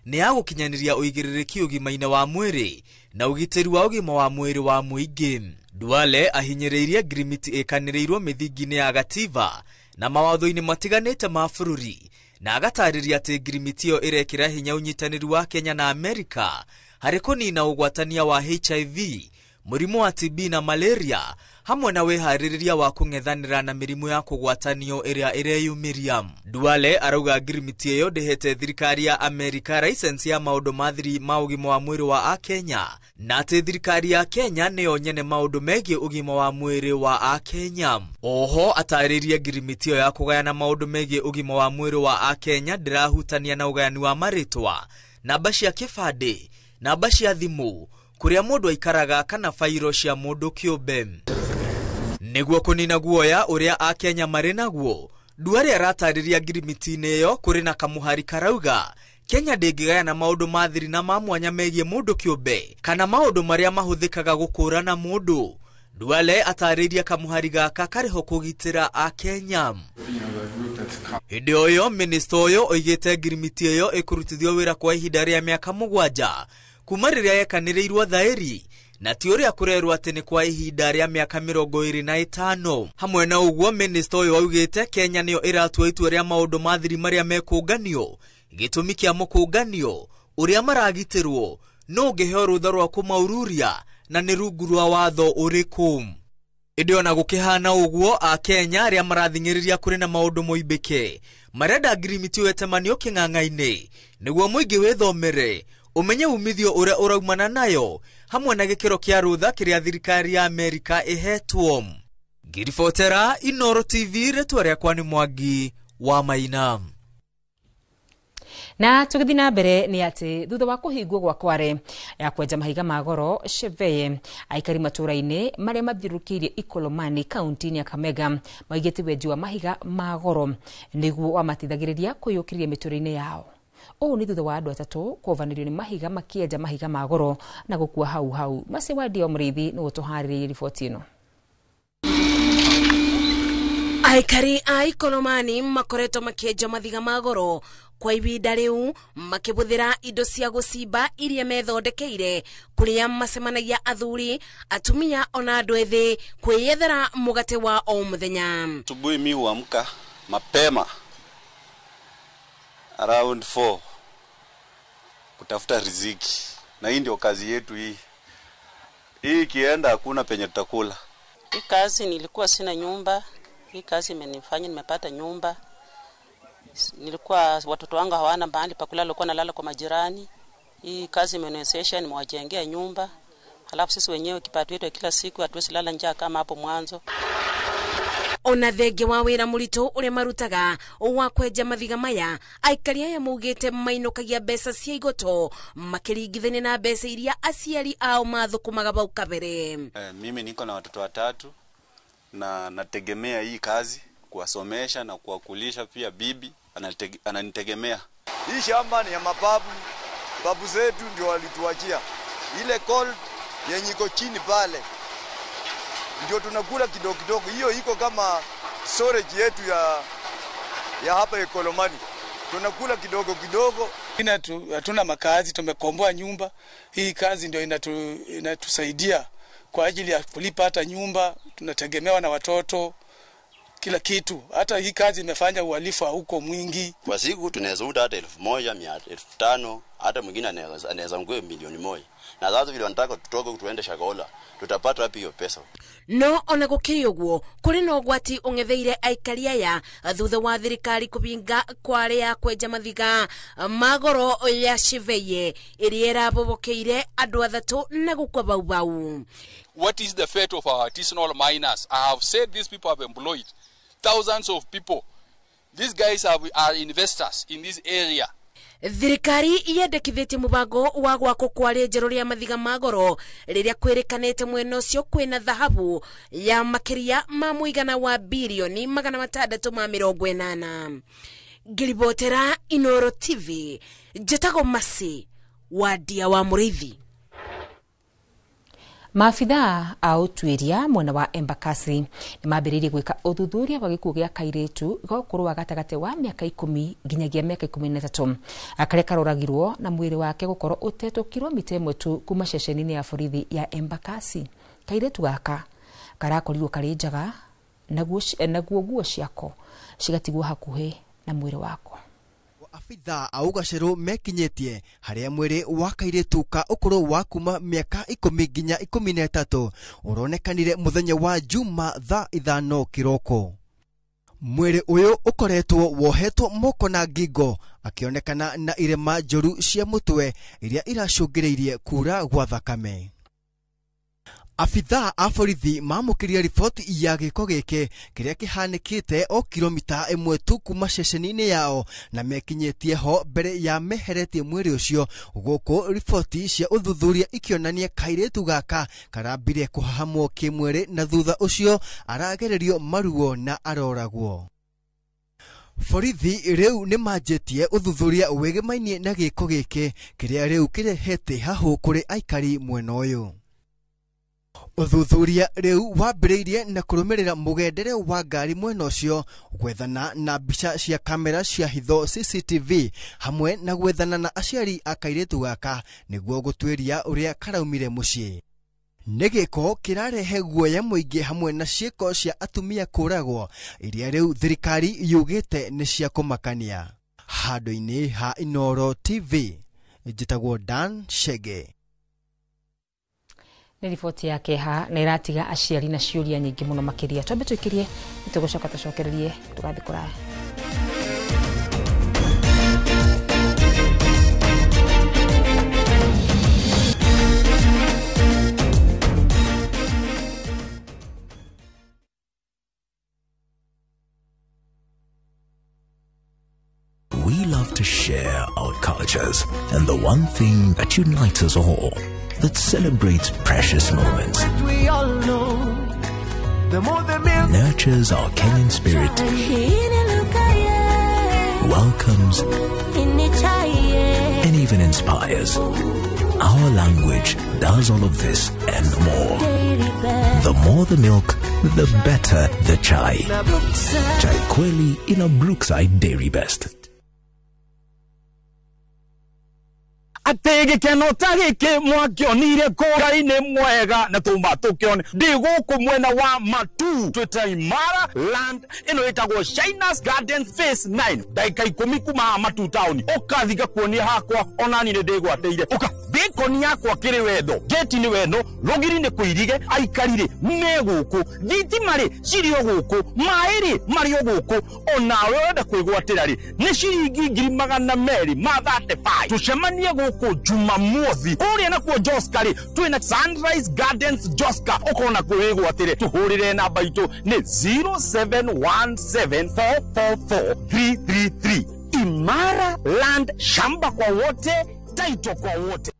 nĩ ya gũkinyanĩria ũigĩrĩrĩki ũgima-inĩ wa mwĩrĩ na ũgitĩri wa ũgima wa mwĩrĩ wa mũingĩ. Duale ahinyĩrĩirie ngirimiti ĩkanĩrĩirwo mĩthingi-inĩ ya gatiba na mawatho-inĩ matiganĩte ma bũrũri, na agatarĩria atĩ ngirimiti ĩyo ĩrekĩra hinya ũnyitanĩri wa Kenya na Amerika harĩ kũnina ũgwatania wa HIV, mũrimũ wa TB na malaria, hamwe na wĩharĩrĩria wa kũng'ethanĩra na mĩrimũ ya kũgwatanio ĩrĩa ĩreyumĩria. Duale arauga ngirimiti ĩyo ndĩhete thirikari ya Amerika license ya maũndũ ma thiri ma ũgima wa mwĩrĩ wa akenya, na atĩ thirikari ya Kenya nĩyo nyene maũndũ megiĩ ũgima wa mwĩrĩ wa akenya. Oho atarĩrie ngirimiti ĩyo ya kũgayana maũndũ megiĩ ũgima wa mwĩrĩ wa akenya ndĩrahutania na ũgayani wa marĩtwa, namba cia kĩbandĩ, namba cia thimũ, kũrĩa mũndũ aikaraga kana bairo cia mũndũ kĩũmbe. Nĩguo kũnina guoya ũrĩa akenya marĩ naguo, Duale aratarĩria ngirimiti-inĩ ĩyo kũrĩ na kamũhari karauga Kenya ndĩngĩgayana maũndũ ma thiri na ma mwanya megiĩ mũndũ kĩũmbe kana maũndũ marĩa mahũthĩkaga gũkũũrana mũndũ. Duale atarĩirie kamũhari gaka karĩho kũgitĩra akenya. Hĩndĩ o ĩyo minista ũyũ oigĩte ngirimiti ĩyo ĩkũrutithio wĩra kwa ihinda rĩa mĩaka 7 kuma rĩrĩa yekanĩrĩirwo thaĩri, na ti ũrĩa kũrerwo atĩ nĩ kwa ihinda rĩa mĩaka 25. Hamwe na ũguo minista ũyũ augĩte Kenya nĩyo ĩratua itua rĩa maũndũ ma thiri marĩa mekũnganio, gĩtũmi kĩa mũkũnganio, ũrĩa maragitĩrwo, no ũngĩheo rũtha rwa kũmaururia na nĩ rungu rwa watho ũrĩkũ. Ĩndĩ ona gũkĩhana ũguo, akenya arĩa marathing'ĩrĩria kũrĩ na maũndũ moimbĩke marenda ngirimiti ĩyo ĩtemanio kĩng'ang'a-inĩ nĩguo mũingĩ wĩthomere ũmenye umithio ũrĩa ũraumana nayo hamwe na gĩkĩro kĩa rũtha kĩrĩa thirikari ya Amerika ĩhetwo. Ngiribotera Inoro TV, rĩtwa rĩakwa nĩ Mwangi wa Maina. Na tũgĩthiĩ na mbere nĩ atĩ thutha wa kũhingwo gwa kware ya kwenja mahiga ma goro Cheveye, aikari matũũra-inĩ marĩa mathiũrũrũkĩirie Ikolomani kaunti-inĩ ya Kakamega maigĩte wenji wa mahiga ma goro nĩguo wamateithagĩrĩria kwĩyũkĩrĩria mĩtũũrĩre-inĩ yao. Ũũ nĩ thutha wa andũ 3 kũovanĩrio nĩ mahiga makĩenja mahiga ma goro na gũkua hau hau. Maci wa Ndio Mũrĩithi nĩwe ũtũharĩrĩirie riboti ĩno. Aikari a Ikolomani makoretwo makĩenja mathiga ma goro kwa ihinda rĩu makĩhũthĩra indo cia gũcimba iria methondekeire, kũrĩa macemanagia athuri, atumia ona andũ ethĩ kwĩyethera mũgate wa o mũthenya. Asubuhi mi huamka mapema around 4 kutafuta riziki, na hii ndio kazi yetu hii. Hii ikienda hakuna penye tutakula. Hii kazi nilikuwa sina nyumba, hii kazi imenifanya nimepata nyumba. Nilikuwa watoto wangu hawana mahali pa kulala, walikuwa nalala kwa majirani. Hii kazi imeniwezesha nimewajengea nyumba. Halafu sisi wenyewe kipato yetu kila siku hatuwezi lala njaa kama hapo mwanzo. Ona thengia wa wĩra mũritũ ũrĩa marutaga wa kwenja mathiga maya, aikari aya maugĩte mainũkagia mbeca cia igoto makĩringithania na mbeca iria aciari ao mathũkũmaga bau kabere. Mimi niko na watoto watatu na nategemea hii kazi kuwasomesha na kuwakulisha, pia bibi ananitegemea. Hii shamba ni ya mababu, babu zetu ndio walituachia. Ile gold yenye iko chini pale ndio tunakula kidogo kidogo. Hiyo iko kama storage yetu ya hapa Ikolomani. Tunakula kidogo kidogo. Hatuna makazi, tumekomboa nyumba. Hii kazi ndio inatusaidia kwa ajili ya kulipa hata nyumba, tunategemewa na watoto, kila kitu. Hata hii kazi imefanya uhalifu huko mwingi. Kwa siku tunaweza uda hata 1,000, 5,000, hata mwingine anaweza ngwe 1,000,000. Na sasa vile wanataka tutoke tuende Shakahola, tutapata wapi hiyo pesa? No ona gukiri uguo kuri na ugwati ung'etheire aikari aya thutha wa thirikari kubinga kware ya kwenja mathiga magoro ya Shiveye iria irabobokeire andu athatu na gukua bau bau. What is the fate of our artisanal miners? I have said these people have employed thousands of people. These guys are investors in this area. Thirikari yendekithĩtie mũbango wa gwakwo kwa rĩenjero rĩa mathiga ma goro rĩrĩa kwĩrĩkanĩte mwena ũcio kwĩna thahabu ya makĩria ma mũigana wa birioni 680. Ngiribotera Inoro TV, njĩtagwo Masi Wandia wa Mũrĩithi. Maabithaa a ũtuĩria mwena wa Embakasi nĩ mambĩrĩirie gwĩka ũthuthuria wa gĩkuũ gĩa kairĩtu ga ũkũrũ wa gatagatĩ wa mĩaka 10 nginyagia mĩaka 13 karĩa karoragirwo na mwĩrĩ wake gũkorwo ũtetwo kilomita 1 tu kuma ceceni-inĩ ya borithi ya Embakasi. Kairĩtu gaka karakorirwo karĩ njaga naguo nguo ciako cigatigwo hakuhĩ na mwĩrĩ wako. Abithaa a ũgacerũ mekinyĩtie harĩa mwĩrĩ wa kairĩtu ka ũkũrũ wa kuma mĩaka 10 nginya 13 ũronekanire mũthenya wa Juma thaa 5 kĩroko. Mwĩrĩ ũyũ ũkoretwo wohetwo moko na ngingo akĩonekana na irema njũru cia mũtwe iria iracũngĩrĩirie kura gwa thakame. Abithaa a borithi mamũkĩria riboti ya gĩko gĩkĩ kĩrĩa kĩhanĩkĩte o kilomita 1 tu kuma ceceni-inĩ yao na mekinyĩtie ho mbere ya meheretie mwĩrĩ ũcio, gũkũ riboti cia ũthuthuria ikĩonania kairĩtu gaka karambire kũhahamwo kĩmwĩrĩ na thutha ũcio aragererio maruo na aroragwo. Borithi rĩu nĩ manjĩtie ũthuthuria wĩgĩmainie na gĩko gĩkĩ kĩrĩa rĩu kĩrehete hahũ kũrĩ aikari mwena ũyũ. Ũthuthuria rĩu wambĩrĩirie na kũrũmĩrĩra mũgendere wa ngari mwena ũcio, gwethana na mbica cia kamera cia hitho CCTV hamwe na gwethana na aciari a kairĩtu gaka nĩguo gũtuĩria ũrĩa karaumire mũciĩ. Nĩ gĩko kĩrarehe guoya mũingĩ hamwe na ciĩko cia atumia kũragwo iria rĩu thirikari yugĩte nĩ cia kũmakania. Handũ-inĩ ha Inoro TV, njĩtagwo Dan Shege. Nĩ riboti ya keha na ĩratiga aciari na ciũria nyingĩ mũno makĩria. Twambe tũikĩrie nĩtũgũcoka tũcokererie tũgathiĩ kũraya. We love to share our cultures and the one thing that unites us all, that celebrates precious moments, we all know, the more the milk, nurtures our Kenyan spirit, welcomes, and even inspires. Our language does all of this and more. The more the milk, the better the chai. Chai Kweli in a Brookside Dairy Best. Atĩ gĩkeno ta gĩkĩ mwakĩonire kũra-inĩ mwega na tũma tũkĩone ndĩ gũkũ mwena wa Matu twĩta Imara Land ĩno ĩtagwo Shina's Garden Phase 9 ndagĩka 10 kuma haha Matu town ũkathi ngakuonia hakwa onani nĩ ndĩgwatĩire ũka Bacon yakwa kĩrĩ wendo, geti nĩ wendo, rũgiri nĩ kũirige, aikari rĩ me gũkũ, thitima rĩ cirĩ o gũkũ, maĩ rĩ marĩ o gũkũ. Onawe ũrenda kwĩgwatĩra rĩ nĩ ciringi 235,000. Tũcemanie gũkũ Jumamothi kũrĩa nakuo Joska rĩ twĩna Sunrise Gardens Joska, ũkona kwĩgwatĩre. Tũhũrĩre namba itũ nĩ 0717444333. Imara Land, shamba kwa wote, title kwa wote.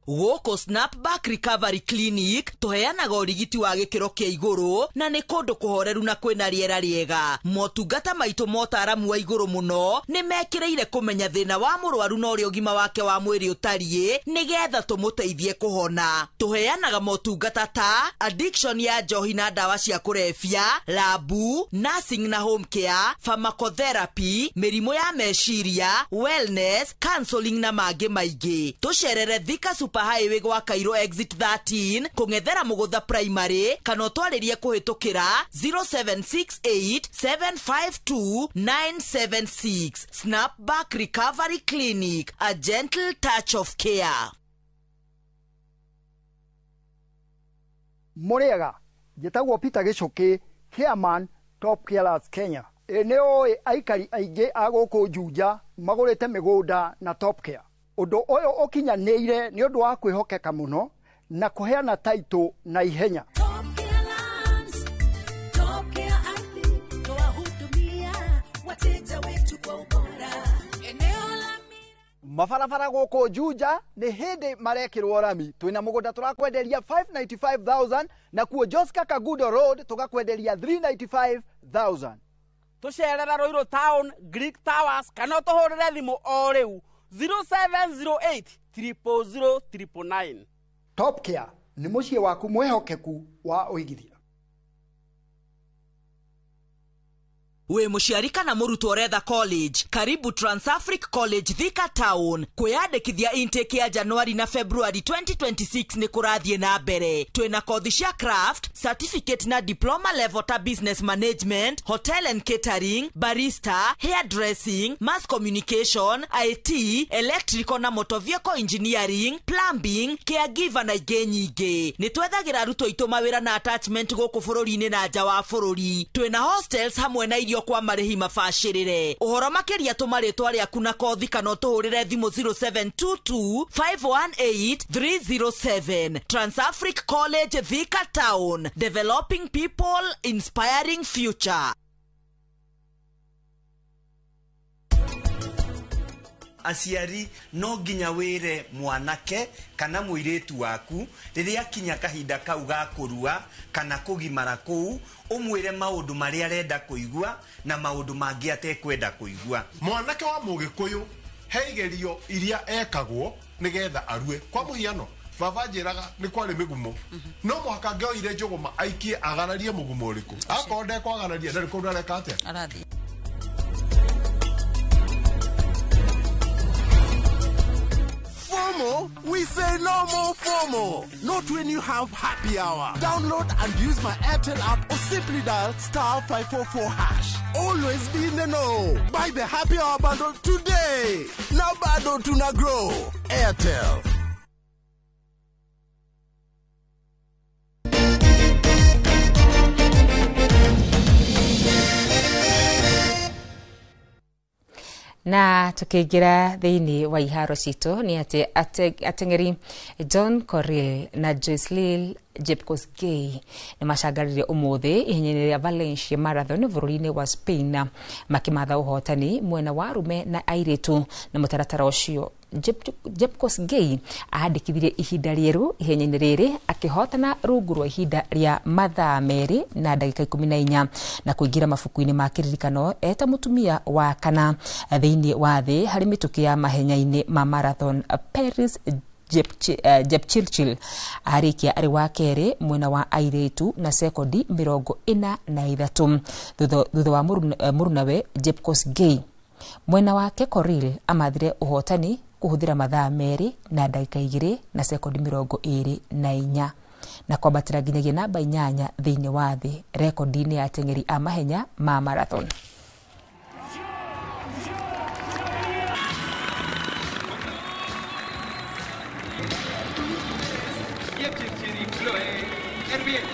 Gũkũ Snapback Recovery Clinic tũheanaga ũrigiti wa gĩkĩro kĩa igũrũ na nĩ kũndũ kũhoreru na kwĩna rĩera rĩega. Motungata maitũ motaramu wa igũrũ mũno nĩ mekĩrĩire kũmenya thĩna wa mũrwaru na ũrĩa ũgima wake wa mwĩrĩ ũtariĩ nĩgetha tũmũteithie kũhona. Tũheanaga motungata ta addiction ya njohi na ndawa cia kũrebia, labu, nursing na home care, pharmacotherapy, mĩrimũ ya meciria, wellness, counseling na mangĩ maingĩ. Tũcerere Thika Super Highway gwa Cairo exit 13 kũng'ethera Mũgũtha Primary kana ũtwarĩrie kũhĩtũkĩra 0768752976. Snapback Recovery Clinic, a gentle touch of care. Mũrĩega, njĩtagwo Peter Gĩcũkĩ, chairman Top Carers Kenya. Ĩ nĩ ũĩ aikari aingĩ a gũkũ Juja magũrĩte mĩgũnda na Top Care. Ũndũ ũyũ ũkinyanĩire nĩ ũndũ wa kwĩhokeka mũno na kũheana taitũ na ihenya. Mabarabara gũkũ Juja nĩ hĩndĩ marekĩrwo rami. Twĩna mũgũnda tũrakwenderia 595,000 na kuo Joska Kagudo Road tũgakwenderia 395,000. Tũcerera Ruiru Town, Greek Towers kana ũtũhũrĩre thimũ o rĩu 0708 000 999. Top Care nĩ mũciĩ waku mwĩhokeku wa ũigithia. Wĩ mũciari kana mũrutwo ũretha college, karibu Transafric College Thika Town. Kwĩyandĩkithia intake ya Januari na February 2026 nĩ kũrathiĩ na mbere. Twĩna kothi cia craft, certificate na diploma level ta business management, hotel and catering, barista, hairdressing, mass communication, IT, electrical na motor vehicle engineering, plumbing, caregiver na ingĩ nyingĩ. Nĩ twethagĩra arutwo aitũ mawĩra na attachment gũkũ bũrũri-inĩ na nja wa bũrũri. Twĩna hostels hamwe na irio kwa marĩhi mabacĩrĩre. Ũhoro makĩria tũma rĩtwa rĩaku na kothi kana ũtũhũrĩre thimũ 0722 518 307. Transafric College Thika Town, developing people, inspiring future. Aciari no nginya wĩre mwanake kana mũirĩtu waku rĩrĩa akinya kahinda kau ga kũrua kana kũgimara kũu, ũmwĩre maũndũ marĩa arenda kũigua na maũndũ mangĩ atekwenda kũigua. Mwanake wa mũgĩkũyũ he igerio iria ekagwo nĩgetha arue. Kwa mũhiano, baba njĩraga nĩ kwarĩ mĩgumo, no mũhaka angĩoire njũgũma aikie agararie mũgumo ũrĩkũ. Akorwo ndekwagararia ndarĩ kũndũ areka atĩa. Arathiĩ. FOMO? We say no more FOMO. Not when you have happy hour. Download and use my Airtel app or simply dial *544#. Always be in the know. Buy the happy hour bundle today. Now bado tuna grow. Airtel. Na tukiingira thiini wa iharo citũ nĩ atĩ ateng'eri John Korir na Joyce Jepkosgei nĩ macangarire ũmũthĩ ihenya-inĩ rĩa Valencia Marathon bũrũri-inĩ wa Spain na makĩmatha ũhotani mwena wa arume na airĩtu. Na mũtaratara ũcio Jepkosgei andĩkithirie ihinda rĩerũ ihenya-inĩ rĩrĩ akĩhotana rungu rwa ihinda rĩa mathaa 2 na ndagĩka 14 na kũingĩra mabuku-inĩ ma kĩririkano eta mũtumia wa kana thĩinĩ wa thĩ harĩ mĩtũkĩ ya mahenya-inĩ ma marathon. Paris Jepchirchir arĩkia arĩ wa kerĩ mwena wa airĩtu na sekondi 43 thutha wa mũrunawe Jepkosgei. Mwena wake Korir amathire ũhotani kũhũthĩra mathaa 2 na ndagĩka 2 na sekondi 24 na kwambatĩra nginyagia namba 8 thĩinĩ wa thĩ rekondi-inĩ ya ateng'eri a mahenya ma marathon. Jepchirchir Chloe Herbiel.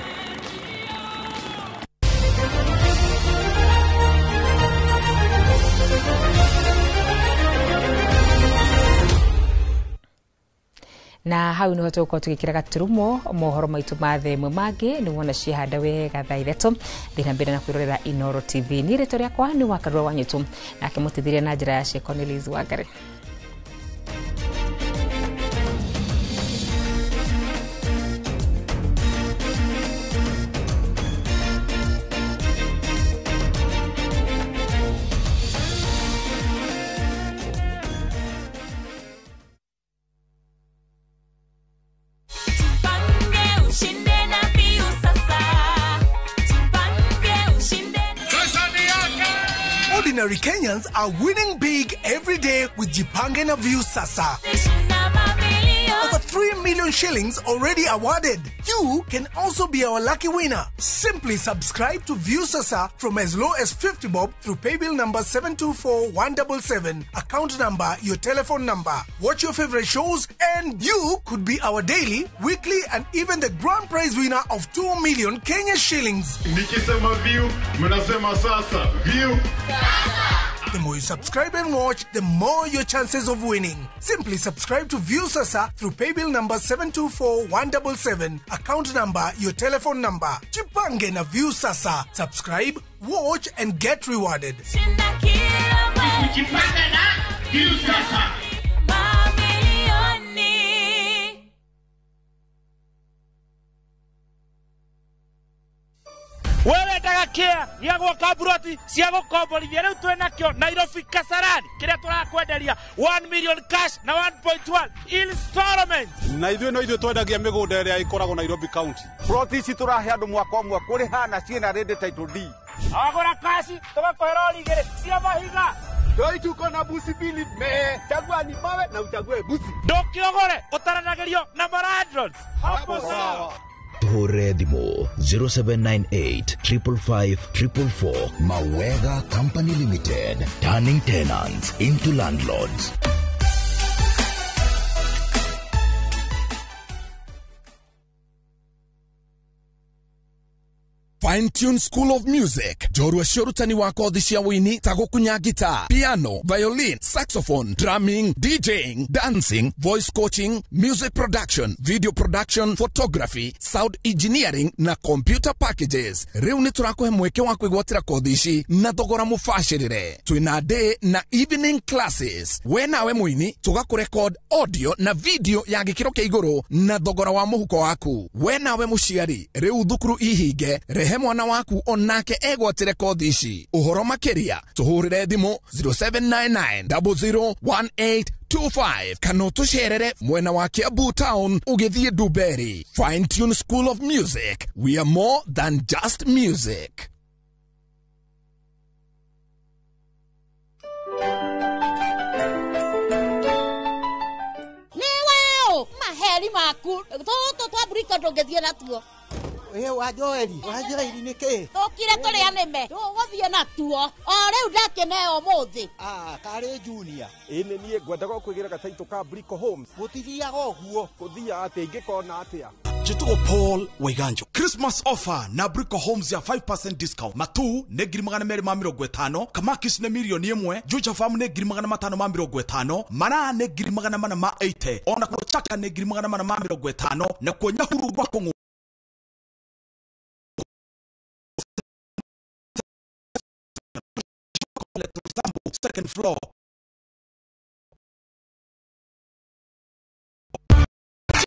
Na hau niho tũgũkorwo tũgĩkĩra gaturumo mohoro maitũ ma thaa ĩmwe mangĩ nĩ wona ciehanda wega thaa ithatũ. Thiĩ na mbere na kwĩrorera Inooro TV. Niĩ rĩtwa rĩakwa nĩ Wakarura wa Nyũtũ, nake mũtithirie na njĩra ya ciĩko nĩ Liz Wangari. Ordinary Kenyans are winning big every day with Jipange na Viusasa. Over 3 million shillings already awarded. You can also be our lucky winner. Simply subscribe to Viusasa from as low as 50 bob through paybill number 724177, account number, your telephone number. Watch your favorite shows and you could be our daily, weekly and even the grand prize winner of 2 million Kenya shillings. Nikisema view, mnasema sasa. View. The more you subscribe and watch, the more your chances of winning. Simply subscribe to Viusasa through paybill number 724177, account number, your telephone number. Jipange na Viusasa. Subscribe, watch and get rewarded. Jipange na Viusasa. Wewe ndagakia gĩa gwaka mburoti cia gũkomborithia rĩu twĩ nakĩo Nairobi Kasarani kĩrĩa tũrakwenderia 1 million cash na 1.1 installment. Na ithuĩ no ithuĩ twendagia mĩgũnda ĩrĩa ĩkoragwo Nairobi County. Ploti ici tũrahe andũ mwaka ũmwe kũrĩha na ciĩna ready title deed. Wagũra cash tũgakũhe rori igĩrĩ cia mahiga. Ndoi tuko na busi mbili me chagua ni mawe na uchague busi. Ndũkĩogore ũtaranagĩrio na malandlords. Hapo sawa. Tuhũrĩre thimũ 0798 555 444. Mawega Company Limited, turning tenants into landlords. Fine Tune School of Music, njorua cia ũrutani wa kothi cia wũini ta gũkunya guitar, piano, violin, saxophone, drumming, DJing, dancing, voice coaching, music production, video production, photography, sound engineering na computer packages. Rĩu nĩ tũrakũhe mweke wa kwĩgwatĩra kothi ici na thogora mũbacĩrĩre. Twĩna day na evening classes. We nawe mũini tũgakũrekod audio na video ya gĩkĩro kĩa igũrũ na thogora wa mũhuko waku. We nawe mũciari, rĩu thukuru ihinge, rehe mwana waku onake egwatĩre kothi ici. Ũhoro makĩria tũhũrĩre thimũ 0799 001825 kana ũtũcerere mwena wa Kiambu Town ũgĩthiĩ Ndumberi. Fine Tune School of Music, we are more than just music. Nĩwe maheri maku tũtũ twa mburiko ndũngĩthiĩ natuo. Wa Joeli, wa Joeli nĩ kĩ? Tũkire tũrĩa nĩme, tũgũthiĩ natuo. O rĩu ndakĩneo ũmũthĩ. Ah, karĩ Junior. Ĩ nĩ niĩ ngwendaga kwĩgĩra gataitũ ka Brico Homes. Gũtithiaga ũguo. Gũthiaga atĩa ingĩkona atĩa? Njĩtagwo Paul Waiganjo. Christmas offer na Brico Homes ya 5% discount. Matu nĩ 250,000, Kamakis nĩ 1,000,000, Juja Farm nĩ 550,000, Maraa nĩ 480,000, ona kuo Chaka nĩ 450,000, na kuo Nyahururu gwa Kũng'ũ second floor.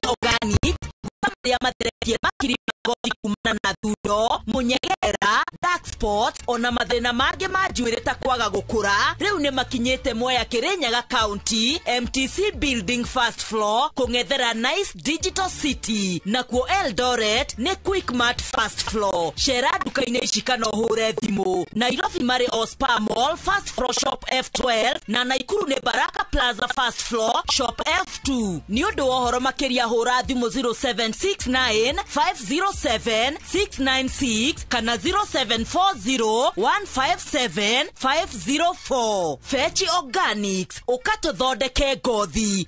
Organic marĩa matheretie makiri ngothi kumana na thundo, mũnyegera, dark spots ona mathĩna mangĩ ma njuĩrĩ ta kwaga gũkũra rĩu nĩ makinyĩte Mwea Kĩrĩnyaga County, MTC Building first floor, kũng'ethera Nice Digital City, nakuo Eldoret nĩ Quickmart first floor. Cera nduka-inĩ ici kana ũhũre thimũ. Nairobi marĩ Ospa Mall first floor shop F12 na Naikuru nĩ Baraka Plaza first floor shop F2. Nĩ ũndũ wa ũhoro makĩria hũra thimũ 0769 507 696 kana 0740 157 504. Fechi Organics, ũkatũthondeke ngothi.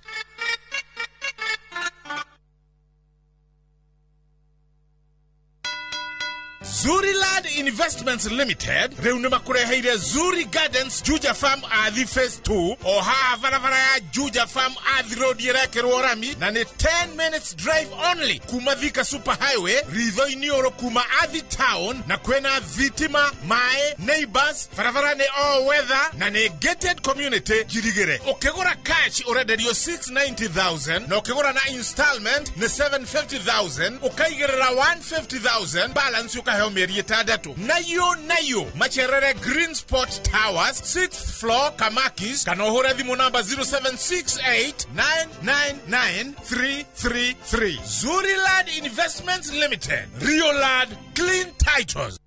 Zuriland Investments Limited rĩu nĩ makũreheire Zuri Gardens Juja Farm Athi Phase 2 o haha barabara ya Juja Farm Athi Road ĩrekĩrwo rami na nĩ 10 minutes drive only kuma Thika Super Highway ritho-inĩ ũrũ kuma Athi Town, na kwĩna thitima, maĩ, neighbors, barabara nĩ all weather na nĩ gated community njirigĩre. Ũkĩgũra cash ũrenderio 690,000 na ũkĩgũra na installment nĩ 750,000, ũkaigĩrĩra 150,000 balance ũkaheo mĩeri 6. Nayo macerere Green Spot Towers 6th floor Kamakis, kana ũhũre thimũ namba 0768999333. Zuriland Investments Limited, Rioland Clean Titles.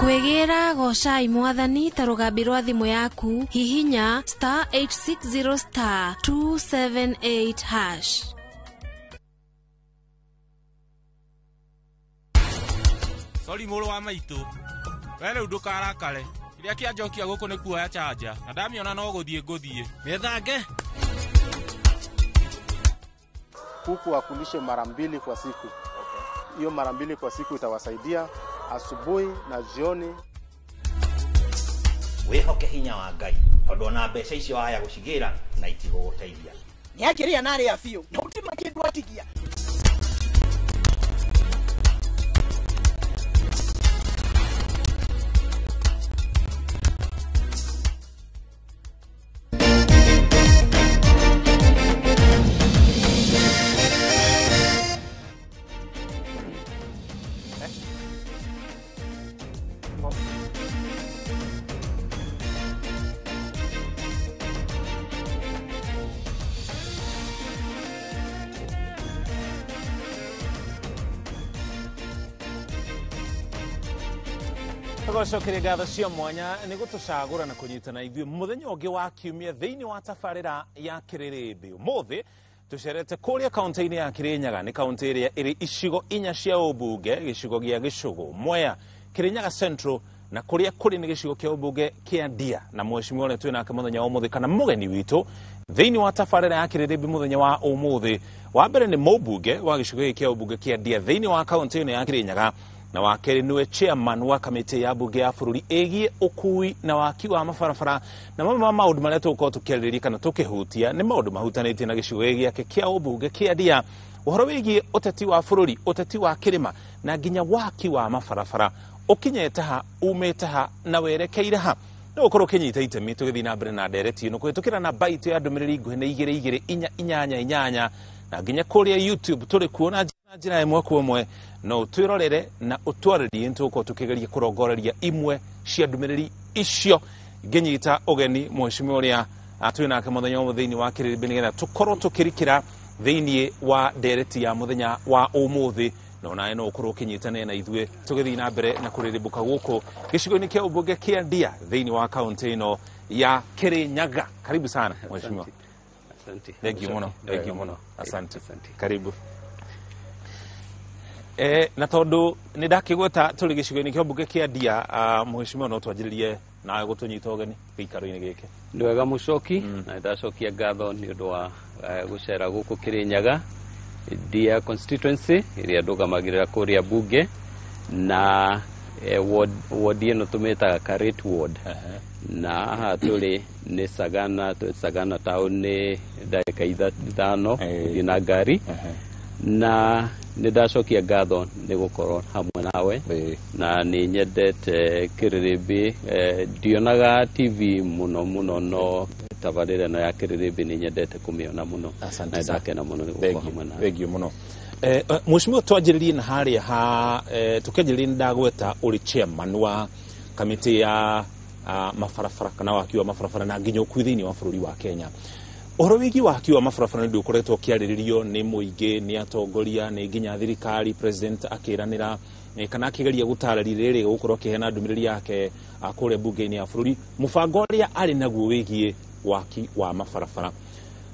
Kwĩgĩra gocai mwathani ta rũgambi rwa thimũ yaku, hihinya *860 *278#. Sorry mũrũ wa maitũ, we rĩu ndũkarakare. Kĩrĩa kĩanjokia gũkũ nĩ kuoya chanja na ndamiona no gũthiĩ ngũthiĩ. Mĩthange. Kuku akulishe mara 2 kwa siku. Hiyo mara 2 kwa siku itawasaidia asubuhi na jioni. Wĩhoke hinya wa Ngai tondũ ona mbeca icio waya gũcigĩra na itigũgũteithia. Nĩakĩrĩa na arĩa biũ na gũtirĩ kĩndũ atigia. Tũgacokeria ngatho cia mwanya nĩ gũtũcagũra na kũnyitana ithuĩ mũthenya ũngĩ wa kiumia thĩinĩ wa tabarĩra ya Kĩrĩrĩmbĩ. Ũmũthĩ tũcerete kũrĩa kaũntĩ-inĩ ya Kĩrĩnyaga, nĩ kaũntĩ ĩrĩa ĩrĩ icigo 4 cia ũmbunge, gĩcigo gĩa Gĩcũgũ, Mwea, Kĩrĩnyaga Central na kũrĩa kũrĩ nĩ gĩcigo kĩa ũmbunge kĩa Ndia. Na mheshimiwa ũrĩa twĩ nake mũthenya wa ũmũthĩ kana mũgeni witũ thĩinĩ wa tabarĩra ya Kĩrĩrĩmbĩ mũthenya wa ũmũthĩ, wa mbere nĩ mũmbunge wa gĩcigo gĩkĩ kĩa ũmbunge kĩa Ndia thĩinĩ wa kaũntĩ ĩno ya Kĩrĩnyaga, na wa kerĩ nĩwe chairman wa kamĩtĩ ya mbunge ya bũrũri ĩgiĩ ũkui na waki wa mabarabara. Na mamwe ma maũndũ marĩa tũgũkorwo tũkĩarĩrĩria kana tũkĩhutia nĩ maũndũ mahutanĩtie na gĩcigo gĩkĩ gĩake kĩa ũmbunge kĩa Ndia, ũhoro wĩgiĩ ũteti wa bũrũri, ũteti wa kĩrĩma na nginya waki wa mabarabara. Ũkinyĩte ha, umĩte ha na werekeire ha. No ũkorwo ũkĩnyita itemi tũgĩthiĩ na mbere na ndereti ĩno kũhĩtũkĩra namba itũ ya ndũmĩrĩri nguhĩ nĩ 2 2 4 8 8 na nginya kũrĩa YouTube tũrĩ kuo na njĩra ĩmwe kwa ĩmwe, no ũtwĩrorere na ũtwarĩrie nĩtũgũkorwo tũkĩgeria kũrongoreria imwe cia ndũmĩrĩri icio. Ngĩnyita ũgeni mheshimiwa ũrĩa twĩ nake mũthenya wa thĩinĩ wa Kĩrĩrĩmbĩ nĩgetha tũkorwo tũkĩrikĩra thĩinĩ wa ndereti ya mũthenya wa ũmũthĩ, na onawe no ũkorwo ũkĩnyitanĩra na ithuĩ tũgĩthiĩ na mbere na kũrĩrĩmbũka gũkũ gĩcigo-inĩ kĩa ũmbunge kĩa Ndia thĩinĩ wa kaũntĩ ĩno ya Kĩrĩnyaga. Karibu sana mheshimiwa. Asante. Thank you mũno. Thank you mũno. Asante. Karibu. Na tondu nĩ ndakĩgweta tũrĩ gĩcigo-inĩ kĩa mbunge kĩa Ndia, mheshimiwa no twanjĩrĩrie nawe gũtũnyita ũgeni gĩikaro-inĩ gĩkĩ. Nĩ wega mũcoki, na ndacokia ngatho nĩ ũndũ wa gũcera gũkũ Kĩrĩnyaga Ndia constituency ĩrĩa ndũgamagĩrĩra kũrĩa bunge, na ward ĩno tũmĩtaga Karit ward. Na haha tũrĩ nĩ Sagana, Sagana town nĩ ndagĩka 5 gũthiĩ na ngari. Na nĩ ndacokia ngatho nĩ gũkorwo hamwe nawe, na nĩ nyendete Kĩrĩrĩmbĩ. Ndionaga TV mũno mũno, no tabarĩra ĩno ya Kĩrĩrĩmbĩ nĩ nyendete kũmĩona mũno na ndakena mũno nĩ gũkorwo hamwe nawe. Thank you mũno. Mheshimiwa, twanjĩrĩrie na harĩa ha tũkĩanjĩrĩria nĩ ndagweta ũrĩ chairman wa kamĩtĩ ya mabarabara kana waki wa mabarabara na nginya ũkui thĩinĩ wa bũrũri wa Kenya. Ũhoro wĩgiĩ waki wa mabarabara nĩ ũndũ ũkoretwo ũkĩarĩrĩrio nĩ mũingĩ, nĩ atongoria, nĩ nginya thirikari, president akĩranĩra kana akĩgeria gũtarĩria rĩrĩ gũkorwo akĩheana ndũmĩrĩri yake kũrĩa mbunge-inĩ ya bũrũri, mũbango ũrĩa arĩ naguo wĩgiĩ waki wa mabarabara.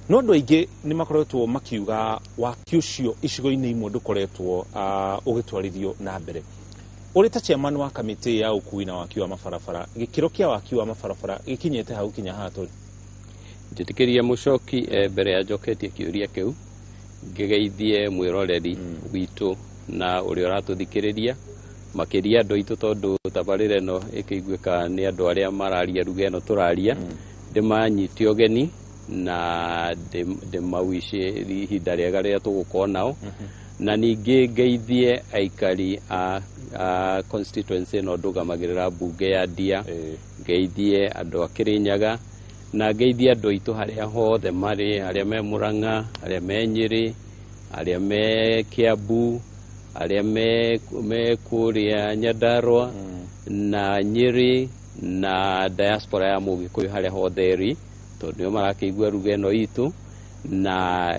No andũ aingĩ nĩ makoretwo makiuga waki ũcio icigo-inĩ imwe ndũkoretwo ũgĩtwarithio na mbere. Ũrĩ ta chairman wa kamĩtĩ ya ũkui na waki wa mabarabara, gĩkĩro kĩa waki wa mabarabara gĩkinyĩte hau kinya haha tũrĩ? Njĩtĩkĩria mũcoki, mbere ya njoketie kĩũria kĩu, ngĩgeithie mwĩroreri witũ na ũrĩa ũratũthikĩrĩria, makĩria andũ aitũ, tondũ tabarĩra ĩno ĩkĩiguĩka nĩ andũ arĩa mararia ruga ĩno tũraria. Ndĩmanyite ũgeni na ndĩmawicie ihinda rĩega rĩrĩa tũgũkorwo nao, na ningĩ ngeithie aikari a constituency ĩno ndũgamagĩrĩra, mbunge ya Ndia, ngeithie andũ a Kĩrĩnyaga, na ngeithie andũ aitũ harĩa hothe marĩ, arĩa me Murang'a, arĩa me Nyĩrĩ, arĩa me Kiambu, arĩa me kũrĩa Nyandarua na Nyĩrĩ, na diaspora ya Mũgĩkũyũ harĩa hothe ĩrĩ, tondũ nĩo marakĩigua ruga ĩno itũ, na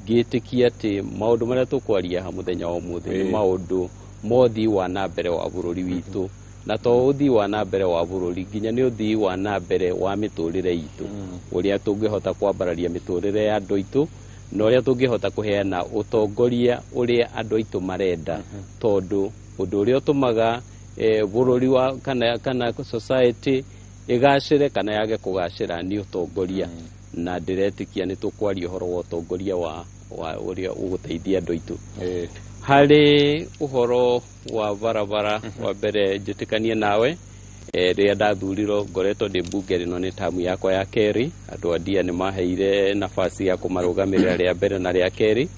ngĩtĩkia atĩ maũndũ marĩa tũkwaria ha mũthenya wa ũmũthĩ nĩ maũndũ ma ũthii wa na mbere wa bũrũri witũ, na to ũthii wa na mbere wa bũrũri, nginya nĩ ũthii wa na mbere wa mĩtũrĩre itũ, ũrĩa tũngĩhota kwambararia mĩtũrĩre ya andũ aitũ, na ũrĩa tũngĩhota kũheana ũtongoria ũrĩa andũ aitũ marenda, tondũ ũndũ ũrĩa ũtũmaga bũrũri wa kana society ĩgacĩre kana yage kũgacĩra nĩ ũtongoria, na ndĩretĩkia nĩ tũkwaria ũhoro wa ũtongoria wa ũrĩa ũgũteithia andũ aitũ. Harĩ ũhoro wa barabara, wa mbere njĩtĩkanie nawe, rĩrĩa ndathurirwo ngoretwo ndĩ mbunge, rĩno nĩ tamu yakwa ya kerĩ. Andũ a Ndia nĩ maheire nafasi ya kũmarũgamĩrĩra rĩa mbere na rĩa kerĩ,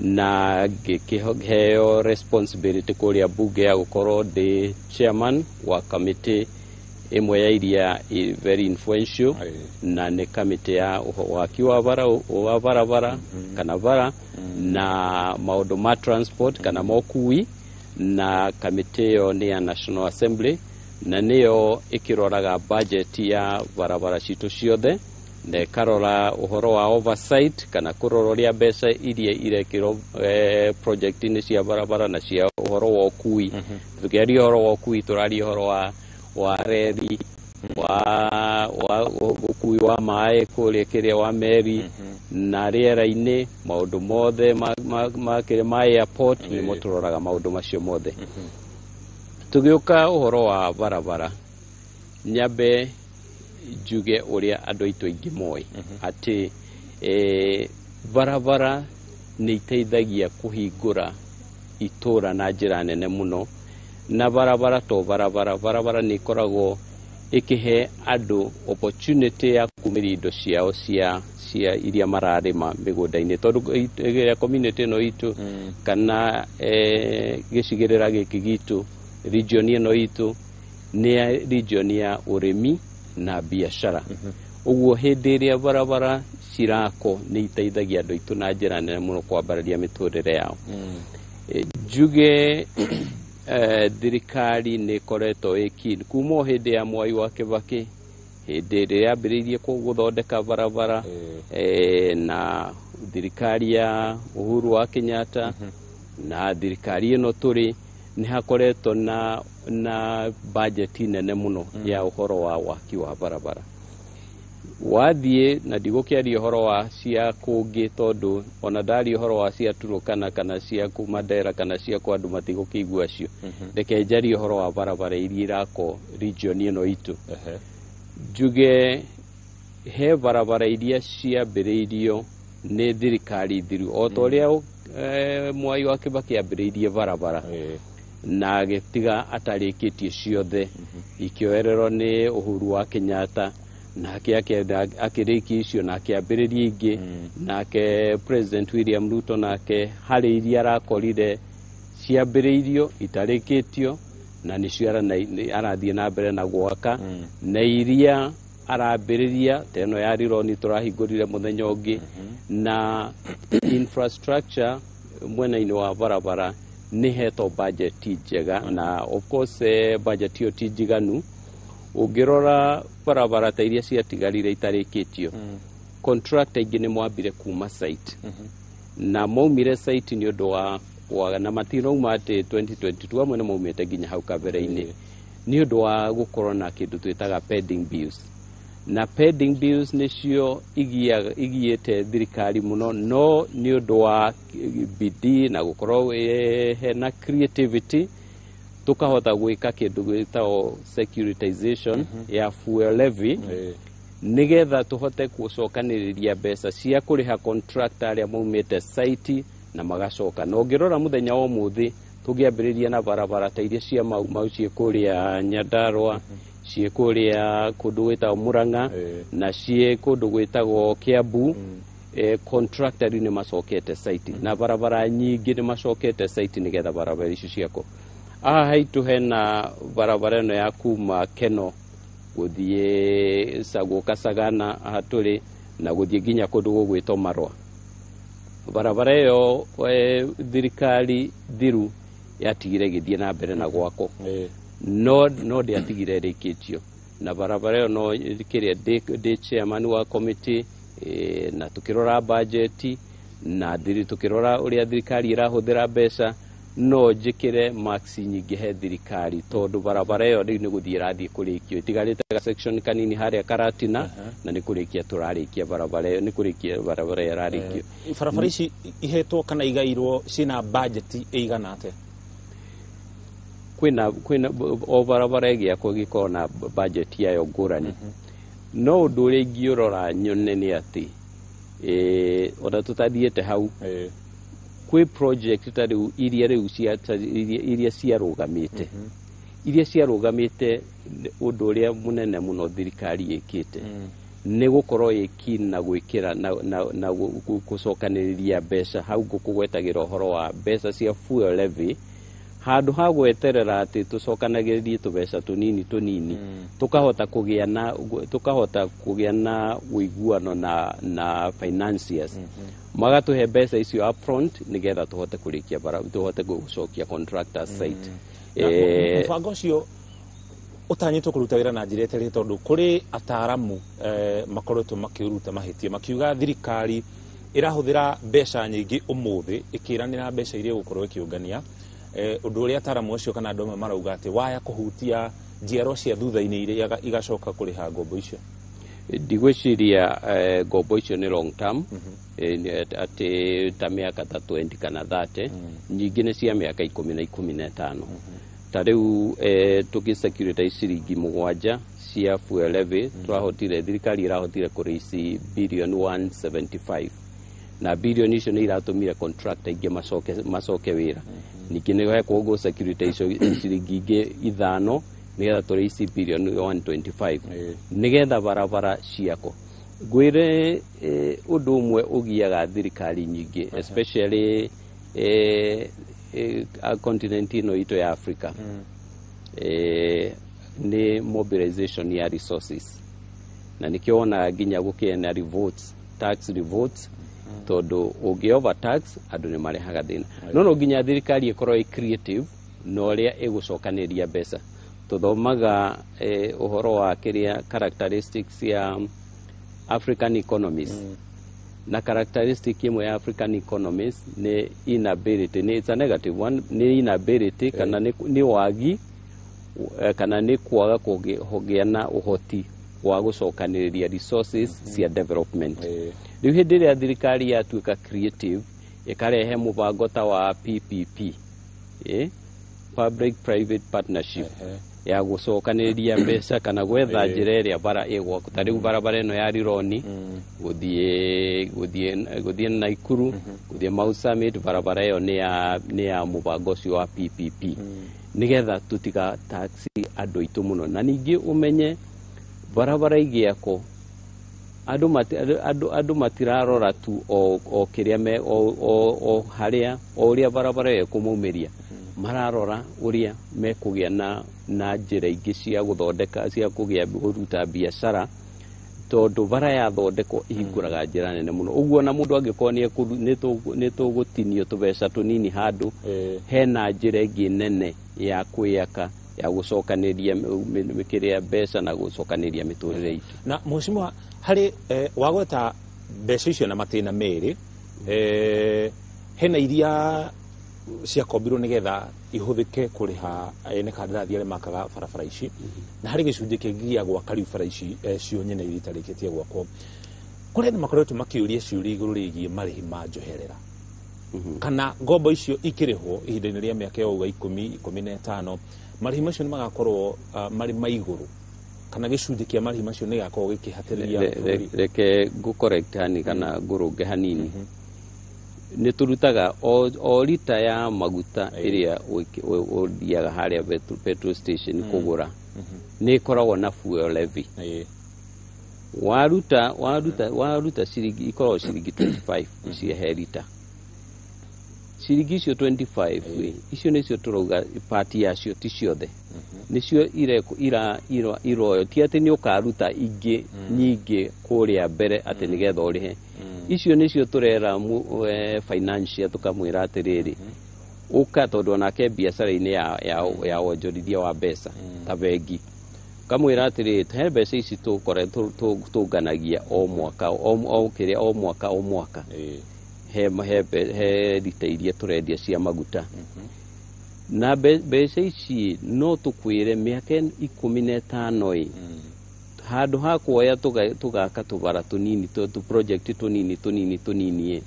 na ngĩkĩheo responsibility kũrĩa mbunge ya gũkorwo ndĩ chairman wa kamĩtĩ ĩmwe ya iria very influential, na nĩ kamĩtĩ ya waki wa barabara kana bara na maũndũ ma transport kana mokui, na kamĩtĩ ĩyo nĩ ya National Assembly, na nĩyo ĩkĩroraga budget ya barabara citũ ciothe, na ĩkarora ũhoro wa oversight kana kũrora ũrĩa mbeca iria irekĩrwo project-inĩ cia barabara na cia ũhoro wa ũkui. Tũkĩaria ũhoro wa ũkui, tũraria ũhoro wa reri, wa ũkui wa maĩ kũrĩa kĩrĩa wa meri na rĩera-inĩ, maũndũ mothe ma kĩrĩa ma airport, nĩmo tũroraga maũndũ macio mothe. Tũgĩũka ũhoro wa barabara, nyambe njuge ũrĩa andũ aitũ aingĩ moĩ atĩ barabara nĩ iteithagia kũhingũra itũra na njĩra nene mũno, na barabara to barabara, barabara nĩ ikoragwo ĩkĩhe andũ opportunity ya kumĩria indo ciao cia iria mararĩma mĩgũnda-inĩ, tondũ ĩrĩa community ĩno itũ kana gĩcigĩrĩra gĩkĩ gitũ, region ĩno itũ nĩ region ya ũrĩmi na biacara. Ũguo hĩndĩ ĩrĩa barabara cirako nĩ iteithagia andũ aitũ na njĩra nene mũno kwambararia mĩtũrĩre yao. Njuge thirikari nĩ ĩkoretwo ĩ keen kuma o hĩndĩ ya Mwai wa Kĩbakĩ, hĩndĩ ĩrĩa yambĩrĩirie gũthondeka barabara, na thirikari ya Uhuru wa Kenyatta na thirikari ĩno tũrĩ, nĩ hakoretwo na budget nene mũno ya ũhoro wa waki wa barabara. Wathiĩ na ndigũkĩaria ũhoro wa cia kũngĩ, tondũ ona ndaria ũhoro wa cia Turukana kana cia Mandera kana cia kwa andũ matigũkĩigua acio. Reke njarie ũhoro wa barabara iria irakwo region ĩno itũ. Njuge he barabara iria ciambĩrĩirio nĩ thirikari thiru, o ta ũrĩa Mwai wa Kĩbakĩ ambĩrĩirie barabara na agĩtiga atarĩkĩtie ciothe, ikĩoererwo nĩ Uhuru wa Kenyatta, nake akĩrĩkia icio na akĩambĩrĩria ingĩ. Nake President William Ruto nake harĩ iria arakorire ciambĩrĩirio itarĩkĩtio, na nĩcio arathiĩ na mbere na gwaka, na iria arambĩrĩria ta ĩno ya Rironi tũrahingũrire mũthenya ũngĩ. Na infrastructure mwena-inĩ wa barabara nĩ hetwo budget njega, na of course budget ĩyo ti njiganu. Ũngĩrora barabara ta iria ciatigarire itarĩkĩtio, Contractor aingĩ nĩ mwambire kuma site, na maumire site nĩ ũndũ wa kwaga, na matirauma atĩ 2022, amwe nĩ maumĩte nginya hau kabere-inĩ, nĩ ũndũ wa gũkorwo na kĩndũ twĩtaga pending bills. Na pending bills nĩcio igiĩte thirikari mũno, no nĩ ũndũ wa bidii na gũkorwo hena creativity, tukahota gwĩka kĩndũ gĩtagwo securitization ya fuel levy, nĩgetha tũhote gũcokanĩrĩria mbeca cia kũrĩha contractor arĩa maumĩte site na magacoka. Na ũngĩrora mũthenya wa ũmũthĩ, tũngĩambĩrĩria na barabara ta iria cia Mau Mau ciĩ kũrĩa Nyandarua, ciĩ kũrĩa kũndũ gwĩtagwo Murang'a, na ciĩ kũndũ gwĩtagwo Kiambu, contractor rĩu nĩ macokete site, na barabara nyingĩ nĩ macokete site nĩgetha barabara icio ciakwo. Haha haitũ hena barabara ĩno ya kuma Keno gũthiĩ gũka Sagana haha tũrĩ, na gũthiĩ nginya kũndũ gũgwĩtwo Marwa. Barabara ĩyo thirikari thiru yatigire ĩgĩthiĩ na mbere na gwakwo, no ndĩatigire ĩrĩkĩtio. Na barabara ĩyo no kĩrĩa ndĩ chairman wa committee, na tukĩrora budget na tukĩrora ũrĩa thirikari ĩrahũthĩra mbeca, no njĩkĩre marks nyingĩ he thirikari, tondũ barabara ĩyo rĩu nĩ gũthiĩ ĩrathiĩ kũrĩkio, ĩtigarĩte ga section kanini harĩa Karatina, na nĩ kũrĩkia tũrarĩkia barabara ĩyo, nĩ kũrĩkia barabara ĩyo ĩrarĩkio. Barabara ici ihetwo kana igairwo ciĩna budget ĩigana atĩa? Kwĩna o barabara ĩgĩakwo ĩgĩkorwo na budget yayo ngũrani, no ũndũ ũrĩa ingĩũrora nyone nĩ atĩ ona tũtathiĩte hau, kwĩ project ta rĩu iria rĩu iria ciarũgamĩte, ũndũ ũrĩa mũnene mũno thirikari ĩkĩte nĩ gũkorwo ĩ na gwĩkĩra na gũcokanĩrĩria mbeca. Hau ngũkũgwetagĩra ũhoro wa mbeca cia fuel levy, handũ ha gweterera atĩ tũcokanagĩrĩrie tũbeca tũnini tũnini, tũkahota kũgĩa na ũiguano na financiers, magatũhe mbeca icio upfront nĩgetha tũhote kũrĩkia bara, tũhote gũcokia contractor site. Na mũbango ũcio ũtanyĩtwo kũruta wĩra na njĩra ĩtarĩ, tondũ kũrĩ ataaramu makoretwo makĩũruta mahĩtia, makiuga thirikari ĩrahũthĩra mbeca nyingĩ ũmũthĩ ĩkĩranĩra mbeca iria ĩgũkorwo ĩkĩũngania, ũndũ ũrĩa ataaramu acio kana andũ amwe marauga atĩ waya kũhutia njiarwa cia thutha-inĩ iria igacoka kũrĩha ngombo icio. Ndigwĩciria ngombo icio nĩ long term, atĩ ta mĩaka ta 20 kana 30. Nyingĩ nĩ cia mĩaka 10 na 15. Ta rĩu tũgĩ securitize ciringi 7 cia fuel levy, tũrahotire, thirikari ĩrahotire kũrĩici bilioni 175, na bilioni icio nĩ iratũmire contractor aingĩ macoke wĩra. Ningĩ nĩ hekwo gũ securitize ciringi ingĩ 5 nĩgetha tũrĩici bilioni 125 nĩgetha barabara ciakwo. Ngwĩre ũndũ ũmwe ũgiaga thirikari nyingĩ, especially continent ĩno itũ ya Africa, nĩ mobilization ya resources, na nĩkĩo wonaga nginya gũkĩgĩa na revolts, tax revolts, tondũ ũngĩ overtax andũ nĩ marehaga thĩna. No nginya thirikari ĩkorwo ĩ creative na ũrĩa ĩgũcokanĩria mbeca. Tũthomaga ũhoro wa kĩrĩa characteristics ya African economies, na characteristic ĩmwe ya African economies nĩ inability, nĩ it's a negative one, nĩ inability kana nĩ wagi kana nĩ kwaga kũgĩa na ũhoti wa gũcokanĩrĩria resources cia development. Rĩu hĩndĩ ĩrĩa thirikari yatuĩka creative, ĩkarehe mũbango ta wa PPP, public private partnership, ya gũcokanĩrĩria mbeca kana gwetha njĩra ĩrĩa bara ĩgwakwo. Ta rĩu barabara ĩno ya Rironi gũthiĩ Naikuru, gũthiĩ Mau Summit, barabara ĩyo nĩ ya mũbango ũcio wa PPP, nĩgetha tũtiga tax andũ aitũ mũno. Na ningĩ ũmenye barabara igĩakwo, andũ matirarora tu o kĩrĩa me o harĩa o ũrĩa barabara ĩyo ĩkũmaumĩria, mararora ũrĩa mekũgĩa na njĩra ingĩ cia gũthondeka, cia kũgĩa kũruta biacara, tondũ bara yathondekwo ihingũraga njĩra nene mũno. Ũguo na mũndũ angĩkorwo nĩ tũgũtinio tũbeca tũnini handũ, hena njĩra ĩngĩ nene ya kwĩyaka, ya gũcokanĩria kĩrĩa mbeca na gũcokanĩria mĩtũrĩre itũ. Na mheshimiwa, harĩ wagweta Mbeca icio na matĩna merĩ, hena iria ciakombirwo nĩgetha ihũthĩke kũrĩha ene kandarathi arĩa makaga barabara ici, na harĩ gĩcunjĩ kĩngĩ gĩa gwaka rĩu bara ici cio nyene iria itarĩkĩtie gwakwo. Kũrĩ andũ makoretwo makĩũria ciũria igũrũ rĩgiĩ marĩhi ma njoherera, kana ngombo icio ikĩrĩhwo ihinda-inĩ rĩa mĩaka ya 10, 15, marĩhi macio nĩ magakorwo marĩ ma igũrũ, kana gĩcunjĩ kĩa marĩhi macio nĩ gĩgakorwo gĩkĩhatĩrĩria bũrũri? Reke ngũ-correct hani kana ngũrũnge hanini. Nĩ tũrutaga o rita ya maguta ĩrĩa ũthiaga harĩa petrol station kũgũra, nĩ ĩkoragwo na fuel levy. Waruta ciringi, ikoragwo ciringi 25 cia he rita. Ciringi icio 25 ĩ, icio nĩcio tũrauga part yacio, ti ciothe, nĩcio iroyo. Ti atĩ nĩ ũkaruta ingĩ nyingĩ kũrĩa mbere atĩ nĩgetha ũrĩhe. Icio nĩcio tũrera financial, tũkamwĩra atĩrĩrĩ, ũka, tondũ onake biacara-inĩ ya wonjorithia wa mbeca ta bengi, kamwĩra atĩrĩrĩ, he mbeca ici tũkore tũnganagia o mwaka, o kĩrĩa, o mwaka o mwaka, he rita iria tũrendia cia maguta, na mbeca ici no tũkwĩre mĩaka 15 ĩ, handũ ha kuoya tũgaka tũbara tũnini, tũ project tũnini tũnini tũnini ĩ,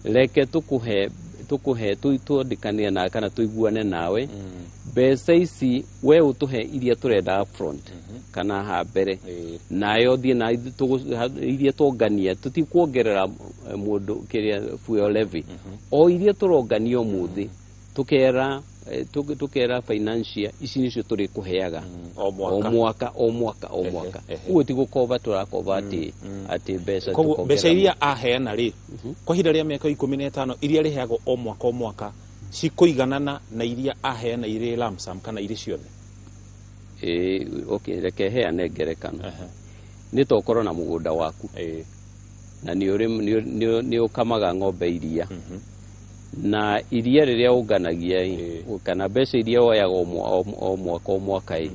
reke tũkũhe twandĩkanĩre nawe kana tũiguane nawe, mbeca ici we ũtũhe iria tũrenda upfront kana ha mbere, nayo thiĩ na iria tongania, tũtikuongerera mũndũ kĩrĩa fuel levy, o iria tũrongania ũmũthĩ, tũkera financial ici nĩcio tũrĩkũheaga o o mwaka. Mwaka o mwaka o mwaka. Ũguo ti gũkomba tũrakomba atĩ mbeca Koguo mbeca tũkongerera. iria aheana rĩ, kwa ihinda rĩa mĩaka 15, iria rĩheagwo o mwaka o mwaka, cikũiganana na iria aheana irĩ lump sum kana irĩ ciothe? Ĩĩ, okay, reke heane ngerekano. Nĩ ta ũkorwo na mũgũnda waku na nĩ ũkamaga ng'ombe iria, na iria rĩrĩa ũnganagia ĩ, kana mbeca iria woyaga o mwaka o mwaka ĩ,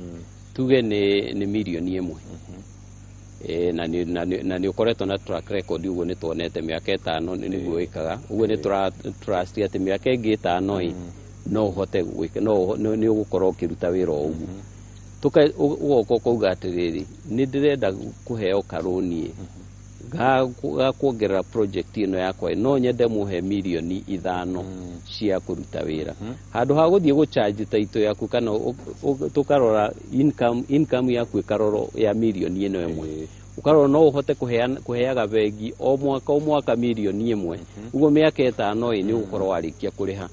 tuge nĩ mirioni 1. Na nĩ ũkoretwo na track record, ũguo nĩ tuonete mĩaka 5 nĩguo wĩkaga ũguo, nĩ tũra trust atĩ mĩaka ĩngĩ 5 ĩ, no ũhote gwĩka, no nĩ ũgũkorwo ũkĩruta wĩra o ũguo. Ũgoka ũkauga atĩrĩrĩ, nĩ ndĩrenda kũheo karũni ĩ, ga kuongerera project ĩno yakwa ĩ, no nyende mũhe mirioni 5 cia kũruta wĩra, handũ ha gũthiĩ gũcharge taito yaku, kana tũkarora income yaku ĩkarorwo ya mirioni ĩno ĩmwe, ũkarora no ũhote kũheaga bengi o mwaka o mwaka mirioni 1 ũguo, mĩaka 5 ĩ, nĩ ũgũkorwo warĩkia kũrĩha.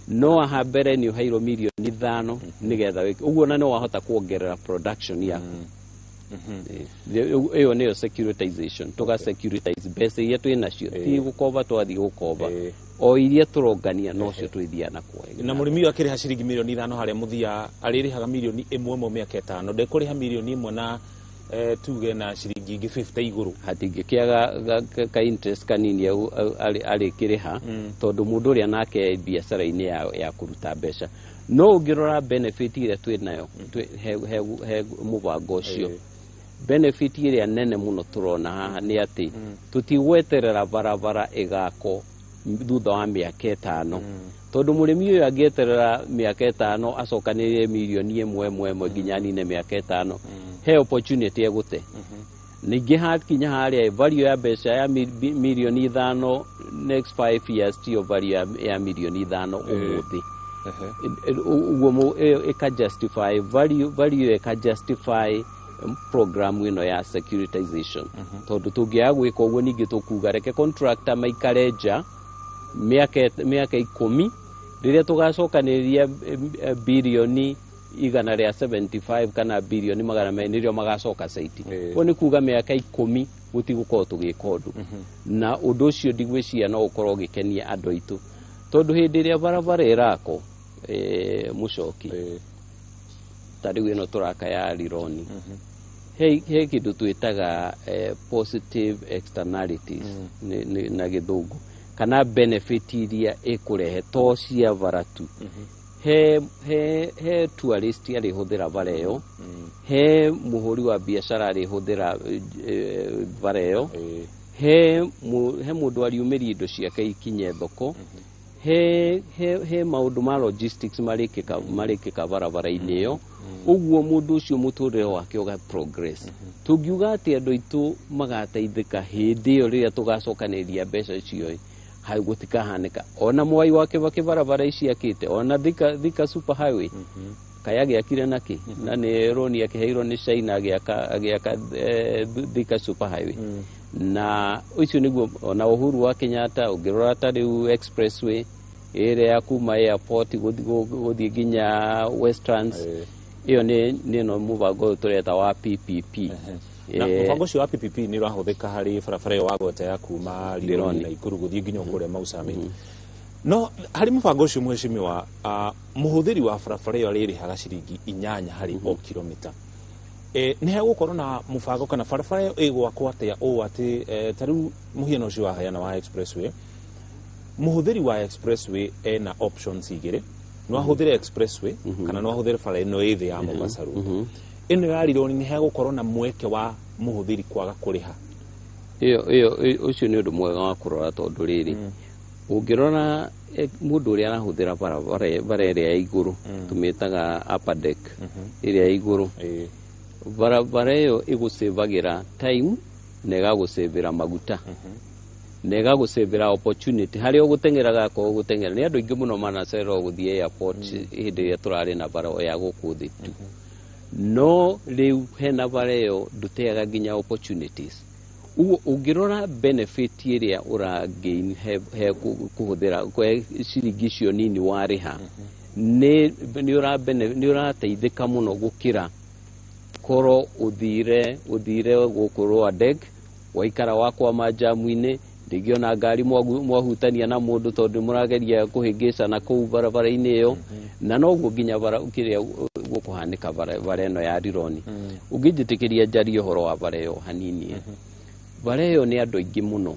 No haha mbere nĩ ũheirwo mirioni 5 nĩgetha wĩke ũguo, na nĩ wahota kuongerera production yaku. Ĩyo nĩyo securitization. Tũga securitize mbeca iria twĩ nacio, ti gũkomba twathiĩ gũkomba, o iria tũrongania nocio twĩthiaga na kuoya. Na mũrĩmi ũyũ akĩrĩha ciringi mirioni 5 harĩa mũthia, arĩrĩhaga mirioni 1 ĩmwe mĩaka 5, ndekũrĩha mirioni 1 na tuge na ciringi ingĩ 50 igũrũ? Hatingĩkĩaga ka interest kanini arĩkĩrĩha, tondũ mũndũ ũrĩa nake biacara-inĩ ya kũruta mbeca. No ũngĩrora benefit ĩrĩa twĩ nayo he mũbango ũcio, benefit ĩrĩa nene mũno tũrona haha nĩ atĩ tũtigweterera barabara ĩgakwo thutha wa mĩaka 5, tondũ mũrĩmi ũyũ angĩeterera mĩaka 5 acokanĩrĩrie mirioni 1 ĩmwe ĩmwe nginya anine mĩaka 5, he opportunity egũte. Ningĩ hakinya harĩa, value ya mbeca ya mirioni 5 next 5 years tiyo value ya mirioni 5 ũmũthĩ. Ũguo ĩyo ĩka justify value, ĩka justify program ĩno ya securitization, tondũ tũngĩaga gwĩka ũguo, ningĩ tũkuga reke contractor maikare nja mĩaka 10, rĩrĩa tũgacokanĩrĩria birioni 175 kana birioni 200, nĩrĩo magacoka caiti. Ũguo nĩ kuga mĩaka 10 gũtigũkorwo tũgĩka ũndũ, na ũndũ ũcio ndigwĩciria no ũkorwo ũgĩkenia andũ aitũ, tondũ hĩndĩ ĩrĩa barabara ĩrakwo, mũcoki, ta rĩu ĩno tũraka ya Rironi, he kĩndũ twĩtaga positive externalities na gĩthũngũ, kana benefit iria ĩkũrehe to cia bara tu. He tourist arĩhũthĩra bara ĩyo, he mũhũri wa biacara arĩhũthĩra bara ĩyo, He mũndũ ariumĩria indo ciake ikinye thoko, he maũndũ ma logistics marĩkĩka barabara-inĩ ĩyo, ũguo mũndũ ũcio mũtũrĩre wake ũga progress. Tũngiuga atĩ andũ aitũ magateithĩka hĩndĩ ĩyo rĩrĩa tũgacokanĩrĩria mbeca icio, hau gũtikahanĩka. Ona Mwai wa Kibaki barabara ici akĩte, ona Thika super highway kaya gĩakire nakĩ, na nĩ roni akĩheirwo nĩ China agĩaka Thika super highway. Na ũcio nĩguo ona Uhuru wa Kenyatta ũngĩrora ta rĩu expressway ĩrĩa ya kuma airport gũthiĩ nginya Westlands, ĩyo nĩ no mũbango ũyũ tũreta wa PPP. Na mũbango ũcio wa PPP nĩ ũrahũthĩka harĩ barabara ĩyo wagweta ya kuma Rironi na Ikuru gũthiĩ nginya kũrĩa Mau Summit. No harĩ mũbango ũcio mheshimiwa, mũhũthĩri wa barabara ĩyo arĩrĩhaga ciringi 8 harĩ o kilomita. Nĩ hegũkorwo na mũbango kana barabara ĩyo ĩgwakwo atĩa ũũ atĩ ta rĩu mũhiano ũcio waheana wa expressway, mũhũthĩri wa expressway ena options igĩrĩ, no ahũthĩre expressway kana no ahũthĩre bara ĩno ĩ thĩ ya Mombasa Road. Ĩno ya Rironi nĩ hegũkorwo na mweke wa mũhũthĩri kwaga kũrĩha. Ĩyo ũcio nĩ ũndũ mwega wa kũrora, tondũ rĩrĩ ũngĩrora mũndũ ũrĩa arahũthĩra barabara ĩrĩa ya igũrũ, tũmĩtaga upper deck ĩrĩa ya igũrũ, barabara ĩyo ĩgũcĩvagĩra time na ĩgagũcĩvĩra maguta na ĩgagũcĩvĩra opportunity harĩa ũgũteng'eraga akorwo ũgũteng'era. Nĩ andũ aingĩ mũno manacererwo gũthiĩ airport hĩndĩ ĩrĩa tũrarĩ na bara ya gũkũ thĩ tu, no rĩu hena bara ĩyo ndũteaga nginya opportunities. Ũguo ũngĩrora benefit ĩrĩa ũragain he kũhũthĩra ciringi icio nini warĩha, nĩ ũrateithĩka mũno gũkĩra korwo ũthire gũkũ Lower Deck waikara wakwama jamu-inĩ, ndingĩona ngari mwahutania na mũndũ tondũ mũrageria kũhĩngĩcana kũu barabara-inĩ ĩyo. Na noguo nginya bara kĩrĩa gũkũhanĩka bara ĩno ya Rironi. Ũngĩnjĩtĩkĩria njarie ũhoro wa bara ĩyo hanini, bara ĩyo nĩ andũ aingĩ mũno,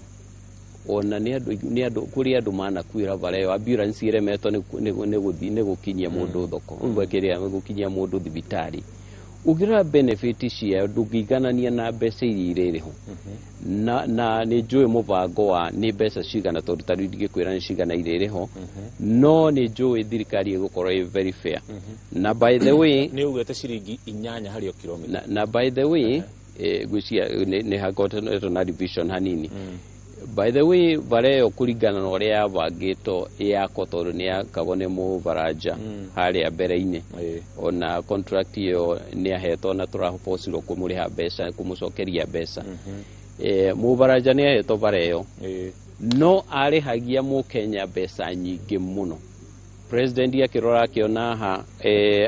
ona nĩ andũ kũrĩ andũ manakuĩra bara ĩyo, ambulance ĩremetwo nĩ gũkinyia mũndũ thoko, kĩrĩa gũkinyia mũndũ thibitarĩ. Ũngĩrora benefit ciayo ndũngĩiganania na mbeca iria irĩrĩho. Na nĩ njũĩ mũbango wa nĩ mbeca cigana, tondũ ta rĩu ndingĩkwĩra nĩ cigana irĩrĩho, no nĩ njũĩ thirikari ĩgũkorwo ĩ very fair. Na by the way nĩ ugĩte ciringi 8 harĩ o kilomita. Na by the way ngwĩciria nĩ hakoretwo na revision hanini. By the way bara ĩyo kũringana na ũrĩa yabangĩtwo yakwo, tondũ nĩ yakagwo nĩ mũbaranja harĩa mbere-inĩ, ona contract ĩyo nĩ ahetwo na tũrabocirwo kũmũrĩha mbeca, kũmũcokeria mbeca. Mũbaranja nĩ ahetwo bara ĩyo, no arĩhagia mũkenya mbeca nyingĩ mũno. President akĩrora akĩona haha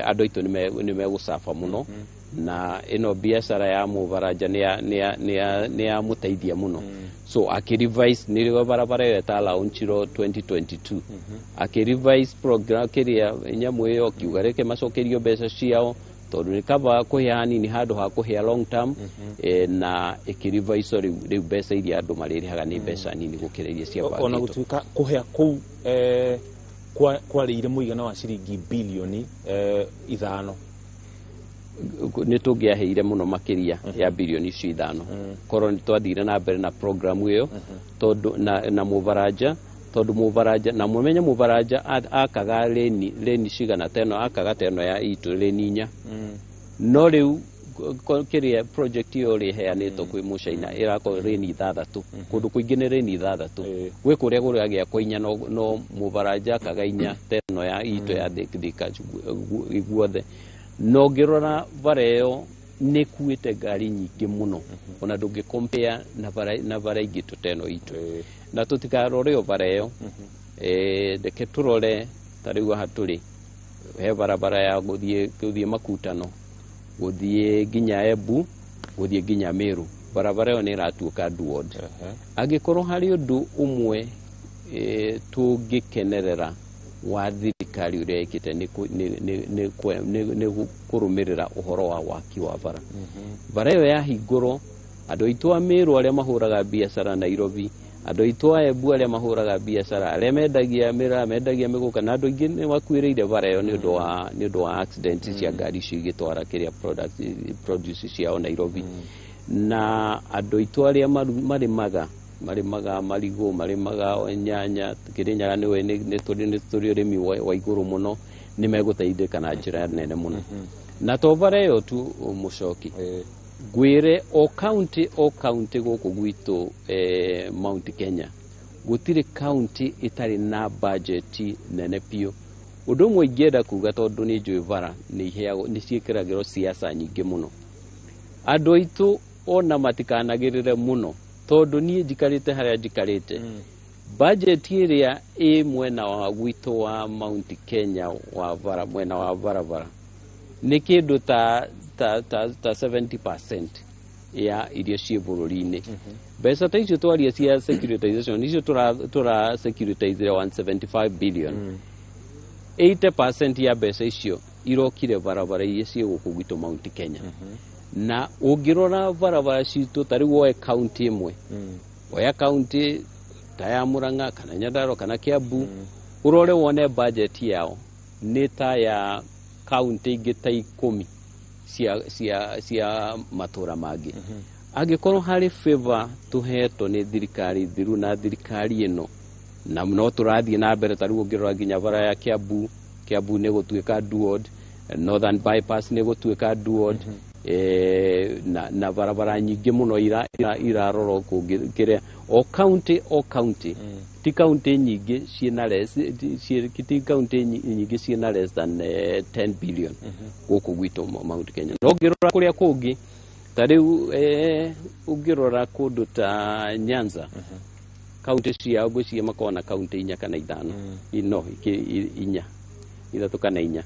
andũ aitũ nĩ megũcaba mũno, na ĩno biacara ya mũbaranja nĩ yamũteithia mũno. So akĩrevise, nĩrĩo barabara ĩyo ĩtalaunchirwo 2022, akĩrevise program kĩrĩa nyamũ ĩyo, akiuga reke macokerio mbeca ciao tondũ nĩ kaba kũhĩa hanini handũ ha kũhĩa long term, na ĩkĩrevise rĩu mbeca iria andũ marĩrĩhaga nĩ mbeca nini gũkĩra iria ciabangĩtwo. Ona gũtuĩka kũhĩa kũu kwarĩire mũigana wa ciringi bilioni 5, nĩ tũngĩaheire mũno makĩria ya bilioni icio 5 korwo nĩ twathire na mbere na programu ĩyo, tondũ na mũbaranja, tondũ mũbaranja na mũmenye mũbaranja akaga leni cigana teno, akaga teno ya itũ leni 4, no rĩu kĩrĩa project ĩyo rĩheanĩtwo kwĩ mũcaina ĩrakorwo leni 6, kũndũ kũingĩ nĩ leni 6, gwĩ kũrĩa kũragĩakwo 4, no mũbaranja akaga 4 teno ya itũ ya Thika guothe. No ngĩrora bara ĩyo nĩ kuĩte ngari nyingĩ mũno, ona ndũngĩ compare na bara ingĩ tũteno itũ. Na tũtikarore o bara ĩyo, reke tũrore ta rĩu haha tũrĩ he barabara ya gũthiĩ Makutano, gũthiĩ nginya Embu, gũthiĩ nginya Meru. Barabara ĩyo nĩ ĩratuĩka duod. Angĩkorwo harĩ ũndũ ũmwe tũngĩkenerera wa thirikari ũrĩa ĩkĩte nĩ kũrũmĩrĩra ũhoro wa waki wa bara. Bara ĩyo yahingũrwo, andũ aitũ a Meru arĩa mahũraga biacara Nairobi, andũ aitũ a Embu arĩa mahũraga biacara, arĩa mendagia mĩraa, mendagia mĩgũka, na andũ aingĩ nĩ makuĩrĩire bara ĩyo nĩ ũndũ wa accident cia ngari icio igĩtwara kĩrĩa produce ciao Nairobi. Na andũ aitũ arĩa marĩmaga Marĩmaga marigũ, marĩmaga nyanya. Kĩrĩnyaga nĩwe nĩ tũrĩ ũrĩmi wa igũrũ mũno, nĩ megũteithĩka na njĩra nene mũno. Na to bara ĩyo tu, mũcoki, ngwĩre o county, o county gũkũ gwitũ Mount Kenya, gũtirĩ county ĩtarĩ na budget nene biũ. Ũndũ ũmwe ingĩenda kuga, tondũ nĩ njũĩ bara nĩ iheagwo, nĩ ciĩkĩragĩrwo siasa nyingĩ mũno, andũ aitũ ona matikanagĩrĩre mũno, tondũ niĩ njikarĩte harĩa njikarĩte, budget ĩrĩa ĩ mwena wa gwitũ wa Mount Kenya wa bara, mwena wa barabara, nĩ kĩndũ ta 70% ya iria ciĩ bũrũri-inĩ. Mbeca ta icio twaria cia securitization, icio tũra securitizire 175 billion, 80% ya mbeca icio irokire barabara iria ciĩ gũkũ gwitũ Mount Kenya. Na ũngĩrora barabara citũ, ta rĩu woe kaunti ĩmwe, oya kaunti ta ya Murang'a kana Nyandarua kana Kiambu, ũrore wone budget yao nĩ ta ya kaunti ingĩ ta 10 cia matũra mangĩ. Angĩkorwo harĩ favor tũhetwo nĩ thirikari thiru na thirikari ĩno, na no tũrathiĩ na mbere, ta rĩu ũngĩrora nginya bara ya Kiambu, Kiambu nĩ gũtuĩka duod, Northern Bypass nĩ gũtuĩka duod, na barabara nyingĩ mũno irarorwo kũngĩ kĩrĩa o county, o county, ti county nyingĩ ciĩna less, ti county nyingĩ ciĩna less than 10 billion gũkũ gwitũ Mount Kenya. No ũngĩrora kũrĩa kũngĩ, ta rĩu ũngĩrora kũndũ ta Nyanza, kaunti ciao ngwĩciria makoragwo na kaunti inya kana ithano, no inya, ithatũ kana inya.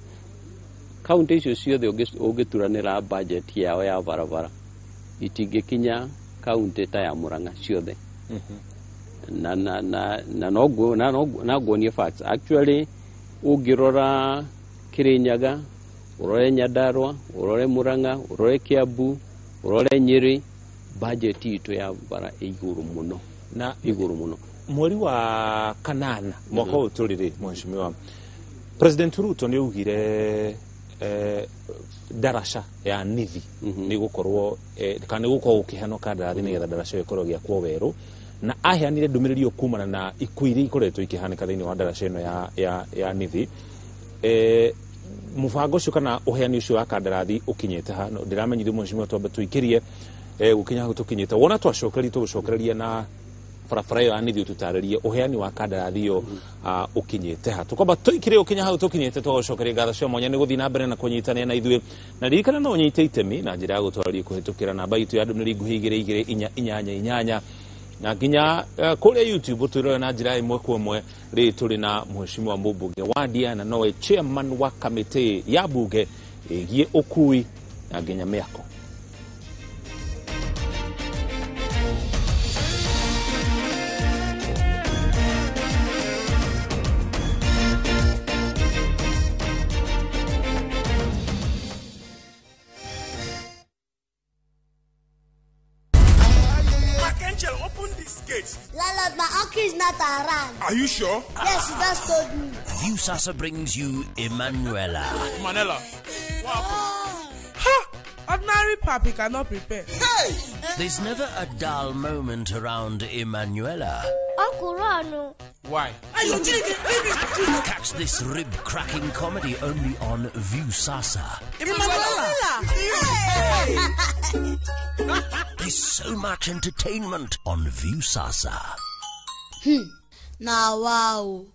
Kaunti icio ciothe ũngĩturanĩra budget yao ya barabara itingĩkinya kaunti ta ya Murang'a ciothe. Na na nguonie facts. Actually, ũngĩrora Kirinyaga, ũrore Nyandarua, ũrore Murang'a, ũrore Kiambu, ũrore Nyĩrĩ, budget itũ ya bara ĩ igũrũ mũno. Na igũrũ mũno. Mweri wa kanana mwaka ũyũ tũrĩ rĩ, mheshimiwa President Ruto nĩ augire ndaraca ya Nithi nĩ gũkorwo kana nĩ gũkorwo gũkĩheanwo kandarathi nĩgetha ndaraca ĩyo ĩkorwo ĩgĩakwo werũ, na aheanire ndũmĩrĩri ĩyo kumana na ikuũ iria ikoretwo ikĩhanĩka thĩinĩ wa ndaraca ĩno ya Nithi. Mũbango ũcio kana ũheani ũcio wa kandarathi ũkinyĩte ha? No, ndĩramenyithio mheshimiwa twambe tũikĩrie gũkinya hau tũkinyĩte, wona twacokereria tũgũcokereria na barabara ĩyo ya Nithi, ũtũtarĩrie ũheani wa kandarathi ĩyo ũkinyĩte ha. Tũkwamba tũikire ũkinya hau tũkinyĩte. Tũgũcokeria ngatho cia mwanya nĩ gũthiĩ na mbere na kũnyitanĩra na ithuĩ, na ririkana no ũnyite itemi na njĩra ya gũtwarĩria kũhĩtũkĩra namba itũ ya ndũmĩrĩri nguhĩ 22488, na nginya kũrĩa YouTube twĩrore na njĩra ĩmwe kwa ĩmwe. Rĩ tũrĩ na mheshimiwa mũmbunge wa Ndia na nowe chairman wa kamĩtĩ ya bunge ĩgiĩ ũkui na nginya mĩako. Angel, open this gate. Landlord, my uncle is not around. Are you sure? Yes, he just told me. Viusasa brings you Emanuela. Manela. Ha! Ordinary papi cannot prepare. Hey! There's never a dull moment around Emanuela. Uncle, run. Why? Catch this rib-cracking comedy only on Viusasa. Emanuela! There's so much entertainment on Viusasa. Now, wow.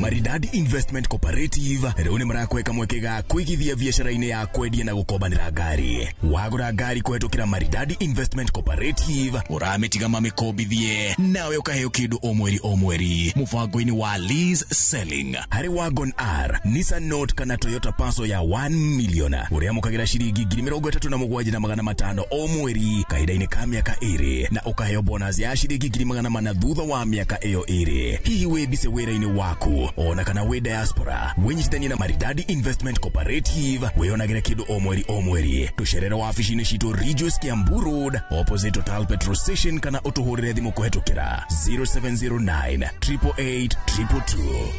Maridadi Investment Cooperative rĩu nĩ marakweka mweke ga kũigithia biacara-inĩ ya kwendia na gũkombanĩra ngari. Wagũra ngari kũhetũkĩra Maridadi Investment Cooperative, ũramĩtiga mamĩkombithie nawe ũkaheo kĩndũ o mweri o mweri mũbango-inĩ wa lease selling. Harĩ Wagon R, Nissan Note kana Toyota Passo ya 1 million, ũrĩamũkagĩra ciringi 37,500 o mweri kahinda-inĩ ka mĩaka 2, na ũkaheo bonus ya ciringi 400,000 thutha wa mĩaka ĩyo 2. Hihi wĩ busy wĩra-inĩ waku ona kana wĩ diaspora, wĩnyitithanie na Maridadi Investment Cooperative wĩonagĩre kĩndũ o mweri o mweri. Tũcerere wabici-inĩ citũ Ridgeways, Kiambu Road, opposite Total Petrol Station, kana ũtũhũrĩre thimũ kũhetũkĩra 0709 888 222.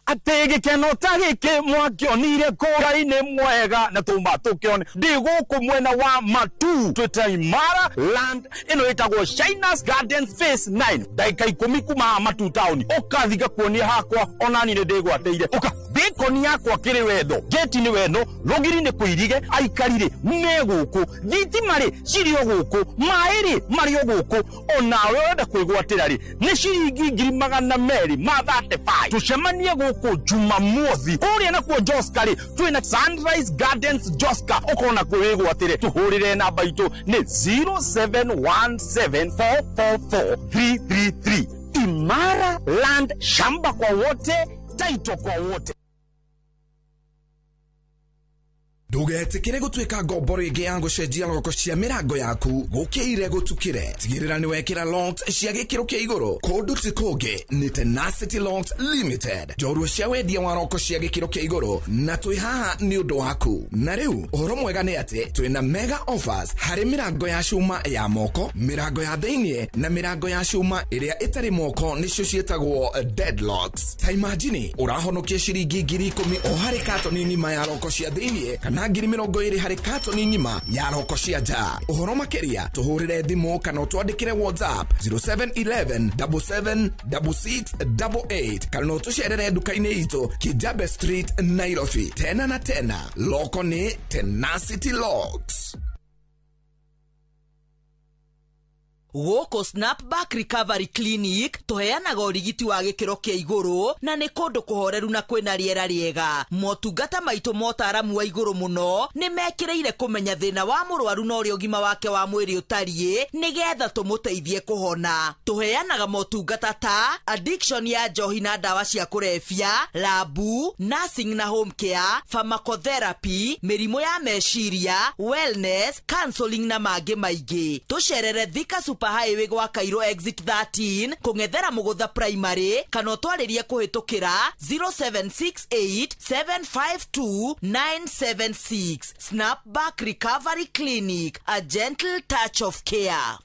Atĩ gĩkeno ta gĩkĩ mwakĩonire kũra-inĩ mwega na tũma tũkĩone ndĩ gũkũ mwena wa Matu twĩta Imara Land ĩno ĩtagwo Shinas Gardens Phase 9 ndagĩka 10 kuma Matu town ũkathi ngakuonia hakwa onani nĩ ndĩgwatĩire ũka bĩkoni yakwa kĩrĩ wendo geti nĩ wendo rũgiri nĩ kũirige aikari rĩ me gũkũ thitima rĩ cirĩ o gũkũ maĩ rĩ marĩ o gũkũ onawe ũrenda kwĩgwatĩra rĩ nĩ ciringi 235,000 tũcemanie gũkũ Jumamothi kũrĩa nakuo Joska rĩ twĩna Sunrise Gardens Joska ũkona kuo wĩgwatĩre tũhũrĩre namba itũ nĩ 0717444333 Imara Land, shamba kwa wote, title kwa wote. Ndũgetĩkĩre gũtuĩka ngombo rĩngĩ ya gũcenjia loko cia mĩrango yaku gũkĩire gũtukĩre. Tigĩrĩra nĩ wekĩra locks cia gĩkĩro kĩa igũrũ kũndũ ti kũngĩ nĩ Tenacity Locks Limited, njorua cia wendia wa roko cia gĩkĩro kĩa igũrũ, na twĩ haha nĩ ũndũ waku. Na rĩu ũhoro mwega nĩ atĩ twĩna mega offers harĩ mĩrango ya cuma ya moko, mĩrango ya thĩiniĩ na mĩrango ya cuma ĩrĩa ĩtarĩ moko nĩcio ciĩtagwo deadlocks. Ta imagine ũrahonokia ciringi 10,000 o harĩ katoni ng'ima ya roko cia thĩiniĩ kana 20,000 harĩ katoni ng'ima ya roko cia nja. Ũhoro makĩria tũhũrĩre thimũ kana ũtwandĩkĩre WhatsApp 0711 77 6688 kana ũtũcerere nduka-inĩ itũ Kijabe Street, Nairobi. Tena na tena, loko nĩ Tenacity Locks. Gũkũ Snapback Recovery Clinic tũheanaga ũrigiti wa gĩkĩro kĩa igũrũ na nĩ kũndũ kũhoreru na kwĩna rĩera rĩega. Motungata maitũ motaramu wa igũrũ mũno nĩ mekĩrĩire kũmenya thĩna wa mũrwaru na ũrĩa ũgima wake wa mwĩrĩ ũtariĩ nĩgetha tũmũteithie kũhona. Tũheanaga motungata ta addiction ya njohi na ndawa cia kũrebia, labu, nursing na home care, pharmacotherapy, mĩrimũ ya meciria, wellness, counseling na mangĩ maingĩ. Tũcerere Thika Super Highway gwa Cairo exit 13 kũng'ethera Mũgũtha Primary kana ũtwarĩrie kũhĩtũkĩra 0768 752 976. Snapback Recovery Clinic, a gentle touch of care.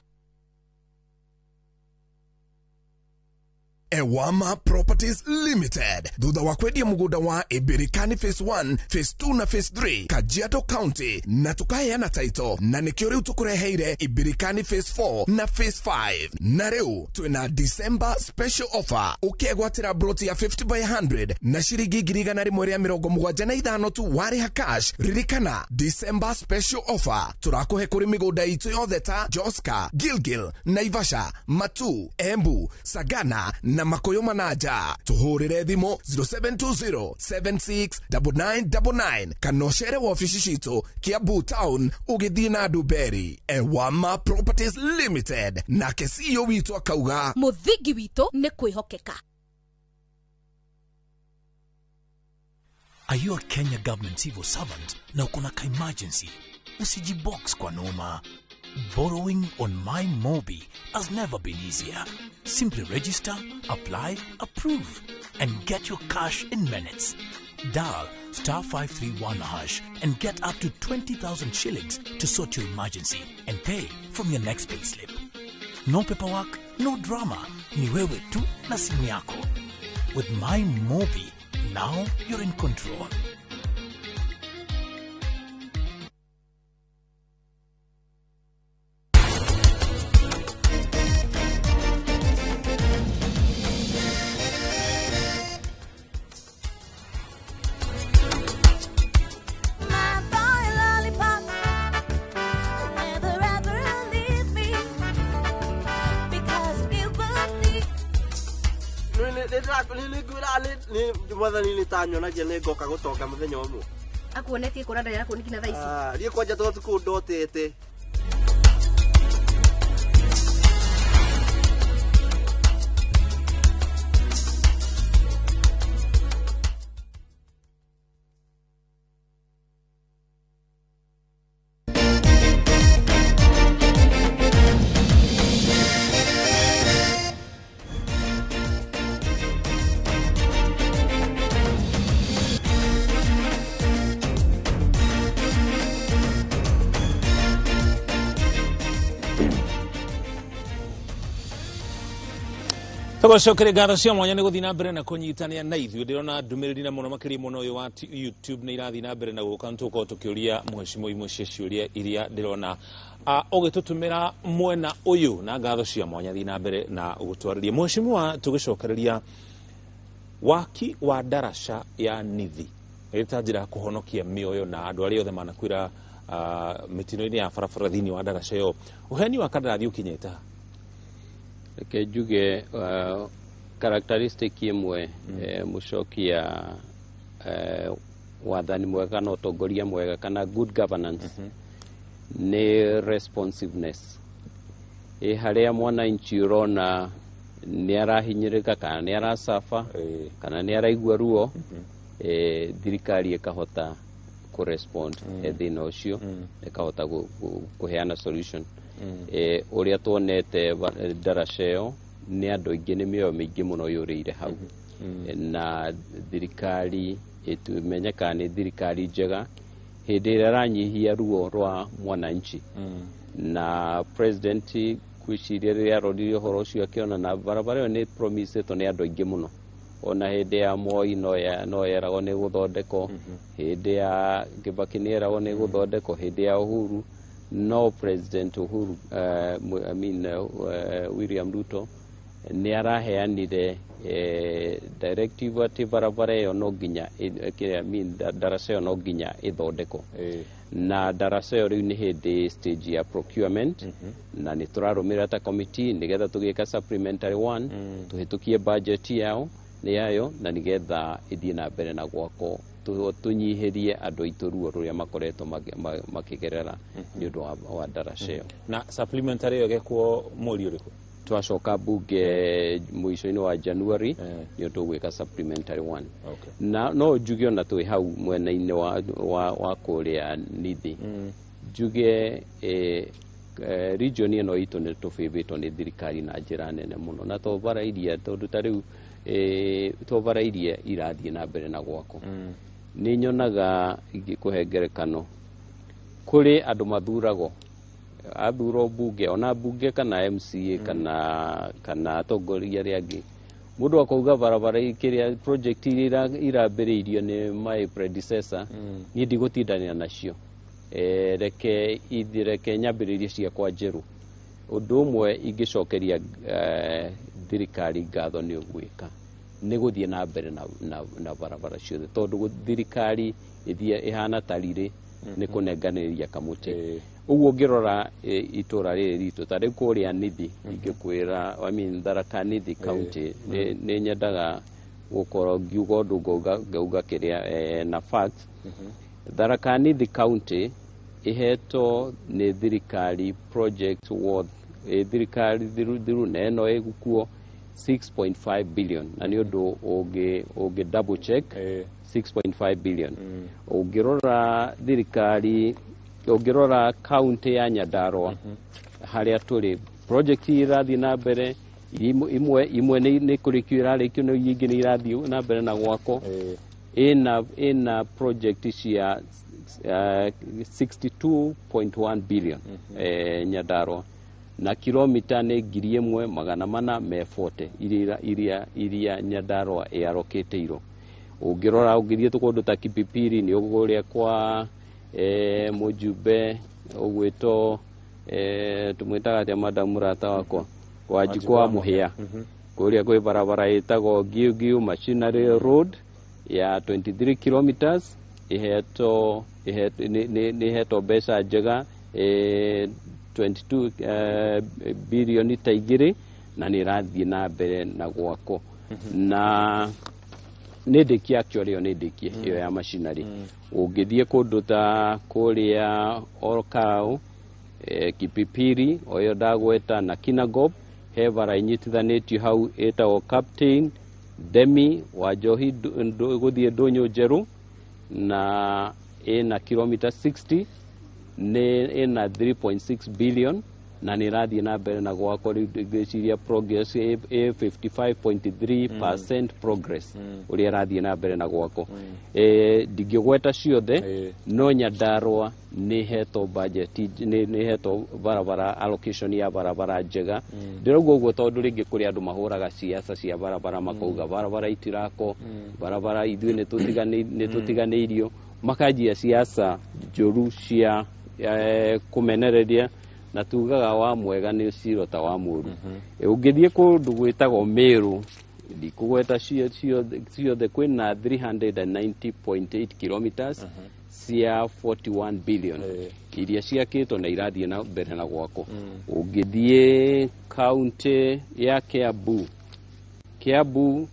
Ewama Properties Limited thutha wa kwendia mugunda wa Ibirikani Phase 1, Phase 2 na Phase 3 Kajiado County na tukaheana title na nikio riu tukureheire Ibirikani Phase 4 na Phase 5 na riu twina December special offer ukiegwatira broti ya 50 by 100 na ciringi 175 tu wariha cash. Ririkana December special offer turakuhe kuri migunda itu yothe ta Joska, Gilgil, Naivasha, Matu, Embu, Sagana na Makoyo Manaja. Tuhurire thimo 0720 769999 kana ũcere wabici citũ Kiambu Town ũgĩthiĩ na Nduberi. Ewama Properties Limited nake CEO witũ akauga mũthingi witũ nĩ kwĩhokeka. Are you a Kenya government civil servant na uko na ka emergency? Usijibox kwa noma. Borrowing on My Mobi has never been easier. Simply register, apply, approve, and get your cash in minutes. Dial *531# and get up to 20,000 shillings to sort your emergency and pay from your next payslip. No paperwork, no drama. Ni wewe tu na simu yako. With My Mobi, now you're in control. Mwathani nĩ tanyonagia nĩ ngoka gũtonga mũthenya ũmwe. Akuonetie kũranda yarakuoni nginya thaa ici. Niĩ kwanja to tukũ ndotete. Tũgũcokeria ngatho cia mwanya nĩ gũthiĩ na mbere na kũnyitania na ithuĩ. Ndĩrona ndũmĩrĩri na mũno makĩria mũno ũyũ wa YouTube nĩ irathiĩ na mbere na gũka, nĩ tũgũkorwo tũkĩũria mheshimiwa imwe cia ciũria iria ndĩrona ũgĩtũtũmĩra mwena ũyũ, na ngatho cia mwanya thiĩ na mbere na gũtwarĩria. Mheshimiwa, tũgĩcokereria waki wa daraca ya Nithi ĩrĩ ta njĩra ya kũhonokia mĩoyo na andũ arĩa othe manakuĩra mĩtino-inĩ ya barabara thĩinĩ wa daraca ĩyo, ũheani wa kandarathi ũkinyĩte ha? Reke njuge characteristic ĩmwe mũcokia wathani mwega kana ũtongoria mwega kana good governance nĩ responsiveness. Ĩ harĩa mwananchi ũrona nĩ arahinyĩrĩka kana nĩ aracaba kana nĩ araigua ruo, thirikari ĩkahota kũrespond thĩna ũcio, ĩkahota kũheana solution. Ũrĩa tuonete daraca ĩyo nĩ andũ aingĩ, nĩ mĩoyo mĩingĩ mũno yũrĩire hau. Na thirikari ĩtumenyekaga nĩ thirikari njega hĩndĩ ĩrĩa ĩranyihia ruo rwa mwananchi. Na president gwĩciria rĩrĩa arorire ũhoro ũcio akĩona na barabara ĩyo nĩ promisĩtwo nĩ andũ aingĩ mũno, ona hĩndĩ ya Moi no yeragwo nĩ gũthondekwo, hĩndĩ ya Kibaki nĩ yeragwo nĩ gũthondekwo, hĩndĩ ya Uhuru. No President Uhuru, I mean, William Ruto nĩ araheanire directive atĩ barabara ĩyo no nginya I mean, daraca ĩyo no nginya ĩthondekwo. Na daraca ĩyo rĩu nĩ hĩndĩ stage ya procurement, na nĩ tũrarũmĩrĩra ta committee nĩgetha tũgĩka supplementary one, tũhĩtũkie budget yao nĩ yayo, na nĩgetha ĩthiĩ na mbere na gwakwo, tũnyihĩrie andũ aitũ ruo rũrĩa makoretwo makĩgerera nĩ ũndũ wa daraca ĩyo. Na supplementary ĩyo ĩgekwo mweri ũrĩkũ? Twacoka bunge mũico-inĩ wa January nĩ tũgwĩka supplementary one. Na no njuge ona twĩ hau mwena-inĩ wa kũrĩa Nithi, njuge region ĩno itũ nĩ tũbĩbĩtwo nĩ thirikari na njĩra nene mũno, na to bara iria, tondũ ta rĩu to bara iria irathiĩ na mbere na gwakwo. Nĩ nyonaga, ingĩkũhe ngerekano, kũrĩ andũ mathuragwo, athurwo bunge, ona bunge kana MCA kana atongoria arĩa angĩ, mũndũ akauga barabara kĩrĩa project iria irambĩrĩirio nĩ my predecessor, niĩ ndigũtindanĩra nacio, reke ithi, reke nyambĩrĩrie ciakwa njerũ. Ũndũ ũmwe ingĩcokeria thirikari ngatho nĩ ũgwĩka nĩ gũthiĩ na mbere na barabara ciothe, tondũ thirikari ĩthiĩ ĩhana ta riri nĩ kũnenganĩria kamũtĩ. Ũguo ũngĩrora itũra rĩrĩ ritũ ta rĩu kũrĩa Nithi, ingĩkwĩra, I mean, Tharaka Nithi County, nĩ nyendaga gũkorwo ngiuga ũndũ ngauga kĩrĩa na facts. Tharaka Nithi County ĩhetwo nĩ thirikari project worth thirikari thiru thiru na ĩno ĩgukuo 6.5 billion, na nĩ ũndũ ũngĩ double check, 6.5 billion. Ũngĩrora thirikari, ũngĩrora county ya Nyandarua harĩa tũrĩ, project irathiĩ na mbere imwe nĩ kũrĩkio irarĩkio, no ingĩ nĩ irathiĩ na mbere na gwakwo. Ĩna project cia 62.1 billion Nyandarua, na kilomita nĩ 1440 iria Nyandarua ĩarokĩtĩirwo. Ũngĩrora ũngĩthiĩ kũndũ ta Kipipiri, nĩ ũkũrĩa kwa mũjumbe ũgwĩtwo tũmwĩtaga atĩa, madam mũrata wakwa, Wanjikũ wa Mũhĩa, kũrĩa kwĩ barabara ĩtagwo Ngiu Machinery Road ya 23 kilometers, ĩhetwo nĩ ĩhetwo mbeca njega, 22 bilioni ta igĩrĩ, na nĩ ĩrathiĩ na mbere na gwakwo, na nĩ ndĩkie, actually ĩyo nĩ ndĩkie ĩyo ya machinery. Ũngĩthiĩ kũndũ ta kũrĩa Olkau, Kipipiri o ĩyo ndagweta na Kinangop, he bara inyitithanĩtio hau ĩtagwo Captain Demi wa Njohi gũthiĩ Ndũnyũ Njerũ, na ĩna kilomita 60, nĩ ĩna 3.6 billion. Na nä ĩrathiĩ na mbere na gwakwo. Rĩu ngwĩciria progress ĩ 55.3% progress ũrĩa ĩrathiĩ na mbere na gwakwo. Ndingĩgweta ciothe, no Nyandarua nĩ hetwo budget, nĩ hetwo barabara, allocation ya barabara njega. Ndĩrauga ũguo tondũ rĩngĩ kũrĩ andũ mahũraga ciaca cia barabara, makauga barabara itirakwo, barabara ithuĩ nĩ tũtiganĩirio, makanjia ciaca njũru cia kũmenereria, na tugaga wa mwega nĩ ciro ta wa mũru. Ũngĩthiĩ kũndũ gwĩtagwo Meru, ndikũgweta ciothe, kwĩna 390.8 kilometers cia 41 billion iria ciakĩtwo na irathiĩ na mbere na gwakwo. Ũngĩthiĩ kaunti ya Kiambu, Kiambu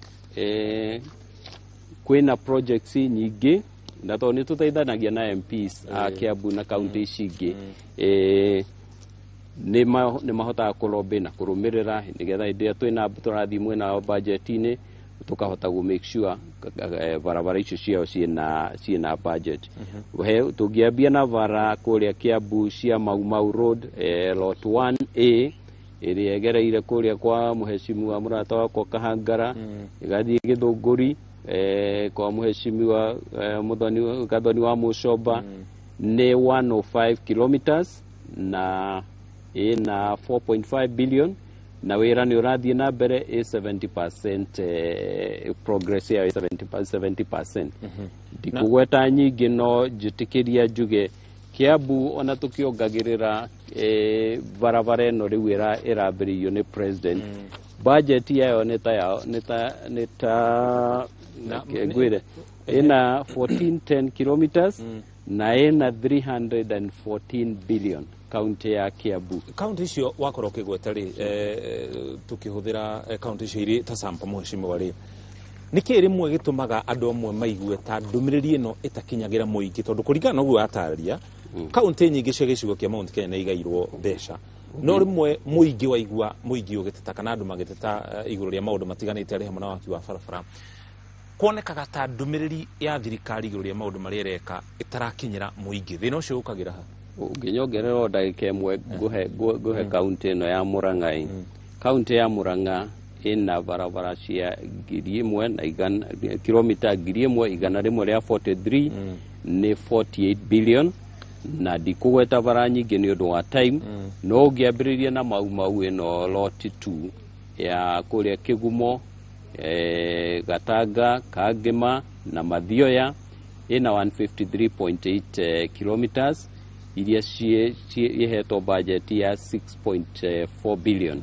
kwĩna projects nyingĩ, na tondũ nĩ tũteithanagia na MPs a Kiambu na kaunti ici ingĩ, nĩ mahotaga kũlobby na kũrũmĩrĩra nĩgetha hĩndĩ ĩrĩa twĩna tũrathiĩ mwena wa budget-inĩ, tũkahota gũ make sure barabara icio ciao ciĩna budget. He tũngĩambia na bara kũrĩa Kiambu cia Mau Mau Road, lot 1A ĩrĩa ĩgereire kũrĩa kwa mũhecimiwa mũrata wakwa Kahangara, ĩgathiĩ Gĩthũngũri, kwa mũhecimiwa Muthoni Gathoni wa Mũcomba, nĩ 105 kilometers na ĩna 4.5 billion, na wĩra nĩ ũrathiĩ na mbere, ĩ 70%, progress yayo ĩ 70%. Ndikũgweta nyingĩ, no njĩtĩkĩria njuge Kiambu ona tũkĩongagĩrĩra barabara ĩno rĩu ĩrambĩrĩirio nĩ president, budget yayo nĩ ta ngwĩre ĩna 1410 kilometers na ĩna 314 billion, kaunti ya Kiambu. Kaunti icio wakorwo ũkĩgweta rĩ, tũkĩhũthĩra kaunti icio irĩ ta sample, mũhecimiwa rĩ, nĩkĩ rĩmwe gĩtũmaga andũ amwe maigue ta ndũmĩrĩri ĩno ĩtakinyagĩra mũingĩ? Tondũ kũringana na ũguo watarĩria, kaunti nyingĩ cia gĩcigo kĩa Mount Kenya nĩ igairwo mbeca, no rĩmwe mũingĩ waigua mũingĩ ũgĩteta kana andũ magĩteta igũrũ rĩa maũndũ matiganĩte arĩ hamwe na waki wa barabara, kuonekaga ta ndũmĩrĩri ya thirikari igũrũ rĩa maũndũ marĩa ĩreka ĩtarakinyĩra mũingĩ. Thĩna ũcio ũkagĩra ha? Ũngĩnyongerera o ndagĩka ĩmwe, ngũhe kaunti ĩno ya Murang'a. Kaunti ya Murang'a ĩna barabara cia 1,100, kilomita 1,143, nĩ 48 billion, na ndikũgweta bara nyingĩ nĩ ũndũ wa time, no ũngĩambĩrĩria na Mau Mau ĩno lot 2 ya kũrĩa Kĩgumo, Gatanga, Kangema na Mathioya, ĩna 153.8 kilometers iria ihetwo budget ya 6.4 billion.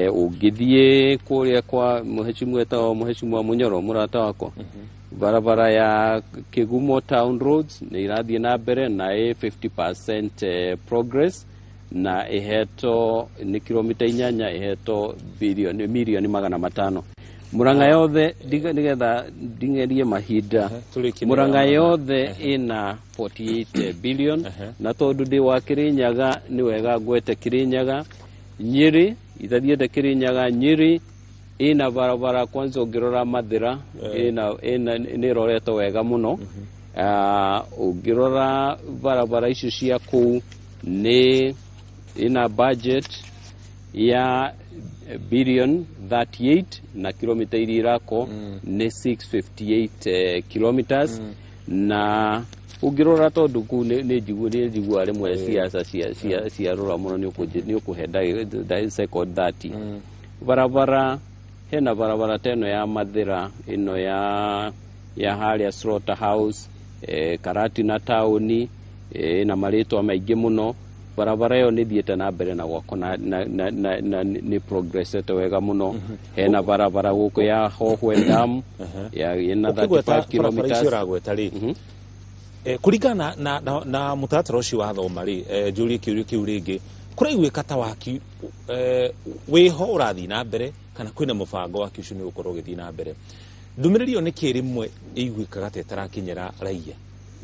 Ũngĩthiĩ kũrĩa kwa mũhecimu etagwo mũhecimu wa Mũnyoro, mũrata wakwa, barabara ya Kĩgumo Town Roads nĩ irathiĩ na mbere na ĩ 50% progress, na ĩhetwo nĩ kilomita 8, ĩhetwo bilioni 500,000,000. Murang'a yothe, nĩgetha nding'erie mahinda, Murang'a yothe ĩna 48 billion. Na tondũ ndĩ wa Kĩrĩnyaga, nĩ wega ngwete Kĩrĩnyaga. Nyĩrĩ itathiĩte Kĩrĩnyaga, Nyĩrĩ ĩna barabara kwanza ũngĩrora Mathĩra ĩna nĩ ĩroretwo wega mũno. Ũngĩrora barabara icio cia kũu nĩ ĩna budget ya billion 38, na kilomita iria irakwo nĩ 658 kilometers. Na ũngĩrora tondũ kũu nĩ njiguaga rĩmwe ciaca ciarũra mũno, nĩ ũkũhe second 30. Barabara, hena barabara ta ĩno ya Mathĩra, ĩno ya harĩa Slaughter House, Karatina taũni, ĩna marĩtwa maingĩ mũno. Barabara ĩyo nĩ thiĩte na mbere na gwakwo na nĩ progressete wega mũno. Hena barabara gũkũ ya Hohwe Dam ya ĩna 35 kilometers. Icio ũragweta rĩ, kũringana na mũtaratara ũcio wathoma rĩ, njũrie kĩũria kĩu rĩngĩ, kũraiguĩka ta waki wĩho ũrathiĩ na mbere kana kwĩna mũbango waki ũcio nĩ ũgũkorwo ũgĩthiĩ na mbere? Ndũmĩrĩri ĩyo nĩkĩ rĩmwe ĩiguĩkaga ta ĩtarakinyĩra raia?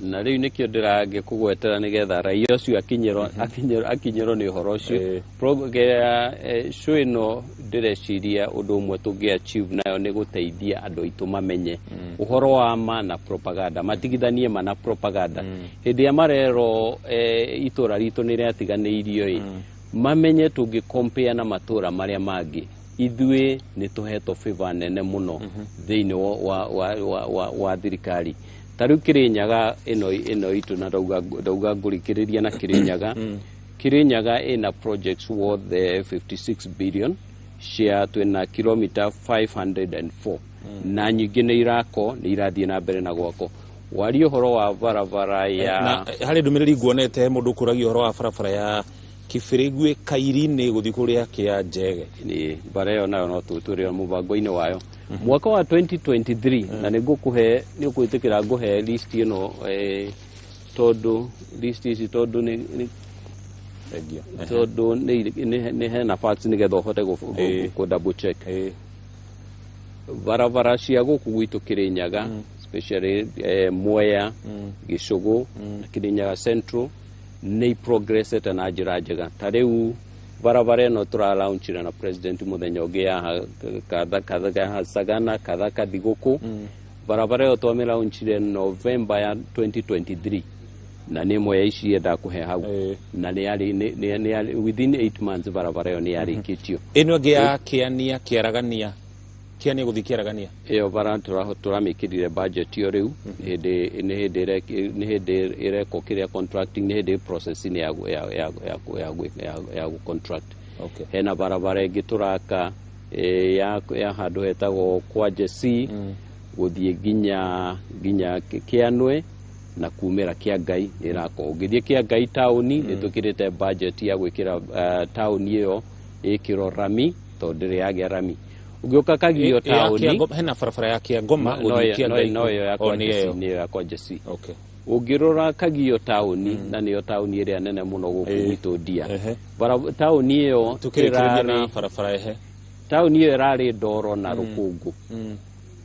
Na rĩu nĩkĩo ndĩrangĩkũgwetera nĩgetha raia ũcio akinyĩrwo nĩ ũhoro ũcio. Show ĩno ndĩreciria ũndũ ũmwe tũngĩ achieve nayo nĩ gũteithia andũ aitũ mamenye ũhoro wa ma na propaganda, matigithanie ma na propaganda. Hĩndĩ ĩrĩa marerwo itũra ritũ nĩ rĩatiganĩirio ĩ, Mamenye tũngĩ compare na matũra marĩa mangĩ, ithuĩ nĩ tũhetwo favor nene mũno thĩinĩ wa thirikari. Ta rĩu Kĩrĩnyaga ĩno itũ, na ndauga ngũrĩkĩrĩria na Kĩrĩnyaga. Kĩrĩnyaga ĩna projects worth 56 billion cia twĩna kilomita 504, na nyingĩ nĩ irako, nĩ irathiĩ na mbere na gwako. Waria ũhoro wa barabara ya Na harĩ ndũmĩrĩri nguonete, mũndũ ũkũragia ũhoro wa barabara ya Kĩbĩrĩgwe Kairi-inĩ gũthiĩ kũrĩa kĩa Njege. Nĩ bara ĩyo nayo no tũtũrĩ mũbango-inĩ wayo mwaka wa 2023, na nĩ ngũkũhe, nĩ ũkwĩtĩkĩra ngũhe list ĩno, tondũ list ici tondũ nĩ tondũ nĩ hena facts nĩgetha ũhote kũ double check barabara cia gũkũ gwitũ Kĩrĩnyaga, especially Mwea, Gĩcũgũ na Kĩrĩnyaga Central, nĩ progressete na njĩra njega. Ta rĩu barabara ĩno tũralaunchire na president mũthenya ũngĩ ya Sagana Kathaka Thigũkũ, barabara ĩyo twamĩlaunchire November ya 2023, na nĩ ĩmwe ya ici yendaga kũhe hau, na nĩ yarĩ nĩ within 8 months barabara ĩyo nĩ yarĩkĩtio. Ĩno ĩngĩ ya Kĩania Kĩaragania, Kĩania gũthiĩ Kĩaragania? Ĩyo bara tũramĩkĩrire budget ĩyo, rĩu nĩ hĩndĩ ĩrekwo kĩrĩa contracting, nĩ hĩndĩ processing ya contract. Hena barabara ĩngĩ tũraka ya handũ hetagwo kwa Jesse gũthiĩ nginya Kĩanwe na kumĩra Kĩa Ngai, nĩ ĩrakwo. Ũngĩthiĩ Kĩa Ngai taũni, nĩ twĩkĩrĩte budget ya gwĩkĩra taũni ĩyo ĩkĩrwo rami, tondũ ndĩrĩ yagĩa rami. Ũngĩũka Kagio taũni, hena barabara ya Kĩangoma gũthiĩ Kĩa Ngai. No ĩyo ya kwa Jesse, nĩ ĩyo ya kwa Jesse. Ũngĩrora Kagio taũni, na nĩyo taũni ĩrĩa nene mũno gũkũ gwitũ Ndia, taũni ĩyo Tukĩrĩkĩrĩria na barabara ehe. Taũni ĩyo ĩrarĩ ndoro na rũkũngũ,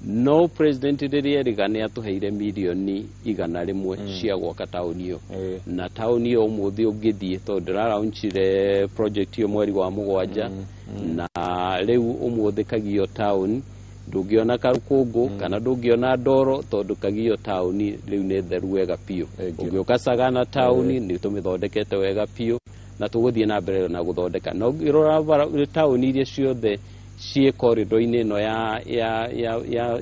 no president rĩrĩa erĩga nĩ atũheire mirioni 100 cia gwaka taũni ĩyo, na taũni ĩyo ũmũthĩ ũngĩthiĩ, tondũ ndĩraraunchire project ĩyo mweri wa 7, na rĩu ũmũthĩ Kagio town ndũngĩona karũkũngũ kana ndũngĩona ndoro, tondũ Kagio taũni rĩu nĩ theru wega biũ. Ũngĩũka Sagana taũni, nĩ tũmĩthondekete wega biũ na tũgũthiĩ na mbere na gũthondeka. Na ũngĩrora taũni iria ciothe ciĩ corridor-inĩ ĩno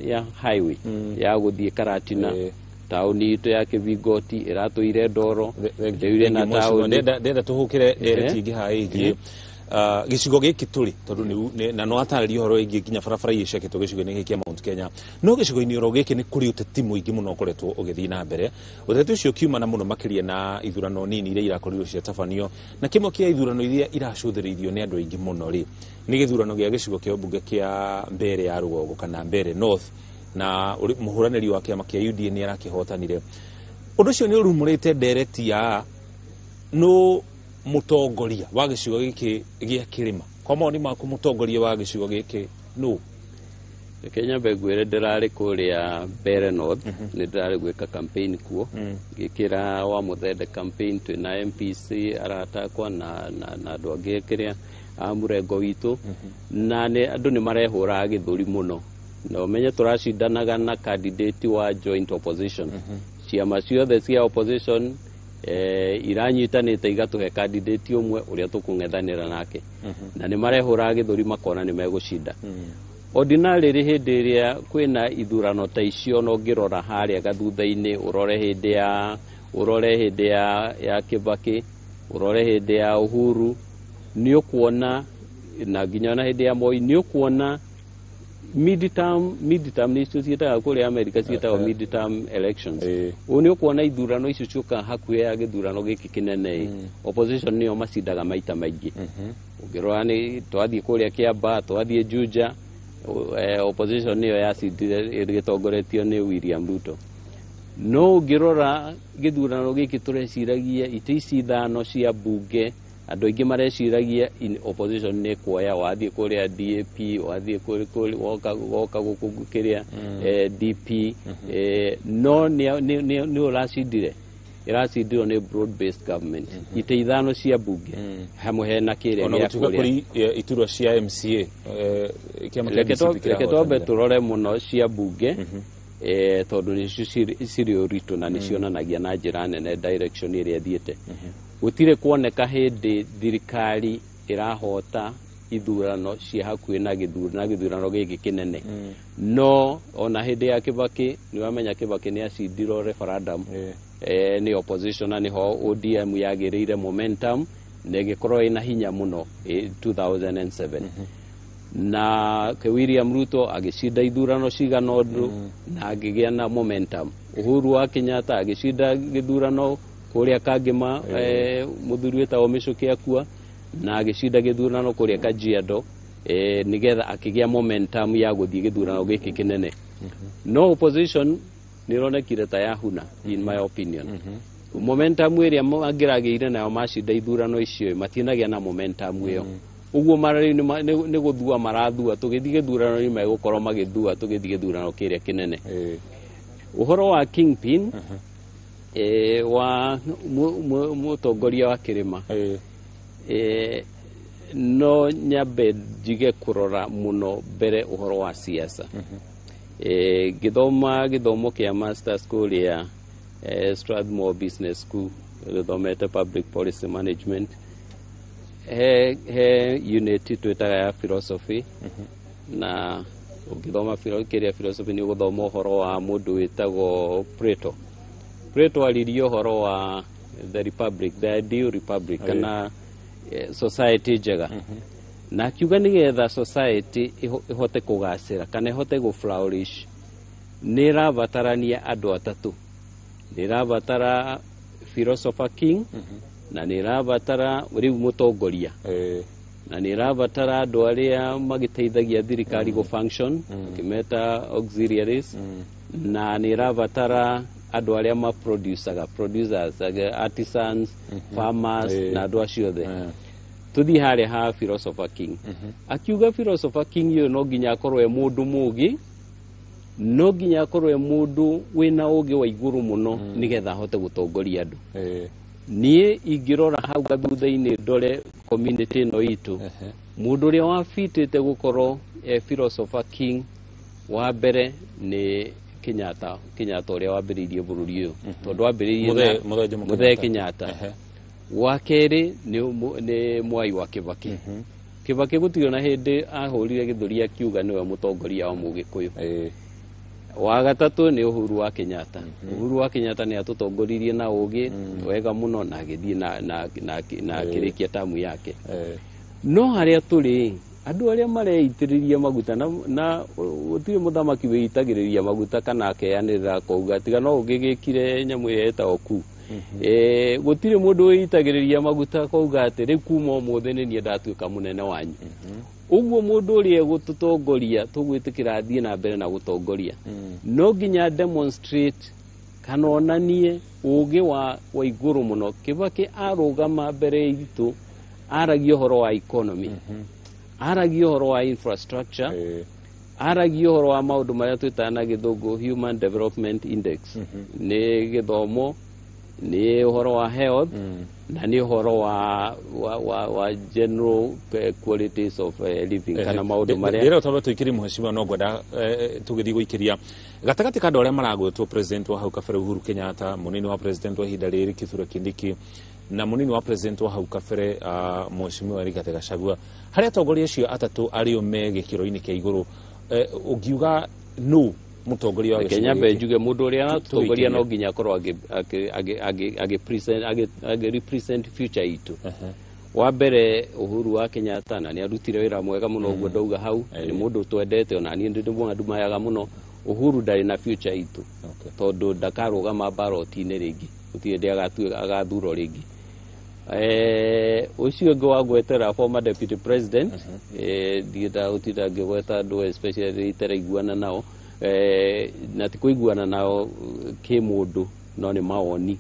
ya highway ya gũthiĩ Karatina, taũni itũ ya Kĩbingoti ĩratũire ndoro, rĩu ĩna taũni. Ndenda tũhũkĩre ndereti ĩngĩ haha ĩgiĩ gĩcigo gĩkĩ tũrĩ, tondũ na no atarĩria ũhoro wĩgiĩ nginya barabara iria ciakĩtwo gĩcigo-inĩ gĩkĩ kĩa Mount Kenya. No gĩcigo-inĩ oro gĩkĩ nĩ kũrĩ ũteti mũingĩ mũno ũkoretwo ũgĩthiĩ na mbere, ũteti ũcio ũkiumana mũno makĩria na ithurano nini iria irakorirwo ciatabanio, na kĩmwe kĩa ithurano iria iracũthĩrĩirio nĩ andũ aingĩ mũno rĩ, nĩ gĩthurano gĩa gĩcigo kĩa ũmbunge kĩa Mbeere ya rũgongo kana Mbeere North, na mũhũranĩri wa kĩama kĩa UDA nĩ arakĩhotanire. Ũndũ ũcio nĩ ũrumũrĩte ndereti ya no mũtongoria wa gĩcigo gĩkĩ gĩa kĩrĩma. Kwa mawoni maku, mũtongoria wa gĩcigo gĩkĩ nũ? Reke nyambe ngwĩre, ndĩrarĩ kũrĩa Mbeere North, nĩ ndĩrarĩ gwĩka campaign kuo, ngĩkĩra wa Mũthende campaign, twĩna MPC arata akwa na andũ angĩ kĩrĩa a mũrengo witũ, na andũ nĩ marehũraga gĩthũri mũno, na ũmenye tũracindanaga na candidate wa joint opposition. Ciama ciothe cia opposition iranyitanĩte igatũhe candidate ũmwe ũrĩa tũkũng'ethanĩra nake, na nĩ marehũraga gĩthũri makona nĩ megũcinda. Ordinarily, hĩndĩ ĩrĩa kwĩna ithurano ta icio, no ngĩrora harĩa gathutha-inĩ, ũrore hĩndĩ ya Kibaki, ũrore hĩndĩ ya Uhuru, nĩ ũkuona na nginya na hĩndĩ ya Moi, nĩ ũkuona midterm nĩ icio ciĩtaga kũrĩa America, ciĩtagwo midterm elections. Ũũ nĩ ũkuona ithurano icio ciũkaga hakuhĩ ya gĩthurano gĩkĩ kĩnene, opposition nĩo macindaga maita maingĩ. Ũngĩrora nĩ twathiĩ kũrĩa Kiambaa, twathiĩ Juja, opposition nĩyo yacindire ĩgĩtongoretio nĩ William Ruto. No ũngĩrora gĩthurano gĩkĩ, tũreciragia itĩ ici ithano cia mbunge, andũ aingĩ mareciragia in opposition nĩ kuoya. Wathiĩ kũrĩa DAP, wathiĩ woka gũkũ kĩrĩa DP, no nĩ ũracindire, ĩracindirwo nĩ broad based government itĩ ithano cia mbunge hamwe hena kĩrĩa Ona gĩa gũtuĩka kũrĩa. Kũrĩ iturwa cia MCA, kĩama kĩa DCP Reke twambe kĩrahotanire. Tũrore mũno cia mbunge, tondũ nĩcio cirĩ ũritũ na nĩcionanagia na njĩra nene direction ĩrĩa ĩthiĩte. Gũtirĩ kuoneka hĩndĩ thirikari ĩrahota ithurano cia hakuhĩ na gĩthurano gĩkĩ kĩnene. No ona hĩndĩ ya Kibaki nĩ wamenya Kibaki nĩ acindirwo referendum nĩ opposition, na nĩho ODM yagĩrĩire momentum na ĩgĩkorwo ĩna hinya mũno 2007. Na ke William Ruto agĩcinda ithurano cigana ũndũ na agĩgĩa na momentum. Uhuru wa Kenyatta agĩcinda gĩthurano kũrĩa Kangema, mũthuri wĩtagwo Michuki akua, na agĩcinda gĩthurano kũrĩa Kajiado, nĩgetha akĩgĩa momentum ya gũthiĩ gĩthurano gĩkĩ kĩnene. No opposition nĩronekire ta yahuna, in my opinion. Momentum ĩrĩa mangĩragĩire nayo macinda ithurano icio, matinagĩa na momentum ĩyo. Ũguo mara rĩu nĩ gũthua marathua, tũgĩthiĩ gĩthurano nĩ megũkorwo magĩthua tũgĩthiĩ gĩthurano kĩrĩa kĩnene. Ũhoro wa kingpin wa mũtongoria wa kĩrĩma, no nyambe njige kũrora mũno mbere ũhoro wa siasa. Ngĩthoma gĩthomo kĩa masters kũrĩa Strathmore Business School, gĩthomete public policy management, he unit twĩtaga ya philosophy. Na ũngĩthoma kĩrĩa philosophy nĩ ũgũthoma ũhoro wa mũndũ wĩtagwo Plato. Plato aririe ũhoro wa the republic, the ideal republic, kana society njega. Na akiuga nĩgetha society ĩhote kũgacĩra kana ĩhote gũ flourish, nĩ ĩrabatarania andũ atatũ. Nĩ ĩrabatara philosopher king, na nĩ ĩrabatara rĩu mũtongoria, na nĩ ĩrabatara andũ arĩa magĩteithagia thirikari gũ function, ũkĩmeta auxiliaries, na nĩ ĩrabatara andũ arĩa ma producaga, producers, artisans, farmers, na andũ acio othe. Tũthiĩ harĩa ha philosopher king. Akiuga philosopher king ũyũ no nginya akorwo e mũndũ mũũgĩ, no nginya akorwo e mũndũ wĩna ũũgĩ wa igũrũ mũno nĩgetha ahote gũtongoria andũ. Niĩ ingĩrora hau gathutha-inĩ ndore community ĩno itũ, mũndũ ũrĩa wabitĩte gũkorwo e philosopher king wa mbere nĩ Kenyatta, Kenyatta ũrĩa wambĩrĩirie bũrũri ũyũ, tondũ wambĩrĩirie na Mũthee Kenyatta. Wa kerĩ nĩ Mwai wa Kibaki. Kibaki gũtirĩ ona hĩndĩ ahũrire gĩthũri akiuga nĩwe mũtongoria wa Mũgĩkũyũ. Wa gatatũ nĩ Uhuru wa Kenyatta. Uhuru wa Kenyatta nĩ atũtongoririe na ũũgĩ wega mũno na agĩthiĩ na akĩrĩkia tamu yake. No harĩa tũrĩ, andũ arĩa mareitĩrĩria maguta, na gũtirĩ mũthamaki wĩitagĩrĩria maguta kana akeanĩrĩra akauga tiga no ũngĩgĩkire nyamũ ĩrĩa ĩtagwo ku. Gũtirĩ mũndũ wĩitagĩrĩria maguta akauga atĩ rĩu kuma ũmũthĩ nĩ niĩ ndatuĩka mũnene wanyu. Ũguo mũndũ ũrĩa egũtũtongoria tũgwĩtĩkĩra athiĩ na mbere na gũtongoria, no nginya demonstrate kana onanie ũũgĩ wa igũrũ mũno. Kibaki arũgama mbere itũ aragia ũhoro wa economy, aragia ũhoro wa infrastructure, aragia ũhoro wa maũndũ marĩa twĩtaga na gĩthũngũ human development index, nĩ gĩthomo, nĩ ũhoro wa health, na nĩ ũhoro wa general qualities of living, kana maũndũ marĩa ndĩrĩa twambe tũikĩrie mheshimiwa, no ngwenda tũgĩthiĩ gũikĩria gatagatĩ ka andũ arĩa maragwetwo, president wa hau kabere Uhuru Kenyatta, mũnini wa president wa ihinda rĩrĩ Kithure Kindiki, na mũnini wa president wa hau kabere mheshimiwa Rigathi Gachagua. Harĩa atongoria acio atatũ arĩo me gĩkĩro-inĩ kĩa igũrũ, ũngiuga nũ mũtongoria wa gĩcigo Kenya? Mbe gĩkĩ? Njuge mũndũ ũrĩa aratongoria no nginya akorwo agĩ represent future itũ. Wa mbere Uhuru wa Kenyatta, na nĩ arutire wĩra mwega mũno, ũguo ndauga hau nĩ mũndũ twendete, ona niĩ ndĩmũmayaga mũno. Uhuru ndarĩ na future itũ tondũ ndakarũgama ballot-inĩ rĩngĩ, gũtirĩ hĩndĩ agathurwo rĩngĩ. Ũcio ũngĩ wa gwetera former deputy president, ndienda gũtinda ngĩgweta andũ especially itaraiguana nao, na ti kũiguana nao kĩmũndũ, no nĩ mawoni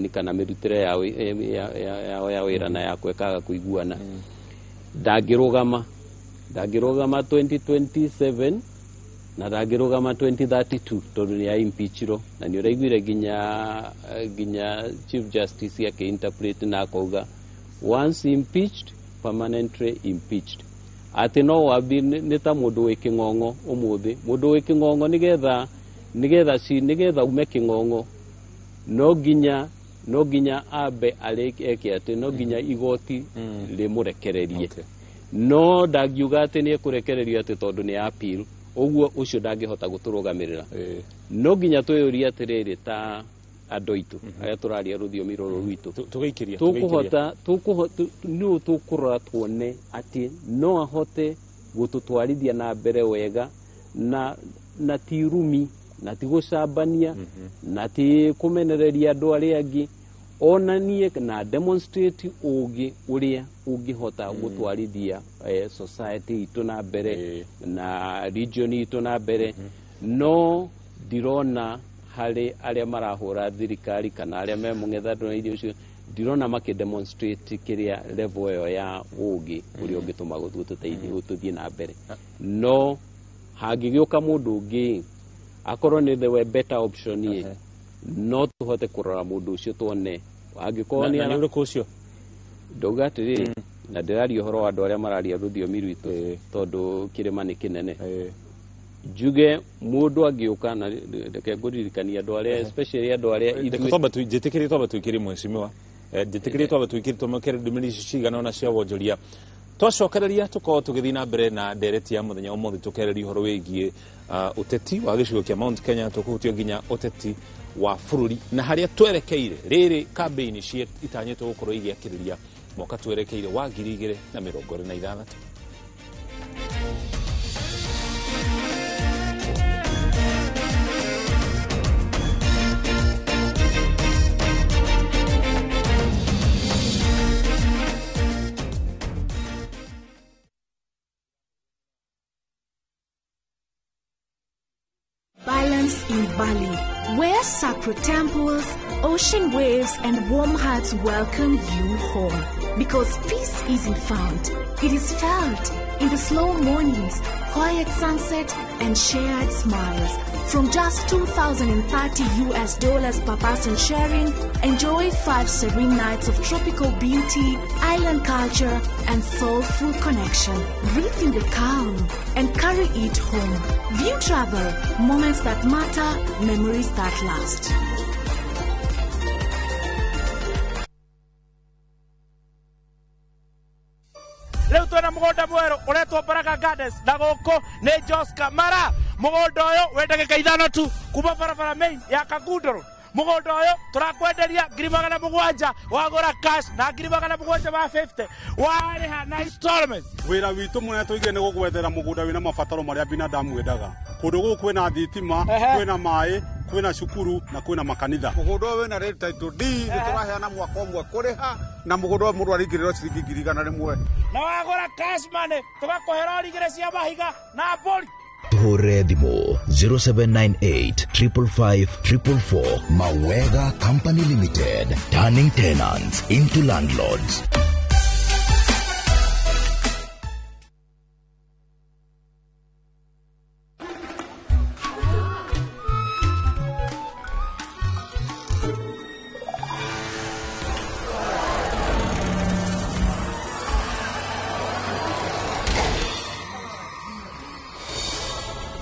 kana mĩrutĩre yao ya wĩra na yakwa ĩkaga kũiguana. Ndangĩrũgama 2027 na ndangĩrũgama 2032 tondũ nĩ aimpeachirwo, na nĩ ũraiguire nginya Chief Justice akĩ-interpret na akauga once impeached, permanently impeached, atĩ no wambi nĩ ta mũndũ wĩ kĩng'ong'o ũmũthĩ. Mũndũ wĩ kĩng'ong'o nĩgetha ume kĩng'ong'o no nginya No nginya ambe eke atĩ no nginya igoti rĩmũrekererie. No ndangiuga atĩ nĩ ekũrekererio atĩ tondũ nĩ appeal, ũguo ũcio ndangĩhota gũtũrũgamĩrĩra. No nginya twĩyũrie atĩrĩrĩ, ta andũ aitũ arĩa tũraria rũthiomi rũrũ rwitũ, tũgĩikĩria tũkũhota nũ tũkũrora tuone atĩ no ahote gũtũtwarithia na mbere wega, na ti rumi, na ti gũcambania, na ti kũmenereria andũ arĩa angĩ, onanie na demonstrate ũgĩ ũrĩa ũngĩhota gũtwarithia society itũ na mbere na region itũ na mbere. No ndirona harĩ arĩa marahũra thirikari kana arĩa me mũng'ethanĩro na irio icio, ndirona makĩ demonstrate kĩrĩa level ĩyo ya ũgĩ ũrĩa ũngĩtũma gũtũteithie gũtũthiĩ na mbere. No hangĩgĩũka mũndũ ũngĩ akorwo nĩ the way better option ĩ, no tũhote kũrora mũndũ ũcio tuone angĩkorwo nĩ na nĩ ũrĩkũ ũcio. Ndauga atĩrĩrĩ, na ndĩraria ũhoro wa andũ arĩa mararia rũthiomi rwitũ tondũ kĩrĩma nĩ kĩnene. Njuge mũndũ angĩũka, na reke ngũririkanie andũ arĩa, especially andũ arĩa Reke twambe njĩtĩkĩrie twambe tũikĩrie mheshimiwa, njĩtĩkĩrie twambe tũikĩrie twamũkĩre ndũmĩrĩri ici cigana ũna cia wonjoria. Twacokereria tũkorwo tũgĩthiĩ na mbere na ndereti ya mũthenya ũmũthĩ, tũkereria ũhoro wĩgiĩ ũteti wa gĩcigo kĩa Mount Kenya, tũkũhutia nginya ũteti wa bũrũri na harĩa twerekeire rĩrĩ kambĩini cia itanyĩtwo gũkorwo igĩakĩrĩria mwaka twerekeire wa 2026. Balance in Bali, where sacred temples, ocean waves, and warm hearts welcome you home. Because peace isn't found, it is felt in the slow mornings, quiet sunset, and shared smiles. From just $2,030 per person sharing, enjoy 5 serene nights of tropical beauty, island culture, and soulful connection. Breathe in the calm and carry it home. View Travel, moments that matter, memories that last. Rĩu twĩna mũgũnda mwerũ ũretwo Baraka Gardens, na gũkũ nĩ Joska Mara. Mũgũnda ũyũ wĩ ndagĩka 5 tu kuma barabara main ya Kangundo. Mũgũnda ũyũ tũrakwenderia 700,000 wagũra cash na 750 warĩha na installments. Wĩra witũ mũnene tũigire nĩ gũgwethera mũgũnda wĩna mabataro marĩa binadamu endaga. Kũndũ gũkũ kwĩna thitima, kwĩna maĩ, kwĩna cukuru na kwĩna makanitha. Mũgũnda ũyũ wĩna rate title deed, nĩtũraheana mwaka ũmwe kũrĩha, na mũgũnda ũyũ mũndũ araingĩrĩrwo ciringi 100,000. Na wagũra cash money tũgakũhe rori igĩrĩ cia mahiga na mbũri. Tuhũrĩre thimũ 0798 555 444. Mawega Company Limited, turning tenants into landlords.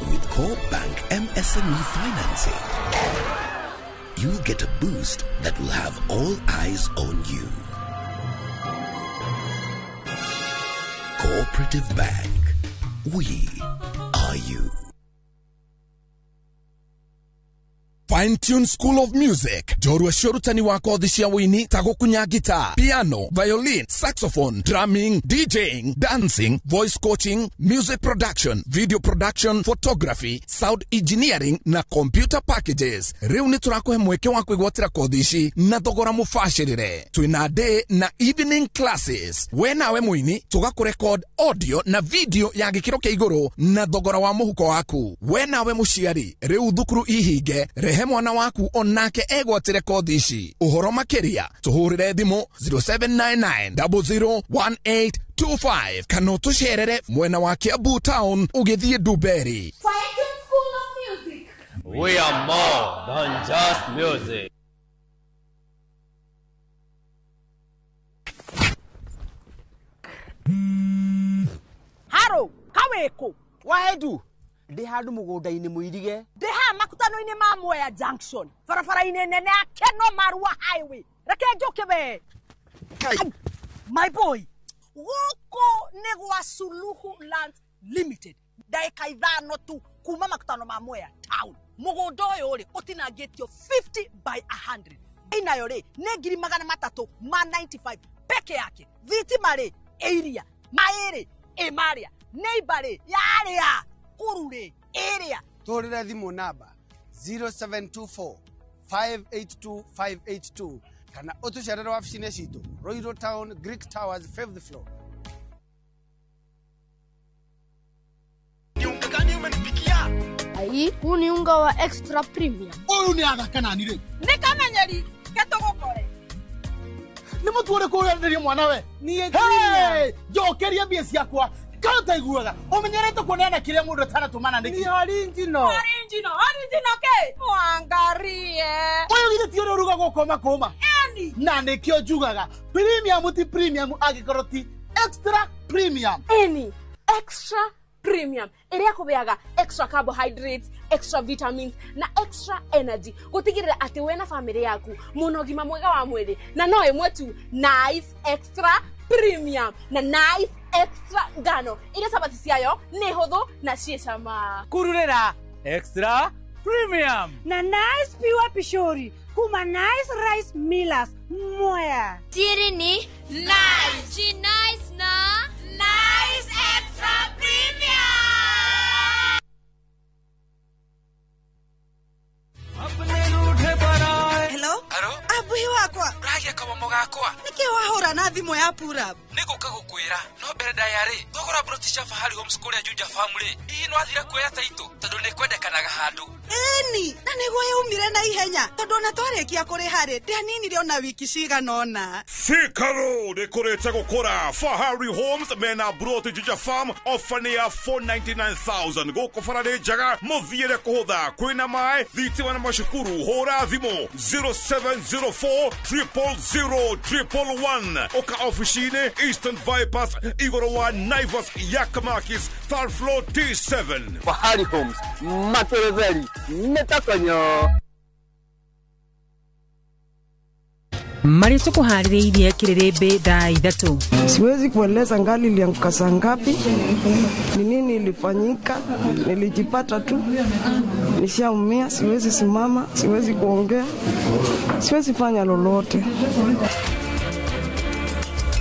With Co-op Bank MSME financing, you'll get a boost that will have all eyes on you. Cooperative Bank. We are you. Fine Tune School of Music, njorua cia ũrutani wa kothi cia wũini ta gũkunya guitar, piano, violin, saxophone, drumming, DJing, dancing, voice coaching, music production, video production, photography, sound engineering na computer packages. Rĩu nĩ tũrakũhe mweke wa kwĩgwatĩra kothi ici na thogora mũbacĩrĩre. Twĩna day na evening classes. We nawe mũini tũgakũrecord audio na video ya gĩkĩro kĩa igũrũ na thogora wa mũhuko waku. We nawe mũciari, rĩu thukuru ihinge, rehe mwana waku onake egwatĩre kothi ici. Ũhoro makĩria tũhũrĩre thimũ 0799 001825 kana ũtũcerere mwena wa Kiambu town ũgĩthiĩ Ndumberi. School of Music. We are more than just music. Haro, kaweko. Waedu. Ndi handu mugunda-ini muirige. Ndi haha makutano-inĩ ma Mwea Junction, barabara-inĩ nene ya Keno Marua Highway. Reke njoke we. My boy, gũkũ nĩ gwa Suluhu Lands Limited. Ndagĩka 5 tu kuma makutano ma Mwea town. Mũgũnda ũyũ rĩ ũtinangĩtio 50 by 100. Inayo rĩ nĩ 395 peke yake. Thitima rĩ ĩiria, maĩ rĩ ĩmarĩa, neighbor rĩ yarĩa, kuru rĩ ĩrĩa. Tũhũrĩre thimũ namba 0724 582 582 kana ũtũcerere wabici-inĩ citũ Ruiru Town, Greek Towers, 5th floor. Ai, huu ni unga wa extra premium. Ũyũ nĩ athaka nani rĩ? Nĩ kamenyeri ketũgũkore. Nĩ mũtu ũrĩkũ ũrenderio mwana we? Niĩ njokeria mbia ciakwa. Kana ũtaiguaga ũmenyerete kuoneana kĩrĩa mũndũ atanatũmana nĩkĩ? Ni original. Original, original ke? Mwangarie. Ũyũ githĩ ti ũrĩa ũrugagwo kũma kũma? Eni. Na nĩkĩo njugaga premium ti premium angĩkorwo ti extra premium. Eni, extra premium ĩrĩa kũbeaga extra carbohydrates, extra vitamins na extra energy gũtigĩrĩra atĩ we na famĩlĩ yaku mũna ũgima mwega wa mwĩrĩ, na no ĩmwe tu, Nice Extra Premium na Nice Extra Ngano iria cabaci ciayo nĩ hũthũ na ciĩ cama. Kururĩra Extra Premium na Nice Pure Pishori kuma Nice Rice Millers Mwea. Siri ni Nice. She nice na Nice Extra Premium. Hello? Abuhi wakwa. Uragia kamomo gakwa. Nĩkĩ wahũra na thimũ ya Purab? Nĩgũka gũkwĩra no mbere ndaya rĩ twagũra broti cia Fahari Homes kũrĩa Juja Farm rĩ hihi nĩwathire kuoya taitũ tondũ nĩkwendekanaga handũ. Ĩni, na nĩguo yaumire na ihenya tondũ ona twarĩkia kũrĩha rĩ ndianinire ona wiki cigana ũna. Thika Road ĩkũrĩte gũkũra. Fahari Homes mena broti Juja Farm ofa nĩ ya 499,000 gũkũ bara nĩ njega mũthiĩre kũhũtha kwĩna maĩ thitima na macukuru. Hũra thimũ 0704 000 111 ũka ofici-inĩ Eastern Bypass igũrũ wa Naivas Yakamakis third floor T7. Fahari Homes materetheri nĩtakonyo. Marĩa tũkũharĩrĩirie kĩrĩrĩmbĩ thaa 3. Siwezi kueleza ngali ilianguka saa ngapi, ni nini ilifanyika. Nilijipata tu nishaumia, siwezi simama, siwezi kuongea, siwezi fanya lolote.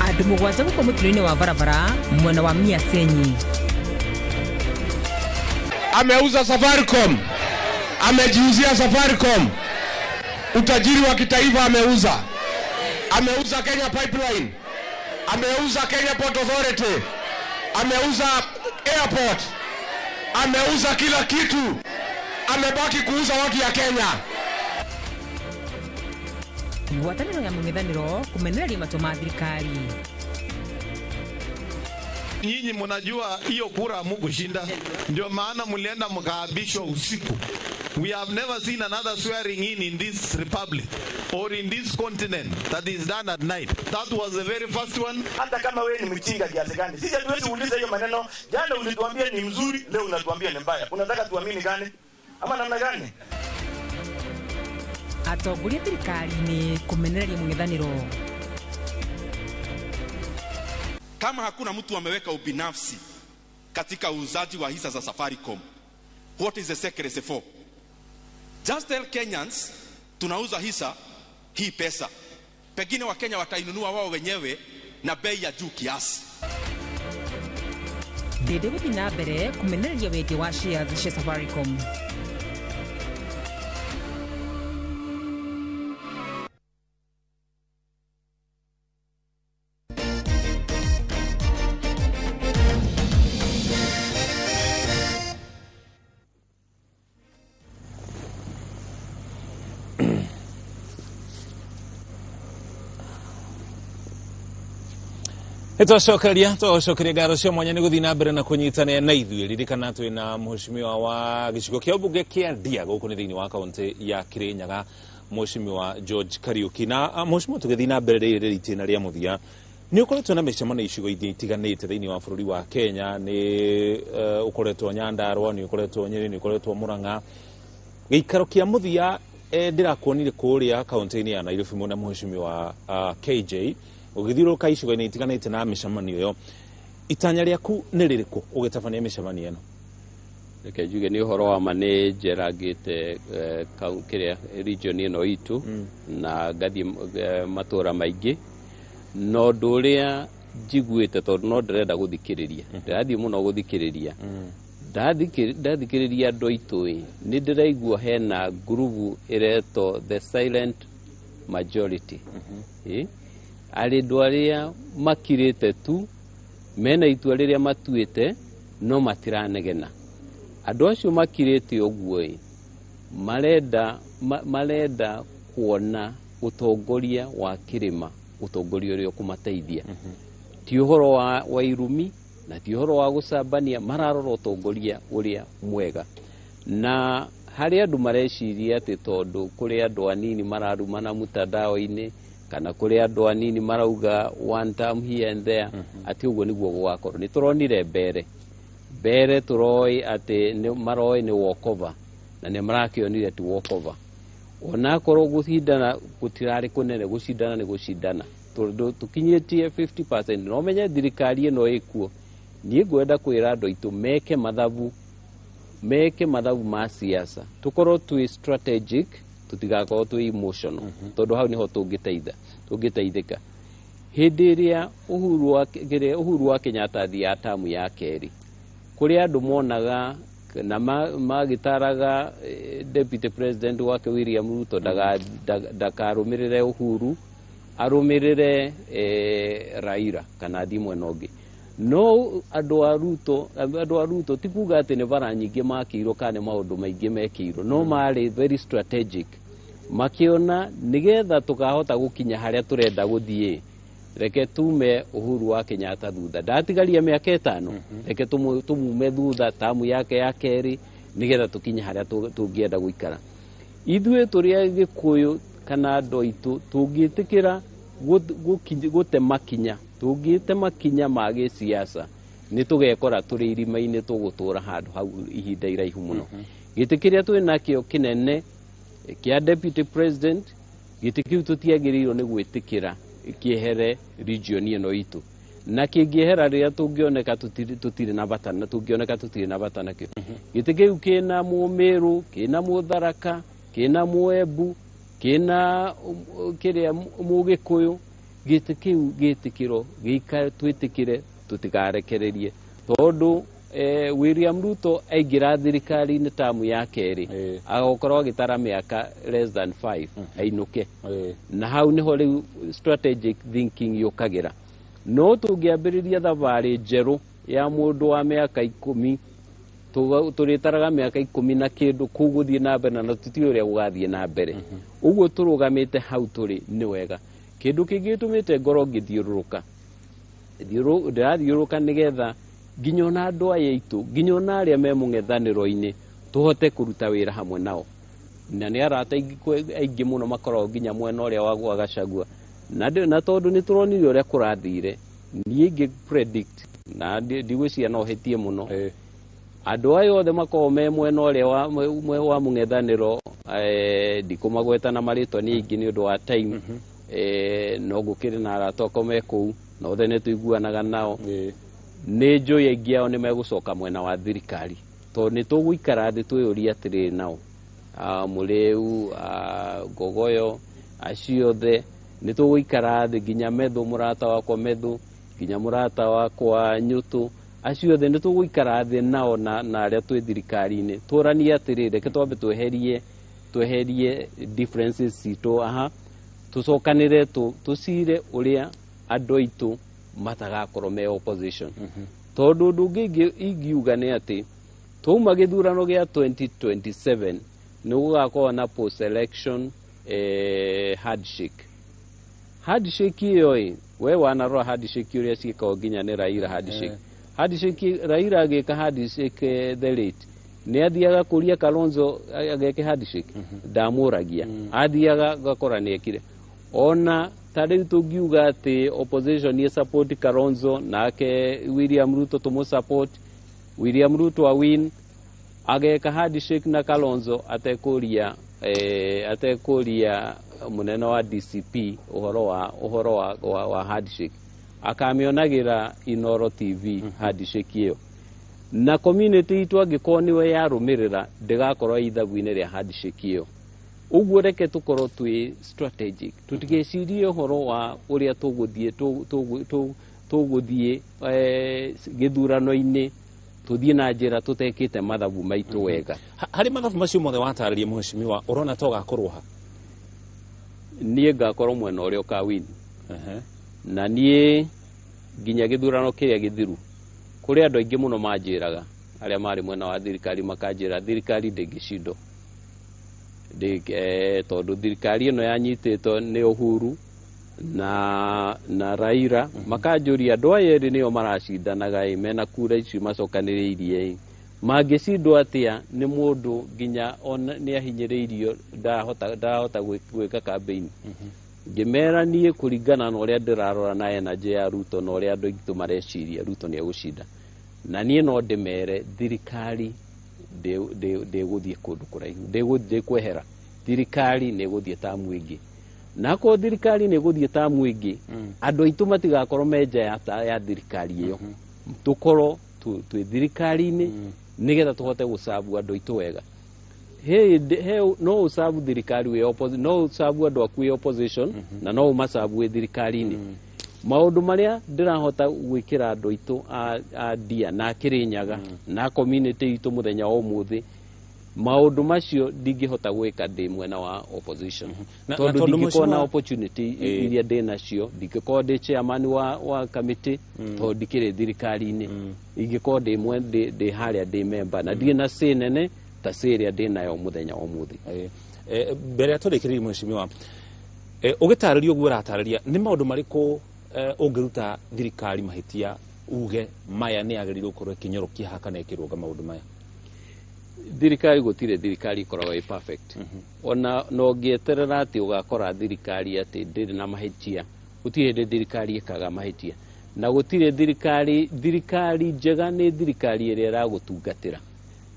Andũ 7 gũkua mũtino-inĩ wa barabara mwena wa Miasenyi. Ameuza Safaricom, amejiuzia Safaricom, utajiri wa kitaifa ameuza. Ameuza Kenya Pipeline, ameuza Kenya Port Authority, ameuza airport, ameuza kila kitu, amebaki kuuza watu ya Kenya. Ngwatanĩro ya mũng'ethanĩro kũmenereria matua ma thirikari. Nyinyi mnajua hiyo kura hamkushinda, ndio maana mlienda mkaabishwa usiku. We have never seen another swearing in this republic or in this continent that is done at night. That was the very first one. Hata kama wewe ni mjinga kiasi gani, sisi hatuwezi kuuliza hiyo maneno. Jana ulituambia ni mzuri, leo unatuambia ni mbaya. Unataka tuamini gani? Ama namna gani? Atongoria thirikari-inĩ kũmenereria mũng'ethanĩro. Kama hakuna mtu ameweka ubinafsi katika uuzaji wa hisa za Safaricom, what is the secrecy for? Just tell Kenyans tunauza hisa hii pesa. Pengine wa Kenya watainunua wao wenyewe na bei ya juu kiasi. Ndende gũthiĩ na mbere kũmenereria wendia wa shares cia Safaricom. Nĩtwacokeria twacokeria ngatho cia mwanya nĩ gũthiĩ na mbere na kũnyitanĩra na ithuĩ. Ririkana twĩna mheshimiwa wa gĩcigo kĩa ũmbunge kĩa Ndia gũkũ nĩ thĩinĩ wa kaũntĩ ya Kirinyaga, mheshimiwa George Kariuki. Na mheshimiwa, tũgĩthiĩ na mbere rĩrĩ itĩna rĩa mũthia, nĩ ũkoretwo na mĩcemanio icigo-inĩ itiganĩte thĩinĩ wa bũrũri wa Kenya, nĩ ũkoretwo Nyandarua, nĩ ũkoretwo Nyeri, nĩ ũkoretwo Murang'a. Gĩikaro kĩa mũthia Ndĩrakuonire kũrĩa kaunti-inĩ ya Nairobi mwena mheshimiwa KJ ũgĩthiũrũrũka icigo-inĩ itiganĩte na mĩcemanio ĩyo. Itanya rĩaku nĩ rĩrĩkũ ũgĩtabania mĩcemanio ĩno? Reke njuge nĩ ũhoro wa ma, nĩ njerangĩte kĩrĩa region ĩno itũ na ngathiĩ matũra maingĩ, na ũndũ ũrĩa njiguĩte, tondũ no ndĩrenda gũthikĩrĩria, ndĩrathiĩ mũno gũthikĩrĩria. Ndathikĩrĩria andũ aitũ ĩ, nĩ ndĩraigua hena ngurubu ĩretwo the silent majority. Ĩ, arĩ andũ arĩa makirĩte tu, mena itua rĩrĩa matuĩte no matiranegena. Andũ acio makirĩte ũguo ĩ, marenda kuona ũtongoria wa kĩrĩma, ũtongoria ũrĩa ũkũmateithia. Ti ũhoro wa irumi na ti ũhoro wa gũcambania, mararora ũtongoria ũrĩa mwega. Na harĩ andũ mareciria atĩ tondũ kũrĩ andũ anini mararumana mtandao-inĩ kana kũrĩ andũ anini marauga one term here and there, atĩ ũguo nĩguo gũgakorwo. Nĩ tũronire mbere tũroĩ atĩ maroĩ nĩ walkover, na nĩ marakĩonire ti walkover. Onakorwo gũcindana gũtirarĩ kũnene, gũcindana nĩ gũcindana, tondũ tũkinyĩtie 50%. No menye thirikari ĩno ĩkuo, niĩ ngwenda kwĩra andũ aitũ meke mathabu, meke mathabu ma siasa, tũkorwo twĩ strategic, tũtigakorwo twĩ emotional, tondũ hau nĩho tũngĩteithĩka. Hĩndĩ ĩrĩa Uhuru wa Kenyatta athiaga tamu ya kerĩ, kũrĩ andũ monaga na magĩtaraga deputy president wake William Ruto ndakarũmĩrĩre Uhuru, arũmĩrĩre Raila kana athiĩ mwena ũngĩ. No andũ a Ruto ti kuga atĩ nĩ bara nyingĩ makĩirwo kana nĩ maũndũ maingĩ mekĩirwo, no marĩ very strategic, makĩona nĩgetha tũkahota gũkinya harĩa tũrenda gũthiĩ, reke tume Uhuru wa Kenyatta thutha, ndatigaria mĩaka 5, reke tumume thutha tamu yake ya kerĩ, nĩgetha tũkinye harĩa tũngĩenda gũikara. Ithuĩ tũrĩ a Gĩkũyũ kana andũ aitũ, tũngĩtĩkĩra gũte makinya, tũngĩte makinya ma gĩsiasa, nĩ tũgekora tũrĩ irima-inĩ, tũgũtũra handũ hau ihinda iraihu mũno. Gĩtĩ kĩrĩa twĩ nakĩo kĩnene kĩa deputy president, gĩtĩ kĩu tũtiagĩrĩirwo nĩ gwĩtĩkĩra kĩehere region ĩno itũ, na kĩngĩehera rĩrĩa tũngĩoneka tũtirĩ na bata na tũngĩoneka tũtirĩ na bata nakĩo. Gĩtĩ kĩu kĩna Mũmĩrũ, kĩna Mũtharaka, kĩna Mũembu, kĩna kĩrĩa Mũgĩkũyũ. Gĩtĩ kĩu gĩtĩkĩro gĩikare, twĩtĩkĩre, tũtikarekererie, tondũ William Ruto aingĩra thirikari-inĩ tamu ya kerĩ, agakorwo agĩtara mĩaka less than 5 ainũke, na hau nĩho rĩu strategic thinking yũkagĩra. No tũngĩambĩrĩria thabarĩ njerũ ya mũndũ wa mĩaka 10, tũrĩtaraga mĩaka 10 na kĩndũ kũu gũthiĩ na mbere, na tũtiũĩ ũrĩa gũgathiĩ na mbere. Ũguo tũrũgamĩte hau tũrĩ nĩ wega. Kĩndũ kĩngĩ gĩtũmĩte ngorwo ngĩthiũrũrũka, ndĩrathiũrũrũka nĩgetha nginya ona andũ aya aitũ, nginya ona arĩa me mũng'ethanĩro-inĩ, tũhote kũruta wĩra hamwe nao. Na nĩ arata aingĩ mũno makoragwo nginya mwena ũrĩa wa Gachagua, na tondũ nĩ tũronire ũrĩa kũrathire, niĩ ingĩ predict na ndigwĩciria no hĩtie mũno, andũ aya othe makoragwo me mwena ũrĩa wa mũng'ethanĩro, ndikũmagweta na marĩtwa nĩ aingĩ nĩ ũndũ wa time, no gũkĩrĩ na arata akwa me kũu na othe nĩ tũiguanaga nao. Nĩ njũĩ aingĩ ao nĩ megũcoka mwena wa thirikari, tondũ nĩ tũgũikara thĩ twĩyũrie atĩrĩrĩ, nao Mũrĩu, Ngogoyo, acio othe nĩ tũgũikara thĩ, nginya Methu, mũrata wakwa Methu, nginya mũrata wakwa Nyũtũ, acio othe nĩ tũgũikara thĩ nao na arĩa twĩ thirikari-inĩ, tũranie atĩrĩrĩ, reke twambe tweherie differences citũ aha, tũcokanĩre, tũcire ũrĩa andũ aitũ matagakorwo me opposition. Tondũ ũndũ ũngĩ ingiuga nĩ atĩ twauma gĩthurano gĩa 2027, nĩ gũgakorwo na post election handshake. Handshake ĩyo ĩ, we wanarora handshake ũrĩa ciĩkagwo nginya nĩ Raila. Handshake, Raila agĩka handshake, the late nĩ athiaga kũria Kalonzo ageke handshake, ndamũragia, athiaga gakora nĩ ekire. Ona ta rĩu tũngiuga atĩ opposition nĩ support Kalonzo, nake William Ruto tũmũ support, William Ruto a win, ageka handshake na Kalonzo atekũria atekũria mũnene wa DCP ũhoro wa handshake, akamĩonagĩra Inoro TV handshake ĩyo, na community itũ angĩkorwo nĩwe yarũmĩrĩra ndĩgakorwo ithagu-inĩ rĩa handshake ĩyo. Ũguo reke tũkorwo twĩ strategic, tũtigecirie ũhoro wa ũrĩa tũgũthiĩ tũgũthiĩ gĩthurano-inĩ, tũthiĩ na njĩra tũtekĩte mathabu maitũ wega. Harĩ mathabu macio mothe watarĩria, mheshimiwa, ũrona ta ũgakorwo ha? Niĩ ngakorwo mwena ũrĩa ũkawini, na niĩ nginya gĩthurano kĩrĩa gĩthiru kũrĩ andũ aingĩ mũno manjĩraga, arĩa marĩ mwena wa thirikari, makanjĩra thirikari ndĩngĩcindwo. Tondũ thirikari ĩno yanyitĩtwo nĩ Uhuru na Raila, makanjũria andũ aya erĩ nĩo maracindanaga ĩ, mena kura icio macokanĩrĩirie ĩ, mangĩcindwo atĩa nĩ mũndũ nginya ona nĩ ahinyĩrĩirio, ndarahota gwĩka campaign? Ngĩmera niĩ kũringana na ũrĩa ndĩrarora na energy ya Ruto na ũrĩa andũ aitũ mareciria, Ruto nĩ egũcinda. Na niĩ no ndĩmere thirikari ndĩgũthiĩ kũndũ kũraihu, ndĩkwehera, thirikari nĩ ĩgũthiĩ tamu ĩngĩ, na akorwo thirikari nĩ ĩgũthiĩ tamu ĩngĩ, andũ aitũ matigakorwo me nja ya thirikari ĩyo, tũkorwo twĩ thirikari-inĩ nĩgetha tũhote gũcabu andũ aitũ wega. He, he no ũcabu thirikari wĩ no ũcabu andũ aku wĩ opposition, na no ũmacabu wĩ thirikari-inĩ. Maũndũ marĩa ndĩrahota gwĩkĩra andũ aitũ a Ndia na a Kĩrĩnyaga na community itũ mũthenya wa ũmũthĩ, maũndũ macio ndingĩhota gwĩka ndĩ mwena wa opposition, Na tondũ tondũ ndingĩkorwo na mheshimiwa- opportunity iria ndĩ nacio, ndingĩkorwo ndĩ chairman wa committee tondũ ndikĩrĩ thirikari-inĩ. Ingĩkorwo ndĩ harĩa ndĩ member na ndirĩ na say nene ta say ĩrĩa ndĩ nayo mũthenya wa ũmũthĩ. Mbere ya tũrĩkĩrĩrie, mheshimiwa, ũgĩtarĩria ũguo ũratarĩria, nĩ maũndũ marĩkũ ũngĩruta thirikari mahĩtia, uge maya nĩ yagĩrĩirwo gũkorwo ĩkĩnyorokia haha kana ĩkĩrũnga maũndũ maya? Thirikari, gũtirĩ thirikari ĩkoragwo ĩ perfect. Ona na ũngĩeterera atĩ ũgakora thirikari atĩ ndĩrĩ na mahĩtia, gũtirĩ hĩndĩ thirikari ĩkaga mahĩtia, na gũtirĩ thirikari. Thirikari njega nĩ thirikari ĩrĩa ĩragũtungatĩra,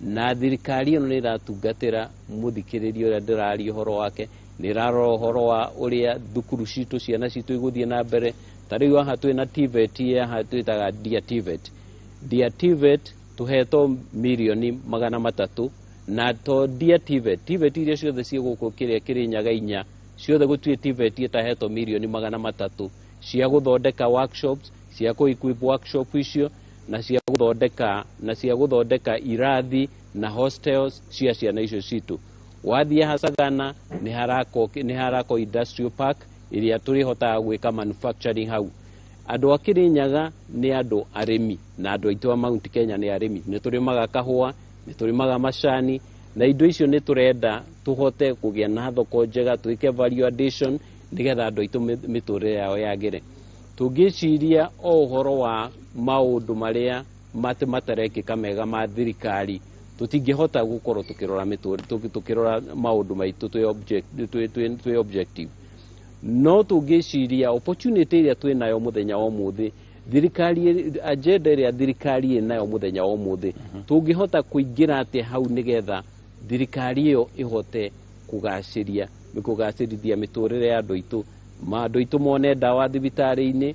na thirikari ĩno nĩ ĩratungatĩra mũthikĩrĩria ũrĩa ndĩraria ũhoro wake, nĩ ĩrarora ũhoro wa ũrĩa thukuru citũ, ciana citũ igũthiĩ na mbere. Ta rĩu haha twĩna TVET, haha twĩtaga Ndia TVET. Ndia TVET tũhetwo mirioni 300, na to Ndia TVET, TVET iria ciothe ciĩ gũkũ kĩrĩa Kĩrĩnyaga inya ciothe, gũtirĩ TVET ĩtahetwo mirioni 300 cia gũthondeka workshops, cia kũ equip workshop icio, na cia gũthondeka irathi na hostels cia ciana icio citũ. Wathiĩ Hacagana nĩ harakwo industrial park ĩrĩa tũrĩhotaga gwĩka manufacturing hau. Andũ a Kĩrĩnyaga nĩ andũ arĩmi, na andũ aitũ a Mount Kenya nĩ arĩmi, nĩ tũrĩmaga kahũa, nĩ tũrĩmaga macani, na indo icio nĩ tũrenda tũhote kũgĩa na thoko njega, twĩke value addition nĩgetha andũ aitũ mĩtũrĩre yao yagĩre. Tũngĩciria o ũhoro wa maũndũ marĩa matarekĩka mega ma thirikari, tũtingĩhota gũkorwo tũkĩrora tũkĩrora maũndũ maitũ twĩ objective. No tũngĩciria opportunity ĩrĩa twĩ nayo mũthenya wa ũmũthĩ, thirikari, agenda ĩrĩa thirikari ĩnayo mũthenya wa ũmũthĩ, tũngĩhota kũingĩra atĩa hau nĩgetha thirikari ĩyo ĩhote kũgacĩria kũgacĩrithia mĩtũrĩre ya andũ aitũ, andũ aitũ mone ndawa thibitarĩ-inĩ,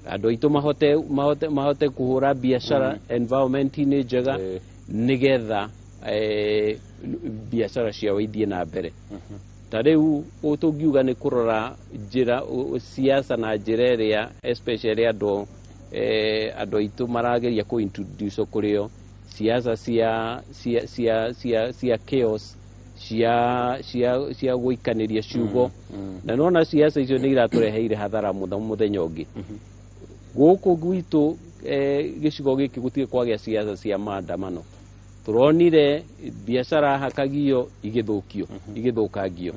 andũ aitũ mahote kũhũra biacara environment-inĩ njega, nĩgetha biacara ciao ithiĩ na mbere. Ta rĩu tũngiuga nĩ kũrora njĩra siasa na njĩra ĩrĩa especially andũ aitũ marageria kũ introduce kũrĩo siasa cia chaos, cia gũikanĩria ciugo, na nona siasa icio nĩ iratũreheire hathara mũno. Mũthenya ũngĩ gũkũ gwitũ, gĩcigo gĩkĩ gũtirĩ kwagĩa siasa cia maandamano. Tũronire biacara hakagio igĩthũkio, igĩthũkangio.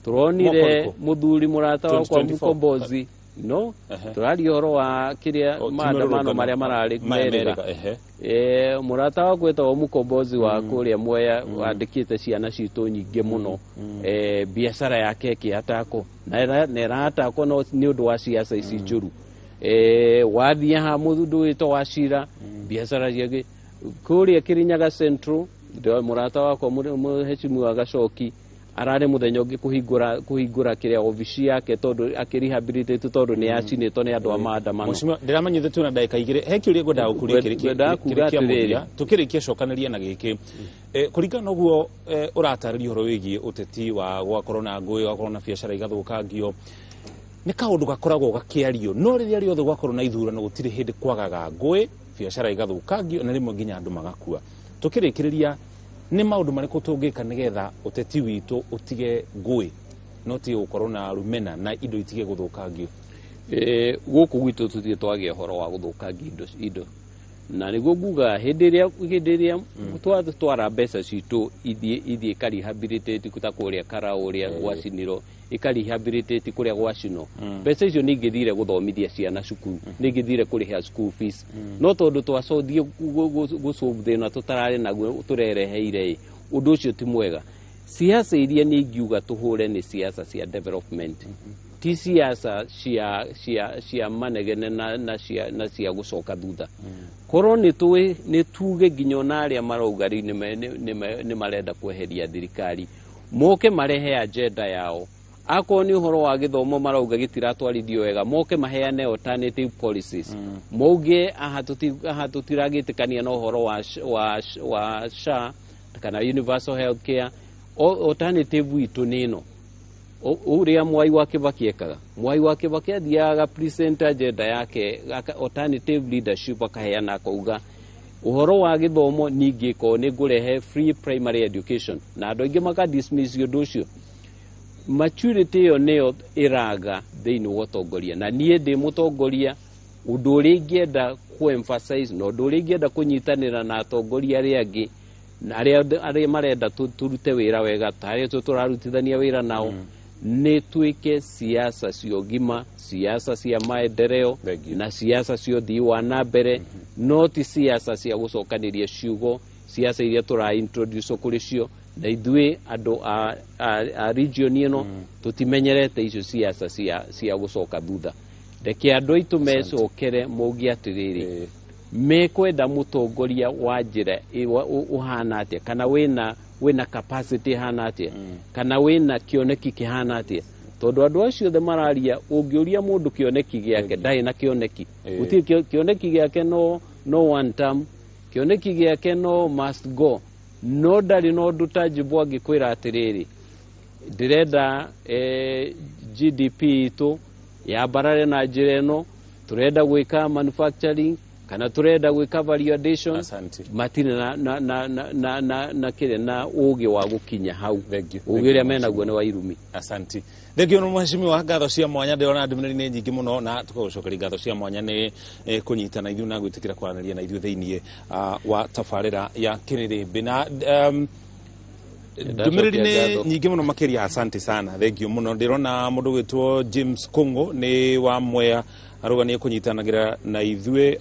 Tũronire Mwaka ũrĩkũ? Mũthuri mũrata wakwa 2024. Mũkombozi no tũraria ũhoro wa kĩrĩa O, ti maandamano mĩrũrũngano. marĩa mararĩ Maya Merĩga. Merĩga, ehe. Mũrata wakwa wĩtagwo Mũkombozi wa kũrĩa Mwea wandĩkĩte ciana citũ nyingĩ mũno, biacara yake ĩkĩatakwo na ĩratakwo no nĩ ũndũ wa ciaca ici njũru. Wathiĩ haha mũndũ wĩtwo Wacira, biacara ciake kũrĩa Kĩrĩnyaga Central, mũrata wakwa mũheshimiwa Gacoki Ararĩ mũthenya ũngĩ kũhingũra kĩrĩa obici yake tondũ akĩrehabilitate tondũ nĩ yacinĩtwo nĩ andũ a maandamano. Mheshimiwa, ndĩramanyithia twĩna ndagĩka igĩrĩ, he kĩũria ngwendaga gũkũria Ngwendaga kuga kĩrĩ kĩa atĩrĩrĩ. mũthia tũkĩrĩkia cokanĩria na gĩkĩ. Kũringana na ũguo ũratarĩria ũhoro wĩgiĩ ũteti wa gwakorwo na ngũĩ, gwakorwo na biacara igathũkangio, nĩ kaũndũ gakoragwo gakĩario, no rĩrĩa rĩothe gwakorwo na ithurano gũtirĩ hĩndĩ kwagaga ngũĩ, biacara igathũkangio na rĩmwe nginya andũ magakua. Tũkĩrĩkĩrĩria, nĩ maũndũ marĩkũ tũngĩka nĩgetha ũteti witũ ũtige ngũĩ, no tige gũkorwo na rũmena na indo itige gũthũkangio? Gũkũ gwitũ tũtirĩ twagĩa ũhoro wa gũthũkangia indo na nĩguo nguga hĩndĩ ĩrĩa twatwara mbeca citũ ithiĩ ikarehabilitate ta kũrĩa Karau ũrĩa gwacinirwo, ikarehabilitate kũrĩa gwacinwo, mbeca icio nĩ ingĩthire gũthomithia ciana cukuru, nĩ ingĩthire kũrĩha school fees, no tondũ twacothiĩ gũsolve thĩna tũtararĩ naguo tũrereheire ĩ, ũndũ ũcio ti mwega. Siasa iria nĩ ingiuga tũhũre nĩ siasa cia development, ti siasa cia manegene na cia gũcoka thutha. Korwo nĩ tuge nginya ona arĩa marauga rĩu nĩ marenda kweheria thirikari moke marehe agenda yao. Akorwo nĩ ũhoro wa gĩthomo marauga gĩtiratwarithio wega, moke maheane alternative policies, mauge aha tũtiragĩtĩkania na ũhoro wa SHA kana universal health care, alternative witũ nĩ ĩno. Ũrĩa Mwai wa Kibaki ekaga, Mwai wa Kibaki athiaga present agenda yake, alternative leadership, akaheana akauga ũhoro wa gĩthomo ningĩ ko nĩ ngũrehe free primary education, na andũ aingĩ maka dismiss ũndũ ũcio. Maturity ĩyo nĩyo ĩraga thĩinĩ wa ũtongoria, na niĩ ndĩ mũtongoria, ũndũ ũrĩa ingĩenda kũ-emphasize na ũndũ ũrĩa ingĩenda kũnyitanĩra na atongoria arĩa angĩ na arĩa marenda tũrute wĩra wega ta arĩa tũrarutithania wĩra nao, nĩ twĩke siasa cia ũgima, siasa cia maendeleo na siasa cia ũthii wa na mbere, no ti siasa cia gũcokanĩria ciugo, siasa iria tũra introduce kũrĩ cio, na ithuĩ andũ a region ĩno tũtimenyerete icio siasa cia gũcoka thutha. Reke andũ aitũ mecokere mauge atĩrĩrĩ, mekwenda mũtongoria wa njĩra ũhana atĩa, kana wĩna capacity ĩhana atĩa, kana wĩna kĩoneki kĩhana atĩa, tondũ andũ acio othe mararia, ũngĩũria mũndũ kĩoneki gĩake ndarĩ na kĩoneki. Gũtirĩ kĩoneki gĩake, no one term, kĩoneki gĩake no must go, no ndarĩ na ũndũ tangible angĩkwĩra atĩrĩrĩ, ndĩrenda GDP itũ yambarare na njĩra ĩno, tũrenda gwĩka manufacturing kana tũrenda gwĩka value addition. Matirĩ na kĩrĩa na ũgĩ wa gũkinya hau, ũgĩ ũrĩa menaguo nĩ wa irumi. Asanti, thengio nĩ mheshimiwa, ngatho cia mwanya. Ndĩrona ndũmĩrĩri nĩ nyingĩ mũno na tũkagũcokeria ngatho cia mwanya nĩ kũnyitana ithuĩ na gwĩtĩkĩra kwaranĩria na ithuĩ thĩinĩ wa tabarĩra ya Kĩrĩrĩmbĩ na ndũmĩrĩri nĩ nyingĩ mũno makĩria. Asante sana, thengio mũno. Ndĩrona mũndũ gwĩtwo James Kongo nĩ wa Mwea arauga nĩ ekũnyitanagĩra na ithuĩ.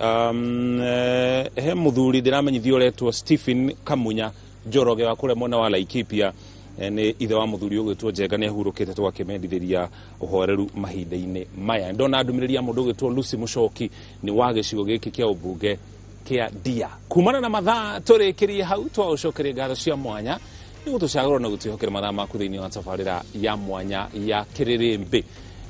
He mũthuri ndĩramenyithio ũretwo Stephen Kamunya Njoroge wa kũrĩa mwena wa Laikipia, nĩ ithe wa mũthuri ũgwĩtwo Njenga, nĩ ahurũkĩte, tũgakĩmendithĩria ũhoreru mahinda-inĩ maya. Ndona ndũmĩrĩri ya mũndũ ũgwĩtwo Lucy Mũcoki nĩ wa gĩcigo gĩkĩ kĩa ũmbunge kĩa Ndia. Kumana na mathaa tũrĩkĩrie hau, twagũcokeria ngatho cia mwanya nĩ gũtũcagũra na gũtwĩhokera mathaa maku thĩinĩ wa tabarĩra ya mwanya ya Kĩrĩrĩmbĩ,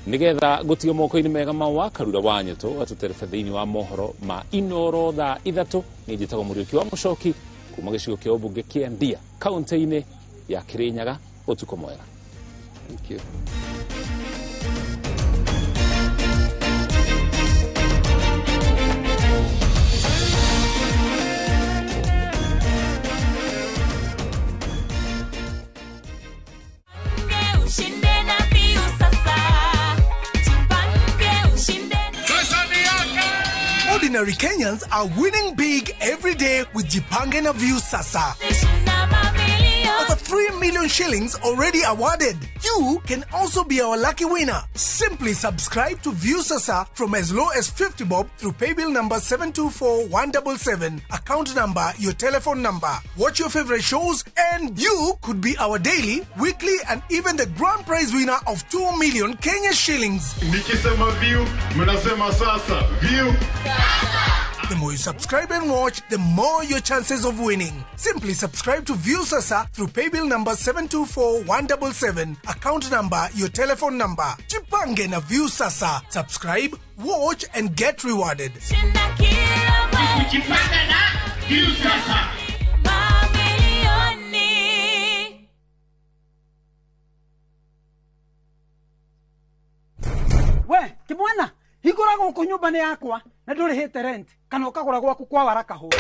nĩgetha gũtiga moko-inĩ mega ma wa Karura wa Nyeto atũterebe thĩinĩ wa mohoro ma Inoro thaa 3. Nĩ njĩtagwo Mũriũki wa Mũcoki kuma gĩcigo kĩa ũmbunge kĩa Ndia kaunti-inĩ ya Kirinyaga. Ũtukũ mwega. Thank you. Ordinary Kenyans are winning big every day with Jipange na Viusasa. Over 3 million shillings already awarded. You can also be our lucky winner. Simply subscribe to Viusasa from as low as 50 bob through paybill number 724177, account number, your telephone number. Watch your favorite shows and you could be our daily, weekly and even the grand prize winner of 2 million Kenya shillings. Nikisema view, mnasema sasa. View. Sasa. The more you subscribe and watch, the more your chances of winning. Simply subscribe to Viusasa through paybill number 724177, account number, your telephone number. Jipange na Viusasa. Subscribe, watch and get rewarded. Kujipanga na Viusasa. Mamilioni. We, kimwana, hingũra gũkũ nyũmba nĩ yakwa na ndũrĩhĩte rent kana ũkagũra gwaku kwa Waraka Homes.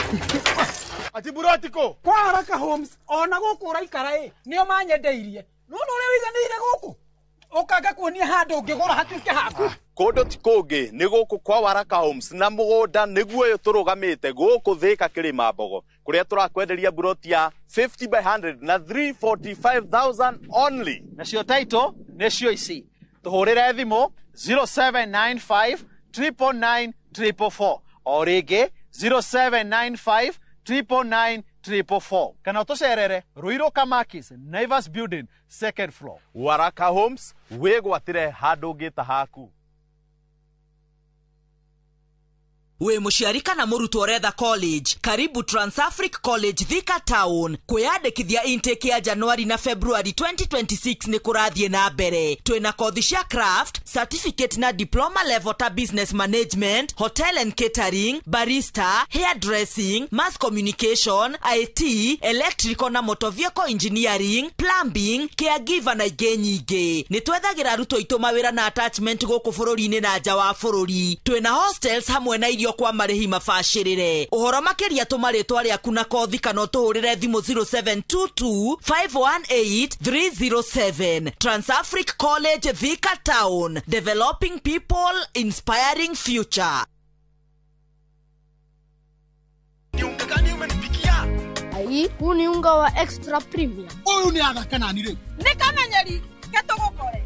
Ati burotiko kwa Waraka Homes ona gũkũ ũraikara ĩ nĩo manyendeirie. Nĩwona ũrĩa ũiganĩire gũkũ ũkanga kuonia handũ ũngĩgũra hatuĩke haku. Kũndũ ti kũngĩ nĩ gũkũ kwa Waraka Homes na mũgũnda nĩguo ũyũ tũrũgamĩte gũkũ Thĩka Kĩrĩma Mbogo kũrĩa tũrakwenderia buroti ya 50 by 100 na 345,000 only. Nacio title nĩcio ici. Tũhũrĩre thimũ 0795 999 444 o rĩngĩ 0795 999 444 kana ũtũcerere Ruiru Kamakis Naivas Building second floor. Waraka Homes wĩgwatĩre handũ ũngĩta haku. Wĩ mũciari kana mũrutwo ũretha college, karibu Transafric College Thika Town. Kwĩyandĩkithia intake ya Januari na February 2026 nĩ kũrathiĩ na mbere. Twĩna kothi cia craft, certificate na diploma level ta business management, hotel and catering, barista, hairdressing, mass communication, IT, electrical na motor vehicle engineering, plumbing, caregiver na ingĩ nyingĩ. Nĩ twethagĩra arutwo aitũ mawĩra na attachment gũkũ bũrũri-inĩ na nja wa bũrũri. Twĩna hostels hamwe na irio kwa marĩhi mabacĩrĩre. Ũhoro makĩria tũma rĩtwa rĩaku na kothi kana ũtũhũrĩre thimũ 0722 518 307. Transafric College Thika Town, developing people, inspiring future. Ai, huu ni unga wa extra premium. Ũyũ nĩ athaka nani rĩu? Nĩ kamenyeri ketũgũkore.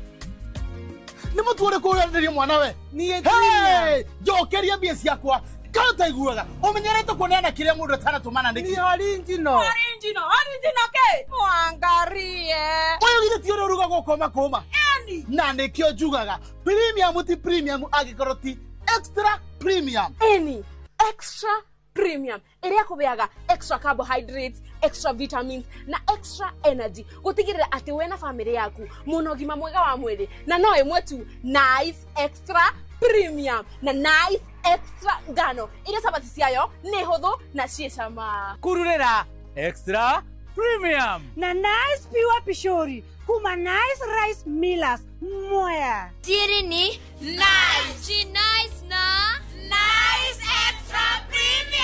Nĩ mũtu ũrĩkũ ũrenderia mwana we? Hey, njokeria mbia ciakwa kana ũtaiguaga ũmenyerete kuoneana kĩrĩa mũndũ atanatũmana nĩkĩ? Ni original. Original, original ke? Mwangarie. Ũyũ githĩ ti ũrĩa ũrugagwo ũkoma kũma? Eni. Na nĩkĩo njugaga premium ti premium angĩkorwo ti extra premium. Eni, extra premium ĩrĩa kũbeaga extra carbohydrates, extra vitamins na extra energy gũtigĩrĩra atĩ we na famĩlĩ yaku mũna ũgima mwega wa mwĩrĩ na no ĩmwe tu Nice Extra Premium na Nice Extra Ngano ĩrĩa cabaci ciayo nĩ hũthũ na ciĩ cama. Kururĩra Extra Premium na Nice Pure Pishori kuma Nice Rice Millers Mwea. Siri ni Nice. She nice na Nice Extra Premium.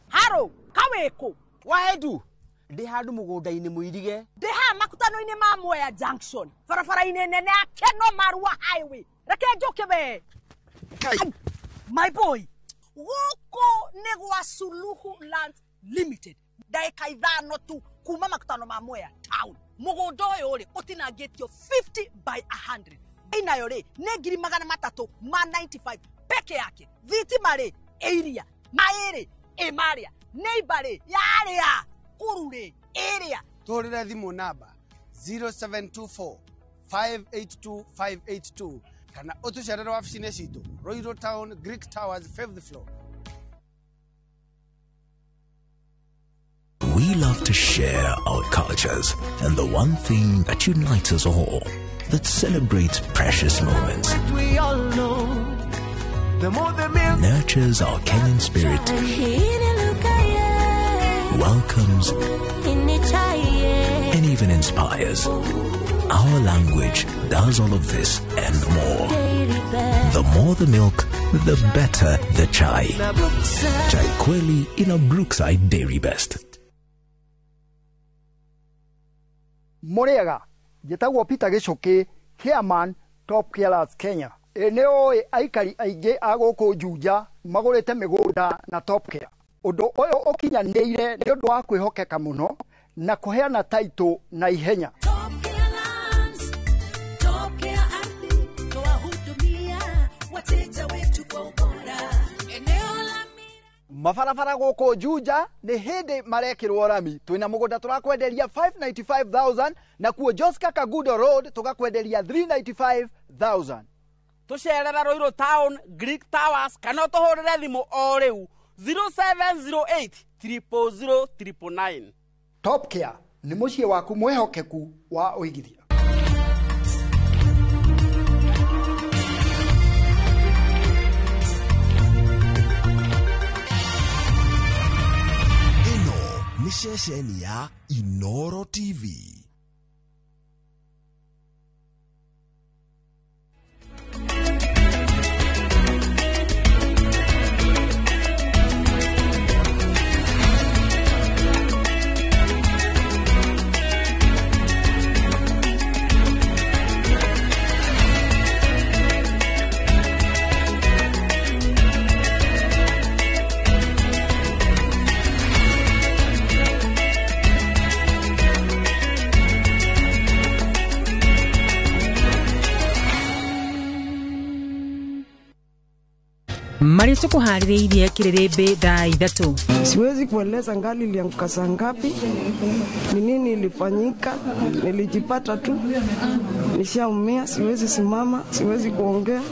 Haro, kaweko. Waedu. Ndi handu mugunda-inĩ mũirige. Ndi haha makutano-inĩ ma Mwea Junction. Barabara-inĩ nene ya Keno Marua Highway. Reke njũke we. My boy, gũkũ nĩ gwa Suluhu Land Limited. Ndagĩka ithano tu kuma makutano ma Mwea Town. Mũgũnda ũyũ rĩ ũtinangĩtio 50 by 100. Inayo rĩ nĩ 395 peke yake. Thitima rĩ ĩiria, maĩ rĩ ĩmarĩa, neighbor rĩ yarĩa, kuru rĩ ĩrĩa. Tũhũrĩre thimũ namba 0724 582 582 kana ũtũcerere wabici-inĩ citũ Ruiru Town, Greek Towers, 5th floor. We love to share our cultures and the one thing that unites us all, that celebrates precious moments, We all know, the more the milk, nurtures our Kenyan spirit, welcomes, and even inspires. Our language does all of this and more. The more the milk, the better the chai. Chai Kweli in a Brookside Dairy Best. Mũrĩega, njĩtagwo Peter Gĩcũkĩ, chairman Top Carers Kenya. Ĩ nĩ ũĩ aikari aingĩ a gũkũ Juja magũrĩte mĩgũnda na Top Care. Ũndũ ũyũ ũkinyanĩire nĩ ũndũ wa kwĩhokeka mũno na kũheana taitũ na ihenya. Mabarabara gũkũ Juja nĩ hĩndĩ marekĩrwo rami. Twĩna mũgũnda tũrakwenderia 595,000 na kuo Joska Kagudo Road tũgakwenderia 395,000. Tũcerere Ruiru Town, Greek Towers kana ũtũhũrĩre thimũ o rĩu 0708 000 999. Top Care nĩ mũciĩ waku mwĩhokeku wa ũigithia. Ĩno nĩ ceceni ya Inoro TV. Marĩa tũkũharĩrĩirie kĩrĩrĩmbĩ thaa 3. Siwezi kueleza ngali ilianguka saa ngapi, ni nini ilifanyika. Nilijipata tu nishaumia, siwezi simama, siwezi kuongea,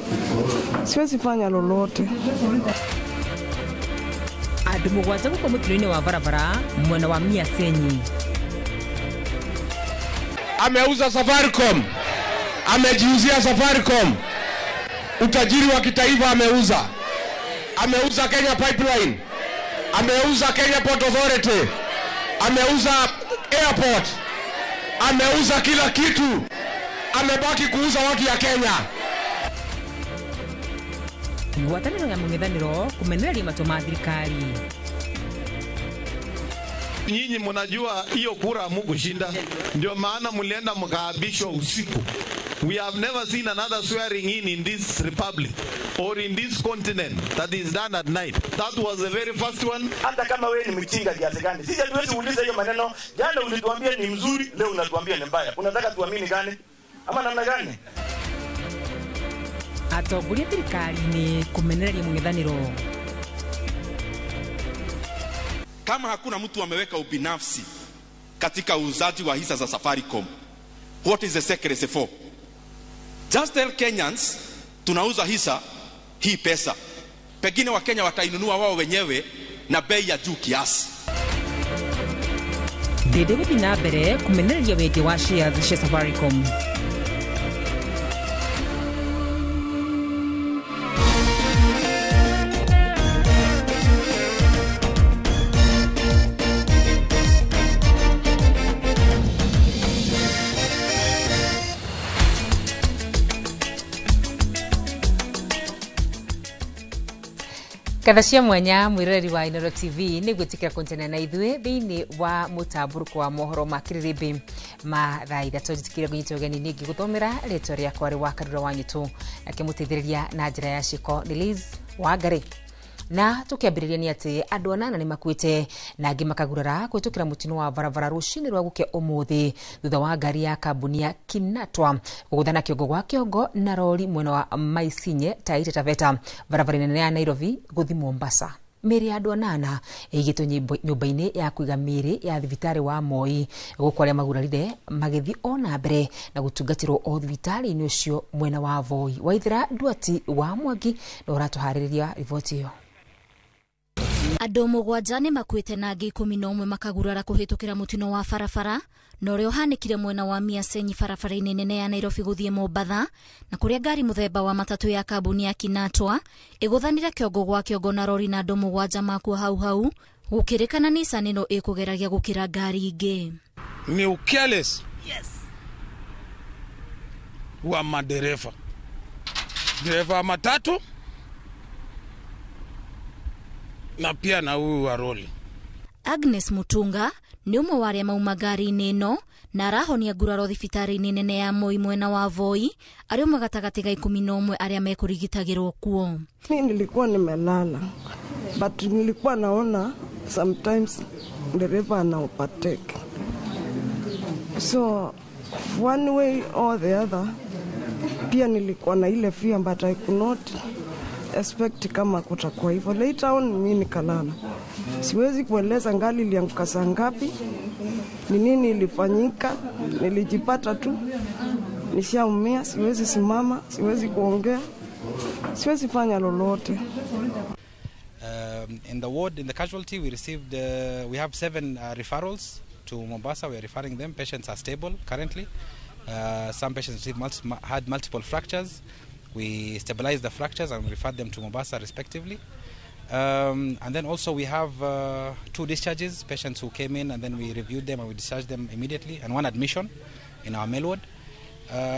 siwezi fanya lolote. Andũ 7 gũkua mũtino-inĩ wa barabara mwena wa Miasenyi. Ameuza Safaricom, amejiuzia Safaricom, utajiri wa kitaifa ameuza. Ameuza Kenya Pipeline, ameuza Kenya Port Authority, ameuza airport, ameuza kila kitu, amebaki kuuza watu ya Kenya. Ngwatanĩro ya mũng'ethanĩro kũmenereria matua ma thirikari. Nyinyi mnajua hiyo kura hamkushinda, ndio maana mlienda mkaabishwa usiku. We have never seen another swearing in this republic or in this continent that is done at night. That was the very first one. Hata kama wewe ni mchinga kiasi gani, sisi hatuwezi kuuliza hiyo maneno. Jana ulituambia ni mzuri, leo unatuambia ni mbaya. Unataka tuamini gani? Ama namna gani? Atongoria thirikari-inĩ kũmenereria mũng'ethanĩro. Kama hakuna mtu ameweka ubinafsi katika uuzaji wa hisa za Safaricom, what is the secrecy for? Just tell Kenyans tunauza hisa hii pesa. Pengine wa Kenya watainunua wao wenyewe na bei ya juu kiasi. Ndende gũthiĩ na mbere kũmenereria wendia wa shares cia Safaricom. Ngatha cia mwanya mwiroreri wa Inoro TV nĩ gwĩtĩkĩra kũnyitanĩra na ithuĩ thĩinĩ wa mũtambũrũko wa mohoro ma kĩrĩrĩmbĩ ma thaa 3. Njĩtĩkĩire kũnyita ũgeni nĩ ngĩgũthomera rĩtwa rĩakwa rĩ wa Karura wa Nyũtũ, akĩmũteithĩrĩria na njĩra ya ciĩko nĩ Liz Wangari. Na tukiambĩrĩria nĩ atĩ andũ 8 nĩ makuĩte na angĩ makagurara kũhĩtũkĩra mũtino wa barabara rũcinĩ rwa gũkĩa ũmũthĩ thutha wa ngari ya kambuni ya Kinatwa gũgũthana kĩongo gwa kĩongo na rori mwena wa Maisinye Taita Taveta barabara nene ya Nairobi gũthiĩ Mombasa. Mĩĩrĩ ya andũ 8 ĩigĩtwo nyũmba-inĩ ya kũiga mĩĩrĩ ya thibitarĩ wa Moi gũkũ arĩa magurarire magĩthiĩ o na mbere na gũtungatĩrwo o thibitarĩ-inĩ ũcio mwena wa Voi. Waithera Nduati wa Mwangi nĩ ũratũharĩrĩria riboti ĩyo. Andũ 7 nĩ makuĩte na angĩ 11 makagurara kũhĩtũkĩra mũtino wa barabara na ũrĩa ũhanĩkire mwena wa Miasenyi barabara-inĩ nene ya Nairobi gũthiĩ Mombatha, na kũrĩa ngari mũthemba wa matatũ ya kambuni ya Kinatwa ĩgũthanire kĩongo gwa kĩongo na rori na andũ 7 makua hau hau, gũkĩrĩkana Nissan ĩno ĩkũgeragia gũkĩra ngari ingĩ. Ni careless. Yes. Wa madereva. Dereva matatu na pia na huyu wa roli. Agnes Mutunga nĩ ũmwe wa arĩa mauma ngari-inĩ ĩno na arahonia nguraro thibitarĩ-inĩ nene ya Moi mwena wa Voi, arĩ ũmwe gatagatĩ ga 11 arĩa mekũrigitagĩrwo kuo. Mimi nilikuwa nimelala but nilikuwa naona sometimes dereva ana overtake, so one way or the other pia nilikuwa na ile fear, but I could not expect kama kutakuwa hivyo. Later on mimi nikalala. Siwezi kueleza ngali ilianguka saa ngapi, ni nini ilifanyika. Nilijipata tu nishaumia, siwezi simama, siwezi kuongea, siwezi fanya lolote. In the ward, in the casualty, we received, we have 7 referrals to Mombasa. We are referring them. Patients are stable currently. Some patients received had multiple fractures. We stabilized the fractures and referred them to Mombasa respectively. And then also we have 2 discharges, patients who came in and then we reviewed them and we discharged them immediately, and 1 admission in our male ward.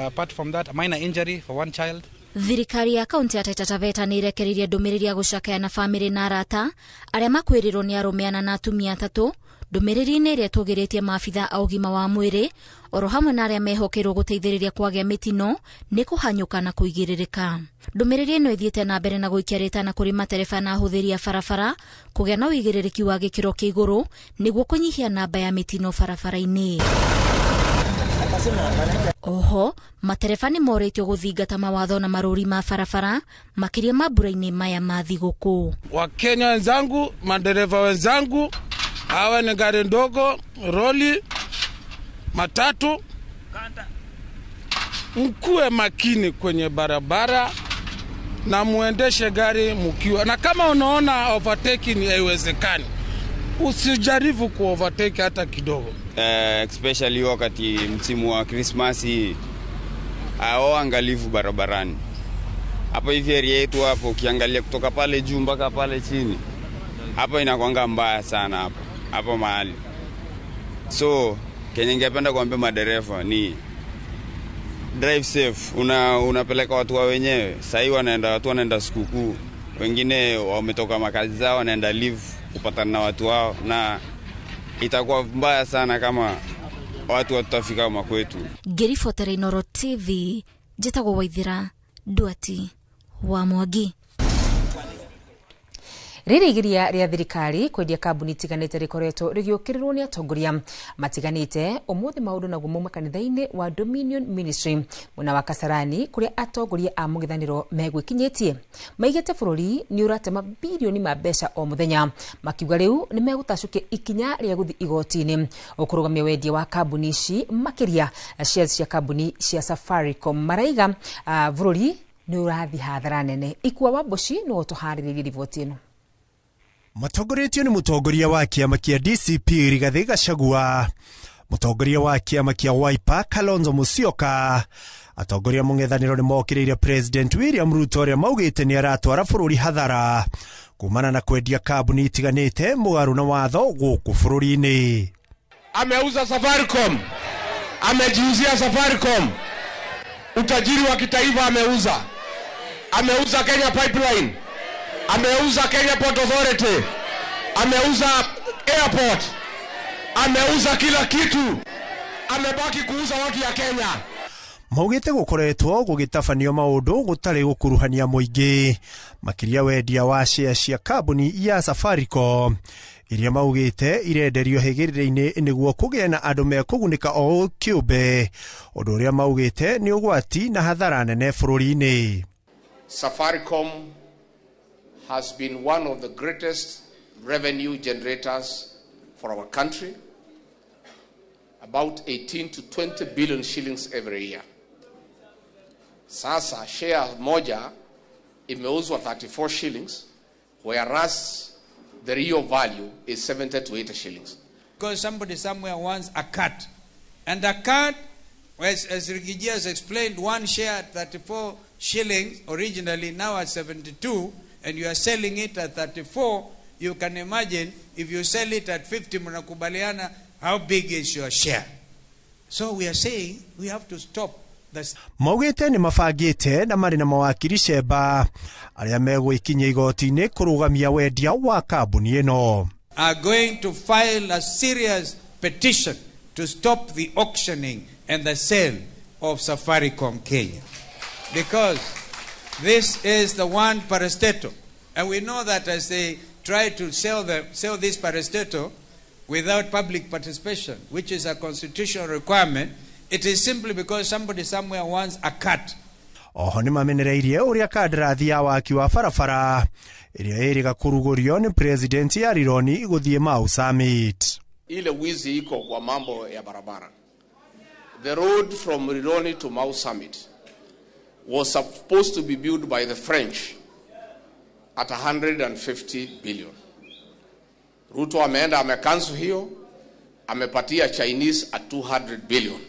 Apart from that, a minor injury for 1 child. Thirikari ya kaunti ya Taita Taveta nĩ ĩrekereirie ndũmĩrĩri ya gũcakaya na bamĩrĩ na arata arĩa makuĩrĩirwo nĩ arũme ana na atumia 3 ndũmĩrĩri-inĩ ĩrĩa ĩtũgĩrĩtie maabitha a ũgima wa mwĩrĩ oro hamwe na arĩa mehokeirwo gũteithĩrĩria kwagĩa mĩtino nĩ kũhanyũka na kũigĩrĩrĩka. Ndũmĩrĩri ĩno ĩthiĩte na mbere na gũikia rĩtana kũrĩ matereba na ahũthĩri a barabara kũgĩa na ũigĩrĩrĩki wa gĩkĩro kĩa igũrũ nĩguo kũnyihia namba ya mĩtino barabara-inĩ. Oho, matereba nĩ morĩtio gũthingata mawatho na marũri ma barabara makĩria mambura-inĩ maya ma thigũkũ. Wakenya wenzangu, madereva wenzangu, hawa ni gari ndogo, roli, matatu, mkuwe makini kwenye barabara na muendeshe gari mkiwa, na kama unaona overtaking haiwezekani, usijaribu ku overtake hata kidogo. Especially wakati msimu wa Krismasi, hao angalifu barabarani. Hapo hivi area yetu hapo ukiangalia kutoka pale juu mpaka pale chini, hapo inakuanga mbaya sana hapo mahali. So kenye ningependa kuambia madereva ni drive safe. Unapeleka watu wa wenyewe. Sasa watu wanaenda sikukuu, wengine wametoka makazi zao wanaenda leave kupatana na watu wao, na itakuwa mbaya sana kama watu watafika makwetu. Ngĩribotera Inooro TV, njĩtagwo Waithira Nduati wa Mwangi. Rĩrĩ igeria rĩa thirikari kwendia kambuni itiganĩte rĩkoretwo rĩgĩũkĩrĩrwo nĩ atongoria matiganĩte. Ũmũthĩ maũndũ naguo mauma kanitha-inĩ wa Dominion Ministry mwena wa Kasarani kũrĩa atongoria a mũng'ethanĩro megwĩkinyĩtie maigĩte bũrũri nĩ ũratema birioni ma mbeca o mũthenya, makiuga rĩu nĩ megũtacũkia ikinya rĩa gũthiĩ igoti-inĩ ũkũrũgamia wendia wa kambuni ici makĩria shares cia kambuni cia Safaricom. Maraiga bũrũri nĩ ũrathiĩ hathara nene. Ikua wa Mboci nĩwe ũtũharĩrĩirie riboti ĩno. Matongoretio nĩ mũtongoria wa kĩama kĩa DCP Rigathĩ Gachagua, mũtongoria wa kĩama kĩa Wiper Kalonzo Musyoka, atongoria mũng'ethanĩro nĩ mokĩrĩire President William Ruto ũrĩa maugĩte nĩ aratwara bũrũri hathara kumana na kwendia kambuni itiganĩte mũgarũ na watho gũkũ bũrũri-inĩ. Ameuza Safaricom, amejiuzia Safaricom, utajiri wa kitaifa ameuza, ameuza Kenya Pipeline, ameuza Kenya Port Authority, ameuza airport, ameuza kila kitu, amebaki kuuza watu ya Kenya. Maugĩte gũkoretwo gũgĩtabanio maũndũ gũtarĩ gũkuruhania mũingĩ, makĩria wendia wa share cia kambuni ya Safaricom iria maugĩte irenderio hĩgĩrĩra-inĩ nĩguo kũgĩe na andũ mekũgunĩka o kĩũmbe, ũndũ ũrĩa maugĩte nĩ ũgwati na hathara nene bũrũri-inĩ. Safaricom has been one of the greatest revenue generators for our country, about 18 to 20 billion shillings every year. Sasa share moja imeuzwa 34 shillings, whereas the real value is 70 to 80 shillings. Because somebody somewhere wants a cut. And a cut, as Rigiji has explained, one share at 34 shillings originally, now at 72, and you are selling it at 34, you can imagine if you sell it at 50, mnakubaliana, how big is your share? So we are saying we have to stop this. Maugĩte nĩ mabangĩte na marĩ na mawakiri cemba arĩa megwĩkinyia igoti-inĩ kũrũgamia wendia wa kambuni ĩno. Are going to file a serious petition to stop the auctioning and the sale of Safaricom Kenya. Because this is the one parastatal. And we know that as they try to sell this parastatal without public participation, which is a constitutional requirement, it is simply because somebody somewhere wants a cut. Oho nĩmamenereirie ũrĩa kandarathi ya waki wa barabara ĩrĩa ĩrĩga kũrugũrio nĩ president ya Rironi gũthiĩ Mau Summit. Ile wizi iko kwa mambo ya barabara. The road from Rironi to Mau Summit was supposed to be built by the French at 150 billion. Ruto ameenda amekansu hiyo, amepatia Chinese at 200 billion.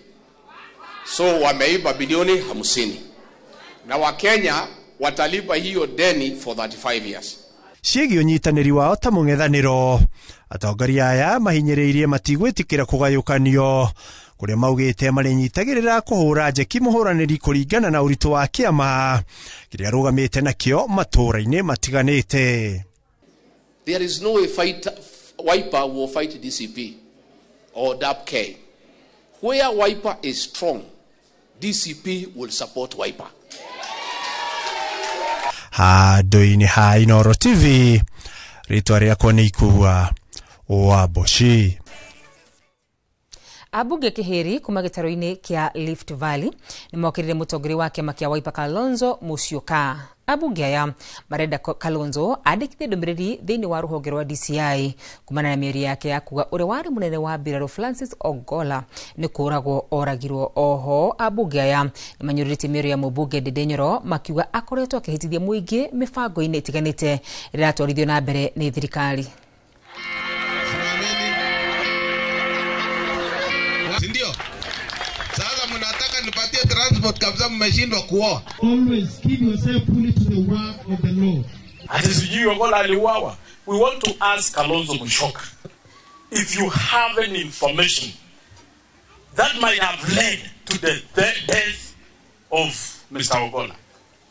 So wameiba bilioni 50. Na Wakenya watalipa hiyo deni for 35 years. Ciĩgiĩ ũnyitanĩri wao ta mũng'ethanĩro, atongoria aya mahinyĩrĩirie matigwĩtĩkĩra kũgayũkanio kũrĩa maugĩte marĩnyitagĩrĩra kũhũra njeki mũhũranĩri kũringana na ũritũ wa kĩama kĩrĩa arũgamĩte nakĩo matũũra-inĩ matiganĩte. There is no way Wiper will fight DCP or DAP-K. Where Wiper is strong, DCP will support Wiper. Handũ-inĩ ha Inooro TV, rĩtwa rĩakwa nĩ Ikua wa Mboci. Ambunge Kihiri kuma gĩtarũ-inĩ kĩa Rift Valley nĩmokĩrĩire mũtongoria wa kĩama kĩa Wiper Kalonzo Musyoka. Ambunge aya marenda Kalonzo andĩkithie ndũmĩrĩri thĩinĩ wa rũhonge rwa DCI kumana na mĩario yake ya kuga ũrĩa warĩ mũnene wa mbirarũ Francis Ogolla nĩ kũragwo oragirwo. Oho ambunge aya nĩmanyũrũrĩtie mĩario ya mũmbunge Ndindi Nyoro makiuga akoretwo akĩhĩtithia mũingĩ mĩbango-inĩ ĩtiganĩte ĩrĩa ĩratwarithio na mbere nĩ thirikari. Ndio. Sasa mnataka nipatie transport kabisa, mmeshindwa kuoa. Always give yourself fully to the work of the Lord. Ati sijui Ogolla aliuawa. We want to ask Kalonzo Musyoka if you have any information that might have led to the death of Mr. Ogolla,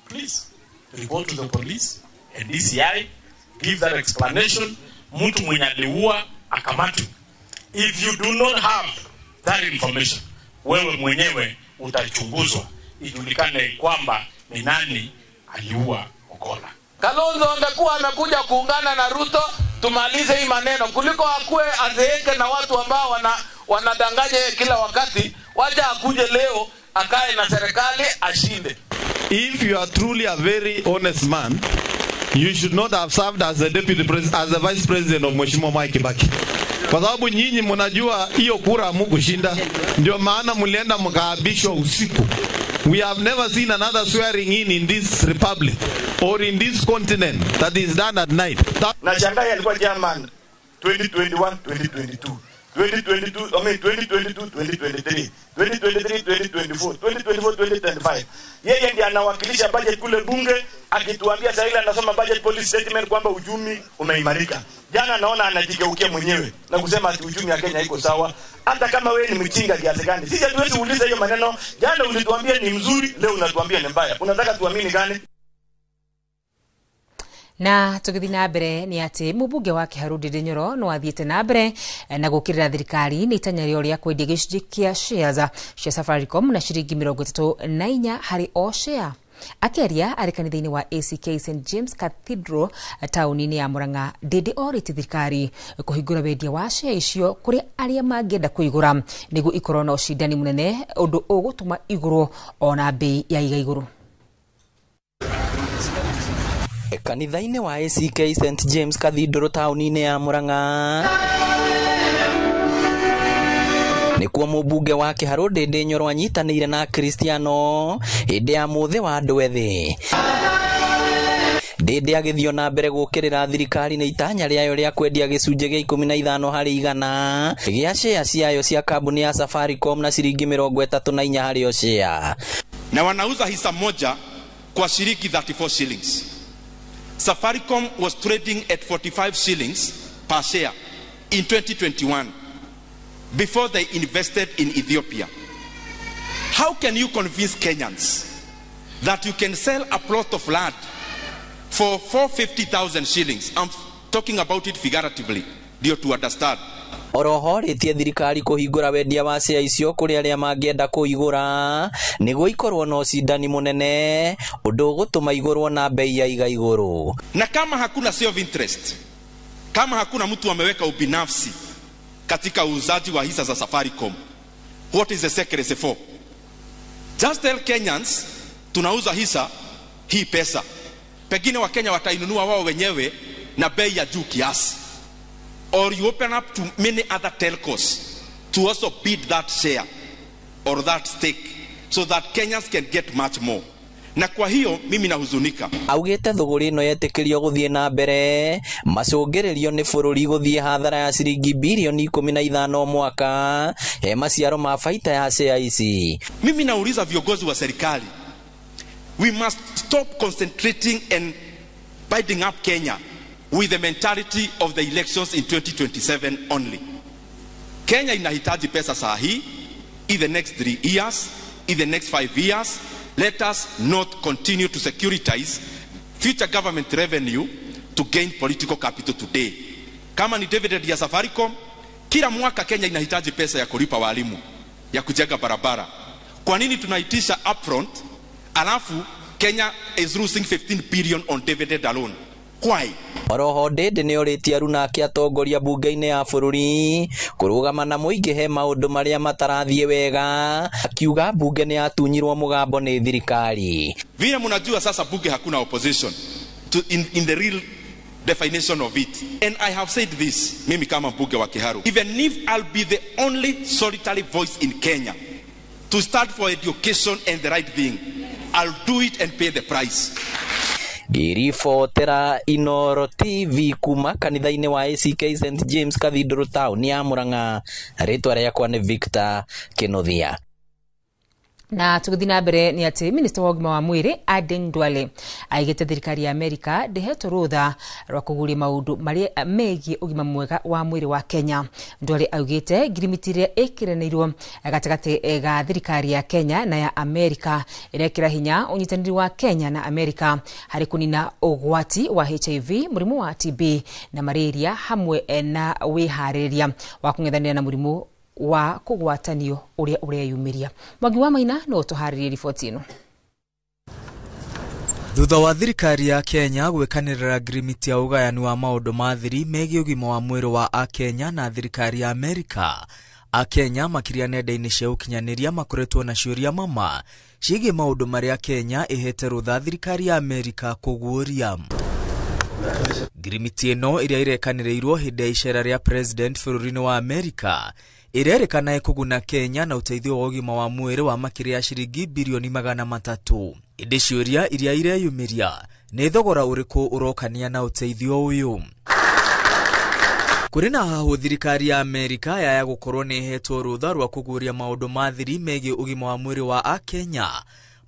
please report to the police and DCI, give that explanation. Mtu mwenye aliua akamatwe. If you do not have that information, wewe mwenyewe utachunguzwa ijulikane kwamba ni nani aliua Ogolla. Kalonzo angekuwa amekuja kuungana na Ruto tumalize hii maneno kuliko akue azeeke na watu ambao wanadanganya kila wakati. Wacha akuje leo akae na serikali ashinde. If you are truly a very honest man, you should not have served as the deputy president, as the vice president of Mheshimiwa Mwai Kibaki. Kwa sababu nyinyi mnajua hiyo kura hamkushinda, ndio maana mlienda mkaabishwa usiku. We have never seen another swearing in this republic or in this continent that is done at night. Na Shanghai alikuwa chairman 2021 2022 2022, I mean 2022 2023 2023 2024 2024 2025. Yeye ndiye anawakilisha budget kule bunge, akituambia sasa ile anasoma budget policy statement kwamba uchumi umeimarika. Jana naona anajigeukia mwenyewe na kusema ati uchumi ya Kenya iko sawa. Hata kama wewe ni mchinga kiasi gani, sisi hatuwezi kuuliza hiyo maneno. Jana ulituambia ni mzuri, leo unatuambia ni mbaya. Unataka tuamini gani? Na tũgĩthiĩ na mbere nĩ atĩ mũmbunge wa Kĩharũ Ndindi Nyoro no athiĩte na mbere na gũkĩrĩra thirikari nĩ itanya rĩo rĩa kwendia gĩcunjĩ kĩa shares cia Safaricom na ciringi 34 harĩ o share. Akĩaria arĩ kanitha-inĩ wa ACK St James Cathedral taũni-inĩ ya Murang'a, Ndindi orĩtie thirikari kũhingũra wendia wa share icio kũrĩ arĩa mangĩenda kũigũra nĩguo ikorwo na ũcindani mũnene, ũndũ ũgũtũma igũrwo ona bei ya iga igũrũ. Kanitha-inĩ wa ACK St James Cathedral taũni-inĩ ya Murang'a nĩkuo mũmbunge wa Kĩharũ Ndindi Nyoro anyitanĩire na Akristiano hĩndĩ ya mũthĩ wa andũ ethĩ. Ndindi agĩthiĩ na mbere gũkĩrĩra thirikari nĩ itanya rĩayo rĩa kwendia gĩcunjĩ gĩa 15 harĩ igana gĩa share ciayo cia kambuni ya Safaricom na ciringi 34 harĩ o share. Na wanauza hisa moja kwa shilingi 34 shillings. Safaricom was trading at 45 shillings per share in 2021 before they invested in Ethiopia. How can you convince Kenyans that you can sell a plot of land for 450,000 shillings? I'm talking about it figuratively, dear, to understand. Oroho rĩtie thirikari kũhingũra wendia wa share icio kũrĩ arĩa mangĩenda kũigũra nĩguo ikorwo na ũcindani mũnene, ũndũ ũgũtũma igũrwo na bei ya iga igũrũ. Na kama hakuna self interest, kama hakuna mtu ameweka ubinafsi katika uuzaji wa hisa za Safaricom, what is the secrecy for? Just tell Kenyans Tunauza hisa hii pesa, pengine Wakenya watainunua wao wenyewe na bei ya juu kiasi, or you open up to many other telcos to also bid that share or that stake so that Kenyans can get much more. Na kwa hiyo mimi nahuzunika. Augite thuguri ino yetikirio guthie na mbere macungiririo ni bururi guthie hathara ya ciringi bilioni 15 mwaka he maciaro ma baita ya share ici. Mimi nauliza viongozi wa serikali, we must stop concentrating and binding up Kenya with the mentality of the elections in 2027 only. Kenya inahitaji pesa saa hii, in the next 3 years, in the next 5 years. Let us not continue to securitize future government revenue to gain political capital today. Kama ni dividend ya Safaricom, kila mwaka Kenya inahitaji pesa ya kulipa walimu, ya kujenga barabara. Kwa nini tunaitisha upfront, alafu Kenya is losing 15 billion on dividend alone? Why? Oroho Ndindi nĩ orĩtie aruna ake atongoria bunge-inĩ ya bũrũri kũrũgama na mũingĩ he maũndũ marĩa matarathiĩ wega, akiuga bunge nĩ yatunyirwo mũgambo nĩ thirikari. Vile mnajua sasa bunge hakuna opposition to in the real definition of it. And I have said this, mimi kama mbunge wa Kiharu, even if I'll be the only solitary voice in Kenya to stand for education and the right thing, I'll do it and pay the price. Ngĩribotera Inooro TV kuma kanitha-inĩ wa ACK St James Cathedral town ya Murang'a, rĩtwa rĩakwa nĩ Victor Kinuthia. Na tũgĩthiĩ na mbere nĩ atĩ minista wa ũgima wa mwĩrĩ Aden Duale aigĩte thirikari ya Amerika ndĩhetwo rũtha rwa kũguũria maũndũ marĩa megiĩ ũgima mwega wa mwĩrĩ wa Kenya. Duale augĩte ngirimiti ĩrĩa ĩkĩranĩirwo gatagatĩ ga thirikari ya Kenya na ya Amerika ĩrekĩra hinya ũnyitanĩri wa Kenya na Amerika harĩ kũnina ũgwati wa HIV, mũrimũ wa TB na malaria, hamwe na wĩharĩrĩria wa kũng'ethanĩra na mũrimũ wa kũgwatanio ũrĩa ũreyumĩria. Mwangi wa Maina no ũtũharĩrie riboti ĩno. Thutha wa thirikari ya Kenya gwĩkanĩrĩra ngirimiti ya ũgayani wa maũndũ ma thiri megiĩ ũgima wa mwĩrĩ wa akenya na thirikari ya Amerika, akenya makĩria nenda-inĩ cia ũkinyanĩria makoretwo na ciũria mama ciĩgiĩ maũndũ marĩa Kenya ĩhete rũtha thirikari ya Amerika kũguũria. Ngirimiti ĩno ĩrĩa ĩrekanĩrĩirwo hĩndĩ ya icera rĩa president bũrũri-inĩ wa Amerika ĩrerĩkana ĩkũguna Kenya na ũteithio wa ũgima wa mwĩrĩ wa makĩria ya ciringi bilioni 300. Ĩndĩ ciũria iria ireyumĩria nĩ thogora ũrĩkũ ũrokania na ũteithio ũyũ. Kũrĩ na hahũ thirikari ya Amerika yaya gũkorwo nĩ ĩhetwo rũtha rwa kũguũria maũndũ ma thiri megiĩ ũgima wa mwĩrĩ wa akenya,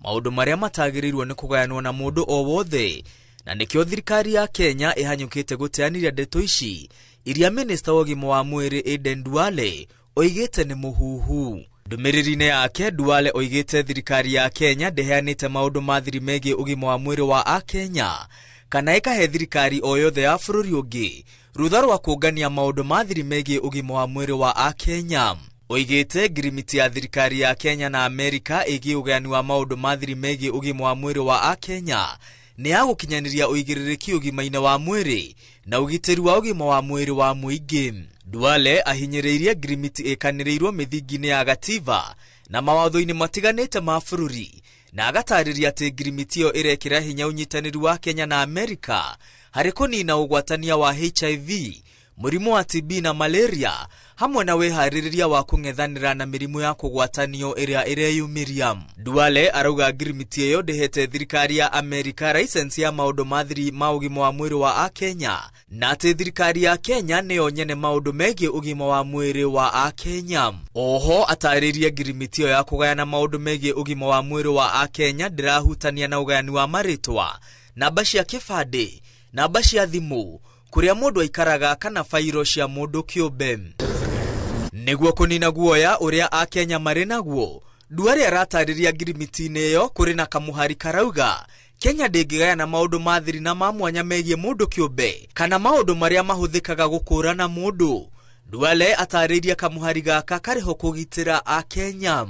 maũndũ marĩa matagĩrĩirwo nĩ kũgayanwo na mũndũ o wothe, na nĩkĩo thirikari ya Kenya ĩhanyũkĩte gũteanĩria ndeto ici iria minista wa ũgima wa mwĩrĩ Aden Duale oigĩte nĩ mũhuhu. Ndũmĩrĩri-inĩ yake Duale oigĩte thirikari ya Kenya ndĩheanĩte maũndũ ma thiri megiĩ ũgima wa mwĩrĩ wa akenya kana ĩkahe thirikari o yothe ya bũrũri ũngĩ rũtha rwa kũngania maũndũ ma thiri megiĩ ũgima wa mwĩrĩ wa akenya. Oigĩte ngirimiti ya thirikari ya Kenya na Amerika ĩgiĩ ũgayani wa maũndũ ma thiri megiĩ ũgima wa mwĩrĩ wa akenya nĩ ya gũkinyanĩria ũigĩrĩrĩki ũgima-inĩ wa mwĩrĩ na ũgitĩri wa ũgima wa mwĩrĩ wa mũingĩ. Duale ahinyĩrĩirie ngirimiti ĩkanĩrĩirwo mĩthingi-inĩ ya gatiba na mawatho-inĩ matiganĩte ma bũrũri, na agatarĩria atĩ ngirimiti ĩyo ĩrekĩra hinya ũnyitanĩri wa Kenya na Amerika harĩ kũnina ũgwatania wa HIV, mũrimũ wa TB na malaria, hamwe na wĩharĩrĩria wa kũng'ethanĩra na mĩrimũ ya kũgwatanio ĩrĩa ĩreyumĩria. Duale arauga ngirimiti ĩyo ndĩhete thirikari ya Amerika license ya maũndũ ma thiri ma ũgima wa mwĩrĩ wa akenya, na atĩ thirikari ya Kenya nĩyo nyene maũndũ megiĩ ũgima wa mwĩrĩ wa akenya. Oho atarĩrie ngirimiti ĩyo ya kũgayana maũndũ megiĩ ũgima wa mwĩrĩ wa akenya ndĩrahutania na ũgayani wa marĩtwa, namba cia kĩbandĩ, namba cia thimũ, kũrĩa mũndũ aikaraga kana bairo cia mũndũ kĩũmbe. Nĩguo kũnina guoya ũrĩa akenya marĩ naguo, Duale aratarĩria ngirimiti-inĩ ĩyo kũrĩ na kamũhari karauga Kenya ndĩngĩgayana maũndũ ma thiri na ma mwanya megiĩ mũndũ kĩũmbe kana maũndũ marĩa mahũthĩkaga gũkũũrana mũndũ. Duale atarĩirie kamũhari gaka karĩho kũgitĩra akenya.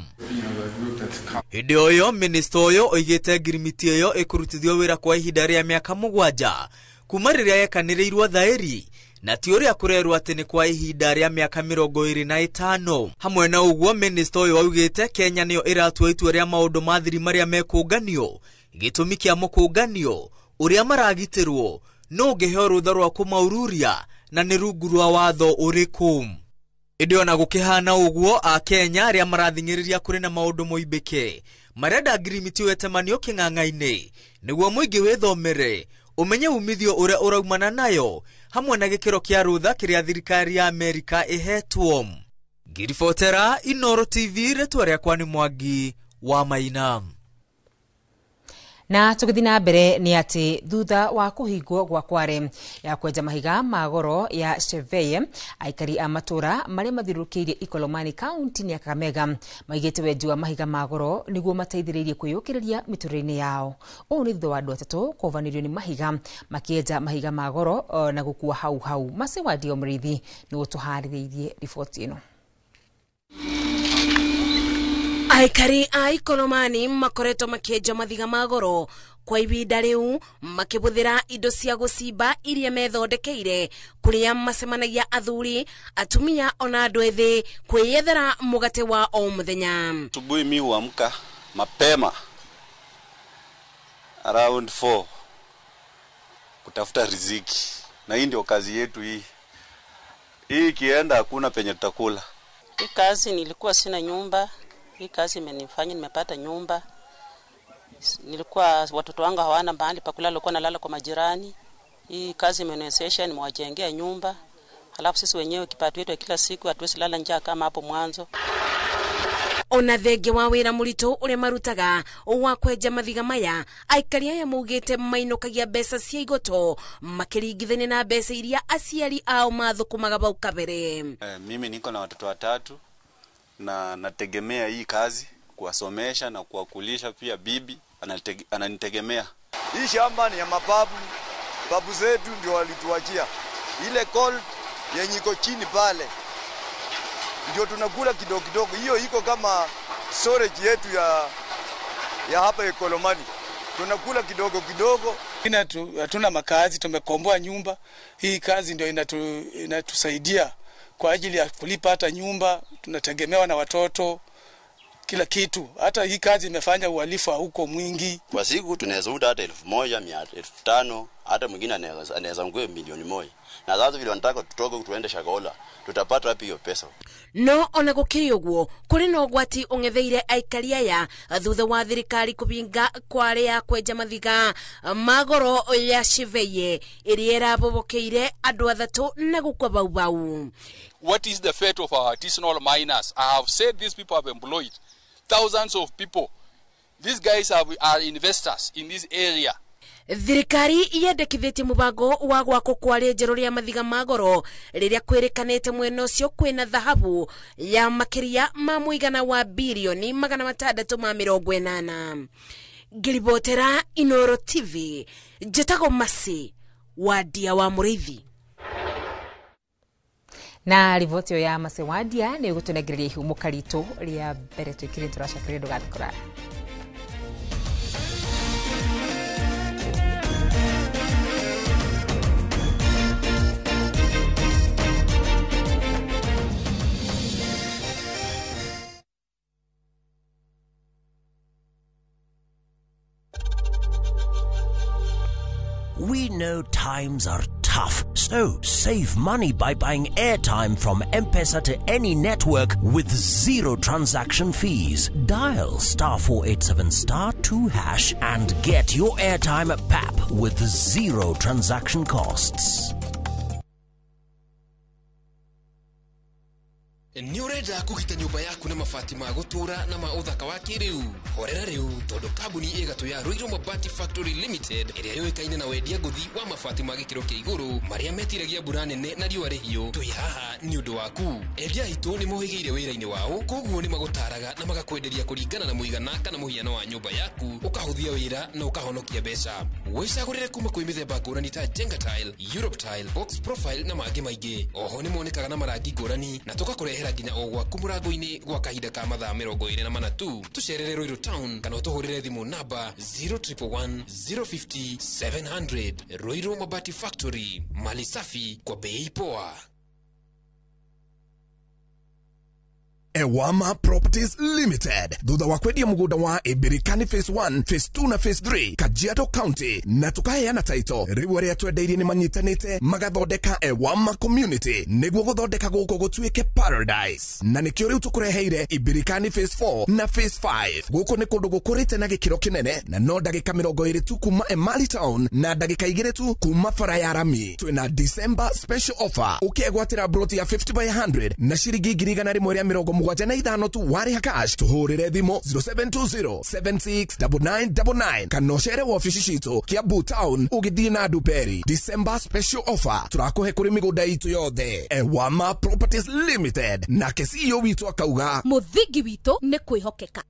Hĩndĩ o ĩyo minista ũyũ oigĩte ngirimiti ĩyo ĩkũrutithio wĩra kwa ihinda rĩa mĩaka 7 kuma rĩrĩa yekanĩrĩirwo thaĩri, Na ti ũrĩa kũrerwo atĩ nĩ kwa ihinda rĩa mĩaka 25. Hamwe na ũguo minista ũyũ augĩte Kenya nĩyo ĩratua itua rĩa maũndũ ma thiri marĩa mekũnganio, gĩtũmi kĩa mũkũnganio, ũrĩa maragitĩrwo, no ũngĩheo rũtha rwa kũmaururia na nĩ rungu rwa watho ũrĩkũ. Ĩndĩ ona gũkĩhana ũguo, Akenya arĩa marathing'ĩrĩria kũrĩ na maũndũ moimbĩke marenda ngirimiti wetemanio kĩng'ang'a-inĩ nĩguo mũingĩ wĩthomere ũmenye umithio ũrĩa ũraumana nayo hamwe na gĩkĩro kĩa rũtha kĩrĩa thirikari ya Amerika ĩhetwo. Ngiribotera Inoro TV, rĩtwa rĩakwa nĩ Mwangi wa Maina. Na tũgĩthiĩ na mbere nĩ atĩ thutha wa kũhingwo gwa kware ya kwenja mahiga ma goro ya Cheveye, aikari a matũra marĩa mathiũrũrũkĩirie Ikolomani kaunti-inĩ ya Kakamega maigĩte wenji wa mahiga ma goro nĩguo mateithĩrĩrie kwĩyũkĩrĩria mĩtũrĩre-inĩ yao. Ũũ nĩ thutha wa andũ atatũ kũhovanĩrio nĩ mahiga makĩenja mahiga ma goro na gũkua hau hau. Mace wa Dio Mũrĩithi nĩwe ũtũharĩrĩirie riboti ĩno. Aikari a Ikolomani makoretwo makĩenja mathiga ma goro kwa ihinda rĩu makĩhũthĩra indo cia gũcimba iria methondekeire, kũrĩa macemanagia athuri, atumia ona andũ ethĩ kwĩyethera mũgate wa o mũthenya. Asubuhi mi huamka mapema around 4 kutafuta riziki, na hii ndio kazi yetu hii. Hii ikienda hakuna penye tutakula. Hii kazi nilikuwa sina nyumba. Hii kazi imenifanya nimepata nyumba. Nilikuwa watoto wangu hawana mahali pa kulala, walikuwa nalala kwa majirani. Hii kazi imeniwezesha nimewajengea nyumba. Halafu sisi wenyewe kipato yetu kila siku hatuwezi lala njaa kama hapo mwanzo. Ona thenge wa wĩra mũritũ ũrĩa marutaga wa kwenja mathiga maya, aikari aya maugĩte mainũkagia mbeca cia igoto makĩringithania na mbeca iria aciari ao mathũkũmaga bau kabere. Mimi niko na watoto watatu na nategemea hii kazi kuwasomesha na kuwakulisha, pia bibi ananitegemea. Hii shamba ni ya mababu, babu zetu ndio walituachia. Ile gold yenye iko chini pale ndio tunakula kidogo kidogo. Hiyo iko kama storage yetu ya hapa Ikolomani. Tunakula kidogo kidogo. Hatuna makazi, tumekomboa nyumba. Hii kazi ndio inatusaidia kwa ajili ya kulipa hata nyumba, tunategemewa na watoto, kila kitu. Hata hii kazi imefanya uhalifu huko mwingi. Kwa siku tunaweza uza hata 1000, 500, hata mwingine anaweza ngwe 1,000,000. Na sasa vile wanataka tutoke tuende Shakahola, tutapata wapi hiyo pesa? No ona gũkĩrĩ ũguo, kũrĩ na ũgwati ũng'etheire aikari aya thutha wa thirikari kũbinga kware ya kwenja mathiga ma goro ya Cheveye ĩrĩa ĩrabobokeire andũ athatũ na gũkua bau bau. What is the fate of our artisanal miners? I have said these people have employed thousands of people. These guys are investors in this area. Thirikari yendekithĩtie mũbango wa gwakwo kwa rĩenjero rĩa mathiga ma goro rĩrĩa kwĩrĩkanĩte mwena ũcio kwĩna thahabu ya makĩria ma mũigana wa birioni 680. Ngĩribotera Inoro TV, njĩtagwo Masi Wadia wa Mũrĩithi. Na riboti ĩyo ya Masi Wadia nĩ ĩgũtũnengereria ihũmũka ritũ rĩa mbere twĩkĩrĩte tũracokeria ndũgathiĩ kũraya. We know times are tough, so save money by buying airtime from M-Pesa to any network with zero transaction fees. Dial *487*2# and get your airtime at PAP with zero transaction costs. Nĩ ũrenda kũgita nyũmba yaku na mabati ma gũtũũra na ma ũthaka wa kĩrĩu? Horera rĩu tondũ kambuni ĩgatũ ya Ruiru Mabati Factory Limited ĩrĩa yũĩkaine na wendia ngũthi wa mabati ma gĩkĩro kĩa igũrũ marĩa metiragia mbura nene na riũa rĩhiũ, twĩ haha nĩ ũndũ waku. Endia aitũ nĩ mohĩgĩire wĩra-inĩ wao, koguo nĩ magũtaraga na magakwenderia kũringana na mũigana kana mũhiano wa nyũmba yaku, ũkahũthia wĩra na ũkahonokia mbeca. Wĩcagũrĩre kuma kwĩ mĩthemba ngũrani ta Jenga Tile, Europe Tile, Box Profile na mangĩ maingĩ. Oho nĩ monekaga na marangi ngũrani na tũgakũrehera nginya o gwaku mũrango-inĩ gwa kahinda ka mathaa 24 tu. Tũcerere Ruiru Town kana ũtũhũrĩre thimũ namba 0111 050 700. Ruiru Mabati Factory, mali safi kwa bei poa. Ewama Properties Limited thutha wa kwendia mugunda wa Ibirikani Phase 1, Phase 2 na Phase 3 Kajiado County na tukaheana title riu aria twendeirie ni manyitanite magathondeka Ewama Community niguo guthondeka guku gutuike paradise na nikio riu tukureheire Ibirikani Phase 4 na Phase 5. Guku ni kundu gukurite na gikiro kinene na no ndagika 20 tu kuma Emali Town na ndagika 2 tu kuma bara ya rami. Twina December special offer ukiegwatira broti ya 50 by 100 na shiringi 175 tu wariha cash. Tuhurire thimu 0720 769999 kana ucere wabici citu Kiambu Town ugithie na Nduperi. December special offer turakuhe kuri migunda itu yothe. Ewama Properties Limited nake CEO witu akauga muthingi witu ni kwihokeka.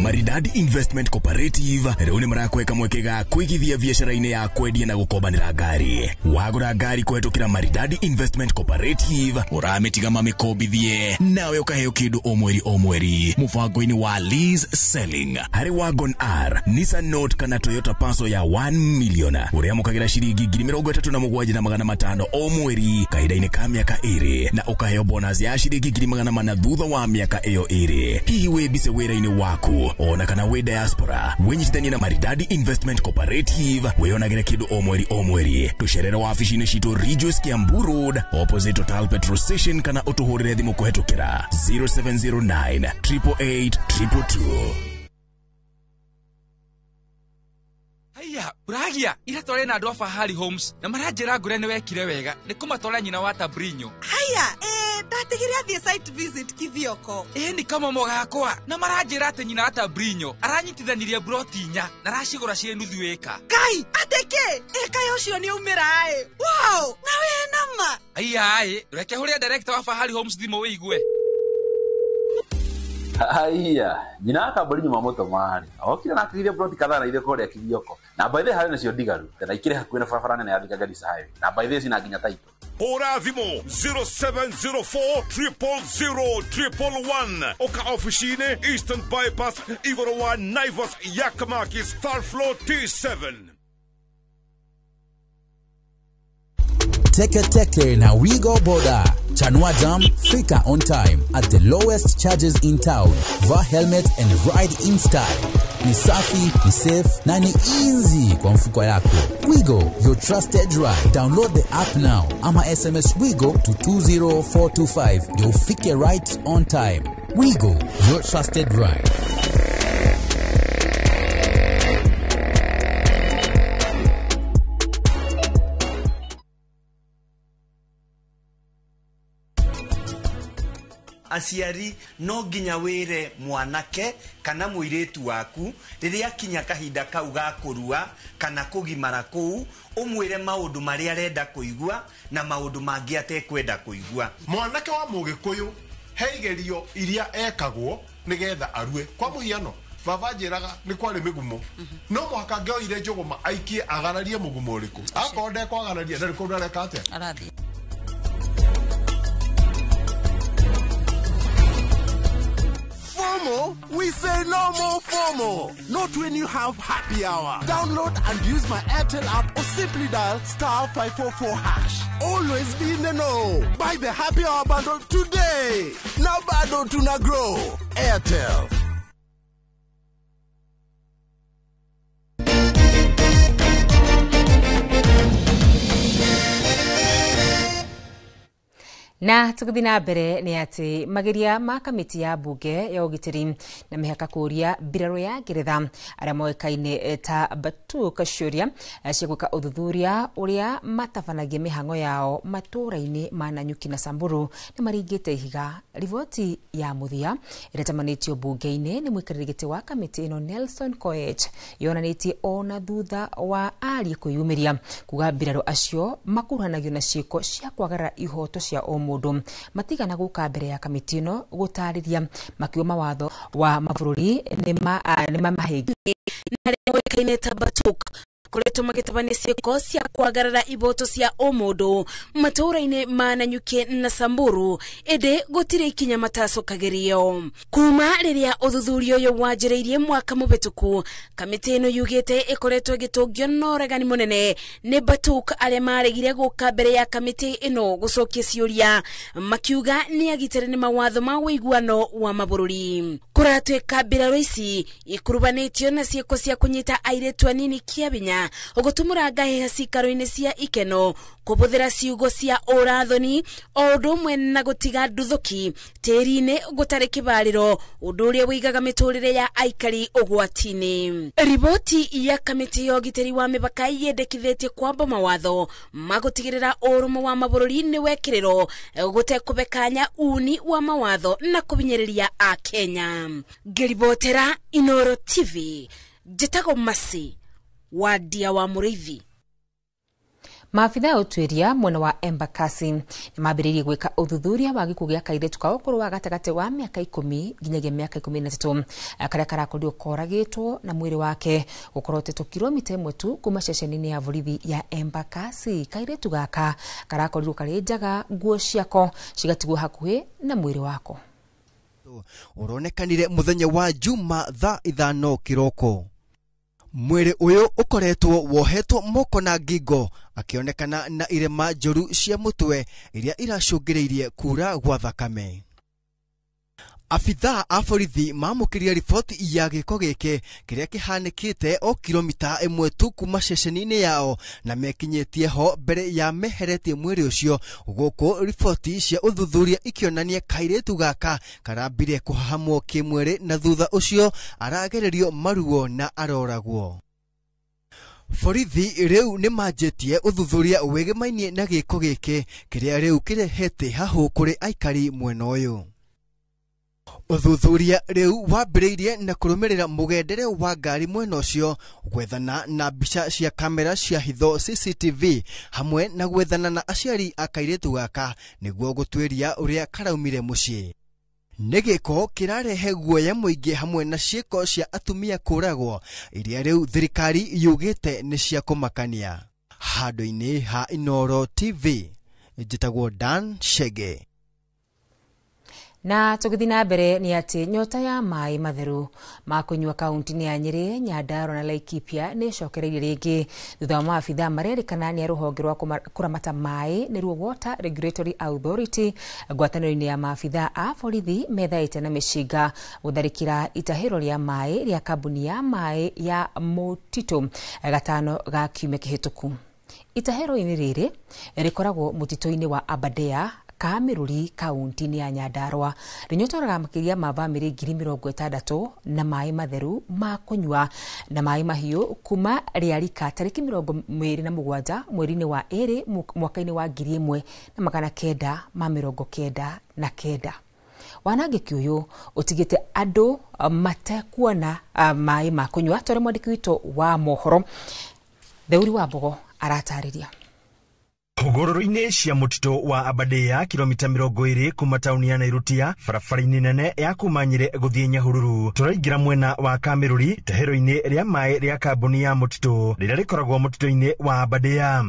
Maridadi Investment Cooperative riu ni marakweka mweke ga kwigithia biacara-inĩ ya kwendia na gũkombanĩra ngari. Wagũra ngari kũhetũkĩra Maridadi Investment Cooperative ũramĩtiga mamĩkombithie nawe ũkaheo kĩndũ o mweri o mweri mũbango-inĩ wa lease selling. Harĩ Wagon R, Nissan Note kana Toyota Passo ya 1 million ũrĩamũkagĩra ciringi 37,500 o mweri kahinda-inĩ ka mĩaka 2 na ũkaheo bonus ya ciringi 400 thutha wa mĩaka ĩyo 2. Hihi wĩ bice wĩra-inĩ waku ona kana wĩ diaspora, wĩnyitithanie na Maridadi Investment Cooperative wĩonagĩre kĩndũ o mweri o mweri. Tũcerere wabici-inĩ citũ Ridgeways Kiambu Road opposite Total Petrol Station kana ũtũhũrĩre thimũ kũhetũkĩra 0709 888 222. Haya, uragia ira tware na andu a Fahari Homes na maranjira ngure ni wekire wega ni kumatwara nyina wa Tabrinyo. Haya, ndatigire athie site visit Kithioko. Ni kama mogakwa na maranjira ati nyina wa Tabrinyo aranyitithanirie broti inya na aracigura cie nuthu eka. Kai, ateke eka ucio ni umira ai. Wow, na we nama. Haya, ai, reke huria director wa Fahari Homes thimu wigue. Haya, nyina akambori nyuma moto mari. Okire na akire broti kadhaa na ile kore Kithioko. Na by the harĩ nacio ndigaru, na ikire hakuhĩ na barabara nene ya Thika Garissa Highway. Na by the cina nginya title. Hũra thimũ 0704 000 111 oka ofici-inĩ Eastern Bypass igũrũ wa Naivas Yakamakis third floor T7. Teke Teke na Wigo Boda. Chanua Jam, fika on time at the lowest charges in town. Vaa helmet and ride in style. Ni safi, ni safe na ni easy kwa mfuko yako. Wigo, your trusted ride. Download the app now ama SMS Wigo to 20425. Ndio ufike right on time. Wigo, your trusted ride. Aciari no nginya wire mwanake kana muiritu waku riria kinya kahinda kau ga kurua kana kugimara kuu umwire maundu maria arenda kuigua na maundu mangi atekwenda kuigua. Mwanake wa mugikuyu he igerio iria ekagwo nigetha arue. Kwa muhiano baba njiraga ni kwari migumo no muhaka ngioire njuguma aikie agararie mugumo uriku akorwo ndekwagararia ndari kundu areka atia arathie. FOMO? We say no more FOMO. Not when you have happy hour. Download and use my Airtel app or simply dial *544#. Always be in the know. Buy the happy hour bundle today. Now bado tuna grow. Airtel. Na tugithi na mbere ni ati mageria ma kamiti ya bunge ya ugitiri na mihaka kuria mbirarũ ya Ngeretha aria moĩkaine ta Batuk ciũria cia gwĩka ũthuthuria ũrĩa matabanagia mĩhang'o yao matũũra-inĩ ma Nanyuki na Samburu nĩ maringĩte ihiga. Riboti ya mũthia ĩrĩa ĩtamanĩtio bunge-inĩ nĩ mũikarĩri gĩtĩ wa kamĩtĩ ĩno Nelson Koech yonanĩtie ona thutha wa aria kwĩyumĩria kuga mbirarũ acio makuruhanagio na ciĩko cia kwagarara ihoto cia o mũndũ matigana gũka mbere ya kamĩtĩ ĩno gũtarĩria makiuga mawatho wa mabũrũri nĩ mamahĩngĩte. Na arĩa moĩkaine ta Batuk Makoretwo magĩtabania ciĩko cia kwagarara iboto cia ũmũndũ matũũra-inĩ ma Nanyuki na Samburu, ĩndĩ gũtirĩ ikinya matacokagĩrio. Kuma rĩrĩa ũthuthuria ũyũ wanjĩrĩirie mwaka mũhĩtũku, kamĩtĩ ĩno yugĩte ĩkoretwo ĩgĩtũngio na ũregani mũnene nĩ Batuk arĩa maregire gũka mbere ya kamĩtĩ ĩno gũcokia ciũria, makiuga nĩ agitĩre nĩ mawatho ma ũiguano wa mabũrũri. Kũratuĩka mbirarũ ici ikurubanĩtio na ciĩko cia kũnyita airĩtu anini kĩa hinya, gũtumũra ngahĩha cikaro-inĩ cia ikeno, kũhũthĩra ciugo cia ũrathoni, o ũndũ ũmwe na gũtiga nduthũki tĩri-inĩ gũtarĩ kĩbarĩro, ũndũ ũrĩa ũigaga mĩtũrĩre ya aikari ũgwati-inĩ. Riboti ya kamĩtĩ ya ũgitĩri wa mĩbaka yendekithĩtie kwamba mawatho ma gũtigĩrĩra ũrũmwe wa mabũrũri nĩ wekĩrĩrwo gũtekũbekanya uni wa mawatho na kũhinyĩrĩria Akenya. Ngĩribotera Inooro TV, njĩtagwo Mercy Wandia wa Mũrĩithi. Maabitha a ũtuĩria mwena wa Embakasi nĩ mambĩrĩirie gwĩka ũthuthuria wa gĩkuũ gĩa kairĩtu ka ũkũrũ wa gatagatĩ wa mĩaka 10 nginyagia mĩaka 13 karĩa karakorirwo koragĩtwo na mwĩrĩ wake gũkorwo ũtetwo kilomita 1 tu kuma ceceni-inĩ ya borithi ya Embakasi. Kairĩtu gaka karakorirwo karĩ njaga, nguo ciako cigatigwo hakuhĩ na mwĩrĩ wako. Ũronekanire mũthenya wa Juma thaa 5 kĩroko. Mwĩrĩ ũyũ ũkoretwo wohetwo moko na ngingo, akĩonekana na irema njũru cia mũtwe iria iracũngĩrĩirie kura gwa thakame. Abithaa a borithi mamũkĩria riboti ya gĩko gĩkĩ kĩrĩa kĩhanĩkĩte o kilomita 1 tu kuma ceceni-inĩ yao, na mekinyĩtie ho mbere ya meheretie mwĩrĩ ũcio, gũkũ riboti cia ũthuthuria ikĩonania kairĩtu gaka karambire kũhahamwo kĩmwĩrĩ na thutha ũcio aragererio maruo na aroragwo. Borithi rĩu nĩ manjĩtie ũthuthuria wĩgĩmainie na gĩko gĩkĩ kĩrĩa rĩu kĩrehete hahũ kũrĩ aikari mwena ũyũ. Ũthuthuria rĩu wambĩrĩirie na kũrũmĩrĩra mũgendere wa ngari mwena ũcio, gwethana na mbica cia kamera cia hitho CCTV, hamwe na gwethana na aciari a kairĩtu gaka nĩguo gũtuĩria ũrĩa karaumire mũciĩ. Nĩ gĩko kĩrarehe guoya mũingĩ hamwe na ciĩko cia atumia kũragwo iria rĩu thirikari yugĩte nĩ cia kũmakania. Handũ-inĩ ha Inooro TV, njĩtagwo Dan Shege. Na tũgĩthiĩ na mbere nĩ atĩ nyota ya maĩ matheru ma kũnyua kaunti-inĩ ya Nyĩrĩ, Nyandarua na Laikipia nĩ ĩcokereirie rĩngĩ thutha wa maabitha marerĩkana nĩ a rũhonge rwa kũramata maĩ nĩruo Water Regulatory Authority ngwatanĩro-inĩ ya maabitha a borithi methaĩte na mĩcinga gũtharĩkĩra itahĩro rĩa maĩ rĩa kambuni ya maĩ ya Mũtitũ gatano ga kiumia kĩhĩtũku. Itahĩro-inĩ rĩrĩ rĩkoragwo mũtitũ-inĩ wa Aberdare Kamĩrũri kaunti-inĩ ya Nyandarua rĩnyotoraga makĩria ma bamĩrĩ 60,000 na maĩ matheru ma kũnyua na maĩ mahiũ kuma rĩarika tarĩki 27 mweri-inĩ wa 2 mwaka-inĩ wa 1999. Wanangĩki ũyũ ũtigĩte andũ matekuona maĩ ma kũnyua tondũ mwandĩki witũ wa mohoro Theuri wa Mbogo aratarĩria. Hũgũrũrũ-inĩ cia mũtitũ wa Aberdare kilomita 20 kuma tauni ya Nairutia, barabara-inĩ nene ya kuma Nyĩrĩ gũthiĩ Nyahururu, tũraingĩra mwena wa Kamĩrũri itahĩro-inĩ rĩa maĩ rĩa kambuni ya mũtitũ rĩrĩa rĩkoragwo mũtitũ-inĩ wa Aberdare.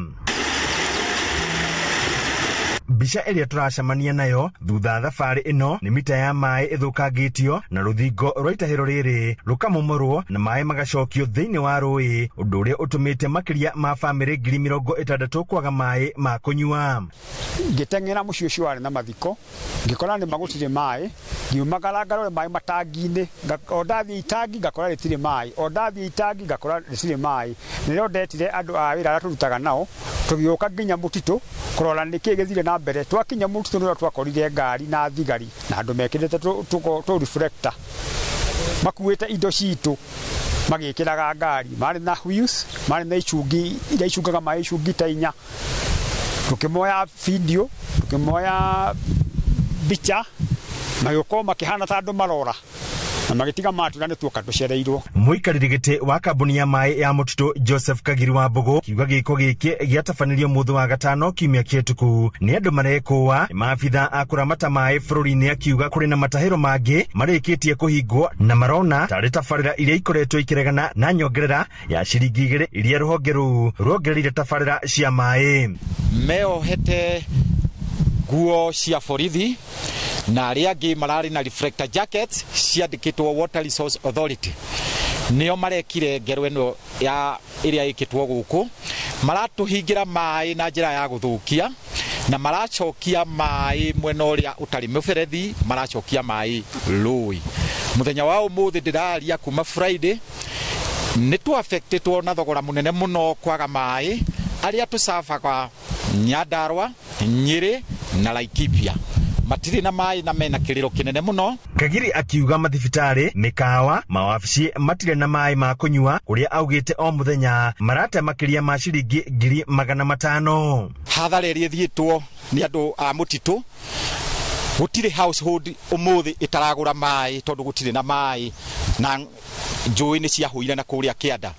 Mbica ĩrĩa tũracemania nayo thutha thabarĩ ĩno nĩ mita ya maĩ ĩthũkangĩtio na rũthingo rwa itahĩro rĩrĩ rũkamomorwo na maĩ magacokio thĩinĩ wa rũĩ, ũndũ ũrĩa ũtũmĩte makĩria ma bamĩrĩ 60,000 kwaga maĩ ma kũnyua. Ngĩteng'era mũciĩ ũcio warĩ na mathiko, ngĩkora nĩ magũtirĩ maĩ, ngiumagara ngarore maĩ matangi-inĩ, o ndathiĩ itangi ngakora rĩtirĩ maĩ, o ndathiĩ itangi ngakora rĩtirĩ maĩ. Nĩrĩo ndetire andũ a wĩra arĩa tũrutaga nao, tũgĩũka nginya mũtitũ kũrora nĩkĩĩ gĩthire na mbere. Twakinya mũtitũ nĩrĩo twakorire ngari na thigari na andũ mekĩrĩte tũ reflector makuĩte indo citũ magĩkĩraga ngari, marĩ na wheels, marĩ na icungi iria icungaga maĩ, icungi ta 4. Tukĩmoya video, tukĩmoya mbica, magĩũka makĩhana ta andũ marora. Na magĩtiga matwĩra nĩ tuoka tũcereirwo. Mũikarĩri gĩtĩ wa kambuni ya maĩ ya mũtitũ Joseph Kagiri wa Mbũgũ kiuga gĩko gĩkĩ gĩatabanirio mũthĩ wa gatano kiumia kĩhĩtũku nĩ andũ marekũa nĩ maabitha a kũramata maĩ bũrũri-inĩ, akiuga kũrĩ na matahĩro mangĩ marĩkĩtie kũhingwo na marona tarĩ tabarĩra iria ikoretwo ikĩregana na nyongerera ya ciringi 2 iria rũhonge rũu ruongereire tabarĩra cia maĩ. Meohete nguo cia borithi na arĩa angĩ mararĩ na reflector jackets ciandĩkĩtwo Water Resource Authority, nĩo marekire ngero ĩno ya ĩrĩa ĩkĩtwo gũkũ. Maratũhingĩra maĩ na njĩra ya gũthũkia na maracokia maĩ mwena ũrĩa ũtarĩ mũberethi, maracokia maĩ rũĩ. Mũthenya wa ũmũthĩ ndĩraria kuma Friday nĩ tũafectĩtwo na thogora mũnene mũno kwaga maĩ arĩa tũcabaga Nyandarua, Nyĩrĩ na Laikipia matirĩ na maĩ na mena kĩrĩro kĩnene mũno. Kagiri akiuga mathibitarĩ, mĩkawa, mawabici matirĩ na maĩ ma kũnyua kũrĩa augĩte o mũthenya marate makĩria ma ciringi 500,000. Hathara ĩrĩa ĩthiĩtwo nĩ andũ a mũtitũ, gũtirĩ household ũmũthĩ ĩtaragũra maĩ tondũ gũtirĩ na maĩ na njũĩ nĩ ciahũire na kũrĩa kĩanda.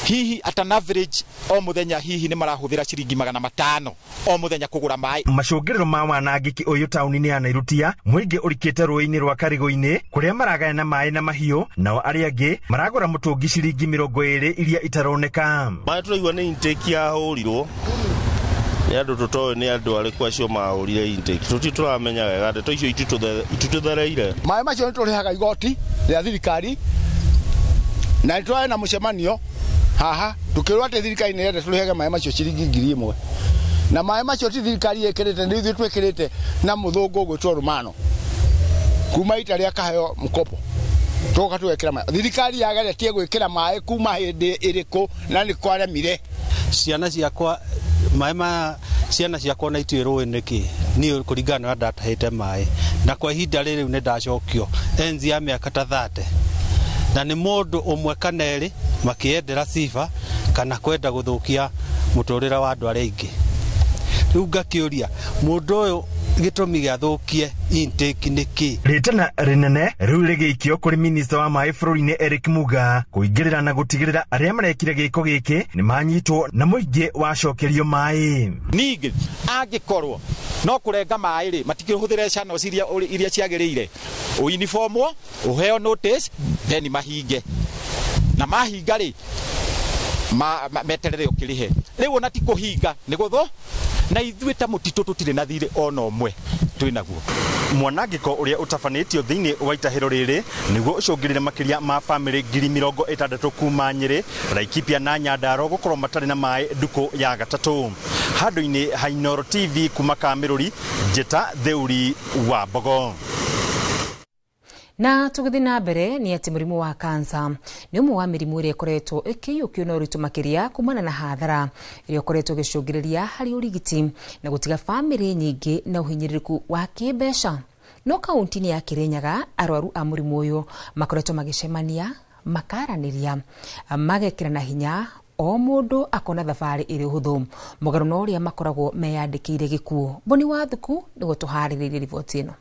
Hihi at an average o mũthenya hihi nĩ marahũthĩra ciringi 500 o mũthenya kũgũra maĩ. Macũngĩrĩro ma wanangĩki ũyũ taũni-inĩ ya Nairutia mũingĩ ũrikĩte rũĩ-inĩ rwa Karigũ-inĩ kũrĩa maragayana maĩ na mahiũ, nao arĩa angĩ maragũra mũtũngi ciringi 20 iria itaroneka. Maĩ tũraigua nĩ intake yahũrirwo nĩ andũ tũtoĩ nĩ andũ arĩkũ acio mahũrire intake, tũtirĩ tũramenya wega, ndeto icio ititũthereire. Maĩ macio nĩ tũrĩhaga igoti rĩa thirikari na nĩ tũrarĩ na mũcemanio haha tukĩrwo atĩ thirikari nĩ ĩrenda tũrĩhage maĩ macio ciringi 1,000 na maĩ macio ti thirikari ĩkĩrĩte, nĩ ithuĩ twĩkĩrĩte na mũthũngũ ũgwĩtwo Romano kuma ita rĩa kaheo mkopo tũgoka tũgekĩra maĩ. Thirikari yageretie gwĩkĩra maĩ kuma hĩndĩ ĩrĩkũ na nĩ kwaremire. Ciana ciakwa maĩ ma ciana ciakwa na ituĩ rũĩ nĩkĩ niĩ kũringana na ndatahĩte maĩ na kwa ihinda rĩrĩ nĩ ndacokio enzi ya mĩaka ta 30 na nĩ mũndũ ũmwe kana erĩ makĩendera sifa kana kwenda gũthũkia mũtũrĩre wa andũ arĩa aingĩ. Rĩu ngakĩũria mũndũ ũyũ gĩtũmi gĩathũkie intake nĩkĩ? Rĩtana rĩnene rĩu rĩgĩikio kũrĩ minista wa maĩ bũrũri-inĩ Eric Muga kũingĩrĩra na gũtigĩrĩra arĩa marekire gĩko gĩkĩ nĩ manyitwo na mũingĩ wacokerio maĩ. Ningĩ angĩkorwo no kũrenga maĩ rĩ, matikĩhũthĩre channels iria ciagĩrĩire, ũiniformwo ũheo notice then mahinge, na mahinga rĩ meterere ũkĩrĩhe. Rĩu ona ti kũhinga nĩ gũthũ na ithuĩ ta mũtitũ tũtirĩ na thirĩ ona ũmwe twĩ naguo. Mwanangĩko ũrĩa ũtabanĩtio thĩinĩ wa itahĩro rĩrĩ nĩguo ũcũngĩrĩre makĩria ma bamĩrĩ 60,000 kuma Nyĩrĩ, Laikipia na Nyandarua gũkorwo matarĩ na maĩ ndukũ ya gatatũ. Handũ-inĩ ha Inooro TV kuma Kamĩrũri, Njĩta Theuri wa Mbogo. Na tũgĩthiĩ na mbere nĩ atĩ mũrimũ wa kansa nĩ ũmwe wa mĩrimũ ĩrĩa ĩkoretwo ĩkĩiyũkio na ũritũ makĩria kumana na hathara ĩrĩa ĩkoretwo ĩgĩcũngĩrĩria harĩ ũrigiti na gũtiga bamĩrĩ nyingĩ na ũhinyĩrĩrĩku wa kĩmbeca. No kaunti-inĩ ya Kĩrĩnyaga arwaru a mũrimũ ũyũ makoretwo magĩcemania, makaranĩria, magekĩrana hinya, o mũndũ akona thabarĩ ĩrĩ ũhũthũ mũgarũ na ũrĩa makoragwo meyandĩkĩire gĩkuũ. Boni wa Thuku nĩguo tũharĩrĩirie riboti ĩno.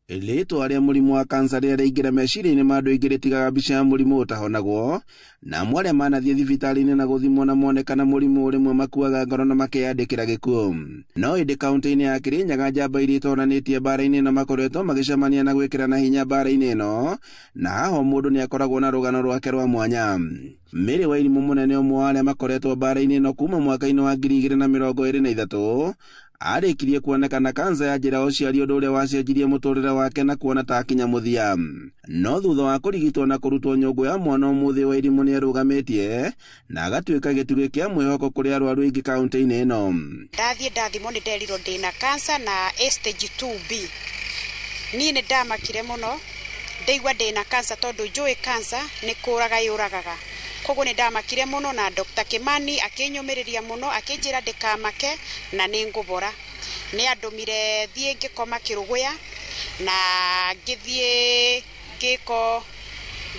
Rĩtwa rĩa mũrimũ wa kansa rĩrĩa rĩaingĩra meciria-inĩ ma andũ aingĩ rĩtigaga mbica ya mũrimũ ũtahonagwo, na amwe arĩa manathiĩ thibitarĩ-inĩ na gũthimwo na monekana mũrimũ rĩmwe makuaga ngoro na makeyandĩkĩra gĩkuũ. No ĩndĩ kaunti-inĩ ya Kĩrĩnyaga njamba iria itoranĩtie mbara-inĩ na makoretwo magĩcemania na gwĩkĩrana hinya mbara-inĩ ĩno, na haha o mũndũ nĩakoragwo na rũgano rwake rwa mwanya. Mary Wairimũ mũnene ũmwe wa arĩa makoretwo mbara-inĩ ĩno kuma mwaka-inĩ wa 2023 arĩkirie kuonekana kansa ya njĩra ũciari, ũndũ ũrĩa wacenjirie mũtũrĩre wake na kuona ta akinya mũthia. No thutha wa kũrigitwo na kũrutwo nyũngũ ya mwana, ũmũthĩ Wairimũ nĩarũgamĩtie na agatuĩka gĩtugĩ kĩa mwĩhoko kũrĩ arwaru aingĩ kaunti-inĩ ĩno. Ndathiĩ ndathimwo nĩ nderirwo ndĩna kansa na A stage 2B. Niĩ nĩ ndamakire mũno ndaigua ndĩna kansa tondũ njũĩ kansa nĩ kũraga yũragaga. Koguo nĩ ndamakire mũno na Dr. Kimani akĩnyũmĩrĩria mũno akĩnjĩra ndĩkamake na nĩ ngũbora. Nĩ andũmire thiĩ ngĩkoma kĩrũgũya na ngĩthiĩ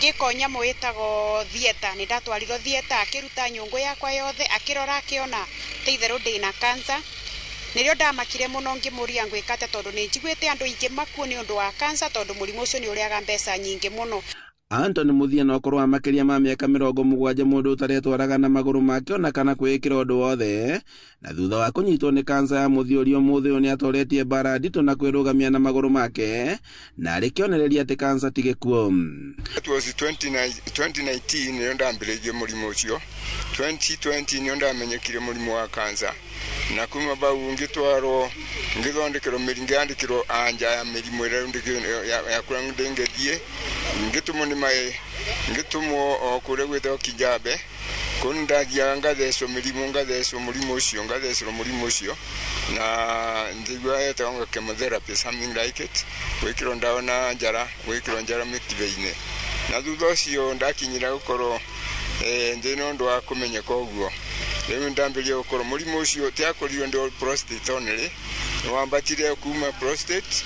ngĩko nyamũ ĩtagwo theatre. Nĩ ndatwarirwo theatre akĩruta nyũngũ yakwa yothe akĩrora akĩona ti itherũ ndĩna kansa. Nĩrĩo ndamakire mũno ngĩmũria ngwĩka atĩa tondũ nĩ njiguĩte andũ aingĩ makuo nĩ ũndũ wa kansa tondũ mũrimũ ũcio nĩ ũrĩaga mbeca nyingĩ mũno. Anthony Muthia na ũkũrũ wa makĩria ma mĩaka 70 mũndũ ũtaretwaraga na magũrũ make ona kana kwĩĩkĩra ũndũ wothe, na thutha wa kũnyitwo nĩ kansa ya mũthiũri ũmũthĩ ũyũ nĩatoretie mbara nditũ na kwĩrũgamia na magũrũ make, na arĩ kĩonereria atĩ kansa ti gĩkuũ. It was 2019 nĩyo ndambĩrĩirie mũrimũ ũcio, 2020 nĩyo ndamenyekire mũrimũ wa kansa, na kuma bau ngĩtwarwo ngĩthondekerwo mĩrimũ, ngĩandĩkĩrwo anja ya mĩrimũ ĩrĩa ya kũrĩa ndĩngĩthiĩ, ngĩtũmwo nĩ maĩ, ngĩtũmwo o kũrĩa gwĩtagwo Kijabe, kũu ndathiaga ngathecwo mĩrimũ, ngathecwo mũrimũ ũcio, ngathecwo mũrimũ ũcio, na njigua yetagwo chemotherapy, something like it, gwĩkĩrwo ndawa na njara, gwĩkĩrwo njara mĩkiba-inĩ, na thutha ũcio ndakinyĩra gũkorwo ndĩ na ũndũ wa kũmenyeka ũguo, rĩu ndambĩrĩria gũkorwo mũrimũ ũcio tiakorirwo ndĩ prostate only, nĩwambatire kuma prostate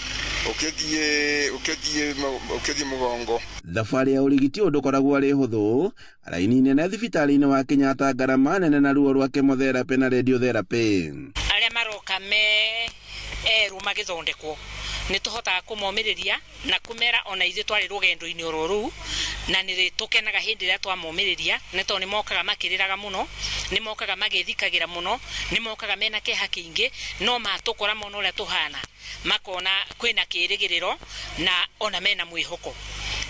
ũkĩthiĩ mũgongo. Thabarĩ ya ũrigiti ũyũ ndũkoragwo arĩ hũthũ, raini nene thibitarĩ-inĩ wa Kenyatta, ngarama nene na ruo rwa chemotherapy na radiotherapy. Arĩa maroka me erũ magĩthondekwo nĩ tũhotaga kũmomĩrĩria na kũmera ona ithuĩ twarĩ rũgendo-inĩ oro rũu, na nĩ tũkenaga hĩndĩ ĩrĩa twamomĩrĩria, nĩ tondũ nĩ mokaga makĩrĩraga mũno, nĩ mokaga magĩthikagĩra mũno, nĩ mokaga mena kĩeha kĩingĩ, no matũkora mona ũrĩa tũhana makona kwĩna kĩrĩgĩrĩro na ona mena mwĩhoko.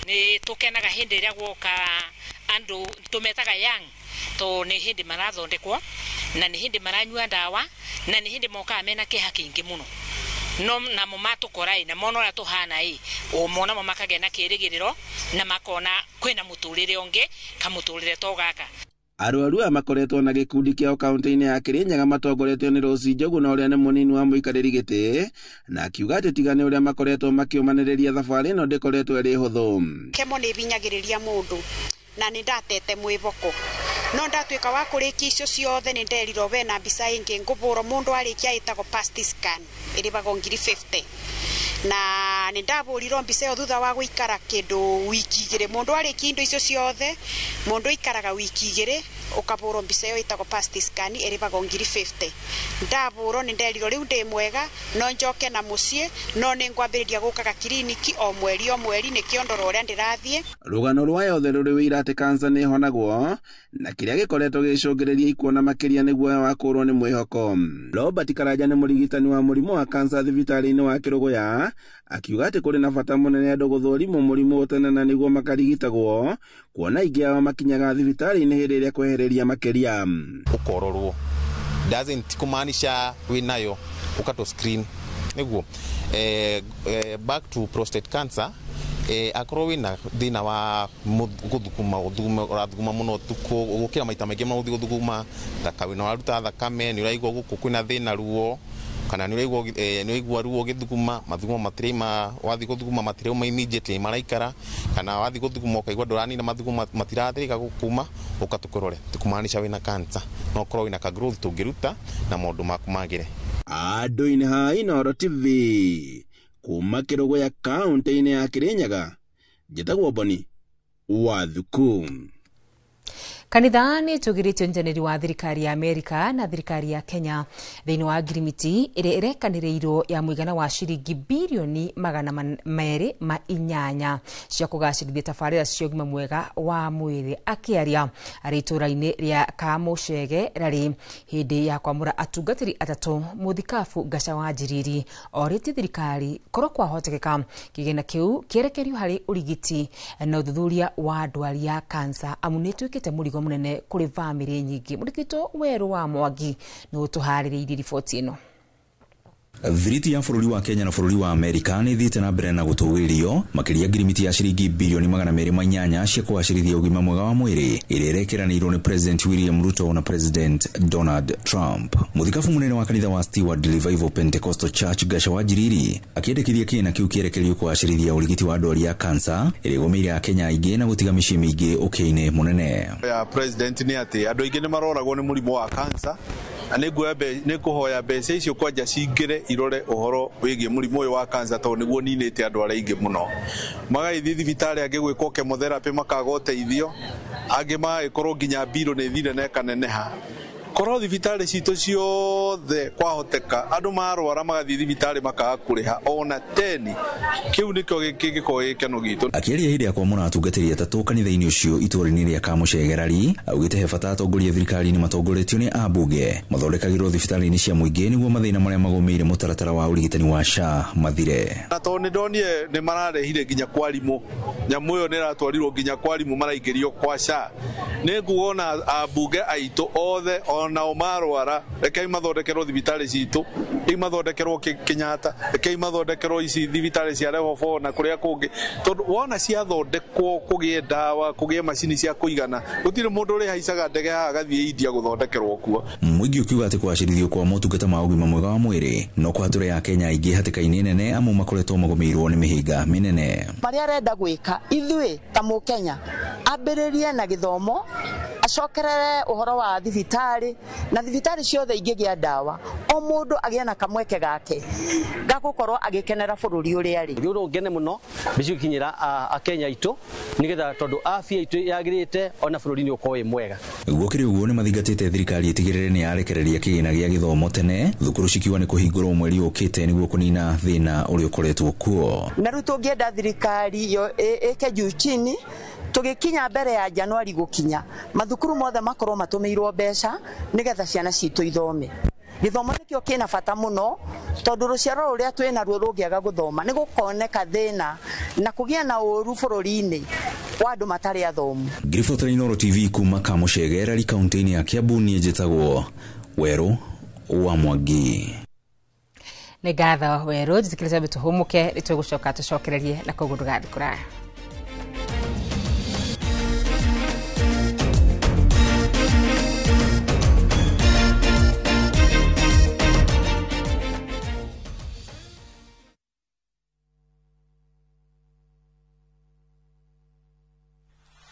Nĩ tũkenaga hĩndĩ ĩrĩa guoka andũ tũmetaga young, to nĩ hĩndĩ marathondekwo na nĩ hĩndĩ maranyua ndawa na nĩ hĩndĩ mokaga mena kĩeha kĩingĩ mũno, no namo matũkora ĩ na mona ũrĩa tũhana ĩ o monamo makagĩa na kĩrĩgĩrĩro na makona kwĩna mũtũrĩre ũngĩ kamũtũrĩre to gaka. Arwaru aya makoretwo na gĩkundi kĩao kaunti-inĩ ya Kirinyaga matongoretio nĩ Rose Njogu na ũrĩa nĩ mũnini wa mũikarĩri gĩtĩ, na akiuga atĩ tiga nĩ ũrĩa makoretwo makĩũmanĩrĩria thabarĩ ĩno ndĩkoretwo ĩrĩ hũthũ. Chemo nĩ ĩbinyagĩrĩria mũndũ na nĩ ndatete mwĩboko, no ndatuĩka wa kũrĩkia icio ciothe nĩ nderirwo bena mbica ĩngĩ ngũbũrwo mũndũ arĩkia ĩtagwo past scan ĩrĩbagwo 50,000, na nĩ ndabũrirwo mbica ĩyo thutha wa gũikara kĩndũ wiki 2. Mũndũ arĩkia indo icio ciothe mũndũ aikaraga wiki 2 ũkabũrwo mbica ĩyo ĩtagwo past scan ĩrĩbagwo 50,000. Ndabũrwo nĩ nderirwo rĩu ndĩ mwega no njoke na mũciĩ, no nĩ ngwambĩrĩria gũkaga kiriniki o mweri o mweri nĩkĩo ndora ũrĩa ndĩrathiĩ. Rũgano rwa yothe rũrĩ wĩira atĩ kansa nĩ ĩhonagwo, na kĩrĩa gĩkoretwo gĩgĩcũngĩrĩria ikuũ na makĩria nĩ guoya wa kũũrwo nĩ mwĩhoko. Robert Karanja nĩ mũrigitani wa mũrimũ wa kansa thibitarĩ-inĩ wa Kĩrũgũya, akiuga atĩ kũrĩ na bata mũnene andũ gũthũrimwo mũrimũ tene na nĩguo makarigitagwo, kuona aingĩ ao makinyaga thibitarĩ-inĩ hĩndĩ ĩrĩa kwehereria makĩria. Ũkororwo doesn't kumaanisha wĩnayo, ũkatwo screen nĩguo. Back to prostate cancer, akorwo wĩna thĩna wa gũthuguma, ũrathuguma mũno ũtukũ gũkĩra maita maingĩ mũno gũthiĩ gũthuguma, wĩna ũraruta thakame, nĩ ũraigua gũkũ kwĩna thĩna ruo, kana nĩ ũraigua ruo ũgĩthuguma, mathugumo matiraima, wathiĩ gũthuguma matirauma immediately maraikara, kana wathiĩ gũthuguma ũkaigua ndũranina mathugumo matirathirĩka gũkuma, ũka tũkũrore, ti kumaanisha wĩna cancer, no ũkorwo wĩna ka growth tũngĩruta na maũndũ maku magĩre. Andũ-inĩ ha Inooro TV kuma Kĩrũgũya kaunti-inĩ ya Kirinyaga, njĩtagwo Boni Wathuku. Kanitha nĩ ĩtũgĩrĩtie ũnyitanĩri wa thirikari ya Amerika na thirikari ya Kenya thĩinĩ wa ngirimiti ĩrĩa ĩrekanĩrĩirwo ya mũigana wa ciringi birioni 208 cia kũgacĩrithia tabarĩra cia ũgima mwega wa mwĩrĩ. Akĩaria arĩ itũũra-inĩ rĩa Kamũcege rarĩ hĩndĩ ya kwamũra atungatĩri atatũ, mũthikabu Ngaca wa Njiriri orĩtie thirikari korwo kwahotekeka kĩgĩna kĩu kĩerekerio harĩ ũrigiti na ũthuthuria wa ndwari ya kansa, amu nĩ ĩtuĩkĩte mũrigo mũnene kũrĩ bamĩrĩ nyingĩ. Mũrikito Werũ wa Mwangi nĩ ũtũharĩrĩirie riboti ĩno. Thiriti ya bũrũri wa Kenya na bũrũri wa Amerika nĩ ithiĩte na mbere na gũtũgĩrio makĩria ngirimiti ya ciringi birioni 208 cia kũgacĩrithia ũgima mwega wa mwĩrĩ ĩrĩa ĩrekeranĩirwo nĩ President William Ruto na President Donald Trump. Mũthikabu mũnene wa kanitha wa Steward Revival Pentecostal Church Gaca wa Njiriri akĩendekithia kĩgĩna kĩu kĩerekerio kũgacĩrithia ũrigiti wa ndwari ya kansa ĩrĩa ĩgũmĩire Akenya aingĩ na gũtiga mĩciĩ mĩingĩ ũkĩa-inĩ mũnene. Ya president nĩ atĩ andũ aingĩ nĩ maroragwo nĩ mũrimũ wa kansa, na nĩ ngũhoya mbeca icio kwanja cingĩre irore ũhoro wĩgiĩ mũrimũ ũyũ wa kansa, tondũ nĩguo ninĩte andũ arĩa aingĩ mũno. Magagĩthiĩ thibitarĩ, angĩ gwĩkwo chemotherapy makaga ũteithio, angĩ magagĩkorwo nginya mbirũ nĩ ĩthire na ĩkaneneha. Korwo thibitarĩ citũ ciothe kwahoteka andũ marwara magathiĩ thibitarĩ makaga kũrĩha ona teni, kĩu nĩkĩo kĩngĩkorwo gĩkeno gitũ. Akĩaria hĩndĩ ya kwamũra atungatĩri atatũ kanitha-inĩ ũcio itũũra-inĩ rĩa Kamũcegerari, augĩte he bata atongoria thirikari-inĩ matongoretio nĩ ambunge mathondekagĩrwo thibitarĩ-inĩ cia mũingĩ nĩguo mathĩna marĩa magũmĩire mũtaratara wa ũrigitani wa SHA mathire. Na tondũ nĩ ndonire nĩ mararehire nginya kwa arimũ, nyamũ ĩyo nĩ ĩratwarirwo nginya kwa arimũ maraingĩrio kwa SHA, nĩ nguona ambunge aitũ othe onao marwara rekei mathondekerwo thibitarĩ citũ, imathondekerwo Kenyatta, rekei mathondekerwo ici thibitarĩ cia level 4 na kũrĩa kũngĩ, tondũ wona ciathondekwo kũgĩe ndawa, kũgĩe macini cia kũigana, gũtirĩ mũndũ ũrĩhaicaga ndege haha agathiĩ India gũthondekerwo kuo. Mũingĩ ũkiuga atĩ kũgacĩrithio kwa motungata ma ũgima mwega wa mwĩrĩ no kũhatũre ya Kenya aingĩ hatĩka-inĩ nene amu makoretwo magũmĩirwo nĩ mĩhĩnga mĩnene. Marĩa arenda gwĩka ithuĩ ta mũkenya, ambĩrĩrie na gĩthomo, acokerere ũhoro wa thibitarĩ, na thibitarĩ ciothe ingĩgĩa ndawa, o mũndũ agĩe na kamweke gake ga gũkorwo agĩkenera bũrũri ũrĩa arĩ. Nĩ ũndũ ngene mũno mbici gũkinyĩra akenya aitũ nĩgetha tondũ afya itũ yagĩrĩte ona bũrũri nĩ ũkorwo wĩ mwega. Gũkĩrĩ ũguo nĩ mathingatĩte thirikari ĩtigĩrĩre nĩ yarekereria kĩgĩna gĩa gĩthomo tene, thukuru cikiuga nĩ kũhingũrwo mweri ũkĩte nĩguo kũnina thĩna ũrĩa ũkoretwo kuo. Na rĩu tũngĩenda thirikari ĩke juu chini, tũgĩkinya mbere ya Januari gũkinya, mathukuru mothe makorwo matũmĩirwo mbeca nĩgetha ciana citũ ithome. Gĩthomo nĩkĩo kĩna bata mũno tondũ rũciaro rũrĩa twĩ naruo rũngĩaga gũthoma nĩ gũkoneka thĩna na kũgĩa na ũru bũrũri-inĩ wa andũ matarĩ athomu. Ngiribotera Inooro TV kuma Kamũcegerari kaunti-inĩ ya Kiambu, niĩ njĩtagwo Werũ wa Mwangi. Nĩ ngatho Werũ, njĩtĩkĩrĩte tũhũmũke, nĩtũgũcoka tũcokererie na koguo ndũgathiĩ kũraya.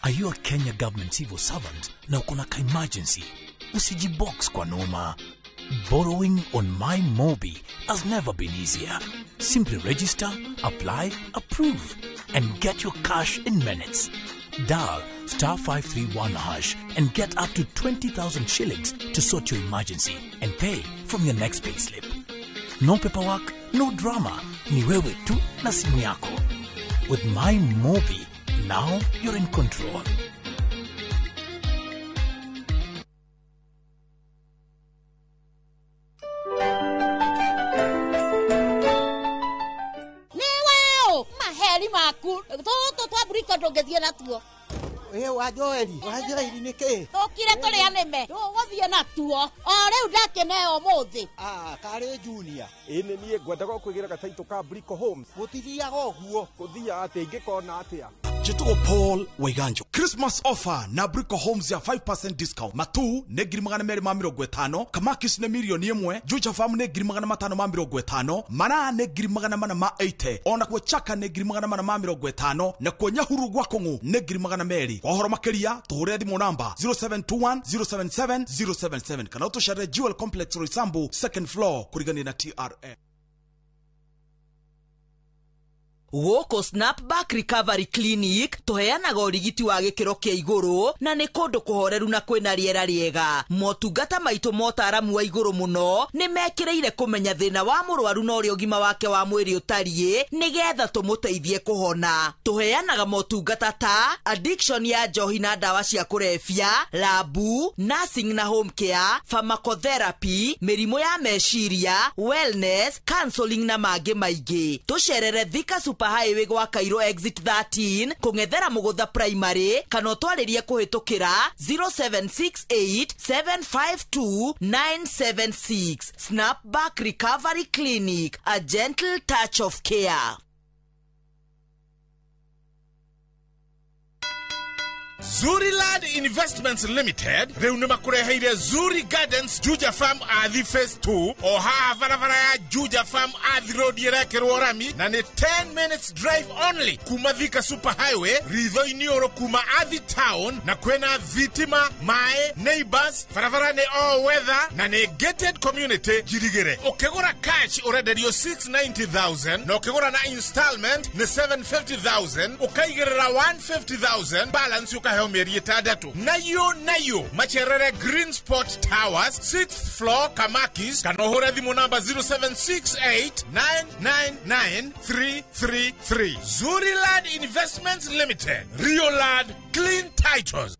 Are you a Kenya government civil servant na uko na ka emergency? Usijibox kwa noma. Borrowing on My Mobi has never been easier. Simply register, apply, approve, and get your cash in minutes. Dial star 531 hash and get up to 20,000 shillings to sort your emergency and pay from your next payslip. No paperwork, no drama. Ni wewe tu na simu yako. With My Mobi, now you're in control. Niweo maheri maku tũtũ twamburika ndũngĩthiĩ natuo. Ĩ wa Joeli nĩkĩ? Tũkire tũrĩa nĩme tũgũthiĩ natuo o rĩu ndakĩneo ũmũthĩ. Karĩ Junior. Ĩ nĩ niĩ ngwendaga kwĩgĩra gataitũ ka Brico Homes. Gũtithiaga ũguo. Gũthiaga atĩa ingĩkona atĩa? Njĩtagwo Paul Waiganjo. Christmas offer na Brico Homes ya 5% discount. Matu nĩ 250,000, Kamakis nĩ 1,000,000, Juja Farm nĩ 550,000, Maraa nĩ 480,000, ona kuo Chaka nĩ 450,000, na kuo Nyahuru gwa Kũng'ũ nĩ 200,000. Kwa ũhoro makĩria tũhũrĩre thimũ namba 0721 077 077 kana ũtũcerere Jewel Complex Roysambu second floor kũrigania na TRM. Gũkũ Snapback Recovery Clinic tũheanaga ũrigiti wa gĩkĩro kĩa igũrũ na nĩ kũndũ kũhoreru na kwĩna rĩera rĩega. Motungata maitũ motaramu wa igũrũ mũno nĩ mekĩrĩire kũmenya thĩna wa mũrwaru na ũrĩa ũgima wake wa mwĩrĩ ũtariĩ nĩgetha tũmũteithie kũhona. Tũheanaga motungata ta addiction ya njohi na ndawa cia kũrebia, labu, nursing na home care, pharmacotherapy, mĩrimũ ya meciria, wellness, counseling na mangĩ maingĩ. Tũcerere Thika Super Highway gwa Cairo exit 13 kũng'ethera Mũgũtha Primary kana ũtwarĩrie kũhĩtũkĩra 0768 752 976. Snapback Recovery Clinic, a gentle touch of care. Zuriland Investments Limited rĩu nĩ makũreheire Zuri Gardens Juja Farm Athi Phase 2 o haha barabara ya Juja Farm Athi Road ĩrekĩrwo rami na nĩ 10 minutes drive only kuma Thika Super Highway ritho-inĩ ũrũ kuma Athi Town, na kwĩna thitima, maĩ, neighbors, barabara nĩ all weather na nĩ gated community njirigĩre. Ũkĩgũra cash ũrenderio 690,000 na ũkĩgũra na installment nĩ 750,000, ũkaigĩrĩra 150,000 balance ũkaheo Ũkaheo mĩeri 6. Nayo nayo macerere Green Spot Towers 6th floor Kamakis, kana ũhũre thimũ namba 0768999333. Zuriland Investments Limited, Rioland Clean Titles.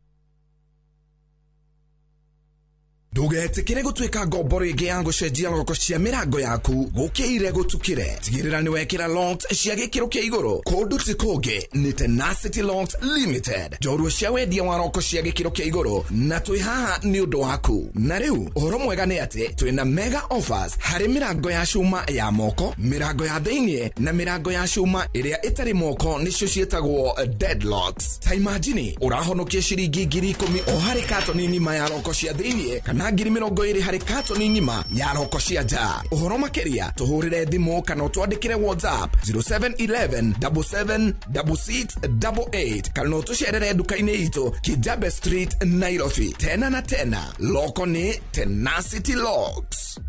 Ndũgetĩkĩre gũtuĩka ngombo rĩngĩ ya gũcenjia roko cia mĩrango yaku gũkĩire gũtukĩre. Tigĩrĩra nĩ wekĩra locks cia gĩkĩro kĩa igũrũ. Kũndũ ti kũngĩ nĩ Tenacity Locks Limited, njorua cia wendia wa roko cia gĩkĩro kĩa igũrũ, na twĩ haha nĩ ũndũ waku. Na rĩu ũhoro mwega nĩ atĩ twĩna mega offers harĩ mĩrango ya cuma ya moko, mĩrango ya thĩinĩ na mĩrango ya cuma ĩrĩa ĩtarĩ moko, nĩcio ciĩtagwo deadlocks. Ta imagine ũrahonokia ciringi 10,000 o harĩ katoni ng'ima ya roko cia thĩinĩ kana 20,000 harĩ katoni ng'ima ya roko cia nja. Ũhoro makĩria tũhũrĩre thimũ kana ũtwandĩkĩre WhatsApp 0711 77 6688 kana ũtũcerere nduka-inĩ itũ Kijabe Street, Nairobi. Tena na tena, loko nĩ Tenacity Locks.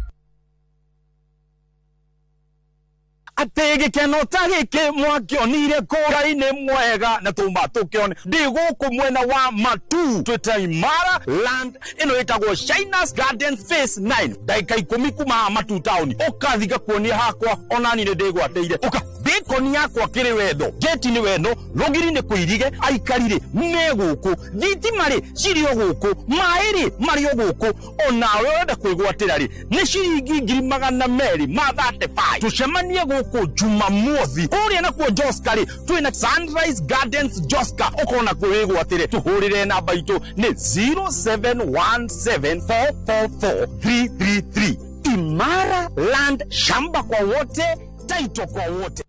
Atĩ gĩkeno ta gĩkĩ mwakĩonire kũra-inĩ mwega na tũma tũkĩone ndĩ gũkũ mwena wa Matu twĩta Imara Land ĩno ĩtagwo Shinas Garden Phase 9, ndagĩka 10 kuma haha Matu town. Ũkathi ngakuonia hakwa onani nĩ ndĩgwatĩire ũka bĩkoni yakwa kĩrĩ wendo geti nĩ wendo rũgiri nĩ kũirige aikari rĩ me gũkũ thitima rĩ cirĩ o gũkũ maĩ rĩ marĩ o gũkũ onawe ũrenda kwĩgwatĩra rĩ nĩ ciringi 235,000. Tũcemanie gũkũ Jumamothi kũrĩa nakuo Joska rĩ twĩna Sunrise Gardens Joska, ũkona kwĩgwatĩre. Tũhũrĩre namba itũ nĩ 0717444333. Imara Land, shamba kwa wote, taito kwa wote.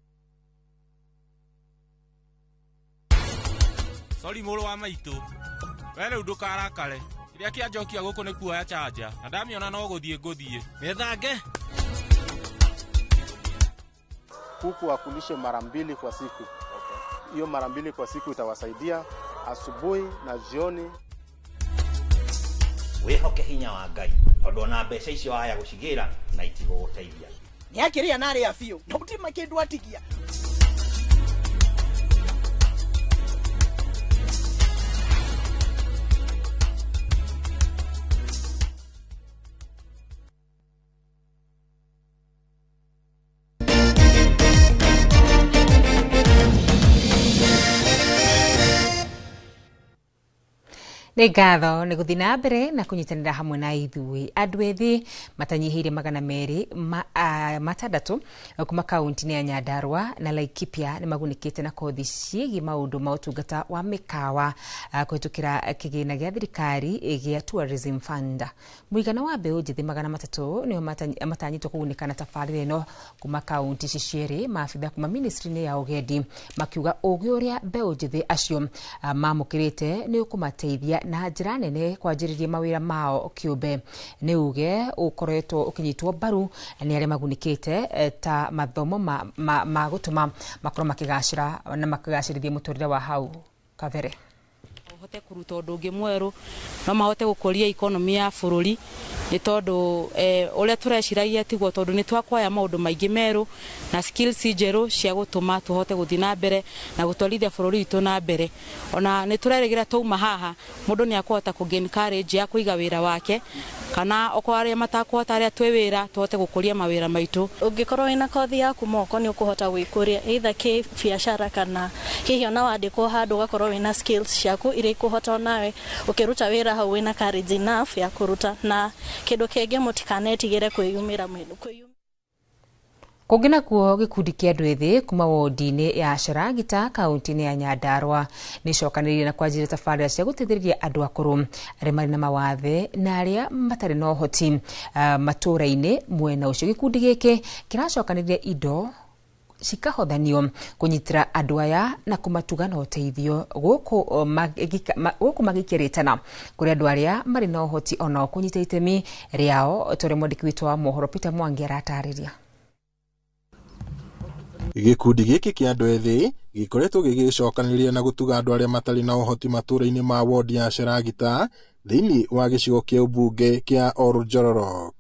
Sorry mũrũ wa maitũ, we rĩu ndũkarakare. Kĩrĩa kĩanjokia gũkũ nĩ kuoya chanja na ndamĩona no gũthiĩ ngũthiĩ mĩthange. Kuku wakulishe mara 2 kwa siku. Hiyo mara 2 kwa siku itawasaidia asubuhi na jioni. Wĩhoke hinya wa Ngai tondũ ona mbeca icio waya gũcigĩra na itigũgũteithia. Nĩ akĩrĩa na arĩa biũ na gũtirĩ kĩndũ atigia. Nĩ ngatho nĩ gũthiĩ na mbere na kũnyitanĩra hamwe na ithuĩ. Andũ ethĩ matanyihĩire 206 kuma kaunti-inĩ ya Nyandarua na Laikipia nĩ magunĩkĩte na kothi ciĩgiĩ maũndũ ma ũtungata wa mĩkawa kũhĩtũkĩra kĩgĩna gĩa thirikari gĩa Tourism Fund. Mũigana wa mbeũ njĩthĩ 300 nĩo matanyĩtwo kũgunĩka na tabarĩra ĩno kuma kaunti ici cierĩ. Maabitha kuma ministry-inĩ ya ũgendi makiuga ũgĩ ũrĩa mbeũ njĩthĩ acio mamũkĩrĩte nĩ ũkũmateithia na njĩra nene kwanjĩrĩria mawĩra mao kĩũmbe. Nĩ uge ũkoretwo ũkĩnyitwo mbaru nĩ arĩa magunĩkĩte ta mathomo ma gũtũma makorwo makĩgacĩra na makĩgacĩrithia mũtũrĩre wa hau kabere. Hote kũruta ũndũ ũngĩ mwerũ no mahote gũkũria economy ya bũrũri nĩ tondũ ũrĩa tũreciragia tiguo, tondũ nĩ twakwaya maũndũ maingĩ merũ na skills njerũ cia gũtũma tũhote gũthiĩ na mbere na gũtwarithia bũrũri witũ na mbere. Ona nĩ tũrerĩgĩra twauma haha mũndũ nĩ akũhota kũ gain courage ya kũiga wĩra wake, kana okorwo arĩa matakũhota arĩa twĩ wĩra tũhote gũkũria mawĩra maitũ. Ũngĩkorwo wĩna kothi yaku moko nĩ ũkũhota gwĩkũria either kĩ biacara kana hihi ona wandĩkwo handũ ũgakorwo wĩna skills ciaku iria ikũhota onawe ũkĩruta wĩra hau wĩna courage enough ya kũruta. Na kĩndũ kĩngĩ mũtikanetigĩre kwĩyumĩra. Kũngĩ nakuo gĩkundi kĩa andũ ethĩ kuma wodi-inĩ ya Sharagita kaunti-inĩ ya Nyandarua nĩcokanĩrĩire na kwanjĩrĩria tabarĩra cia gũteithĩrĩria andũ akũrũ arĩa marĩ na mawathe na arĩa matarĩ na ũhoti matũũra-inĩ mwena ũcio. Gĩkundi gĩkĩ kĩracokanĩrĩria indo cikahothanio kũnyitĩra andũ aya na kũmatuga na ũteithio gũkũ magĩkĩrĩtana kũrĩ andũ arĩa marĩ na ũhoti onao kũnyita itemi rĩao, ta ũrĩa mwandĩki witũ wa mohoro Peter Mwangi aratarĩria. Gĩkundi gĩkĩ kĩa andũ ethĩ gĩkoretwo gĩgĩcokanĩrĩria na gũtuga andũ arĩa matarĩ na ũhoti matũũra-inĩ ma wodi ya Sharagita thĩinĩ wa gĩcigo kĩa ũmbunge kĩa Oljororok.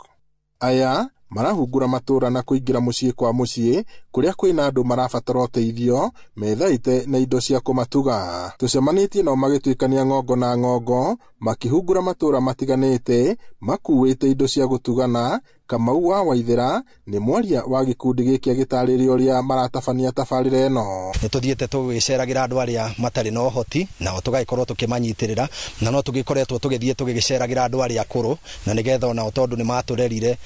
Aya marahungura matũũra na kũingĩra mũciĩ kwa mũciĩ Kũrĩa kwĩna andũ marabatara ũteithio methaite na indo cia kũmatuga. Tũcemanĩtie nao magĩtuĩkania ng'ongo na ng'ongo makĩhungura matũũra matiganĩte makuĩte indo cia gũtugana. Kamau wa Waithĩra nĩ mwaria wa gĩkundi gĩkĩ agĩtarĩria ũrĩa maratabania tabarĩra ĩno. Nĩ tũthiĩte tũgĩceragĩra andũ arĩa matarĩ na ũhoti nao tũgagĩkorwo tũkĩmanyitĩrĩra, na no tũgĩkoretwo tũgĩthiĩ tũgĩgĩceragĩra andũ arĩa akũrũ, na nĩgetha onao tondũ nĩ matũrerire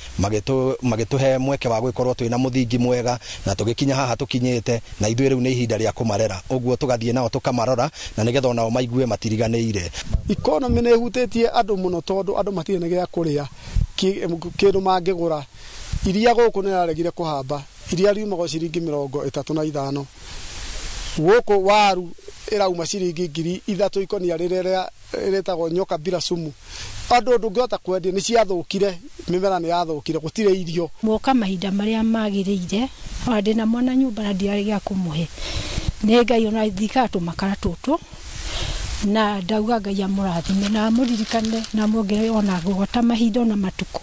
magĩtũhe mweke wa gũgĩkorwo twĩna mũthingi mwega na tũgĩkinya haha tũkinyĩte, na ithuĩ rĩu nĩ ihinda rĩa kũmarera, ũguo tũgathiĩ nao tũkamarora na nĩgetha onao maigue matiriganĩire. Economy nĩ ĩhutĩtie andũ mũno tondũ andũ matirĩ na gĩa kũrĩa, kĩndũ mangĩgũra. Iria gũkũ nĩ raregire kũhamba, iria riumaga ciringi 35, gũkũ waru ĩrauma ciringi 3,000 ikonia rĩrĩa rĩtagwo nyoka bila sumu. Andũ ndũngĩhota kwendia, nĩ ciathũkire, mĩmera nĩ yathũkire, gũtirĩ irio. Mwoka mahinda marĩa magĩrĩire, ona ndĩna mwana nyũmba na ndirarĩ gĩa kũmũhe, nĩ Ngai ona thikaga tũmakara tũtũ na ndauga Ngai amũrathime na amũririkane na amuongerere ona gũgota mahinda ona matukũ,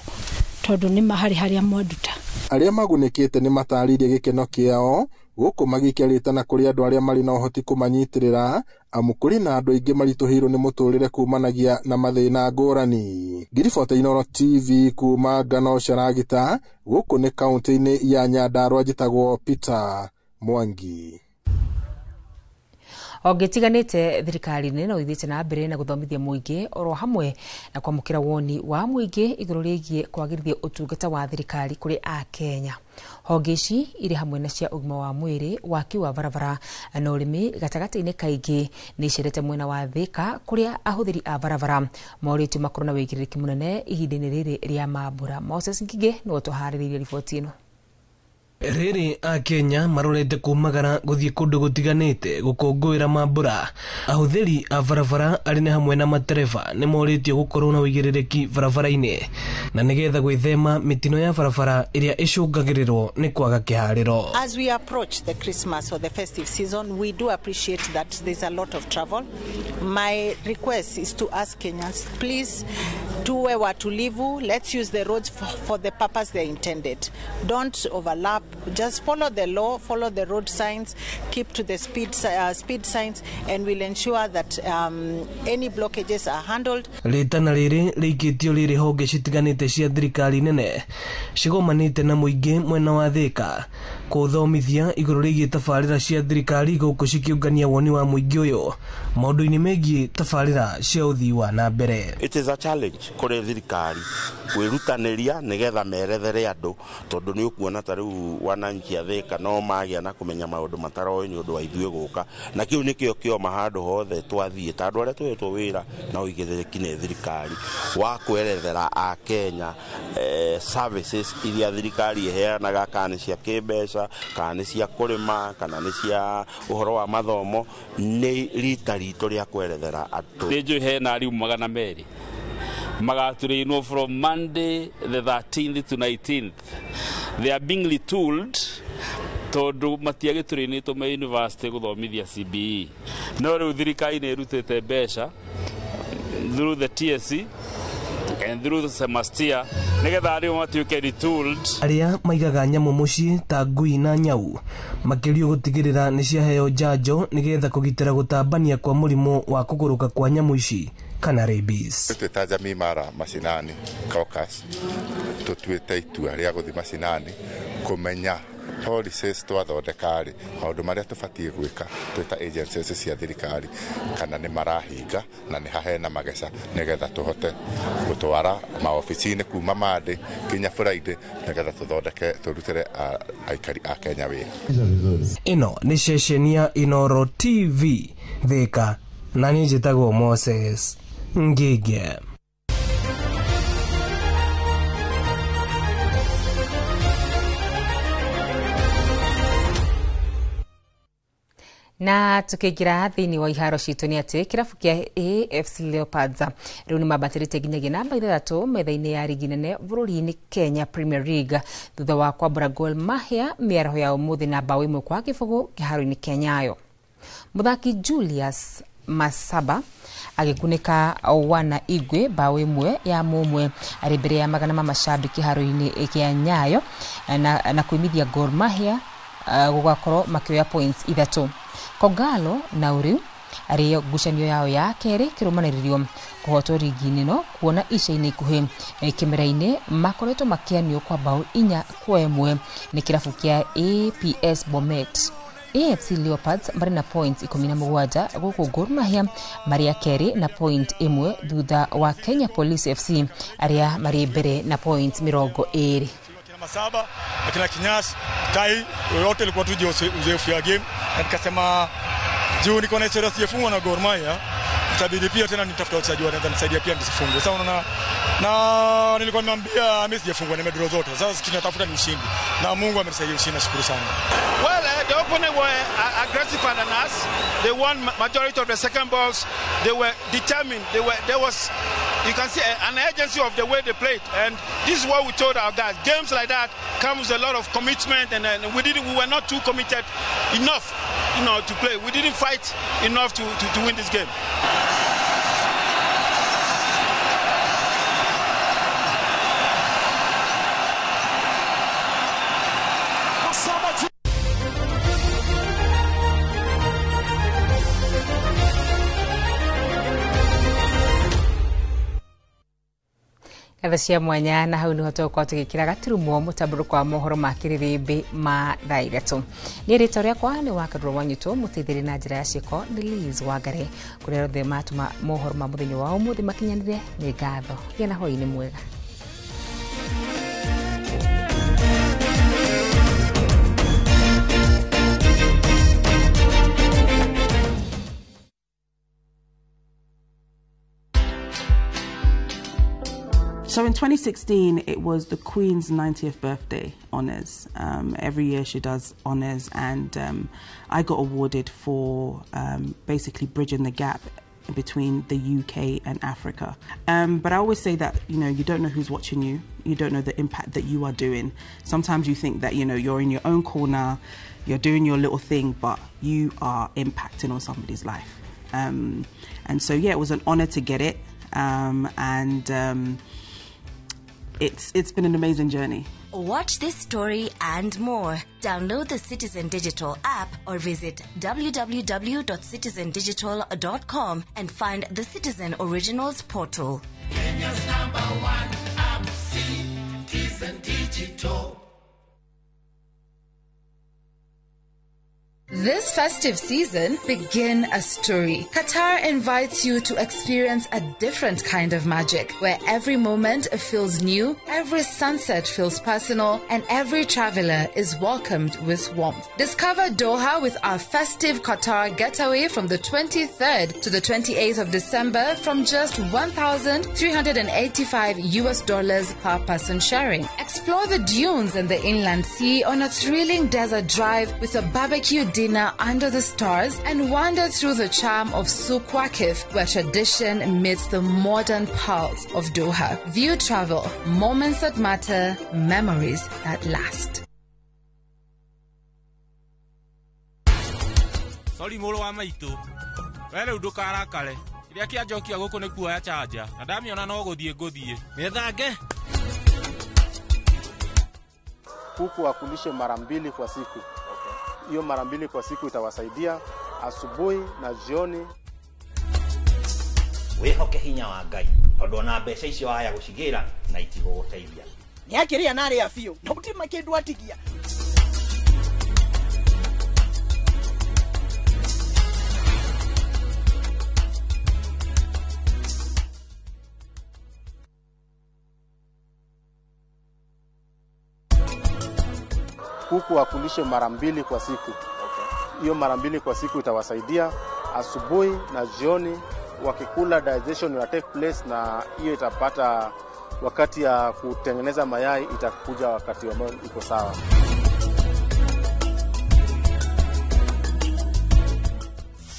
tondũ nĩ harĩ harĩa mwanduta. Arĩa magunĩkĩte nĩ matarĩirie gĩkeno kĩao gũkũ magĩikia rĩtana kũrĩ andũ arĩa marĩ na ũhoti kũmanyitĩrĩra, amu kũrĩ na andũ aingĩ maritũhĩirwo nĩ mũtũrĩre kumanagia na mathĩna ngũrani. Ngiribota Inooro TV kuma Ngano Sharagita, gũkũ nĩ kaũntĩ-inĩ ya Nyandarua, njĩtagwo Peter Mwangi. Ongĩtiganĩte thirikari-inĩ no ithiĩte na mbere na gũthomithia mũingĩ oro hamwe na kwamũkĩra woni wa mũingĩ igũrũ rĩgiĩ kwagĩrithia ũtungata wa thirikari kũrĩ Akenya. Honge ici irĩ hamwe na cia ũgima wa mwĩrĩ, waki wa barabara na ũrĩmi gatagatĩ-inĩ kaingĩ nĩ icerete mwena wa Thika kũrĩa ahũthĩri a barabara morĩtio makorwo na wĩigĩrĩrĩki mũnene ihinda-inĩ rĩrĩ rĩa mambura. Moses Ngigĩ nĩwe ũtũharĩrĩirie riboti ĩno. Rĩrĩ Akenya marorete kumagara gũthiĩ kũndũ gũtiganĩte gũkũngũĩra mambura, ahũthĩri a barabara arĩ nĩ hamwe na matereba nĩ morĩtio gũkorwo na ũigĩrĩrĩki barabara-inĩ na nĩgetha gwĩthema mĩtino ya barabara ĩrĩa ĩcũngagĩrĩrwo nĩ kwaga kĩharĩro. As we approach the Christmas or the festive season, we do appreciate that there's a lot of travel. My request is to ask Kenyans, please tuwe watulivu, let's use the roads for the purpose they're intended. Don't overlap, just follow the law, follow the road signs, keep to the speed signs, and we'll ensure that any blockages are handled. Rĩtana rĩrĩ rĩikĩtio rĩrĩ honge citiganĩte cia thirikari nene cigomanĩte na mũingĩ mwena wa Thika kũthomithia igũrũ rĩgiĩ tabarĩra cia thirikari gũkũ cikĩũngania woni wa mũingĩ ũyũ maũndũ-inĩ megiĩ tabarĩra cia ũthii wa na mbere. It is a challenge kũrĩ thirikari kwĩrutanĩria nĩgetha merethere andũ, tondũ nĩ ũkuona ta rĩu wananchi a Thika no magĩa na kũmenya maũndũ mataroĩ nĩ ũndũ wa ithuĩ gũka, na kĩu nĩkĩo kĩoma handũ hothe twathiĩ ta andũ arĩa tũhetwo wĩra na ũigĩrĩrĩki nĩ thirikari wa kwerethera Akenya services iria thirikari ĩheanaga, kana nĩ cia kĩmbeca, kana nĩ cia kũrĩma, kana nĩ cia ũhoro wa mathomo. Nĩ rita ritũ rĩa kwerethera andũ. Nĩ njũĩ hena arimũ 200 magatũrĩinwo from Monday the 13th to 19th. They are being retooled tondũ matiagĩtũrĩinĩtwo me university gũthomithia CBE. No rĩu thirikari nĩ ĩrutĩte mbeca through the TSC and through the semester nĩgetha arimũ matuĩke retooled. Arĩa maigaga nyamũ mũciĩ ta ngui na nyau makĩrio gũtigĩrĩra nĩ ciaheo njanjo nĩgetha kũgitĩra gũtambania kwa mũrimũ wa kũgũrũka kwa nyamũ ici kana rabies. Twĩ Jamii Imara Mashinani Caucus tũtuĩte itua rĩa gũthiĩ mashinani kũmenya policies twathondeka rĩ, maũndũ marĩa tũbatiĩ gwĩka twĩ ta agencies cia thirikari kana nĩ marahinga na nĩ hahena mageca nĩgetha tũhote gũtwara maobici-inĩ kuma Monday nginya Friday nĩgetha tũthondeke tũrutĩre aikari a Kenya wĩra. Ĩno nĩ ceceni ya Inooro TV Thika, na niĩ njĩtagwo Moses Ngige. Na tukiingira thiini wa iharo citũ nĩ atĩ kĩrabu kĩa AFC Leopards rĩu nĩ mambatĩrĩte nginyagia namba 6 metha-inĩ ya rigi nene bũrũri-inĩ Kenya Premier League thutha wa kwambũra Gor Mahia mĩaraho ya ũmũthĩ na bao 1-0 kĩharo-inĩ kĩa Nyayo. Mũthaki Julius Masaba agĩkunĩka wana Igwe bao 1-1 arĩ mbere ya magana ma mashabiki kĩharo-inĩ kĩa Nyayo na kuimithia Gor Mahia Gũgakorwo makĩoya points 3. Kogalo na ũrĩu arĩ ngucanio yao ya kerĩ kĩrũmanĩrĩrio kũhotwo rigi-inĩ no kuona ica-inĩ ikuhĩ kĩmera-inĩ makoretwo makĩanio kwa bao 4-1 nĩ kĩrabu kĩa APS Bomet. AFC Leopards marĩ na points 17 gũkũ Gor Mahia marĩ a kerĩ na point 1 thutha wa Kenya Police FC arĩa marĩ mbere na points 20. Masaba akina Kinyas Tai yote ilikuwa tu uzoefu ya game, na nikasema juu niko na historia sijafungwa na Gor Mahia, itabidi pia tena nitafuta wachezaji wanaweza nisaidia pia nisifungwe. Sasa unaona, na nilikuwa nimemwambia mimi sijafungwa, nimedraw zote. Sasa tunatafuta ni ushindi na Mungu amenisaidia ushindi, nashukuru sana. Well, the opponent were aggressive than us. They won majority of the second balls. They were determined. There was, you can see an urgency of the way they played, and this is what we told our guys. Games like that comes with a lot of commitment, and we were not too committed enough, you know, to play. We didn't fight enough to win this game. Ngatho cia mwanya na hau niho tũgũkorwo tũgĩkĩra gaturumo mũtambũrũko wa mohoro ma kĩrĩrĩmbĩ ma thaa 3. Niĩ rĩtwa rĩakwa nĩ Wakadũrũ Wanyitũ, mũteithĩrĩria na njĩra ya ciĩko nĩ Liz Wangare. Kũrĩa othe matũma mohoro ma mũthenya wa ũmũthĩ makinyanĩre nĩ ngatho. Gĩa na hwaĩ-inĩ mwega. So in 2016, it was the Queen's 90th birthday honours. Every year she does honours, and I got awarded for basically bridging the gap between the UK and Africa. But I always say that, you know, you don't know who's watching you. You don't know the impact that you are doing. Sometimes you think that, you know, you're in your own corner, you're doing your little thing, but you are impacting on somebody's life. And so, yeah, it was an honour to get it. It's been an amazing journey. Watch this story and more. Download the Citizen Digital app or visit www.citizendigital.com and find the Citizen Originals portal. Kenya's #1 app, Citizen Digital. This festive season, begin a story. Qatar invites you to experience a different kind of magic, where every moment feels new, every sunset feels personal, and every traveler is welcomed with warmth. Discover Doha with our festive Qatar getaway from the 23rd to the 28th of December from just $1,385 per person sharing. Explore the dunes and the inland sea on a thrilling desert drive with a barbecue dinner under the stars, and wander through the charm of Souq Waqif, where tradition meets the modern pulse of Doha. View travel, moments that matter, memories that last. Sorry mũrũ wa maitũ, we rĩu ndũkarakare. Kĩrĩa kĩanjokia gũkũ nĩ kuoya chanja na ndamiona no gũthiĩ ngũthiĩ. Mĩthange. Kuku wakulishe mara 2 kwa siku. Hiyo mara 2 kwa siku itawasaidia asubuhi na jioni. Wĩhoke hinya wa Ngai tondũ ona mbeca icio waya gũcigĩra na itigũgũteithia. Nĩ akĩrĩa na arĩa biũ na gũtirĩ kĩndũ atigia. Kuku wakulishe mara 2 kwa siku. Hiyo mara 2 kwa siku itawasaidia asubuhi na jioni. Wakikula, digestion will take place, na hiyo itapata wakati ya kutengeneza mayai itakuja wakati ambao iko sawa.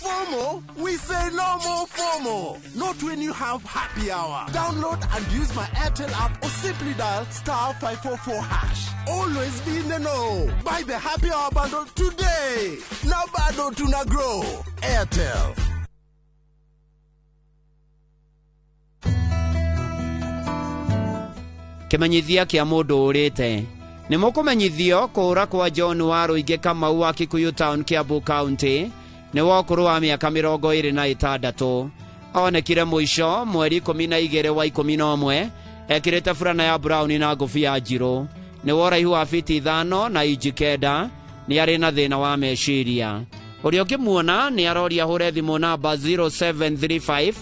FOMO? We say no more FOMO. Not when you have happy hour. Download and use my Airtel app or simply dial *544#. Always be in the know. Buy the happy hour bundle today. Now bado tuna grow. Airtel. Kĩmenyithia kĩa mũndũ ũrĩte Nĩ mũkũmenyithio kũũra kwa John wa Rũingĩ Kamau wa Kikuyu Town, Kiambu County, nĩ wa ũkũrũ wa mĩaka 26. Onekire mũico mweri 12 wa 11 ekĩrĩte burana ya brown na ngũbia njirũ. Nĩ wa ũraihu wa fiti 5 na inji 9. Nĩ arĩ na thĩna wa meciria. Ũrĩa ũngĩmuona nĩ aroria hũre thimũ namba 0735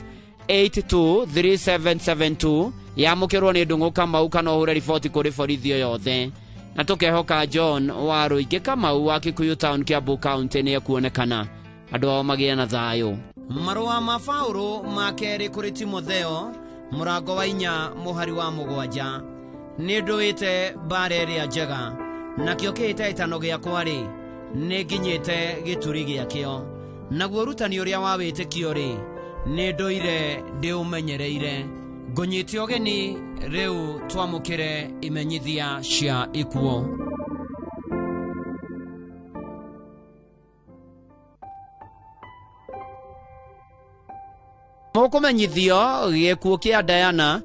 823772, yamũkĩrwo nĩ Ndung'u Kamau, kana ũhũre riboti kũrĩ borithi o yothe. Na tũkehoka John wa Rũingĩ Kamau wa Kikuyu Town, Kiambu County nĩ ekuonekana, andũ ao magĩe na thayũ. Marũa ma Paũlũ ma kerĩ kũrĩ Timotheo, mũrango wa 4 mũhari wa 7. Nĩ ndũĩte mbara ĩrĩa njega, nakĩo kĩhĩtahĩtano gĩakwa-rĩ, nĩ nginyĩte gĩturi gĩakĩo, naguo ũrutani ũrĩa wa wĩtĩkio-rĩ, nĩ ndũire ndĩũmenyereire. Ngũnyite ũgeni rĩu twamũkĩre imenyithia cia ikuũ. Mũkũmenyithio gĩkuũ kĩa Diana